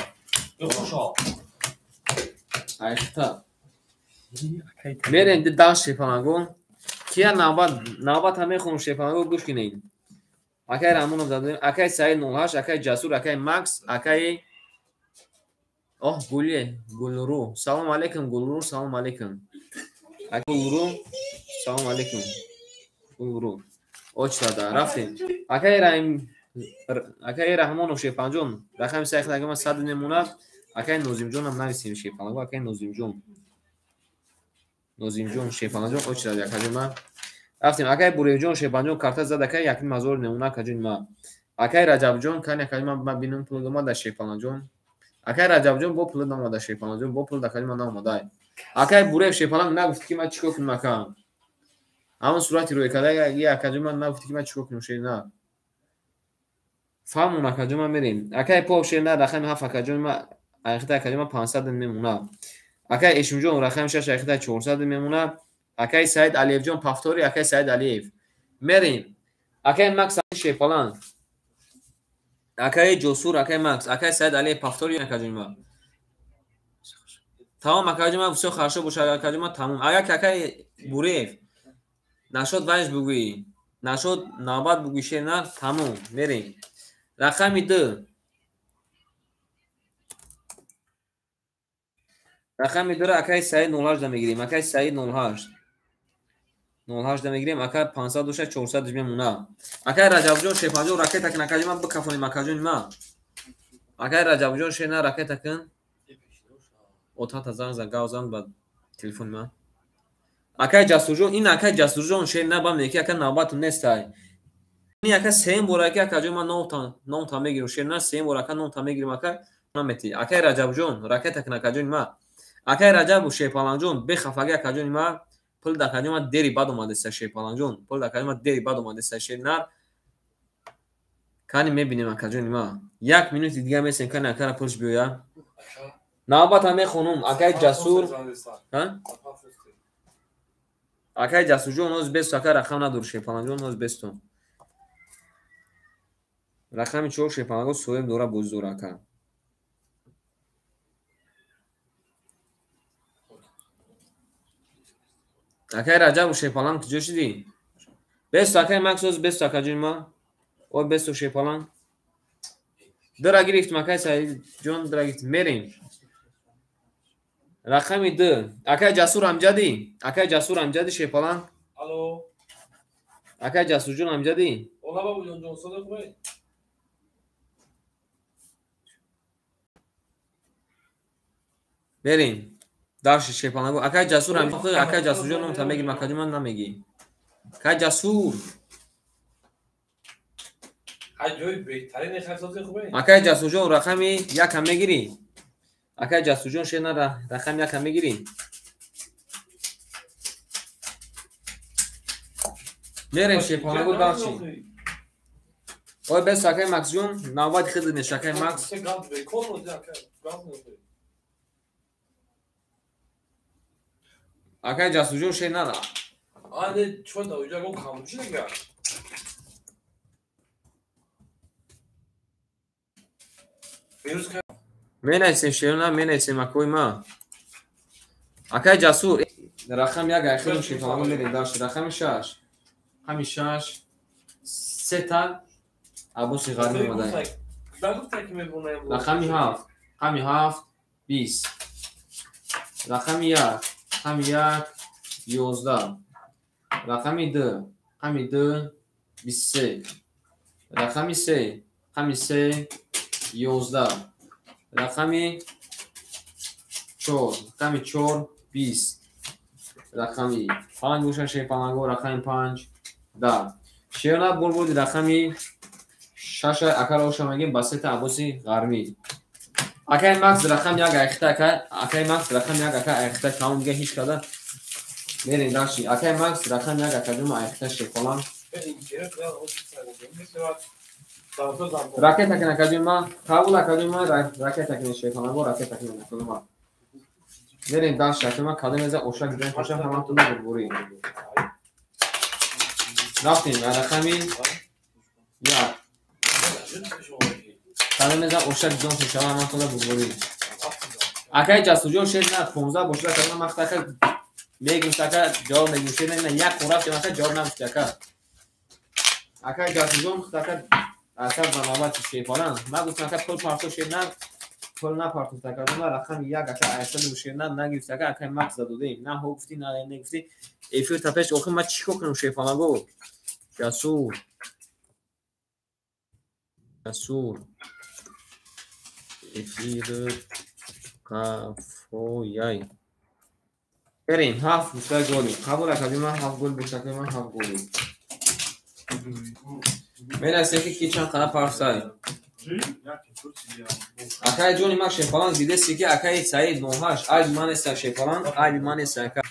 Айхта. Мерем даҳ шефанаго. Кия навбат навбат ҳам мехонам шефанаго гӯш кунед. Акай Раҳмонов задем, акай Саид 08, акай Ҷасур, акай Макс, акай Оҳ Гуле, Гулру. Салом алейкум Гулру, салом алейкум. Акай Гулру, салом алейкум. Гулру. Оч дада, рафтем. Акай Раҳим, акай Раҳмонов шефанҷон, рақами сайхта акай ман 100 мемонад. Акай Нозимҷонам нависем шефанаго, акай Нозимҷон. Нозимҷон шефанаҷон оч дада, акаҷон ман. Рафтем. Акай Буревҷон шефанҷон карта зад акай 1,5 мемона акаҷон ман. Акай Раҷабҷон кани акаҷон ман бинам пул омада шефанаҷон. Акай Раҷабҷон бо пул наомада шефанаҷон, бо пул акаҷон ман наомада. Акай Бурев шефаланг нагуфт ки ман чикор кунам ака. Ҳамон сурати рӯй карда я акаҷон ман нагуфт ки ман чикор кунам шер на. Фаҳмон акаҷон ман мерем. Акай Пов шер на рақами 7 акаҷон ман айхта акаҷон ман 500 мемона. Акай Эшимҷон рақами 6 айхта 400 мемона. Акай Саид Алиевҷон пафтори акай Саид Алиев. Мерем. Акай Макс шефаланг. Акай Ҷосур, акай Макс, акай Саид Алиев пафтори акаҷон ман. Тамом акаҷон ман всё хорошо бошад акаҷон ман тамом. Агар ки акай Бурев нашод вайш бугӯӣ, нашод навбат бугӯӣ шер на тамом мерем. Рақами 2. Рақами 2 акай Саид 08 да мегирем. Акай Саид 08. 08 да мегирем, акай 500 доша 400 мемона. Акай Раҷабҷон шефанҷон ракета кун акаҷон ман бикафонем акаҷон ман. Акай Раҷабҷон шер на ракета кун. Отата занг зад, гав зан ба телефони ман. Акай Ҷасурҷон, ин акай Ҷасурҷон шер на бам неки ака навбатум нестай. Ин ака сеюм бор ака акаҷон ман номта мегирам шер на сеюм бор ака номта мегирам ака намети. Акай Раҷабҷон ракета кун акаҷон ман. Акай Раҷабу шерпаланҷон бехафаги акаҷони ман. Пул да акаҷон ман дери бад омадеста шерпаланҷон. Пул да акаҷон ман дери бад омадеста шер нар. Кани мебинем акаҷони ман. Як минути дига месем кани акара пулш биёя. Навбатам мехонум акай Ҷасур. Ҳа? Акай Ҷасурҷон оз бесту ака рақам надор шерпаланҷон оз бесту. Рақами 4 шерпаланго соҳиб дора бозӣ дора ака. Акай Раҷабу шерпаланг куҷо шудӣ? Бесту акай Макс оз бесту акаҷони ман. Ой бесту шерпаланг. Дира гирифтем акай Саидҷон, дира гирифтем. Мерем. Рақами 2. Акай Ҷасур амҷадӣ. Акай Ҷасур амҷадӣ шерпаланг. Алло. Акай Ҷасурҷон ҳамҷадӣ? Ола бабуҷон ҷон, сода хубе? Берем. Дарши шепанаго. Акай Ҷасур ҳамҷадӣ, акай Ҷасурҷон номта мегирм, акаҷон ман намегӣ. Акай Ҷасур. Акай Ҷасурҷон рақами якам мегирӣ? Акай Ҷасурҷон шена рақами якам мегирӣ? Мерем шепанаго дарши. Ой бес акай Максҷон, навбати хидр меша акай Макс. Акай Ҷасурҷон шена. Ане чо да уҷа гон камучи нега? Менависем шерона, менависем акои ма. Акай Ҷасур, рақам як айхирм шефанаго мерем дарши. Рақами шаш. Рақами шаш. Сета Аббоси Ғармӣ омадаем. Рақами ҳафт. Рақами ҳафт 20. Рақами як. Рақами як 11. Рақами ду. Рақами ду 23. Рақами се. Рақами се 11. Рақами чор. Рақами чор 20. Рақами панҷ боша шепанаго, рақами панҷ 10. Шерна бурбуди рақами шаша акара оша мегем ба сета Аббоси Ғармӣ. Акай Макс рақам як айхта ака, акай Макс рақам як ака айхта тамом дига ҳеч када мерем дарши. Акай Макс рақам як ака ҷума айхта шефолан. Ракета кина акаҷума, қабул акаҷума, ракета кина шефолан, ракета кина акаҷума. Мерем дарши акаҷума кадом еза оша гидем хоша ҳаматона бурбурӣ. Рафтем рақами як. Кадом еза оша гидем хоша ҳаматона бурбурӣ. Акай Ҷасурҷон шер на 15 бошад акаҷума махта ака мегӯфт ака ҷавоб мегӯфт шер на як рафтем ака ҷавоб нагуфт ака. Акай Ҷасурҷон ака асар ба навбати шефолан. Ман гуфтам ака пул парто шер на пул напартофт акаҷума рақами як ака айсаду шер на нагирифт ака акай Макс задодем. На ҳо гуфтӣ на негуфтӣ. Эфир та пеш охир ман чӣ кор кунам шефонаго? Ҷасур. Ҷасур. Эфир қафояй. Берем ҳафт гуфта голи. Қабул акаҷума ҳафт гол бошакама ҳафт голи. Менависем ки ки чанд қана парсай. Акай ҷони ман шефалан дидеси ки акай Саид 98 айби ман нест шефалан, айби ман нест ака.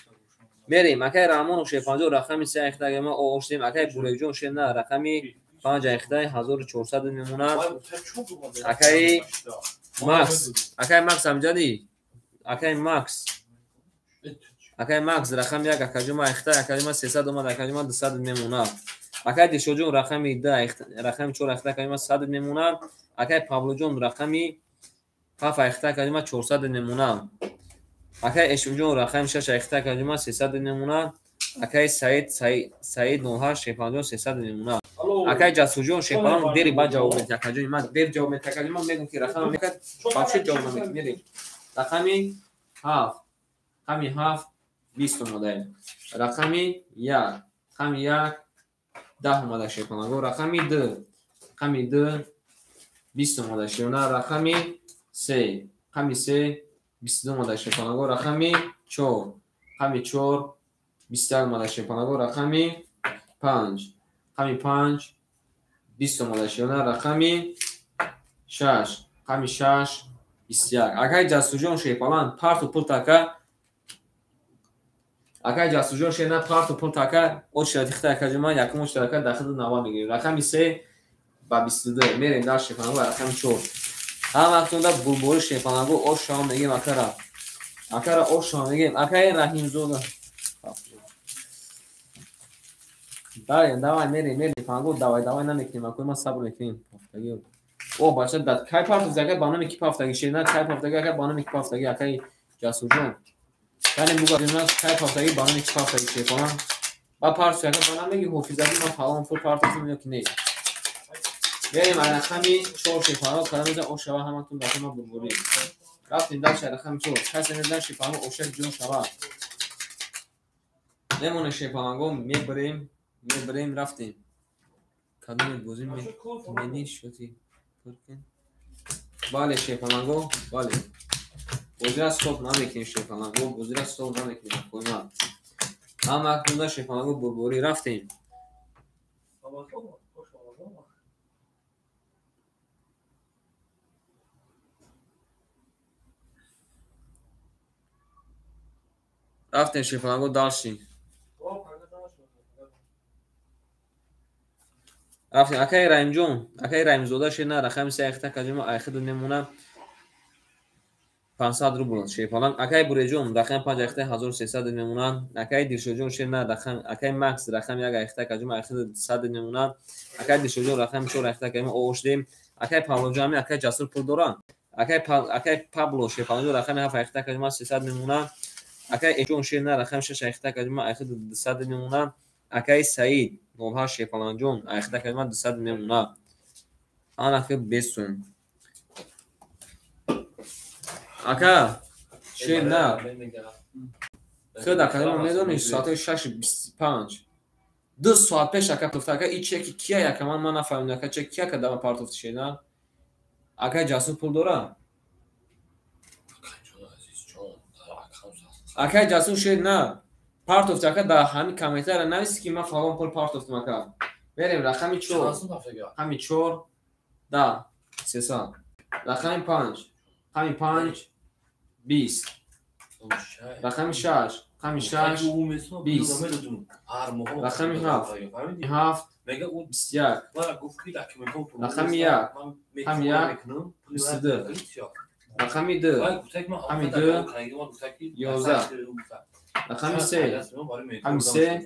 Мерем акай Раҳмонов шефаланҷон рақами се айхта ма оштем. Акай Буревҷон шена рақами панҷ айхта 1400 мемонад. Акай Макс, акай Макс ҳамҷадӣ? Акай Макс. Акай Макс рақами як акаҷума айхта акаҷума 300 омад акаҷума 200 мемонад. Акай Дилшодҷон рақами ду рақами чор айхта акаҷума 100 мемонад. Акай Павлоҷон рақами ҳафт айхта акаҷума 400 мемонад. Акай Эшимҷон рақами шаш айхта акаҷума 300 мемонад. Акай Саид Саид 98 шефаланҷон 300 мемонад. Акай Ҷасурҷон шефалан дери баъд ҷавоб медиҳад акаҷони ман дер ҷавоб медиҳад акаҷони ман мегӯм ки рақам мекард бача ҷавоб намедиҳад. Мерем рақами ҳафт рақами ҳафт 20 омадаем. Рақами як рақами як 10 омада шефаланго. Рақами ду рақами ду 20 омада шефаланго. Рақами се рақами се 22 омада шефаланго. Рақами чор рақами чор 21 омада шефаланго. Рақами панҷ рақами панҷ 20 омада шефаланго. Рақами шаш рақами шаш 21. Акай Ҷасурҷон шефалан парту пул така. Акай Ҷасурҷон шена парту пул така очередь хита акаҷума якум очередь ака дахили нава мегирем. Рақами се ба 22 мерем дар шефаланго рақами чор. Ҳама вақтонда бурбори шефаланго ош шава мегем акара. Акара ош шава мегем. Акай Раҳимзода. Давай, давай, мерем, мерем, шефаланго давай, давай намекунем, акои ма сабр мекунем. Ҳафтагӣ. О, бача, дад кай партофт ака ба номи ки пафтагӣ шена, кай пафтагӣ ака ба номи ки пафтагӣ акай Ҷасурҷон. Яъне бугардем кай пафтагӣ ба номи ки пафтагӣ шефалан. Ба партофт ака ба намеги ҳофизагӣ ман фалон пул партофтам ё ки не. Мерем рақами чор шефаланго кадом еза ош шава ҳаматон дар ма бурбурӣ. Рафтем дальше рақами чор. Касе мезан шефаланго ошак ҷон шава. Мемонем шерпаланго, мебарем, мебарем, рафтем. Кадоме бозӣ мени шоти пур кун. Бале, шерпаланго, бале. Бозира стоп намекунем, шерпаланго, бозира стоп намекунем, қойма. Ҳама акнунда шерпаланго бурборӣ рафтем. Рафтем шерпаланго дальше. Рафтем акаи Раҳимҷон, акаи Раҳимзода шена рақами се айхта каҷума айхиду мемона 500 рубл шерпаланг. Акаи Буреҷон рақами 5 айхта 1300 мемона. Акаи Дилшодҷон шена рақам, акаи Макс рақами 1 айхта каҷума айхиду 100 мемона. Акаи Дилшодҷон рақами 4 айхта каҷума оошдем. Акаи Павлоҷон ами акаи Ҷасур пул дора. Акаи Пабло шерпаланг рақами 7 айхта каҷума 300 мемона. Акаи Эҷон шена рақами 6 айхта каҷума айхиду 200 мемона. Акаи Саид 08 шерпаланҷон айхта каҷума 200 мемона. Анаки бесум. Ака шер на. Худ ака ма медонӣ соати 6:25. 2 соат пеш ака туфта ака и чеки кия яка ман нафаҳмидам ака чек кия кадама партофти шер на. Ака Ҷасур пул дора? Акаи Ҷасур шер на. Партофти ака дар ҳамин комментария нависи ки ман фалон пул партофтам ака. Мерем рақами 4. Рақами 4 да 300. Рақами 5. Рақами 5 20. Рақами 6. Рақами 6 20. Рақами 7. 7 21. Рақами 1. Рақами 1 22. Рақами 2. Рақами 2 11. Рақами 3. Рақами 3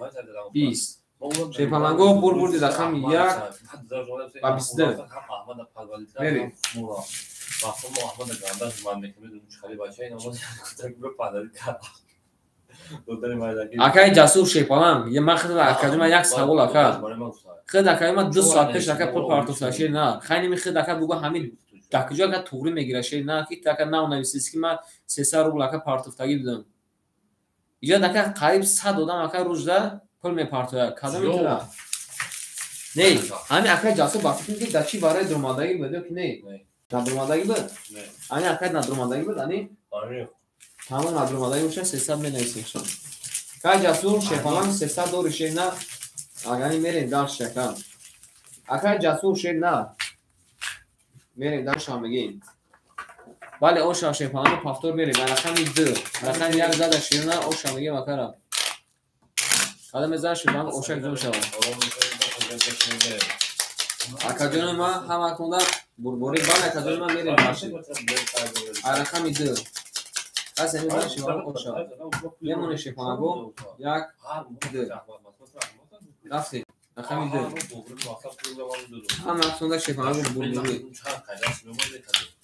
20. Шерпаланго бур бурди рақами 1 ва 22. Мерем. Акаи Ҷасур шерпаланг, ман худ акаҷума як савол ака. Худ акаҷума 2 соат пеш ака пул партофта шер на. Хайними худ ака бугӯ ҳамин дар куҷо ака туғрӣ мегира шер на ки ака нав нависист ки ман 300 рубл ака партофтагӣ будам. Иҷо ака қариб 100 одам ака рӯзда пул мепартояд. Кадоми тура? Не, ҳамин акаи Ҷасур ба фикр ки дар чӣ барои дуромадагӣ буд ё ки не? Надуромадагӣ буд? Ани акаи надуромадагӣ буд, ани? Тамом надуромадагӣ бошад 300 менависем. Акаи Ҷасур шерпаланг 300 дори шер на. Агани мерем дальше ака. Акаи Ҷасур шер на. Мерем дальше мегем. Бале, оша шерпаланг повтор мерем. Рақами 2, рақами 1 зада шер на, оша мегем акара. Кадом мезанад шерпаланг оша ҷо шавад. Акаҷони ман ҳама кунда бурборӣ. Бале, акаҷони ман мерем дальше. Рақами 2. Касе мезанад шерпаланг оша. Мемонем шерпаланго 1 2. Рафтем. Рақами 2. Ҳама кунда шерпаланго бурборӣ.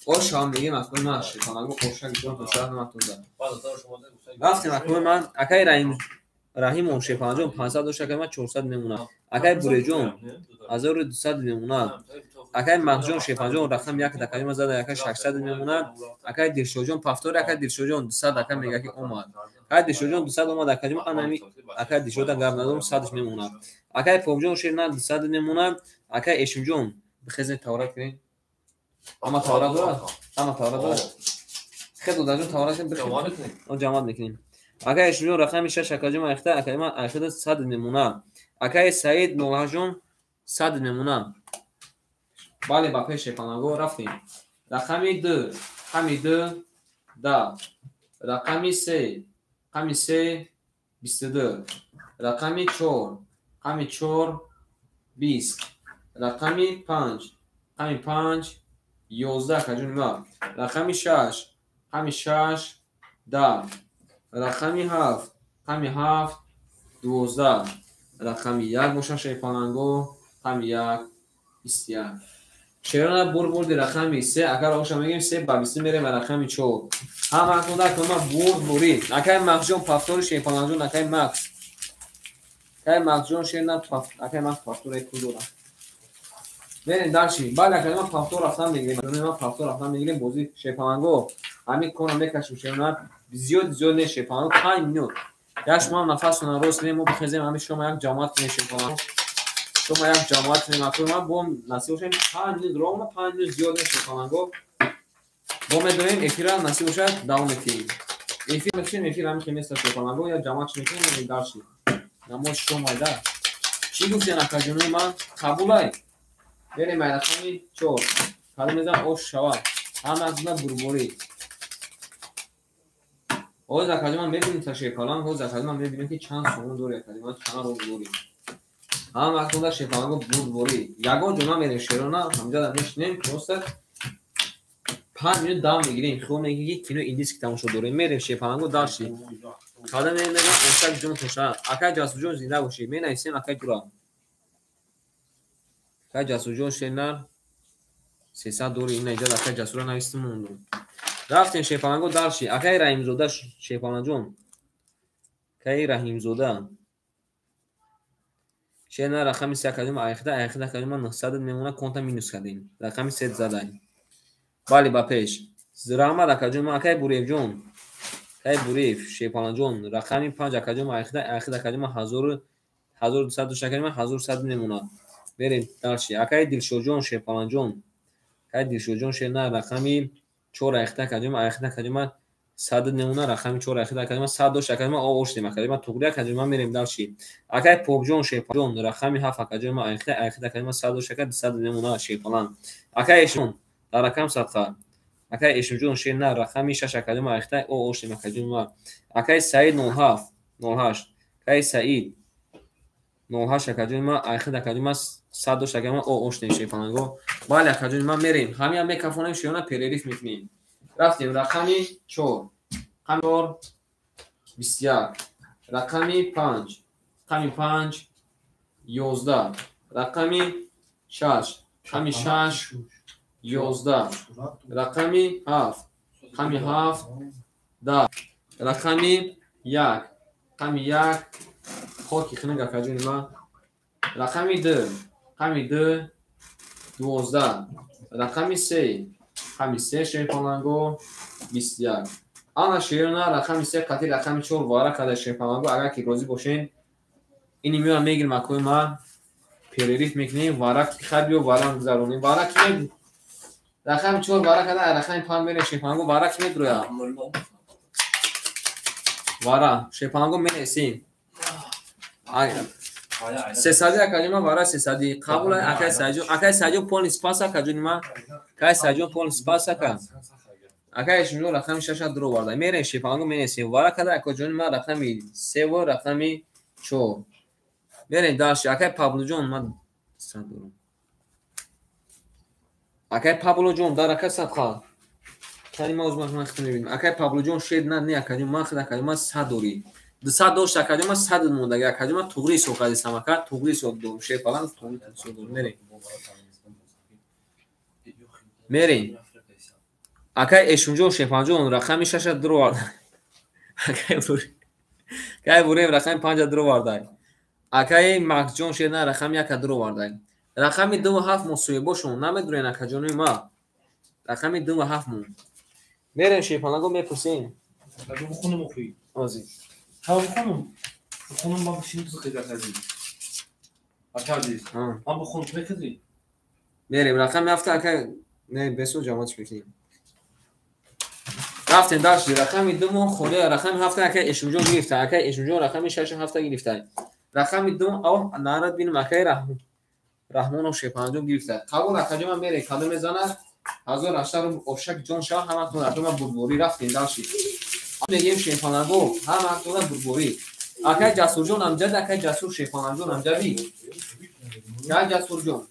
Оша мегем акои ман шерпаланго оша ҷон оша ҳама кунда. Рафтем акои ман акаи Раҳимов шерпаланҷон 500 дошт, акаи ман 400 мемонад. Акаи Буреҷон 1200 мемонад. Акаи Махҷон шерпаланҷон рақам 1 акаи ман зада акаи 600 мемонад. Акаи Дилшодҷон повтор, акаи Дилшодҷон 200 ака мега ки омад. Акаи Дилшодҷон 200 омад, акаи ман анами акаи Дилшода гап надорам 100 мемонад. Акаи Покҷон шерна 200 мемонад. Акаи Эшимҷон бихезем тавра кунем. Ама тавра дорад? Ама тавра дорад? Хел додаҷон тавра кунем бихезем. О ҷамъат мекунем. Акаи Эшимҷон рақами 6 акаҷон айхта акаи ман айхта 100 мемонад. Акаи Саид 08 100 мемонад. Бале, ба пеш шерпаланго рафтем. Рақами 2, рақами 2 10. Рақами 3, рақами 3 22. Рақами 4, рақами 4 20. Рақами 5, рақами 5 11 акаҷони ман. Рақами 6, рақами 6 10. Рақами 7, рақами 7 12. Рақами 1 бошад шерпаланго, рақами 1 21. Шерона бур бурди рақами 3, агар оша мегем 3 ба 20 мерем ва рақами 4. Ҳама кунда кума бурд бурид. Акаи Максҷон повтори шерпаланҷон, акаи Макс. Акаи Максҷон шерна акаи Макс повтори пул дорад. Мерем дальше. Бале, акаи ман повтор рафтан мегирем. Ман повтор рафтан мегирем бозӣ шерпаланго. Ҳамин корро мекашем шерона. Зиёд зиёд не шерпаланго 5 минут. Як шумо нафасона рост кунем, мо бихезем, ҳамин шумо як ҷамоат кунем шерпаланг. Шумо як ҷамоат кунем, акои ман бо насиб бошем 5 минут ровно 5 минут зиёд не шерпаланго. Бо медоем эфира насиб бошад давом метиҳем. Эфир мекушем, эфир ҳамин хел неста шерпаланго, як ҷамоат мекунем, дарши. Намоз шом айда. Чӣ гуфтен акаҷонои ман? Қабулай. Берем ай рақами 4. Кадом мезан ош шавад. Ҳама аз бурборӣ. Ҳозир акаҷон ман мебинем та шерпаланг, ҳозир акаҷон ман мебинем ки чанд сомон дори акаҷон ман чанд рубл дори. Ҳама вақтонда шерпаланго бурдборӣ. Ягон ҷо намерем шерона, ҳамҷода мешинем, просто 5 минут дам мегирем. Хиёл мекунем ки кинои индийский тамошо дорем. Мерем шерпаланго дарши. Кадом мегӯям ошак ҷон тоша. Акай Ҷасурҷон зинда бошӣ. Менависем акай ҷура. Акай Ҷасурҷон шернар 300 дори ина иҷоза акай Ҷасура навистим мондум. Рафтем шерпаланго дарши. Акай Раҳимзода шерпаланҷон. Акай Раҳимзода. Шернар рақами 3 акаҷон айхда айхда акаҷон ман 900 мемона конта минус кардем. Рақами 3 задай. Бале ба пеш. Раҳмат акаҷон ман акай Буриевҷон. Акай Буриев шерпаланҷон рақами 5 акаҷон ман айхда айхда акаҷон ман 1000 1200 дошт акаҷон ман 1100 мемонад. Берем дарши. Акай Дилшодҷон шерпаланҷон. Акай Дилшодҷон шернар рақами 4 айхда акаҷон ман айхда акаҷон ман 100 мемона рақами 4 айхда акаҷон ман 100 дошт акаҷон ман оштем акаҷон ман туғри акаҷон ман мерем дарши. Акай Попҷон шерпаланҷон рақами 7 акаҷон ман айхда айхда акаҷон ман 100 дошт ака 200 мемона шерпаланг. Акай Эшмон дар рақам садқа. Акай Эшмҷон шернар рақами 6 акаҷон ман айхда оштем акаҷон ман. Акай Саид 07 08. Акай Саид 08 акаҷон ман айхда акаҷон ман 100 дошт акаҷон ман оштем шерпаланго. Бале акаҷон ман мерем. Ҳамиам мекафонем шерона перериф мекунем. Рафтем рақами 4. Рақами 4 21. Рақами 5. Рақами 5 11. Рақами 6. Рақами 6 11. Рақами 7. Рақами 7 10. Рақами 1. Рақами 1 хоки хунук акаҷони ман. Рақами 2. Рақами 2 12. Рақами 3. Рақами 3 шерпаланго 21. Ана шерона рақами 3 қатъи рақами 4 вара карда шерпаланго. Агар ки розӣ бошен ини меоям мегирем акои ман перериф мекунем вара хай биё вара гузаронем. Вара ки мед рақами 4 вара карда рақами 5 мерем шерпаланго вара ки медроя. Вара шерпаланго менесем. Сесади акаҷон ман вара сесади қабул акай Саиҷон. Акай Саиҷон полный спас акаҷони ман. Акай Саиҷон полный спас ака. Акай Эшмҷон рақами 6 дуро оварда. Мерем шерпаланго менесем. Вара карда акаҷони ман рақами 3 ва рақами 4. Мерем дарши. Акай Паблоҷон ман 100 дорам. Акай Паблоҷон дар ака садқа. Кани ман озман ман хитм мебинам. Акай Паблоҷон шер на не акаҷон ман хид акаҷон ман 100 дорӣ. 200 дошт акаҷон ман 100 мондаги акаҷон ман туғри ҳисоб кардисам ака туғри ҳисоб дорам. Шерпаланг туғри ҳисоб дорам. Мерем. Мерем. Акай Эшмҷон шерпаланҷон рақами 6 дуро оварда. Акай Буриев. Акай Буриев рақами 5 дуро оварда. Акай Максҷон шерна рақами 1 дуро оварда. Рақами 2 ва 7 мо соҳибошон намедурен акаҷонои ман. Рақами 2 ва 7 мо. Мерем шерпаланго мепурсем. Бухонум охи. Озӣ. Ҳа бухонум. Бухонум ман бишинам ту қида кази. Ака азиз. Ман бухонум ту мекази. Мерем рақами 7 ака не бесо ҷамоатш мекунем. Рафтем дарши рақами 2 мо холия рақами 7 акай Эшмҷон гирифта. Акай Эшмҷон рақами 6 7 гирифта. Рақами 2 ав нарад бинем акай Раҳмонов шерпаланҷон гирифта. Қабул акаҷон ман мерем кадом мезанад 1800 рубл ошак ҷон шава ҳаматон акаҷон ман бурдборӣ рафтем дарши. Мегем шерпаланго ҳаматон бурдборӣ. Акай Ҷасурҷон амҷад акай Ҷасур шерпаланҷон амҷади. Акай Ҷасурҷон.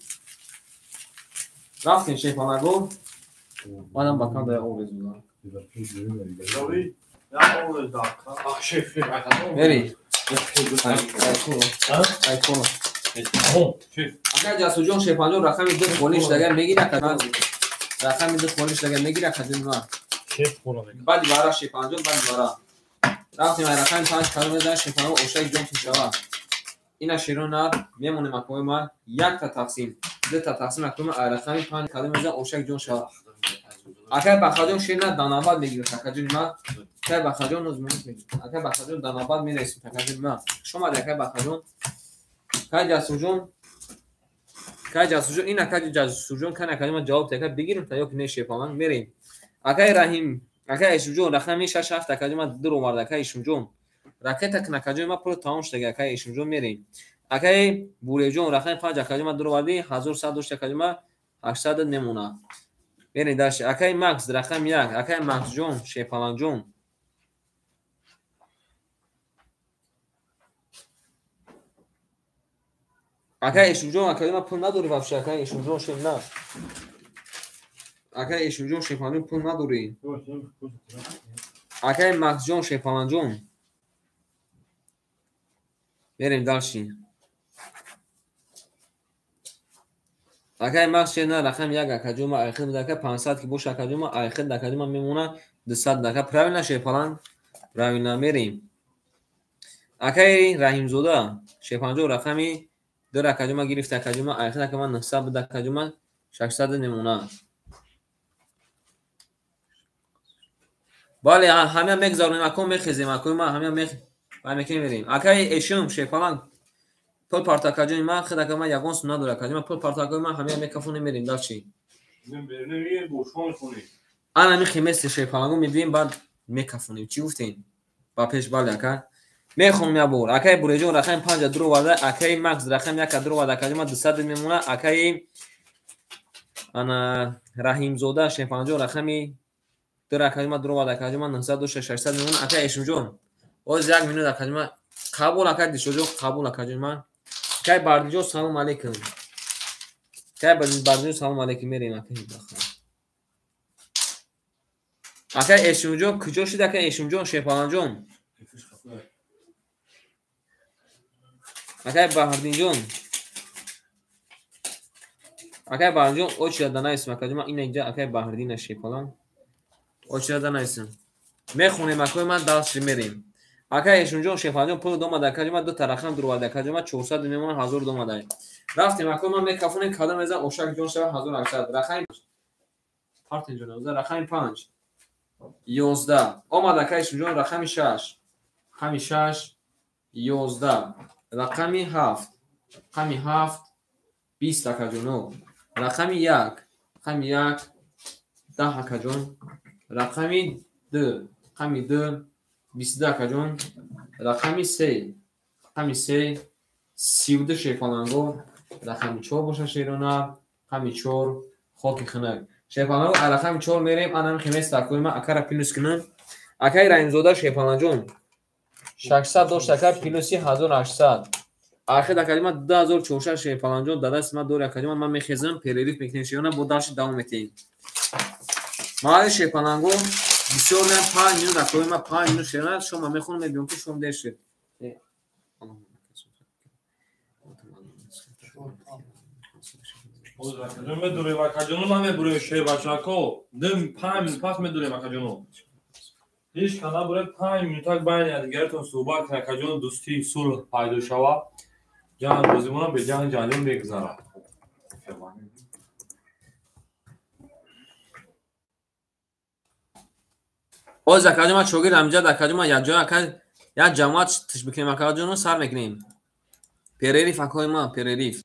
Рафтем шерпаланго. Манам бакам да овез будам. Мери. Акай Ҷасурҷон шерпаланҷон рақами 2 холиш дагар мегира акаҷон. Рақами 2 холиш дагар мегира акаҷон ман. Баъди вара шерпаланҷон баъди вара. Рафтем ай рақами 5 кадом мезанад шерпаланго ошак ҷон шава. Ина шеронар мемонем акои ман якта тақсим, дута тақсим акои ман ай рақами 5 кадом мезанад ошак ҷон шава. Акай Бахаҷон шер на данабад мегирифт, акаҷони ма. Акай Бахаҷон акай Бахаҷон данабад мерасид, акаҷони ма. Хуш омадӣ, акай Бахаҷон. Акай Ҷасурҷон. Акай Ҷасурҷон, ин акай Ҷасурҷон кани акаҷон ма ҷавоб диҳ, акай бигирим та ё ки не шерпаланг мерем. Акай Раҳим, акай Ишумҷон рақами 6 7 акаҷон ма дур овард, акай Ишумҷон. Ракета кун акаҷони ма пул тамом шуд, акай Ишумҷон мерем. Акай Буреҷон рақами 5 акаҷон ма дур овардӣ, 1100 дошт акаҷон ма 800 мемонад. Мерем дальше. Акай Макс рақами 1, акай Максҷон, Шерпалангҷон. Акай Ишумҷон, акаҷон ма пул надорӣ вообще, акай Ишумҷон шер на. Акай Ишумҷон Шерпалангҷон пул надорӣ. Акай Максҷон Шерпалангҷон. Мерем дальше. Акай Макс шер на рақами 1 акаҷон ма айхид буда, ака 500 ки боша акаҷон ма айхид акаҷон ма мемона 200 ака. Правильно Шерпаланг? Правильно мерем. Акай Раҳимзода Шерпалангҷон рақами 2 акаҷон ма гирифт, акаҷон ма айхид ака ма 900 буда, акаҷон ма 600 мемона. Бале, ҳамя мегзаронем, ако мехезем, ако ма ҳамя мекунем мерем. Акай Эшум Шерпаланг пул партакаҷони ман хид ака ман ягон сум надорам, акаҷони ман пул партакаҷони ман ҳамя мекафонем мерем дальше. Ана ми хемести Шерпалангу мебием, баъд мекафонем. Чӣ гуфтем? Ба пеш бале ака. Мехонам як бор. Акай Буреҷон рақами 5 дур оварда, акай Макс рақами 1 дур оварда, акаҷони ман 200 мемона, акай ана Раҳимзода Шерпалангҷон рақами 2 акаҷони ман дур оварда, акаҷони ман 900 дошта 600 мемона, акай Эшумҷон. Боз як минут акаҷони ман қабул, акай Дишоҷон қабул акаҷони ман. Акай Бардиҷон салом алейкум. Акай Бардиҷон салом алейкум мерем акай Бахар. Акай Эшумҷон куҷо шуд акай Эшумҷон Шерпалангҷон? Акай Баҳрдинҷон. Акай Баҳрдинҷон очира данайсим акаҷон ман ина инҷа акай Баҳрдина Шерпаланг. Очира данайсим. Мехонем акои ман дальше мерем. Акай Эшумҷон Шерпалангҷон пул домада акаҷон ман ду та рақам дур оварда, акаҷон ман 400 мемонад 1000 домада. Рафтем акои ман мекафонем кадом мезан ошак ҷон шава 1800 рақами партин ҷон рақами 5 11 омад акай Эшумҷон рақами 6 рақами 6 11 рақами 7 рақами 7 20 акаҷоно рақами 1 рақами 1 10 акаҷон рақами 2 рақами 2 22 акаҷон рақами 3 рақами 3 32 Шерпаланго рақами 4 боша шерона рақами 4 хоки хунак Шерпаланго рақами 4 мерем анам хемест акои ман акара плюс кунам. Акай Раҳимзода Шерпалангҷон 600 дошт ака плюси 1800 ахир акаҷон ман 2400 Шерпалангҷон дар дасти ман дори акаҷон ман мехезам перерыв мекунем шерона бо дальше давом метиҳем. Маҳалли Шерпаланго бисёр не 5 минут акои ман 5 минут шерона шома мехонам мебинам ки шом дер шуд. Медурем акаҷоно ман мебурем шербачако. Дим 5 минут пас медурем акаҷоно. Ҳеҷ кана буред 5 минутак байни якдигаратон суҳбат кунед акаҷоно, дӯстӣ сулҳ пайдо шавад. Ҷанг бозимона бе ҷанг ҷанҷол мегузарад. Боз акаҷон ман шогирд ҳамҷад акаҷон ман якҷоя ака як ҷамоат тиш бикунем акаҷоно сар мекунем. Перерыв акои ман перерыв.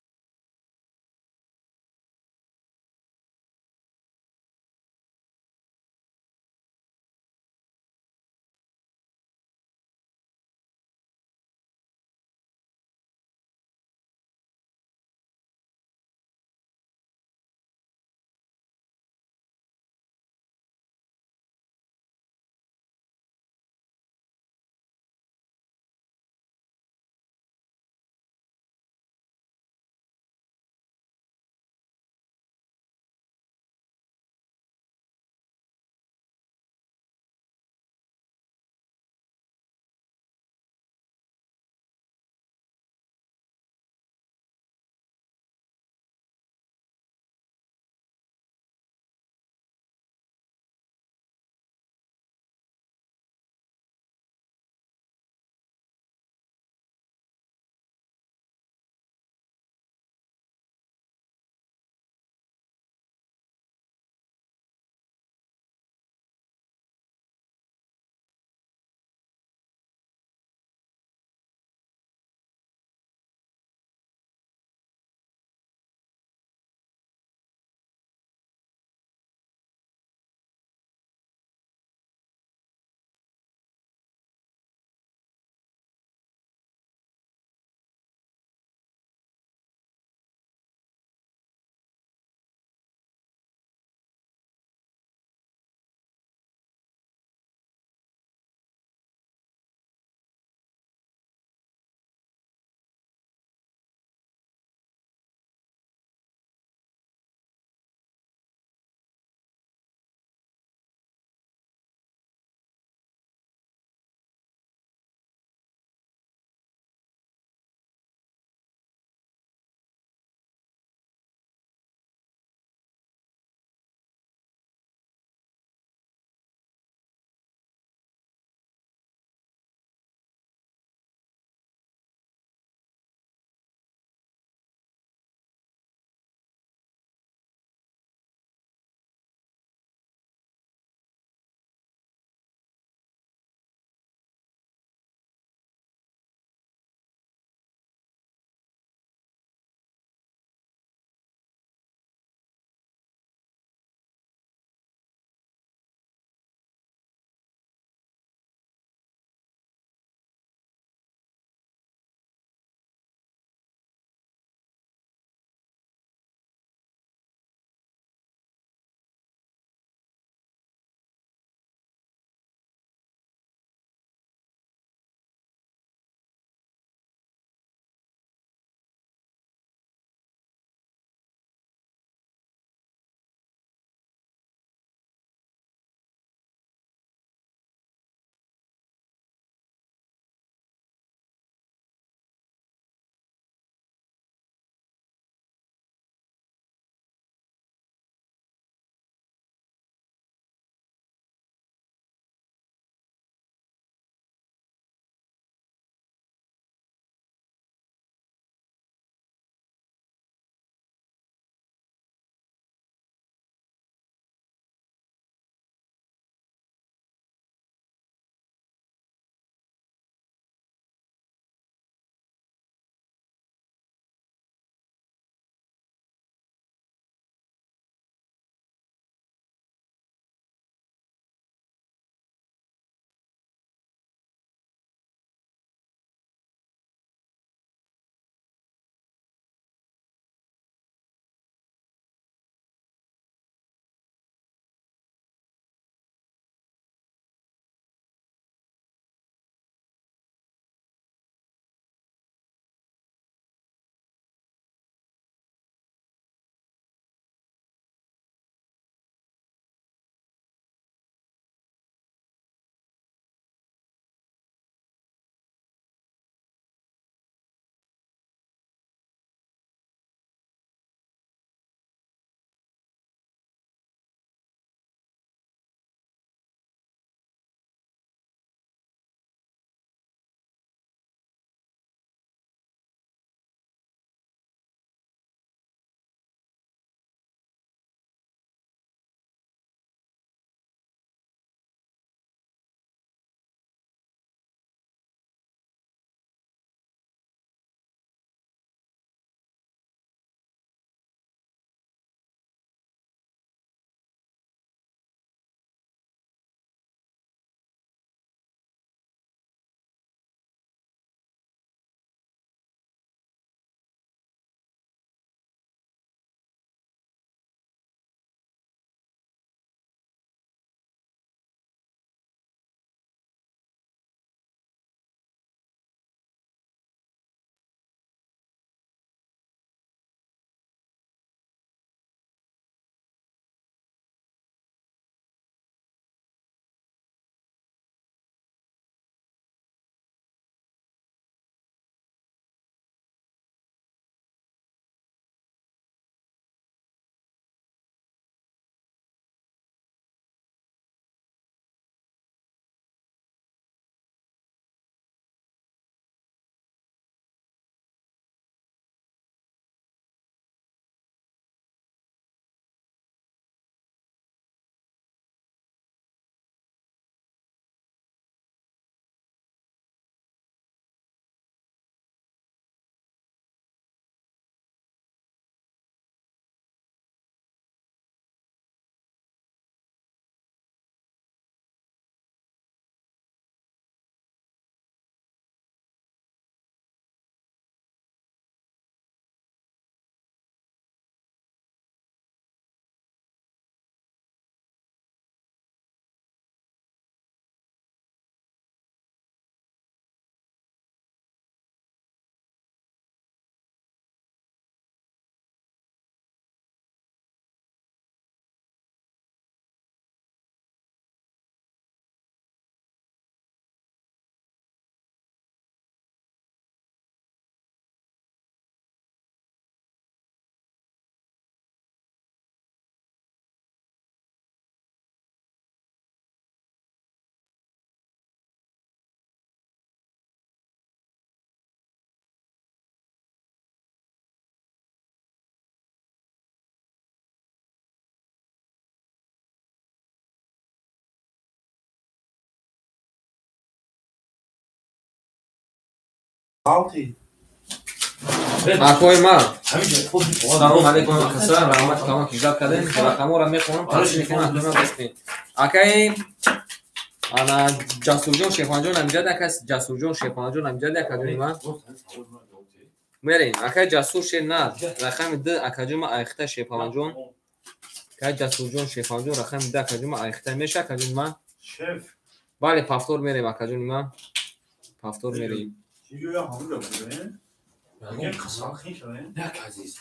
Акои ма. Салом алейкум каса, раҳмат калон ки ждат кардем. Рақамҳоро мехонам, тафсир мекунам, акои ма гӯш кунед. Акаи ана Ҷасурҷон Шерхонҷон амҷад ака, Ҷасурҷон Шерхонҷон амҷад акаҷони ма. Мерем, акаи Ҷасур шер нар, рақами 2 акаҷон ма айхта Шерхонҷон. Акаи Ҷасурҷон Шерхонҷон рақами 2 акаҷон ма айхта меша акаҷони ма. Шеф. Бале, повтор мерем акаҷони ма. Повтор мерем. Як азиз.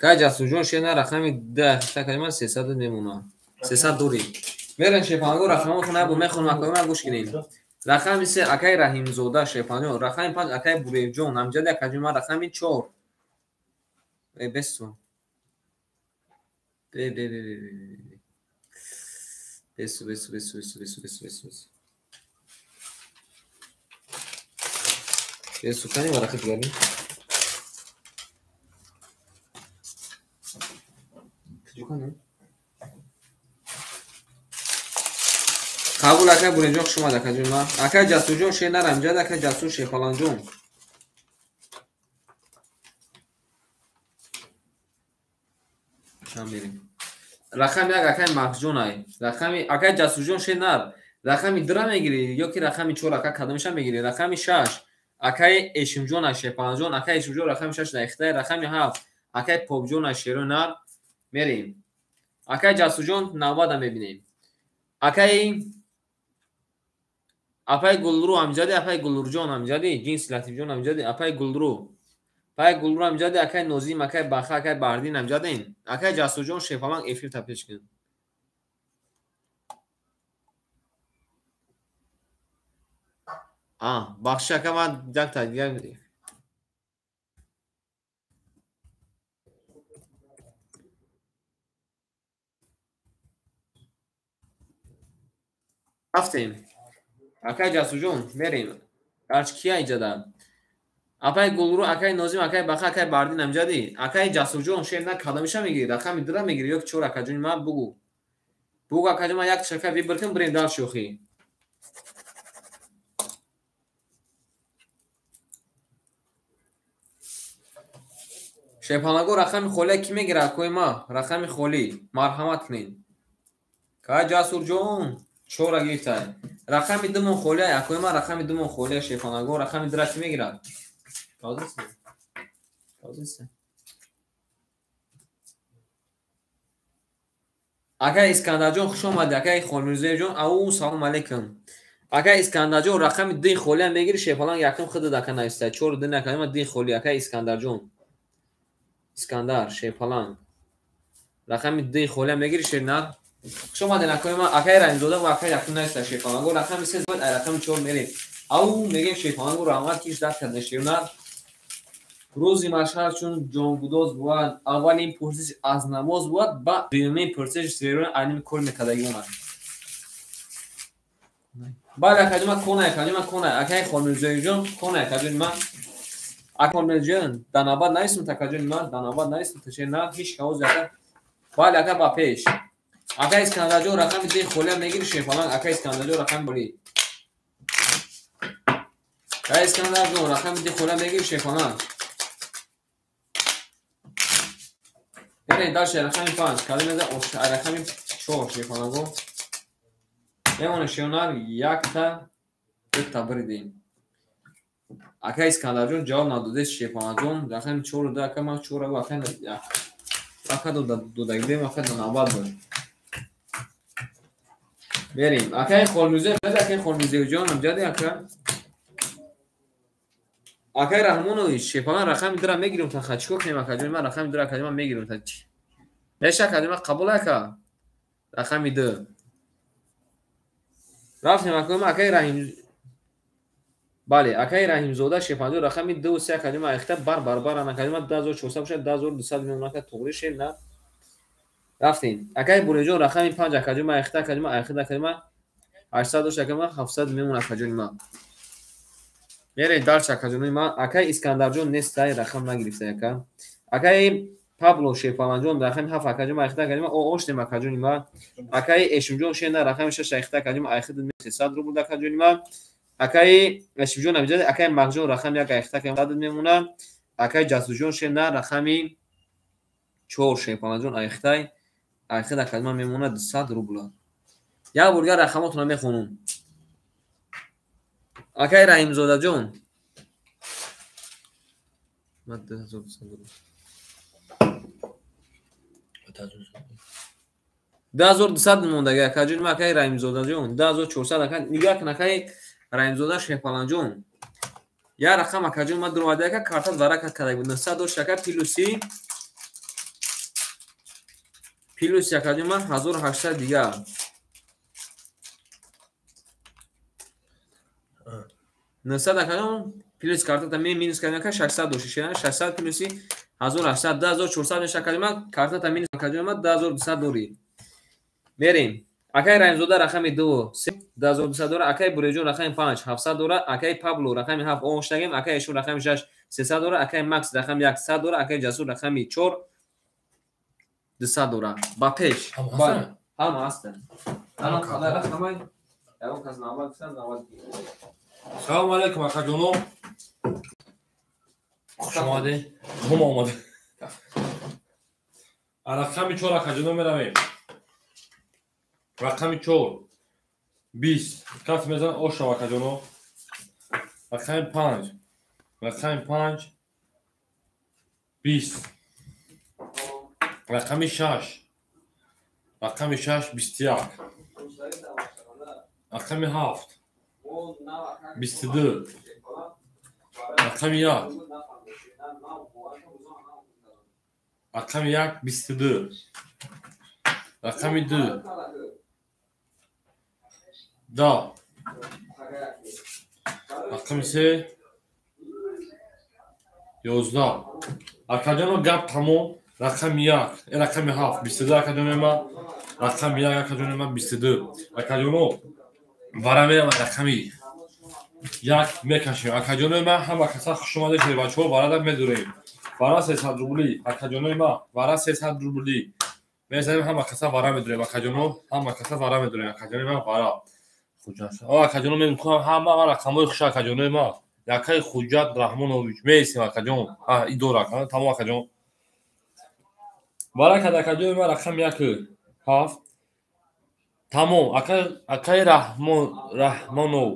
Кай Ҷасурҷон шер нар рақами 2 айхта акаҷон ма 300 мемона. 300 дорӣ. Мерем Шерпанго рақамҳоро набу мехонам акаи ма гӯш кунед. Рақами 3 акаи Раҳимзода Шерпанҷон, рақами 5 акаи Буревҷон, амҷади акаҷон ма рақами 4. Э бесу. Бе бе бе бе бе. Бесу бесу бесу бесу бесу бесу бесу. Бесу кани варақи дигари. Куҷо кани? Қабул акай Буринҷон, хуш омад акаҷон ма. Акай Ҷасурҷон шер нар амҷад, акай Ҷасур Шерхоланҷон. Чанд мерем? Рақами 1 акай Маҳҷон ай. Рақами акай Ҷасурҷон шер нар. Рақами 2 мегирӣ ё ки рақами 4 ака кадомиша мегирӣ? Рақами 6 акай Эшимҷон ай Шерхоланҷон, акай Эшимҷон рақами 6 даихтай, рақами 7 акай Попҷон ай Шерои нар. Мерем. Акай Ҷасурҷон навбата мебинем. Акай апай Гулру амҷади, апай Гулрӯҷон амҷади, ҷинси Латифҷон амҷади, апай Гулру. Апай Гулру амҷади, акай Нозим, акай Баха, акай Баҳриддин амҷадин. Акай Ҷасурҷон Шерфаланг эфир та пеш кун. Бахши ака ман якта дигар рафтем. Акай Ҷасурҷон мерем. Гарчи кия иҷада? Апай Гулру, акай Нозим, акай Баха, акай Баҳриддин амҷади. Акай Ҷасурҷон шер на кадомиша мегирӣ? Рақами 2 мегирӣ ё ки 4 акаҷони ма бугу. Бугу акаҷон ма як шака вибр кун, бирем дар шӯхӣ. Шерпалаго рақами холия кӣ мегирад акои ма? Рақами холӣ. Марҳамат кунед. Кай Ҷасурҷон 4 гирифтай. Рақами 2 мон холия, акои ма рақами 2 мон холия Шерпалаго рақами 2 кӣ мегирад? Акай Искандарҷон хуш омадӣ, акай Холмирзоевҷон, ау салом алейкум. Акай Искандарҷон рақами 2 холия мегирӣ, Шерпаланг якум худат ака навистай. 4 2 акаи ма 2 холия, акай Искандарҷон. Искандар Шерпаланг. Рақами 2 холия мегирӣ шернар? Хуш омадед акои ма, акай Раҳимзода ва акай якум навистай Шерпаланго рақами 3 бояд ай рақами 4 мерем. Ау мегем Шерпаланго раҳмат ки ждат карда шернар. Рӯзи машҳар чун ҷонгудоз бувад, аввалин пурсиш аз намоз бувад, ба дуюмин пурсиш зеро айними кор мекардагион аст. Бале акаҷон ма кона, акаҷон ма кона, акаи Холмирзоевҷон кона, акаҷон ма. Акаи Холмирзоевҷон дар навбат нависм, акаҷон ма дар навбат нависм, шернар ҳеҷ кавоз ака. Бале ака ба пеш. Акаи Искандарҷон рақами 2 холия мегирӣ Шерпаланг, акаи Искандарҷон рақами 2. Акаи Искандарҷон рақами 2 холия мегирӣ Шерпаланг. Мерем дальше рақами 5, кадом меза рақами 4 Шерпаланго. Мемонем шернар якта дута биридем. Акаи Искандарҷон ҷавоб надодест Шерпаланҷон, рақами 4 2 ака ман 4 ака ака додагидем, ака навбат буд. Мерем. Акаи Холмирзоев, акаи Холмирзоевҷон амҷади ака. Акаи Раҳмонович Шерпаланг рақами 2 мегирем та чикор кунем акаҷон ман рақами 2 акаҷон ман мегирем та чи. Меша акаҷон ман қабул ака. Рақами 2. Рафтем акаи ман акаи Раҳим. Бале, акаи Раҳимзода Шерпаланҷон рақами 2 ва 3 акаҷон ман айхта бар барбар акаҷон ман 2400 бошад 2200 мемонад ака тоғри шер на. Рафтем. Акаи Буринҷон рақами 5 акаҷон ман айхта акаҷон ман айхта акаҷон ман 800 дошт акаҷон ман 700 мемонад акаҷони ман. Мерем дальше акаҷони ман. Акаи Искандарҷон нестай рақам нагирифтай ака. Акаи Пабло Шерпаланҷон рақами 7 акаҷон айхта акаҷон ооштем акаҷони ма. Акаи Эшимҷон шена рақами 6 айхта акаҷон айхта 300 рубл акаҷони ма. Акаи Эшимҷон амиҷа акаи Мағҷон рақами 1 айхта акаҷон мемона. Акаи Ҷасурҷон шена рақами 4 Шерпаланҷон айхтай айхта акаҷон мемона 200 рубл. Як бор дигар рақамотонро мехонам. Акаи Раҳимзодаҷон ма 2200 рубл. 2200 мондаги акаҷон ма акаи Раҳимзодаҷон 2400 ака нигоҳ кун акаи Раҳимзода Шерпаланҷон. Як рақам акаҷон ма дуроварда ака картат варакат карда буд 900 дошт ака плюси акаҷон ма 1800 дигар. 900 акаҷон плюс картата минус кардем ака 600 дошт 600 плюси 1800 2400 меша акаҷон ма картата минус акаҷон ма 2200 дорӣ. Мерем. Акаи Раҳимзода рақами 2 2200 дора, акаи Буреҷон рақами 5 700 дора, акаи Пабло рақами 7 оштагем, акаи Эшон рақами 6 300 дора, акаи Макс рақами 1 100 дора, акаи Ҷасур рақами 4 200 дора. Ба пеш. Ҳама ҳастанд. Ҳама қадар рақамай. Ягон кас навбат гирифтан, навбат гирифт. Салом алейкум акаҷоно. Хуш омадед. Ҳама омадед. Рақами 4 акаҷоно меравем. Рақами 4 20 каф мезан ошав акаҷоно. Рақами 5 рақами 5 20 рақами 6 рақами 6 21 рақами 7 22 рақами 1 рақами 1 22 рақами 2 10 рақами 3 11 акаҷоно гап тамом. Рақами 1 рақами 7 22 акаҷоно ма рақами 1 акаҷоно ма 22 акаҷоно вара мерам рақами 1 мекашем акаҷоно ма. Ҳама каса хуш омадед бачаҳо, варада медурем. Вара 300 рубли акаҷоно ма, вара 300 рубли мезанем. Ҳама каса вара медурем акаҷоно, ҳама каса вара медурем акаҷоно ма. Вара акаҷоно мекунам ҳама рақамҳои хуш акаҷонои ма. Якаи Хуҷат Раҳмонович меистем акаҷон. Идора тамом акаҷон. Баракат акаҷони ма рақами 1 7 тамом. Акаи Раҳмонов,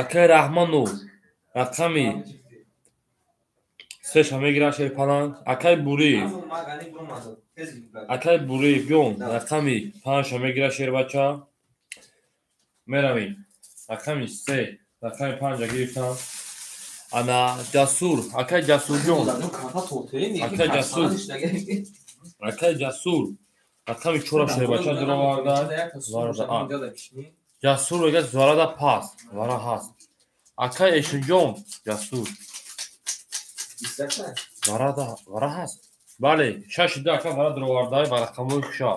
акаи Раҳмонов рақами 3 мегирад Шерпаланг. Акаи Буриев, акаи Буриев ҷон рақами 5 мегирад Шербача. Меравем рақами 3 рақами 5 гирифтам. Ана Ҷасур, акаи Ҷасурҷон, акаи Ҷасур, акаи Ҷасур рақами 4 Шербача дуроварда. Ҷасур мегӯяд варада пас, вара ҳаст. Акаи Эшинҷон Ҷасур варада вара ҳаст. Бале, 6 2 ака вара дуроварда ва рақамҳои хуша.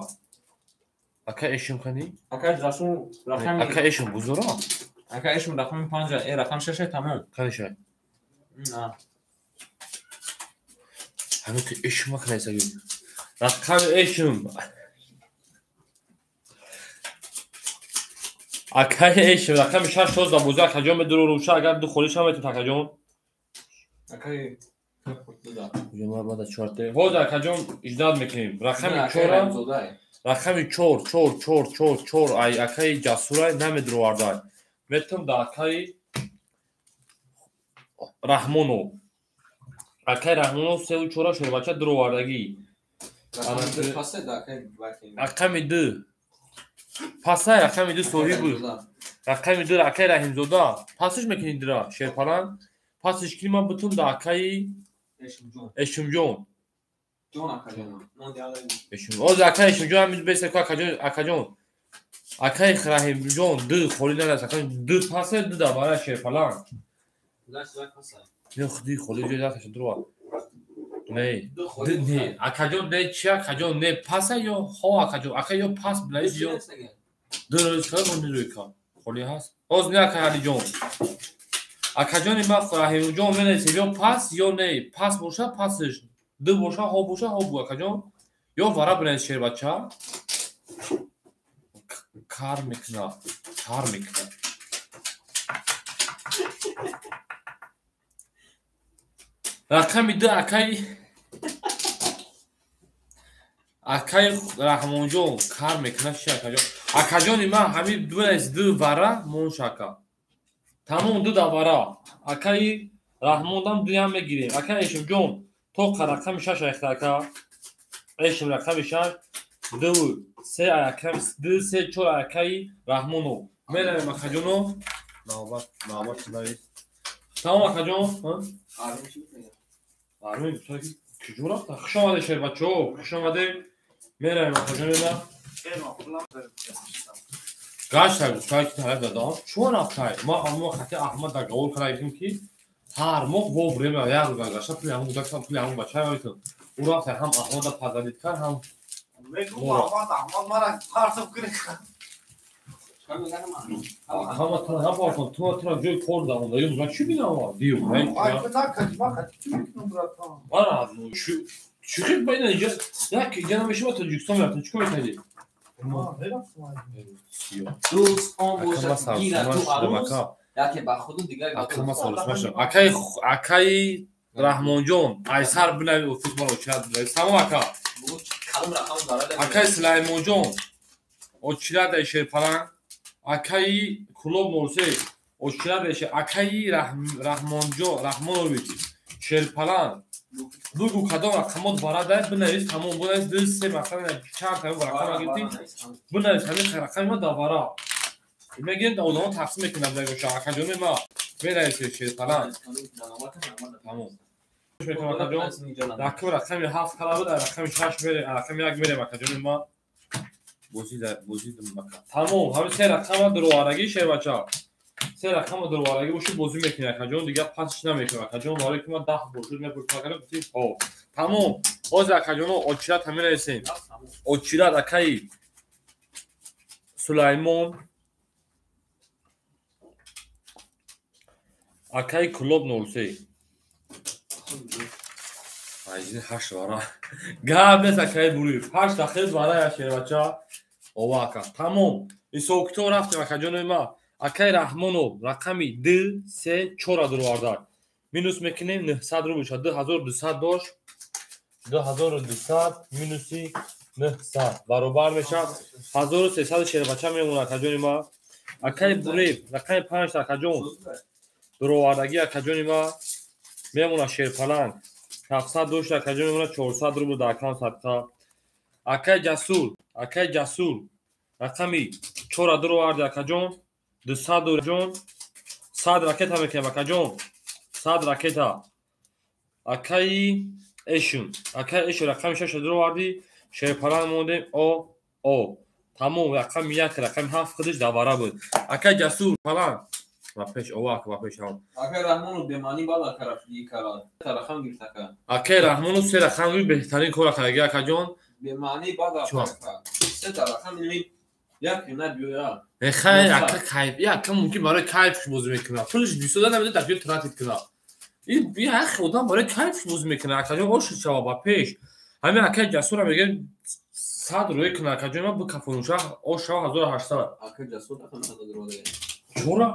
Ака Эшим кани? Акаи Ҷасур рақами Ака Эшим бузура? Ака Эшим рақами 5, рақами 6 тамом. Кани шай? На. Ҳамин ки Эшим акнайсаги. Рақами Эшим. Акаи Эшим рақами 6 тоз бозӣ акаҷон медурорумша. Агар ду холӣ шава метавон акаҷон. Акаи ҳозир акаҷон иҷдад мекунем. Рақами 4 рақами 4 4 4 4 4 ай акаи Ҷасурай намедуровардай. Метавон да акаи Раҳмонов. Акаи Раҳмонов 3 4 шербача дуровардагӣ. Рақами 2 пасай рақами 2 соҳиб рақами 2 акаи Раҳимзода пасиш мекунӣ дира Шерпаланг. Пасиш кунӣ ман бутум да акаи Эшимҷон. Ҳозир акаи Эшимҷон ҳамин бесе ку акаҷон, акаҷон. Акаи Раҳимҷон 2 холӣ надаст. Акаи 2 пасе 2 да барои Шерпаланг. Не худи холӣ ҷой дасташ дурова. Не, не, акаҷон не чи акаҷон не паса ё хо акаҷон, ака ё пас билаис ё 2 рӯз кара бо нирӯй ка. Холӣ ҳаст. Ҳозир не акаи Алиҷон. Акаҷони ма Раҳимҷон менависем ё пас ё не. Пас боша пасш, ду боша ҳо боша ҳо бу акаҷон. Ё вара бинавис шербача. Кар мекуна, кар мекуна. Рақами ду акаи Раҳмонҷон кар мекуна чи акаҷон? Акаҷони ман ҳамин бинавис ду вара монша ака. Тамом ду давара. Акаи Раҳмондам дуям мегирем. Акаи Эшимҷон тоқа рақами шаш айхта ака. Эшим рақами шаш ду се акам ду се чор акаи Раҳмонов. Меравем акаҷоно. Навбат навбат навис. Тамом акаҷон. Армин куҷо рафта? Хуш омадед шербачаҳо, хуш омадед. Меравем акаҷони ма. Гашта гуфта ки тараф дадам. Чо рафтай? Ма ҳамон хати Аҳмад дар гавор карда гуфтем ки ҳар моҳ во время як рӯз гашта пули ҳамон гузашта пули ҳамон бача мегирифтем. Ӯ рафта ҳам Аҳмада падарид кард ҳам Аҳмад мара партов гирифт. Ҳама тана партов ту тра ҷои кор давонда. Ё ман чӣ бинам? Дию. Ара, чӣ хел ба ина инҷа як инҷа намешава Тоҷикистон мерафтем. Чӣ кор мекардӣ? Дӯст он бошад гира ту арӯз яке ба худу дигар акаи Раҳмонҷон айсар бинави офис маро очират бинави. Салом ака. Акаи Сулаймонҷон очират шерпаланг. Акаи Кулоб Морсе очират акаи Раҳмонҷон Раҳмонович шерпаланг. Бугу кадом рақамот варада бинавис тамом бинавис ду се рақам чанд та рақам гирифтӣ бинавис ҳамин рақами ма давара. Мегирем одамо тақсим мекунам дагоша акаҷони ма менависед шерпаланг. Тамом. Акаҷон рақами рақами ҳафт кала буд рақами шаш мерем рақами як мерем акаҷони ма. Бозӣ ака. Тамом ҳамин се рақама дуроварагӣ шербача. Се рақама дуроварагӣ боши бозӣ мекунӣ акаҷон дигар пасш намекунӣ акаҷон барои ки ман 10 бор шуд мепурсам акаҷон гуфтӣ ҳо. Тамом ҳозир акаҷоно очират ҳамин нависем. Очират акаи Сулаймон акаи Кулоб Нурсей. Айзин ҳашт вара. Гап нест акаи Буриев. Ҳашт дахил вара я шербача. Ова ака. Тамом. Ҳисобкитоб рафтем акаҷони ма. Акаи Раҳмонов рақами ду се чора дуроварда. Минус мекунем 900 рубл шуд. 2200 дошт. 2200 минуси 900 баробар мешавад 1300 шербача мемонад акаҷони ма. Акаи Буриев рақами 5 акаҷон дуровардагӣ акаҷони ма мемонад шерпаланг. 700 дошт акаҷон мемонад 400 рубл дар аккаунт садқа. Акаи Ҷасур, акаи Ҷасур рақами 4 дуроварди акаҷон 200 ҷон 100 ракета мекунем акаҷон 100 ракета. Акаи Эшун, акаи Эшун рақами 6 дуроварди шерпаланг мондем о. Тамом рақами 1 рақами 7 худаш давара буд. Акаи Ҷасур паланг ва пеш овак ва пеш ҳам. Акаи Раҳмонов бемаънӣ баъд ака рафтӣ кард. Се рақам гирифт ака. Акаи Раҳмонов се рақам гирифт беҳтарин кор кардаги акаҷон. Бемаънӣ баъд ака. Се рақам як набиёя. Хай ака кайф, як мумкин барои кайфш бозӣ мекунад. Пулш бисёр намедонад дар ҷои тратит кунад. Ин як одам барои кайфш бозӣ мекунад. Акаҷон ошид шава ба пеш. Ҳамин акаи Ҷасурам мегӯяд 100 рӯй кунад акаҷон ман бикафонуша ош шава 1800. Акаи Ҷасур рақам 100 дуроварда. Чора?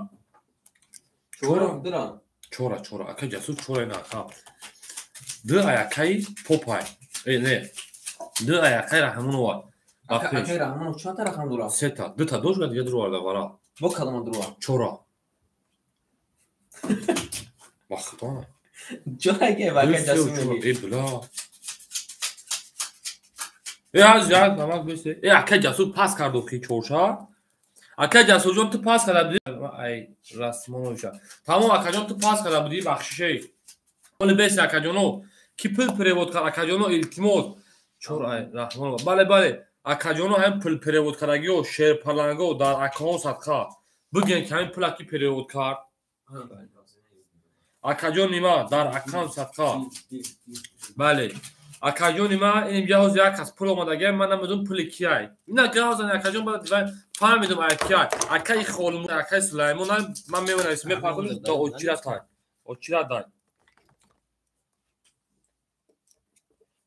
Чора дурам. Чора, чора. Акаи Ҷасур чора ина ака. Ду аякаи Попай. Не. Ду аякаи Раҳмонова. Акаи Раҳмонов чанд та рақам дорад? Се та. Ду та дошт, дига дуроварда вара. Бо кадома дурова? Чора. Ба худо. Ҷое ки ба акаи Ҷасур мегӣ. Э била. Э аз як намак бесе. Э акаи Ҷасур пас кард охи чорша. Акаи Ҷасурҷон ту пас карда будӣ. Ай Расмоновича. Тамом акаҷон ту пас карда будӣ бахшишей. Оли бесе акаҷоно ки пул перевод кард акаҷоно илтимос. Чор ай Раҳмонова. Бале бале. Акаҷоно ҳамин пул перевод кардагиҳо шерпаланго дар акаҳо садқа. Бигӯен ки ҳамин пула ки перевод кард. Акаҷон нима дар аккаунт садқа. Бале. Акаҷони ман ин ҷаҳоз як кас пул омадагия, ман намедонам пули кияй. Ина гаҳозан акаҷон баъд фаҳмидум ай кияй. Акаи Холму, акаи Сулаймон ман мемонависам, мепархонам то очира тай. Очира дай.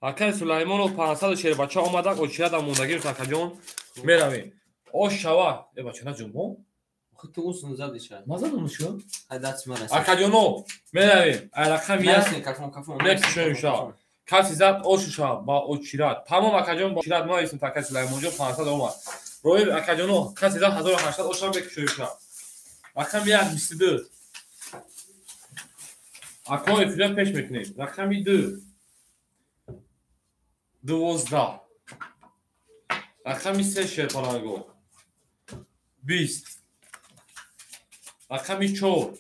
Акаи Сулаймонов 500 шербача омадак, очира да мондагӣ акаҷон меравем. Ош шава. Э бача наҷон мо? Ту усун зади ша. Ма задам шо? Ай даст мара. Акаҷоно меравем. Ай рақами як кафон кафон. Мекушоем ша. Каси зад ошуша ба очират. Тамом акаҷон ба очират мо истем акаи Сулаймонҷон 500 омад. Роиб акаҷоно каси зад 1800 ошам мекушоем ша. Рақами 1 22. Ако эфира пеш мекунем. Рақами 2 12. Рақами 3 шерпаланго 20. Рақами 4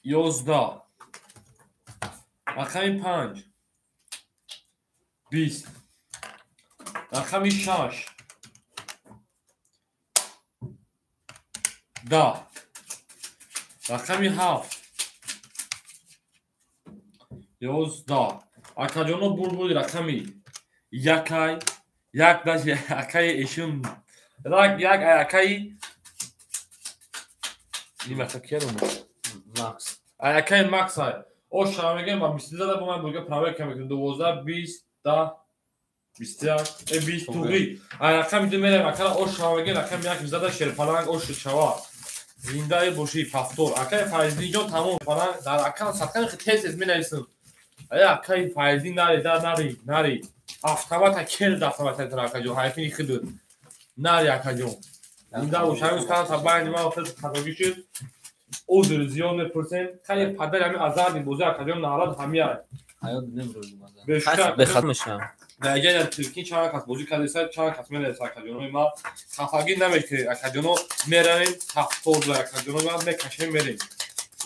11. Рақами 5 20. Рақами 6 10. Рақами 7 11. Акаҷоно бурбуди рақами якай як даже акаи эшум рак як акаи нимака киярум Макс акаи Макс ай ош шава мегем ва 22 да бо ман бурга проверка мекунем 12 20 10 21 20 туғи ай рақами ду мерем акара ош шава мегем рақами як зада шерпаланг ош шава зиндаи боши пафтор акаи Файзиддинҷон тамом паланг дар акам садқани тез тез менависам. Ая акаи Файзиддин нари да нари нари автомата кел автомата тара акаҷон ҳайфини хидуд нари акаҷон зинда бош ҳамин кан табайни ман хел хатогӣ шуд узр зиёд мепурсем хеле падари ҳамин азарди бозӣ акаҷон наҳрад ҳамияй ҳаёт немрӯз маза бешак бехат мешам дар ҷои Туркӣ чанд кас бозӣ кардеса чанд кас мераса акаҷонои ма хафагӣ намекунед акаҷоно меравем ҳафтод акаҷоно ма мекашем мерем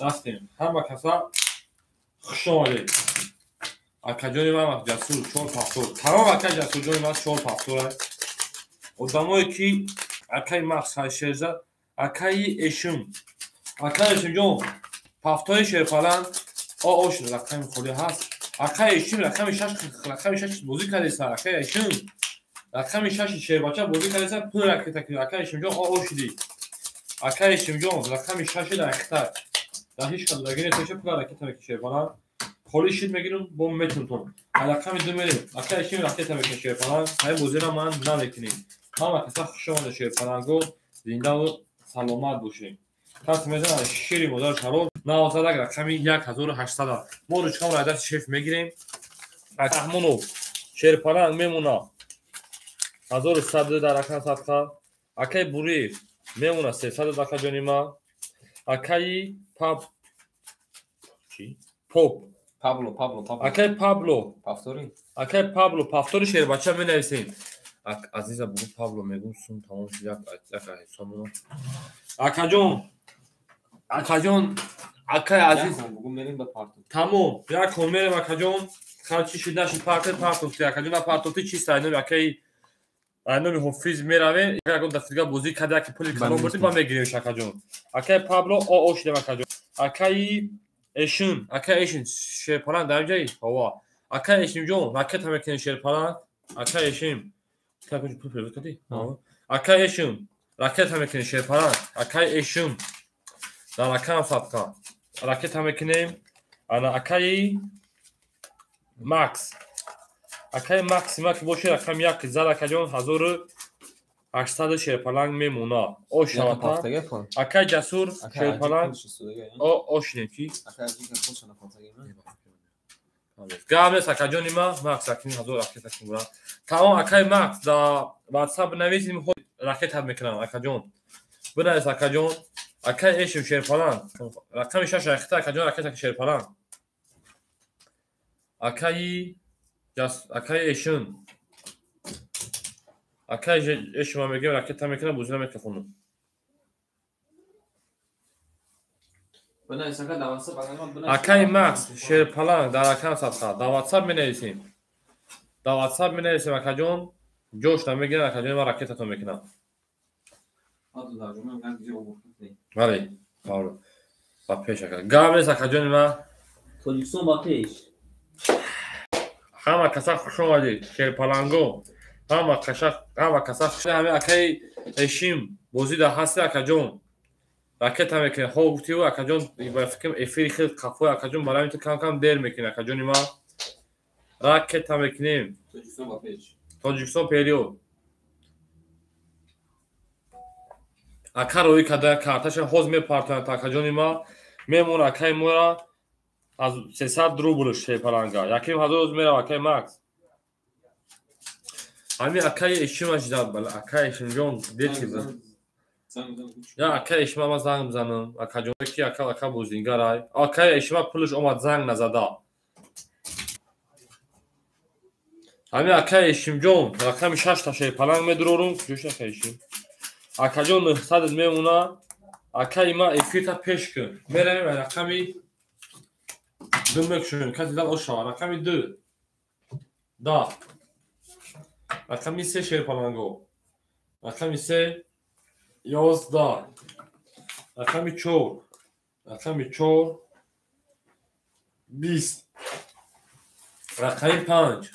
рафтем ҳама каса хуш омадед акаҷони ман Ҷасур 4 ҳафтод тамом акаи Ҷасурҷони ман 4 ҳафтод одамое ки акаи Макс Шерза акаи Эшум акаи Эшумҷон ҳафтои шерпаланд ош рақами холӣ ҳаст акаи Эшум рақами 6 рақами 6 бозӣ кардеса акаи Эшум рақами 6 шербача бозӣ кардеса пул ракета кунед акаи Эшумҷон ошиди акаи Эшумҷон рақами 6 ракета дар ҳеҷ кас даги нетоша пул ракета мекунед шерпаланд холӣ шид мегирам бо метунтон рақами 2 мерем акаи Эшум ракета мекунед шерпаланд ҳамин бозиро ман намекунем ҳама каса хуш омада шерпаланго зиндаву саломат бошем кас мезанад шири модар шароб навозадак рақами 1800 мо ручкамро аз дасти шеф мегирем Раҳмонов шерпаланг мемона 1100 дар рақам садқа акаи Буриев мемона 300 дақа ҷони ма акаи Паб чи Поп Пабло Пабло Пабло акаи Пабло Пафтори акаи Пабло Пафтори шербача менависем Азиза бугу Пабло мегум сум тамом шуд як як ҳисобуно акаҷон акаҷон акаи Азиз бугу мерем ба парту тамом як кон мерем акаҷон харчи шуд нашуд парте партофти акаҷон партофти чист айноми акаи айноми Ҳофиз меравем ягон дафтига бозӣ карда яки пули калон бурдим ба мегиремш акаҷон акаи Пабло о шудем акаҷон акаи Эшун акаи Эшун шерпаланг дар ҷаи ҳова акаи Эшимҷон ракета мекунем шерпаланг акаи Эшим пул перевод кардӣ акаи Эшум ракета мекунем шерпаланг акаи Эшум дар ракам садқа ракета мекунем ана акаи Макс акаи Макси ма ки боше рақами як зад акаҷон 1800 шерпаланг мемона ош шавата акаи Ҷасур шерпаланг ошинем ки гап нест акаҷони ма Макс акни 1000 ракета кунра тамом акаи Макс дар ватсап бинависем ракета мекунам акаҷон бинавис акаҷон акаи Эшим шерпаланг рақами 6 ракета акаҷон ракета шерпаланг акаи Эшим акаи Эшима мегем ракета мекунам бозӣ намекунам акаи Макс шерпаланг дар рақам садқа дар ватсап менависем дар ватсап менависем акаҷон ҷош намегирам акаҷон ман ракетатон мекунам бале ба пеш ака гап нест акаҷони ман Тоҷикистон ба пеш. Ҳама каса хуш омадед, шерпаланго. Ҳама каса хуш ҳами акаи Эшим бозӣ дар ҳасти акаҷон. Ракета мекунем. Хо гуфтиу акаҷон, ба фикрам эфири хел қафои акаҷон барои ту кам-кам дер мекунем акаҷони ма. Ракета мекунем. Тоҷикистон ба пеш. Тоҷикистон период. Ака роӣ карда карташа ҳоз мепартоянд акаҷони ма. Мемон акаи мора аз 300 рубл шерпаланга. Яким ҳазор рӯз мерава акаи Макс. Ҳами акаи Эшима жида бала акаи Эшимҷон дер чиза. Я акаи Эшима ма занг бизанам. Акаҷон ки ака бозингарай. Акаи Эшима пулаш омад занг назада. Ҳами акаи Эшимҷон рақами 6 та шерпаланг медурорум. Куҷош акаи Эшим? Акаҷон 900 мемона. Акаи ма эфирта пеш кун. Меравем рақами 2 мекушоем. Каси зад ошава. Рақами 2. 10. Рақами 3 шерпаланго. Рақами 3 11. Рақами 4. Рақами 4 20. Рақами 5.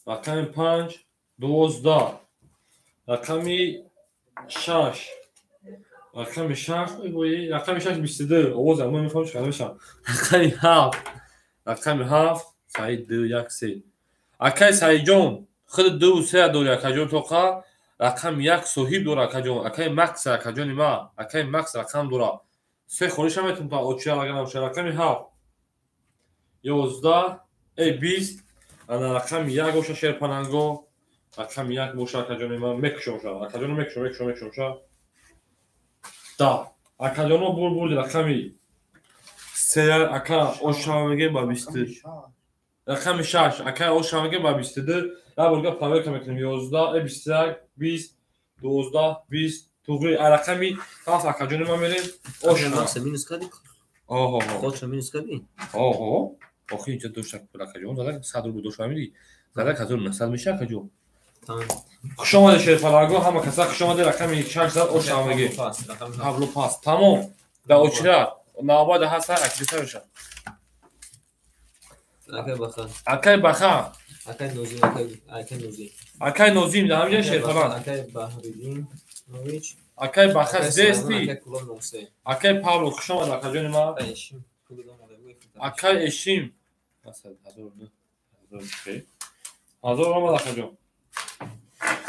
Рақами 5 12. Рақами 6. Рақами 6, рақами 6 22. Овоз ама мефаҳмам чӣ мешавам. Рақами 7. Рақами 7 Саид 2 1 3. Акай Саидҷон, худ 2 3 дори акаҷон тоқа. Рақами 1 соҳиб дора акаҷон. Акай Макс акаҷони ма. Акай Макс рақам дора. Се холиша метавонам та очия агар набошад. Рақами 7. 11 20. Ана рақами 1 боша шерпаланго. Рақами 1 боша акаҷони ма. Мекушам ша. Акаҷоно мекушам, мекушам, мекушам ша. Да. Акаҷоно бур рақами 3 ака ошава мегем ба 20. Рақами 6 ака ошава мегем ба 22. Я бурга проверка мекунем 11 21 20 12 20 туғри рақами 7 акаҷони ма мерем. Ошава. Минус кардӣ? Оҳо. Худша минус кардӣ? Оҳо. Охи инҷа дошта пул акаҷон зада 100 рубл дошта меди. Зада 1900 меша акаҷон. Хуш омадед шерпаланго, ҳама каса хуш омадед. Рақами 6 зад ошава мегем. Павло пас. Тамом. Да очират. Навбат ҳаста акиса меша. Акай Баха. Акай Баха. Акай Нозим, акай Нозим. Акай Нозим, да ҳамҷа шерпаланг. Акай Баҳриддин Нович. Акай Баха зести. Акай Кулон 93. Акай Павло хуш омад акаҷони ма. Акай Эшим. 1000 1000 омад акаҷон.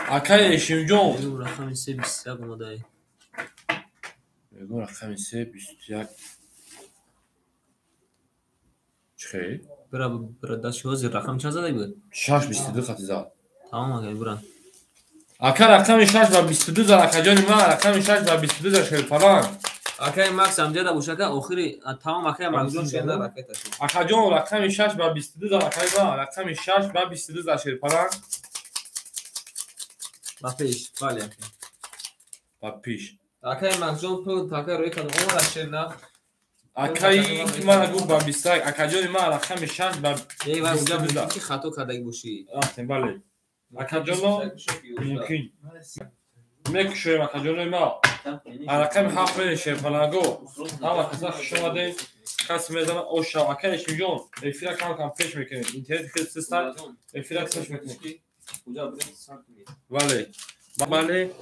Акай Эшимҷон. Рақами 3 21 омадай. Мегӯм рақами 3 21. Чӣ? Бира бира дастши ҳозир рақам чанд задай буд? 6 22 хати зад. Тамом акай бира. Ака рақами 6 ба 22 зад акаҷони ма, рақами 6 ба 22 зад шерпаланг. Акай Макс амҷада бош ака охири тамом акай Максҷон шенда ракета шуд. Акаҷон рақами 6 ба 22 зад акаи ма, рақами 6 ба 22 зад шерпаланг. Ба пеш, бале акай. Ба пеш. Акай Максҷон пул такай рӯй кардам омада шер на. Акаи мана гуфт ба 21, акаҷони ма рақами 6 ба 22 зад. Ки хато кардаги бошӣ. Рафтем, бале. Акаҷоно мумкин. Мекушоем акаҷонои ма. Рақами 7 мерем шерпаланго. Ҳама каса хуш омадем. Касе мезана ошав. Акаи Эшимҷон, эфира кам-кам пеш мекунем. Интернет хеле систар, эфира пеш мекунем. Бале. Бале.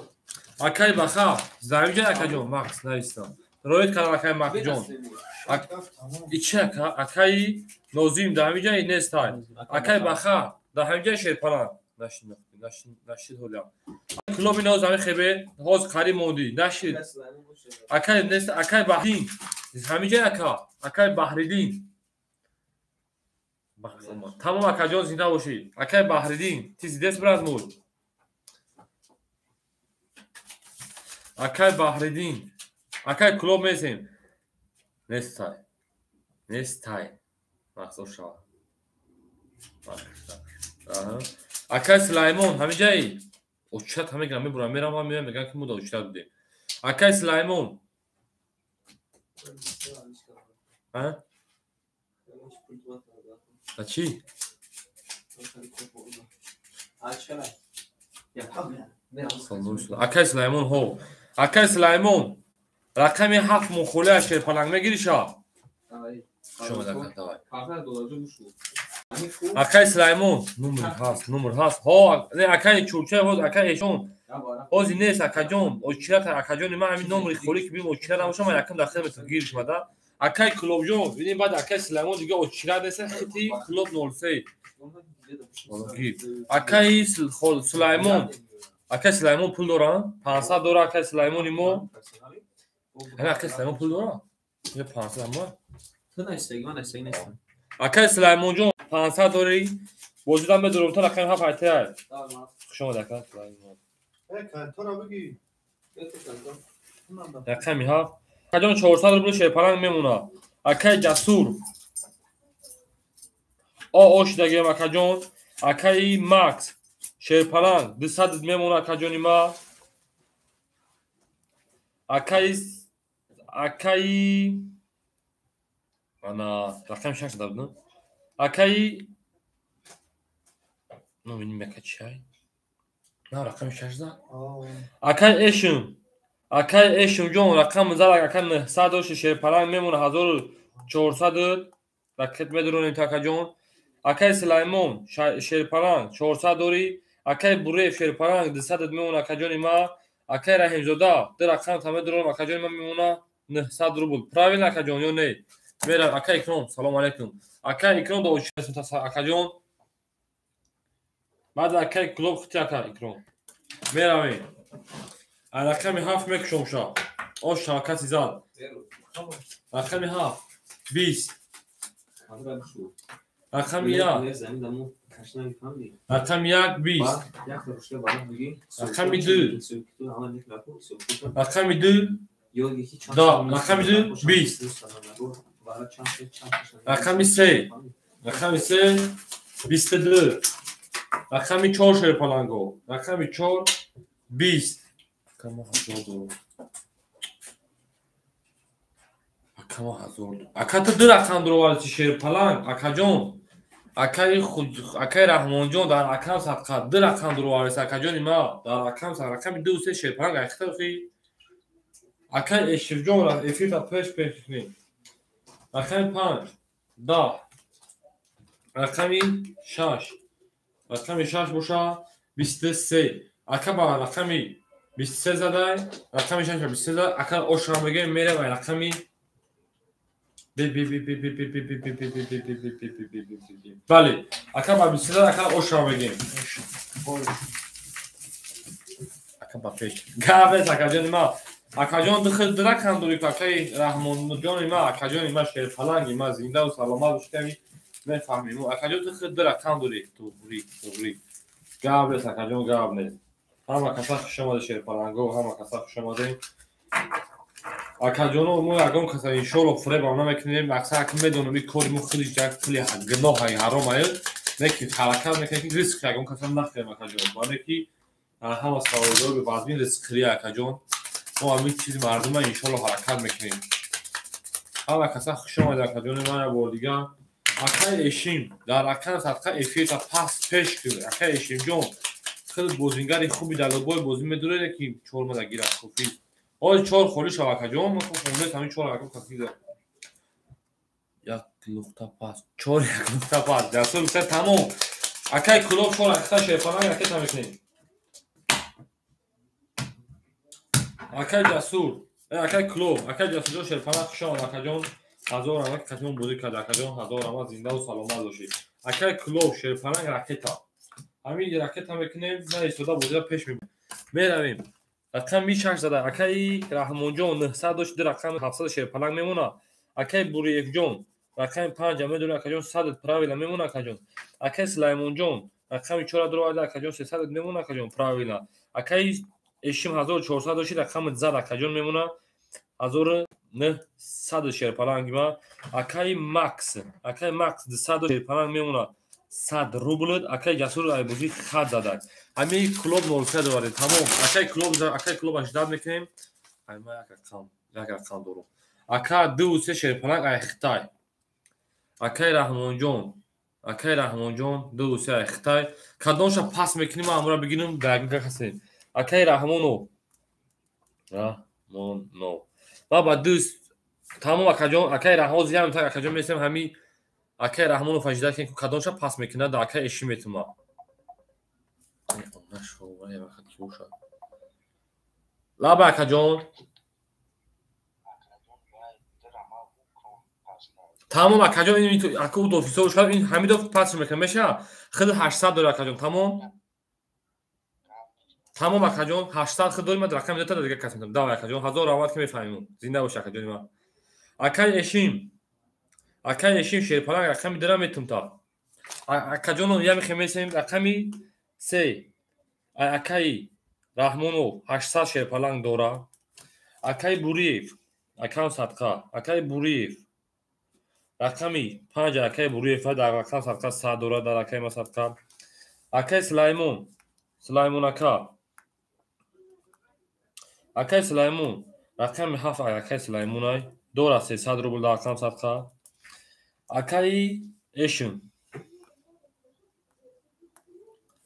Акаи Баха, замиҷа акаҷон, Макс навистам. Роид кардам акаи Максҷон. Ичи ака, акаи Нозим дар ҳамиҷа нестай. Акаи Баха дар ҳамиҷа шерпаланг. Нашид, нашид, нашид ҳолям. Клуби ноз ҳами хебе, ҳоз қариб мондӣ. Нашид. Акаи нест, акаи Баҳриддин. Ҳамиҷа ака, акаи Баҳриддин. Тамом акаҷон зинда бошӣ. Акаи Баҳриддин, ти здесь брат мой. Акаи Баҳриддин. Акаи клуб месем. Нестай. Нестай. Махсус шава. Акаи Сулаймон, ҳамиҷаи? Очат ҳамегирам, мебурам, мерам, ҳам меоям, мегӯям ки мо дар очат будем. Акаи Сулаймон. А чӣ? Акаи Сулаймон, ҳо. Акаи Сулаймон, рақами 7 мухолия шерпаланг мегириша? Шумо дака, давай. Акай Сулаймон номер ҳаст, номер ҳаст. Ҳо, не акай Чурча ҳоз акай Эшон. Ҳози нест акаҷон. Очират акаҷони ман ҳамин номери холӣ ки бим очират набошам, ман якам дахил метавонам гир шумада. Акай Кулобҷон, бинем баъд акай Сулаймон дига очират нест, хити Кулоб 03. Гир. Акай Сулаймон, акай Сулаймон пул доранд? 500 дора акай Сулаймони мо. Ҳамин акай Сулаймон пул дора? Ё 500 ҳама? Акай Сулаймонҷон 500 дорӣ? Бозидан медорам то рақами 7 айтая. Хуш омад ака Сулаймон. Рақами 7. Акаҷон 400 рубл шерпаланг мемона. Акай Ҷасур. О шидагиам акаҷон. Акаи Макс шерпаланг 200 мемона акаҷони ма. Акаи ана рақами 6 зада буд. Акаи номи ака чиай? На рақами 6 зад. Акаи Эшим. Акаи Эшимҷон рақами зад ака 900 дошт шерпаланг мемона 1400 ракет медуронем акаҷон. Акаи Сулаймон шерпаланг 400 дорӣ. Акаи Буреев шерпаланг 200 мемона акаҷони ма. Акаи Раҳимзода ду рақам та медурам акаҷони ма мемона 900 рубл. Правильно акаҷон ё не? Мерам акаи Икром, салом алейкум. Акаи Икром да очирасм акаҷон. Баъд акаи Кулоб хити ака Икром. Меравем. Рақами 7 мекушом ша. Ош шавкати зад. Рақами 7 20. Рақами 1. Рақами 1 20. Рақами 2. Рақами 2. Да, рақами 2 20. Рақами 3. Рақами 3 22. Рақами 4 шерпаланго. Рақами 4 20. Акама 1000 доллар. Акама 1000. Ака ту ду рақам дуроварди шерпаланг, акаҷон. Акаи Раҳмонҷон дар акам садқа ду рақам дуровардист акаҷони ма дар акам сад рақами 2 3 шерпаланг айхтахи. Акаи Эшифҷон эфирта пеш кунем. Рақами 5 10. Рақами 6. Рақами 6 боша 23. Ака ба рақами 23 задай, рақами 6 ба 23 зад, ака ошро мегӯем мерем рақами Б Б Б Б Б Б Б Б Б Б Б Б Б Б Б Б Б Б Б. Бале, ака ба 23 зад, ака ошро мегӯем. Ака ба пеш. Гавес акаҷони ма. Акаҷон ду рақам дорӣ акаи Раҳмонҷони ма, акаҷони ма шерпаланги ма зиндаву саломат бошед, мефаҳмем. Акаҷон ду рақам дорӣ. Туғри, туғри. Гап нест акаҷон, гап нест. Ҳама каса хуш омаде шерпаланго, ҳама каса хуш омаде. Акаҷоно мо ягон каса иншоалло фиребам намекунем. Аксар ака медонам ин кори мо хеле хеле гуноҳ ҳаром аю. Не ки ҳаракат мекунем ки ризқ ягон каса нахӯрем акаҷон. Барои ки ҳама саволдор бевазмин ризқхӯрӣ акаҷон. Мо ҳамин чизи мардума иншоалло ҳаракат мекунем. Ҳама каса хуш омаде акаҷони ман як бор дигар. Акаи Эшим дар акам садқа эфирта пас пеш кун. Акаи Эшимҷон хеле бозингари хуби дар лобои бозӣ медоред ки 4 мада гирад кофӣ. Ҳоли 4 холӣ шав акаҷон, мо хонда ҳамин 4 рақам кофӣ. Як нуқта пас, 4 як нуқта пас. Ҷасур гуфта тамом. Акаи Кулоб 4 рақта шерпаланг ракета мекунем. Акаи Ҷасур, акаи Кулоб, акаи Ҷасурҷон шерпаланг хуш омад акаҷон. 1000 рамак қатимон бозӣ кард акаҷон, 1000 рамак зиндаву саломат бошед. Акаи Кулоб шерпаланг ракета. Ҳамин ракета мекунем, на истода бозиро пеш мебарем. Меравем. Рақами 6 зада. Акаи Раҳмонҷон 900 дошт, ду рақами 700 шерпаланг мемона. Акаи Буриевҷон рақами 5 медорӣ акаҷон, 100 правила мемона акаҷон. Акаи Сулаймонҷон рақами 4 дуроварда акаҷон, 300 мемона акаҷон, правила. Акаи Эшим 1400 дошт, рақами зад акаҷон мемона. 1900 шерпаланги ма. Акаи Макс, акаи Макс 200 шерпаланг мемона. 100 рубл. Акаи Ҷасур айбозӣ хат задак. Ҳамин Кулоб 03 дорем. Тамом. Акаи Кулоб, акаи Кулоб аждад мекунем. Ай ма як рақам дорам. Ака 2 3 шерпаланг ай Хитай. Акаи Раҳмонҷон, акаи Раҳмонҷон 2 3 ай Хитай. Кадомша пас мекунем, ма амра бигирем, дар касе. Акаи Раҳмонов. Раҳмонов. Ма ба 2 тамом акаҷон, акаи Раҳмон зиям так акаҷон месем ҳамин Акай Раҳмонов ажида ки кадомша пас мекунад, акай эши метума. Лаба акаҷон. Тамом акаҷон, ин ака у дофисо шад, ин Ҳамидов пас мекунад, меша? Худ 800 дора акаҷон, тамом? Тамом акаҷон, 800 худ дорим, ман рақами дота дига кас метам. Давай акаҷон, 1000 равад ки мефаҳмем. Зинда бош акаҷони ман. Акай Эшим. Акай Эшим шерпаланг рақами дора метум та. Акаҷоно я мехемесем рақами 3. Акай Раҳмонов 800 шерпаланг дора. Акай Буриев, акам садқа. Акай Буриев рақами 5 акай Буриев дар рақам садқа 100 дора, дар акай ма садқа. Акай Сулаймон, Сулаймон ака. Акай Сулаймон рақами 7 акай Сулаймонай дора 300 рубл дар рақам садқа. Акай Эшин.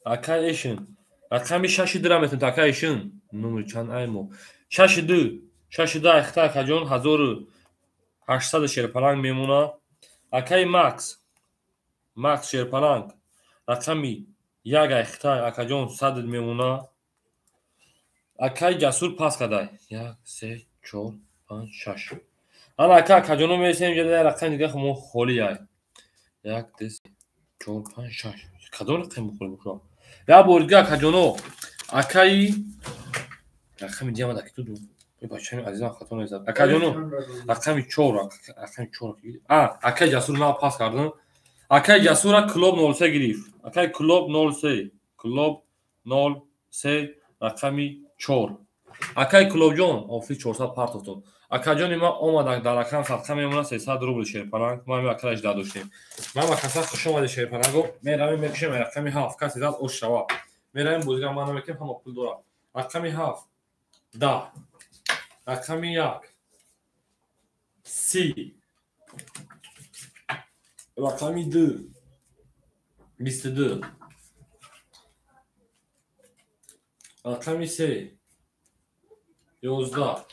Акай Эшин рақами 6 дира метун акай Эшин. Номер чанд ай мо? 6 2. 6 2 айхта акаҷон 1800 шерпаланг мемона. Акай Макс. Макс шерпаланг рақами 1 айхта акаҷон 100 мемона. Акай Ҷасур пас кадай. 1 3 4 5 6. Ана ака акаҷоно мересем ҷа рақами дига мо холӣ ай. 1 2 4 5 6. Кадом рақами холӣ бошад? Я бор дига акаҷоно. Акай рақами дига мада ки ту бачаи азизам хато незад. Акаҷоно рақами 4, рақами 4. А, акай Ҷасур на пас кардам. Акай Ҷасура клуб 03 гирифт. Акай клуб 03, клуб 03 рақами 4. Акай Клубҷон, офи 400 партофтон. Акаҷони ман омад дар рақам садқа мемона 300 рубл шерпаланг. Ма ҳамин акараш дадоштем. Ман акаса хуш омади шерпаланго. Меравем мекушем рақами 7. Касе зад ош шава. Меравем бозига ман намекунем, ҳама пул дорам. Рақами 7 10. Рақами 1 30. Рақами 2 22. Рақами 3 11.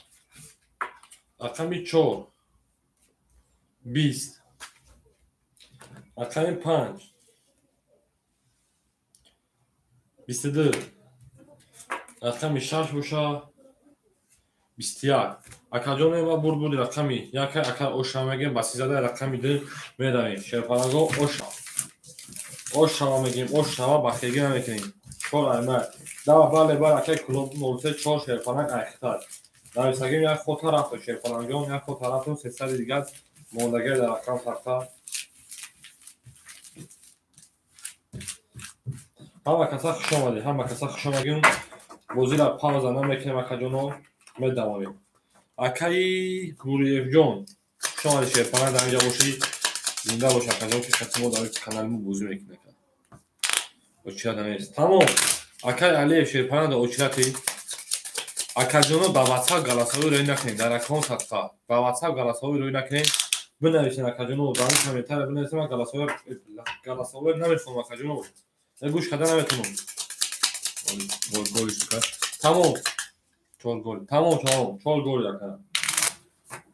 Рақами 4 20. Рақами 5 22. Рақами 6 боша 21. Акаҷоне ма бурбури рақами 1 ака оша мегем, ба сизада рақами 2 меравем. Шерпаланго оша. Ош шава мегем, ош шава бахеги намекунем. 4 аймай. Дава бале бар акай клуб 03 4 шерпаланг айхтар. Нависагем як ход тарафто шерпалангон, як ход тарафто 300 дигар мондагар дар рақам садқа. Ҳама каса хуш омадед, ҳама каса хуш омадем. Бозиро пауза намекунем акаҷоно, медавонем. Акаи Гуриевҷон, хуш омадед шерпаланг дар инҷа бошӣ. Зинда бош акаҷон ки каси мо дар канали мо бозӣ мекунад. Очират нест. Тамом. Акай Алиев шерпаланг дар очирати. Акаҷоно ба WhatsApp голосовой рӯй накунед, дар рақам садқа. Ба WhatsApp голосовой рӯй накунед. Бинависед акаҷоно, дар ин комментария бинависед, ман голосовой намехонам акаҷоно. Гӯш карда наметавонам. Гол шука. Тамом. 4 гол. Тамом, тамом. 4 гол ака.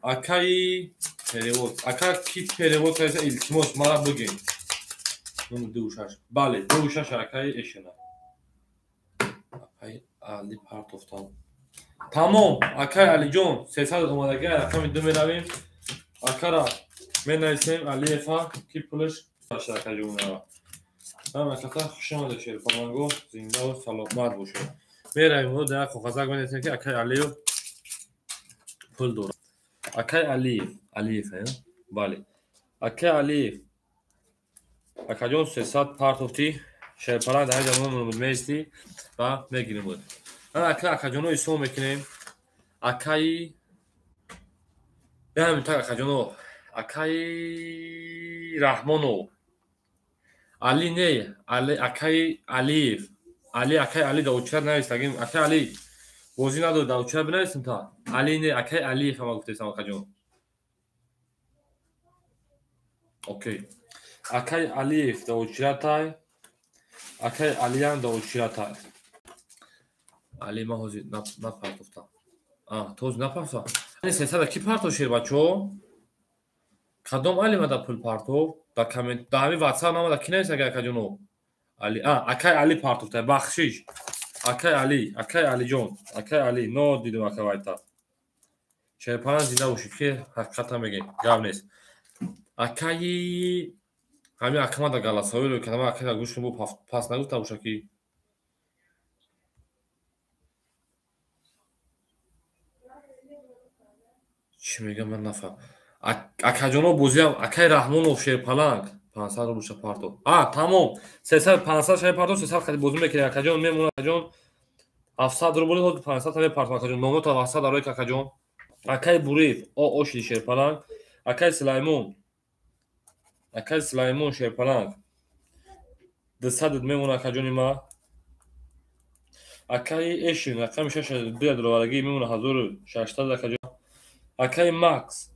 Акаи перевод. Ака ки перевод кардаса илтимос мара бигӯед. Номер 26. Бале, 26 акаи Эшена. Акаи Али партофтам. Тамом, акаи Алиҷон, 300 омадагӣ, рақами 2 меравем. Акара менависем Алиева, ки пулаш акаҷонава. Ҳама каса хуш омадед шерпаланго, зиндаву саломат бошед. Меравем мо дар коғазак менависем ки акаи Алиев пул дорад. Акаи Алиев, Алиев, бале. Акаи Алиев. Акаҷон 300 партофтӣ, шерпаланг дар инҷа мо меистӣ ва мегирем. Ана ака акаҷоно ҳисоб мекунем. Акаи ҳамин так акаҷоно, акаи Раҳмонов. Али не, Али акаи Алиев. Али акаи Али дар очират навистагим. Акаи Али бозӣ надорад дар очират бинависем та. Али не, акаи Алиев ҳама гуфтесам акаҷон. Окей. Акаи Алиев дар очиратай. Акаи Алиям дар очиратай. Али ман ҳозир напартофтам. А, то ҳозир напартофтам. 300 ки партофт шер бачаҳо? Кадом Али мада пул партов? Да коммент, да ҳами WhatsApp намада ки нависа акаҷоно? Али, акай Али партовта, бахшиш. Акай Али, акай Алиҷон, акай Али, но дидум ака вайта. Шерпаланг зинда бошӣ, ки ҳақиқата мегем, гап нест. Акаи ҳами акамада галасавиро кадама акайда гӯш кун, бо пас нагуфта боша ки чӣ мегам ман нафаҳм. Акаҷоно бозиам, акай Раҳмонов Шерпаланг 500 рубл партов. Тамом. 300 500 шер партов, 300 хади бозӣ мекунем акаҷон, мемонад акаҷон. 700 рубл ҳозир 500 та мепартом акаҷон. Номота 700 арои акаҷон. Акай Буриев, оши Шерпаланг. Акай Сулаймон. Акай Сулаймон Шерпаланг. 200 мемонад акаҷони ма. Акай Эшин, рақами 6 долларагӣ мемонад 1600 акаҷон. Акай Макс,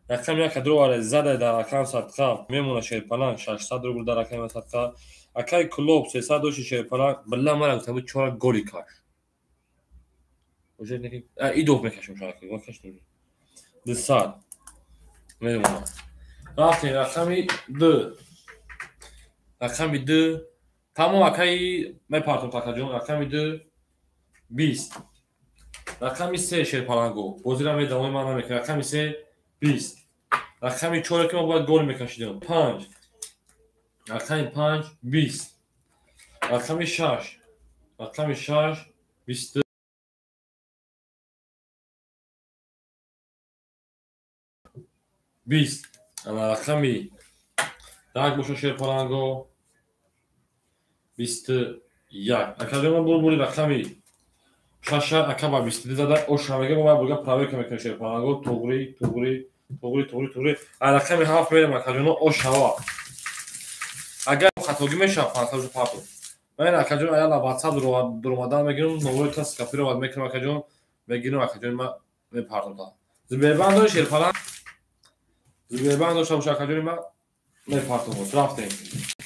рақами 1 доллар зада дар рақам садқа мемонад Шерпаланг 600 рубл дар рақами садқа. Акай Клуб 300 доши Шерпаланг. Билла мара гуфта буд 4 голи каш. Уже неки идов мекашем шаки, ва каш нури. 200 мемонад. Рафтем рақами 2. Рақами 2 тамом акай мепартом акаҷон, рақами 2 20. Рақами 3 Шерпаланго. Бозира медавои ман намекунам. Рақами 3 20. Рақами 4 ки мо бояд гол мекашидем. 5. Рақами 5 20. Рақами 6. Рақами 6 20. 20. Ана рақами 1 боша Шерпаланго. 21. Акаҷон бурбури рақами 6 ака ба 22 зада оша мега мо бурга проверка мекунем Шерпаланго. Туғри, туғри, туғри, туғри, туғри. Рақами 7 мерем акаҷоно ошава. Агар хатогӣ мешавад 500 партов. Ман акаҷон аяла WhatsApp дуромадан мегирам, номери та скопировать мекунам акаҷон, мегирам акаҷон ма мепартом та. Сбербанк дори Шерпаланг? Сбербанк дошта боша акаҷони ма мепартом. Рафтем.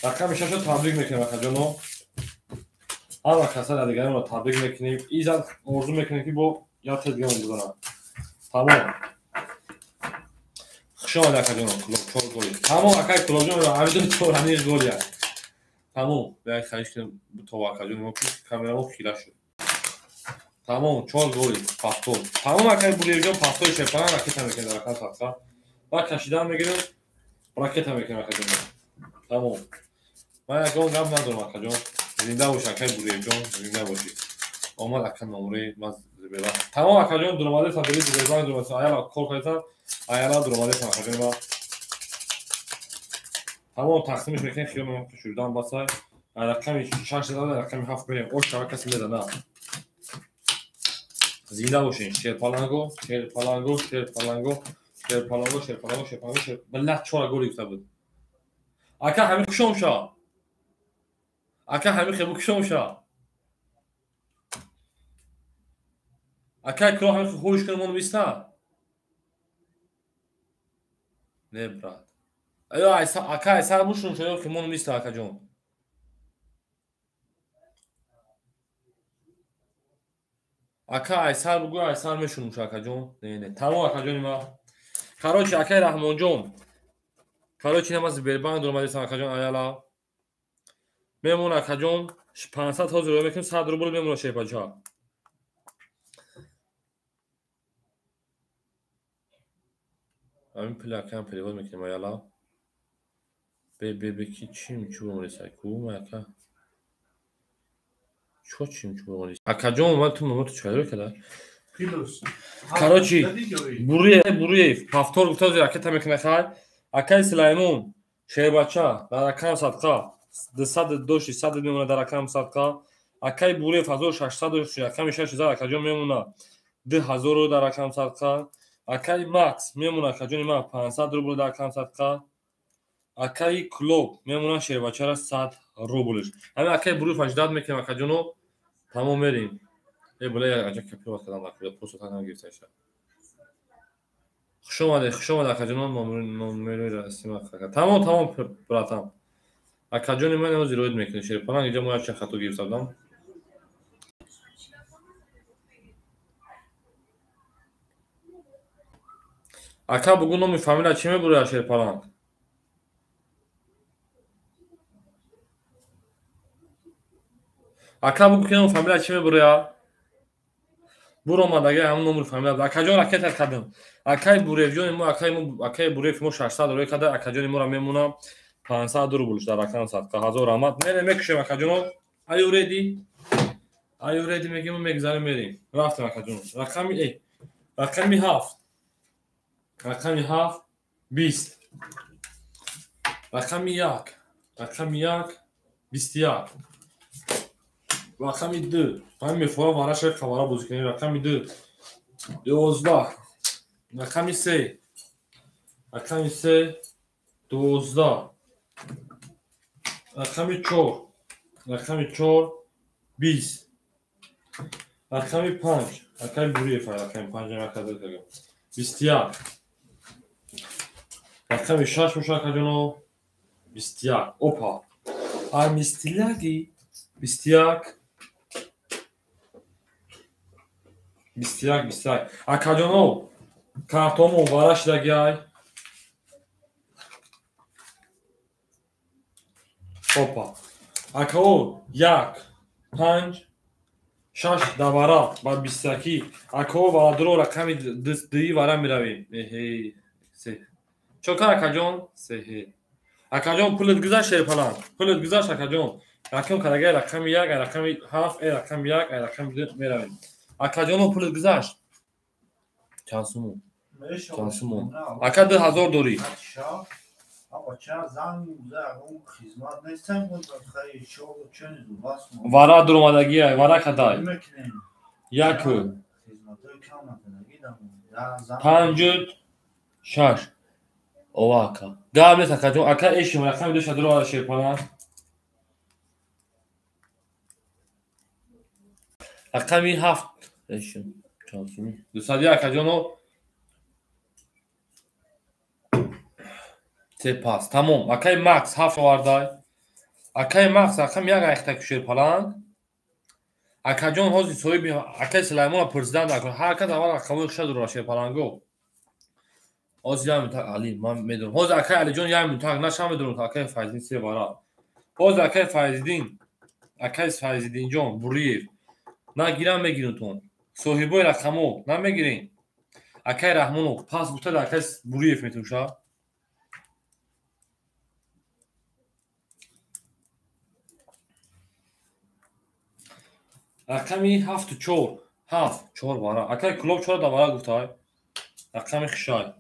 Рақами 6 табрик мекунем акаҷоно. Ҳама каса дигаронро табрик мекунем. Изат орзу мекунем ки бо як тез дига бизанам. Тамом. Хуш омадед акаҷоно, клуб 4 голи. Тамом акай клуб ҷон, ҳамин 4 ҳамин голи аст. Тамом, биёед хариш кунем то акаҷон мо ки камерамо хира шуд. Тамом, 4 голи, пастор. Тамом акай Булиевҷон пастори Шерпаланг ракета мекунем дар рақам садқа. Баъд кашидан мегирем, ракета мекунем акаҷон. Тамом. Ман ягон гап надорам акаҷон. Зинда бош акай Буриевҷон, зинда бошӣ. Омад ака номри ман Сбербанк. Тамом акаҷон дуромадесам, дили Сбербанк дуромадесам, аяла кор кардесам, аяла дуромадесам акаҷон ма. Тамом тақсимиш мекунем, хиёл мекунем ки шудан баса. Рақами 6 зада, рақами 7 мерем. Ош шава каси мезана. Зинда бошин. Шерпаланго, Шерпаланго, Шерпаланго, Шерпаланго, Шерпаланго, Шерпаланго, Шер. Билла 4 голи гуфта буд. Ака ҳамин хушом ша. Ака ҳамин хебу кушом ша. Ака кро ҳамин хӯш кунем он биста. Не брат. Аё айса ака айса мушун шоё ки мон биста акаҷон. Ака айсар бугӯ айсар мешунум ша акаҷон. Не не. Тамом акаҷони ма. Короче акай Раҳмонҷон. Короче намаз Сбербанк дуромадесам акаҷон аяла. Мемон акаҷон 500 ҳозир роя мекунем, 100 рубл мемона Шерпача. Ҳамин пули акаам перевод мекунем аяла. Бе бе бе ки чим чӣ бомонеса ку ака. Чо чим чӣ бомонеса? Акаҷон ман ту номер ту чӣ када? Короче, Буриев повтор гуфта ҳозир ракета мекунад хай. Акай Сулаймон Шербача дар рақам садқа 200 дошти 100 мемонад дар рақам садқа. Акай Буриев 1600 дошти рақами 6000 акаҷон мемонад 2000 дар рақам садқа. Акай Макс мемонад акаҷони ман 500 рубл дар рақам садқа. Акай Клуб мемонад Шербачара 100 рублш. Ҳамин акай Буриев 80 мекунем акаҷоно. Тамом мерем. Бля, аҷа копировать кардам акаҷон, просто так нагирифта иша. Хуш омадед, хуш омадед акаҷоно, номери расима ака. Тамом, тамом братам. Акаҷони ман ҳозир роид мекунем Шерпаланг, инҷа мо якчанд хато гирифта будам. Ака бугӯ номи фамилия чӣ мебурӯяд Шерпаланг? Ака бугӯ ки номи фамилия чӣ мебурӯяд? Буромад агар ҳамон номи фамилия. Акаҷон ракета кардем. Акаи Буревҷони мо, акаи Бурев мо 600 рӯй карда, акаҷони моро мемонам 500 рубл дар рақам садқа. 1000 раҳмат. Мерем мекушем акаҷоно. Are you ready? Are you ready мегем мегзарем мерем. Рафтем акаҷон. Рақами 7. Рақами 7 20. Рақами 1. Рақами 1 21. Рақами 2. Ҳамин мефорам вараша қавара бозӣ кунем. Рақами 2 11. Рақами 3. Рақами 3 12. Рақами 4. Рақами 4 20. Рақами 5. Рақами Буриев рақами 5 рақами 21. Рақами 6 боша акаҷоно 21. Опа. Амистилаги 21. 21 21. Акаҷоно картомо вара шидагиай. Опа. Акао 1 5 6 давара ба 21. Акао варадро рақами 2 вара меравем. Эҳе. Се. Чокар акаҷон? Се. Акаҷон пулат гузашт Шерпаланг. Пулат гузашт акаҷон. Рақам карагай рақами 1, рақами 7, рақами 1, рақами 2 меравем. Акаҷоно пулат гузашт. Чанд сумон? Чанд сумон? Ака 2000 дорӣ. Вара дуромадагия, вара кадай. 1 5 6. Ова ака. Гап нест акаҷон. Ака эшим рақами 2 ша дуровада Шерпаланг. Рақами 7 эшим. Чанд сумӣ? 201 акаҷоно. Сепас. Тамом. Акаи Макс 7 овардай. Акаи Макс рақами 1 айхта Шерпаланг. Акаҷон ҳозир соҳиби акаи Сулаймона пурсидан дар ҳар кас аввал рақамҳои хуша дурова Шерпаланго. Ҳозир як минутак Али, ман медонам. Ҳозир акаи Алиҷон як минутак наша медонам акаи Файзиддин се вара. Ҳозир акаи Файзиддин, акаи Файзиддинҷон Буриев нагирам мегирутон. Соҳибои рақамҳо намегирем. Акаи Раҳмонов пас гуфта дар акаи Буриев метуша. Рақами 7 4 7 4 вара. Акаи Кулоб 4 да вара гуфтай. Рақами хишай.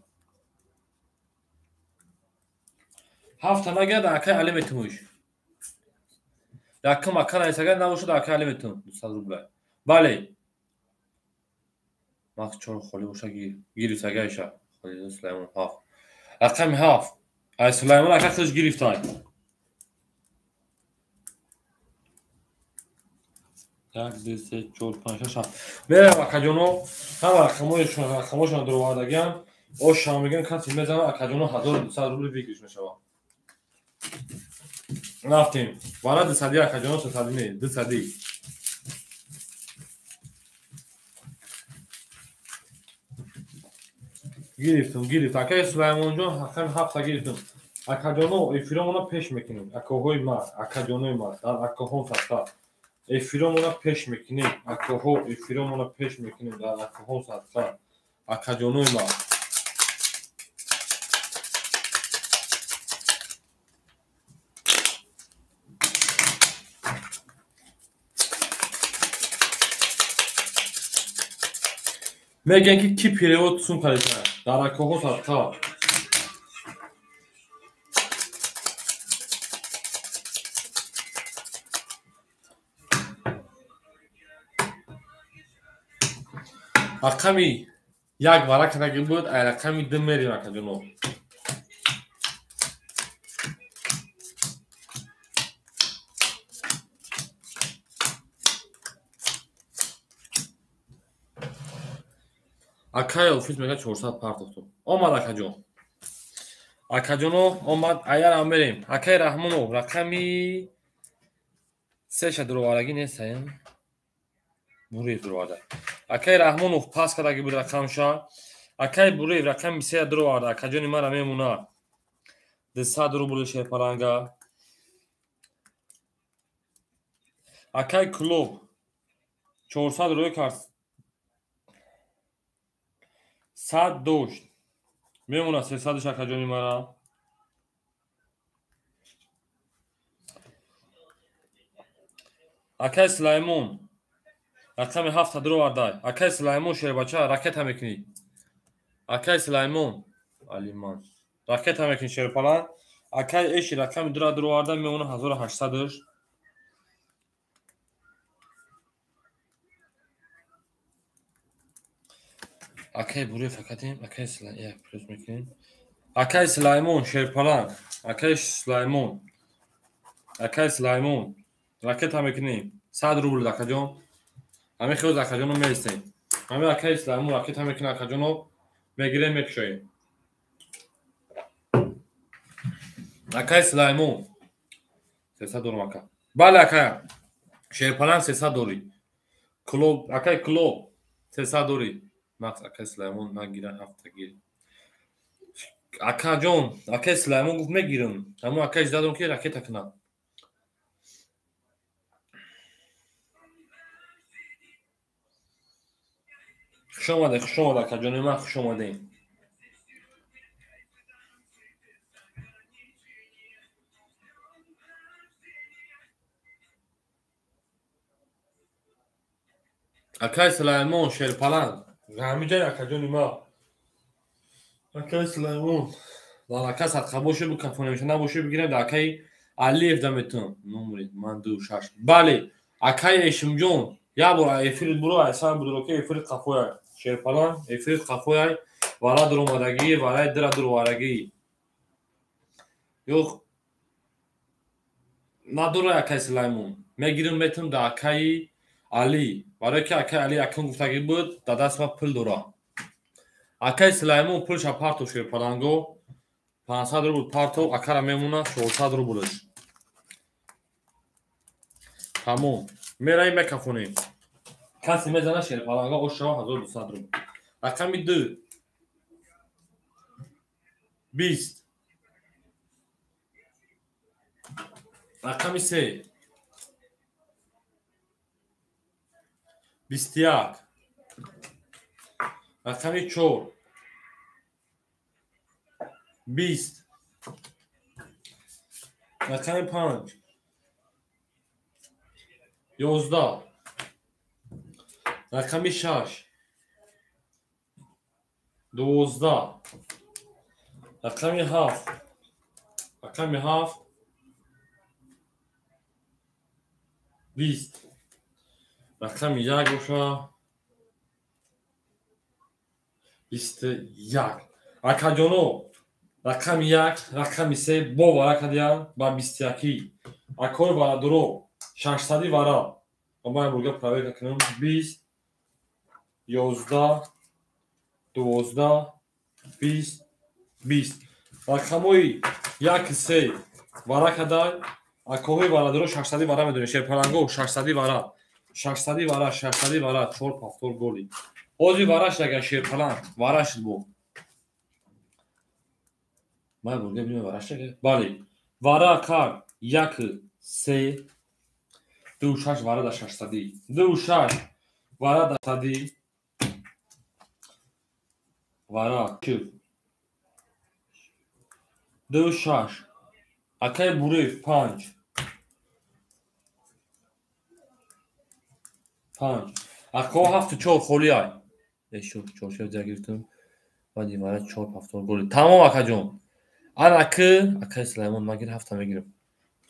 7 нагирад акаи Али метумуш. Якум ака наисагар набошад акаи Али метум 200 рубля. Бале. Макс 4 холӣ боша гирифт агаиша. Холӣ Сулаймон 7. Рақами 7. Ай Сулаймон ака худаш гирифтай. 1 2 3 4 5 6 7. Мерам акаҷоно, ҳама рақамҳояшон дуровардагиам. Ош шам мегӯям касе мезанад акаҷоно 1200 рубли выигрыш мешавад. Рафтем. Вара 200 акаҷоно 300 не, 200. Гирифтам, гирифт. Акаи Сулаймонҷон рақами 7 гирифтам. Акаҷоно эфиромона пеш мекунем. Акоҳои ма, акаҷонои ма, дар акоҳон садқа. Эфиромона пеш мекунем. Акоҳо эфиромона пеш мекунем дар акоҳон садқа. Акаҷонои ма. Мегӯянд ки ки перевод сум кардита дар акоҳо садқа. Рақами 1 вара кардаги буд, ай рақами 2 мерем акаҷоно. Акаи офис мегӯяд 400 партохтум. Омад акаҷон. Акаҷоно омад, аярам мерем. Акаи Раҳмонов рақами 3 ша дуровардагӣ нест, ая? Буриев дуроварда. Акаи Раҳмонов пас кардаги буд рақамша. Акай Буреев рақами 3 дуроварда, акаҷони мара мемона. 200 рубли шерпаланга. Акай Клуб 400 рӯй кард. 100 дошт. Мемона 300 акаҷони мара. Акай Сулаймон рақами 7 дуроварда. Акай Сулаймон шербача ракета мекунӣ. Акай Сулаймон Алиман ракета мекунӣ шерпалан. Акай Эши рақами 2 дуроварда, мемона 1800. Акай Буреев академ, акай Сулаймон плюс мекунем. Акай Сулаймон шерпалан, акай Сулаймон, акай Сулаймон ракета мекунем. 100 рубл акаҷон. Ҳамин хел акаҷоно мерисем. Ҳамин акай Сулаймон ракета мекунад акаҷоно, мегирем мекушоем. Акай Сулаймон 300 дорам ака. Бале акая. Шерпалан 300 дорӣ. Клуб, акай Клуб 300 дорӣ. Макс акай Сулаймон нагира ҳафта гир. Акаҷон, акай Сулаймон гуфт мегирам. Ҳамон акай задам ки ракета кунад. Хуш омадед, хуш омадед акаҷони ман, хуш омадед. Акай Сулаймон шерпалан. Ҳамиҷай акаҷони ман. Акай Сулаймон. Лалака садқа боше букафонемша набоше бигирем да акай Алиев да метунам. Номери ман 26. Бале, акай Эшимҷон, як бор эфирит буро, айсан будро ки эфирит қафояй. Шерпалан, эфирит қафояй, вара дуромадагӣ, вараи дира дуроварагӣ. Ёх надорай акай Сулаймон. Мегирим метунам да акаи Али. Барои ки акай Али акун гуфтагӣ буд, да даст ма пул дора. Акай Сулаймон пулша партов шерпаланго. 500 рубл партов, акара мемона 400 рублш. Тамом. Мераем мекафонем. Касе мезана шерпаланго ошава 1200 рубл. Рақами 2 20. Рақами 3 21. Рақами 4 20. Рақами 5 11. Рақами 6 12. Рақами 7, рақами 7 20. Рақами 1 боша 21. Акаҷоно рақами 1, рақами 3 бо вара кардиям ба 21. Акои варадуро 600 вара. Ман бурга проверка кунам. 20 11 12 20 20. Рақамҳои 1 3 вара кадай. Акоҳои варадуро 600 вара медонем. Шерпаланго 600 вара. 600 вара, 600 вара, 4 повтор голи. Ози вараш агар шерпалан, вараш бо. Ман бурга бинем вараш агар. Бале. Вара кар 1 3 2 6 вара да 600. 2 6 вара да 100. Вара 2 2 6. Акай Буреев 5 5. Ако 7 4 холӣ ай. Эшо 4 шав ҷа гирифтам. Баъди вара 4 повтор голи. Тамом акаҷон. Ана акай Сулаймон магир 7 мегирам.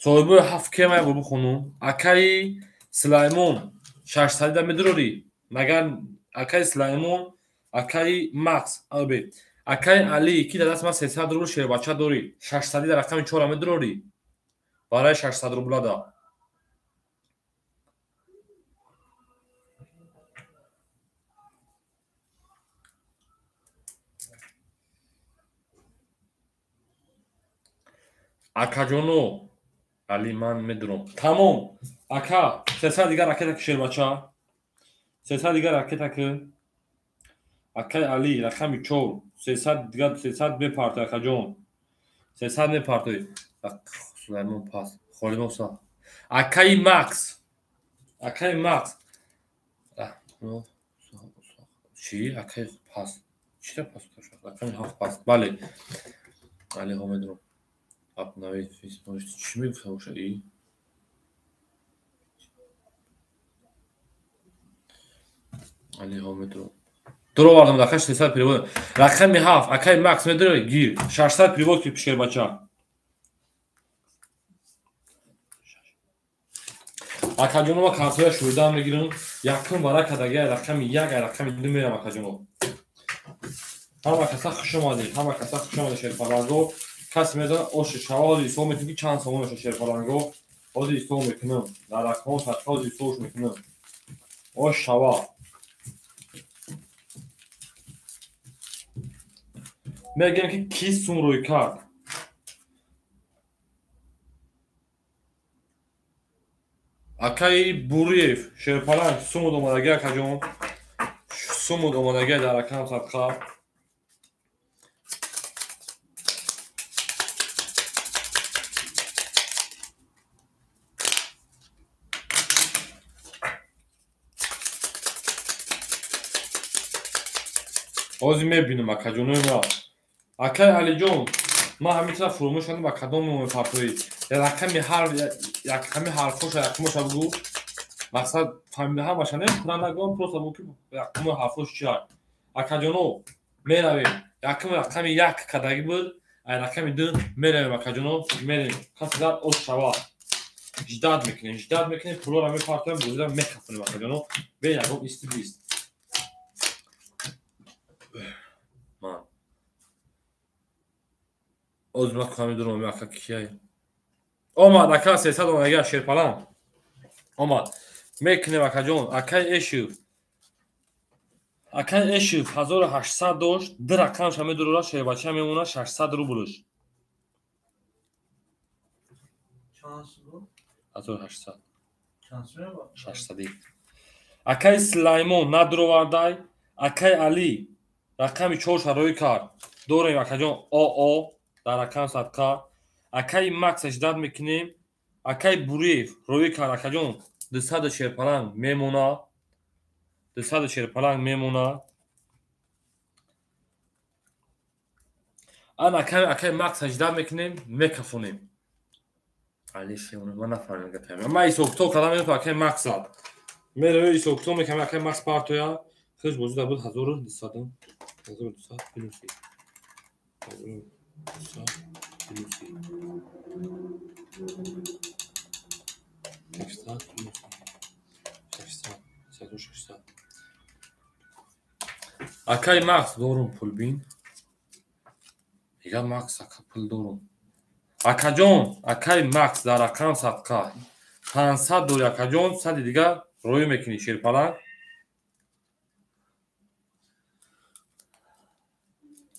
Соҳибои 7 ке май бо бихонум. Акаи Сулаймон 600 да медурорӣ. Магар акаи Сулаймон, акаи Макс, абе. Акаи Али ки дар даст ман 300 рубл шербача дорӣ. 600 да рақами 4 медурорӣ. Барои 600 рубла да. Акаҷоно Али ман медурам. Тамом. Ака, 300 дигар ракета ки шербача. 300 дигар ракета ки. Акай Али рақами 4 300 дигар 300 мепартои акаҷон. 300 мепартои. Сулаймон пас. Холимов са. Акай Макс. Акай Макс. Чӣ? Акай пас. Чӣ пас? Рақами 7 пас. Бале. Али ҳомедро. Обновить чӣ мегуфта боша и? Али ҳомедро. Дуровардам рақами 600 перевод. Рақами 7 акай Макс медорӣ гир. 600 перевод ки шербача. Акаҷонова картоя шуридан мегирам. Якум варака дага рақами 1 рақами 2 мерам акаҷонов. Ҳама каса хуш омадед, ҳама каса хуш омадед шерпаланго. Касе медонад оши шава ҳозир ҳисоб мекунем ки чанд сомон мешавад шерпаланго. Ҳозир ҳисоб мекунам. Дар рақамҳо садқа ҳозир ҳисобш мекунам. Ош шава. Мегӯям ки ки сум рӯй кард. Акаи Буриев шерпаланг сумуд омадаги акаҷон. Сумуд омадаги дар рақам садқа. Ҳозир мебинам акаҷонои ма. Акай Алиҷон, ман ҳамин тараф фуромӯш кардам ба кадом мепартоӣ. Рақами ҳар яками ҳарфоша якумоша бугӯ. Мақсад фаҳмида ҳамаша не, пурра нагӯям, просто бугӯ ки якуми ҳарфош чи ҳаст. Акаҷоно, меравем. Якум рақами 1 кадаги буд, ай рақами 2 меравем акаҷоно, мерем. Касе зад ош шава. Ждат мекунем, ждат мекунем, пулоро мепартоем, бозиро мекафонем акаҷоно. Бе ягон исти бист. Озма ками дуром ака кияй. Омад ака 300 омадага шерпалан. Омад. Мекунем акаҷон, акай Эшев. Акай Эшев 1800 дошт, ду рақамша медурора, шербача мемона 600 рублш. Чанд сум? 1800. Чанд сум? 600. Акай Сулаймон надуровардай, акай Али рақами 4 шароӣ кард. Дорем акаҷон ОО дар рақам садқа. Акаи Макс ждат мекунем. Акаи Буриев рӯй кард акаҷон 200 шерпаланг мемона. 200 шерпаланг мемона. Ан акаи Макс ждат мекунем, мекафонем. Али шемона ман нафаҳмидам гапам. Ман ҳисоб-китоб кардам, мегуфтам акаи Макс зад. Меравем ҳисоб-китоб мекунам, акаи Макс партоя. Худаш бозӣ дар буд 1200, 1200 плюси. 1200 плюси. 600 плюси. 600, 600. Акаи Макс дорум пул бин. Мега Макс ака пул дорум. Акаҷон, акаи Макс дар рақам садқа. 500 дори акаҷон, сади дига рӯй мекунӣ шерпаланг.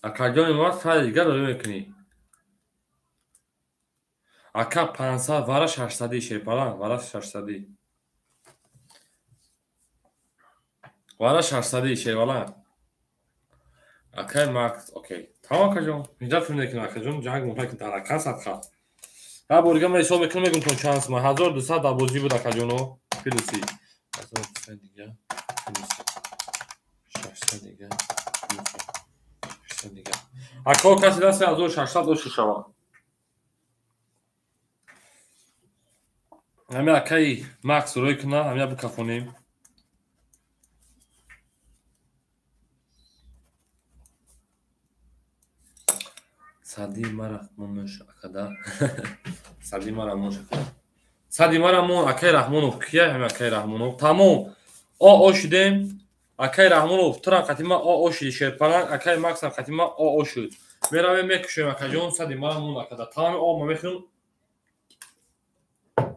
Акаҷони ма сади дига рӯй мекунӣ. Ака 500 вара 600 шерпаланг, вара 600. Вара 600 шерпаланг. Акай Макс, окей. Тамом акаҷон, инҷа филм мекунем акаҷон, ҷанг мумкин дар рақам садқа. Ҳар бор дига ман ҳисоб мекунам, мегӯям то чанд сум. 1200 дар бозӣ буд акаҷоно, плюси. 1200 дига, плюси. 600 дига, плюси. 600 дига. Ако каси даст 1600 дошта шавад. Ҳамин акаи Макс рӯй куна, ҳамина бикафонем. Сади мара монш акада. Сади мара монш акада. Сади мара мон акаи Раҳмонов кия ҳамин акаи Раҳмонов. Тамом. О шудем. Акаи Раҳмонов тура қатима о шуди шерпаланг, акаи Максам қатима о шуд. Меравем мекушем акаҷон, сади мара мон акада. Тамоми о ма мехӯрем.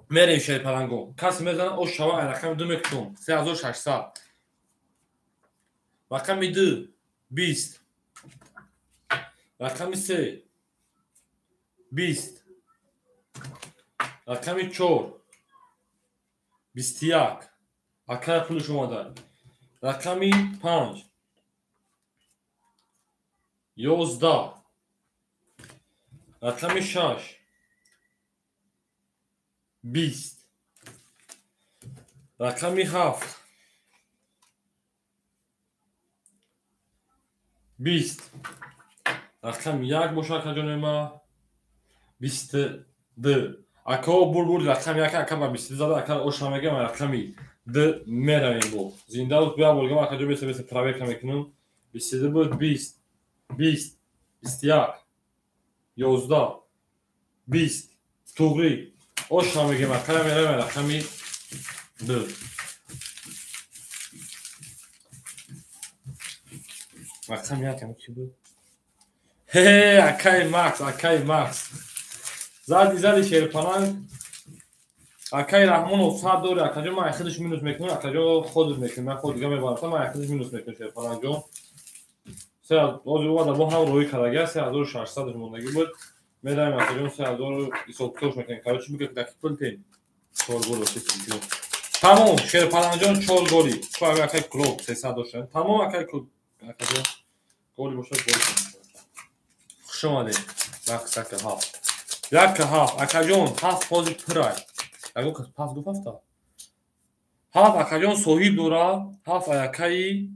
Мерем шерпаланго. Касе мезанад о шава ай рақами 2 мекушам. 3600. Рақами 2 20. Рақами 3 20. Рақами 4 21. Акай пулш омада. Рақами 5 11, рақами 6, 20, рақами 7, 20, рақами 1 боша акаҷони ма, 22. Акао бур рақами 1 ака ба 22 зада, ака оша мегам рақами 2 меравем бо. Зинда буд бия боргам акаҷо беса проверка мекунам. 22 буд 20, 20, 21, 11, 20, туғри. Оша мегем ака меравем рақами 2. Рақами 1 ам ки буд? Хе, акаи Макс, акаи Макс. Зади шерпаланг. Акаи Раҳмонов 100 дори, акаҷон ман худаш минус мекунам, акаҷон худаш мекунам, ман худ дига мебарам, ман худаш минус мекунам шерпалангҷон. Ҳозир омада бо ҳам рӯй кардага, 3600 мондагӣ буд. Меравем акаҷон 3000 ҳисоб-китобш мекунем. Короче, бигӯ даки пул тем. 4 гол дошт. Тамом, шерпалангҷон 4 голи. Ку акаи клуб 300 доштан. Тамом акаи клуб, акаҷон голи бошад гол. Хуш омадед. Макс ака 7. Як 7, акаҷон 7 ҳозир пурай. Ягон кас пас гуфт ҳафта? 7 акаҷон соҳиб дора, 7 акаи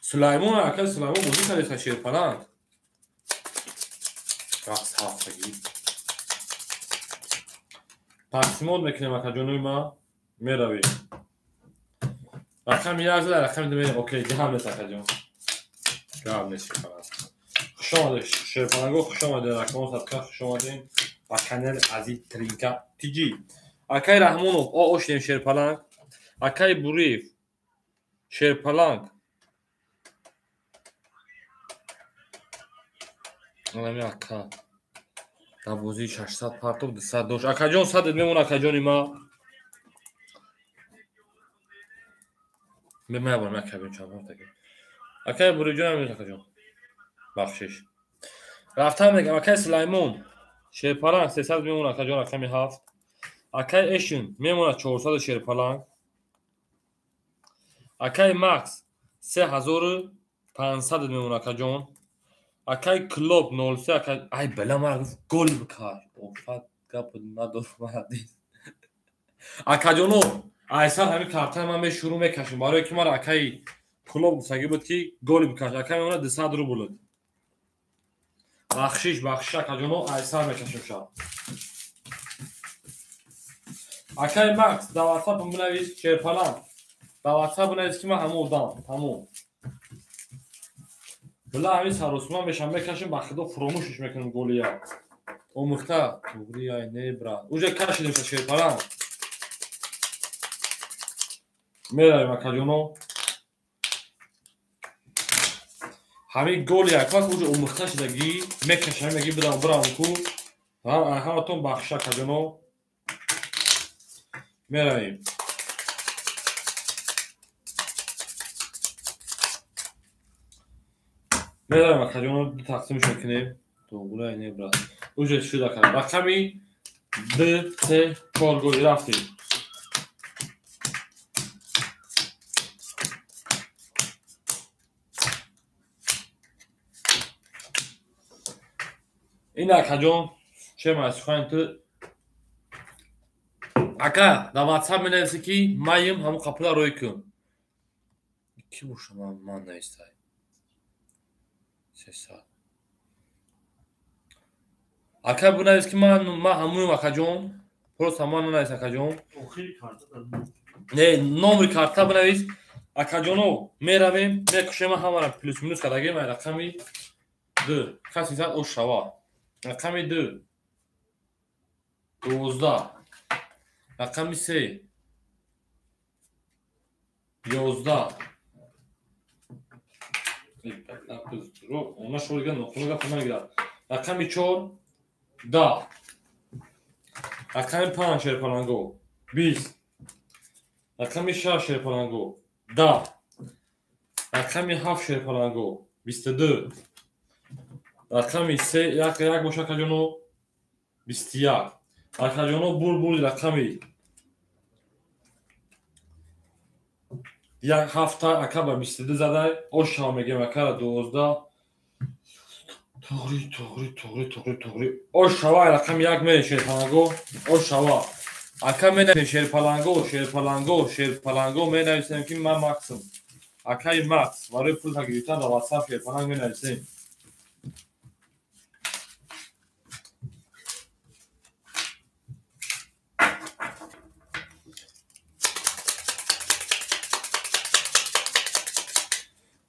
Сулаймон, акаи Сулаймон бозӣ кардеса шерпаланг. Рақс 7 таги. Тақсимот мекунем акаҷонои ма, меравем. Рақами 1 зада, рақами 2 мерем. Окей, гап нест акаҷон. Гап нест шерпаланг. Хуш омадед шерпаланго, хуш омадед рақамон садқа, хуш омадед ба канали Азиз Тринка ТЖ. Акаи Раҳмонов, ошидем шерпаланг. Акаи Буриев, шерпаланг. Анами ака. Дар бозии 600 партов 200 дошт. Акаҷон 100 мемон акаҷони ма. Мебарам як кабин чанд ҳафтаги. Акаи Буриевҷон ҳам акаҷон. Бахшиш. Рафтан мегам акаи Сулаймон. Шерпаланг 300 мемон акаҷон рақами 7. Акаи Эшин мемонад 400 шерпаланг. Акаи Макс 3500 мемонад акаҷон. Акаи Клуб 03 ака ай бала мара гуфт гол бикаш. Офат гап надор мара дид. Акаҷоно айсар ҳамин картаи ман мешурӯъ мекашем барое ки мара акаи Клуб гуфтагӣ буд ки гол бикаш. Акаи мемонад 200 рубл. Бахшиш, бахшиш акаҷоно айсар мекашем шаб. Акаи Макс дар WhatsApp бинавис шерпаланг. Дар WhatsApp бинавис ки ман ҳамон одам, тамом. Била ҳамин саросима мешам мекашем ба худо фуромӯшиш мекунем голия. Омӯхта туғри ай не брат. Уже кашидем ша шерпаланг. Меравем акаҷоно. Ҳамин голи як вақт уже омӯхта шудагӣ мекашам меги бидам бирам ку. Ҳаматон бахшиш акаҷоно. Меравем. Меравем акаҷоно тақсимш мекунем. Туғри ай не брат. Уже шуд ака. Рақами 2, 3, 4 голи рафтем. Ин акаҷон че масухани ту ака дар WhatsApp менависи ки маим ҳамон қапула рӯй кун. Ки боша ман навистай? 300. Ака бинавис ки ман ҳамоюм акаҷон. Просто ман нанавис акаҷон. Не, номери карта бинавис. Акаҷоно меравем, мекушем ҳамара плюс минус кардагем рақами 2. Каси зад ош шава. Рақами 2 12, рақами 3 11. Она шорига нохунага намегирад. Рақами 4 10, рақами 5 шерпаланго 20, рақами 6 шерпаланго 10, рақами 7 шерпаланго 22, рақами 3 1 1 боша акаҷоно 21. Акаҷоно бур рақами 1 7 ака ба 22 задай. Ошава мегем акара 12. Туғри, туғри, туғри, туғри, туғри. Ош шава рақами 1 мерем шерпаланго. Ош шава. Ака менависем шерпаланго, шерпаланго, шерпаланго менависем ки ман Максим. Акаи Макс барои пул гирифтан дар WhatsApp шерпаланг менависем.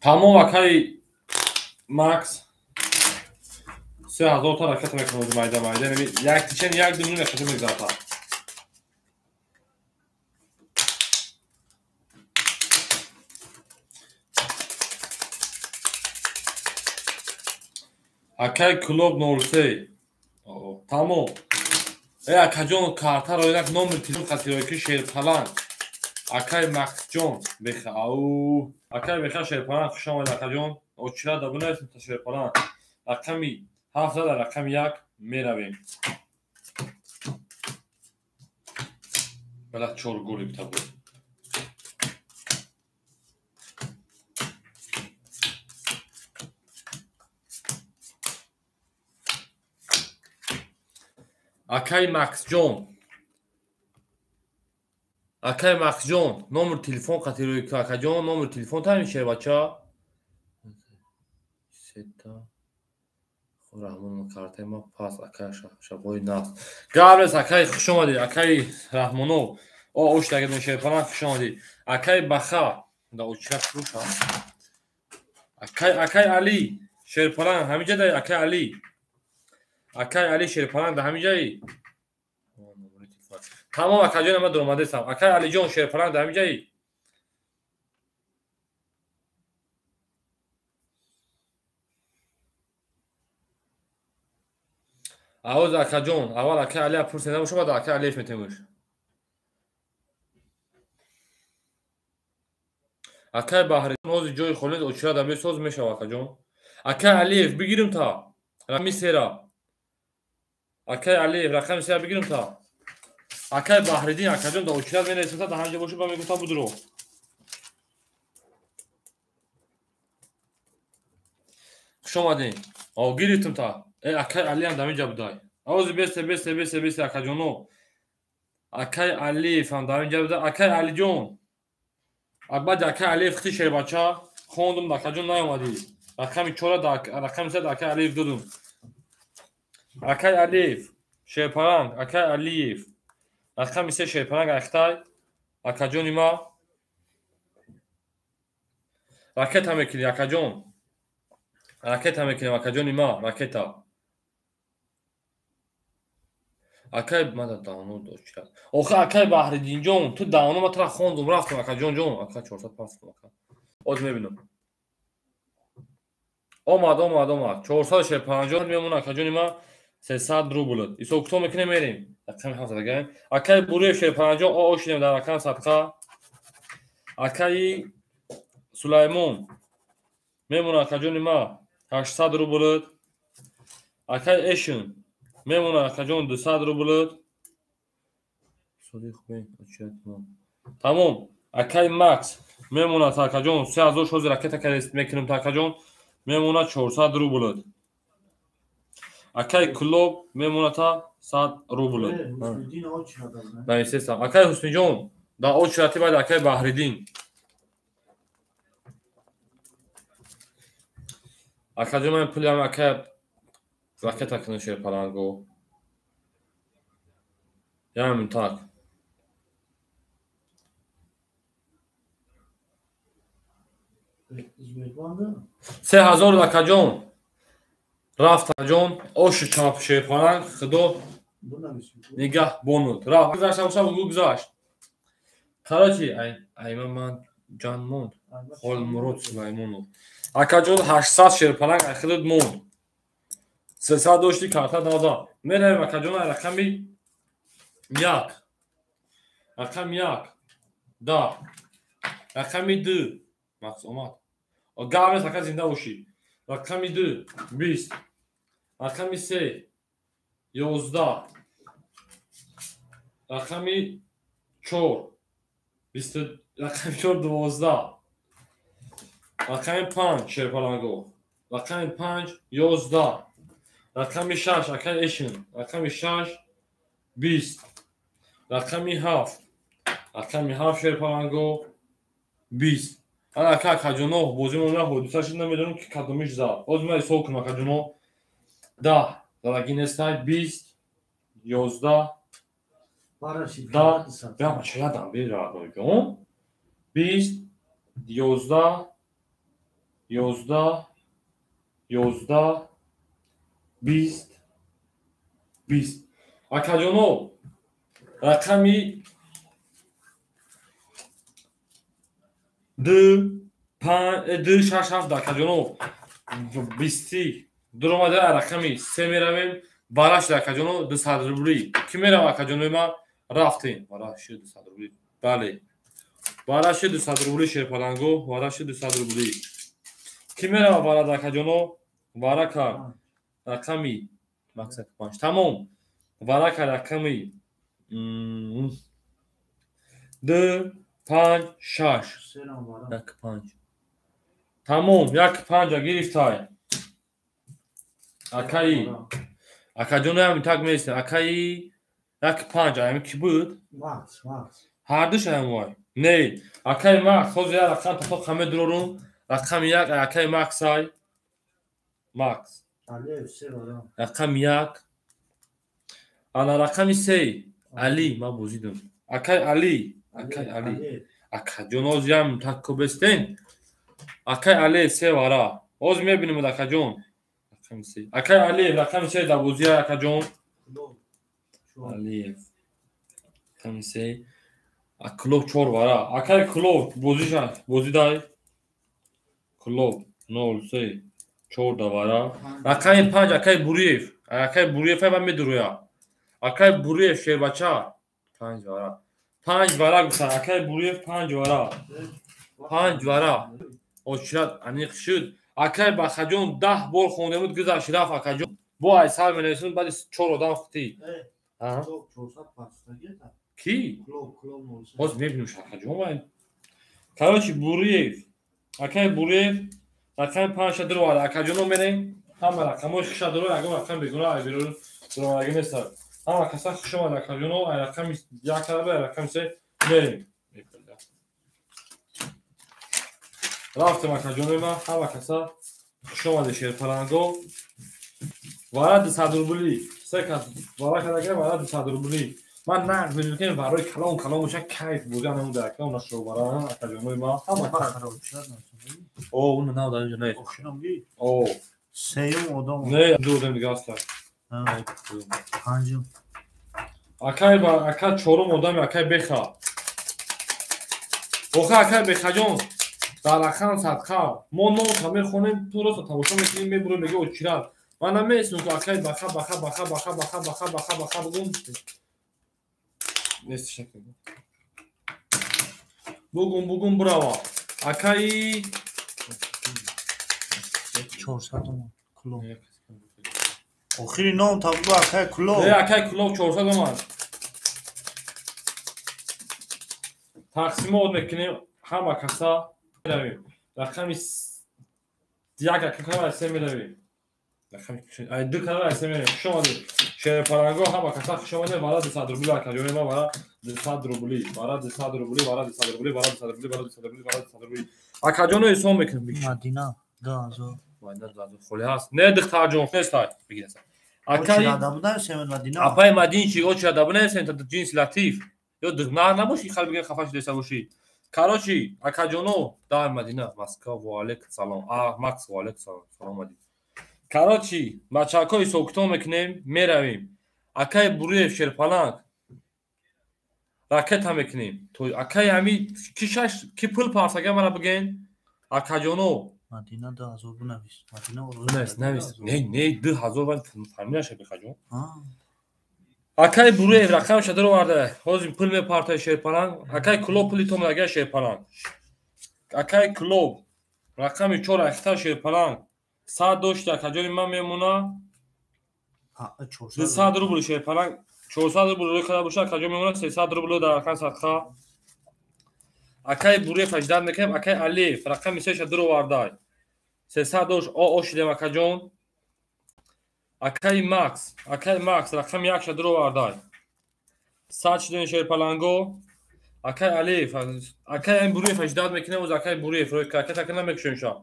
Тамом акаи Макс 3000 та ракета мекунад майда майда. Як тичен як ду минут ракета мегзарад. Акай клуб 03. Тамом. Э акаҷон картаро як номер телефон хатиро ки шерпаланг. Акай Максҷон беха ау. Акай беха шерпаланг хуш омадед акаҷон. Очира да бинависем та шерпаланг. Рақами 7 дар рақами 1 меравем. Бала 4 голи бита буд. Акай Максҷон. Акай Максҷон, номер телефон қатирои ки акаҷон, номер телефон та мешавад бача? Сета. Раҳмон картаи ма пас акай шабои наст. Габрес акай хуш омадед, акай Раҳмонов. О, ош дагед мешавад, хуш омадед. Акай Баха, да очира фурӯша. Акай Али, шерпаланг, ҳамиҷа дай акай Али. Акай Али шерпаланг да ҳамиҷаи? Тамом акаҷон ма дуромадесам. Акай Алиҷон шерпаланг да ҳамиҷаи? Авоз акаҷон, аввал акай Алия пурсида бошад, баъд акай Алиев метемуш. Акай Баҳриддин ҳозир ҷои холӣ очира да бесоз мешавад акаҷон. Акай Алиев бигирим та рақами сера. Акай Алиев рақами сера бигирим та. Акай Баҳриддин акаҷон да очира менависем та да ҳамҷа бошад ба мегуфта будро. Хуш омадед. О, гирифтим та. Э акай Алиам дар инҷа будай. Авози бесе бесе бесе бесе акаҷоно. Акай Алиев ҳам дар инҷа буда. Акай Алиҷон. Баъд акай Алиев хити шербача хондум да акаҷон наомадӣ. Рақами 4 да рақами 3 да акай Алиев додум. Акай Алиев шерпаланг, акай Алиев. Рақами 3 шерпаланг ахтай. Акаҷони ма. Ракета мекунӣ акаҷон. Ракета мекунем акаҷони ма, ракета. Акай мада давно дошт. Охе акай Баҳриддинҷон, ту давно ма тра хондум рафтам акаҷон ҷон, ака 400 пас кун ака. Оз мебинам. Омад, омад, омад. 450 мемона акаҷони ма 300 рубл. Исо куто мекунем мерем. Рақами 7 агаем. Акай Буриев 50 о ошидем дар рақам садқа. Акаи Сулаймон мемона акаҷони ма 800 рубл. Акай Эшин мемона акаҷон 200 рубл. Тамом. Акай Макс мемона акаҷон 3000 шози ракета кардест мекунем та акаҷон мемона 400 рубл. Акай Клуб мемона та 100 рубл. Нависестам. Акай Ҳусниҷон да очрати баъд акай Баҳриддин. Акаҷон ман пулям акай ракета кунем шерпаланго. Ямин так. 3000 акаҷон. Рафт акаҷон, оши чап шерпаланг худо нигаҳ бонуд. Рафт гузашта боша бугу гузашт. Короче, айма ман ҷан монд. Холмурод Сулаймонов. Акаҷон 800 шерпаланг айхудуд монд. 300 дошти карта дада. Меравем акаҷон рақами 1. Рақами 1. Да. Рақами 2. Макс омад. Гап нест ака зинда бошӣ. Рақами 2 20. Рақами 3 11. Рақами 4 20, рақами 4 12. Рақами 5 шерпаланго. Рақами 5 11. Рақами 6 акай Эшин. Рақами 6 20. Рақами 7. Рақами 7 шерпаланго 20. Ана ака акаҷоно бозимон на ҳодиса шуд, намедонам ки кадомиш зад. Ҳозир ман ҳисоб кунам акаҷоно. 10 задаги нестай, 20, 11, 10, бя чаядам берадоҷон. 20, 11, 11, 11, 20, 20. Акаҷоно рақами 2, 5, 2, 6, 7 акаҷоно 20 дуромада рақами 3 меравем. Бараш акаҷоно 200 рубли. Ки мерава акаҷонои ман? Рафтем. Бараши 200 рубли. Бале. Бараши 200 рубли шерпаланго, бараши 200 рубли. Ки мерава барад акаҷоно? Варака рақами мақсад 5. Тамом. Варака рақами 2, 5, 6. 1, 5. Тамом, 1, 5 гирифтай. Акаи. Акаҷоноям так местем. Акаи 1, 5 аями ки буд? Макс, Макс. Ҳардуш аям вай. Не, акаи Макс, ҳозир як рақам тато қаме дурорум. Рақами 1 акаи Макс ай. Макс. Рақами 1. Ана рақами 3. Али, ман бозидам. Акаи Али, акаи Али. Акаҷон ҳозир так кубестен. Акаи Али 3 вара. Ҳозир мебинем акаҷон. Рақами 3. Акаи Али рақами 3 дар бозия акаҷон. Алиев. Рақами 3. Клуб 4 вара. Акаи клуб бозиша, бозидай. Клуб 0 3 4 вара. Рақами 5 акаи Буриев. Акаи Буриев ай медуруя. Акаи Буриев шербача 5 вара. 5 вара гуфтан. Акаи Буриев 5 вара. 5 вара. Очрат аниқ шуд. Акаи Бахаҷон 10 бор хонда буд, гузашт рафт акаҷон. Бо ай сар менависум, баъди 4 одам хутӣ. Ки? Ҳозир мебинем акаҷон вай. Короче, Буриев. Акаи Буриев рақами 5 дуровард. Акаҷоно мерем. Ҳама рақамҳои хиша дуро, ягон рақам бегуна ай берун дуровардаги нестад. Ҳама каса хуш омад акаҷоно, ай рақами 1 карда, ай рақами 3 мерем. Рафтем акаҷонои ман, ҳама каса хуш омаде шерпаланго. Вара 200 рубли. Се кас вара кардага, вара 200 рубли. Ман нақд мекунем барои калон калон боша кайф бозӣ намуда акам нашо вара акаҷонои ман. Ҳама О, он на дар инҷо не. О, сеюм одам. Не, ду одам дига аст. Панҷум. Акай ба ака чорум одами акай Беха. Оха акай Бехаҷон. Дар рақам садқа. Мо нота мехонем, ту рост тамошо мекунем, мебурем, меги очират. Ман намесум ки акай Баха Баха Баха Баха Баха Баха Баха Баха бугум. Нест шакл. Бугум бугум брава. Акай 400 омад клуб. Охири ном табу акай клуб. Не, акай клуб 400 омад. Тақсимот мекунем ҳама каса меравем. Рақами 1 акай 3 меравем. Рақами ай 2 кара 3 меравем. Хуш омадед. Шерпаланго ҳама каса хуш омадед. Вара 200 рубли акаҷони ман, вара 200 рубли, вара 200 рубли, вара 200 рубли, вара 200 рубли, вара 200 рубли, вара 200 рубли. Акаҷоно ҳисоб мекунем. Мадина 2000. Мадина 2000 холӣ ҳаст. Не духтарҷон, нестай. Бигираса. Акаи апай Мадинчи очирада бинависем та ҷинси латиф. Ё на набоши хал бигем хафа шудеса бошӣ. Короче, акаҷоно дар Мадина, Москва, ва алейкум салом. А, Макс, ва алейкум салом. Салом Мадина. Короче, бачаҳо ҳисобкитоб мекунем, меравем. Акаи Буриев шерпаланг ракета мекунем. То акаи ҳами ки шаш ки пул парсага мара биген. Акаҷоно Мадина 2000 бинавис. Мадина навис, навис. Не, не, 2000 вай фамилияша бихаҷон. Акаи Буриев рақамша дароварда. Ҳозир пул мепартои шерпаланг. Акаи Клуб пули то мега шерпаланг. Акаи Клуб рақами 4 ахта шерпаланг. 100 дошт акаҷони ман мемона. 200 рубл шерпаланг. 400 рубл рӯй карда боша акаҷон мемона 300 рубл дар рақами садқа. Акаи Буриев аждад мекунем. Акаи Алиев рақами 3 дароварда. 300 дошт о шидем акаҷон. Акаи Макс, акаи Макс рақами 1 ша дуровардай. 100 шудем шерпаланго. Акаи Алиев, акаи ам Буриев аждад мекунем, оз акаи Буриев рой кака така намекушем ша.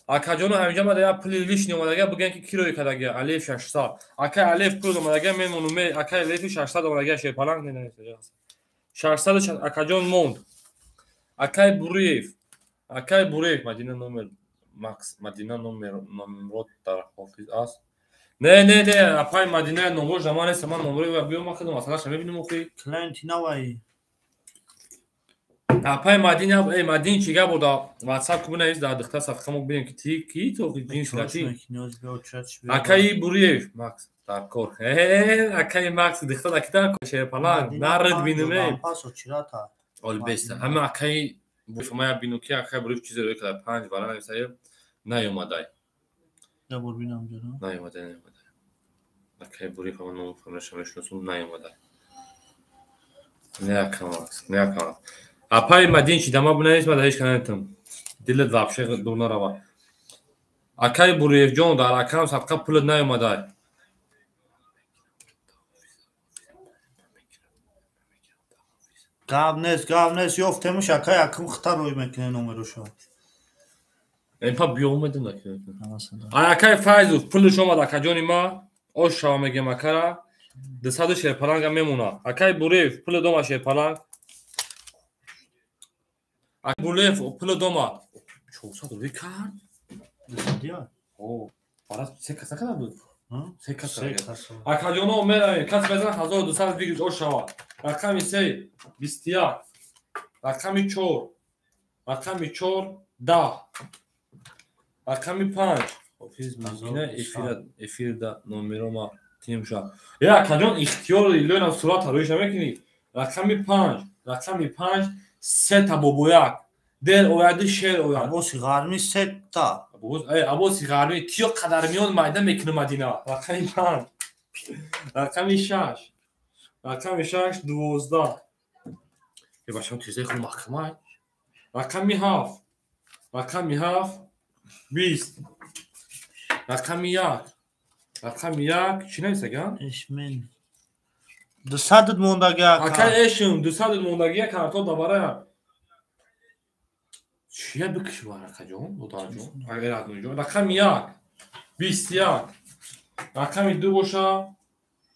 Акаҷоно ҳаминҷа мада як пули лишний омадага, бугӯян ки ки рой кардага, Алиев 600. Акаи Алиев пул омадага, мемонум, акаи Алиев 600 омадага, шерпаланг не, 600 акаҷон монд. Акаи Буриев, акаи Буриев, Мадина номер Макс, Мадина номер номрот дар ҳофиз аст. Не, не, не, апай Мадина номрош дар ман нест, ман номрои биё, ман худам масъалаша мебинем охи. Клиенти наваи. Апай Мадина, эй Мадин чӣ гап буда? WhatsApp ку бинавис дар духтар сафҳа мо бинем ки ти ки то ҷинс лати. Акаи Буриев, Макс дар кор. Акаи Макс духтар дар кита шерпаланг, нард бинем. Оли беста. Ҳама акаи Буриев ма бину ки акаи Буриев чизе рӯй карда 5 вара нависае наёмадай. Ябор бинам ҷаро. Наёмадай, наёмадай. Акаи Буриев ҳама ном фамилияша мешиносум, наёмадай. Не ака Макс, не ака Макс. Апай Мадин чи дама бинавис, ман дар ҳеҷ каналетам. Дилат вообще дур нарава. Акаи Буриевҷон дар акам садқа пулат наёмадай. Гап нест, гап нест, ёфтемуш акай акм хита рӯй мекунем номероша. Эмпа биёмедем накунем. Акаи Файзов пулаш омад акаҷони ма, ош шава мегем акара. 200 шерпаланга мемона. Акаи Буриев пул дома шерпаланг. Акаи Буриев пул дома. 400 рӯй кард? 200 О, барас се каса када буд? Се каса. Акаҷоно меравем, кас мезанад 1200 вигриш ош шава. Рақами 3 21, рақами 4, рақами 4 10, рақами 5. Ҳофиз мумкина эфирда номерома тим ша. Э акаҷон ихтиёр илоинам сурат рӯиш намекунӣ. Рақами 5, рақами 5 сета бобояк. Дер ояди шер ояд. Абоси ғармӣ сета. Абоси ғармӣ тиё қадар миён майда мекунам Мадина. Рақами 5, рақами 6, рақами 6 12. Е бачам тезаи худ маҳкама. Рақами 7, рақами 7 20, рақами 1, рақами 1 чӣ нависаган? Эшмен. 200 мондаги ака. Акай эшм 200 мондаги карто дабара. Чия бикиш варақаҷон, додарҷон, агар рақами 1 21, рақами 2 боша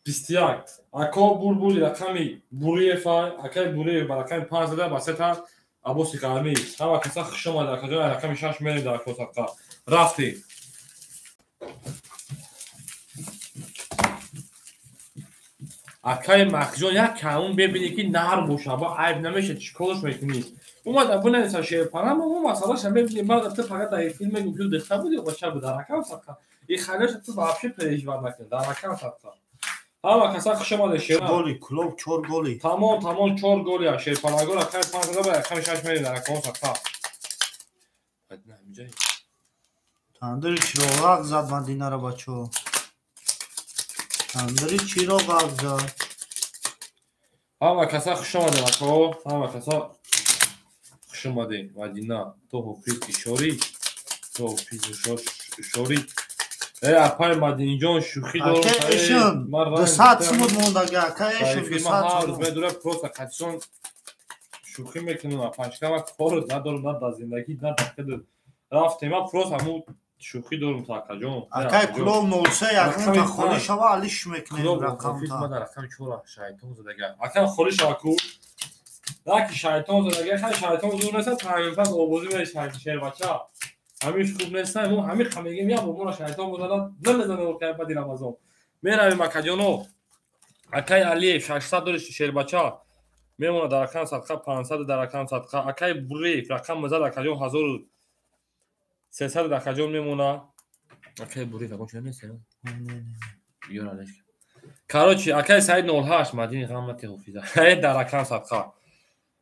21. Ако Булбули рақами Буриев, акай Буриев ба рақами 5 зада ба сета Абоси Ғармӣ. Ҳама каса хуш омада акаҷон, рақами 6 мерем дар косатқа. Рафтем. Акаи Махҷон як камун бебинӣ ки нар боша, ба айб намеша, чӣ корш мекунӣ? Омада бинависа шерпана, мо масъалаша мебинем. Ман ту фақат дар филм мегӯм ки духта буди, бача буд дар рақам садқа. И халёша ту вообще переживать накун, дар рақам садқа. Ҳама каса хуш омада шер. Голи, клуб 4 голи. Тамом, тамом 4 голи а шерпанаго рақами 5 зада ба рақами 6 мерем дар рақам садқа. Мадина ҳамиҷай. Тандири чироғак зад Мадинара бачо. Тандири чироғак зад. Ҳама каса хуш омада бачо, ҳама каса хуш омадем. Мадина, то ҳофиз ишорӣ, то ҳофиз ишорӣ. Э апай Мадиниҷон шӯхӣ дорам. Акай эшон 200 сумуд мондаги, акай эшон 200 сумуд. Медура просто қатишон шӯхӣ мекунам. Апанчка ман кор надорам, на дар зиндагӣ, на дар хидмат. Рафтем, ман просто ҳамун шӯхӣ дорам то акаҷон. Акай клуб 03 ягон та холӣ шава, алиш мекунем рақамта. Ман дар рақами 4 шайтон задага. Акай холӣ шава ку. Раки шайтон задага, хай шайтон зур нест, паёмпас обозӣ мешавад шербача. Ҳамиш хуб нест, мо ҳамин мегем як бор шайтон бозада, намезанад окай баъди Рамазон. Меравем акаҷоно. Акай Алиев 600 дори шербача. Мемонад дар рақам садқа 500 дар рақам садқа. Акай Буриев рақам зад акаҷон 1300 акаҷон мемонад. Акай Буриев акон чӣ нест? Не, не. Ёра леш. Короче, акай Саид 08 Мадини ғамати ҳофиза. Дар рақам садқа.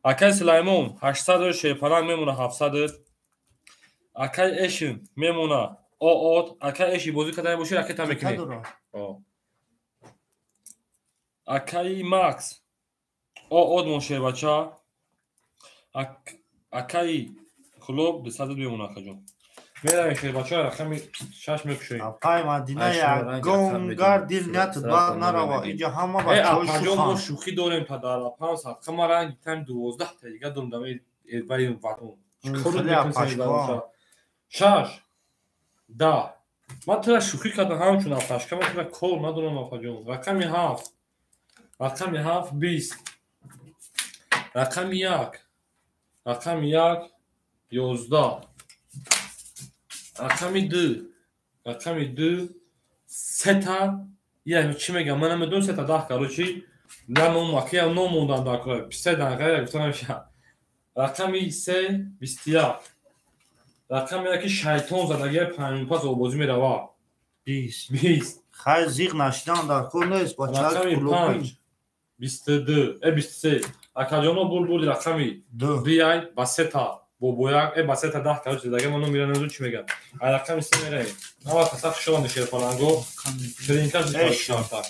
Акай Сулаймон 800 дори шерпаланг мемонад 700. Акай Эшин мемона оот. Акай Эши бозӣ карда боши ракета мекунӣ. Акай Макс оот мон шербача. Акай Клуб 200 мемона акаҷон. Меравем шербачаҳо рақами 6 мекушоем. Апай Мадина ягонгар дил ниятат бад нарава. Иҷа ҳама бачаҳои апаҷон мо шухан. шӯхӣ дорем падар. Апам садқа ма ранги тайм 12 та дига дорем дами бари ватон. Чикор Хеле мекунем апашко. 6 10. Ман тура шӯхӣ кардам ҳамчун апашка, ман тура кор надорам апаҷон. Рақами 7. Рақами 7 20. Рақами 1. Рақами 1 11. Рақами 2. Рақами 2 сета. Я чӣ мегам? Ман намедонам сета 10 короче. На ном акия ном мондан дар кор. Писа данға гуфта намешавад. Рақами 3 21. Рақами 1 шайтон задагия 5 пас обозӣ мерава. 20. 20. Хай зиқ нашидан дар кор нест бачаҳо Рақами кулопин. 5 22 23. Акаҷоно бур рақами 2. 2 ба сета бобояк ба сета 10 короче задагия ман номира намедонам чӣ мегам. Ай рақами 3 меравем. Ава каса хушомадед шерпаланго. Ширинкаш Эш. шарта.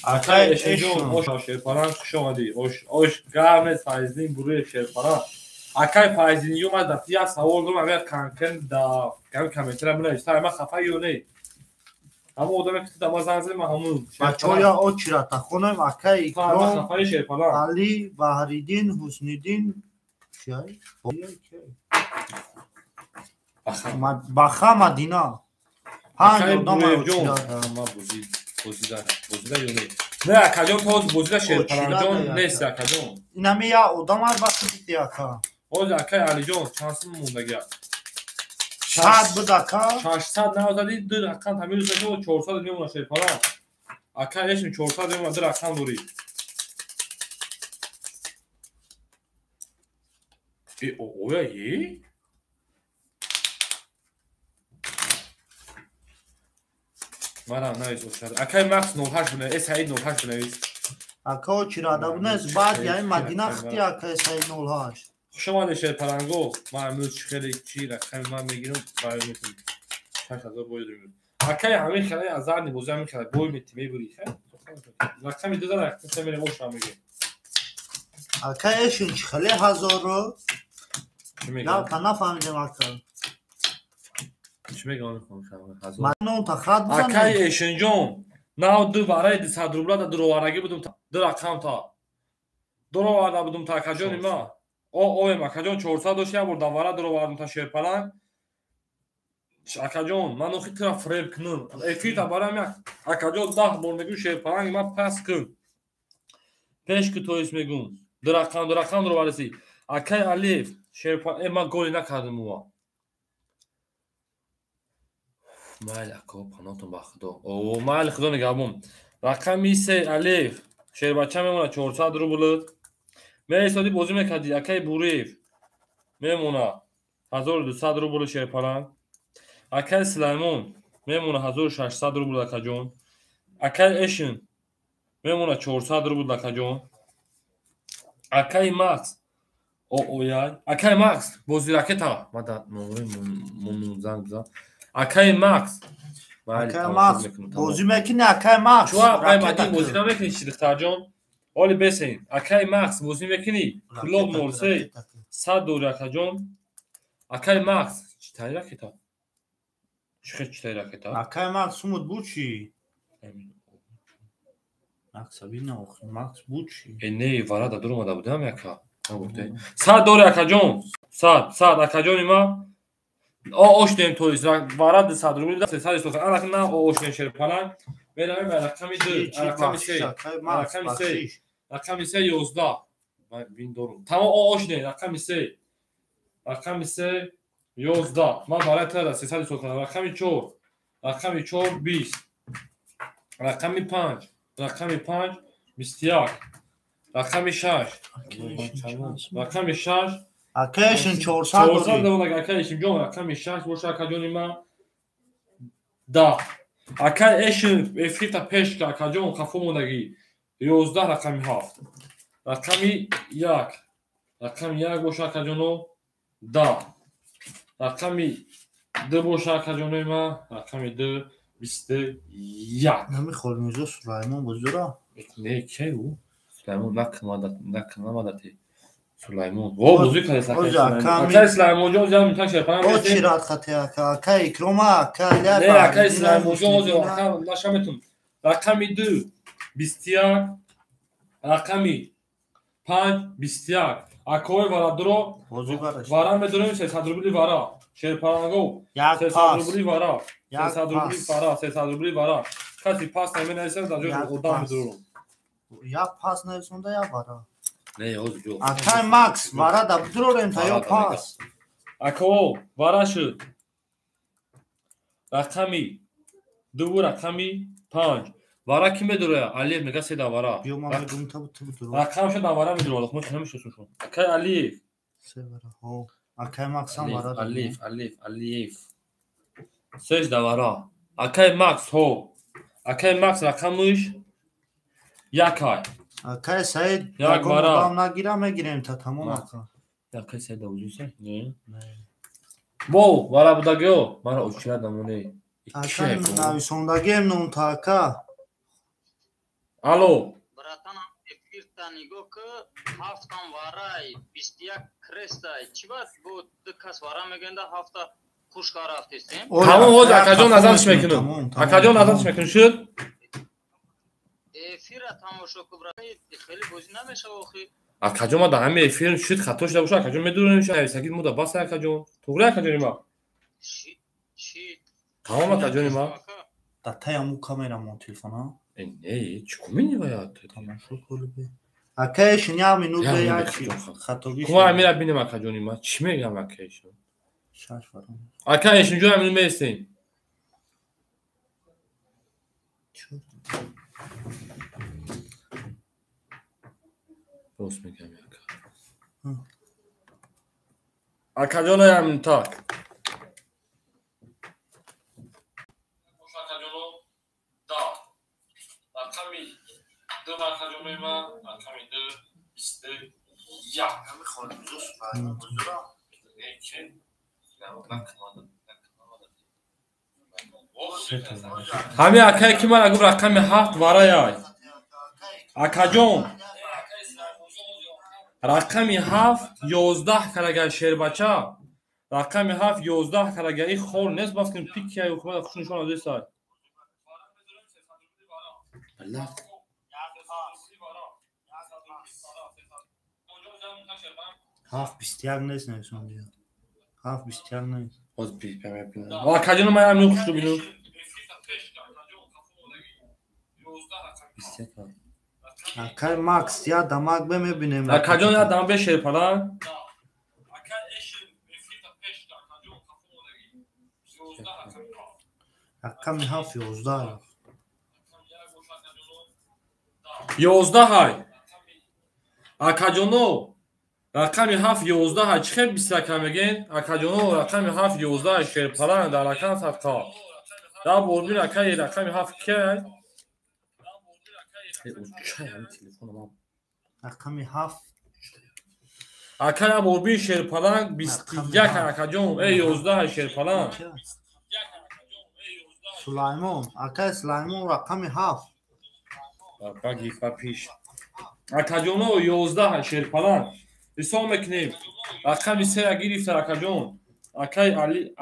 Акай Акай Эшинҷон, Эшон. ош шерпаланг хуш омадӣ. Ош ош гарм Файздин буруи шерпаланг. Акай Файздин ё ман дар як савол дорам, агар конкрет да кам комментара бинависӣ, ман хафа ё не? Ҳамон одаме ки ту да ман занг задӣ, ман ҳамон Бачаҳо я очирата хонем акай ман Икром, хафаи шерпаланг. Али, Баҳриддин, Ҳусниддин, чиай? Баха Мадина. Панҷ Акай одам Буруевҷон, очирата. ман бозӣ бозида бозида ё не? Не, акаҷон то ҳозир бозида шерпалангҷон Очирата, нест ака. акаҷон. Инами я одам ар ба худити ака. Ҳозир акай Алиҷон чанд сум мондагия? 100 буд ака. 600 навзади ду рақам тамир шуд 400 мемона шерпаланг. Акай эшм 400 мемона ду рақам дорӣ. Э оя е? Марам навис ошар. Акай Макс 08 бинавис, э Саид 08 бинавис. Ака очирада бунес баъд яи Мадина хити ака Саид 08. Хуш омадед шерпаланго. Ман имрӯз чӣ хеле чӣ рақами ман мегирам баён мекунам. 6000 бой дорем. Акай ҳамин хеле аз зарни бозӣ ҳамин хеле бой мети мебурӣ. Рақами ду зада рақами се мерем оша мегирем. Ака Эшин чӣ хеле ҳазорро? Чӣ мегӯям? На нафаҳмидем ака. Чӣ мегӯям мехоҳам ҳазор. Ман ном та хат Акай бизанем. Эшинҷон, нав ду бараи 200 рубла да дуровардагӣ будум ду рақам та. Дуроварда будум та акаҷони ма. О оем акаҷон 400 дошт як бор давара дуровардум та шерпаланг. Акаҷон, ман охи тура фиреб кунам. Эфирта барам як акаҷон 10 бор мегӯм шерпаланг ма пас кун. Пеш ки тоис мегӯм. Ду рақам дуровардасӣ. Акай Алиев, шерпаланг ман голи накардам ува. Майли ако, панотон ба худо. О, майли худо нигаҳбон. Рақами 3 Алиев, шербача мемонад 400 рубл. Меистодӣ бозӣ мекардӣ, акай Буриев мемонад 1200 рубл шерпаланг. Акай Сулаймон мемонад 1600 рубл акаҷон. Акай Эшин мемонад 400 рубл акаҷон. Акай Макс о ояй. Акай Макс бози ракета. Ма да номери мумун занг бизан. Акай Макс. Майли, Акай тамошо Макс мекунам, тамом. бозӣ мекунӣ акай Макс. Чуа акай Ракета Мадин бозӣ кун. намекунӣ духтарҷон? Оли бесен. Акай Макс бозӣ мекунӣ? Клуб Ракета кун, 03 ракета кун. 100 дори акаҷон. Акай Макс читаи ракета? Чӣ хел читаи ракета? Акай Макс сумут буд чӣ? Макс абина охи Макс буд чӣ? Э не, варада дур омада будам яка. Нагуфте. 100 дори акаҷон. 100, 100 акаҷони ма. О оштем тоис варад 100 рубл 300 соха. Ана на о оштем шерпаланг. Меравем ба рақами 2, Чӣ рақами бахшиш 3. акай Макс Рақами се. бахшиш. Рақами 3 11. Ман бин дорум. Тамом о ошне рақами 3. Рақами 3 11. Ман барои ту 300 соха. Рақами 4. Рақами 4 20. Рақами 5. Рақами 5 21. Рақами 6. Рақами 6 Акай Эшин 400 400 дорӣ. доллар акай Эшинҷон рақами 6 боша акаҷони ман 10. Акай Эшин эфирта пеш ка акаҷон хафо мондагӣ 11 рақами 7. Рақами 1. Рақами 1 боша акаҷоно 10. Рақами 2 боша акаҷонои ман рақами 2 21. Нами Холмирзо Сулаймон бозӣ дора? Не, кай ӯ? Сулаймон накунамадати. Сулаймон. Во бозӣ кардест акай Сулаймонҷон, зиёд митан шерпаланг. О чи рад хати ака, акай Икрома, ака Алия. Не, акай Сулаймонҷон, ҳозир рақам наша метун. Рақами 2 21, рақами 5 21. Акои варадро вара медорем 300 рубли вара. Шерпаланго 300 рубли вара. 300 рубли вара, 300 рубли вара. Каси пас наменависад, дар ҷои одам медорам. Як пас нависонда, як вара. Не, ҳозир ҷо. Акай Макс, вара да бидурорем та ё пас. Ако, вара шуд. Рақами 2, рақами 5. Вара ки медуроя? Алиев мега се да вара. Биё ман мегум та ту бидуро. Рақам шуд да вара медуро. Мо хеле мешносум шумо. Акай Алиев. Се вара. Ҳо. Акай Макс ҳам вара. Алиев, Алиев, Алиев. Сеш да вара. Акай Макс, ҳо. Акай Макс рақамиш якай. Акай Саид як вара. Одам нагира мегирем та тамом ака. Акай Саид да узуса? Не. Во, вара будагиё. Мара очира дамоне. Акай нависондагием нон та ака. Алло. Братан, эфирта нигоҳ ки ҳафтам варай, 21 крестай. Чӣ бад бо ду кас вара мегӯянда ҳафта хушка рафтестем? Тамом, ҳозир акаҷон назарш мекунам. Акаҷон назарш мекунам шуд? Эфира тамошо ку брат, хеле бозӣ намешава охи. Акаҷон ма дар ҳамин эфир шуд хато шуда боша, акаҷон медонем ша нависагид мо да бас акаҷон. Туғри акаҷони ма? Чӣ? Тамом акаҷони ма. Дар таи ҳамун камера мон телефон, а? Не, чӣ кумини вая? Тамошо кун. Акаешин як минут бе як хатогӣ. Кума амира бинем акаҷони ма. Чӣ мегам акаешин? Шаш вара. Акаешин ҷон амин местем. Рост мегам ака. Акаҷон амин так. Рақами 2 акаҷони ма, рақами 2 21. Ҳамин акае ки мара гуфт рақами 7 вараяй. Акаҷон, рақами 7 11 карага шербача. Рақами 7 11 карага и хол нест, бас кун пикия ҳукумат хуш нишон додесай. Аллах. Ҳафт 21 нест нависондия. Ҳафт 21 нест. Ҳозир пи. Акаҷон ман ҳамин хушро бинам. 21. Акай Макс, як дамак бе мебинем. Акаҷон як дам бе шерпаланг. Рақами 7 11. 11 ҳай. Акаҷоно, рақами 7 11 ҳай. Чӣ хел 21 мегӯен? Акаҷоно, рақами 7 11 ҳай шерпаланг дар рақам садқа. Дар борбин акай рақами 7 кай? Чай ҳамин телефонам. Рақами 7. Акай борбин шерпаланг 21 акаҷон. 11 ҳай шерпаланг. Сулаймон, акай Сулаймон рақами 7. Баги ба пиш. Акаҷоно 11 ҳай шерпаланг. Ҳисоб мекунем. Рақами 3 гирифта акаҷон. Акай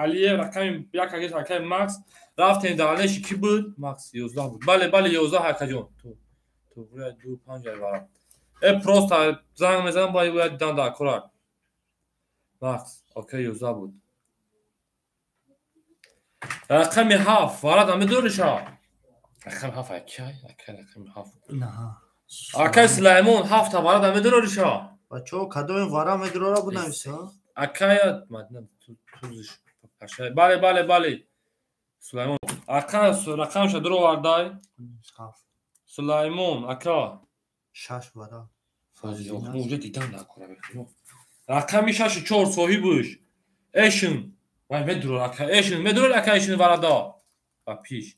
Алиев рақами 1 гирифта акай Макс. Рафтем дар алеши ки буд? Макс 11 буд. Бале, бале 11 акаҷон. Ту 2 5 вара. Просто занг мезанам бояд дидан дар кора. Макс, окей 11 буд. Рақами 7 варада медориша? Рақами 7 акай, акай рақами 7. На. Акай Сулаймон 7 варада медориша? Бачо, кадоми вара медорора бунависа? Акай мадна тузиш пашай. Бале, бале, бале. Сулаймон. Ака рақамша дуровардай. 7. Сулаймон, ака. 6 вара. Фазил, мо уже дидан дар кора бехо. Рақами 6 4 соҳибуш. Эшин. Вай медурор ака, эшин, медурор ака эшин варада. Ба пиш.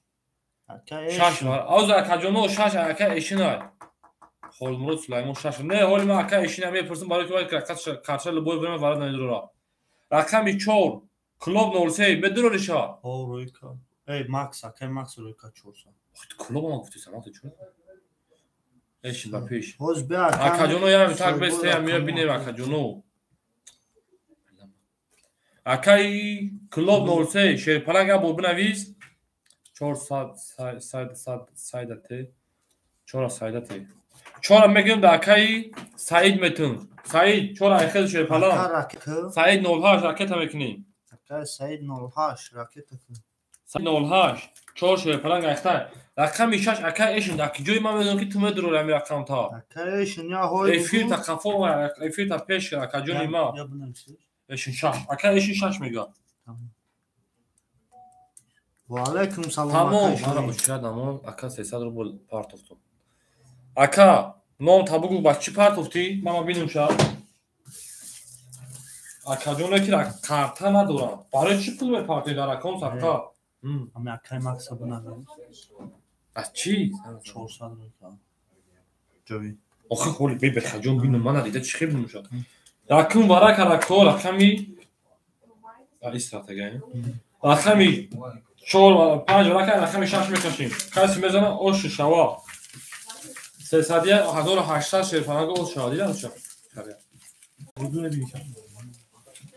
Ака 6 вара. Аз акаҷоно 6 ака эшинай. Холмурод Сулаймон 6. Не, ҳоли ман ака эшина мепурсам барои ки вай карша лубой берам варада медурора. Рақами 4 клуб 03 медурориша? О, рӯйка. Эй, Макс, акай Макс рӯйка 4. Клуб ма гуфтисам, ата чун? Эшин ба пеш. Акаҷоно ям так бестеям мея бинем акаҷоно. Акаи клуб 03 шерпаланг я бор бинавис. 400 сайдате. 4 сайдате. 4 мегирем да акаи Саид метун. Саид 4 айхел шерпаланг. Саид 08 ракета мекунем. Акаи Саид 08 ракета кун. Саид 08 4 шерпаланг айхта. Рақами 6 акаи эшин дар ҷои ман медонам ки ту медурӣ ҳамин рақам та. Акаи эшин я ҳой. Эфир та қафо эфир та пеш акаҷони ма. Эшин 6. Акаи эшин 6 мега. Ва алайкум салом. Тамом, мара учрадам, ака 300 рубл партофтум. Ака, ном та бугу ба чӣ партофтӣ? Мама бинум ша. Акаҷоне ки карта надорам. Барои чӣ пул мепартоӣ дар аккаунт садқа? Ами акаи Макса бинавис. Аз чӣ? 400 рубл. Ҷови. Охи холи бебехаҷон бинум, мана дида чӣ хел бинум ша. Якум варака ракто рақами истратегия. Рақами 4 5 варака рақами 6 мекашем. Каси мезана ош шава. 300 1800 шерфанаг ош шава дидам ша.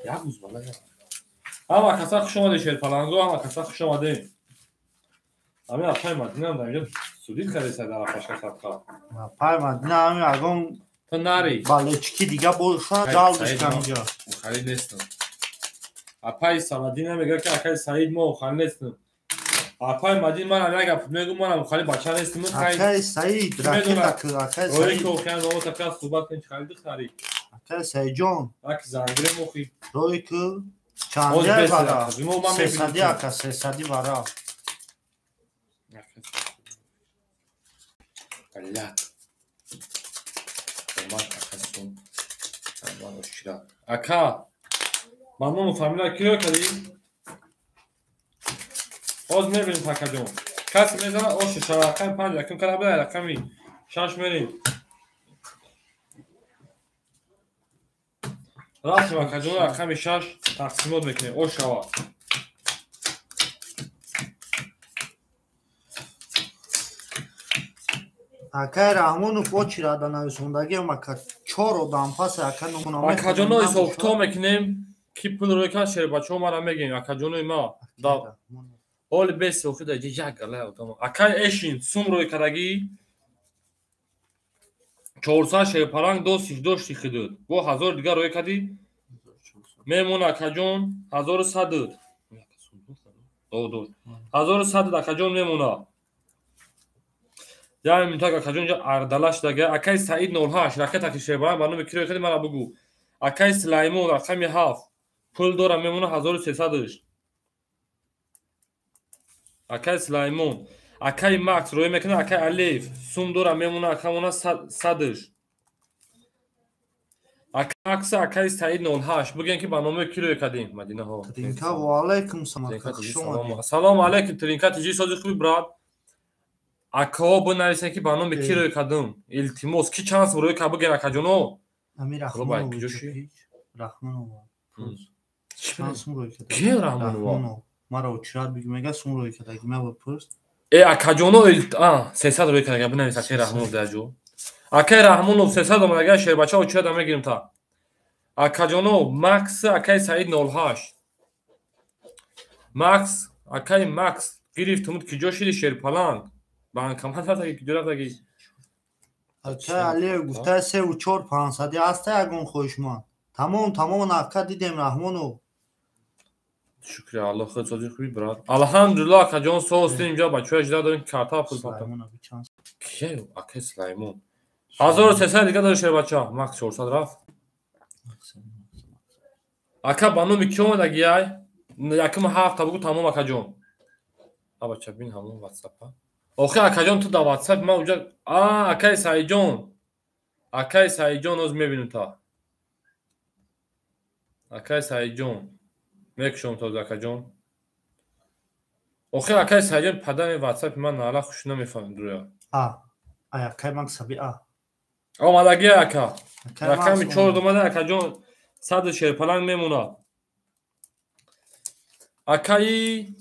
Як рӯз бала. Ҳама каса хуш омадед шерфаланго, ҳама каса хуш омадед. Ҳамин апай Мадинам дар инҷо судид кардеса дар апашка садқа. Апай Мадина ҳамин ягон ту нари. Балечки дига боша ҷалбиш кам инҷо. Харид нестам. Апай Саладина мегӯяд ки акай Саид мо охар нестам. Апай Мадин манам як гап мегӯм, манам охари бача нестам. Акай Саид ракета кӯ, акай Саид. Саид. Ки охиран мо така суҳбат кунем, хариди хари. Акай Саидҷон. Ак зангирем охи. Рой кӯ чанде вара? Сесади ака, сесади вара. Блядь. Ака, мамону фамилия киро кардӣ? Ҳоз мебинем акаҷон. Касе мезана ошу шава рақами 5 якум кара буда рақами 6 мерем. Рафтем акаҷон рақами 6 тақсимот мекунем. Ош шава. Акай Раҳмонов очи рада нависондагиам ака 4 одам пас ака номуна. Акаҷоно ҳисоб-китоб мекунем ки пул рӯй кард шербачаҳо мара мегӯем акаҷонои ма. Да ҳоли бес охи да як галай одам. Акай эшин сум рӯй кардагӣ 400 шерпаланг досиш дошти хидуд. Бо 1000 дигар рӯй кардӣ мемон акаҷон 1100. До 1100 акаҷон мемона. Я минутак акаҷон инҷа ардала шудага. Акай Саид 08 ракета ки шербаланг ба номи ки рӯй кардӣ мара бугӯ. Акай Сулаймон рақами 7 пул дора мемона 1300. Акай Сулаймон, акай Макс рӯй мекунад, акай Алиев сум дора мемона акамона 100. Акай Макс, акай Саид 08 бугӯем ки ба номи ки рӯй кардем Мадинаҳо. Тринка ва алайкум салом. Хуш омадед. Салом алайкум Тринка, тиҷи сози хуби брат. Акаҳо бинависем ки ба номи ки рӯй кардем. Илтимос, ки чанд сум рӯй кард бугӯем акаҷоно? Амир Раҳмонов. Раҳмонов. Чанд сум рӯй кард? Ки Раҳмонов? Мара очират бигӯ мега сум рӯй кард, ма бипурс. Э акаҷоно 300 рӯй кард, бинавис акаи Раҳмонов дар ҷо. Акаи Раҳмонов 300 омадага шербача очират мегирем та. Акаҷоно Макс, акаи Саид 08. Макс, акаи Макс гирифт тумуд ки ҷо шиди шерпаланг. Банкомат рафтаги ки ҷо рафтаги? Акаи Алиев гуфта 3 ва 4 500 аста ягон хоҳишманд. Тамом, тамом ака дидем Раҳмонов. Шукри Аллоҳ, худ сози хуби брат. Алҳамдулиллоҳ акаҷон соз инҷо бачаҳо иҷра дорем карта пул пата. Кие акаи Сулаймон? 1300 дига дори шербача. Макс 400 рафт. Ака ба номи ки омадаги ай? Якум ҳафта бугу тамом акаҷон. А бача бин ҳамон WhatsApp. Охи акаҷон ту дар WhatsApp ман уҷа акаи Саидҷон. Акаи Саидҷон оз мебинем та. Акаи Саидҷон мекушом този акаҷон. Охи акаи Саидҷон падари WhatsApp ман нала хуш намефаҳмам дуя. А ай акаи Максаби а. Омадаги ака. Рақами 4 омада акаҷон 100 шерпаланг мемонад. Акаи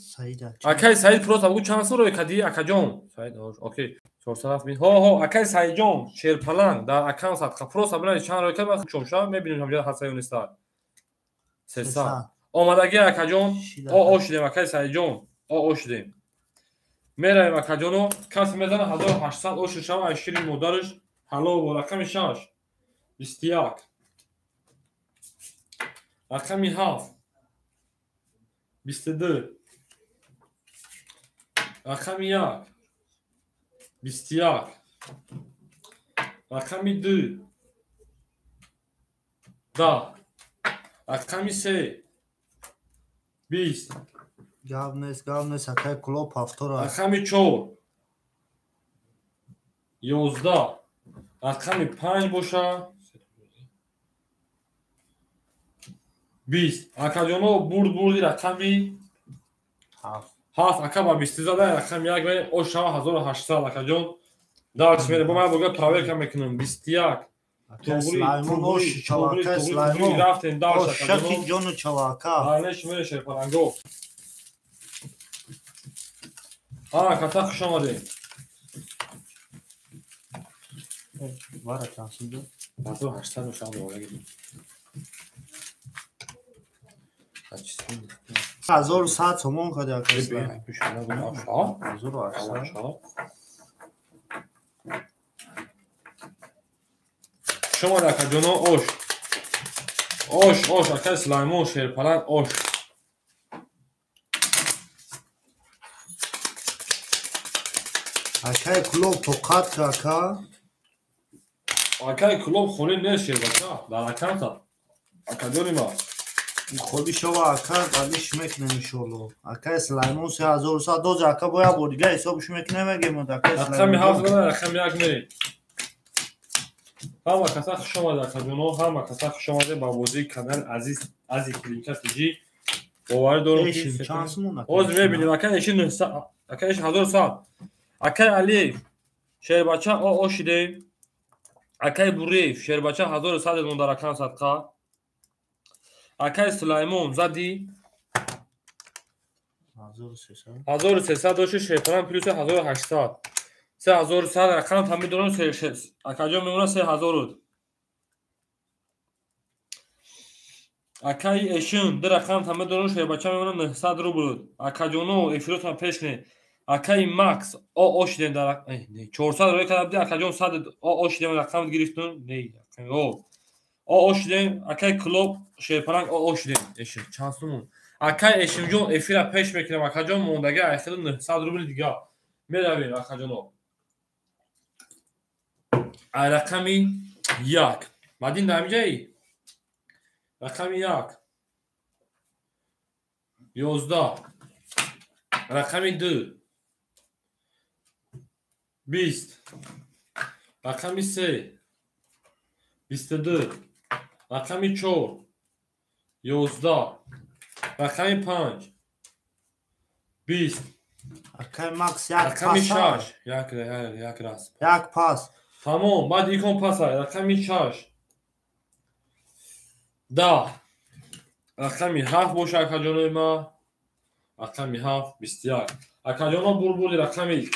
Саид просто бугу чанд сум рӯй кардӣ акаҷон? Саид окей. 407 мин. Ҳо, ҳо, акай Саидҷон, Шерпаланг дар аккаунт садқа. Просто бинед чанд рой кард, ман чомша мебинем ҳамҷа ҳаста ё неста. 300. Омадагӣ акаҷон, о шудем акай Саидҷон, о шудем. Меравем акаҷоно, касе мезана 1800 о шушава аз шири модараш ҳалол бо рақами 6 21 рақами 7 22 рақами 1 21 рақами 2 10 рақами 3 20 гап нест, гап нест, акай Клуб ҳафтора. Рақами 4 11 рақами 5 боша 20. Акаҷоно бурд бурди рақами 7 ака ба 20 зада рақами 1 мерем о шава 1800 акаҷон. Дарс мерем бо ман бога проверка мекунам 21 Сулаймон ош чавака Сулаймон рафтем дарс акаҷон. Ҷону чавака. Ҳанеш мере Шерпаланго. Ката хуш омадем. Вара чанд 1800 мешавад оварагӣ. 1100 сомон кади акай. 1800. Шумо акаҷоно ош. Ош, ош, акай Сулаймон Шерпаланг ош. Акай Клуб тоқат ака. Акай Клуб холӣ нест Шербача, дар аккаунта. Акаҷони ма. Холи шава ака, балиш мекунем иншоалло. Акай Сулаймон 3100 доз ака боя бо дига ҳисобш мекунем мегем акай Рақами Сулаймон. 7 зада рақами 1 мерем. Ҳама каса хуш омадед акаҷоно, ҳама каса хуш омадед ба бозии канали Азиз Ази Клинка ТЖ. Боварӣ дорам ки Эшин чанд сомон ака? Ҳозир мебинем акай эшин 900, акай эшин 1100. Акай Алиев Шербача о шидем. Акай Буриев Шербача 1100 мон дар аккаунт садқа. Акай Сулаймон зади 1300. 1300 дошти Шерпаланг плюс 1800. 3100 рақам там медорам акаҷон мемона 3000. Акаи Эшин ду рақам там медорам Шербача мемона 900 рубл. Акаҷоно эфиротон пеш кунед. Акаи Макс о шидем дар 400 рӯй карда буди акаҷон 100 о шидем рақам гирифтум. Не, о шидем акаи Клуб Шерпаланг о шидем. Эшин чанд сумон? Акаи Эшинҷон эфира пеш мекунем акаҷон мондаги 900 рубл дига. Меравем акаҷоно. Рақами 1. Мадин дар ҳамиҷаи? Рақами 1. 11. Рақами 2. 20. Рақами 3. 22. Рақами 4. 11. Рақами 5. 20. Акай Макс як Рақами пас. 6. Як раз. Як пас. Тамом, баъд икон пас рақами 6. 10. Рақами 7 боша акаҷонои ма. Рақами 7 21. Акаҷоно бурбули рақами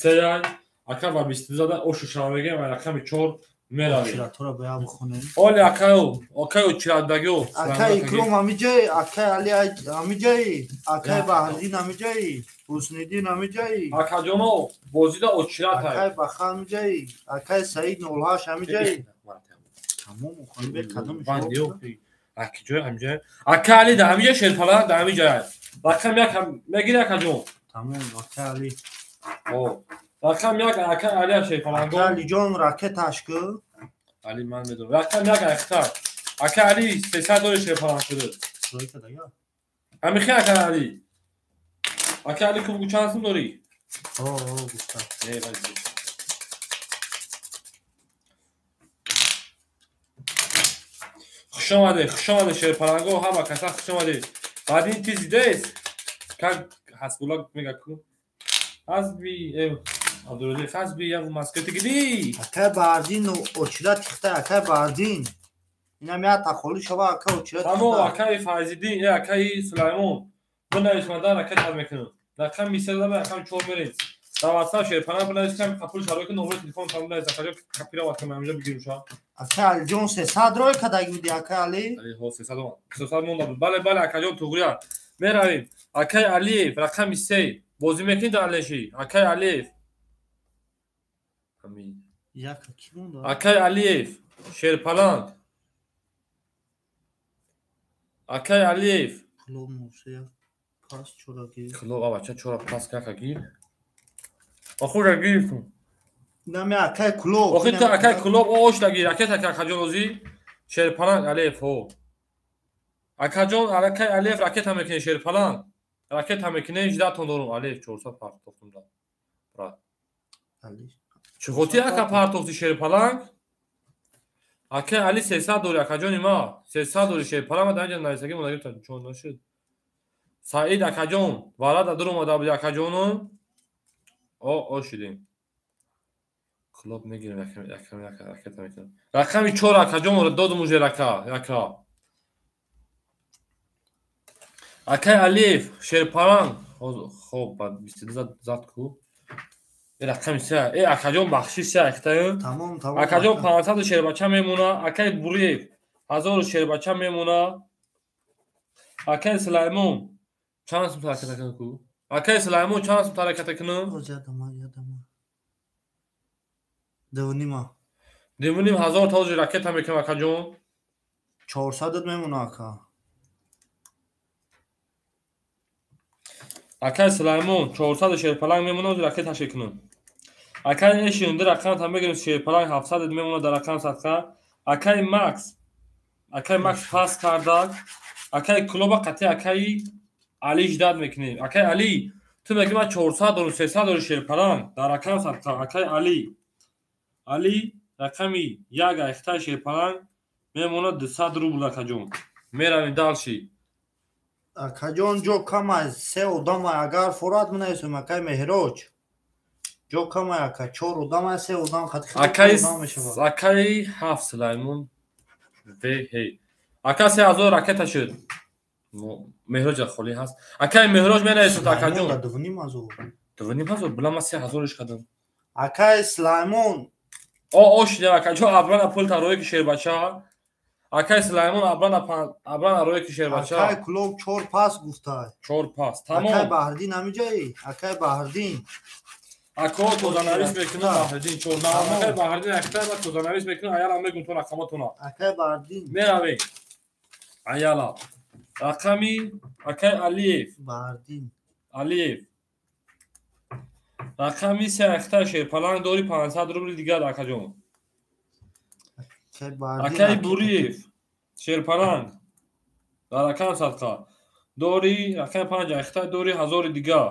3 ака ва 22 зада ошу шава мегирем ва рақами 4 меравем. Чиратора бояд бихонем. Оли акаю, акаю чиратдагио. Акай Икром ҳамиҷаи, акай Али ҳамиҷаи, акай Баҳриддин ҳамиҷаи, Ҳусниддин ҳамиҷаи. Акаҷоно бозида очират Акай Баха ҳамиҷаи, акай Саид 08 ҳамиҷаи. Тамом охонем бе кадом Акиҷои ҳамиҷаи. Акай Али да ҳамиҷаи Шерпала да ҳамиҷаи. Рақам 1 мегири акаҷон. Тамом акай Али. О. Рақам 1 акай Али Шерпаланго. Акай Алиҷон ракеташ ку. Али ман медонам. Рақам 1 ахтар. Акай Али 300 дори Шерпаланг шуд. Ҳамихи акай Али. Акай Али ку чанд сум дорӣ? О, о, гуфта. Не, вали. Хуш омадед, хуш омадед Шерпаланго, ҳама каса хуш омадед. Баъдин ти зидест? Как Ҳасбулла мега ку? Ҳасби Абдурразиқ ҳасби як маскати гиди. Акай Баҳриддин очира тихта, акай Баҳриддин. Инам як тахоли шава акай очира тихта. Тамом акай Файзиддин, акай Сулаймон. Бинавис ман дар ракет ҳал мекунам. Рақами 3 зада рақами 4 меред. Дар WhatsApp шерпаланг бинавис, ками қапул шароити номери телефон там бинавис, акаҷон копировать кунам, ҳаминҷо бигирӯша. Акай Алиҷон 300 рой кадаги буди, акай Али? Али, ҳо, 300 омад. 300 монда буд. Бале, бале, акаҷон туғрия. Меравем. Акай Алиев, рақами 3. Бозӣ мекунӣ дар Алеши? Акай Алиев. Амин. Яка ки монда? Акай Алиев, шерпаланг. Акай Алиев. Клуб мусе пас чораги. Клуб авача чора пас кака гир. Охура гирифтум. Наме акай клуб. Охи та акай клуб ош дагир, акай та акаҷон озӣ шерпаланг Алиев ҳо. Акаҷон акай Алиев ракета мекунӣ шерпаланг. Ракета мекунӣ 18 тон дорум Алиев 400 партохтум да. Брат. Чӣ хоти ака партохти шерпаланг? Акай Али 300 дори акаҷони ма. 300 дори шерпаланг ма дар инҷа нависагӣ мондагӣ та чон нашуд. Саид акаҷон варада дур омада буди акаҷону. О шудем. Клуб мегирем якам ракета мекунем. Рақами 4 акаҷон додум уже рака, яка. Акай Алиев шерпаланг. Хоб, бад 22 зад ку. Рақами 3. Акаҷон бахшиш се ахтаю. Тамом, тамом. Акаҷон 500 шербача мемона. Акай Буриев 1000 шербача мемона. Акай Сулаймон чанд сум ҳаракат кунам ку? Акай Сулаймон чанд сум ҳаракат кунам? Ядама, ядама. 2.5. 2.5 ҳазор та ракета мекунам акаҷон. 400 мемона ака. Акай Сулаймон 400 шерпаланг мемона, ракета шекунам. Акай Эшин ду рақам та мегирем шерпаланг 700 мемона дар рақам садқа. Акай Макс, акай Макс пас кардак. Акай клуба қатъи акай Али ждат мекунем. Акай Али, ту мегӣ ман 400 дорум, 300 дорум шерпаланг дар рақам садқа. Акай Али. Али рақами 1 айхтаи шерпаланг мемона 200 рубл акаҷон. Меравем дальше. Акаҷон ҷо камай, се одамай, агар форат менависем акай Меҳроҷ. Ҷо камай ака, 4 одамай, се одам хати акай акай 7 Сулаймон ВХ. Ака 3000 ракета шуд. Меҳроҷ холӣ ҳаст. Акай Меҳроҷ менависад акаҷон. 2.5 ҳазор. 2.5 ҳазор, била ман 3000-ш кардам. Акай Сулаймон. О, шидам акаҷон, абрана пул тарои ки шербача. Акай Сулаймон абрана рои ки шербача. Акай клуб 4 пас гуфтай. 4 пас. Тамом. Акай Баҳриддин ҳамиҷаи? Акай Баҳриддин. Ако тозанавис мекунам Баҳриддин 14. Акай Баҳриддин актай ма тозанавис мекунам, аяла мегум то рақаматона. Акай Баҳриддин. Меравем. Аяла. Рақами акай Алиев. Баҳриддин. Алиев. Рақами 3 ахта шерпаланг дори 500 рубл дигар акаҷон. Акай Буриев шерпаланг дар рақам садқа дори рақами 5 ахта дори 1000 дигар.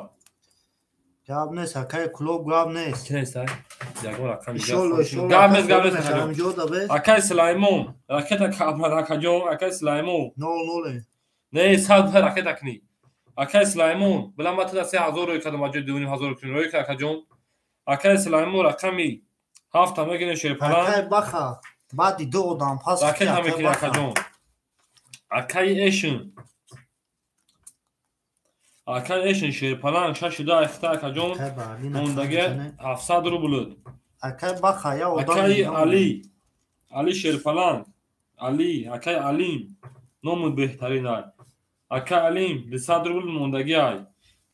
Гап нест акай клуб, гап нест. Ки нест, ай? Ягон рақам дигар. Гап нест, гап нест. Акай Сулаймон ракета кабрад акаҷон, акай Сулаймон. 0-0. Не, 100 ракета кунӣ. Акай Сулаймон, била ман туда 3000 рӯй кардам, аҷои 2.5 ҳазор кунӣ рӯй кард акаҷон. Акай Сулаймон рақами 7 мегирем шерпаланг. Акай Баха, баъди ду одам пас ракета мекунӣ акаҷон. Акай Эшин. Акай Эшин шерпаланг 6 ахта акаҷон. Мондаги 700 рубл. Акай Баха я одам. Акай Али. Али шерпаланг. Али, акай Алим. Номи беҳтарин ай. Акай Алим 200 рубл мондаги ай.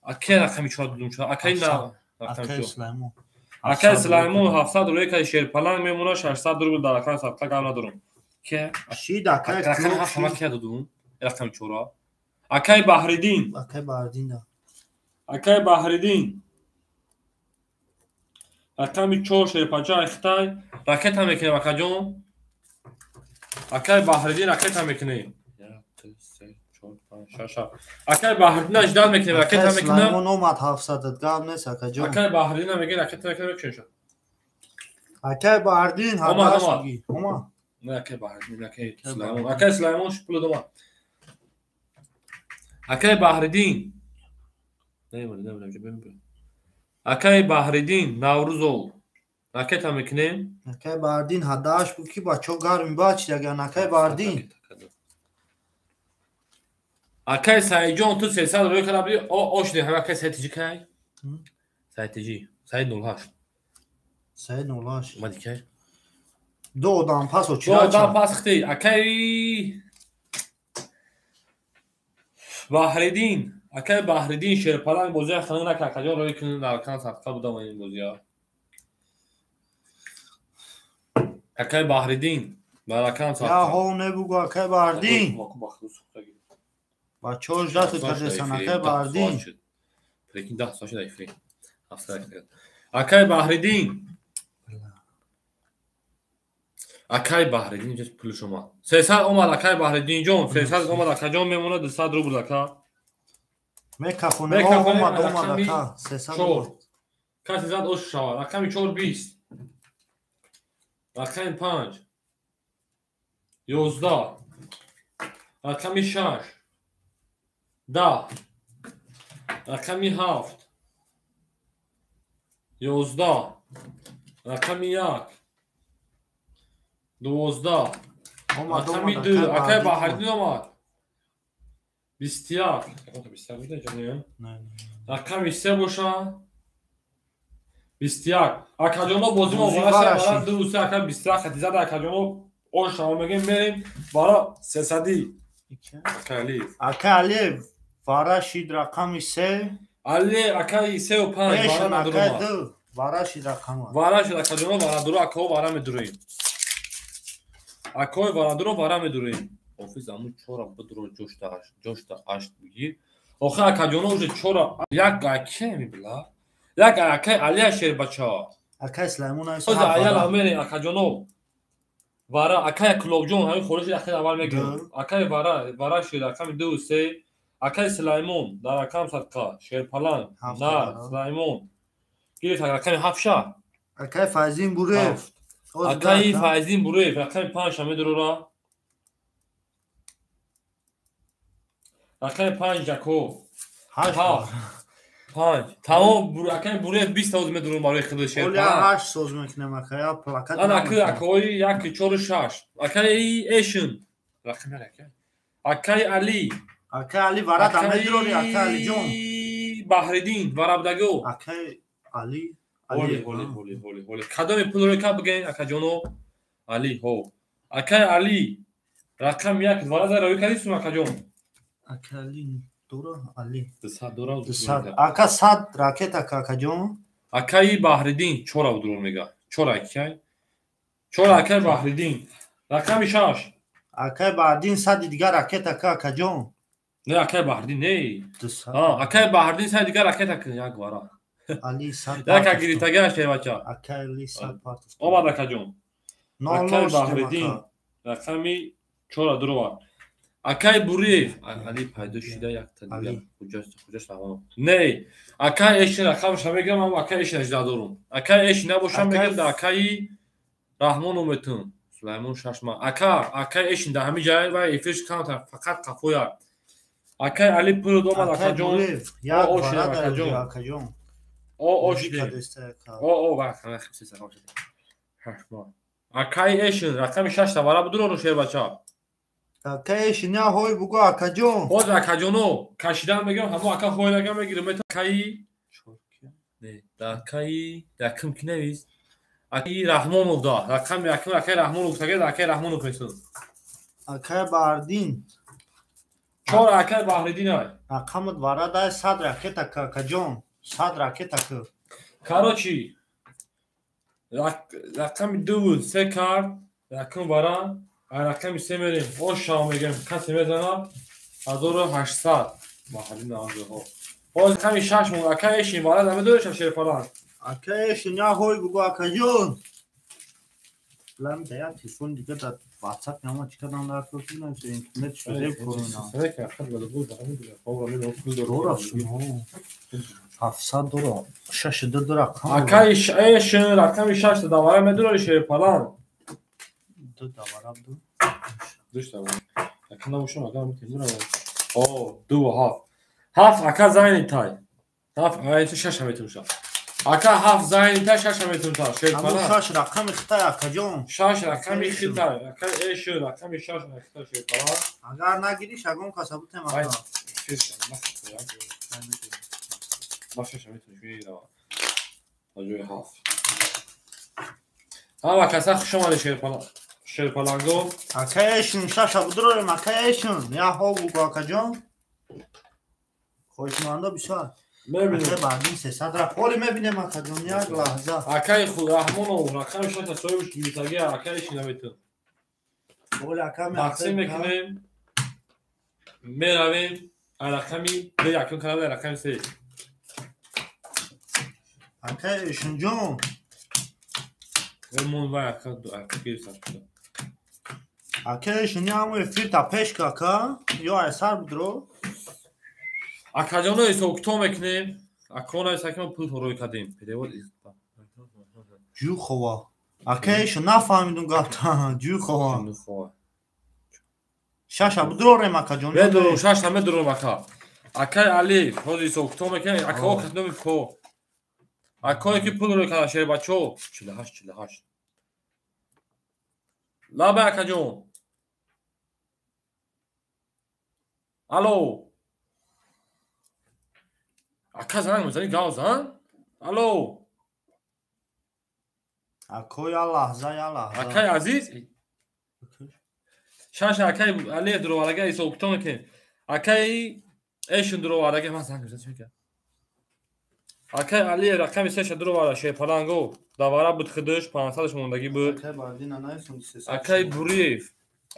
Акай рақами 4 дудум чор. Акай на Акай Сулаймон. Акай Сулаймон 700 рубл акай шерпаланг мемона 600 рубл дар рақам садқа гап надорум. Ке? Шид акай рақами 7 ма ке дудум? Рақами 4. Акай Баҳриддин. Акай Баҳриддин да. Акай Баҳриддин. Рақами 4 шерпача ахтай ракета мекунем акаҷон. Акай Баҳриддин ракета мекунем. 1 2 3 4 5 6 7. Акай Баҳриддин ждал мекунем, ракета мекунем. Сулаймон омад 700 гап нест акаҷон. Акай Баҳриддин мегӯяд ракета мекунем, мекунем. Акай Баҳриддин омад, омад. Омад. Не акай Баҳриддин, акай Сулаймон. Акай Сулаймон пул омад. Акай Баҳриддин. Не, акай Баҳриддин Наврӯзов ракета мекунем. Акай Баҳриддин ҳадааш буд ки бачаҳо гарми бачид агар акай Баҳриддин. Акай Саидҷон ту 300 рӯй карда будӣ, о ошди ҳам акай Саидтиҷи кай? Саидтиҷи. Саид 08. Саид 08. Омади кай? Ду одам пас Ду одам пас хти. Акай Баҳриддин, акай Баҳриддин Шерпаланг бозия хана накард. Акаҷон рои кунед наркан садқа будам ин бозия. Акай Баҳриддин баракан садқа. Я ҳо небугу акай Баҳриддин. Бачаҳо ждатут кардесан акай Баҳриддин. Прикинь, 10 соат шуда эфир. Акай Баҳриддин. Акай Баҳриддин ҷост пули шумо. 300 омад акай Баҳриддин ҷон, 300 омад акаҷон мемонад 200 рубл ака. Мекафоне омад омад ака 300 рубл. Касе зад ош шавад. Рақами 4 20. Рақами 5 11. Рақами 6 10. Рақами 7 11. Рақами 1 12. Рақами 2 акай Баҳриддин омад 21. Рақами 3 боша 21. Акаҷоно бозимо вара 2 3 ака 21 хати зада акаҷоно ош шава мегем мерем бара 300. Акай Алиев. Акай Алиев вара шид рақами 3. Алиев акай 3 ва 5 вара надурума. 2 вара шид рақама. Вара шид акаҷоно вара дуру акао вара медуруем. Акои вара дуру вара медуруем. Офис аму чора бидуро ҷошта ашт бигир. Охи акаҷоно уже чора як аке мебила. Як акай Алия Шербача. Акай Сулаймон айс. Оз аяла мере акаҷоно. Вара акай Кулобҷон ҳамин хориши ахир аввал мегирам. Акай вара вара шир рақами 2 3. Акай Сулаймон дар рақам садқа Шерпаланг нар Сулаймон. Гирифт рақами 7 ша. Акай Файзин Буреев. Акай Файзин Буреев рақами 5 ша медурора. Рақами 5 Жако. 7 5. Тамом акай Буреев 20 соз медурум барои худ Шерпаланг. Оля 8 соз мекунем акай плакат. Ана акай акои 1 4 6. Акай Эшин. Рақами акай. Акай Али. Акай Али вара дамедурори акай Алиҷон. Баҳриддин варабдаго. Акай Али. Ҳоли ҳоли ҳоли ҳоли ҳоли. Кадоми пулро ка бигӯен акаҷоно? Али ҳо. Акай Али рақами 1 вара за рои кардӣ сум акаҷон. Акай Али дора Али. 200 дора. 200. Ака 100 ракета акаҷон. Акаи Баҳриддин 4 дур мега. 4 акай. 4 акай Баҳриддин. Рақами 6. Акай Баҳриддин 100 дигар ракета акаҷон. Не акай Баҳриддин не. Акай Баҳриддин 100 дигар ракета як вара. Али 100. Як гирифтагиаш шербача. Акай Али 100 партофт. Омад акаҷон. Акай Баҳриддин рақами 4 дур. Акай Буриев Али пайдо шуда якта дигар хуҷаш Раҳмонов. Не, акай Эшин рақамаша мегирам, аммо акай Эшин ажда дорум. Акай Эшин набошам мегирам да акаи Раҳмонов метун. Сулаймон шашма. Ака, акай Эшин да ҳамин ҷай ва эфирш камтар фақат қафоя. Акай Али пул омад акаҷон. Як вара акаҷон. О о шид. О о ва шашма. Акай Эшин рақами 6 та вара будуро шербача. Акай Эшин я ҳой бугу акаҷон. Боз акаҷоно кашидан мегирам, ҳамо ака ҳой нагам мегирам. Акаи не, да акаи якм ки навист. Акаи Раҳмонов да, рақами якм акаи Раҳмонов тага акаи Раҳмонов месуд. Акай Баҳриддин. 4 акаи Баҳриддин ай. Рақамат вара дай 100 ракета акаҷон. 100 ракета ку. Короче, рақами 2 3 карт, якм вара рақами 3 мерем. Ош шава мегем, касе мезанад 1800. Баҳриддин анҷоҳо. Боз рақами 6 мон акаи Эшин вара намедориш Шерпаланг. Акаи Эшин я ҳой бугу акаҷон. Лам да я телефон дига дар WhatsApp няма чӣ кардам дар кор интернет шуда корона. Дора шумо. 700 дора. 6 дора. Акаи Эшин рақами 6 да вара медориш Шерпаланг. Ду давара ду. Душта. Ака набошам ака мутемура. О, 2 7. 7 ака зайни тай. 7 ай 6 метунша. Ака 7 зайни тай 6 метунша. Шерпаланг. 6 рақами хитай акаҷон. 6 рақами хитай. Ака Эшин рақами 6 хитай Шерпаланг. Агар нагириш агон каса бутем ака. Ма 6 метунш мегирам. 57. Ҳама каса хуш омадед шерпаланго. Акаешун шаша будурорем акаешун. Я ҳо бугу акаҷон. Хоҳишмандо бисёр. Мебинем. Баъдин 300 рафт. Ҳоли мебинем акаҷон як лаҳза. Акаи Раҳмонов рақами шаша соҳибш гирифтагӣ акаи шинавету. Ҳоли ака тақсим мекунем. Меравем рақами якум канал рақами се. Акаешунҷон. Мон вай ака гирифташ. Акаешун яму эфир та пеш ака ё айсар будро. Акаҷоно ҳисобкитоб мекунем. Акона ҳисоб пул рӯй кардем. Перевод Ҷӯхова. Акаешун нафаҳмидум гапта. Ҷӯхова. Шаша будурорем акаҷон. Медурум, шаша медурум ака. Акай Али, ҳозир ҳисобкитоб мекунем. Акао касноми ко. Акое ки пул рӯй карда шербачо 48 48. Лаба акаҷон. Алло. Ака занг мезанӣ гав зан? Алло. Ако я лаҳза, я лаҳза. Акай Азиз. Шаша акай Али дуроварага ҳисобкитоб мекунем. Акай эшун дуроварага ман занг мезанам чӣ мекунам? Акай Али рақами сеша дуровара шерпаланго. Давара буд хидиш 500 мондагӣ буд. Акай Буриев.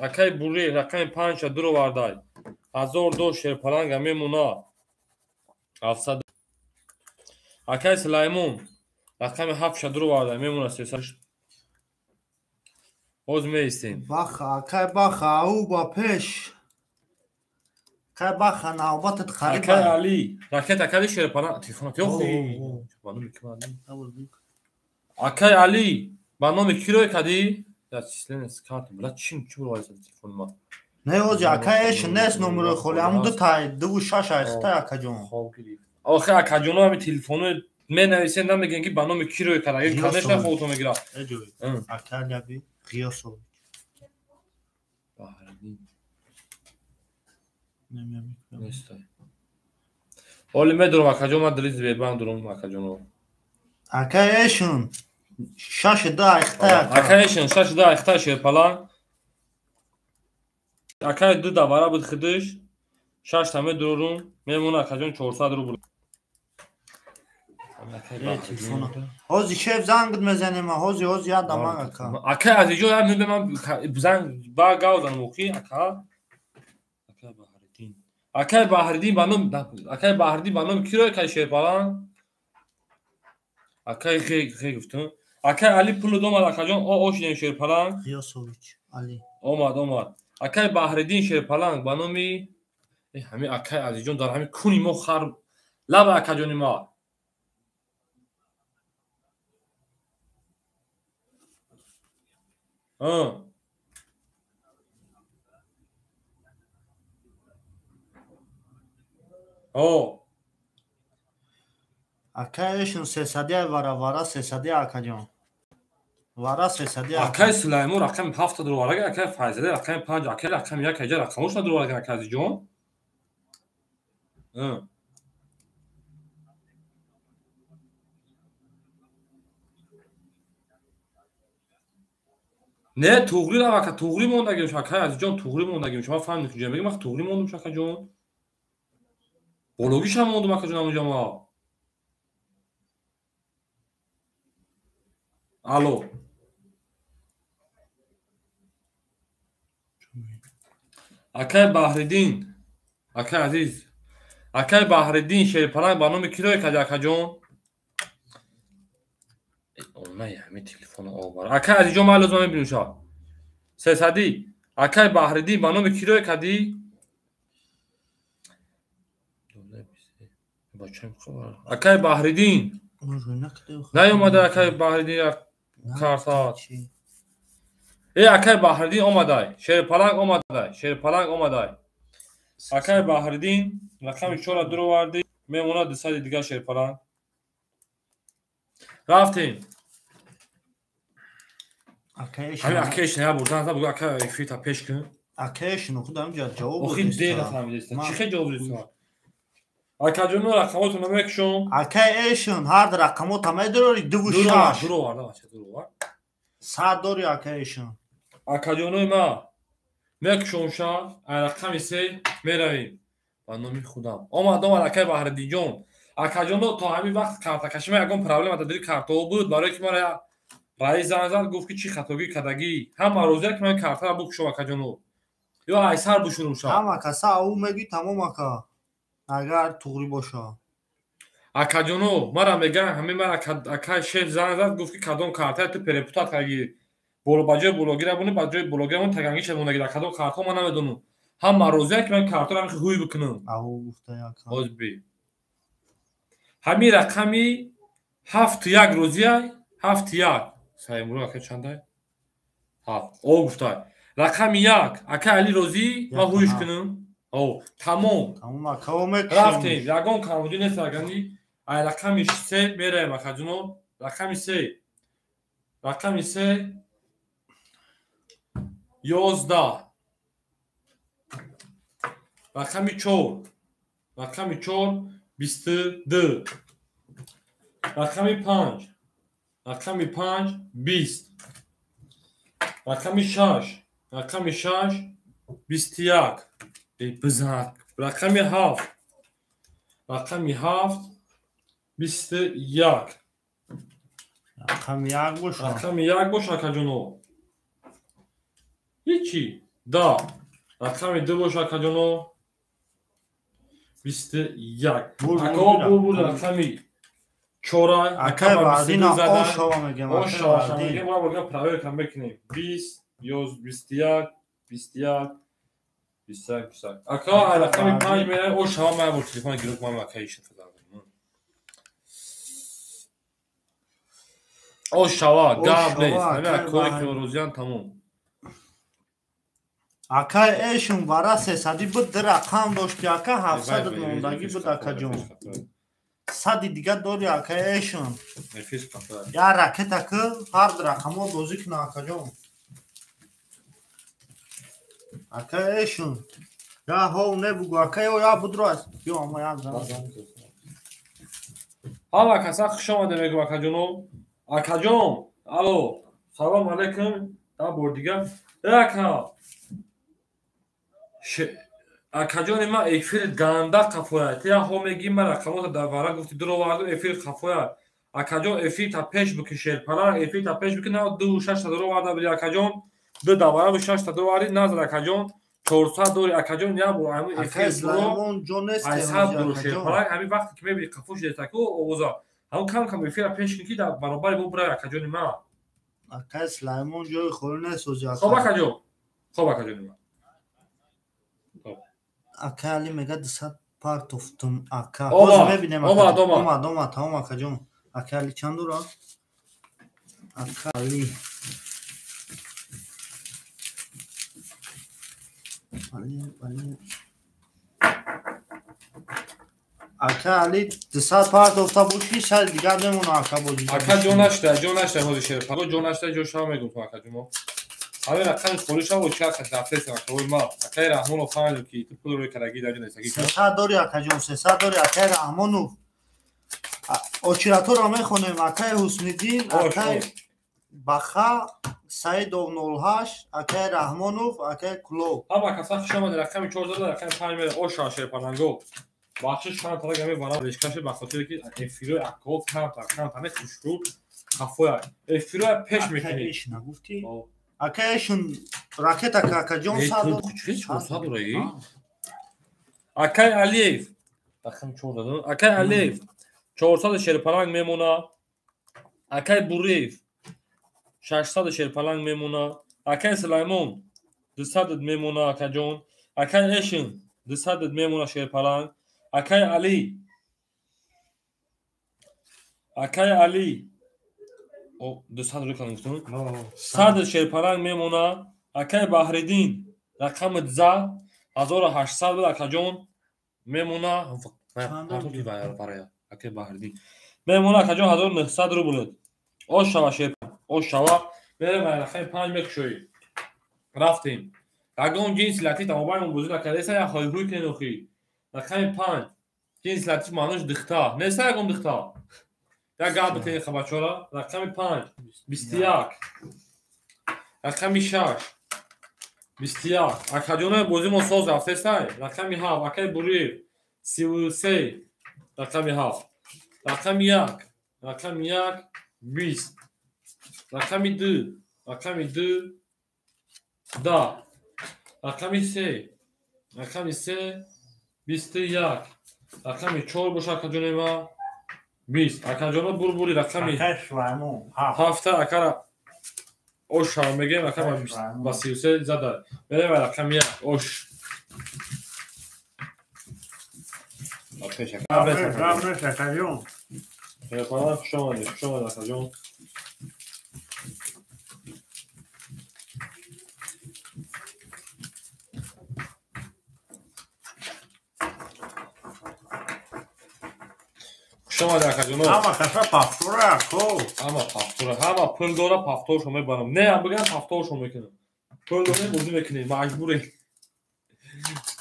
Акай Буриев рақами 5 дуровардай. 1000 до шерпаланга мемона. 700. Акай Сулаймон рақами 7 дуровардай мемона 300. Ҳоз меистем. Баха, акай баха, ау ба пеш. Акай баха, навбатат қариб. Акай Али, ракета акай шерпаланг телефонат ёхи. Ба номи ки ман? Акай Али, ба номи ки рӯй кардӣ? Я числение с карты, бла чим чӣ рӯй телефон ма? Не ҳози акай эш нест номерои холи, ҳамун ду тай, дуву шаш айхтай акаҷон. Хоб гирифт. Охи акаҷоно ҳами телефоно менависен, намегӯян ки ба номи ки рӯй карда. Агар конечно хобто мегирад. Акай Али Ғиёсович. Баҳриддин. Нестай. Оли медурам акаҷон, ман дили зебан дурам акаҷоно. Акай эшун шаш ду айхтай ака. Акай эшун шаш ду айхтай шерпаланг. Акай ду давара буд хидиш. Шаш та медурум, мемона акаҷон 400 рубл. Ҳози шеф зангт мезанем, ҳози ҳози я дамаг ака. Акай Азизҷон, я мебе ман занг ба гав занам охи ака. Акай Баҳриддин. Акай Баҳриддин ба ном акай Баҳриддин ба ном ки рӯй кай шерпаланг? Акай хе гуфтум. Акай Али пул домад акаҷон, о ошидем шерпаланг. Ғиёсович Али. Омад, омад. Акай Баҳриддин шерпаланг ба номи ҳами акай Азизҷон дар ҳами куни мо хар лаба акаҷони ма. О. Акаешун сесадия вара вара сесадия акаҷон. Вара сесадия. Акай Сулаймон рақами 7 дуроварага, акай Файзалӣ рақами 5, акай рақами 1 аҷа рақамош надуроварага акай Азизҷон. Не, туғри рав ака, туғри мондагим шу акай Азизҷон, туғри мондагим шу. Ман фаҳмидам ки ҷо мегӯям, ман туғри мондум шу акаҷон. Бологишам мондум акаҷон ҳамонҷо ма. Алло. Акай Баҳриддин, акай Азиз, акай Баҳриддин шерпаланг ба номи ки рӯй карди акаҷон? Онай ҳами телефоно овар. Акай Азизҷон, ман лозим мебинам ша. Сесадӣ. Акай Баҳриддин ба номи ки рӯй карди? Акай Баҳриддин. Наёмада акай Баҳриддин карсаат. Акай Баҳриддин омадай. Шерпаланг омадай. Шерпаланг омадай. Акай Баҳриддин рақами 4 дуровардӣ. Мемонад 200 дигар шерпаланг. Рафтем. Ҳами акаеш ная бурдан, бугӯ ака эфирта пеш кун. Акаеш нухудам ҷа ҷавоб Охи дер нафаҳмидеста. Чӣ хел ҷавоб дидиста? Акаҷоно рақамотро мекушом. Акай эшон ҳар рақамота медорӣ 2 6. Дуровар, бача, дуровар. 100 дорӣ, акай эшон. Акаҷонои ма, мекушомша, ай рақами 3 меравем. Ба номи худам. Омад, омад, акай Баҳриддинҷон. Акаҷоно, то ҳамин вақт картакашима ягон проблема дар картаҳо буд, барое ки мара раис занг зад, гуфт, ки чӣ хатогӣ кардагӣ. Ҳама розия, ки ман картаро букушом, акаҷоно. Ё айсар бушурумша. Ҳама каса ау мегӯй, тамом, ака. Агар туғрӣ боша. Акаҷоно, мара мегӯян, ҳамин мара акай шеф занг зад, гуфт, ки кадом картаи ту перепутать кардагӣ. Ба ҷои блогера буни, ба ҷои блогера мон тагангиша мондагӣ. Дар кадом картҳо ман намедонам. Ҳама розия, ки ман картаро ҳамин ҳуй бикунам. Ау гуфта, ака. Ҳозир ҳамин рақами 7 1 розия, 7 1. Саимуро, ака, чандай? Ҳафт. О, гуфтай. Рақами 1, ака Али розӣ, ман ҳуйш кунам. О, тамом. Тамом, ака, о мекушем. Рафтем, ягон камбудӣ нест, агани. Ай рақами 3 меравем, акаҷуно. Рақами 3. Рақами 3 11. Рақами 4. Рақами 4 22. Рақами 5. Рақами 5 20. Рақами 6. Рақами 6 21. Эй, бизан. Рақами 7. Рақами 7 21. Рақами 1 боша. Рақами 1 бош, акаҷоно. Ҳичи. Да. Рақами 2 бош, акаҷоно. 21. Ака, бур, бур, рақами 4. Акай Баҳриддин, ошава мегем. Ошава мегем, ма бога проверка мекунем. 20, 21, 21, 21, 21. Ака, ай рақами 5 меравем, ошава, ма бо телефон гирифт, ман ака ишин фазар. Ошава, гап нест. Ҳамин кори ки розиян, тамом. Акай эшон, вара сесадӣ буд, ду рақам дошти, ака, 700 мондагӣ буд, акаҷон. 100-и дига дори, акай эшон. Я ракета ки ҳар ду рақамҳо бозӣ куна, акаҷон. Акай эшон. Я ҳов не бугу, ака, ё я будро аст. Ё ама як зан. Ҳама каса хуш омаде мегӯм, акаҷоно. Акаҷон, алло, салом алейкум, да бор дига. Э, ака. Акаҷони ман, эфир ганда қафоя. Ти ҳо мегӣ, ман рақамота дар вара гуфти, дуроварду, эфир қафоя. Акаҷон, эфир та пеш бикӣ, шерпаланг, эфир та пеш бикӣ, на ду шашта дуроварда биди, акаҷон. Ду давара бу шашта дуроварди, назар, акаҷон. 400 дори, акаҷон, як бор ҳамин эфир айсад дуро, шерпаланг, ҳамин вақте ки мебини қафо шудетаку овоза. Ҳамон кам кам эфира пеш кун, ки дар баробари мо бирай, акаҷони ман. Акай Сулаймон ҷои холӣ несозӣ. Хоб, акаҷон. Хоб, акаҷони ман. Ака Али мега, 200 партофтум, ака. Ҳозир мебинем. Омад, омад. Омад, омад, тамом, акаҷон. Ака Али чанд дора? Ака Али. Али, Али. Ака Али, 200 партофта боши, шаи дигар мемона, ака, бозӣ. Ака, ҷо нашта, ҷо нашта, ҳозир шерпало ҷо нашта, ҷо шава мегум ту, акаҷоно. Ҳамин рақами холӣ шава, чи акаш рафтесам, акаои ма. Акаи Раҳмонов, фаҳмидем, ки ту пул рӯи карагӣ дар ҷо нестагӣ. 300 дори, акаҷон, 300 дори, акаи Раҳмонов. Очираторо мехонем, акаи Ҳусниддин, акаи Баха, Саидов 08, акаи Раҳмонов, акаи Кулоб. Ҳама каса хуш омадед, рақами 4 рақами 5 мере, оша, шерпаланго. Бахшиш, чанд тара гами вара решкаши, ба хотире ки эфирои акаҳо камтар, камтар не хушрӯ қафоя. Эфироя пеш мекунӣ. Акаи Эшна гуфтӣ? Акаи Эшн ракета, акаҷон, 100. 400 дораи? Акаи Алиев. Рақами 4. Акаи Алиев. 400 шерпаланг мемона. Акаи Буриев. 600 шерпаланг мемона. Акаи Сулаймон 200 мемона, акаҷон. Акаи Эшин 200 мемона, шерпаланг. Акаи Али. Акаи Али. О, 200 рӯ кардам, гуфтам. 100 шерпаланг мемона. Акаи Баҳриддин рақами за 1800 буд, акаҷон, мемона. Акаи Баҳриддин мемона, акаҷон, 1900 рубл. Ошава, шер, ошава, мерем, рақами 5 мекушоӣ. Рафтем. Ягон ҷинси латиф тамобаймон бозӣ накардаеса, як ҳойҳӯй кунед охи. Рақами 5. Ҷинси латиф маънош дихта. Неста ягон дихта? Як гап битен хабачора. Рақами 5 21. Рақами 6 21. Акаҷонои бозӣ мо соз рафтестай. Рақами 7 акаи Буриев 33. Рақами 7. Рақами 1. Рақами 1 20. Рақами 2. Рақами 2 10. Рақами 3. Рақами 3 21. Рақами 4 боша акаҷонои ма 20. Акаҷоно бурбури рақами 7 акара ош мегем, ака ба 33 зада. Мерем рақами 1 ош. Хуш омадед, хуш омадед акаҷон. Хуш омадед акаҷоно. Ҳама каса пафтора ако. Ҳама пафтора, ҳама пул дора пафторшо мебарам. Не, ам бигам пафторшо мекунам. Пул дорем бозӣ мекунем, маҷбурем.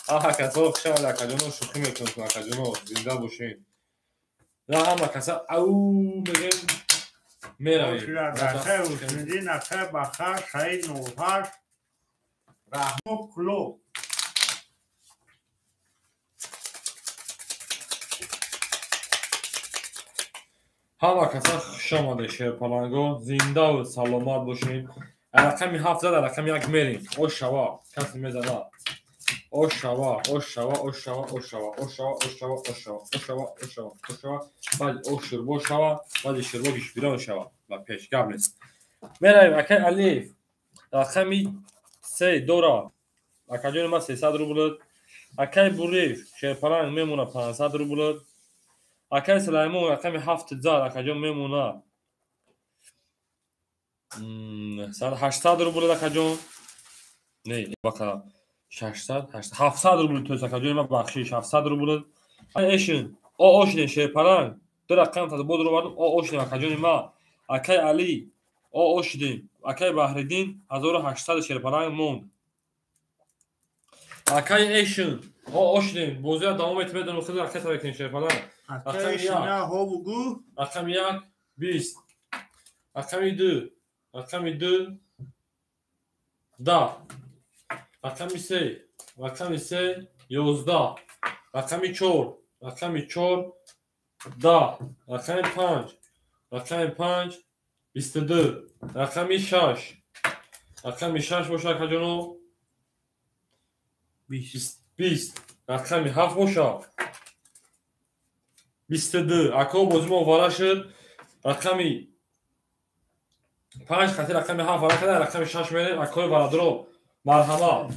Ҳама касо хуш омадед акаҷоно, шӯхӣ мекунам акаҷоно, зинда бошед. На ҳама каса ау мегем меравем. Ҳама каса хуш омадед шерпаланго, зиндаву саломат бошед. Рақами 7 зада, рақами 1 мерем. Ош шава, касе мезана. Ош шава, ош шава, ош шава, ош шава, ош шава, ош шава, ош шава, ош шава, ош шава, ош шава. Баъд ош шӯрбо шава, баъди шӯрбо гишбирон шава. Ба пеш гап нест. Меравем акаи Алиев. Рақами 3 дора. Акаҷони ман 300 рубл. Акаи Буриев шерпаланг мемона 500 рубл. Акаи Сулаймон рақами 7 зад, акаҷон мемона 800 рубл акаҷон. Не, бақа 600, 800, 700 рубл тост акаҷон, ман бахшиш 700 рубл. Эшин, о ошин шерпаланг, ду рақам таза бодро овардам, о ошин акаҷони ма. Акаи Али, о ошидем. Акаи Баҳриддин 1800 шерпаланг монд. Акаи Эшин, о ошидем. Бозиро давом метем, медонам хеле ракета мекунем шерпаланг. Рақами 1 20. Рақами 2, рақами 2 10. Рақами 3, рақами 3 11. Рақами 4, рақами 4 10. Рақами 5, рақами 5 22. Рақами 6, рақами 6 боша акаҷоно 20. Рақами 7 боша 22. Ако бозӣ мо вара шуд. Рақами 5 хати рақами 7 вара карда, рақами 6 мерем. Акои барадро марҳама.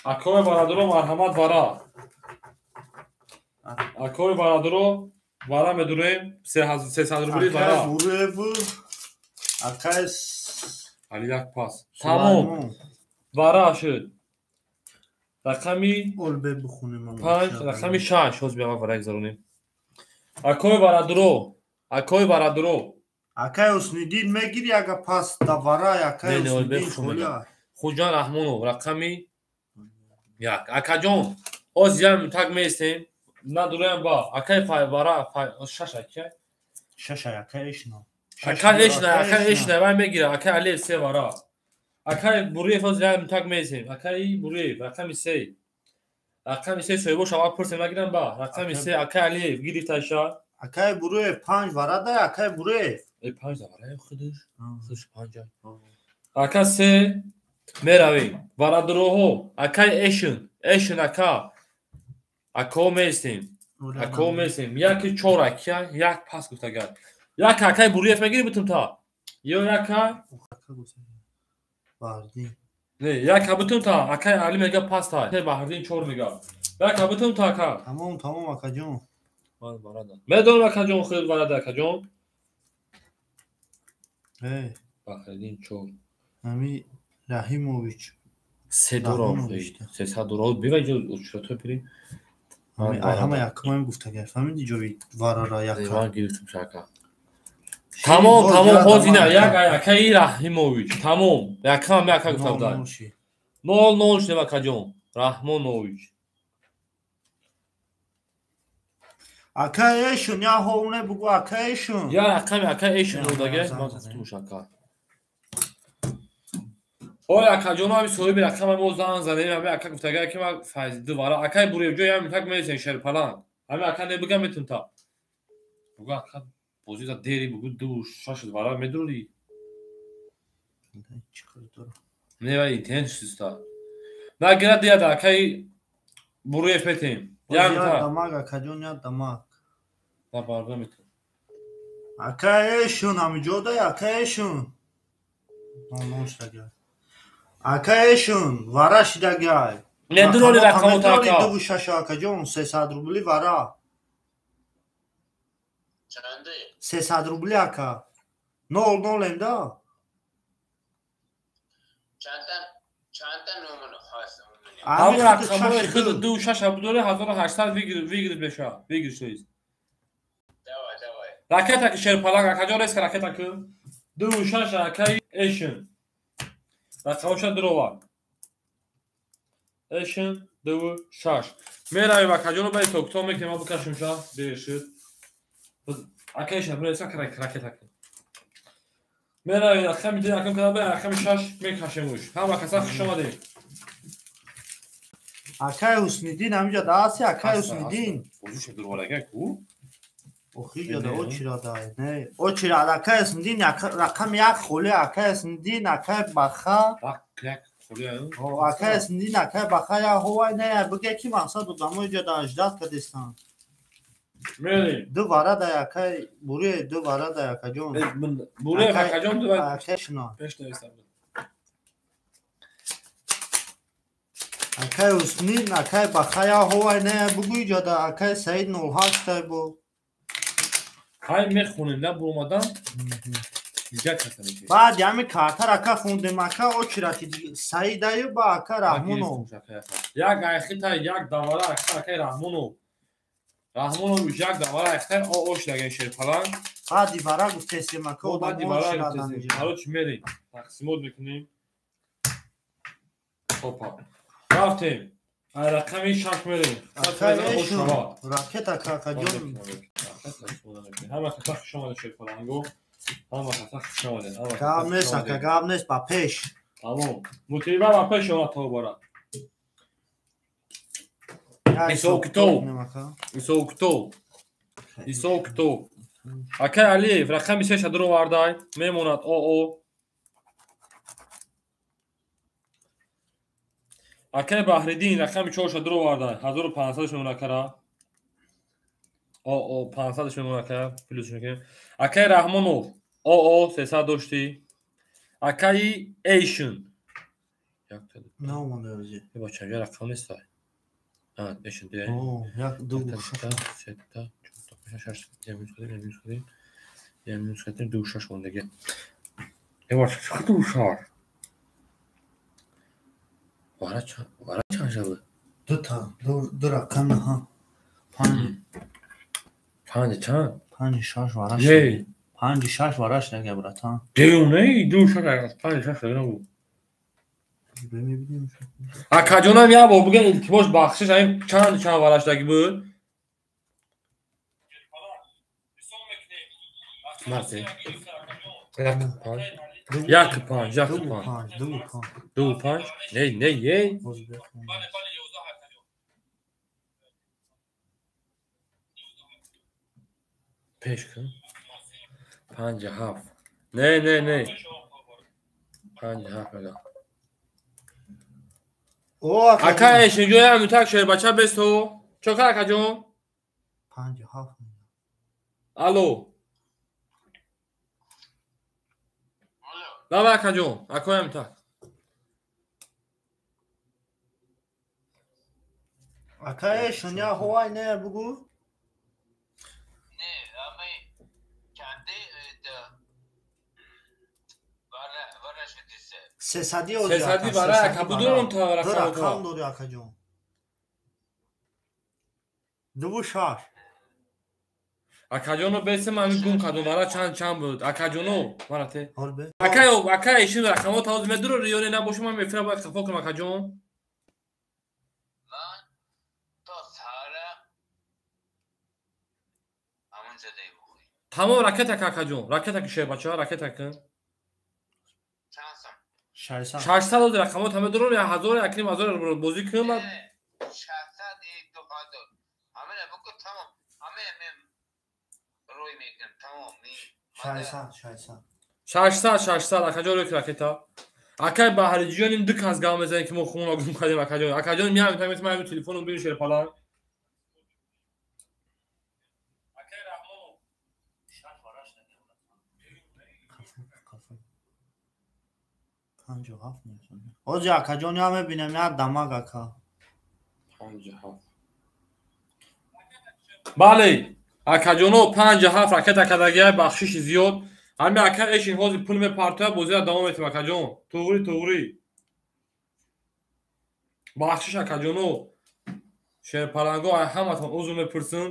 Акои барадро марҳамат вара. Акои барадро вара медурем 300 рубли вара. Али як пас. Тамом. Вара шуд. Рақами 5, рақами 6. Ҳозир биём вара гузаронем. Акои барадро, акои барадро. Акай Усниддин мегири ага пас да вара, акай Усниддин холия. Хуҷон Раҳмонов рақами 1. Акаҷон, ҳозир ям так меистем. Надураям ба акай вара 6 акай. 6 акай Эшна. Акай Эшна, акай Эшна вай мегира, акай Алиев 3 вара. Акай Буриев ҳозир ям так меистем. Акай Буриев рақами 3. Рақами 3 соҳибо шава пурсем нагирам ба. Рақами 3 акай Алиев гирифташа. Акай Буриев 5 вара да, акай Буриев. 5 вара худаш. Худаш 5. Ака 3 меравем. Варадроҳо акай Эшин, Эшин ака. Ако меистем. Ако меистем. Яки 4 ака, як пас гуфтагар. Як акай Буриев мегири бутум та. Ё яка Баҳриддин. Не, як бутум та, акай Али мега пас та. Акай Баҳриддин 4 мега. Як бутум та ака. Тамом, тамом акаҷон. Ман барада. Медонам акаҷон хел барада акаҷон. Баҳриддин 4. Ами Раҳимович 3 дора, 300 дора. Бива ҷо учрато пири. Ҳама якумаем гуфтагар. Фаҳмиди ҷои варара яка. Ман гирифтам шака. Тамом, тамом, ҳозир як акаи Раҳимович. Тамом. Якам яка гуфтам. 0 0 шудем акаҷон. Раҳмонович. Ака эшун, я ҳовне бугу ака эшун. Я рақами ака эшун додага, ман гуфтумуш ака. Ой акаҷон, ҳами соҳиби рақама мо занг задем, ҳами ака гуфтага ки ман файзиду вара. Акай Буриевҷо ям так месен шерпаланг. Ҳами ака не буга метун та. Бугу ака бозида дери бугу 2-6 вара медурӣ. Не вай интернет шиста. На гира дияда акай Буриев метем. Ям та. Дамаг акаҷон, я дамаг. На барга метем. Ака эшун ҳамиҷода, ака эшун. Нон шидага. Ака эшун, вара шидагай. Не дуроли рақамота ака. 2-6 акаҷон, 300 рубли вара. Чанде? 300 рубли ака. 0-0 эмда. Чанда номер хаст? Ҳамон рақамҳои худ 2-6 будори 1800 выигрыш мешавад. Выигрыш тоист. Давай, давай. Ракета ки шерпаланг акаҷон реска ракета ки 2-6 акаи эшун. Рақамоша дурова. Эшун 2-6. Меравем акаҷоно ба ҳисоб-китоб мекунем, ма бикашемша дер шуд. Ака эшун реска ракета ки. Меравем рақами ду рақам када ба рақами 6 мекашемуш. Ҳама каса хуш омадем. Акай Ҳусниддин ҳамиҷа даасти, акай Ҳусниддин. Бозиша дурварага ку? Охиҷа да очирада. Не, очирада акай Ҳусниддин рақами 1 холи, акай Ҳусниддин, акай Баха. Як холи. Акай Ҳусниддин, акай Баха я ҳовай не, биге ки мақсад одамо иҷа да ждат кадестан. Мерем. Ду вара да акай Буре, ду вара да акаҷон. Буре акаҷон ду вара. Акай шуна. Пеш наистам. Акай Ҳусниддин, акай Баха я ҳовай не, бугу иҷа да акай Саид 08 тай бо. Ҳай мехонем, на буромадан дига каса мекунем. Баъд ҳами картар ака хондем, ака очирати Саидаю ба ака Раҳмонов. Як айхита як давара ака акай Раҳмонов. Раҳмонов як давара айхита ош даген шерпаланг. Баъди вара гуфтесем ака баъди вара гуфтесем. Короче мерем. Тақсимот мекунем. Опа. Рафтем. Ай рақами 6 мерем. Ракета акаҷон. Ҳама каса хуш омадед шерпаланго. Ҳама каса хуш омадед. Гап нест ака, гап нест, ба пеш. Тамом. Мутиба ба пеш омад то бора. Исоктов. Исоктов. Исоктов. Акай Алиев рақами 6 дуровардай. Мемонад ОО. Акай Баҳриддин рақами 4 дуровардай. 1500 мемонад кара. ОО 500 мемонад кара. Плюс мекунем. Акай Раҳмонов ОО 300 доштӣ. Акаи Эйшн. Наомада ози. Бача, я рақам нест. А, Эйшн де. О, 1 2 3 4 5 6 7 8 9 10 2 6 мондаги. Эва, чӣ 2 6? Вара чанд шава? Ду та, ду рақам ҳа. 5. 5 чанд? 5 6 вара. Ей. 5 6 вара шдага братан. Девонаи 2 6 5 6 набуд. Мебинем. Акаҷонам як бор бигӯ илтимос бахшиш, ҳамин чанд вара шдаги буд? Марси. 1 5 1 5 1 5 2 5 2 5 не не ей. Пеш кун. 5 7. Не не не. 5 7 мега. О, ака эшинҷо як мутак шербача бесто. Чо кар акаҷон? 5 7. Алло. Давай акаҷон, акоям так. Ака эшун я ҳовай не бугу? Не, ами чанде вара вара шудисе. Сесади ози. Сесади вара ака будурум та Ду рақам. рақам дори акаҷон. 2 6. Акаҷоно бесе ман гум кардум вара чанд буд. Акаҷоно марате. Ҳол бе. Акай акай ишин рақамот ҳозир медурори ё не набошум ман мефира бояд хафо кунам акаҷон. Тамом ракета какаҷон, ракета ки шербача, ракета кун. 600. 600 ози рақамот ҳама дорам, 1000, 1500 бозӣ кун. 600 2000. Ҳамина буку тамом. Ҳамина мен рӯй мекунам, тамом. 600, 600. 600, 600 акаҷон рӯй ракета. Акай Баҳриҷоним ду кас гап мезанем ки мо хумона гум кардем акаҷон. Акаҷон меам метавонем ман телефонам бирем шерпаланг. Акай Раҳмонов. 57 мешавад. Ози акаҷон я мебинем як дамаг ака. 57. Бале, акаҷоно 57 ракета кардагиай, бахшиши зиёд. Ҳами ака эшин ҳозир пул мепартоя, бозиро давом метем акаҷон. Туғри, туғри. Бахшиш акаҷоно. Шерпаланго ҳаматон узр мепурсем.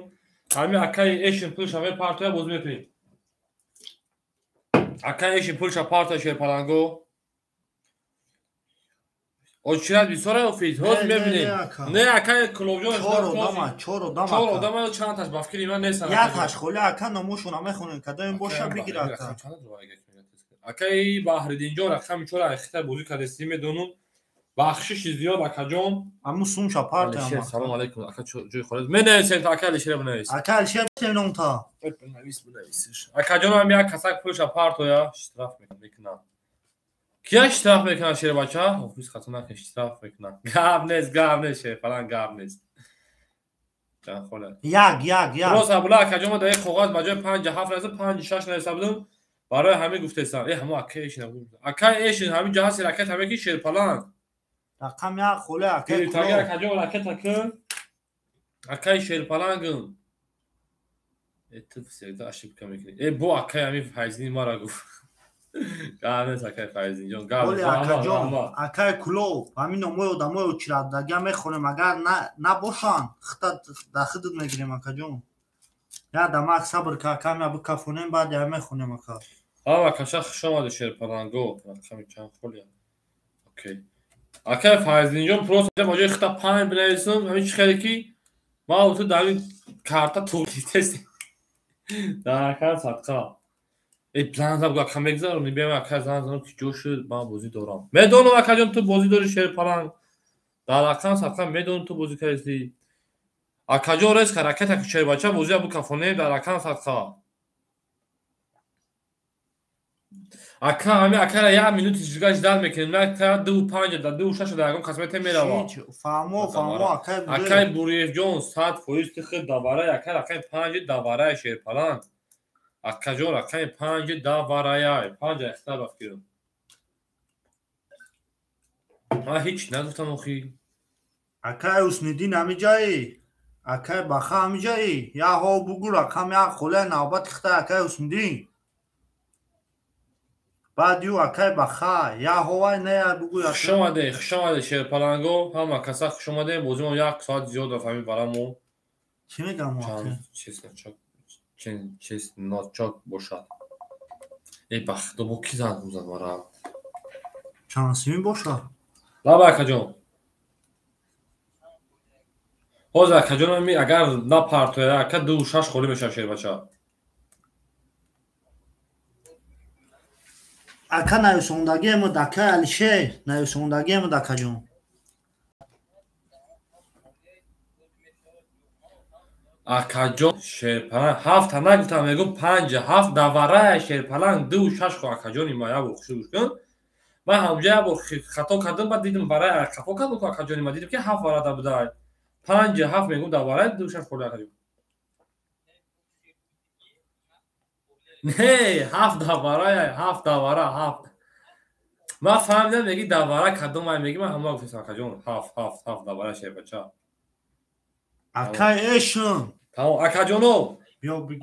Ҳами акаи эшин пулша мепартоя, бозӣ мекунем. Акаи эшин пулша партоя шерпаланго. Очират бисёр офис, ҳозир мебинем. Не, акаи Кулобҷон 4 одама, 4 одама. 4 одама чанд таш ба фикри ман нестанд. Як таш холи ака номошона мехонем, кадом боша бигир ака. Акаи Баҳриддинҷон рақами 4 ахита бозӣ кардеси медонум. Бахшиши зиёд акаҷон. Аму сумша парта. Алишер, салом алейкум. Ака ҷои холез. Менависем та ака Алишер бинавис. Ака Алишер номта. Бинавис, бинависиш. Акаҷон ҳам як касак пулша партоя, штраф мекунам. Кия штраф мекунад шербача? Ҳофиз хато накун, штраф мекунад. Гап нест, гап нест, шерпаланг гап нест. Ҷанхола. Як, як, як. Рост абула акаҷон ма дар як коғаз ба ҷои 5 7 нависа 5 6 нависа будам. Барои ҳамин гуфтесам. Э ҳамо акаи эшин. Акаи эшин ҳамин ҷо ҳаст ракет ҳаме ки шерпаланг. Рақам як холи акаи. Гирифтаги акаҷон ракета кун. Акаи шерпалангм. Э ту всегда ошибка мекунӣ. Э бо акаи ҳамин Файзини мара гуфт. Гап нест акаи Файзинҷон, гап Оли акаҷон, акаи Кулоб, ҳамин номои одамои очирадага мехонем, агар набошанд, хита дар хидат мегирем акаҷон. Як дамак сабр ка, камя бикафонем, баъд я мехонем ака. Ава каша хуш омадӣ шерпаланго, рақами чанд холия. Окей. Акаи Файзинҷон просто ба ҷои хита 5 бинависам, ҳамин чӣ хеле ки ман ту дар ин карта туғитестем. Дар акар садқа. Э занг зад ака мегзарам, биям ака занг занам ки ҷо шуд, ман бозӣ дорам. Медонам акаҷон ту бозӣ дорӣ шерпаланг. Дар рақам садқа медонам ту бозӣ кардӣ. Акаҷон резка ракета ки шербача бозия букафонем дар рақам садқа. Ака ҳами акара як минути жига ждал мекунем, на та 2 5 да 2 6 да ягон касмете мерава. Фаҳмо, фаҳмо акаи. Акаи Буриевҷон 100% ти худ давараи ака рақами 5 давараи шерпаланг. Акаҷон рақами 5 давараяй. 5 ахта ба фикрам. Ман ҳеҷ нагуфтам охи. Акаи Ҳусниддин ҳамиҷаи? Акаи Баха ҳамиҷаи? Я ҳо бугу рақам як холия навбати хита акаи Ҳусниддин. Баъд ю акаи Баха, я ҳовай не я бугу. Хуш омадед, хуш омадед шерпаланго, ҳама каса хуш омадед. Бозимо як соат зиёд рафт ҳамин барамо. Чӣ мегам ака? Чесночок бошад. Э ба худо бо ки занг зад мара? Чанд сими бошад? Лаба акаҷон. Ҳозир акаҷон ами агар напартоя ака 2 6 холӣ мешавад шербача. Ака нависондагиамуд акаи Алишер, нависондагиамуд акаҷон. Акаҷон шерпаланг ҳафта нагуфтам, мегӯм 5 7 даварая шерпаланг 2 6 хо акаҷони ма як бор хушӣ гӯш кун. Ман ҳамҷо як бор хато кардам, баъд дидам барай қафо кардам ку акаҷони ма дидам ки ҳафт варада будай. 5 7 мегӯм даварая 2 6 холӣ акаҷон. Не, ҳафт даварая, ҳафт давара, ҳафт. Ман фаҳмидам меги давара кадом ай меги ман ҳама гуфтам акаҷон ҳафт ҳафт ҳафт давара шербача. Акаи Эшин. Тамом акаҷоно.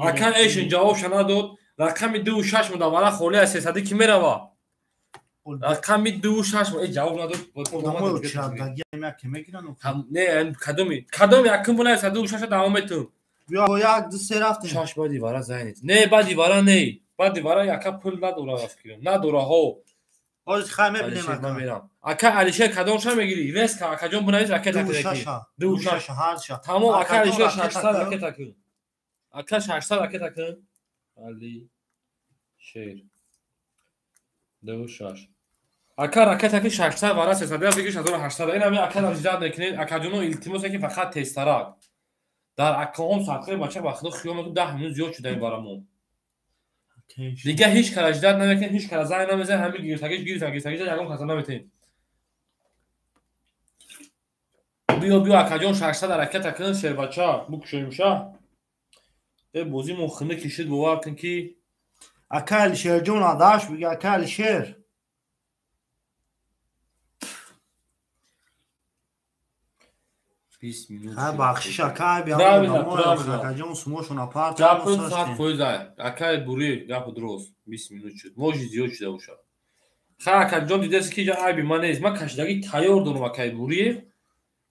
Акаи Эшин ҷавобша надод. Рақами 2 6 мудавара холӣ аз сесадӣ ки мерава? Рақами 2 6 э ҷавоб надод. Одамои очирадагиам яке мегиранд. Не, кадоми? Кадоми якум бунависа 2 6 давом метум. Биё як ду се рафтем. Шаш баъди вара зайнед. Не, баъди вара не. Баъди вара яка пул надора ба фикрам. Надора ҳо. Ҳозир хай мебинем ака. Мерам. Ака Алишер кадомша мегирӣ? Резка акаҷон бунавис ракета кунед. 2 6. Тамом ака Алишер 600 ракета кун. Ака 600 ракета кун. Алишер 2 6. Ака ракета ки 600 вара 300 бигиш 1800. Ин ҳами ака дар мекунед. Акаҷоно илтимосе ки фақат тезтарак. Дар акаҳом садқаи бача ба худо хиёл мекунем 10 минут зиёд шуда ин барамон. Дига ҳеҷ кара ждат намекунем, ҳеҷ кара занг намезанем, ҳамин гирифтагиш гирифтан, гирифтагиш ягон каса наметем. Биё биё акаҷон 600 ракета кун шербача, букушоимша. Э бозимон хина кишид, бовар кун ки ака Алишерҷон адаш бига ака Алишер. Бахшиш ака биакаҷон сумошон апарт. Гапи 100% акаи бури гапи дуруст. 20 минут шуд. Можи зиёд шуда бошад. Ха акаҷон дидест ки ҷа айби ман нест. Ман кашидагӣ тайёр дорам акаи буриев.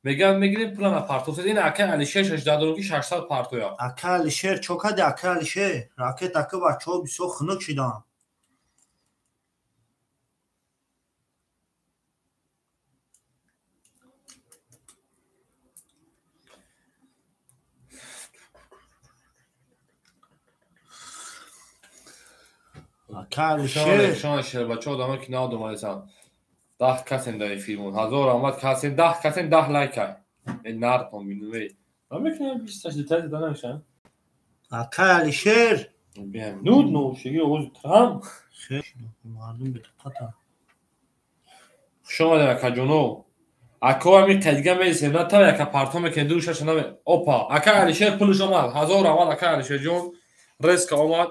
Мегам мегирем пулана партофтед. Ин акаи Алишер 600 дорам ки 600 партоя. Ака Алишер чо кади ака Алишер? Ракет ака бачаҳо бисёр хунук шиданд. Ака Алишер. Шон шербачаҳо одамо ки наодомаесанд. 10 касем дар эфирмон. 1000 раҳмат касем, 10 касем 10 лайка. Э нартон бинум эй. Ман мекунам 20 детал зада намешам. Ака Алишер. Нуд ношиги оғози трам. Мардум бетоқатанд. Хуш омадем акаҷоно. Ако ҳами қайдига мересем, на та яка парто мекунем, ду шаш наме. Опа, ака Алишер пулш омад. 1000 раҳмат ака Алишерҷон. Резка омад.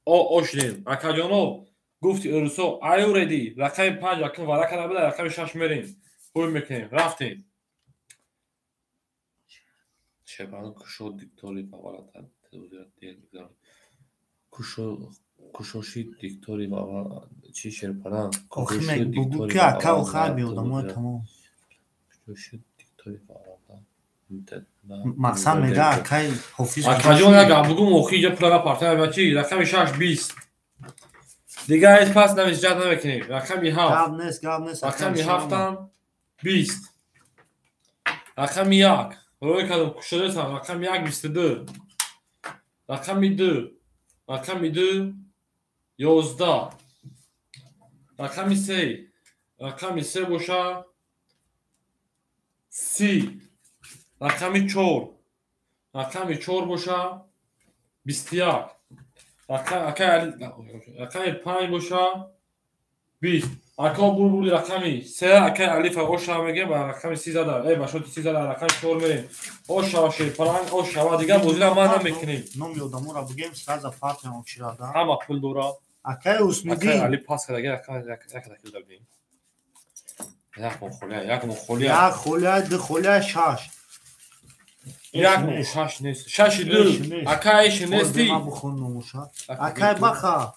О ошдем. Акаҷоно гуфти урусо аюреди рақами 5 акн варака набуда, рақами 6 мерем. Ҳуй мекунем, рафтем. Шебан кушо диктори баварата дер мегузарад. Кушоши диктори бавар чи шерпаран. Охи бугу ки ака охар биодамои тамом. Кушоши диктори баварата. Мақсад мега акаи ҳофиз. Акаҷон як гап бугум охи иҷа пулара партоя ба чи рақами 6 20. Дига ҳеҷ пас намесиҷат намекунем. Рақами 7. Гап нест, гап нест. Рақами 7-ам 20. Рақами 1. Рой кардам кушодасам. Рақами 1 22. Рақами 2. Рақами 2 11. Рақами 3. Рақами 3 боша 30. Рақами 4. Рақами 4 боша 21. Рақами 5 боша 20. Ака бур рақами 3 акаи Алифа оша мегем ба рақами 3 зада. Э ба шоти 3 зада рақами 4 мерем. Оша шерпаланг оша ва дигар бозира ман намекунем. Номи одаморо бугем сразу партиям очирада. Ҳама пул дора. Акаи Усмиддин. Акаи Али пас карда як як дабин. Як холия, як холия. Як холия, ду холия, шаш. Як шаш нест. Шаши ду. Акаи шинести. Акаи Баха.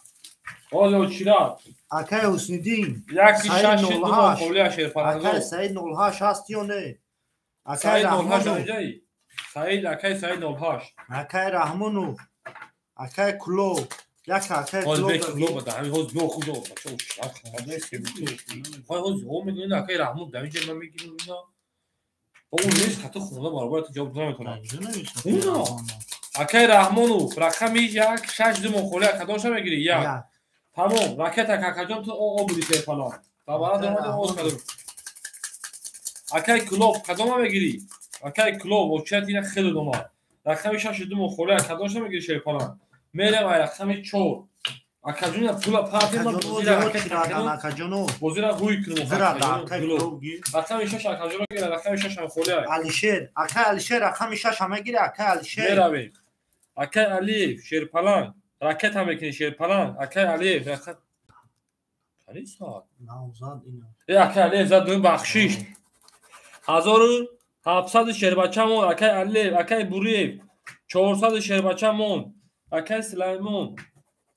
Озе очирад. Акаи Ҳусниддин. Яки шаши ду холия шерпаланг. Акаи Саид 08 ҳаст ё не? Акаи Саид 08 Раҳмонов. Саид акаи Саид 08. Акаи Раҳмонов. Акаи Кулов. Як акаи Ҳоз Кулов. бе Кулов да ҳамин ҳоз бо худо бача очирад. Ҳоз ҳо мегӯянд акаи Раҳмон да инҷа ман мегирам ина. О нест хато хонда баробар ту ҷавоб наметавонам. Акаи Раҳмонов рақами 1 6 ду холия кадомша мегирӣ? 1. Тамом, ракета какаҷон ту о буди шерпалон. Табара домади оз кардем. Акаи Кулов кадома мегирӣ? Акаи Кулов очият ина хеле дома. Рақами 6 ду холия кадомша мегирӣ шерпалон? Мерем ай рақами 4. Акаҷон ина пула партия ман бозира Акаҷоно. Бозира ҳуй кунем. Рақами 6 акаҷон мегирад, рақами 6 ҳам холия. Алишер, акаи Алишер рақами 6 ҳам мегирад, акаи Алишер. Меравем. Акаи Алиев шерпаланг. Ракета мекунӣ шерпаланг. Акаи Алиев рақам Кани соат? Навзад ина. Э акаи Алиев зад дуюм бахшиш. 1700 шербача мон акаи Алиев, акаи Буриев 400 шербача мон, акаи Сулаймон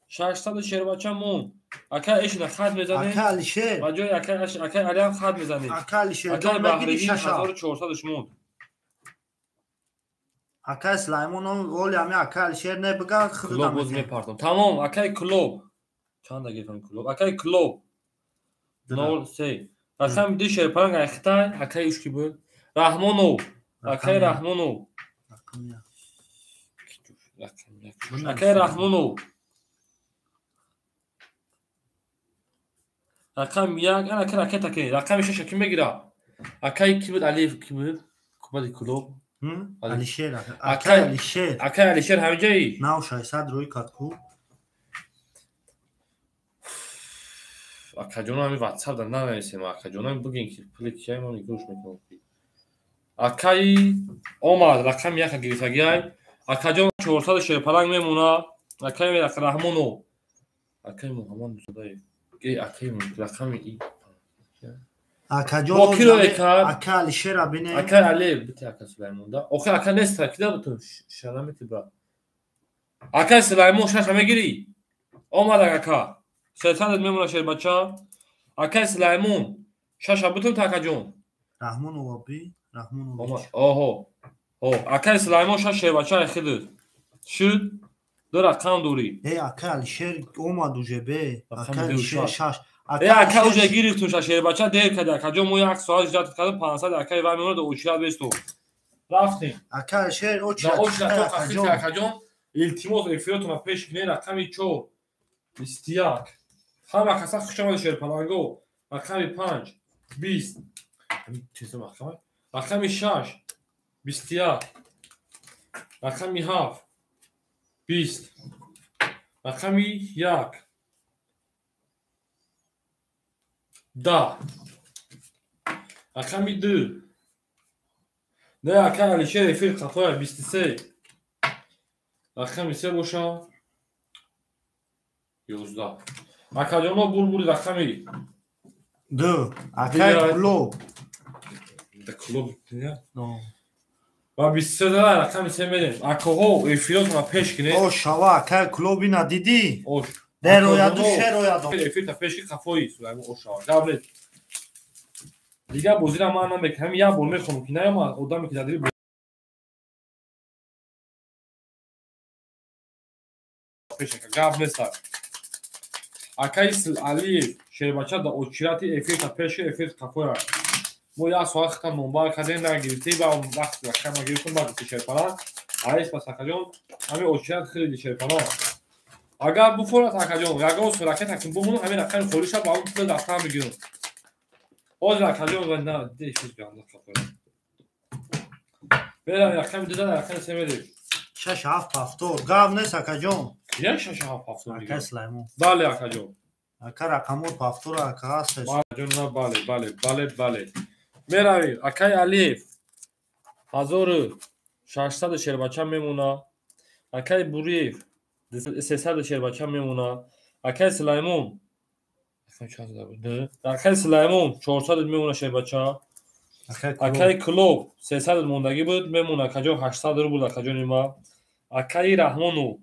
600 шербача мон. Акаи Эшина хат мезанем. Акаи Алишер. Ба ҷои акаи Алиам хат мезанем. Акаи Алишер Акаи ҷон мегирӣ Баҳриддин шаша. 1400 мон. Акаи Сулаймон оли ҳами акаи Алишер не биган Кулоб худам. боз мепартом. Тамом, акаи Кулоб. Чанд гирифтам Кулоб? Акаи Кулоб 03. Рақами 2 шерпаланг ай Хитай, акаи уш ки буд? Раҳмонов. Акаи Раҳмонов. Акаи Раҳмонов. Рақами як, ана ки ракета ки, рақами шаша ки мегира? Акай ки буд, Алиев ки буд? Кубади клуб. Алишер, акай Алишер. Акай Алишер ҳамиҷаи? Нав 600 рӯй кард ку. Акаҷоно ҳами WhatsApp да нанависем, акаҷоно бигин ки пули кияй мо нигоҳш мекунем. Акаи омад, рақами яка гирифтагиай. Акаҷон 400 шерпаланг мемона. Акаи Раҳмонов. Акаи Муҳаммад Мусадаев. Акаи рақами и. Акаҷон ака Алишера бинем. Акаи Алиев бите ака Сулаймон да. Охир ака нест, кида бутун шарамити брат. Акаи Сулаймон шаша мегирӣ? Омад ака. 300 мемона шербача. Акаи Сулаймон шаша бутун та акаҷон. Раҳмонова би, Раҳмонова. Оҳо. О, акаи Сулаймон шаш шербача хидд. Шуд? Ду рақам дорӣ. Э, ака Алишер омад уже бе. Ака Алишер шаш. Ака уже гирифтум ша шербача дер кард. Акаҷон мо як соат ждать кардем 500 акаи вай мемонад очират бесту. Рафтем. Ака Алишер очират. Очират акаҷон илтимос эфиротона пеш кунед рақами 4 21. Ҳама каса хуш омадед шерпаланго. Рақами 5 20. Чизо рақами? Рақами 6 21. Рақами 7 20. Рақами 1 10. Рақами 2. Не, ака Алишер эфир қафоя 23. Рақами 3 боша 11. Акаҷоно бурбури рақами 2. Акай клуб. Да клуб, не? Ва 23 да рақами 3 мерем. Акоҳо эфиротона пеш кунед. О, шава, акай клуби надидӣ? Ош. Дерояду шерояду. Эфирта пеш ки қафои Сулаймон ошава. Габред. Дигар бозира ман намекунам. Як бор мехонам ки наёмад одаме ки дар дили пеш ака гап нест. Акаи Алиев шербача да очирати эфирта пеш эфир қафоя. Мо як соат хита номбар кардем, нагирифтем ва вақт рақама гирифтем, ба гуфти шерпалан. Аис пас акаҷон, ҳамин очират хеле шерпалан. Агар буфорад акаҷон, ягон ракета ки бумонад, ҳамин рақами холӣ шавад, ба он пул дафтар мегирам. Ҳозир акаҷон ва на дешиз ганда қафоя. Берам рақами 2 да рақами 3 мерем. 6 7 7 гав нест акаҷон. Я 6 7 7 ака Сулаймон. Бале акаҷон. Ака рақамо пафтора ака ҳаст. Акаҷон на бале, бале, бале, бале. Меравем. Акаи Алиев 1600 шербача мемона. Акаи Буриев 300 шербача мемона. Акаи Сулаймон акаи Сулаймон 400 мемона шербача. Акаи Клуб 300 мондагӣ буд, мемона акаҷон 800 рубл акаҷони ма. Акаи Раҳмонов,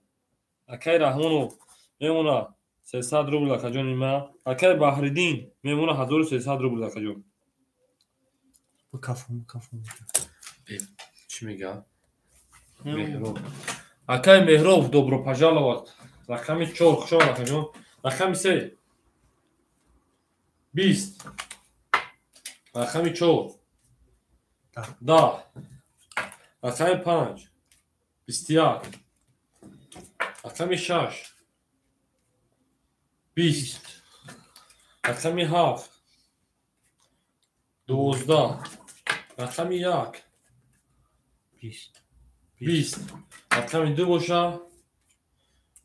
акаи Раҳмонов мемона 300 рубл акаҷони ма. Акаи Баҳриддин мемона 1300 рубл акаҷон. Кафум, кафум. Чӣ мега? Меҳроб. Акаи Меҳроб, добро пожаловать. Рақами 4, хуш омад акаҷон. Рақами 3 20. Рақами 4 10. Рақами 5 21. Рақами 6 20. Рақами 7 12. Рақами 1 20. Рақами 2 боша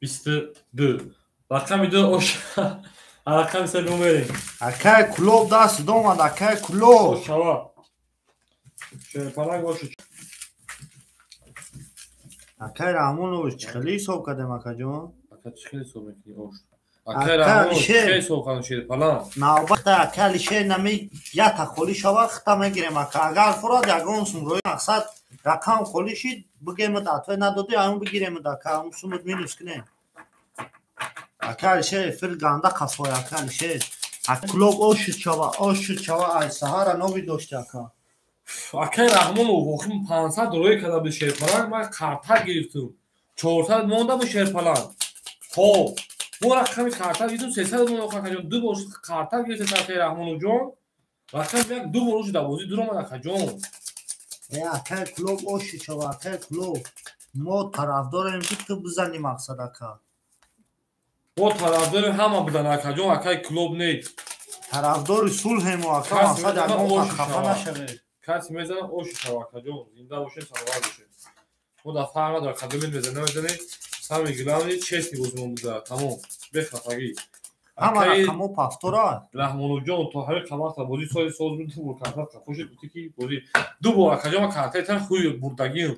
22. Рақами 2 оша. Рақами 3 номерем. Акай клуб даст домад, акай клуб. Ошава. Шерпаланг ошу. Акай Раҳмонович чӣ хеле ҳисоб кардем акаҷон? Ака чӣ хеле ҳисоб мекунӣ ош? Акай Раҳмонов чӣ хеле ҳисоб кардем шерпаланг? Навбатта акай Алишер нами ята холӣ шава хита мегирем ака. Агар фурад ягон сум рӯи мақсад рақам холӣ шид, бигемад атвай надодӣ, аюн бигиремад ака, ун сумуд минус кунем. Ака Алишер эфир ганда қафой ака Алишер. Ака клуб ошуд шава, ошуд шава, ай саҳара нови дошти ака. Акай Раҳмонов охир 500 рӯй карда буд шерпаланг, ман қартак гирифтум. 400 монда буд шерпаланг. Хоб, мо рақами қартак гирифтум, 300 монда акаҷон, ду бор қартак гирифтем акаи Раҳмоновҷон. Рақами як ду бор ошуд бозӣ дуромад акаҷон. Э акай клуб ошуд шава, акай клуб. Мо тарафдорем ки ту бизанӣ мақсад ака. Мо тарафдорем ҳама будан акаҷон, акаи клуб нест. Тарафдори сулҳему ака, мақсад ягон хафа нашавед. Каси мезанад оши шава, акаҷон. Зинда бошед, саломат бошед. Мо дар фарқ надорад, кадомин мезанед, намезанед. Самое главное, честный бозимон буда. Тамом. Бехафагӣ. Ҳама рақамҳо пафтора. Раҳмоновҷон, то ҳамин қамақта бозӣ соли соз буд, ду бор карта қафошид, гуфтӣ ки бозӣ. Ду бор акаҷон ма картаи тар хуй бурдагиам.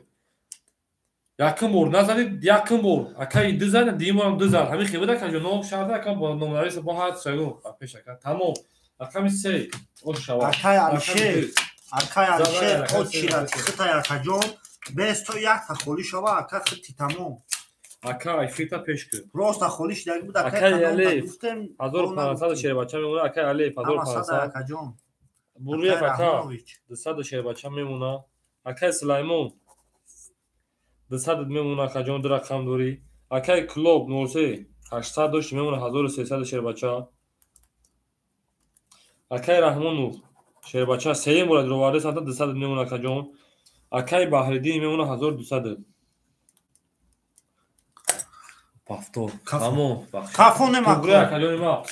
Якум бор назадид, якум бор. Акаи ду зад, дуюм борам ду зад. Ҳамин хел буд акаҷон, ном шарта ака бо номнавис бо ҳар сагун. Пеш ака. Тамом. Рақами 3. Ош шава. Акай Алишер, акай Алишер, очира хитай акаҷон, без то якта холӣ шава, ака хити тамом. Акай хита пеш кун. Просто холӣ шидаги буд, акай Акай Алиев, 1500 шербача мемона, акай Алиев 1500. Акаҷон. Буриев ака 200 шербача мемона. Акай Сулаймон 200 мемона, акаҷон, ду рақам дорӣ. Акай Клуб 03 800 дошт мемона, 1300 шербача. Акай Раҳмонов шербача сеюм бора дироварда санта 200 мемона, акаҷон. Акай Баҳриддин мемона 1200. Пафтор. Тамом. Кафо нема. Тугри акаҷони ма.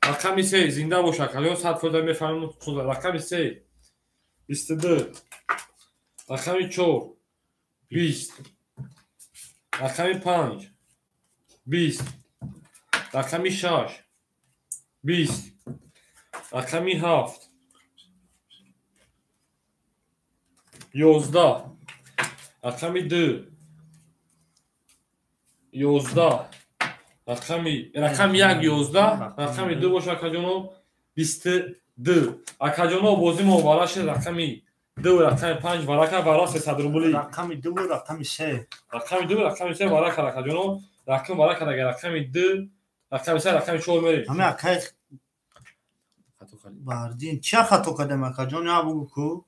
Рақами 3 зинда бош акаҷон, 100% мефаҳмем. Рақами 3 22. Рақами 4 20. Рақами 5 20. Рақами 6 20. Рақами 7 11. Рақами 2 11. Рақами 1 11. Рақами 2 бош акаҷоно 22. Акаҷоно бозӣ мо вара шуд рақами 2 рақами 5 варака вара 300 рубли. Рақами 2 рақами 3. Рақами 2 рақами 3 варака акаҷоно. Рақам варака дага рақами 2 рақами 3 рақами 4 мерем. Ҳами акай Баҳриддин чия хато кардем акаҷон? Я бугу ку.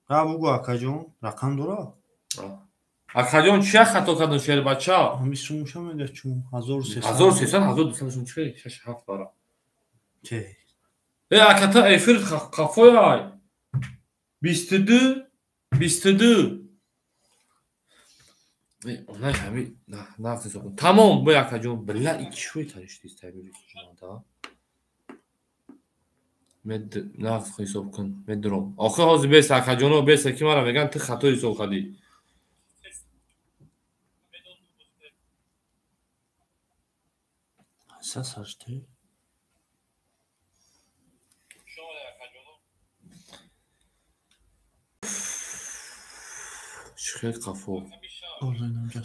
Я бугу акаҷон, рақам дора? Акаҷон чия хато кардем шербача? Ҳами сумша мега чун 1300. 1300 1200 шун чи 6 7 бара. Че? Ака та эфир қафоy ай. 22 22. Онай ҳами нағз ҳисоб кун. Тамом бо акаҷон, била икки тариштист табири да. Мед нағз ҳисоб кун, медурам. Охир ҳозир бес акаҷоно бес ки мара меган ту хато ҳисоб кардӣ. Сасаште. Чӣ қафо?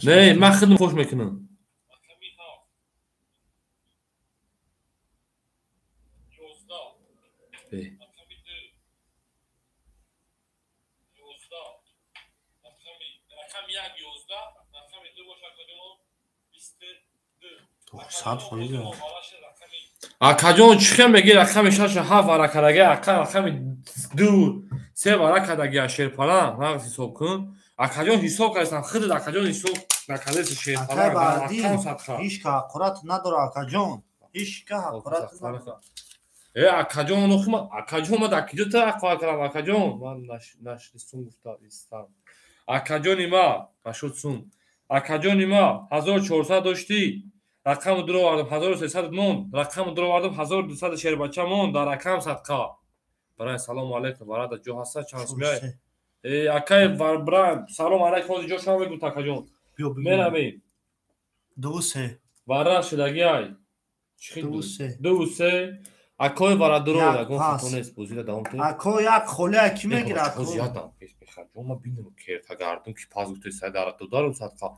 Не, ман худам хуш мекунам. Акаҷон чӣ хел мегӣ рақами 6 7 варакадаги, ака рақами 2 3 варакадаги шерпалан нағз ҳисоб кун. Акаҷон ҳисоб кардам, худат акаҷон ҳисоб накардеси шерпалан. Рақам садқа. Ҳеҷ ка ҳақорат надора акаҷон. Ҳеҷ ка ҳақорат надора. Акаҷон охима, акаҷон ма дар киҷо та ҳақорат кардам акаҷон? Ман нашнистум гуфта истам. Акаҷони ма, нашуд сум. Акаҷони ма 1400 доштӣ. Рақамро дур овардам 1300 мон, рақамро дур овардам 1200 шербача мон, дар рақам садқа. Барай салому алайкум, барада ҷо ҳаста чанд меай. Акай брай салому алайкум, ҳозир ҷо шумо мегӯт акаҷон. Меравем. 2 3. Вара шудаги ай. 2 3. 2 3. Акой вара дур овард, ягон хато нест, бозиро давом кунед. Ако як холия ки мегирад? Ҳозир ядам пеш бехаҷон, ма бинам керта гардум ки паз гуфтаи сай дар додарум садқа.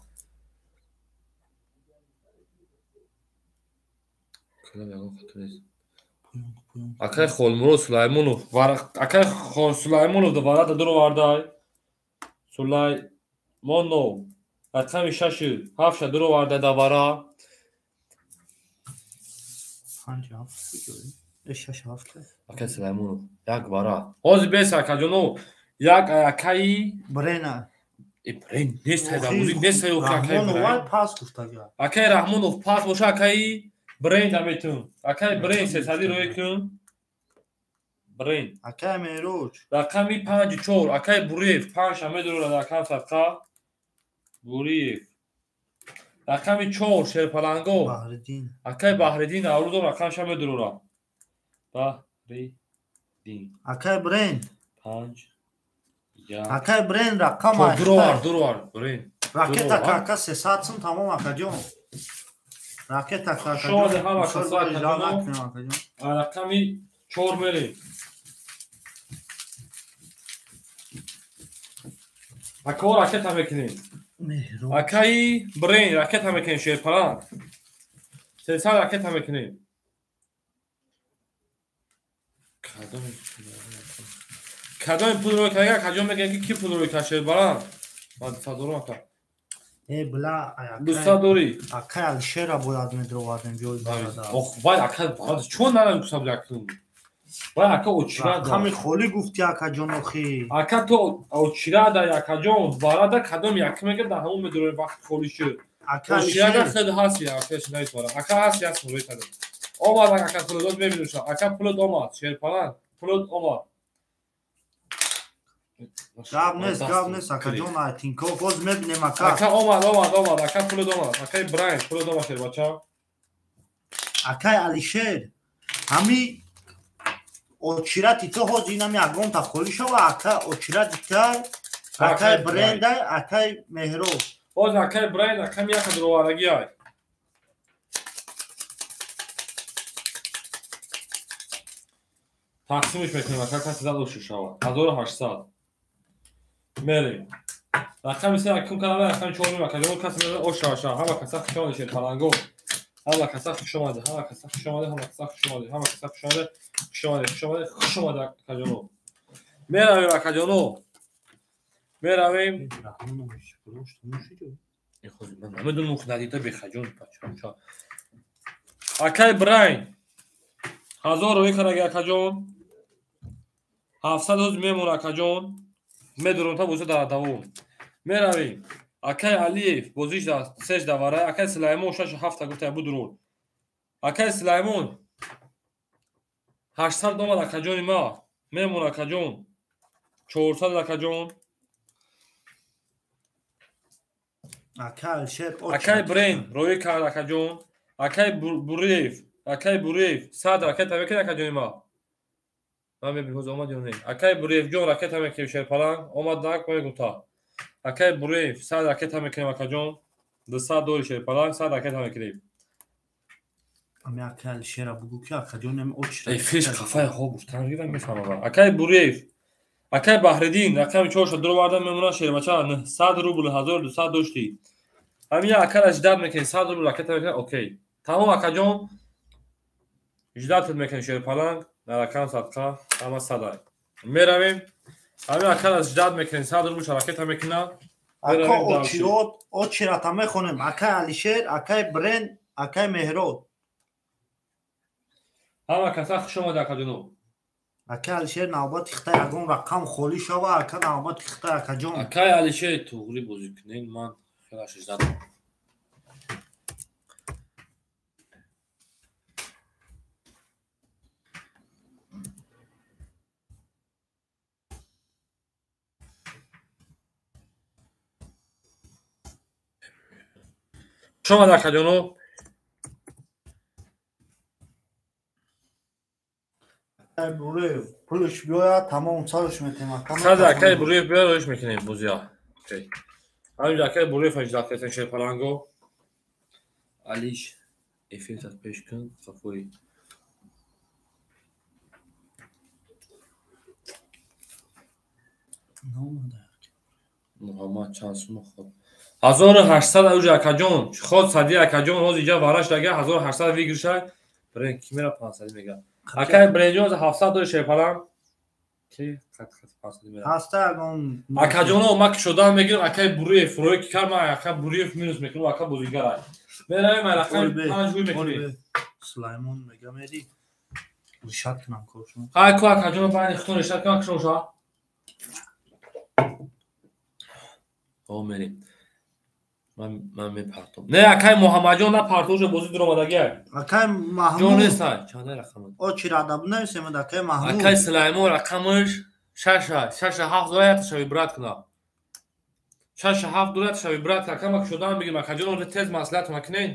Акай Холмурод Сулаймонов, акай Сулаймонов варада дур овардай. Сулаймонов рақами 6 7 дур овардай да вара. 5 7 6 7. Акай Сулаймонов як вара. Ҳозир бес акаҷоно, як акаи Брена. Брен нест ҳайда, нест ҳай акаи Раҳмонов пас гуфтага. Акаи Раҳмонов пас боша, акаи Брейн аметун. Акай Брейн 300 рӯй кун. Брейн. Акай Мероҷ. Рақами 5 4. Акай Буриев 5 амедура рақам садқа. Буриев. Рақами 4 Шерпаланго. Баҳриддин. Акай Баҳриддин Наврӯзов рақам шамедура. Баҳриддин. Акай Брен. 5 1. Акай Брен рақам дуровар Брен. Ракета кака 300 сум тамом акаҷон. Ракета кака. Шода ҳама каса акаҷон. Рақами 4 мерем. Ако ракета мекунем. Акаи Брен ракета мекунем шерпаланг. 300 ракета мекунем. Кадом пул рӯй карда каҷо мегӯяд ки ки пул рӯй кард шербаланд? Ман 200 дорам ака. Э бла 200 дорӣ. Акай Алишера бояд медровардем ҷои бародар. Ох вай ака чон нарам кусаб якун. Вай ака очира да. Рақами холӣ гуфти акаҷон охи. Ака то очира да акаҷон барада кадом як мега да ҳамон медорем вақт холӣ шуд. Ака очира да худ ҳаст ака шинайт бара. Ака ҳаст яс рӯй кардем. Омад ака пулот мебинуша. Ака пулот омад шерпаланд пулот омад. Гап нест акаҷон Тинков боз мебинем ака. Ака омад омад омад ака пулот омад. Акаи Брайн пулот омад шербача. Акаи Алишер ҳами очирати ту ҳозир инами ягонта холӣ шава ака очирати та акаи Бренда акаи Меҳроб. Ҳозир акаи Брайн акам яка дуроварагӣ ай. Тақсимш мекунем ака каси зад оши шава. 1800. Мерем. Рақами 3 акум канала рақами 4 мема каҷо каси меояд ош шава шава. Ҳама каса хуш омадед шерпаланго. Ҳама каса хуш омадед, ҳама каса хуш омадед, ҳама каса хуш омадед, ҳама каса хуш омадед, хуш омадед, хуш омадед, хуш омадед акаҷоно. Меравем акаҷоно. Меравем. Ман намедонам надида бехаҷон бача. Акай Брайн 1000 рӯй кардаги акаҷон. 700 ҳоз мемона акаҷон. Медорам та бозӣ дар давом. Меравем. Акай Алиев бозиш да сеж давара. Акай Сулаймон 6 7 гуфта будур. Акай Сулаймон 800 омад акаҷони ма. Мемон акаҷон. 400 акаҷон. Акай Алишер Акай Брен рӯй кард акаҷон. Акай Буриев, Акай Буриев 100 ракета мекунад акаҷони ма. Ман мебинам ҳозир омад ё не. Акай Буриев ҷон ракета мекунем шерпаланг. Омад нак мегуфта. Акай Буриев 100 ракета мекунем акаҷон. 200 дори шерпаланг 100 ракета мекунем. Ами акай Алишера бугу ки акаҷон ами очира. Эй фиш қафаи хо гуфтан гирам мефаҳмам. Акай Буриев, акай Баҳриддин рақами 4 дуроварда мемонад шербача 900 рубл 1200 доштӣ. Ҳамин акара ждат мекунем 100 рубл ракета мекунем окей. Тамом акаҷон ждат мекунем шерпаланг. Наракам садқа ҳама садай. Меравем. Ҳамин акара ждат мекунем 100 рубл ракета мекунад. Ака очирот, очирата мехонем. Акай Алишер, акай Брен, акай Меҳрод. Ҳама каса хуш омад акаҷоно. Акай Алишер навбати хита ягон рақам холӣ шава, ака навбати хита акаҷон. Акай Алишер туғри бозӣ кунед, ман хелаш ждат. Хуш омад акаҷоно. Акай Буриев пулш биёяд тамом сарш метем ака. Сад акай Буриев биёяд роиш мекунем бозиа. Окей. Ҳаминҷо акай Буриев ждат кардем шерпаланго. Алиш эфиртат пеш кун Сафури. Муҳаммад чанд сума ход? 1800 ауҷа акаҷон. Ход сади акаҷон ҳозир инҷа вараш дага 1800 вигиршай. Брен ки мера 500 мега. Акай Бренҷон 700 дори шерпаланг. Ки қат қат 500 мера. Ҳаста ягон Акаҷоно ма кушодан мегирам акай Буриев рӯй ки кар ма ака Буриев минус мекунам ака бозигар ай. Меравем ай рақами 5 рӯй мекунем. Сулаймон мега мери. Решат кунам коршон. Ҳай ку акаҷоно байни худтон решат кунам кушон ша. О мерем. Ман мепартом. Не акай Муҳаммадҷон напартоша бозӣ дуромадагӣ ай. Акай Маҳмуд. Ҷон нест ай. Чанда рақам? Очирада бинависем акай Маҳмуд. Акай Сулаймон рақамаш 6 6 7 дора якташа вибрат кунад. 6 7 дора якташа вибрат кунад. Акай ма кушодан бигирем акаҷон оре тез маслиҳат накунед.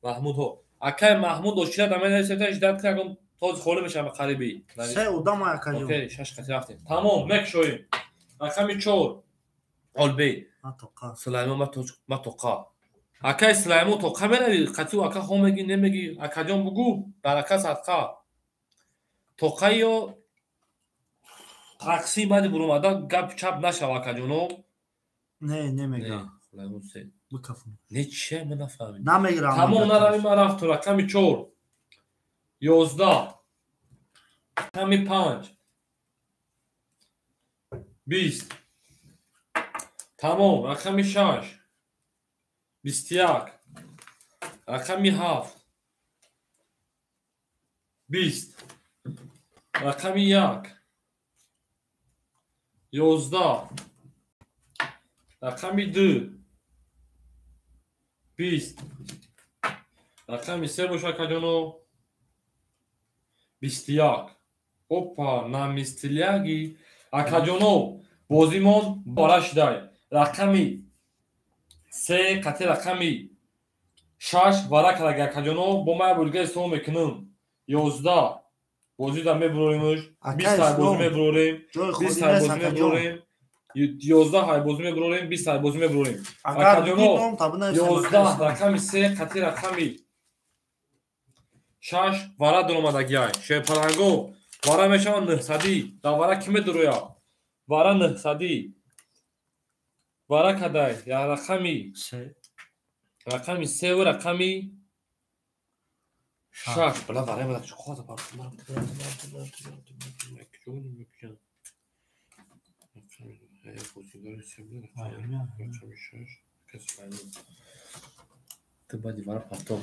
Маҳмудҳо. Акай Маҳмуд очирада менависем та ждат кунад Тоз холӣ мешавам қариби. Се одам акаҷон. Окей, шаш қати рафтем. Тамом, мекушоем. Рақами 4. Олбей. Сулаймон ма тоқа. Акай Сулаймон тоқа мерави, қатиу ака хо меги, немеги, акаҷон бугу, барака садқа. Тоқа ё тақсим баъди буромадан гап чап нашава акаҷоно. Не, немега. Сулаймон се. Бикафун. Не че, ман нафаҳмидам. Намегирам. Тамом нарави, ман рафту рақами 4. 11. Рақами 5. 20. Тамом, рақами 6. 21. Рақами 7. 20. Рақами 1. 11. Рақами 2. 20. Рақами 3 боша акаҷоно. 21. Опа, намистиляги. Акаҷоно, бозимон бора шудай. Рақами 3 қати рақами 6 вара кардаги акаҷоно, бо ман бурга ислом мекунам. 11. Бозида мебуроримш. 20 ҳай бозӣ мебурорем. 20 ҳай бозӣ мебурорем. 11 ҳай бозӣ мебурорем, 20 ҳай бозӣ мебурорем. Акаҷоно, 11 рақами 3 қати рақами 6 вара дуромадагиай. Шерпаланго вара мешаванд 900. Дар вара ки медурояд? Вара 900. Вара кадай? Я рақами 3. Рақами 3 ва рақами 6. Бала вара мада чӣ хоҳад бар.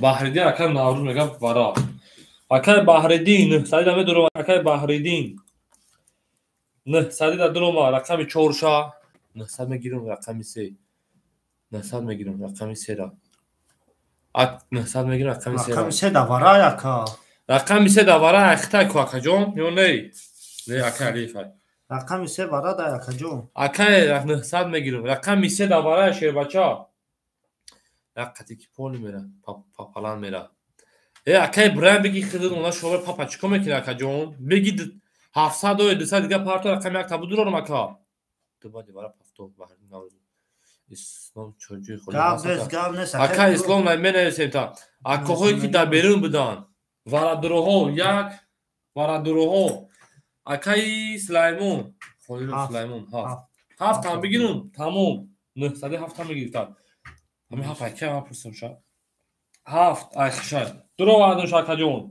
Баҳриддин акай Наврӯз мегӯяд вара. Акай Баҳриддин 900 да медурома. Акай Баҳриддин 900 да дурома. Рақами 4 ша 900 мегирам, рақами 3. 900 мегирам, рақами 3 ра. 900 мегирам, рақами 3 ра. Рақами 3 да вара ака. Рақами 3 да вара ахтай ку акаҷон ё не? Не, акай Алиев. Рақами 3 вара да акаҷон. Акай 900 мегирам. Рақами 3 да вара шербача. Як қати ки поли мера, папалан мера. Э, акай Брайан беги хидр она шовер папа чико мекунӣ акаҷон? Беги 700 ё 200 дига парто рақами як табу дурорам ака. Ту баъди вара пафто Баҳриддин Наврӯз. Ислом чоҷои холи. Гап нест, гап нест. Акай Ислом менависем та. Акоҳое ки дар берун буданд. Варадуроҳо як, варадуроҳо. Акаи Сулаймон, Холилов Сулаймон 7. 7 там бигирам, тамом. 907 там мегирифтам. Ҳамин 7 акай ман пурсам ша. 7 ай хишай. Дуровардум ша акаҷон.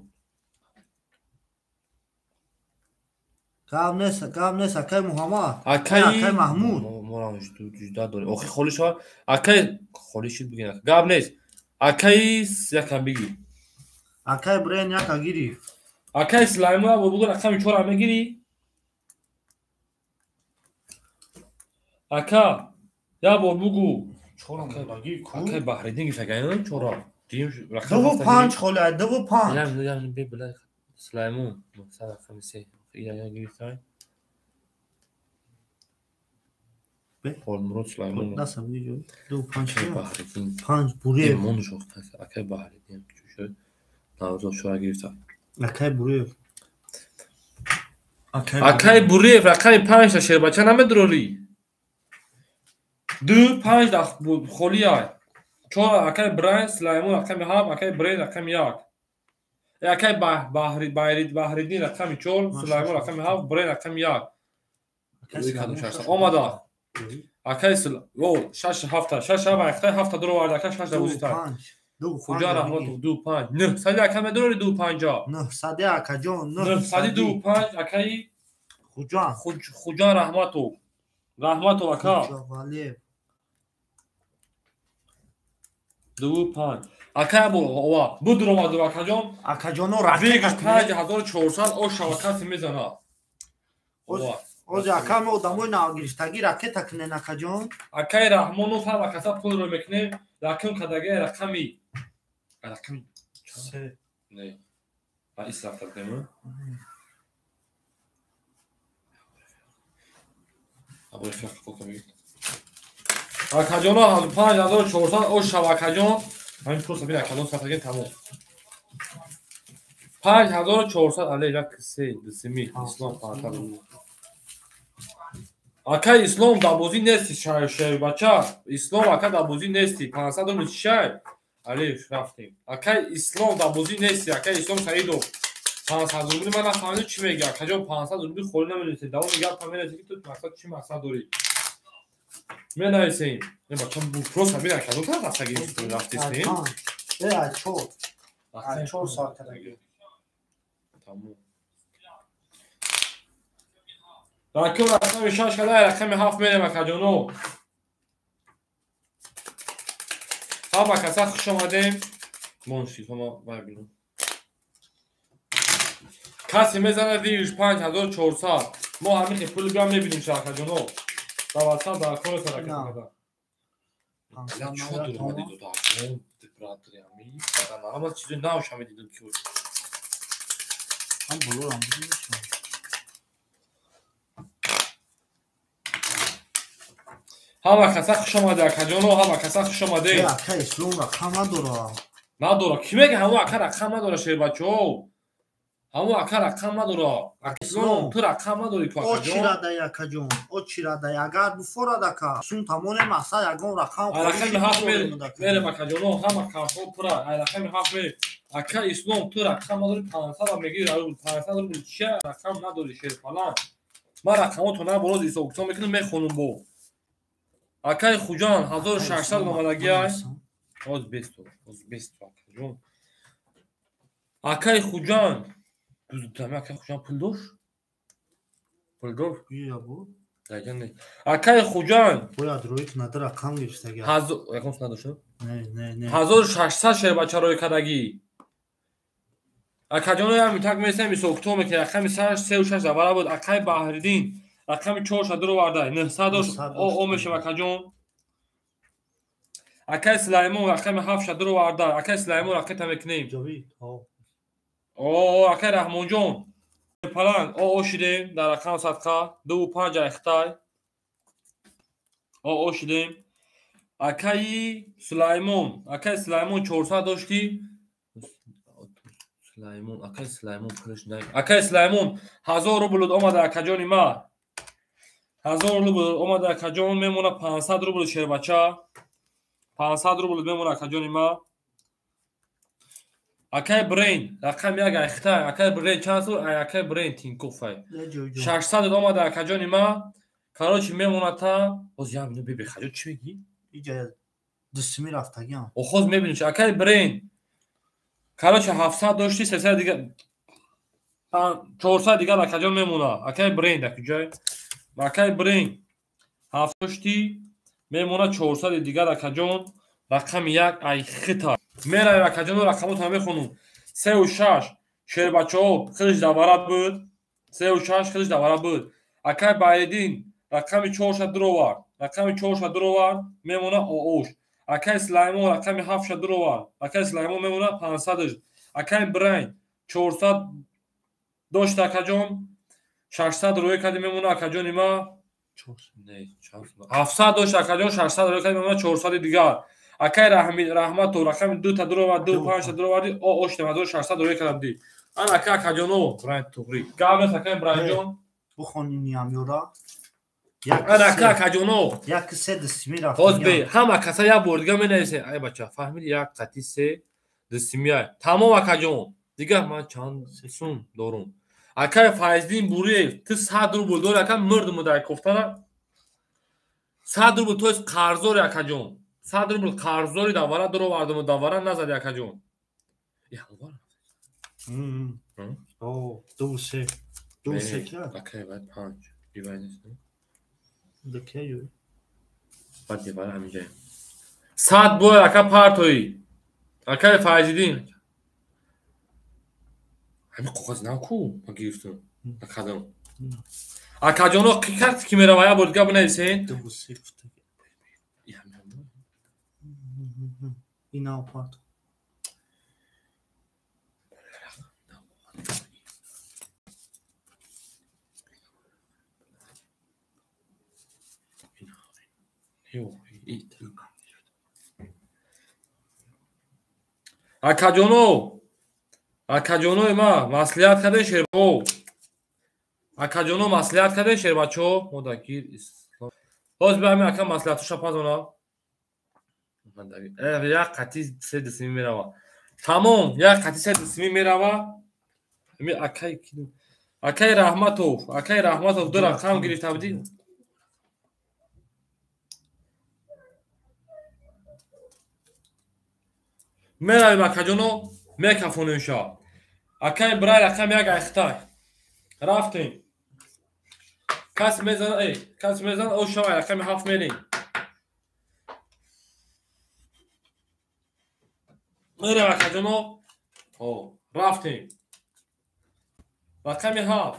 Гап нест, гап нест, акай Муҳаммад. Акай Маҳмуд. Морам ҷуда дорем. Охи холӣ шава. Акай холӣ шуд бигин. Гап нест. Акай якам бигир. Акай Брен яка гирифт. Акай Сулаймон бугу рақами 4 мегирӣ? Ака, я бор бугу. 4 мегирӣ ку? Акай Баҳриддин гирифт акай, 4. Дим рақам 2 5 холӣ, 2 5. Ям, ям, бе била Сулаймон, мақсад рақами 3. Я гирифтай. Холмурод Сулаймон. Дастам бигир. 2 5. Акай Баҳриддин. 5 Буриев. Имон шох акай Баҳриддин чӣ шуд? Наврӯз 4 гирифта. Акай Буриев. Акай Буриев рақами 5 та шербача намедурорӣ? 2 5 да холӣ ай. 4 акай Брайан Сулаймон рақами 7, акай Брейн рақами 1. Акай Баҳриддин рақами 4, Сулаймон рақами 7, Брейн рақами 1. Омада. Акай О, 6 7 6 7 акай 7 дуровард, акай 6 да бозита. Хуҷа Раҳматов 2 5. 900 ака медурори 2 5. 900 акаҷон, 900 2 5 акаи Хуҷа. Хуҷа Раҳматов. Раҳматов ака. Хуҷа 2 5. Ака бо ова будуромаду акаҷон. Акаҷоно ракета 5400 о шавакати мезана. Ова. Ози ака мо одамои навгирифтагӣ ракета кунен акаҷон. Акаи Раҳмонов ҳам акаса пулро мекунем. Рақам кадагаи рақами 3. Не. А ис рафта будем. Або фиқ кока бигир. Акаҷоно 5400 о шав акаҷон. Ҳамин пул сабин акаҷон сафтаген тамом. 5400 але як се дсми ислом 500 рубл. Ака ислом дар бозӣ нести шер бача. Ислом ака дар бозӣ нести 500 рубл чишай? Али рафтем. Ака ислом дар бозӣ нести, ака ислом Саидов. 500 рубли ман нафаҳмидам чӣ мегӯяд. Акаҷон 500 рубли холӣ наменависед. Давоми гап менависед ки ту мақсад чӣ мақсад дорӣ. Менависем. Не бача просто бин акаҷон та рафтагӣ рафтистем. Э, а чор. А чор сар кардагӣ. Тамом. Рақам рақами 6 када рақами 7 мерем акаҷоно. Ҳама каса хуш омадем. Мон шифома вай бинам. Касе мезанад вирус 5400. Мо ҳамин хел пули биям мебинем шаҳракаҷоно. Дар WhatsApp дар кор сарака када. Чо дур омадӣ дода? Братри ами. Ҳама чизои нав шами дидам ки. Ҳам болорам дидам. Ҳама каса хуш омаде акаҷоно, ҳама каса хуш омаде. Ака ислом рақам надора. Надора. Кӣ мега ҳамо ака рақам надора шербачаҳо? Ҳамо ака рақам надора. Ислом ту рақам надорӣ ку акаҷон? О чирадай акаҷон, о чирадай. Агар буфорад ака, сум тамоне мақсад ягон рақам. Рақами 7 мерем акаҷоно, ҳама картҳо пура. Рақами 7 мерем. Ака ислом ту рақам надорӣ 500 мегирӣ, 500 рубл чия рақам надорӣ шерпалан. Ман рақамотро набороз ҳисоб-китоб мекунам, мехонам бо. Акай Хуҷан 1600 омадагиай. Оз бесто, оз бесто акаҷон. Акай Хуҷан, дузами акай Хуҷан пул дошт? Пул дошт? Ия бу. Дайҷан не. Акай Хуҷан бояд рӯи кунад рақам гирифтаги. Ҳазор якон надошт? Не, не, не. 1600 шербача рӯи кардагӣ. Акаҷоно ям митак месем ҳисоб-китоб мекунем. Рақами 3 6 давара буд. Акай Баҳриддин рақами 4 дуроварда 900 дошт. О мешем акаҷон. Акай Сулаймон рақами 7 дуроварда. Акай Сулаймон рақита мекунем. О акай Раҳмонҷон паланг о шидем дар рақам садқа 2 5 айхтай. О шидем. Акаи Сулаймон, акай Сулаймон 400 дошти. Сулаймон, акай Сулаймон пулш най. Акай Сулаймон 1000 рубл омада акаҷони ма. 1000 рубл омада акаҷон мемона 500 рубл шербача. 500 рубл мемона акаҷони ма. Акай Брейн рақам 1 айхтай. Акай Брейн чанд сул? Акай Брейн Тинкофай. 600 омада акаҷони ма. Короче мемона та боз ям бину бебе хаҷо чӣ мегӣ? Иҷа дусми рафтагиам. Охоз мебиниш акай Брейн. Короче 700 дошти 300 дига 400 дигар акаҷон мемона. Акай Брейн дар куҷой? Акай Брейн 7 дошти мемона 400 дигар акаҷон. Рақами 1 айхита. Меравем акаҷоно рақамотро мехонум. 3 6 шербачаҳо хелиш давара буд. 3 6 хелиш давара буд. Акай Баҳриддин рақами 4 дуровард. Рақами 4 дуровард мемона оош. Акай Сулаймон рақами 7 дуровард. Акай Сулаймон мемона 500. Акай Брейн 400 дошт акаҷон. 600 рӯй кардӣ мемона акаҷони ма. Не, 700 дошт акаҷон, 600 рӯй кардӣ мемона 400 дигар. Акай Раҳматов рақами 2 та дуровард, 2 5 та дуроварди, о ош 1600 рӯй кардӣ. Ан ака акаҷоно, Брейн туғри. Гап нест акай Брейнҷон. Бухони ниям ёра. Ан ака акаҷоно. 1 3 дсми рафт. Ҳоз бе, ҳама каса як бор дига менависем. Ай бача, фаҳмиди 1 қати 3 дсми ай. Тамом акаҷон. Дигар ман чанд сум дорум. Акай Файздин Буриев, ту 100 рубл дори ака мурдум дар кофтана. 100 рубл то есть қарздори акаҷон. 100 рубл қарздори давара дуровардум давара назади акаҷон. Я ҳалвара. О, 2 3. 2 3 ки? Акай баъд 5. Дивай нест. Дикаю. Баъд дивара ҳаминҷа. 100 бояд ака партои. Акай Файзиддин. Ҳамин коғаз нав ку ман гирифтам. Акадам. Акаҷоно ки кард ки мерава як бор дига бинависен. 2 3 гуфта. Инав парт. Акаҷоно, Акаҷонои ма маслиҳат кардем шербо. Акаҷоно маслиҳат кардем шербачо. Модагир ислом. Ҳозир биё ҳамин ака маслиҳатоша пазона. Як қати се дисими мерава. Тамом, як қати се дисими мерава. Ҳамин акай акай Раҳматов, акай Раҳматов ду рақам гирифта будӣ. Меравем акаҷоно, мекафонемша. Акай брай рақам як айхтай. Рафтем. Кас мезана, эй, кас мезана, о шавай рақами 7 мерем. Мерем акаҷоно. О, рафтем. Рақами 7.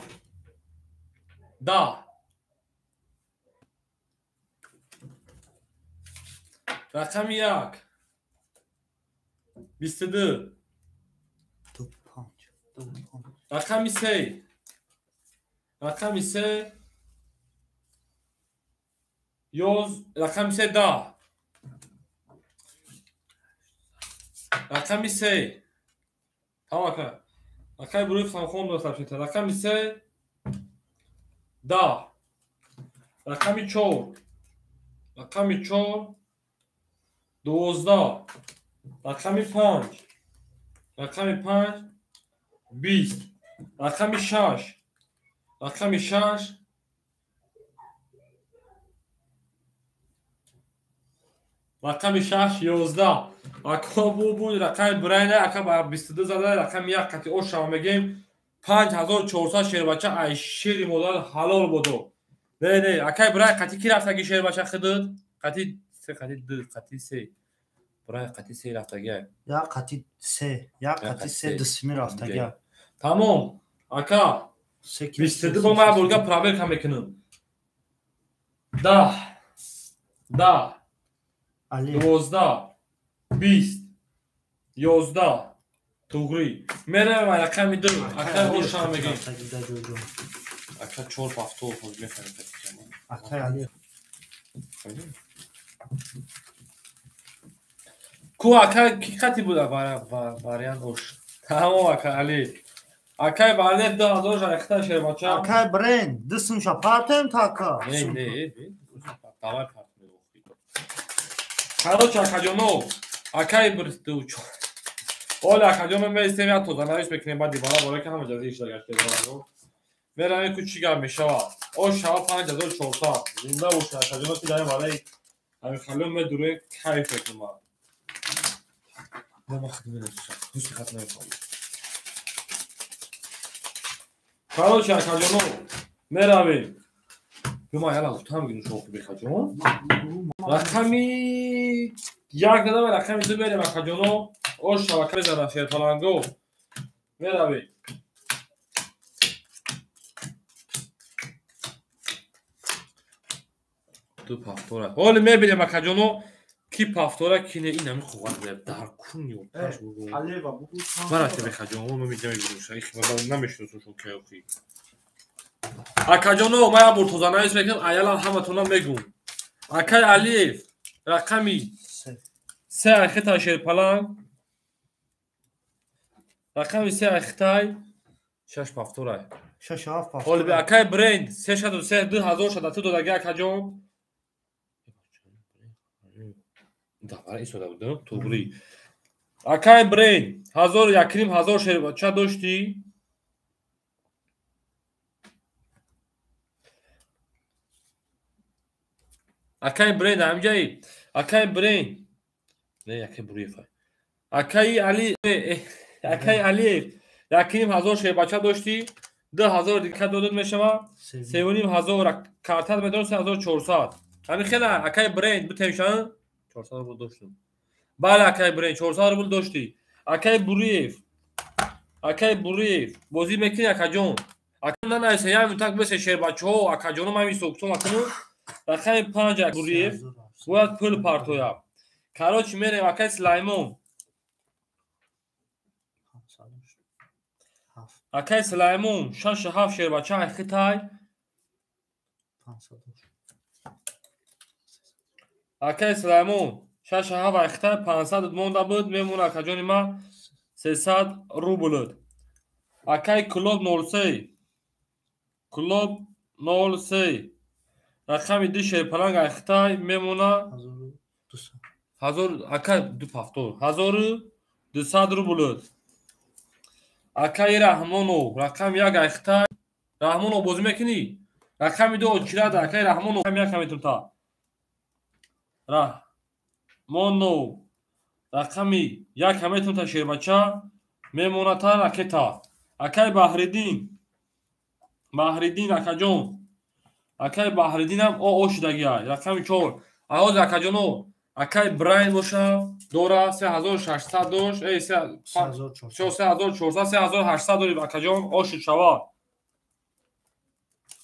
10. Рақами 1. 22. Рақами 3. Рақами 3. 11. Рақами 3 10. Рақами 3. Тамом ака. Акай буруи самхон достабшита. Рақами 3 10. Рақами 4. Рақами 4 12. Рақами 5. Рақами 5 20. Рақами 6. Рақами 6 рақами 6 11. Ака бу рақами брайна ака ба 22 зада рақами 1 қати ошава мегем 5400 шербача ай шери модар ҳалол бодо. Не не акай брай қати ки рафтаги шербача хидд? Қати 3 қати 2 қати 3. Брай қати 3 рафтаги. Я қати 3, я қати 3 дисми рафтаги. Тамом ака 22 бо ман бурга проверка мекунам. 10 10 12 20 11 туғри. Меравем рақами 2. Ака ошам мегем. Ака 4 ҳафто ҳоз мефаҳмем. Акай Али. Ку ака ки қати буда вариант ош. Тамом ака Али. Акай Барлев 2000 шарихта шербача. Акай бренд дисмша партем така. Не не, давай партем. Короче, акаҷоно, акай бирду чор. Оля акаҷоно меистем як тозанавис мекунем баъди бара бора ки ҳама ҷаза ишта гашта. Меравем ку чӣ гап мешавад. О шава 5400. Зинда бошед акаҷоно ки дар барои ҳамин халё медурем кайф мекунам. Ма хат менависам. Ҳусни хат намефаҳмам. Короче, акаҷоно, меравем. Бima яла гуфтам гину шоқи бехаҷон. Рақами 1 дадам рақами 2 мерем акаҷоно. Ош шавака мезанам шерпаланго. Меравем. Ду пафтора. Ҳоли мебинем акаҷоно ки пафтора ки не ин ҳамин қоғаз дар кун ё паш бугу. Марате бехаҷон, мо мебинем намешиносам шон киёхи. Акаҷоно, ман як бор тозанавис мекунам, аялам ҳаматонам мегум. Акай Алиев, рақами 3 айхитай шерпаланг. Рақами 3 айхитай 6 пафторай. 6 7 пафторай. Ҳоли акай бренд 303 2000 шадату додаги акаҷон. Давара истода будам, туғри. Акай бренд 1000 1500 шербача доштӣ. Акай бренд ҳамҷаи. Акай бренд. Не, акай Буриев. Акай Али, акай Алиев 1500 шербача доштӣ. 2000 дика додад мешава. 3500 картат медорам 3400. Ҳамин хела акай бренд бутемшан 400 рубл доштум. Бале акай бренд 400 рубл доштӣ. Акай Буриев. Акай Буриев бозӣ мекунӣ акаҷон. Ака нанависа як минутак бесе шербачаҳо акаҷоно ман ҳисоб кунам. Рақами 5 Буриев бояд пул партояд. Короче мерем акай Сулаймон. Акай Сулаймон 6 7 шербача айхитай. Акай Сулаймон 6 7 айхитай 500 монда буд мемона акаҷони ман 300 рублд. Акай Клуб 03. Клуб 03. Рақами 2 шерпаланг айхтай мемона 1000 акай 270. 1200 рубл. Акай Раҳмонов рақами 1 айхтай. Раҳмонов бозӣ мекунӣ? Рақами 2 очирада акай Раҳмонов рақами 1 метунта. Раҳмонов рақами 1 метунта шербача мемоната ракета. Акай Баҳриддин. Баҳриддин акаҷон. Акай Баҳриддинам о шудагиай. Рақами 4. Аҳоз акаҷоно акай Брайн боша дора 3600 дошт. Эй 3400 3800 дори акаҷон о шуд шава.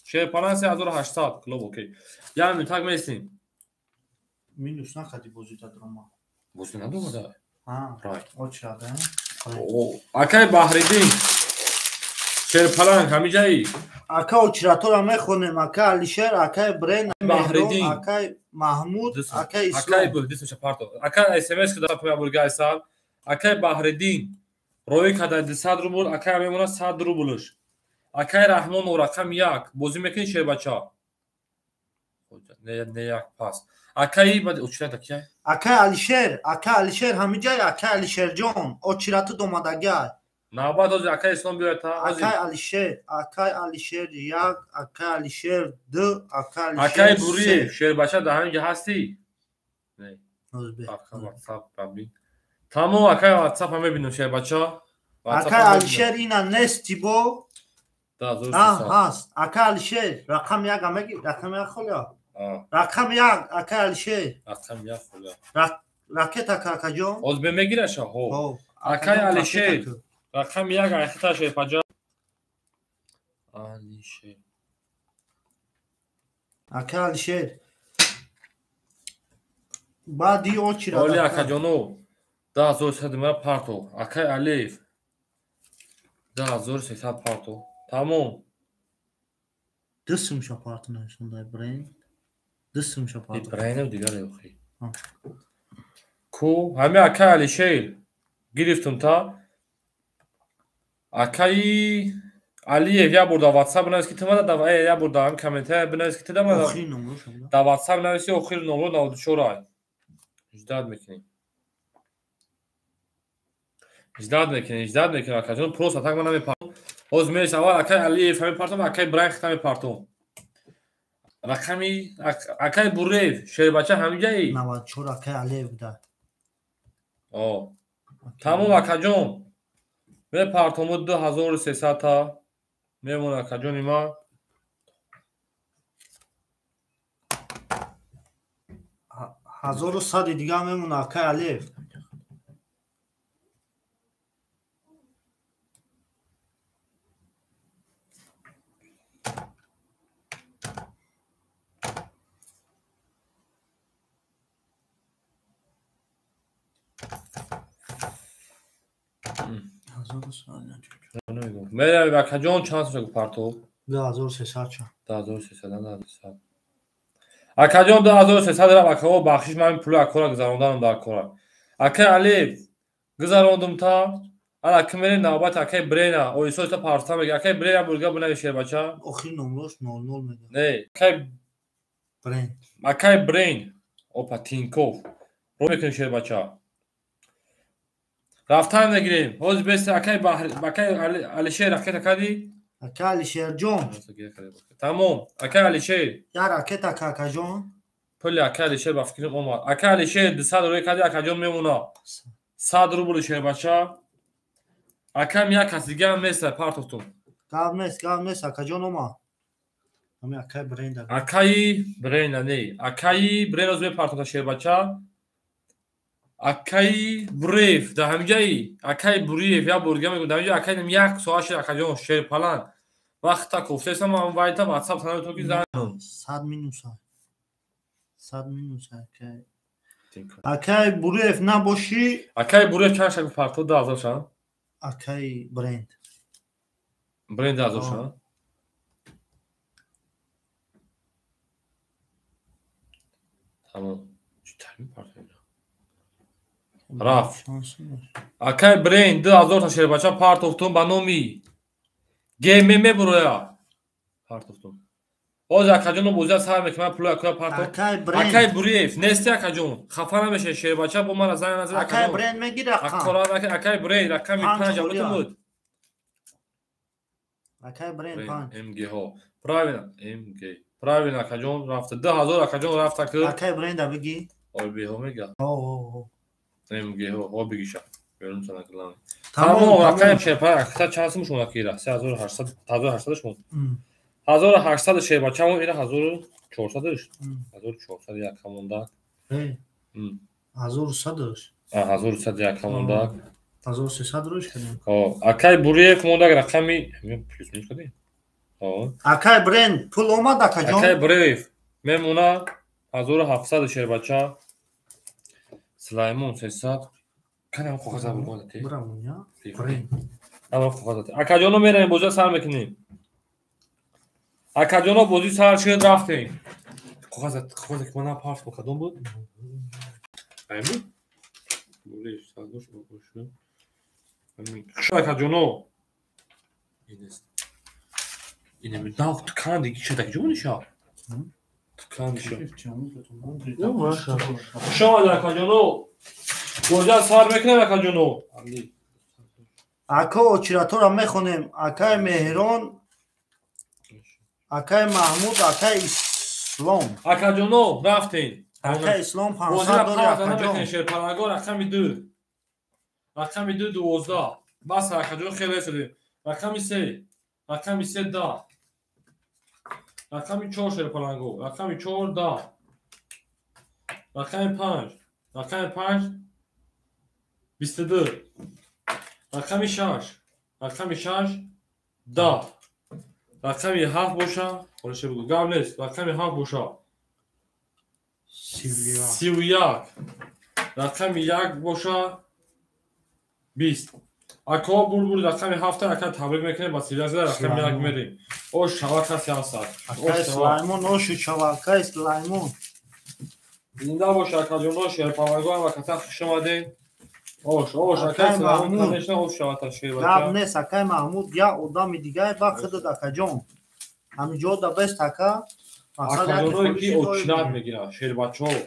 Шерпалан 3800 клуб окей. Я минутак местим. Минус накади бозита дрома. Бози надомада? А, очрада. Акай Баҳриддин. Шерпалан ҳамиҷаи. Ака очратора мехонем, ака Алишер, акай Брен, Баҳриддин, акай Маҳмуд, акай Ислом. Акай дисмша парто. Акай СМС кида паябурга айсал. Акай Баҳриддин роӣ када 200 рубл, акай мемона 100 рублш. Акай Раҳмонов рақами 1 бозӣ мекунӣ шербача? Не як пас. Акай баъд очрата кия? Акай Алишер, акай Алишер ҳамиҷай, акай Алишерҷон, очраты домадагай. Навбат ҳозир акай Ислом биёяд та. Акай Алишер, акай Алишер 1, акай Алишер 2, акай Алишер. Акай Буриев, шербача дар ҳамин ҷо ҳастӣ? Не. Ака WhatsApp бабин. Тамом акай WhatsApp ҳам мебинам шербача. Акай Алишер ина нести бо. Ҳаст. Акай Алишер рақам 1 амеги, рақам 1 холия. Рақам 1 акай Алишер. Рақам 1 холия. Ракета акаҷон. Ҳозир мегираша? Ҳо. Акай Алишер рақами 1 айхита шерпаҷа. Алишер. Акай Алишер. Баъди очира. Оли акаҷоно 10300 мара парто. Акай Алиев 10300 парто. Тамом. Дисмша парто нависондай Брейн. Дисмша парто. Брейнам дигар охи. Ку ҳами акай Алишер гирифтум та. Акай Алиев я бор дар WhatsApp бинавис ки ту мада я бор дар ҳами комментария бинавис ки ту мада дар WhatsApp нависи охири номро 94 ай. Ждать мекунем. Ждать мекунем, ждать мекунем акаҷон, просто так ман намепартом. Ҳозир мерес аввал акай Алиев ҳами партом, акай Брайн хита мепартом. Рақами акай Буреев, шербача ҳамиҷаи? 94 акай Алиев буда. О. Тамом акаҷон. Мепартому 2300 та мемона акаҷони ма. 1100 дига мемона акай Алиев. Меравем акаҷон чанд сум парто? 2300 ча. 2300 2300. Акаҷон 2300 рафт акао бахшиш ман пули акора гузаронданам дар кора. Акай Алиев гузарондум та. Ана ки мерем навбат акай Брена оисо та парта мега. Акай Брена бурга бунави шербача. Охир номрош 00 мега. Не, акай Брен. Акай Брен. Опа Тинков. Ро мекунем шербача. Рафтан мегирем. Ҳозир бес акай акай Алишер ракета кади? Акай Алишерҷон. Тамом. Акай Алишер. Я ракета акаҷон. Пули акай Алишер ба фикрам омад. Акай Алишер 200 рӯй кади акаҷон мемона. 100 рубл шербача. Акам як кас дига ҳам нест партохтум. Гап нест, гап нест акаҷон омад. Ами акай Бренда. Акаи Бренда не. Акаи Бренда ҳозир мепартохта шербача. Акаи Буреев дар ҳамиҷаи акаи Буриев як бор дига мегӯям дар ҳамиҷа акаи як соат шуд акаҷон шерпалан вақта кофтаестам ман вайта WhatsApp санаи ки зан 100 минус 100 минус акай акай Буриев набошӣ акаи Буриев чанд шаг парто 2000 шан акаи Бренд Бренд 2000 шан тамом чӣ тарми парто рафт. Акай Брейн 2000 та шербача партофтум ба номи ГМ мебуроя. Партофтум. Ҳозир акаҷоно бозия сар мекунам, пуло акоя партоф. Акай Буриев, нести акаҷон. Хафа намешавӣ, шербача бо мара занг назад акаҷон. Акай Бренд мегир рақам. Акай Бренд рақами 5 абуту буд. Акай Бренд 5. МГ-ҳо. Правильно, МГ. Правильно акаҷон рафта. 2000 акаҷон рафта ки. Акай Бренда бигӣ. Ой беҳо мега. Ҳо ҳо. МГ-ҳо, ҳо бигиша. Берун санаклан. Тамом, рақами шерпа акта чанд сум шумо кира? 3800, 1800 шумо. 1800 шербачамо ира 1400 1400 як ҳамондак. 1100 1100 як ҳамондак. 1300 рӯш кардем. Ҳо, акай Буриев мондак рақами плюс минус кардем. Ҳо. Акай Бренд пул омад акаҷон. Акай Буриев мемона 1700 шербача. Сулаймон 300. Канам коғаза бургон те. Бурамон я. Бренд. Ама коғаза те. Акаҷоно мераем бозӣ сар мекунем. Акаҷоно бозӣ сар шуд рафтем. Коғаза коғаза ки мана парт бо кадом буд? Ай буд? Буриев садош бошу. Хуш акаҷоно. Инест. Инем нав ткан диги ча даки ҷо ниша? Ткан диша. Хуш омадед акаҷоно. Бозӣ сар мекунем акаҷоно. Ака очиратора мехонем. Акай Меҳрон, акай Маҳмуд, акай Ислом. Акаҷоно рафтем. Акай Ислом 500 дори акаҷон. Шерпалаго рақами 2. Рақами 2 12. Бас акаҷон хеле шудем. Рақами 3. Рақами 3 10. Рақами 4 шерпалаго. Рақами 4 10. Рақами 5. Рақами 5 22. Рақами 6. Рақами 6 10. Рақами 7 боша. Ҳоло бугу. Гап нест. Рақами 7 боша. 31. Рақами 1 боша. 20. Ако бурбур рақами 7 ака табрик мекунем ба 31 рақами 1 мерем. Ош шава каси ҳастад. Акай Сулаймон ошу шава акай Сулаймон. Зинда боша акаҷоно шерпалаго ва ката хуш омадед. Ош, ош, акай Сулаймон конечно ош шава та шербача. Гап нест акай Маҳмуд я одами дигар ба худат акаҷон. Ҳамин ҷо да бест ака. Акаҷоное ки очинат мегиранд шербачаҳо.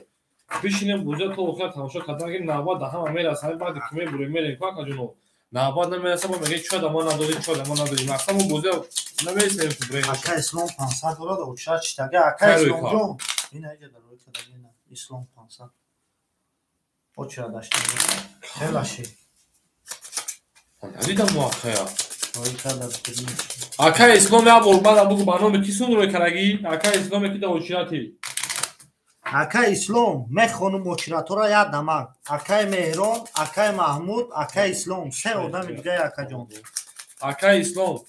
Бишинем бозиро то охир тамошо кардан ки навбат да ҳама мерасад. Ҳамин баъде ки мебурем мерем ку акаҷоно. Навбат намерасад, мо мегӯем чӣ да мо надодем, чӣ да мо надодем. Мақсад мо бозиро намерасем ку брем. Акай Ислом 500 дорад, очинат читага. Акай Исломҷон. Ина иҷа дар рӯи кадаги ина. Ислом 500. Очинат даштага. Хелаши. Надидам мо акая. Акай Ислом я бор бада бугу ба номи ки сун рӯй кардаги? Акай Исломе ки да очинати. Акай Ислом мехонум очиратора як дамак. Акай Меҳрон, акай Маҳмуд, акай Ислом. Се одами дигаи акаҷон. Акай Ислом.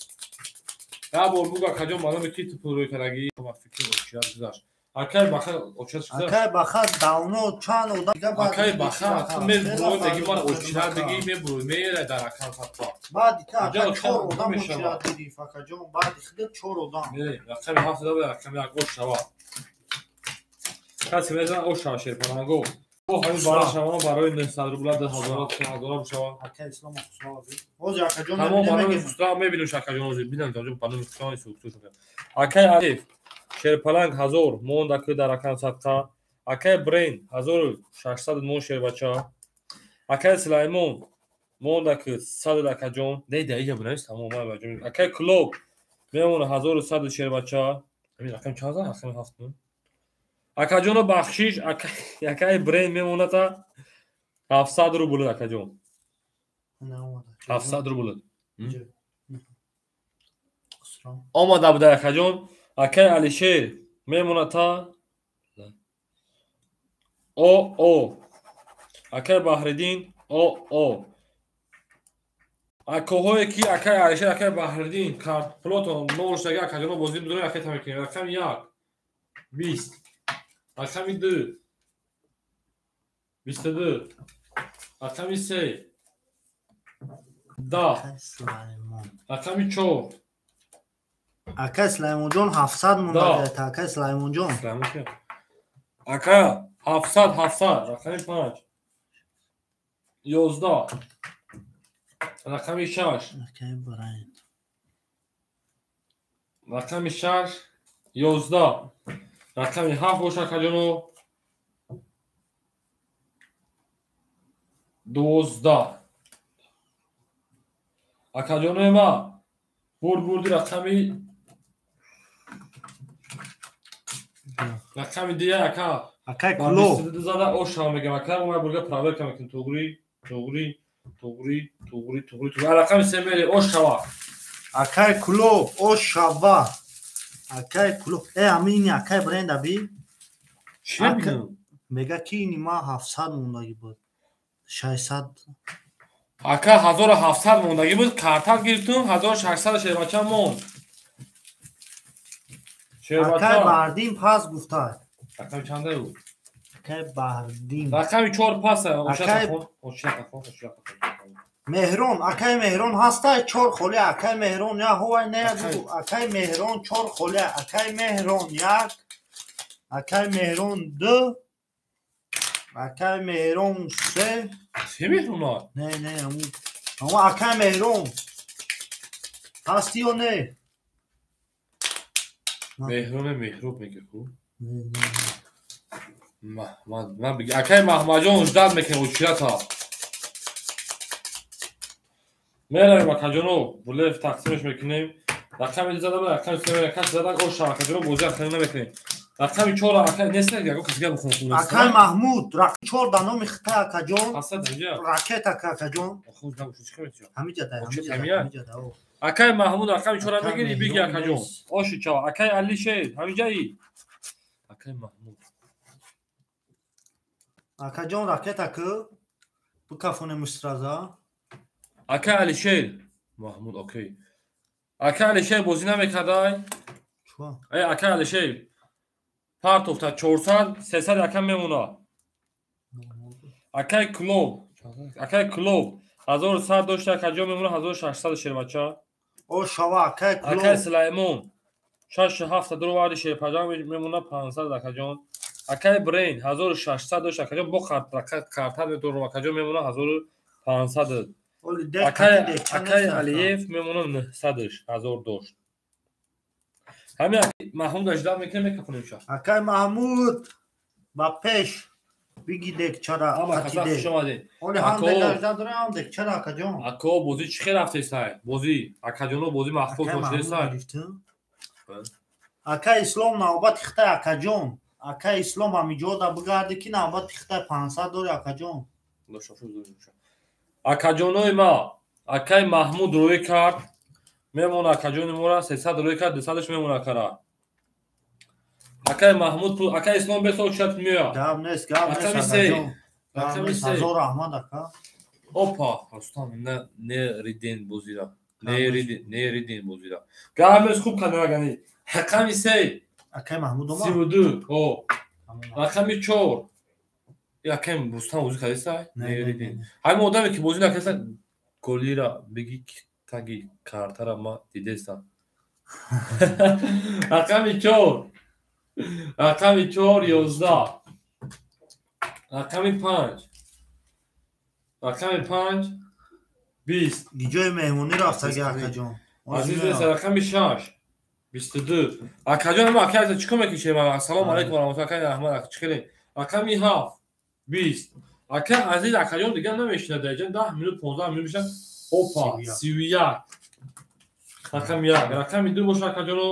Я бор бугу акаҷон ба номи ки ту пул рӯй кардаги? Фикр очинат гузашт. Акай Баха очинат гузашт. Акай Баха давно чанд одам дига баъд. Акай Баха ту мебурӯй деги ман очинат диги мебурӯй мерай дар акам фатва. Баъди та ака чор одам очинат гирифт акаҷон. Баъди худат чор одам. Мерем рақами 7 да рақами 1 ош шава. Касе мезанад ош шава шерпаранго. О ҳамин бара шавано барои 900 рубла 2000 3000 бишава. Акай Ислом Хусрав. Ҳозир акаҷон тамом барои Хусрав мебинем акаҷон ҳозир бинам ҷон ба номи Хусрав суксус. Акай Алиф шерпаланг 1000 монд ака дар рақам садқа. Акай Брейн 1600 мон шербача. Акай Сулаймон монд ака 100 акаҷон. Не да иҷа бинавис тамом ман баҷон. Акай Клуб мемона 1100 шербача. Ҳамин рақам чанд зан? Рақами 7. Акаҷоно бахшиш, акай Брейн мемоната 700 рубл акаҷон. 700 рубл. Омада буда акаҷон. Акай Алишер мемоната о о. Акай Баҳриддин о о. Акоҳое ки акай Алишер, акай Баҳриддин карт пулотон нолштаги акаҷоно бозӣ бидорем, акай та мекунем. Рақами 1 20. Рақами 2 22. Рақами 3 10. Рақами 4 Акай Сулаймонҷон 700 монда. Акай Сулаймонҷон. Ака 700 700. Рақами 5 11. Рақами 6 Акай Брайан. Рақами 6 11. Рақами 7 боша акаҷоно 12. Акаҷонои ма бурд бурди рақами 2 ака. Акай Кулоб. Зада оша мегам ака, мо бурга проверка мекунем туғри, туғри, туғри, туғри, туғри, туғри. Рақами 3 мери ошава. Акай Кулоб ошава. Акай Кулоб. Амини акай бренда би. Чӣ мегӯям? Мега ки ини ма 700 мондагӣ буд. 600. Ака 1700 мондагӣ буд, карта гирифтум, 1600 шербача монд. Шербача. Акай Баҳриддин пас гуфта. Рақами чанда буд? Акай Баҳриддин. Рақами 4 пас. Акай Меҳрон, акай Меҳрон ҳастай 4 холи, акай Меҳрон я ҳувай не ду, акай Меҳрон 4 холи, акай Меҳрон 1, акай Меҳрон 2, акай Меҳрон 3. Се Меҳрон? Не, не, аму акай Меҳрон. Ҳасти ё не? Меҳрон Меҳроб мега ку? Маҳмад, ман биг акай Маҳмадҷон ждат мекунем учрата. Меравем акаҷоно, булев тақсимаш мекунем. Рақами 2 зада, рақами 3 рақами зада, оша акаҷоно бозӣ ахтар намекунем. Рақами 4 ака нест, ягон кас гап бихонам хун. Акай Маҳмуд, рақами 4 да номи хитай акаҷон. Ҳастад инҷа. Ракет ака акаҷон. Хуб, набуд, чӣ меча? Ҳамиҷа да, ҳамиҷа да. Акай Маҳмуд рақами 4 мегири, биги акаҷон. Оши чава. Акай Алишер, ҳамиҷаи. Акай Маҳмуд. Акаҷон ракет ака. Бикафоне мустраза. Акай Алишер. Маҳмуд, окей. Акай Алишер бозӣ намекардай? Чуа? Акай Алишер. Партофта 400, 300 ака мемона. Акай Кулоб. Акай Кулоб 1100 дошта, акаҷон мемона 1600 шербача. О шава акай Кулоб. Акай Сулаймон 6-7 дуроварди шерпаҷа мемона 500 акаҷон. Акай Брейн 1600 дошта, акаҷон бо карта медорам, акаҷон мемона 1500. Акай Алиев мемона 900 1000 дошт. Ҳамин Маҳмуд аждат мекунем, мекафонем ша. Акай Маҳмуд ба пеш биги декчара қатиде. Хуш омадед. Оли ҳам дек дорам, ҳам декчара акаҷон. Ако бозӣ чӣ хел рафтесай? Бозӣ акаҷоно бозӣ маҳфуз бошдесай. Акай Ислом навбати хитай акаҷон. Акай Ислом ҳамиҷода бигарди ки навбати хитай 500 дори акаҷон. Акаҷонои ма, акай Маҳмуд рӯй кард, мемона акаҷони мора 300 рӯй кард, 200-ш мемона кара. Акай Маҳмуд пул, акай Ислом бесол чат меояд. Гап нест, гап нест. Рақами се. Ҳазор раҳмат ака. Опа, Рустам, не риден бозира. Не риден бозира. Гап нест, хуб канарагани. Рақами се. Акай Маҳмуд омад. 32. О. Рақами 4. Акай Рустам бозӣ кардесай? Не риден. Ҳамин одаме ки бозӣ накардеса, голира биги таги картара ма дидестам. Рақами 4. Рақами 4 11. Рақами 5. Рақами 5 20. Ҷои меҳмонӣ рафтаги акаҷон. Азиз рақами 6 22. Акаҷон ама акай чӣ кор мекунед? Ассалому алайкум ва раҳматуллоҳ акай Аҳмад чӣ хеле? Рақами 7 20. Ака Азиз акаҷон дигар намешинад даҷа 10 минут 15 минут мешинад. Опа 31. Рақами 1. Рақами 2 боша акаҷоно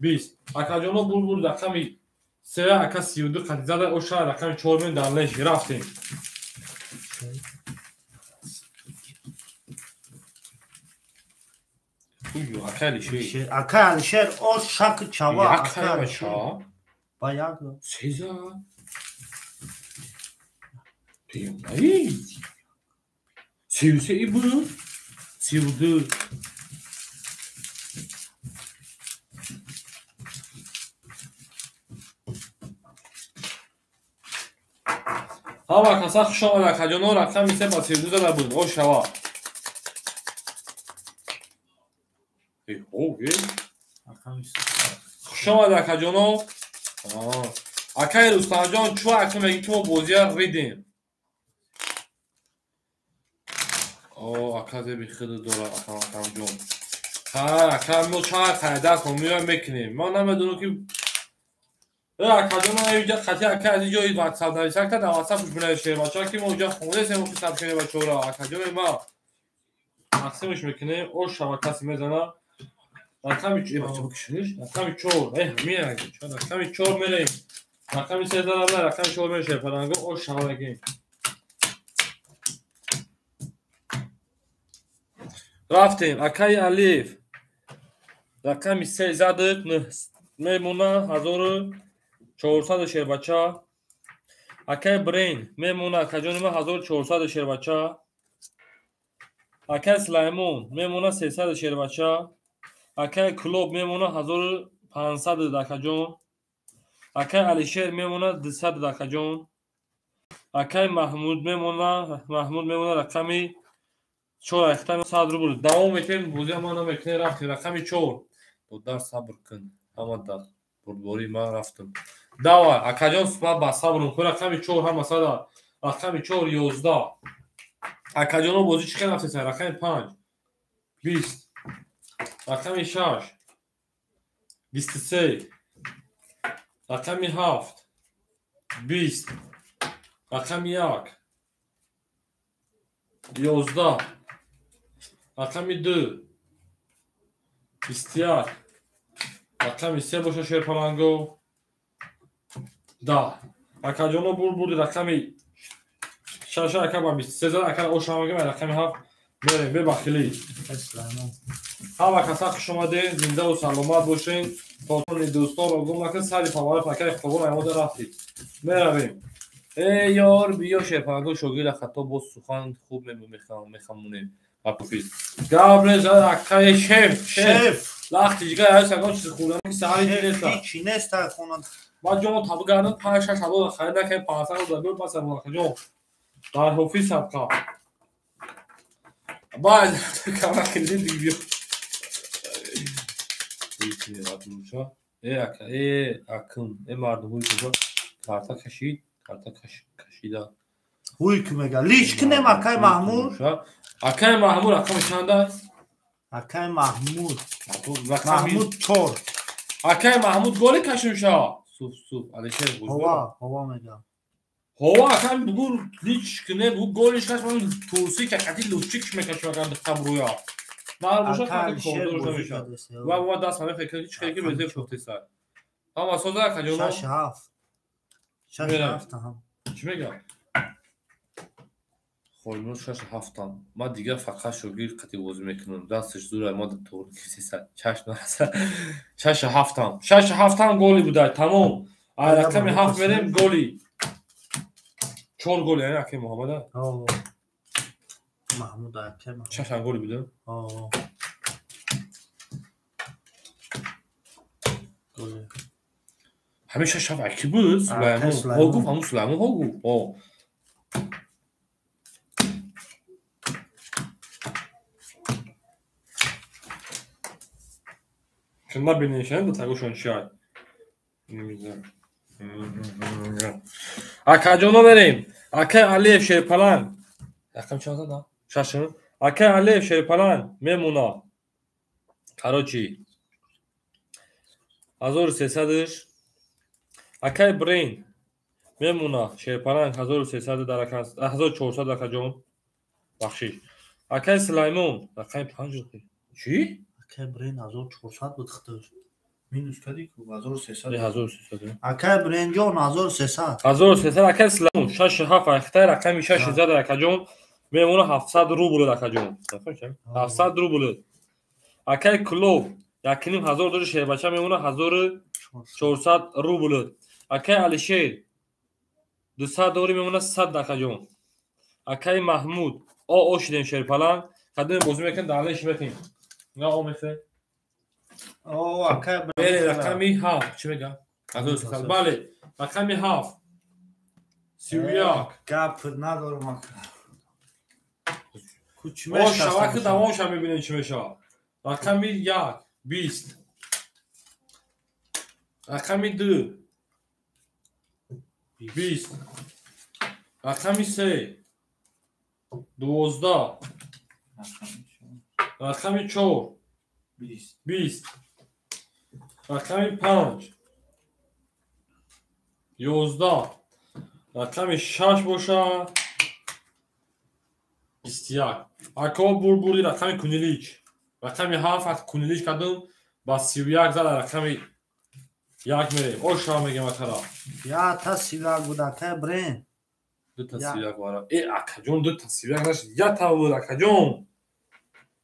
20. Акаҷоно булбул рақами 3 ака 32 қати зада оша рақами 4 мен дар леш рафтем. Акай Алишер. Акай Алишер ош шак чава. Акай Алишер. Ба як. Сеза. Пиёнаи. 33 и буд. 32. Ҳама каса хуш омад акаҷоно рақами 3 ба 32 зада буд. Ош шава. Хуш омад акаҷоно. Акай Рустамҷон чӯ ака мегӣ ки мо бозия ридем. О, ака зеби хиди дора акамҷон. Ха, мо чанд қайда меоя мекунем. Ман намедонам ки акаҷон ман инҷа қатъи ака аз ин ҷои ватсап нависакта дар ватсап бинависем бачаҳо ки мо инҷа хондаем ки сабкунем бачаҳоро. Акаҷони ма тақсимш мекунем, ош шава касе мезана. Рақами рақами чор, ҳамин рақами чор мерем. Рақами се зарабна, рақами чор мерем шерпаланго, ош шава мекунем. Рафтем, акаи Алиев. Рақами се задад, мемона 1400 шербача. Акаи Брейн мемона акаҷони ман 1400 шербача. Акаи Сулаймон мемона 300 шербача. Акаи Клуб мемона 1500 акаҷон. Акаи Алишер мемона 200 акаҷон. Акаи Маҳмуд мемона, Маҳмуд мемона рақами 4 ахта 100 рубл. Давом метем, бозия ман намекунем, рафтем рақами 4. Додар сабр кун, ҳама дар бурдбории ман рафтам. Давай, акаҷон, ман ба сабрам кун, рақами 4 ҳама сада. Рақами 4 11. Акаҷоно бозӣ чӣ хел рафтеса? Рақами 5 20. Рақами 6 23. Рақами 7 20. Рақами 1 11. Рақами 2 21. Рақами 3 боша шерпаланго 10. Акаҷоно бурд рақами 6 ака ба 23 зад, ака ошамага рақами 7 мерем бебахилӣ. Ҳама каса хуш омадед, зиндаву саломат бошед. Тотони дӯстонро гум накунед, сари павари пакаи хобон аймода рафтид. Меравем. Э ёр, биё шерпаланго шогирда хато боз сухан хуб мехамонем. Габре зад акаи шеф, шеф. Лахти ҷигар ҳар ягон чиз хӯрдани ки саҳари неста. Ҳичи неста хона. Ман ҷомо табу гардам 5-6 ҳазор харид накардем, 500 рубл дод пас акаҷон. Дар ҳофиз сабқа. Баъд кама кредит диг биё. Э ака, э акм, э мардум ҳуй куҷо карта кашид, карта кашида. Ҳуй ки мега. Лич кунем акай Маҳмуд. Акай Маҳмуд рақами чанд аст? Акай Маҳмуд. Маҳмуд 4. Акай Маҳмуд голи кашим ша. Суф суф Алишер гул. Ҳова, ҳова мега. Ҳова акай бугу лич куне, бугу голиш каш ман турси ка қати лучик мекашим акай қабруя. Мар боша қати кордор намеша. Ва ва даст ҳама фикр чи ки безе фуртиса. Ҳама соза акаҷон. 6 7. 6 7 ҳам. Чӣ мега? Холмур 6 7. Ман дигар фақат шогирд қати бозӣ мекунам. Дасташ зура ма тур кисиса. Чашм нараса. 6 7. 6 7 голи буда, тамом. А рақами 7 мерем голи. 4 гол яъне акай Муҳаммада? Ҳо. Маҳмуд акай Маҳмуд. 6 голи буда? Ҳо. Голи. Ҳамин 6 7 аки буд? Сулаймон. Ҳо гуфт, ҳамун Сулаймон ҳо гуфт. Ҳо. Шуна бинешанд да тагошон чиай. Акаҷоно мерем. Акай Алиев Шерпаланг. Рақам чанд зада? 6. Акай Алиев Шерпаланг мемона. Короче 1300-ш. Акай Брейн мемона Шерпаланг 1300 дар ака 1400 акаҷон. Бахшиш. Акай Сулаймон рақами 5. Чӣ? Акай Брейн 1400 буд худаш. Минус кади ку 1300. 1300. Акай Брейнҷон 1300. 1300 акай Сулаймон 6 7 ахтай рақами 6 зад акаҷон мемона 700 рубл акаҷон. 700 рубл. Акай Клуб 1500 дори шербача мемона 1400 рубл. Акай Алишер 200 дори мемона 100 акаҷон. Акай Маҳмуд о шидем шерпаланг қадим бозӣ мекунем далеш метем. На о мехе. О акай Бале рақами 7 чӣ мегам? 1300. Бале рақами 7 31. Гап надорам ака. Кучмеш О шава ки давом ша мебинем чӣ мешавад. Рақами 1 20. Рақами 2 20. Рақами 3 12. Рақами 4 20. Рақами 5 11. Рақами 6 боша 21. Ако бурбурди рақами кунилич. Рақами 7 кунилич кардум ба 31 зада рақами 1 мерем. Оша мегем акара. Я та 31 буд акай брен. Ду та 31 вара. Э акаҷон ду та 31 нашид. Я та буд акаҷон.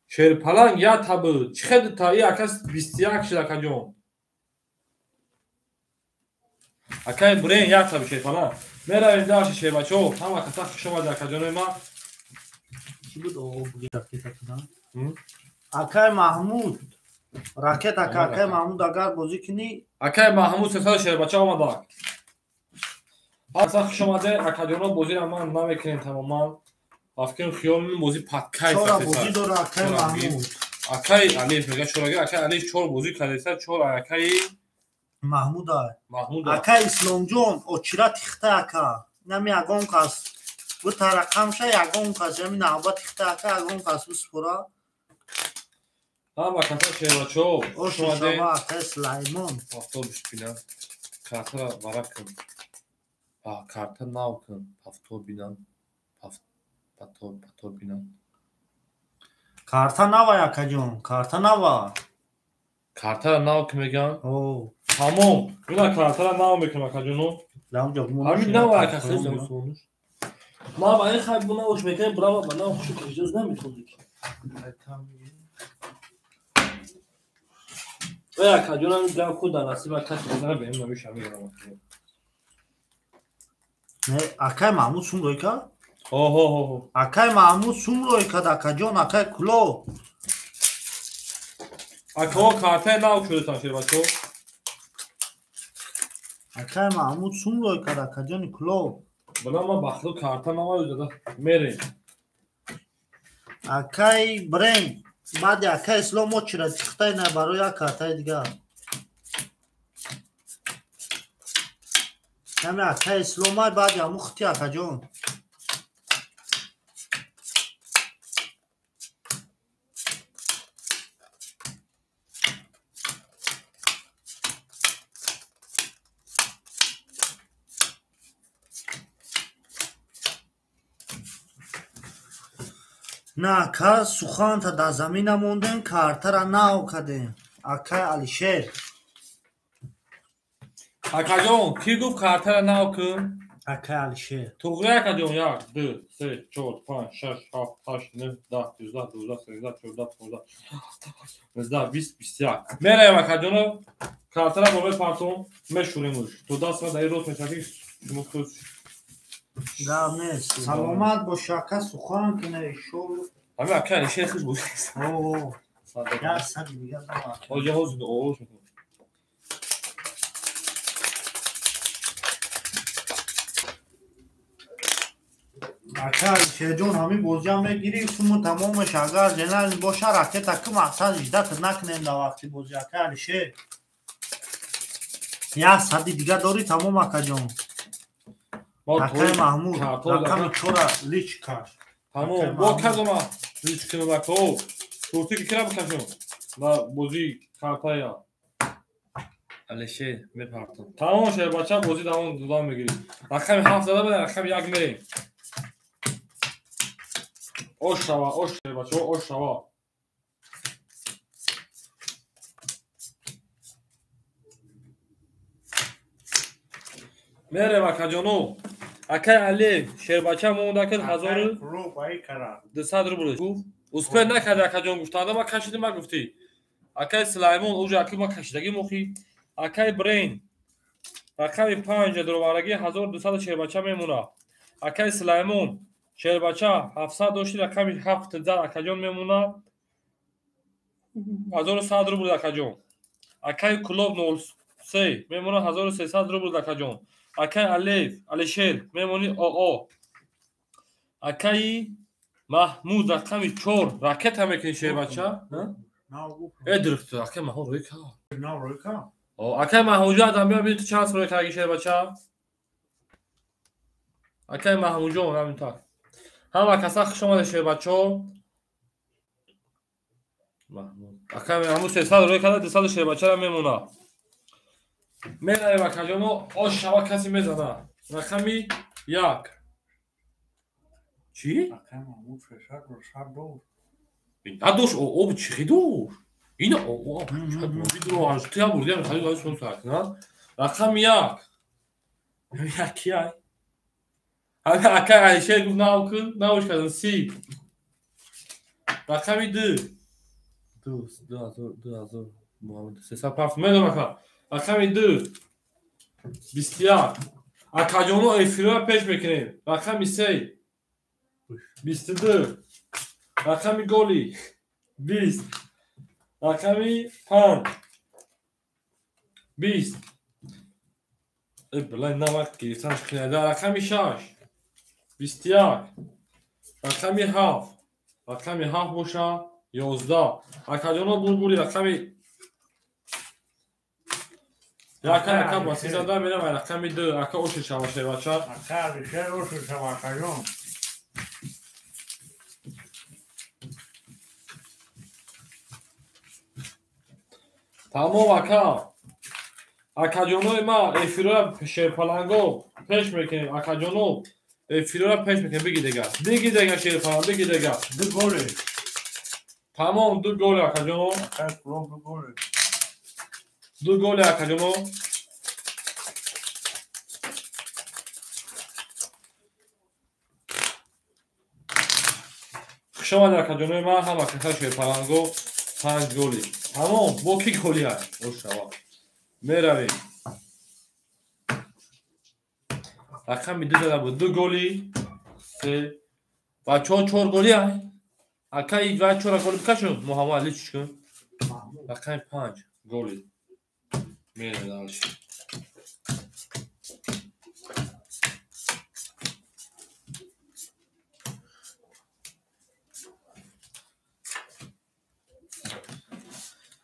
Шерпаланг я та буд. Чӣ хел ду та? И ака 21 шид акаҷон. Акай брен я та буд шерпаланг. Меравем дальше шербачо. Ҳама каса хуш омадед акаҷонои ман. Чӣ буд оғо буги ракета кунам? Акай Маҳмуд ракета акай Маҳмуд агар бозӣ кунӣ. Акай Маҳмуд 300 шербача омадак. Аса хуш омадед акаҷоно, бозиро ман намекунем тамоман. Афкем хиёл мекунем бозӣ падкай чора бозӣ дора акай Маҳмуд. Акай Алиф мега чорага акай Алиф чор бозӣ кардеса чор акай Маҳмуд. Маҳмуд. Акай Исломҷон очира тихта ака. Нами ягон кас бута рақамша ягон кас ями навбат тихта ака ягон кас биспора. Ҳама каса шербачо хуш омадед. Акай Сулаймон. Автобус бинам. Картара варақ кун. Карта нав кун. Повтор бинам. Повтор бинам. Карта нава акаҷон, карта нава. Картара нав ки меган? Тамом. Ина картара нав мекунам акаҷоно. Ҳамин нав ака хез. Ма ба ин хай бунавш мекунем, браво ба нав хушу кашидоз наметонӣ. Э акаҷонам гап худ дар насиба кас бизана бем намеша мегирам. Не, акай Маҳмуд сум рой кард? Ҳо. Акай Маҳмуд сум рой кард акаҷон, акай Куло. Ако картаи нав шудатан шербачо. Акай Маҳмуд сум рой кард акаҷони Куло. Бала ма бахлу карта нава зада мерем. Акай брен баъди акай Ислом мо чира тихтай на барои як картаи дигар. Нами акай Исломай баъди ҳаму хити акаҷон. На ака суханта дар замина мондем, картара нав кардем. Акай Алишер. Акаҷон, кӣ гуфт картара нав кун? Акай Алишер. Туғри акаҷон 1 2 3 4 5 6 7 8 9 10 11 12 13 14 15 19 20 21. Мераем акаҷоно, картара бо мепартом, мешӯремуш. То даст ма дар ин рост мешавад ки шумо худ гап нест. Саломат бош ака, сухан кунед шол. Ҳамин акай Алишер хуш буд. О, як сад дигар дорам. Ҳоҷа ҳозир овоз мекунам. Ака Алишерҷон ҳамин бозиам мегирӣ, суму тамомаш агар ҷеналь боша ракета ки мақсад ждат накунем дар вақти бозӣ. Ака Алишер як сади дигар дорӣ тамом акаҷон. Акай Маҳмуд рақами чора лич кард. Тамом бо кадома лич кунам ако? Турти ки кира бикашам ба бозии картая. Алишер мепартам. Тамом шербача бозӣ давом додам мегирӣ. Рақами 7 зада буда рақами 1 мерем. Ош шава, ош шербачо, ош шава. Мерем акаҷоно. Акай Алиев шербача монда кард 1200 рубл. Гуфт успел накард акаҷон гуфтанда ма кашидим ма гуфтӣ. Акай Сулаймон уҷа аки ма кашидагӣ мохӣ. Акай Брейн рақами 5 дуроварагӣ 1200 шербача мемонад. Акай Сулаймон шербача 700 дошти рақами 7 зад акаҷон мемонад 1100 рубл акаҷон. Акай Кулоб 03 мемонад 1300 рубл акаҷон. Акай Алиев Алишер мемонӣ ОО. Акай Маҳмуд рақами 4 ракета мекунӣ шербача? Э дурухт акай Маҳмуд рӯй кард. Рӯй кард. Акай Маҳмудҷон адам биё бибин ту чанд рӯй кардаги шербача? Акай Маҳмудҷон ҳамин так. Ҳама каса хуш омадед шербачо. Маҳмуд Ака ҳамун 300 рӯй карда 200 шербачара мемона. Меравем акаҷоно, ош шава касе мезана. Рақами 1. Чӣ? Надошт, об чӣ хидошт? Ина рақами 1. Яки ай. Ака Алишер гуфт нав кун, навш кардам 30. Рақами 2. 2 2000 Муҳаммад 307 медонам ака. Рақами 2. 21. Акаҷоно эфирро пеш мекунем. Рақами 3. 22. Рақами голи 20. Рақами 5. 20. Блай намак гирифтанаш қинада. Рақами 6. 21. Рақами 7. Рақами 7 боша 11. Акаҷоно бурбури рақами 1 ака ба 13 мерам, рақами 2 ака оши шава шевача. Ака Алишер оши шава акаҷон. Тамом ака. Акаҷонои ма эфирора шерпаланго пеш мекунем. Акаҷоно эфирора пеш мекунем. Биги дега. Биги дега шерпаланг, биги дега. 2 голи. Тамом 2 голи акаҷоно. Ака 2 голи. 2 голи акаҷоно. Хуш омадед акаҷонои ма, ҳама каса шерпаланго 5 голи. Тамом, бо ки голи аст? Ошава. Меравем. Рақами 2 зада буд. 2 голи. 3. Бачаҳо 4 голи ай. Ака и 4 голи бикашун. Муҳаммад Али чӣ кун? Рақами 5 голи. Меравем дальше.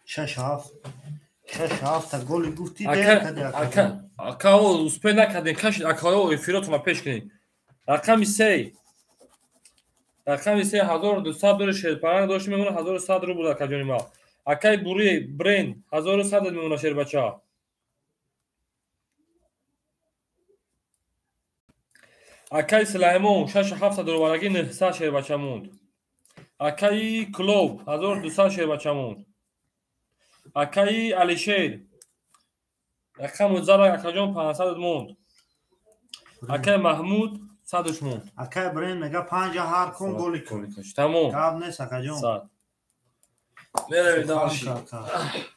Шаш ҳафта голи гуфти ака успе накардем, кашид акао эфиротона пеш кунем. Рақами 3. Рақами 3 1200 дори шерпаранг дошт мемона 1100 рубл акаҷони ма. Акаи бури бренд 1100 мемона шербача. Акаи Сулаймон 6700 рубараги 900 шербача монд. Акаи Клуб 1200 шербача монд. Акаи Алишер рақами зара акаҷон 500 монд. Акаи Маҳмуд 100 монд. Акаи Бренд мега 5 ҳар кун голи кун. Тамом. Гап нест акаҷон. 100. Меравем дальше.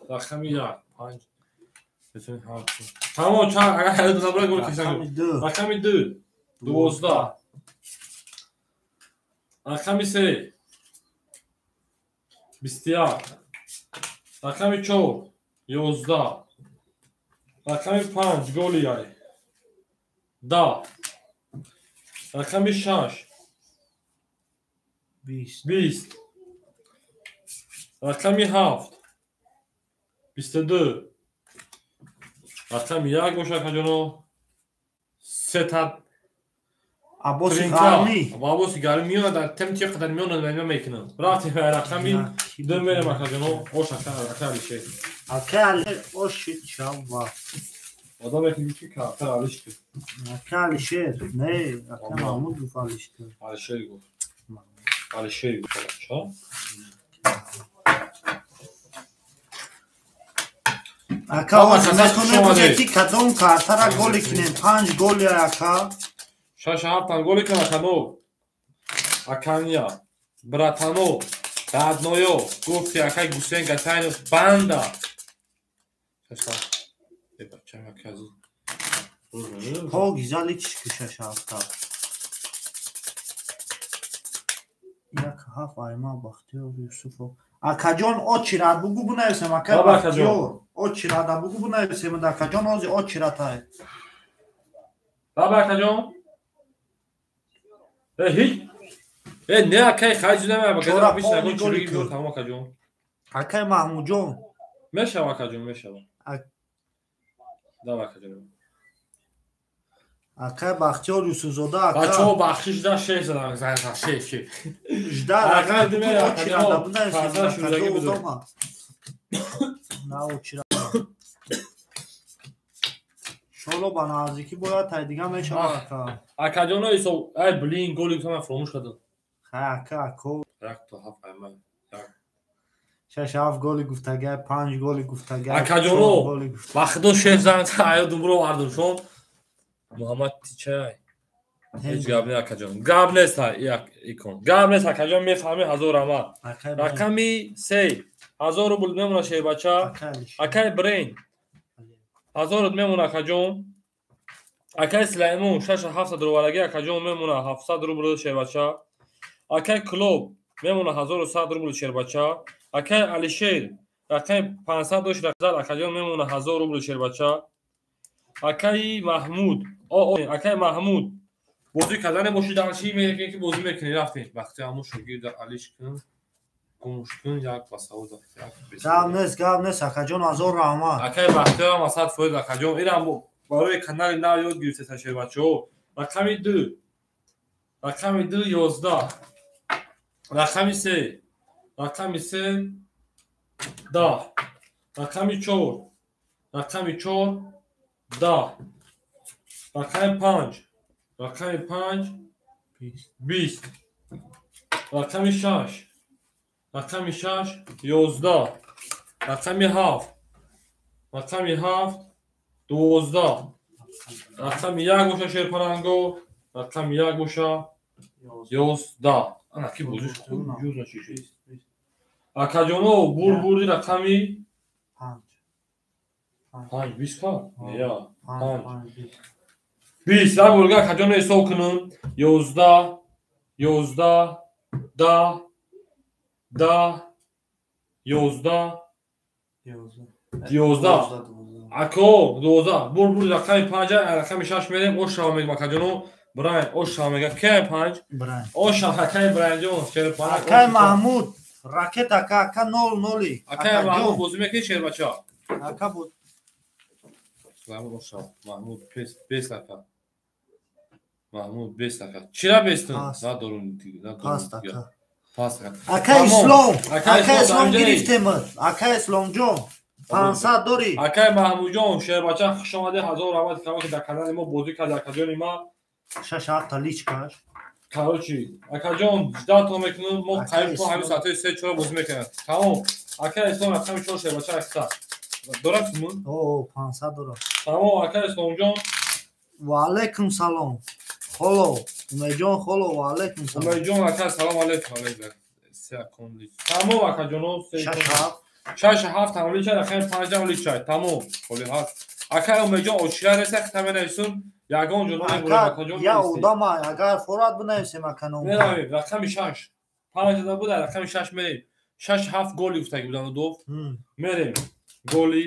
Рақами 1 5. Тамом, чанд агар ҳаёт забра гол кашам. Рақами 2 12. Рақами 3 21. Рақами 4 11. Рақами 5 голи ай 10. Рақами 6 20. Рақами 7 22. Рақами 1 боша акаҷоно 3 та Аббоси Гармӣ. Аббоси Гармӣ меояд, дар тем чи қадар меояд ва мекунам. Рафтем рақами 2 мерем акаҷоно, ош ака Алишер. Ака Алишер ош шава. Одаме ки чи карта Алишер. Ака Алишер, не, ака Маҳмуд гуфт Алишер. Алишер гуфт. Алишер гуфт, ча? Ака метонем ки кадом картара голи кунем? 5 голи ака. 6 7 голи кун акано. Акания, братано, дадноё, гуфти акай Гусейн Гатайнов банда. 6 7. Бача акази. Хо гизали чиш ки 6 7. 1 7 айма Бахтиёр Юсуфов. Акаҷон очират бугу бунависем ака Бахтиёр. Очират бугу бунависем акаҷон ози очиратай. Баба акаҷон. Ҳеҷ. Не акай хаҷ намеба газа бис нагон чури биёр тамом акаҷон. Акай Маҳмудҷон. Мешава акаҷон, мешава. Дава акаҷон. Акай Бахтиёр Юсуфзода ака. Бачаҳо бахшиш да шеш задан, шеш. Жда ака димера акаҷон. На очира. Иншолло ба наздикӣ бояд тай дига мешавад, ака. Акаҷоно, ҳисоб. Ай, блин, голи гуфтам, фаромӯш кардам. Хай, ака, ако. Як то ҳафт айман. Як. Шаш ҳафт голи гуфтагай, панҷ голи гуфтагай. Акаҷоно, ба худо шеф зан аёдум бро вардум шон. Муҳаммад тичай. Ҳеҷ гап не, акаҷон. Гап нест, як икон. Гап нест, акаҷон, мефаҳми, ҳазор раҳмат. Рақами се ҳазор рубл мемона, шербача. Акай Брейн ҳазорот мемона, акаҷон. Акай Сулаймон шашу ҳафтсад рубалаги, акаҷон, мемона 700 рубл, шербача. Акай Клуб мемона 1100 рубл, шербача. Акай Алишер рақами 500 дошт, акаҷон, мемона 1000 рубл, шербача. Акаи Маҳмуд, акаи Маҳмуд, бозӣ кардане боши, дарши мекунӣ ки бозӣ мекунӣ, рафтем. Вақти ҳамун шогирда алиш кун, гумш кун, як ба савод. Гап нест, гап нест, акаҷон, ҳазор раҳмат. Акаи Бахтиёрам 100%, акаҷон, инам барои канали нав ёд гирифтеса, шербачаҳо. Рақами ду, рақами ду 11, рақами се, рақами се 10, рақами чор, рақами чор 10, рақами панҷ, рақами панҷ 20, рақами шаш, рақами шаш 11, рақами ҳафт, рақами ҳафт 12, рақами як боша, шерпаранго, рақами як боша 11. Ана ки бозиш хуб ҷуз. Акаҷоно, бур бурди рақами панҷ 20 ка я панҷ 20. Як борга, акаҷоно, ҳисоб кунам: 11, 11, 10, 10, 11, 11, ако, 12. Бур бурди рақами панҷа, рақами шаш мерем. Ошава мегӯм, акаҷоно. Брайн ошава мега. Кай панҷ ошава, акаи Брайнҷон. Акай Маҳмуд, ракет, ака, ака, нол ноли. Акаи Маҳмуд, бозӣ мекунӣ, шербача? Ака буд. Ошава Маҳмуд, бес, ака Маҳмуд, бес, ака. Чира бестун? Надорум. Паст, ака. Ака Ислом, ака Ислом, гирифтемат, ака Исломҷон, 500 дорӣ. Акаи Маҳмудҷон, шербача, хуш омадӣ, ҳазор раҳмат кама ки дар канали мо бозӣ карди, акаҷони ма. Шаш ҳафта личкаш. Короче, акаҷон, ждато мекунем, мо қариб то ҳамин соатҳои се чора бозӣ мекунем. Тамом, ака Ислом, рақами чор, шербача, акса дорад сумун? О, 500 дорад. Тамом, ака Исломҷон. Ваалайкум салом, холо Умедҷон, холо, ваалайкум салом. Умедҷон ака, салом алейкум. Тамом, акаҷоно, шаш ҳафт ҳам личай, рақами панҷам личай. Тамом, холи ҳаст. Ака Умедҷон, очира реса, хита менависум, ягон ҷо намебурем, акаҷон. Я одама, агар форат бинависем, аканом. Меравем рақами шаш, панҷ да буда, рақами шаш мерем. Шаш ҳафт голи гуфтаги будан дов. Мерем голи.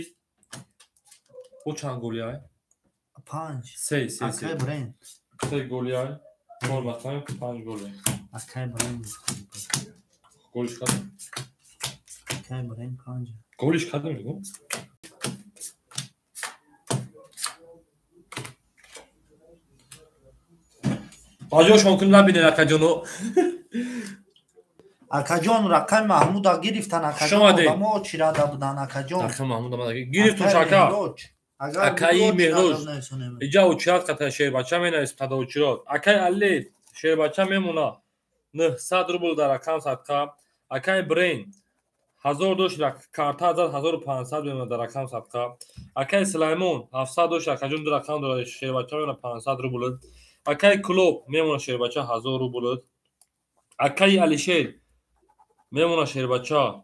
О, чанд голи ай? Панҷ. Се, се, се. Акай Брен. Се голи ай, чор рақами панҷ голи. Акай Брен. Голиш кадом? Акай Брен панҷ. Голиш кадом мегӯм? Баҷошон кун, набинед, акаҷоно. Акаҷон, рақами Маҳмуда гирифтан, акаҷон, одамо чирада будан, акаҷон. Рақами Маҳмуда гирифтум, шака. Акаи Меҳроҷ иҷа очират қата, шербача менавис, қада очирот. Акаи Алли, шербача, мемона 900 рубл дар рақам садқа. Акаи Брейн ҳазор дошт, карта зад, 1500 мемона дар рақам садқа. Акаи Сулаймон 700 дошт, акаҷон, ду рақам дорад, шербача, мемона 500 рубл. Акаи Клуб мемона, шербача, 1000 рубл. Акаи Алишер мемона, шербача,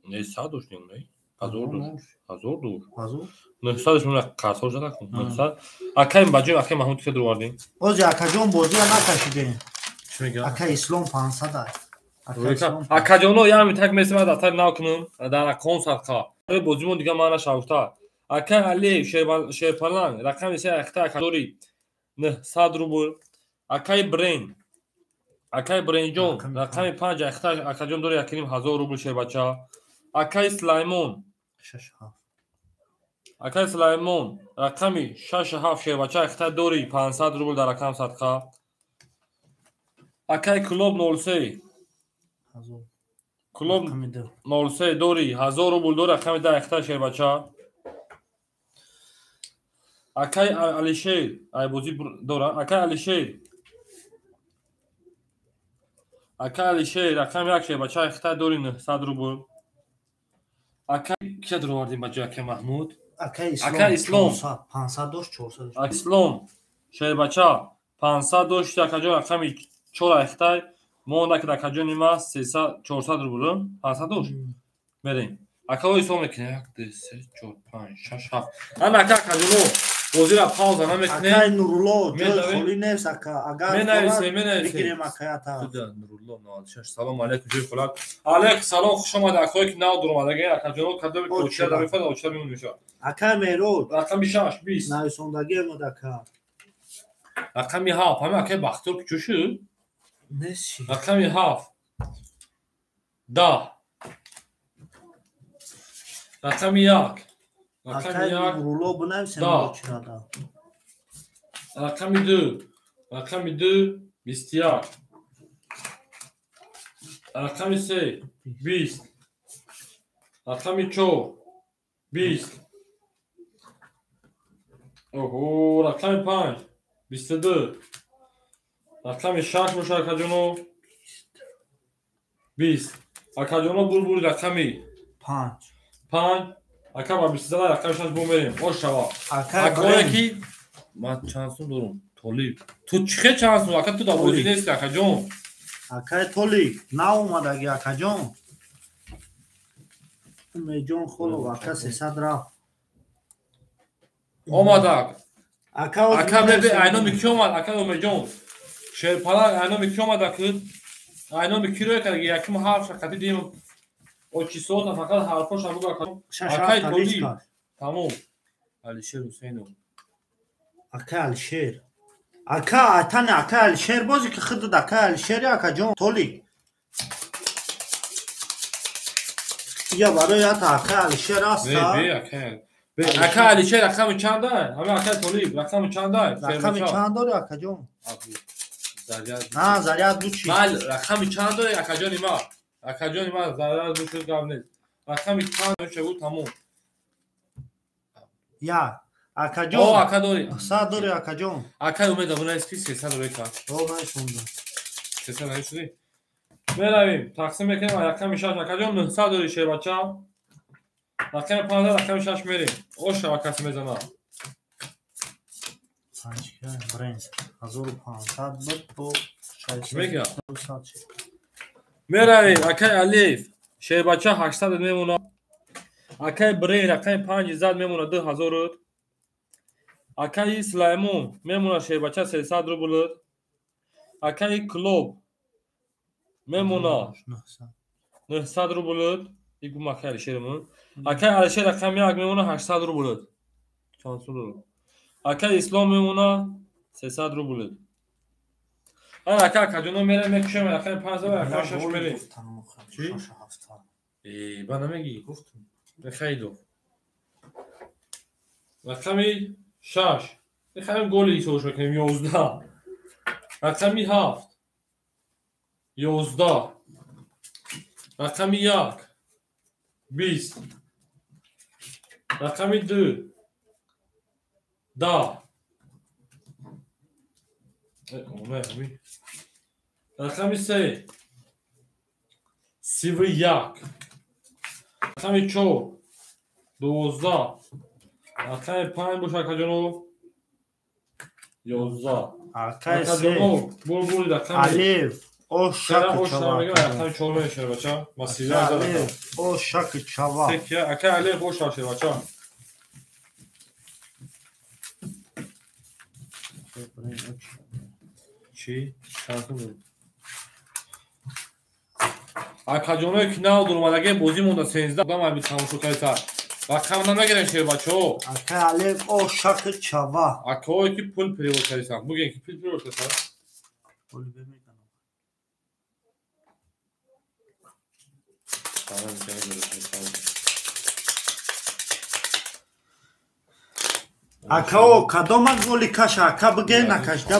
не, сад дошт, не, ҳазор дошт, ҳазор дошт, 900-ш мемона, картҳо зада кун, 900. Акаи баҷои акаи Маҳмуд ки дурвардем. Ози, акаҷон, бозия накашидем. Чӣ мегӯяд? Ака Ислом 500 аст. Акаҷоно, ями так месима, дафтари нав кунам дар рақом садқа. Бозимон дига мана шавта. Акаи Алиев шерпаланг, рақами се, ахта акадори 900 рубл. Акаи Брейн, акаи Брейнҷон, рақами панҷ, ахта, акаҷон, дори 1500 рубл, шербача. Акаи Сулаймон, акаи Сулаймон, рақами шашу ҳафт, шербача, ахта дори 500 рубл дар рақам садқа. Акаи Клуб нол се. Клуб 03 дори 1000 рубл дори рақами 10 айхтай шербача. Акай Алишер ай бозӣ дора. Акай Алишер. Акай Алишер рақами 1 шербача айхтай дори 900 рубл. Акай кия дуровардем ба ҷои акай Маҳмуд? Акай Ислом 500 дошт 400 дошт. Ислом шербача 500 дошт акаҷон рақами 4 айхтай монда ки акаҷони ма 300 400 рубл 500 дошт. Мерем. Акао ислом мекунем 1 2 3 4 5 6 7. Ана ака акаҷоно бозира пауза намекунем. Акай Нурулло ҷои холӣ нест ака. Агар менависем менависем. Бигирем акаята. Худа Нурулло 96. Салом алейкум ҷои холат. Алейкум салом хуш омад акое ки нав дуромадаги акаҷоно кадоми коча дар мефад оча мемон мешавад. Акай Меҳрод рақами 6 20 нависондагӣ омад ака. Рақами 7 ҳама акай Бахтиёр куҷо шуд? Нест. Рақами 7 10 рақами 1 рақами 1 Нурулло бинависем очирада. Рақами 2 рақами 2 21 рақами 3 20 рақами 4 20 оҳо рақами 5 22 рақами 6 бошад акаҷоно 20 акаҷоно бурбури рақами 5 5 ака ба 20 зада рақами 6 бо мерем ош шава акое ки ман чанд сум дорум Толиб ту чӣ хел чанд сум ака ту дар бозӣ нести акаҷон акай Толиб наомадаги акаҷон Умедҷон Холов ака 300 рафт омадак ака бебе айноми ки омад ака Умедҷон шерпалак айноми ки омад аки айноми ки рӯя кард якум ҳарф шақати дим очисота фақат ҳарфоша бугу акай Толиб тамом Алишер Ҳусейнов акай Алишер ака атани акай Алишер бози ки худат акай Алишери акаҷон Толиб я барои ата акай Алишер аста ака Алишер рақами чанда ҳама акай Толиб рақами чанда рақами чанд дори акаҷон на заряд бучи мал рақами чанд дори акаҷони ма акаҷони ма заряд бучи гап нест рақами чанд шагу тамом я акаҷон о ака дори 100 дори акаҷон акай умед абунайс ки 300 дори ка о найсонда 300 найсуди меравим тақсим мекунем рақами 6 акаҷон 900 дори шербача рақами 5 рақами 6 мерем ош шава каси мезанад 5 бренз 1500 буд бо 600 меравем акай Алиев шербача 800 мемонад акай Брен рақами 5 зад мемонад 2000 акаи Сулаймон мемонад шербача 300 рубл акаи Клуб мемонад 900 рубл игум акай Алишермон акай Алишер рақами 1 мемонад 800 рубл чанд сум акай Ислом мемонад 300 рубл ана ака акаҷоно мерем мекушем рақами 5 рақами 6 мерем чӣ ба намегӣ Михайлов рақами 6 мехоҳем голи ҳисобш мекунем 11 рақами 7 11 рақами 1 20 рақами 2 10 рақами 3 31 рақами 4 12 рақами 5 бош акаҷоно 11 акаҷоно бурбури рақами Алиев ош шака рақами 4 мешава бача масира Алиев ош шака чава ака Алиев ош шака бача чӣ акаҷоное ки нав дуромадаги бозӣ монда 13 одам аби тамошо карда рақам намегирем шербачаҳо акай Алиев ош шака чава акаое ки пул перевод кардисан буген ки пул перевод кардисан акао кадома голи каша ака биген акашда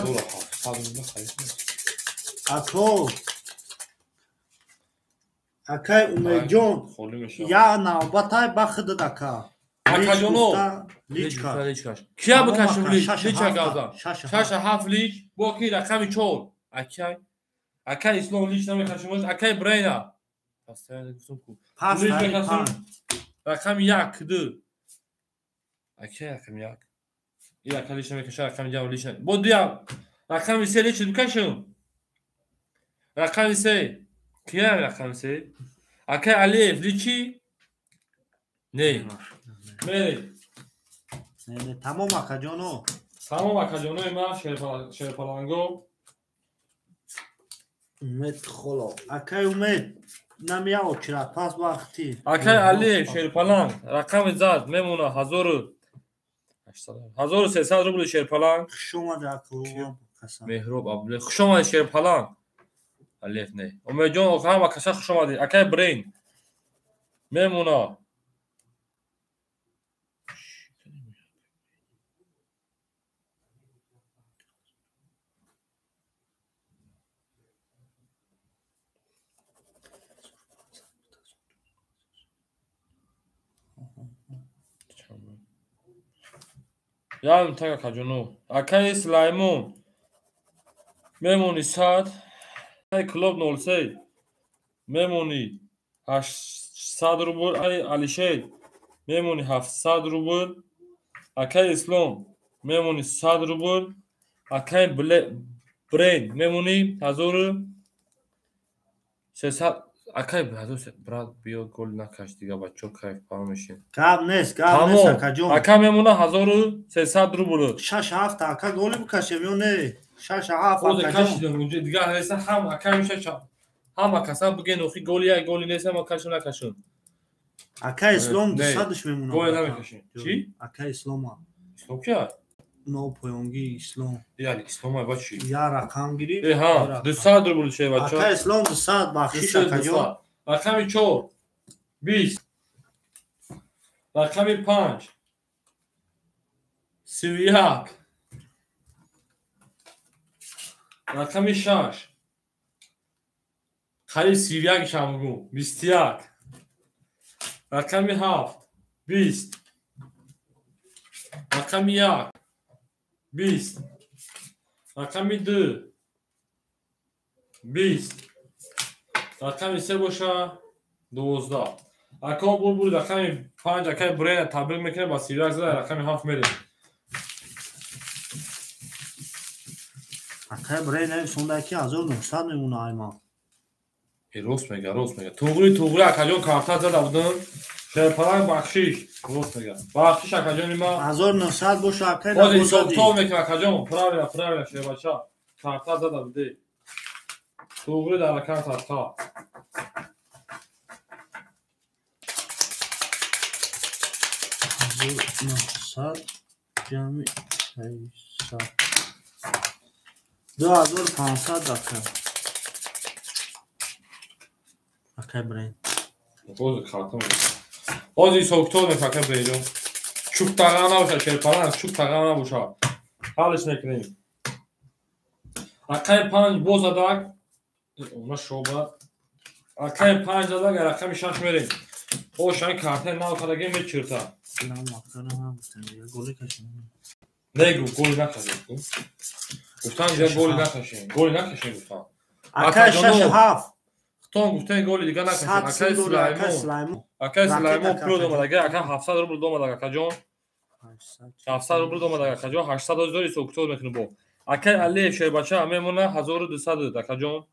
акао Акай Умедҷон, я навбатай ба худат ака. Акаҷоно, личка. Кия бикашем лич? Лича гавза. 6 7 лич, бо ки рақами 4. Акай. Акай Ислом лич намекашем, акай Брейна. Пастаяна гуфтам ку. Лич мекашем. Рақами 1 2. Акай рақами 1. И ака лич намекаша, рақами 2 лич. Бо дуя. Рақами 3 лич бикашем. Рақами 3. Кия рақами 3? Акай Алиев личи? Не. Мере. Не, тамом акаҷоно. Тамом акаҷонои ман шерпаланго. Умед холо. Акай Умед, намия очират пас вақти. Акай Алиев шерпаланг рақами зад мемона 1300 рубли шерпаланг. Хуш омади ака. Меҳроб Абдуллаев. Хуш омади шерпаланг. Алиев не. Умедҷон ҳама каса хуш омадед. Акай Брейн мемона 1 так акаҷоно. Акаи Сулаймон мемони 100, акаи Клуб 03 мемони 800 рубл, акаи Алишер мемони 700 рубл, акаи Ислом мемони 100 рубл, акаи Брейн мемони 1300. Акай брат биё гол накаш дига бачо кайф паро мешин. Гап нест, гап нест акаҷон. Ака мемона 1300 рубл. 6 7 ака голи бикашем ё не? 6 7 акаҷон. Дига нест ҳам ака меша ҳама каса буген охи голи як голи нест ама кашу накашун. Ака Ислом 200-ш мемона. Голи намекашем. Чӣ? Ака Ислома. Ислом кия? Но поёнги Ислом. Яъне Ислом ба чӣ? Я рақам гирифт. Ҳа, 200 рубл ше бачо. Ака Ислом 200 бахшиш акаҷон. Рақами 4 20. Рақами 5 31. Рақами 6 қариб 31 шам гум 21. Рақами 7 20. Рақами 1 20. Рақами 2 20. Рақами 3 боша 12. Ака бур рақами 5 акай Брейна табрик мекунем ба 31 зада рақами 7 мерем. Акай Брейна сонда ки 1900 мемона айма. Рост мега, рост мега. Туғри туғри акаҷон карта зада будам. Шерпаланг бахшиш. Рост мега. Бахшиш акаҷони ма. 1900 боша акай. Ози ҳисоб мекунам акаҷон. Правильно, правильно шербача. Карта зада буде. Туғри дар рақам садқа. 1900 ҷамъи 600. 2500 ака. Акай Брейн. Ози карта мекунам. Ози ҳисоб мекунам акай Брейнҷон. Чук тағам набоша шерпаланг, чук тағам набоша. Ҳаллиш мекунем. Акай 5 боз задак. Она шоба. Акай 5 задак, рақами 6 мерем. Ошан картаи нав кадаге мечирта. Не гу, голи накашем. Гуфтан дига голи накашем. Голи накашем гуфтан. Акай 6 7. Хтон гуфтан голи дига накашем. Акай Сулаймон. Акай Сулаймон пул домадага, ака 700 рубл домадага, акаҷон. 700 рубл домадага, акаҷон. 800 доллар ҳисоб мекунем бо. Акай Алиев шербача мемона 1200 акаҷон.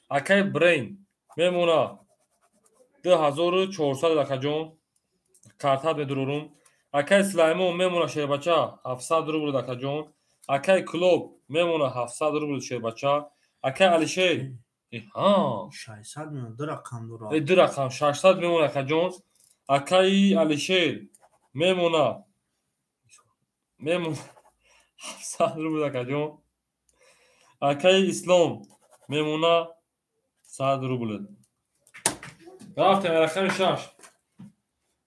Акай Брейн мемона 2400 акаҷон. Картат медурорум. Акай Сулаймон мемона шербача 700 рубл акаҷон. Акай Клуб мемона 700 рубл шербача. Акай Алишер ҳа 600 мемона, ду рақам дора. Ду рақам 600 мемона акаҷон. Акай Алишер мемона 700 рубл акаҷон. Акай Ислом мемона 100 рубл. Рафтем рақами 6.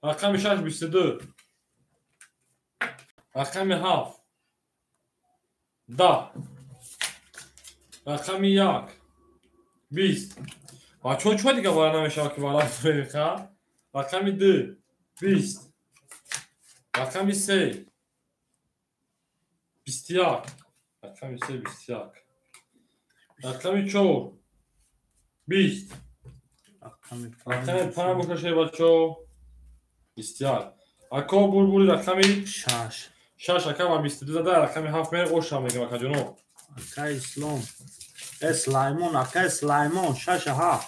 Рақами 6 22. Рақами 7 10. Рақами 1 20. Бачаҳо чӣ дига вара намешавад ки вара дорем? Рақами 2 20. Рақами 3 21. Рақами 3 21. Рақами 4 20. Рақами 5 бошад бачаҳо 21. Ако бурбури рақами 6. 6 ака ва 22 зада рақами 7 мер оша мегам акаҷоно. Ака Ислом. Слаймон, ака Слаймон 6 7.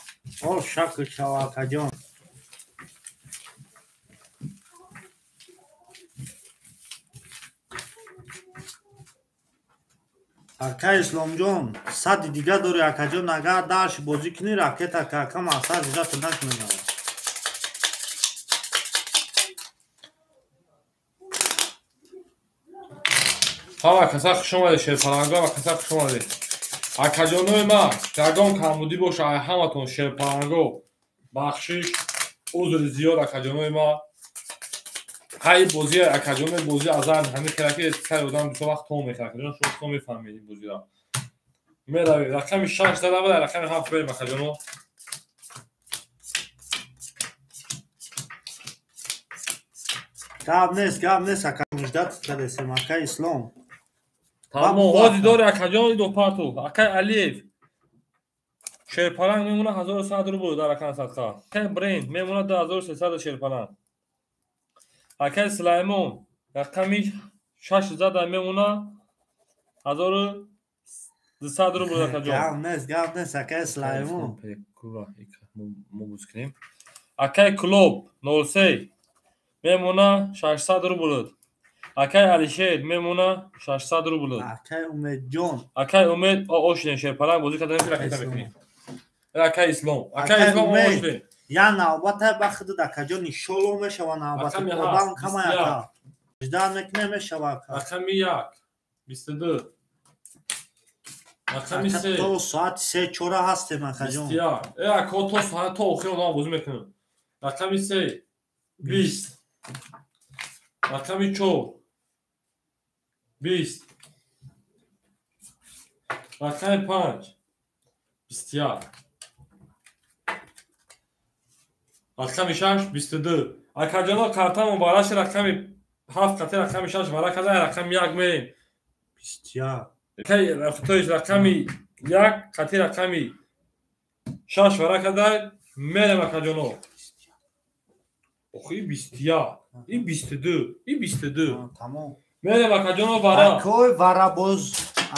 О шак шава акаҷон. Ака Исломҷон, сади дига дори акаҷон, агар дарш бозӣ кунӣ ракета ака масар зида тунак менавад. Ҳама каса хуш омадед, шерпаланго, ҳама каса хуш омадед. Акаҷонои ман, ягон камбудӣ боша, ай ҳаматон шерпаланго, бахшиш, узри зиёд акаҷонои ман. Ҳай бозӣ акаҷонои бозӣ азар ҳамин хелаки сари одам бисёр вақт том мехӯрад. Акаҷоно шумо худтон мефаҳмед ин бозиро. Меравем рақами 6 зада буда, рақами 7 берем акаҷоно. Гап нест, гап нест ака, муждат кардесем ака Ислом. Тамом, ҳози дори акаҷон идо парту. Акай Алиев шерпаланг мемона 1100 рубл дар рақами садқа. Акай Бренд мемона 2300 шерпаланг. Акай Сулаймон рақами 6 зада мемона 1200 рубл акаҷон. Гап нест, гап нест акай Сулаймон. Мо буз кунем. Акай Клуб 03 мемона 600 рубл. Акай Алишер мемона 600 рубл. Акай Умедҷон. Акай Умед ошидем шерпаланг бозӣ кардан ракета мекунем. Акай Ислом. Акай Ислом ошидем. Я навбата ба худат акаҷон иншолло мешава навбата. Одам кама ака. Ждан мекунем мешава ака. Рақами 1 22. Рақами 3 то соат 3-4 ҳастем акаҷон. 21. Ака то соат то охир одам бозӣ мекунем. Рақами 3 20. Рақами 4 20. Рақами 5 21. Рақами 6 22. Акаҷоно картамон бараши рақами 7 қати рақами 6 вара карда рақами 1 мерем. 21. То есть рақами 1 қати рақами 6 вара карда мерем акаҷоно. Охи 21, и 22, и 22. Тамом. Мерем акаҷоно вара. Акой варабоз,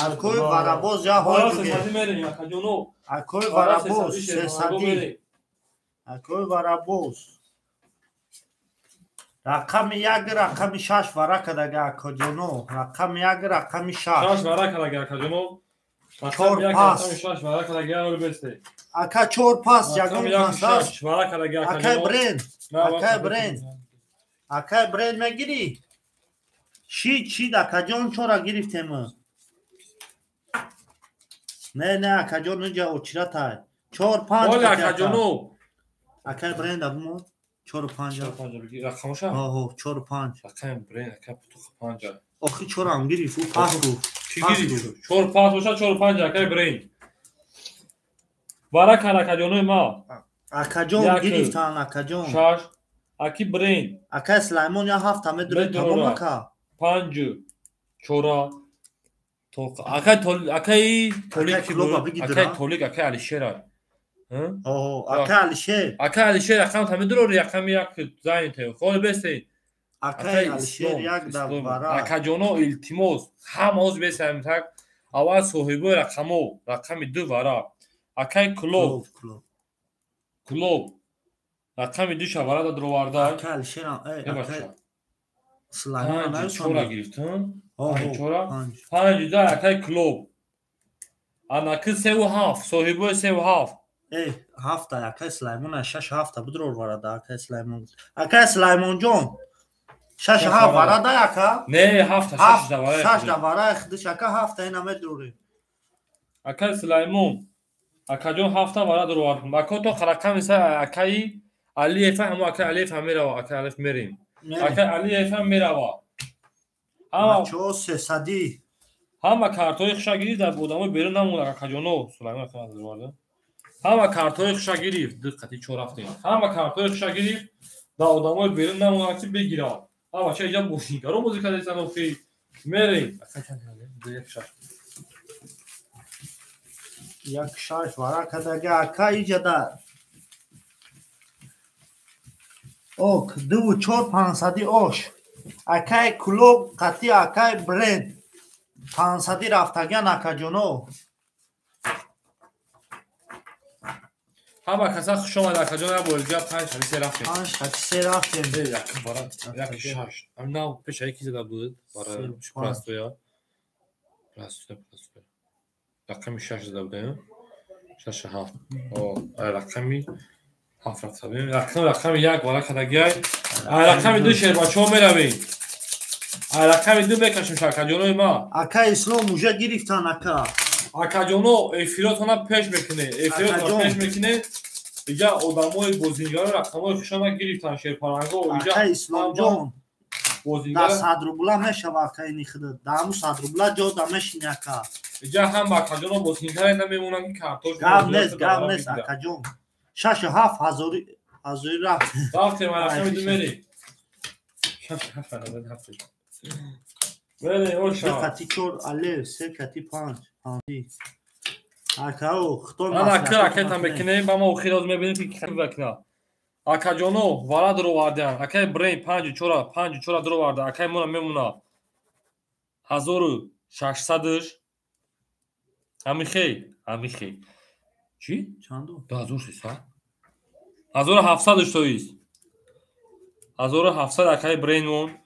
акой варабоз я ҳой буге. Мерем акаҷоно. Акой варабоз 300. Акой варабоз. Рақами 1 рақами 6 вара кардага акаҷоно. Рақами 1 рақами 6. 6 вара кардага акаҷоно. Рақами 1 рақами 6 вара кардага ҳол бесте. Ака 4 пас ягон пас. Вара кардага акаҷоно. Акай бренд. Акай бренд. Акай бренд мегирӣ? Шид, шид акаҷон чора гирифтем. Не, не акаҷон инҷа очиратай. 4 5. Оля акаҷоно. Акай бренд абмо 4 5. 4 5 бигир рақамоша? Ҳо, 4 5. Рақами бренд ака путух 5. Охи 4 ам гирифт, ӯ пас гуфт. Чӣ гирифт? 4 пас боша 4 5 акай бренд. Вара кар акаҷонои ма. Акаҷон гирифтан акаҷон. 6 аки бренд. Акай Сулаймон я 7 медурӣ тамом ака. 5 4 то акай акай Толик акай Толик акай Алишер. Ака Алишер. Ака Алишер рақам тамидурори рақами 1 зайн те. Хол бесте. Акай Алишер 1 дар вара. Акаҷоно илтимос ҳама ҳоз бесам так. Аввал соҳибои рақамо рақами 2 вара. Акай Клуб. Клуб. Рақами 2 ша вара дароварда. Акай Алишер акай Сулаймон 4 гирифтам. 4 5 да акай Клуб. Анаки 3 7 соҳибои 3 7. Ҳафта акай Сулаймон 6 7 будрор варада акай Сулаймон. Акай Сулаймонҷон 6 7 варада ака? Не, 7 6 да вара. 6 да вара худиш ака 7 ина медрори. Акай Сулаймон акаҷон 7 вара дурвар. Ака то рақами са акаи Алиев ҳамо акай Алиев ҳам мерава, акай Алиев мерем. Акай Алиев ҳам мерава. Ҳама чо 300 ҳама картҳои хуша гирифт дар одамои берун намонад акаҷоно. Сулаймон ака дурварда. Ҳама картҳои хуша гирифт, ду қати чор рафтем. Ҳама картҳои хуша гирифт, да одамои берун намонад ки бигирад. Ҳама ча иҷа бозигаро бозӣ кардасан охи. Мерем. Як шаш вара кадага ака иҷада. Ок, дуву чор пансади ош. Акай клуб қати акай бренд. Пансади рафтаган акаҷоно. Ҳама каса хуш омад акаҷон, як бори дигар 5-3 рафтем. 5-3 рафтем. Як бара, як шаш. Нав пеша яки зада буд бара простоя. Простоя, простоя. Рақами 6 зада будем. 6 7. О, рақами 7 рафта будем. Рақами 1 вара кадагиай. Рақами 2 шербачаҳо меравем. Рақами 2 мекашем шакаҷонои ма. Ака Ислом уже гирифтан ака. Акаҷоно эфиротона пеш мекунед, эфиротона пеш мекунед. Иҷа одамои бозингаро рақамҳои хушона гирифтан шерпаланго. Иҷа ака Исломҷон да 100 рубла мешава ака ини худа. Да ҳаму 100 рубла ҷо да мешини ака. Иҷа ҳам акаҷоно бозингаре намемонанд ки картош. Гап нест, гап нест акаҷон. 6-7 ҳазори рафт. Рафтем, рақами 2 мерем. 6-7 ҳазори рафтем. Мерем, оша. 2 қати 4 алев, 3 қати 5. Акао, хто ана ки ракета мекунем, ба мо охир оз мебинем ки ки вакна. Акаҷоно вара дуровардиан. Акаи брейн 5-4, 5-4 дуроварда. Акаи мона мемона 1600-ш. Ҳамихей, ҳамихей. Чӣ? Чанду? 2300. 1700-ш тоист. 1700 акаи брейнмон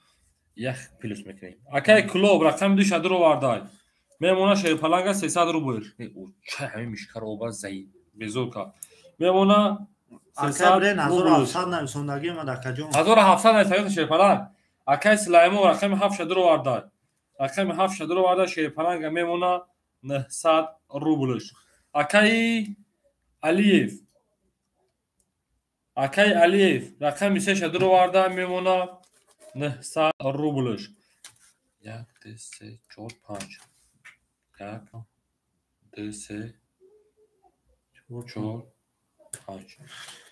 як плюс мекунем. Акаи клуб рақами 2 дуровардай. Мемона шерпаланга 300 рубл. Чай ҳамин мишкаро оба заи безор кард. Мемона 300 рубл. 1700 нависондагӣ омад акаҷон. 1700 нависондагӣ шерпаланг. Акаи Сулаймон рақами 7 дуровардай. Рақами 7 дуроварда шерпаланга мемона 900 рублш. Акаи Алиев. Акаи Алиев рақами 3 дуроварда мемона 900 рублш. 1 2 3 4 5. 1 2 3 4 5.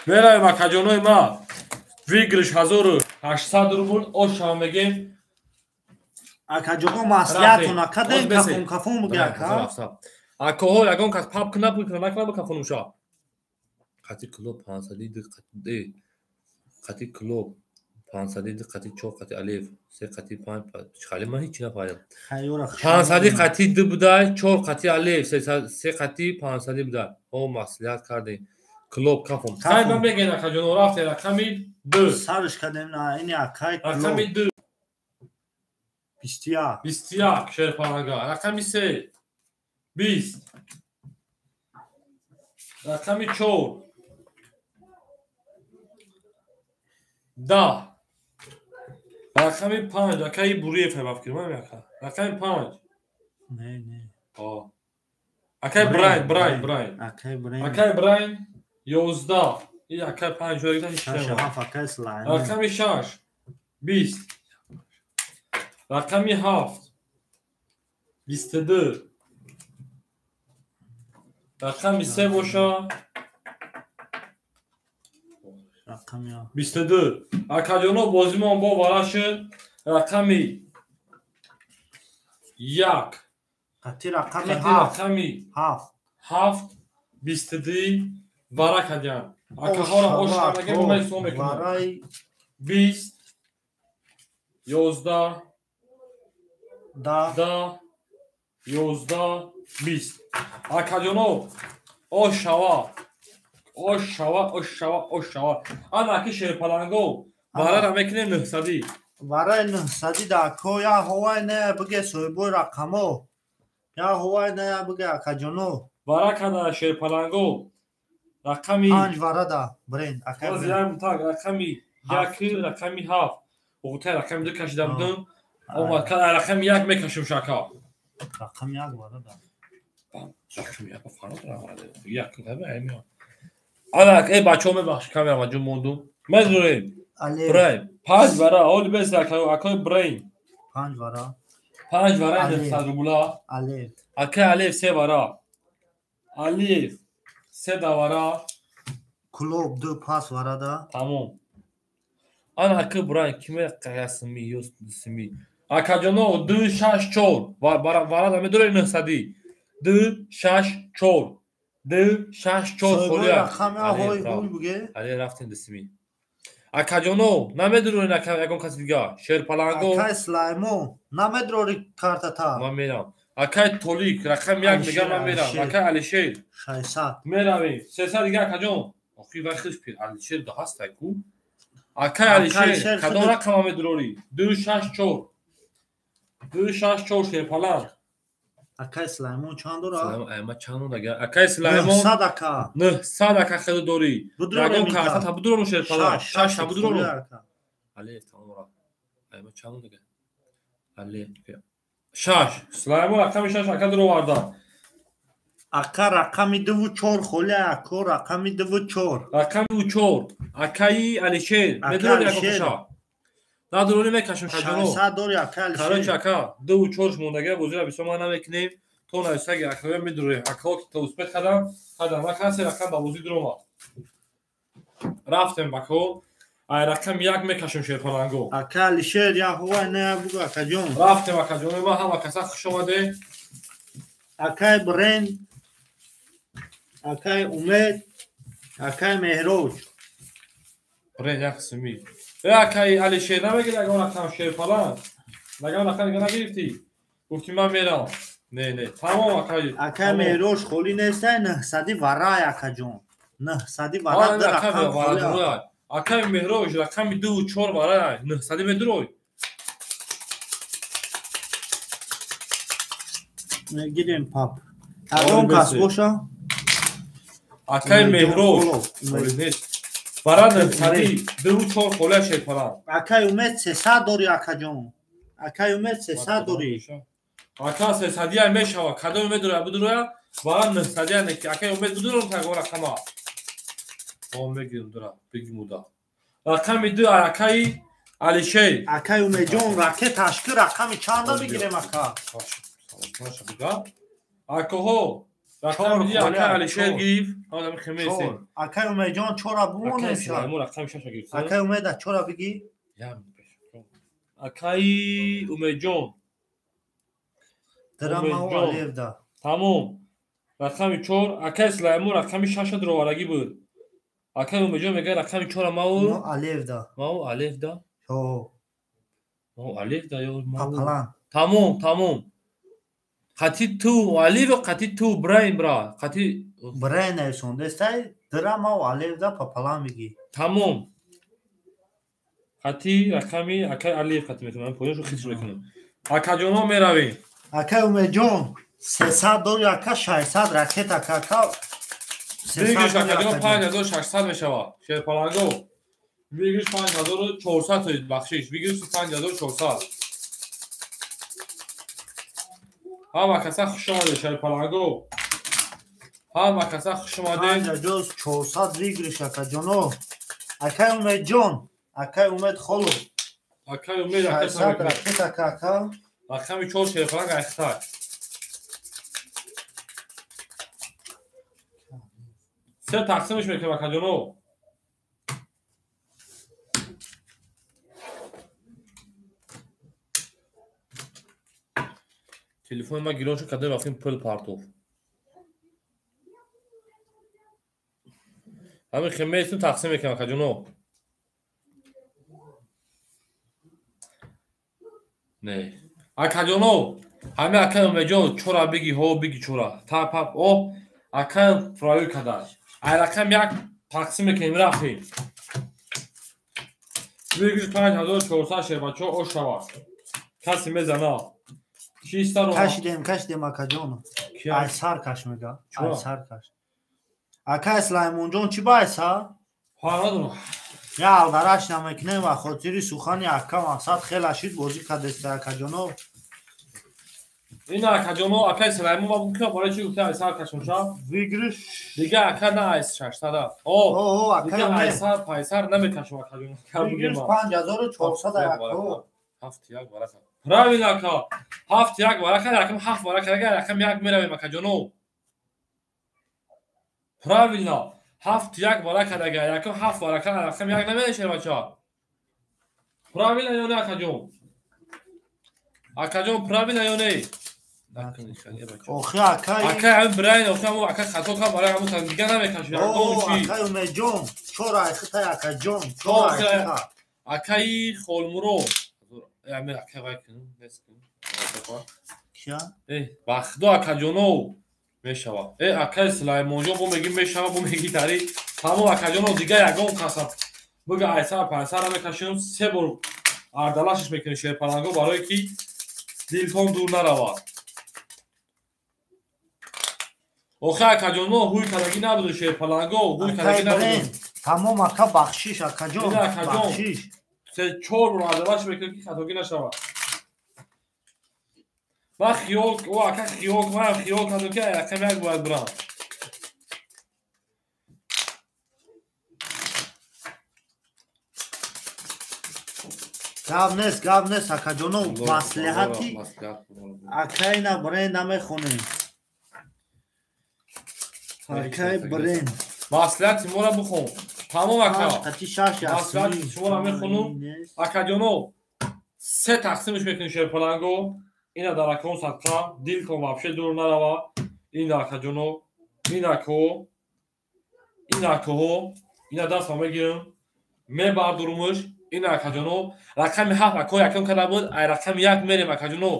Меравем акаҷонои ма. Выигрыш 1800 рубл. Ошава мегем. Акаҷоно маслиҳатон академ кафон кафон буги ака. Акоҳо ягон кас пап кунад кунад накунад кафонум ша. Қати клуб 502 қати қати клуб 502 қати 4 қати алиф 3 қати 5 хали ман ҳеч нафаҳмидам. 500 қати 2 будай, 4 қати алиф 3 қати 500 будай. О маслиҳат кардем. Клуб кафон. Хай ман мегӯям акаҷоно рафтем рақами 2. Сарш кардем на ини акай клуб. Рақами 2. 21. 21 шерпаланга. Рақами 3. 20. Рақами 4. 10. Рақами 5 акаи Буриев ҳай фикр ман ака. Рақами 5. Не, не. О. Акаи Брайн, Брайн, Брайн. Акаи Брайн. Акаи Брайн 11. И акаи 5 ҷои ҳеч нема. Акаи Слайм. Рақами 6 20. Рақами 7 22. Рақами 3 боша рақами 22. Акаҷоно бозимон бо вара шуд. Рақами 1 қати рақами 7 рақами 7 22 вара кардиан. Акаҳоро ошамаге мо ҳисоб мекунем. 20 11 10 11 20. Акаҷоно ошава ошава ошава ошава. Ана аки шерпаланго варара мекунем 900. Вараи 900 да ако я ҳовай не биге соҳибои рақамо. Я ҳовай не биге акаҷоно. Вара када шерпаланго рақами 5 вара да бренд акай. Так рақами 1 рақами 7. Оғтай рақами 2 кашида будам. Омад рақами 1 мекашим шака. Рақами 1 вара да. Рақами 1 фарқ надорад. 1 када. Ана эй бачаҳо мебахшед камера маҷум мондум. Мезурем. Брейн 5 вара оли бес акаи Брейн. 5 вара. 5 вара 900 рубла. Алиев. Акаи Алиев 3 вара. Алиев Се давара. Клуб ду пас варада. Тамом. Ана ака бран киме қаясми ё сми. Акаҷоно 2 6 4 варада медорӣ 900. 2 6 4. 2 6 4 холия. Али рафтем дисми. Акаҷоно намедурӣ ягон каси дига. Шерпаланго. Акай Сулаймон намедурӣ картата. Ман мерам. Акай Толик рақам 1 мегам ман мерам. Акай Алишер 600. Меравем. 300 дига акаҷон. Охи вай хиш пир Алишер да ҳастай ку. Акай Алишер кадом рақама медурорӣ? 2 6 4. 2 6 4 Шерпаланг. Акай Сулаймон чанд дора? Сулаймон ама чанд дора? Акай Сулаймон 900 ака. 900 ака хеле дорӣ. Ягон карта та будурору Шерпаланг. 6 та будурору. Али тамом ра. Ама чанд дора? Али 6. Сулаймон рақами 6 ака дуроварда. Ака рақами 2 4 холи ака рақами 2 4. Рақами 2 4. Акаи Алишер медурорӣ ягон каша. Надурорӣ мекашем каҷоно. 600 дорӣ ака Алишер. Короче ака 2 4 мондага бозиро бисёр ман намекунем. То нависаги акаё медурорем. Акао ки то успет кардам, кардам. Ака се рақам ба бозӣ дуромад. Рафтем бако. Ай рақам 1 мекашем Шерпаланго. Ака Алишер я ҳувай не бугу акаҷон. Рафтем акаҷон, ма ҳама каса хуш омаде. Акай Бренд, акай Умед, акай Меҳроҷ. Бренд як қисми. Акай Алишер намегири ягон рақам Шерпаланг. Ягон рақам дига нагирифтӣ. Гуфтӣ ман мерам. Не, не. Тамом акай. Акай Меҳроҷ холӣ нестай 900 варай акаҷон. 900 варай ду рақам холӣ. Акай Меҳроҷ рақами 2 4 варай 900 медурой. Мегирем пап. Ягон кас боша? Акай Меҳроҷ холӣ нест. Вара 900 2 4 холия Шерпаланг. Акай Умед 300 дорӣ акаҷон. Акай Умед 300 дорӣ. Ака 300 ай мешава. Кадом медура будура? Вара 900 ай неки. Акай Умед будурам тагон рақама. О мегирим дура, бигим уда. Рақами 2 акаи Алишер. Акай Умедҷон ракеташ ки рақами чанда бигирем ака? Акаҳо рақами 2 акаи Алишер гирифт. Ҳамин хемесе. Акай Умедҷон чора бумонем ша. Рақами 6 гирифт. Акай Умеда чора биги? Акаи Умедҷон. Драмао Алиевда. Тамом. Рақами 4 акаи Сулаймон рақами 6 дуроварагӣ буд. Акаи Умедҷон мегӯяд рақами 4 мау Алиевда. Мау Алиевда? Ҳо. Мау Алиевда ё мау. Папалан. Тамом, тамом. Қати ту Алиев қати ту Брайн бра. Қати Брайн нависондестай дра мау Алиевда папалан мегӣ. Тамом. Қати рақами акаи Алиев қати мекунам. Поёншо хис мекунам. Акаҷоно меравем. Акаи Умедҷон 300 дорӣ ака 600 ракет ака ака. Выигрыш акаҷон 5600 мешавад. Шерпаланго. Выигрыш 5400 тоид бахшиш. Выигрыш 5400. Ҳама каса хуш омадед Шерпаланго. Ҳама каса хуш омадед. 5400 выигрыш акаҷоно. Акаи Умедҷон, акаи Умед холо. Акаи Умед ака 600 ракет ака ака. Рақами 4 Шерпаланг айхтай. Се тақсимш мекунем акаҷоно. Телефони ма гирон шуд, кадом рафтем пул партов. Ҳамин хемеистум тақсим мекунем акаҷоно. Не. Акаҷоно, ҳамин акаи Умедҷон чора биги, ҳо биги чора. Та пап о акаи фроюр кардаш. Ай рақам 1 тақсим мекунем рафтем. Выигрыш 5400 шербачо ош шавад. Касе мезана. Чиста ро. Кашидем, кашидем акаҷон. Ай сар каш мега. Ай сар каш. Акай Сулаймонҷон чӣ ба ай сар? Фарқ надорам. Я алдараш намекунем ва хотири сухани ака мақсад хела шид бозӣ кардеста акаҷоно. Ин акаҷоно акаи Сулаймон ма гуфтам барои чӣ гуфта ай сар кашм ша? Выигрыш дига ака на ай 600. О, о, акаи ай сар пайсар намекашм акаҷоно. Выигрыш 5400 ака. 7 1 варақа. Правильно ака. 7 1 варақа, рақам 7 варақа, рақам 1 меравем акаҷоно. Правильно. Ҳафт як вара кардага. Якум ҳафт вара карда, рақами як намеда шербача. Правильно ё не, акаҷон? Акаҷон, правильно ё не? Охи акай. Акай ҳамин брайн, охи ҳамун ака хато кард, барои ҳамун дига намекашид. Акай Умедҷон, чор айхитай акаҷон, чор айхита. Акаи Холмуро. Ами акай вай кун, нест кун. Кия? Ба худо акаҷоно мешавад. Акаи Сулаймонҷон бо меги мешавад, бо меги тари. Тамом акаҷоно дига ягон каса. Бига айсар пансара мекашем, се бор ардалашш мекунем шерпаланго барое ки дилтон дур наравад. Охи акаҷоно ҳуй кардагӣ набуду шерпаланго, ҳуй кардагӣ набуду. Тамом ака бахшиш акаҷон, бахшиш. Се чор бор ардалаш мекунем ки хатогӣ нашавад. Ман хиёл, о ака хиёл, манам хиёл кардам ки рақами як бояд бирам. Гап нест, гап нест акаҷоно, маслиҳати акайна брен намехонем. Акай брен. Маслиҳати моро бихон. Тамом ака. Маслиҳати шуморо мехонум. Акаҷоно, се тақсимш мекунем шерпаланго. Ина дар акон садқа, дилтон вообще дур нарава. Ина акаҷоно, ин акҳо, ин акҳо, ина дастма мегирам, мебардорумш. Ин акаҷоно, рақами ҳафт акҳо якум карда буд, ай рақами як мерем акаҷоно.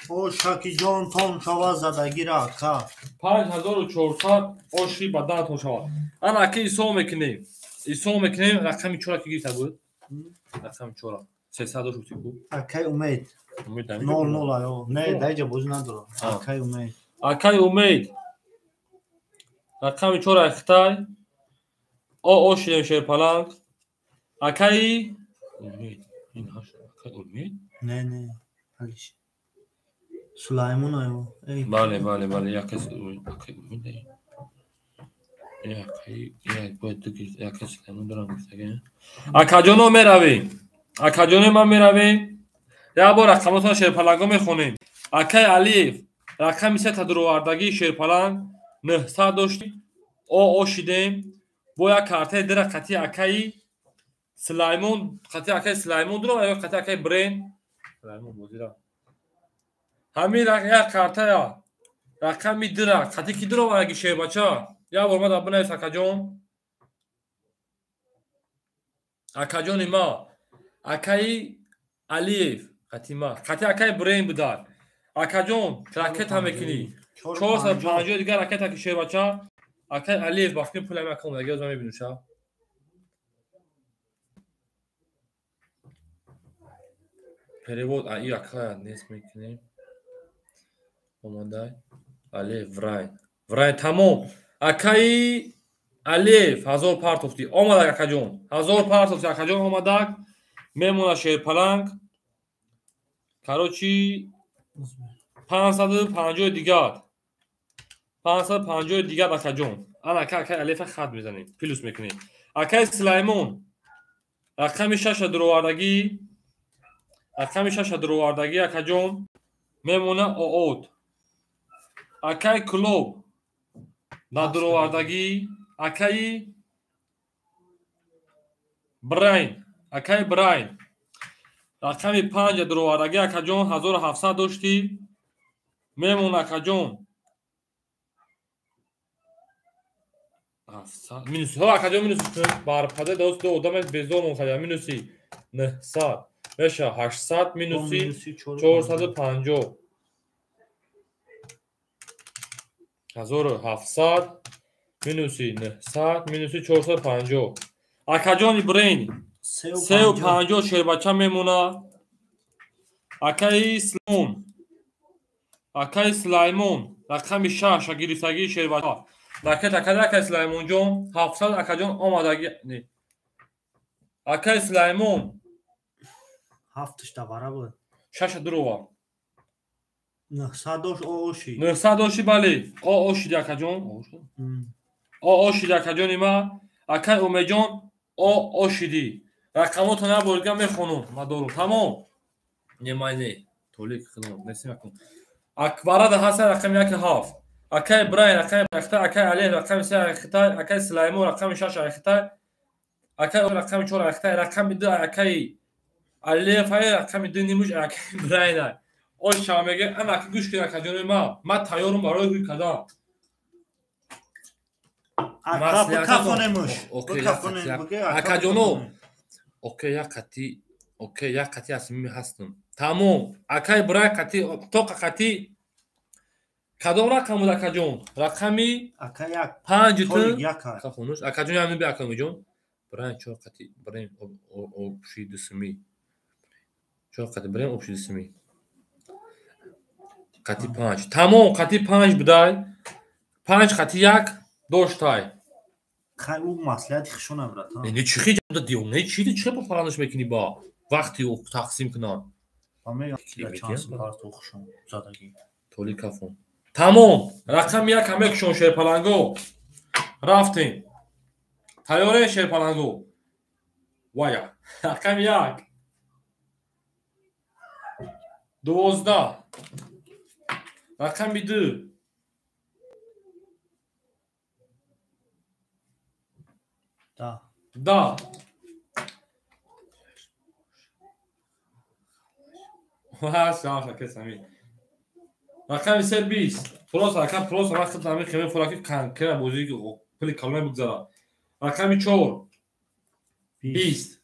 О шакиҷон тон шава задагира ака. 5400 оши баданатон шава. Ана ака ҳисоб мекунем. Ҳисоб мекунем рақами чора ки гирифта буд. Рақами чора. 300 дошт гуфти ку? Акай Умед. 0-0 аё. Не, даиҷа бозӣ надорам. Акай Умед. Акай Умед. Рақами чора Хитай. О ошидем шерпаланг. Акаи Умед. Ин ҳашт акай Умед? Не, не. Алиш. Сулаймон аё. Бале, бале, бале. Акай Умед. Акаҷоно меравем. Акаҷоно ман меравем. Як бор рақамотон шерпаланго мехонем. Акай Алиев рақами сета дуровардагии шерпаланг 900 дошт. О ошидем. Бо як картаи дира қати акаи Сулаймон, қати акаи Сулаймон дуро ё қати акаи Брен. Сулаймон бозира. Ҳамин як картая рақами дира қати ки дуровардаги шербача? Як бор мада бинавис акаҷон. Акаҷони ма, акаи Алиев қати ма, қати акаи Брен будад. Акаҷон, ракета мекунӣ. 450 дигар ракета ки шербача. Акаи Алиев ба фикри пулами ака омадаги, оз ман мебинам ша. Перевод и ака нест мекунем. Омадай. Алиев Врайн. Врайн тамом. Акаи Алиев 1000 партофти. Омадак акаҷон. 1000 партофти акаҷон омадак. Мемона шерпаланг. Короче 550 дигар. 550 дигар акаҷон. Ана ака акаи Алиева хат мезанем. Плюс мекунем. Акаи Сулаймон рақами 6 дуровардагӣ. Рақами 6 дуровардагӣ акаҷон мемона оот. Акаи Клуб надуровардагӣ. Акаи Брайн, акаи Брайн рақами 5 дуровардагӣ акаҷон 1700 доштӣ. Мемон акаҷон 700 минус. Ҳо акаҷон минус барпаде дост ду одам безор мон кардя. Минуси 900 меша 800 минуси 450. 1700 минуси 900 минуси 450. Акаҷони Брейн 350 шербача мемона. Акаи Слон, акаи Сулаймон рақами 6 гирифтагии шербача. Ракета када акаи Сулаймонҷон 700 акаҷон омадаги. Акаи Сулаймон 7 вара буд. 6 дурова. 900 дошт оши. 900 дошти бале. О ошиди акаҷон. О ошиди акаҷони ма. Акаи Умедҷон о ошиди. Рақамотро як бор дига мехонум. Ма дорум. Тамом. Не май не. Толик хидмат несим акун. Акбарада ҳаста рақами 1 7. Акай Брайн рақами 8, акай Алӣ рақами 3 Хитай, акай Сулаймон рақами 6 Хитай, акай рақами 4 Хитай, рақами 2 акай Алиев рақами 2 нимуш акай Брайн. Ош шава меге, ана аки гӯш кун акаҷони ма, ман тайёрам барои ҳуй кардан. Акаҷоно, окей, як қати, окей, як қати асмими ҳастам. Тамом, акай Брайн қати, тоқа қати кадом рақам буд акаҷон? Рақами 5 ту. Хонуш, акаҷон ям би акамиҷон. Брайн 4 қати, Брайн обши дусми. 4 қати Брайн обши дусми. Қати 5. Тамом, қати 5 будай. 5 қати 1 доштай. Хай ӯ маслиҳати хишона брат. Не чӣ хи ҷа девона чӣ чӣ ба фалонаш мекунӣ ба вақти ӯ тақсим кунан. Толи кафон. Тамом, рақами 1 ҳам мекушон шерпаланго. Рафтем. Тайёре шерпаланго. Вая. Рақами 1. 12. Рақами 2. Да. Да. Рақами 3 20. Просто рақам просто вақт ҳамин хеле фураки конкретно бозии пули калона бигзарад. Рақами 4 20.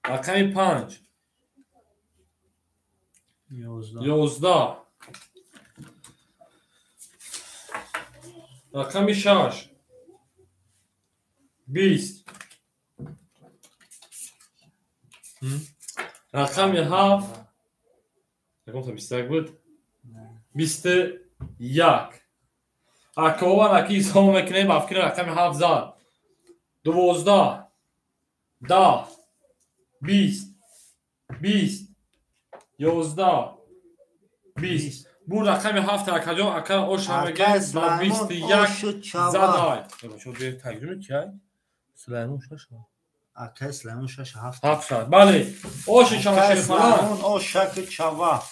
Рақами 5 11. Рақами 6 20. Рақами 7 рақам 21 буд. 21. Акова раки ҳисоб мекунем, афкир рақами 7 зад. 12 10 20 20 11 20. Бур рақами 7 акаҷон ака оша мега ба 21 задай. Бачо бе таҷриба кай? Сулаймон 6. Акай Сулаймон 6 7. 7. Бале. Оши чава шерфалан. Сулаймон оша ки чава.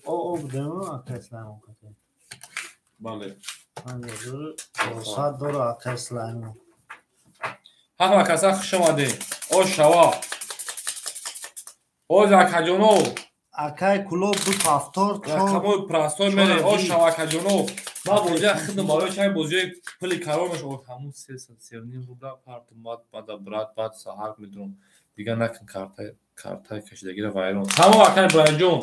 О будем акай Сулаймон кате. Бале. 5400 дора акай Сулаймон. Ҳама каса хуш омадед. Ош шава. Оз акаҷоно. Акай кулоб 274 рақамои простой мере. Ош шава акаҷоно. Ман бозия хидм барои чай бозиёи пули калонаш о ҳамун 335 рубла партум баъд бада брат баъд саҳар медурам. Дигар накун картаи кашидагиро вайрон. Тамом акай Брайнҷон.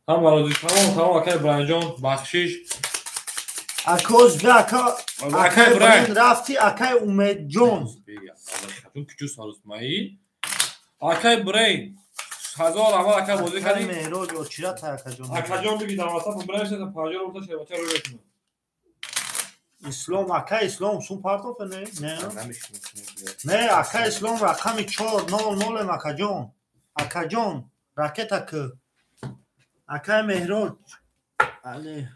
Ҳама розӣ. Тамом, тамом акай Брайнҷон. Бахшиш. Акоз бе ака акай Брайн рафти акай Умедҷон. Куҷо сарус маи? Акай Брайн ҳазор аввал ака бозӣ кардӣ. Меҳроҷ очират акаҷон. Акаҷон биги дар васат Брайн 650 рубла шербача рӯй мекунад. Ислом ака Ислом сум партофе не? Не. Не ака Ислом рақами 400 акаҷон. Акаҷон ракета к. Акай Меҳроҷ. Али.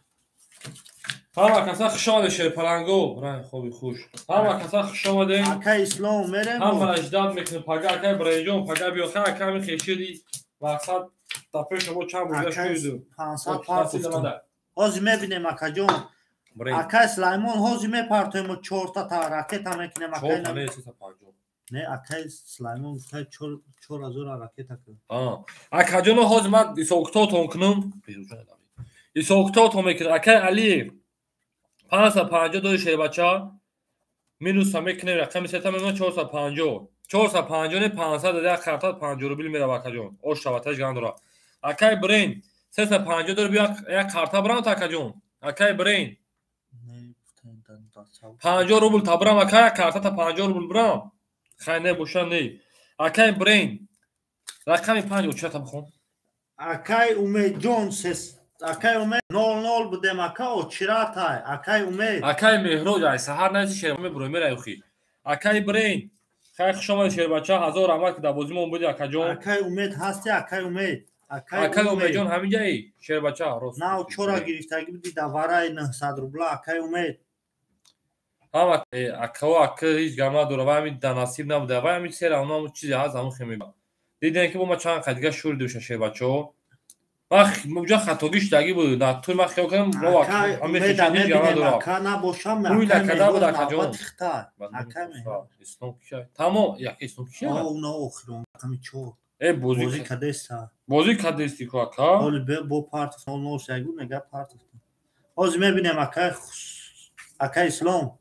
Ҳама каса хуш омадед шерпаланго. Брайн хоби хуш. Ҳама каса хуш омадед. Ака Ислом мерем. Ҳама ждат мекунем пага акай Брайнҷон пага биё ха ака ҳамин хешири мақсад дар пеши шумо чанд бозия шуд. 500 партофтум. Ҳозир мебинем акаҷон. Акай Сулаймон ҳозир мепартоем 4 та ракета мекунем акай. 4 не 350. Не акай Сулаймон гуфта 4000 ракета кун. Акаҷоно ҳозир ман ҳисобкитобтон кунам. Ҳисобкитобтон мекунам. Акай Алиев 550 дори шербача минуса мекунем рақами 3 мемонад 450. 450 не 500 дода як карта 50 рубл мерава акаҷон. Ош шаваташ ган дора. Акай Брейн 350 дори биё як карта брам та акаҷон. Акай Брейн 50 рубл та брам акай як карта та 50 рубл брам. Хай не боша не. Акай Брейн рақами 5 очата бихон. Акай Умедҷон акай Умед 00 будем ака очиратай. Акай Умед. Акай Меҳроҷ ай саҳар нази шер мебурой мерай охи. Акай Брейн хай хуш омадед шербача ҳазор раҳмат ки дар бозимон буди акаҷон. Акай Умед ҳасти акай Умед. Акай Умедҷон ҳаминҷаи шербача рост. На чора гирифтагӣ буди дар вараи 900 рубла акай Умед. Ҳама акао ака ҳеҷ гап надора вай ҳамин дар насиб набуда вай ҳамин сера ҳамон чизе ҳаст ҳамон хе меба. Дидем, ки бо ма чанд қай дига шур душа, шербачаҳо. Ман уҷа хатогӣ шудагӣ буд, натур ман хиёл кардам. Ака, набошам. Ислом киша? Тамом, яка ислом киша? На, охирон рақами чор. Э, бозӣ кадеста. Бозӣ кадести ку, ака? Ҳоли бо партов 0-0 ягу нега партов. Ҳозир мебинем, ака, ака Ислом.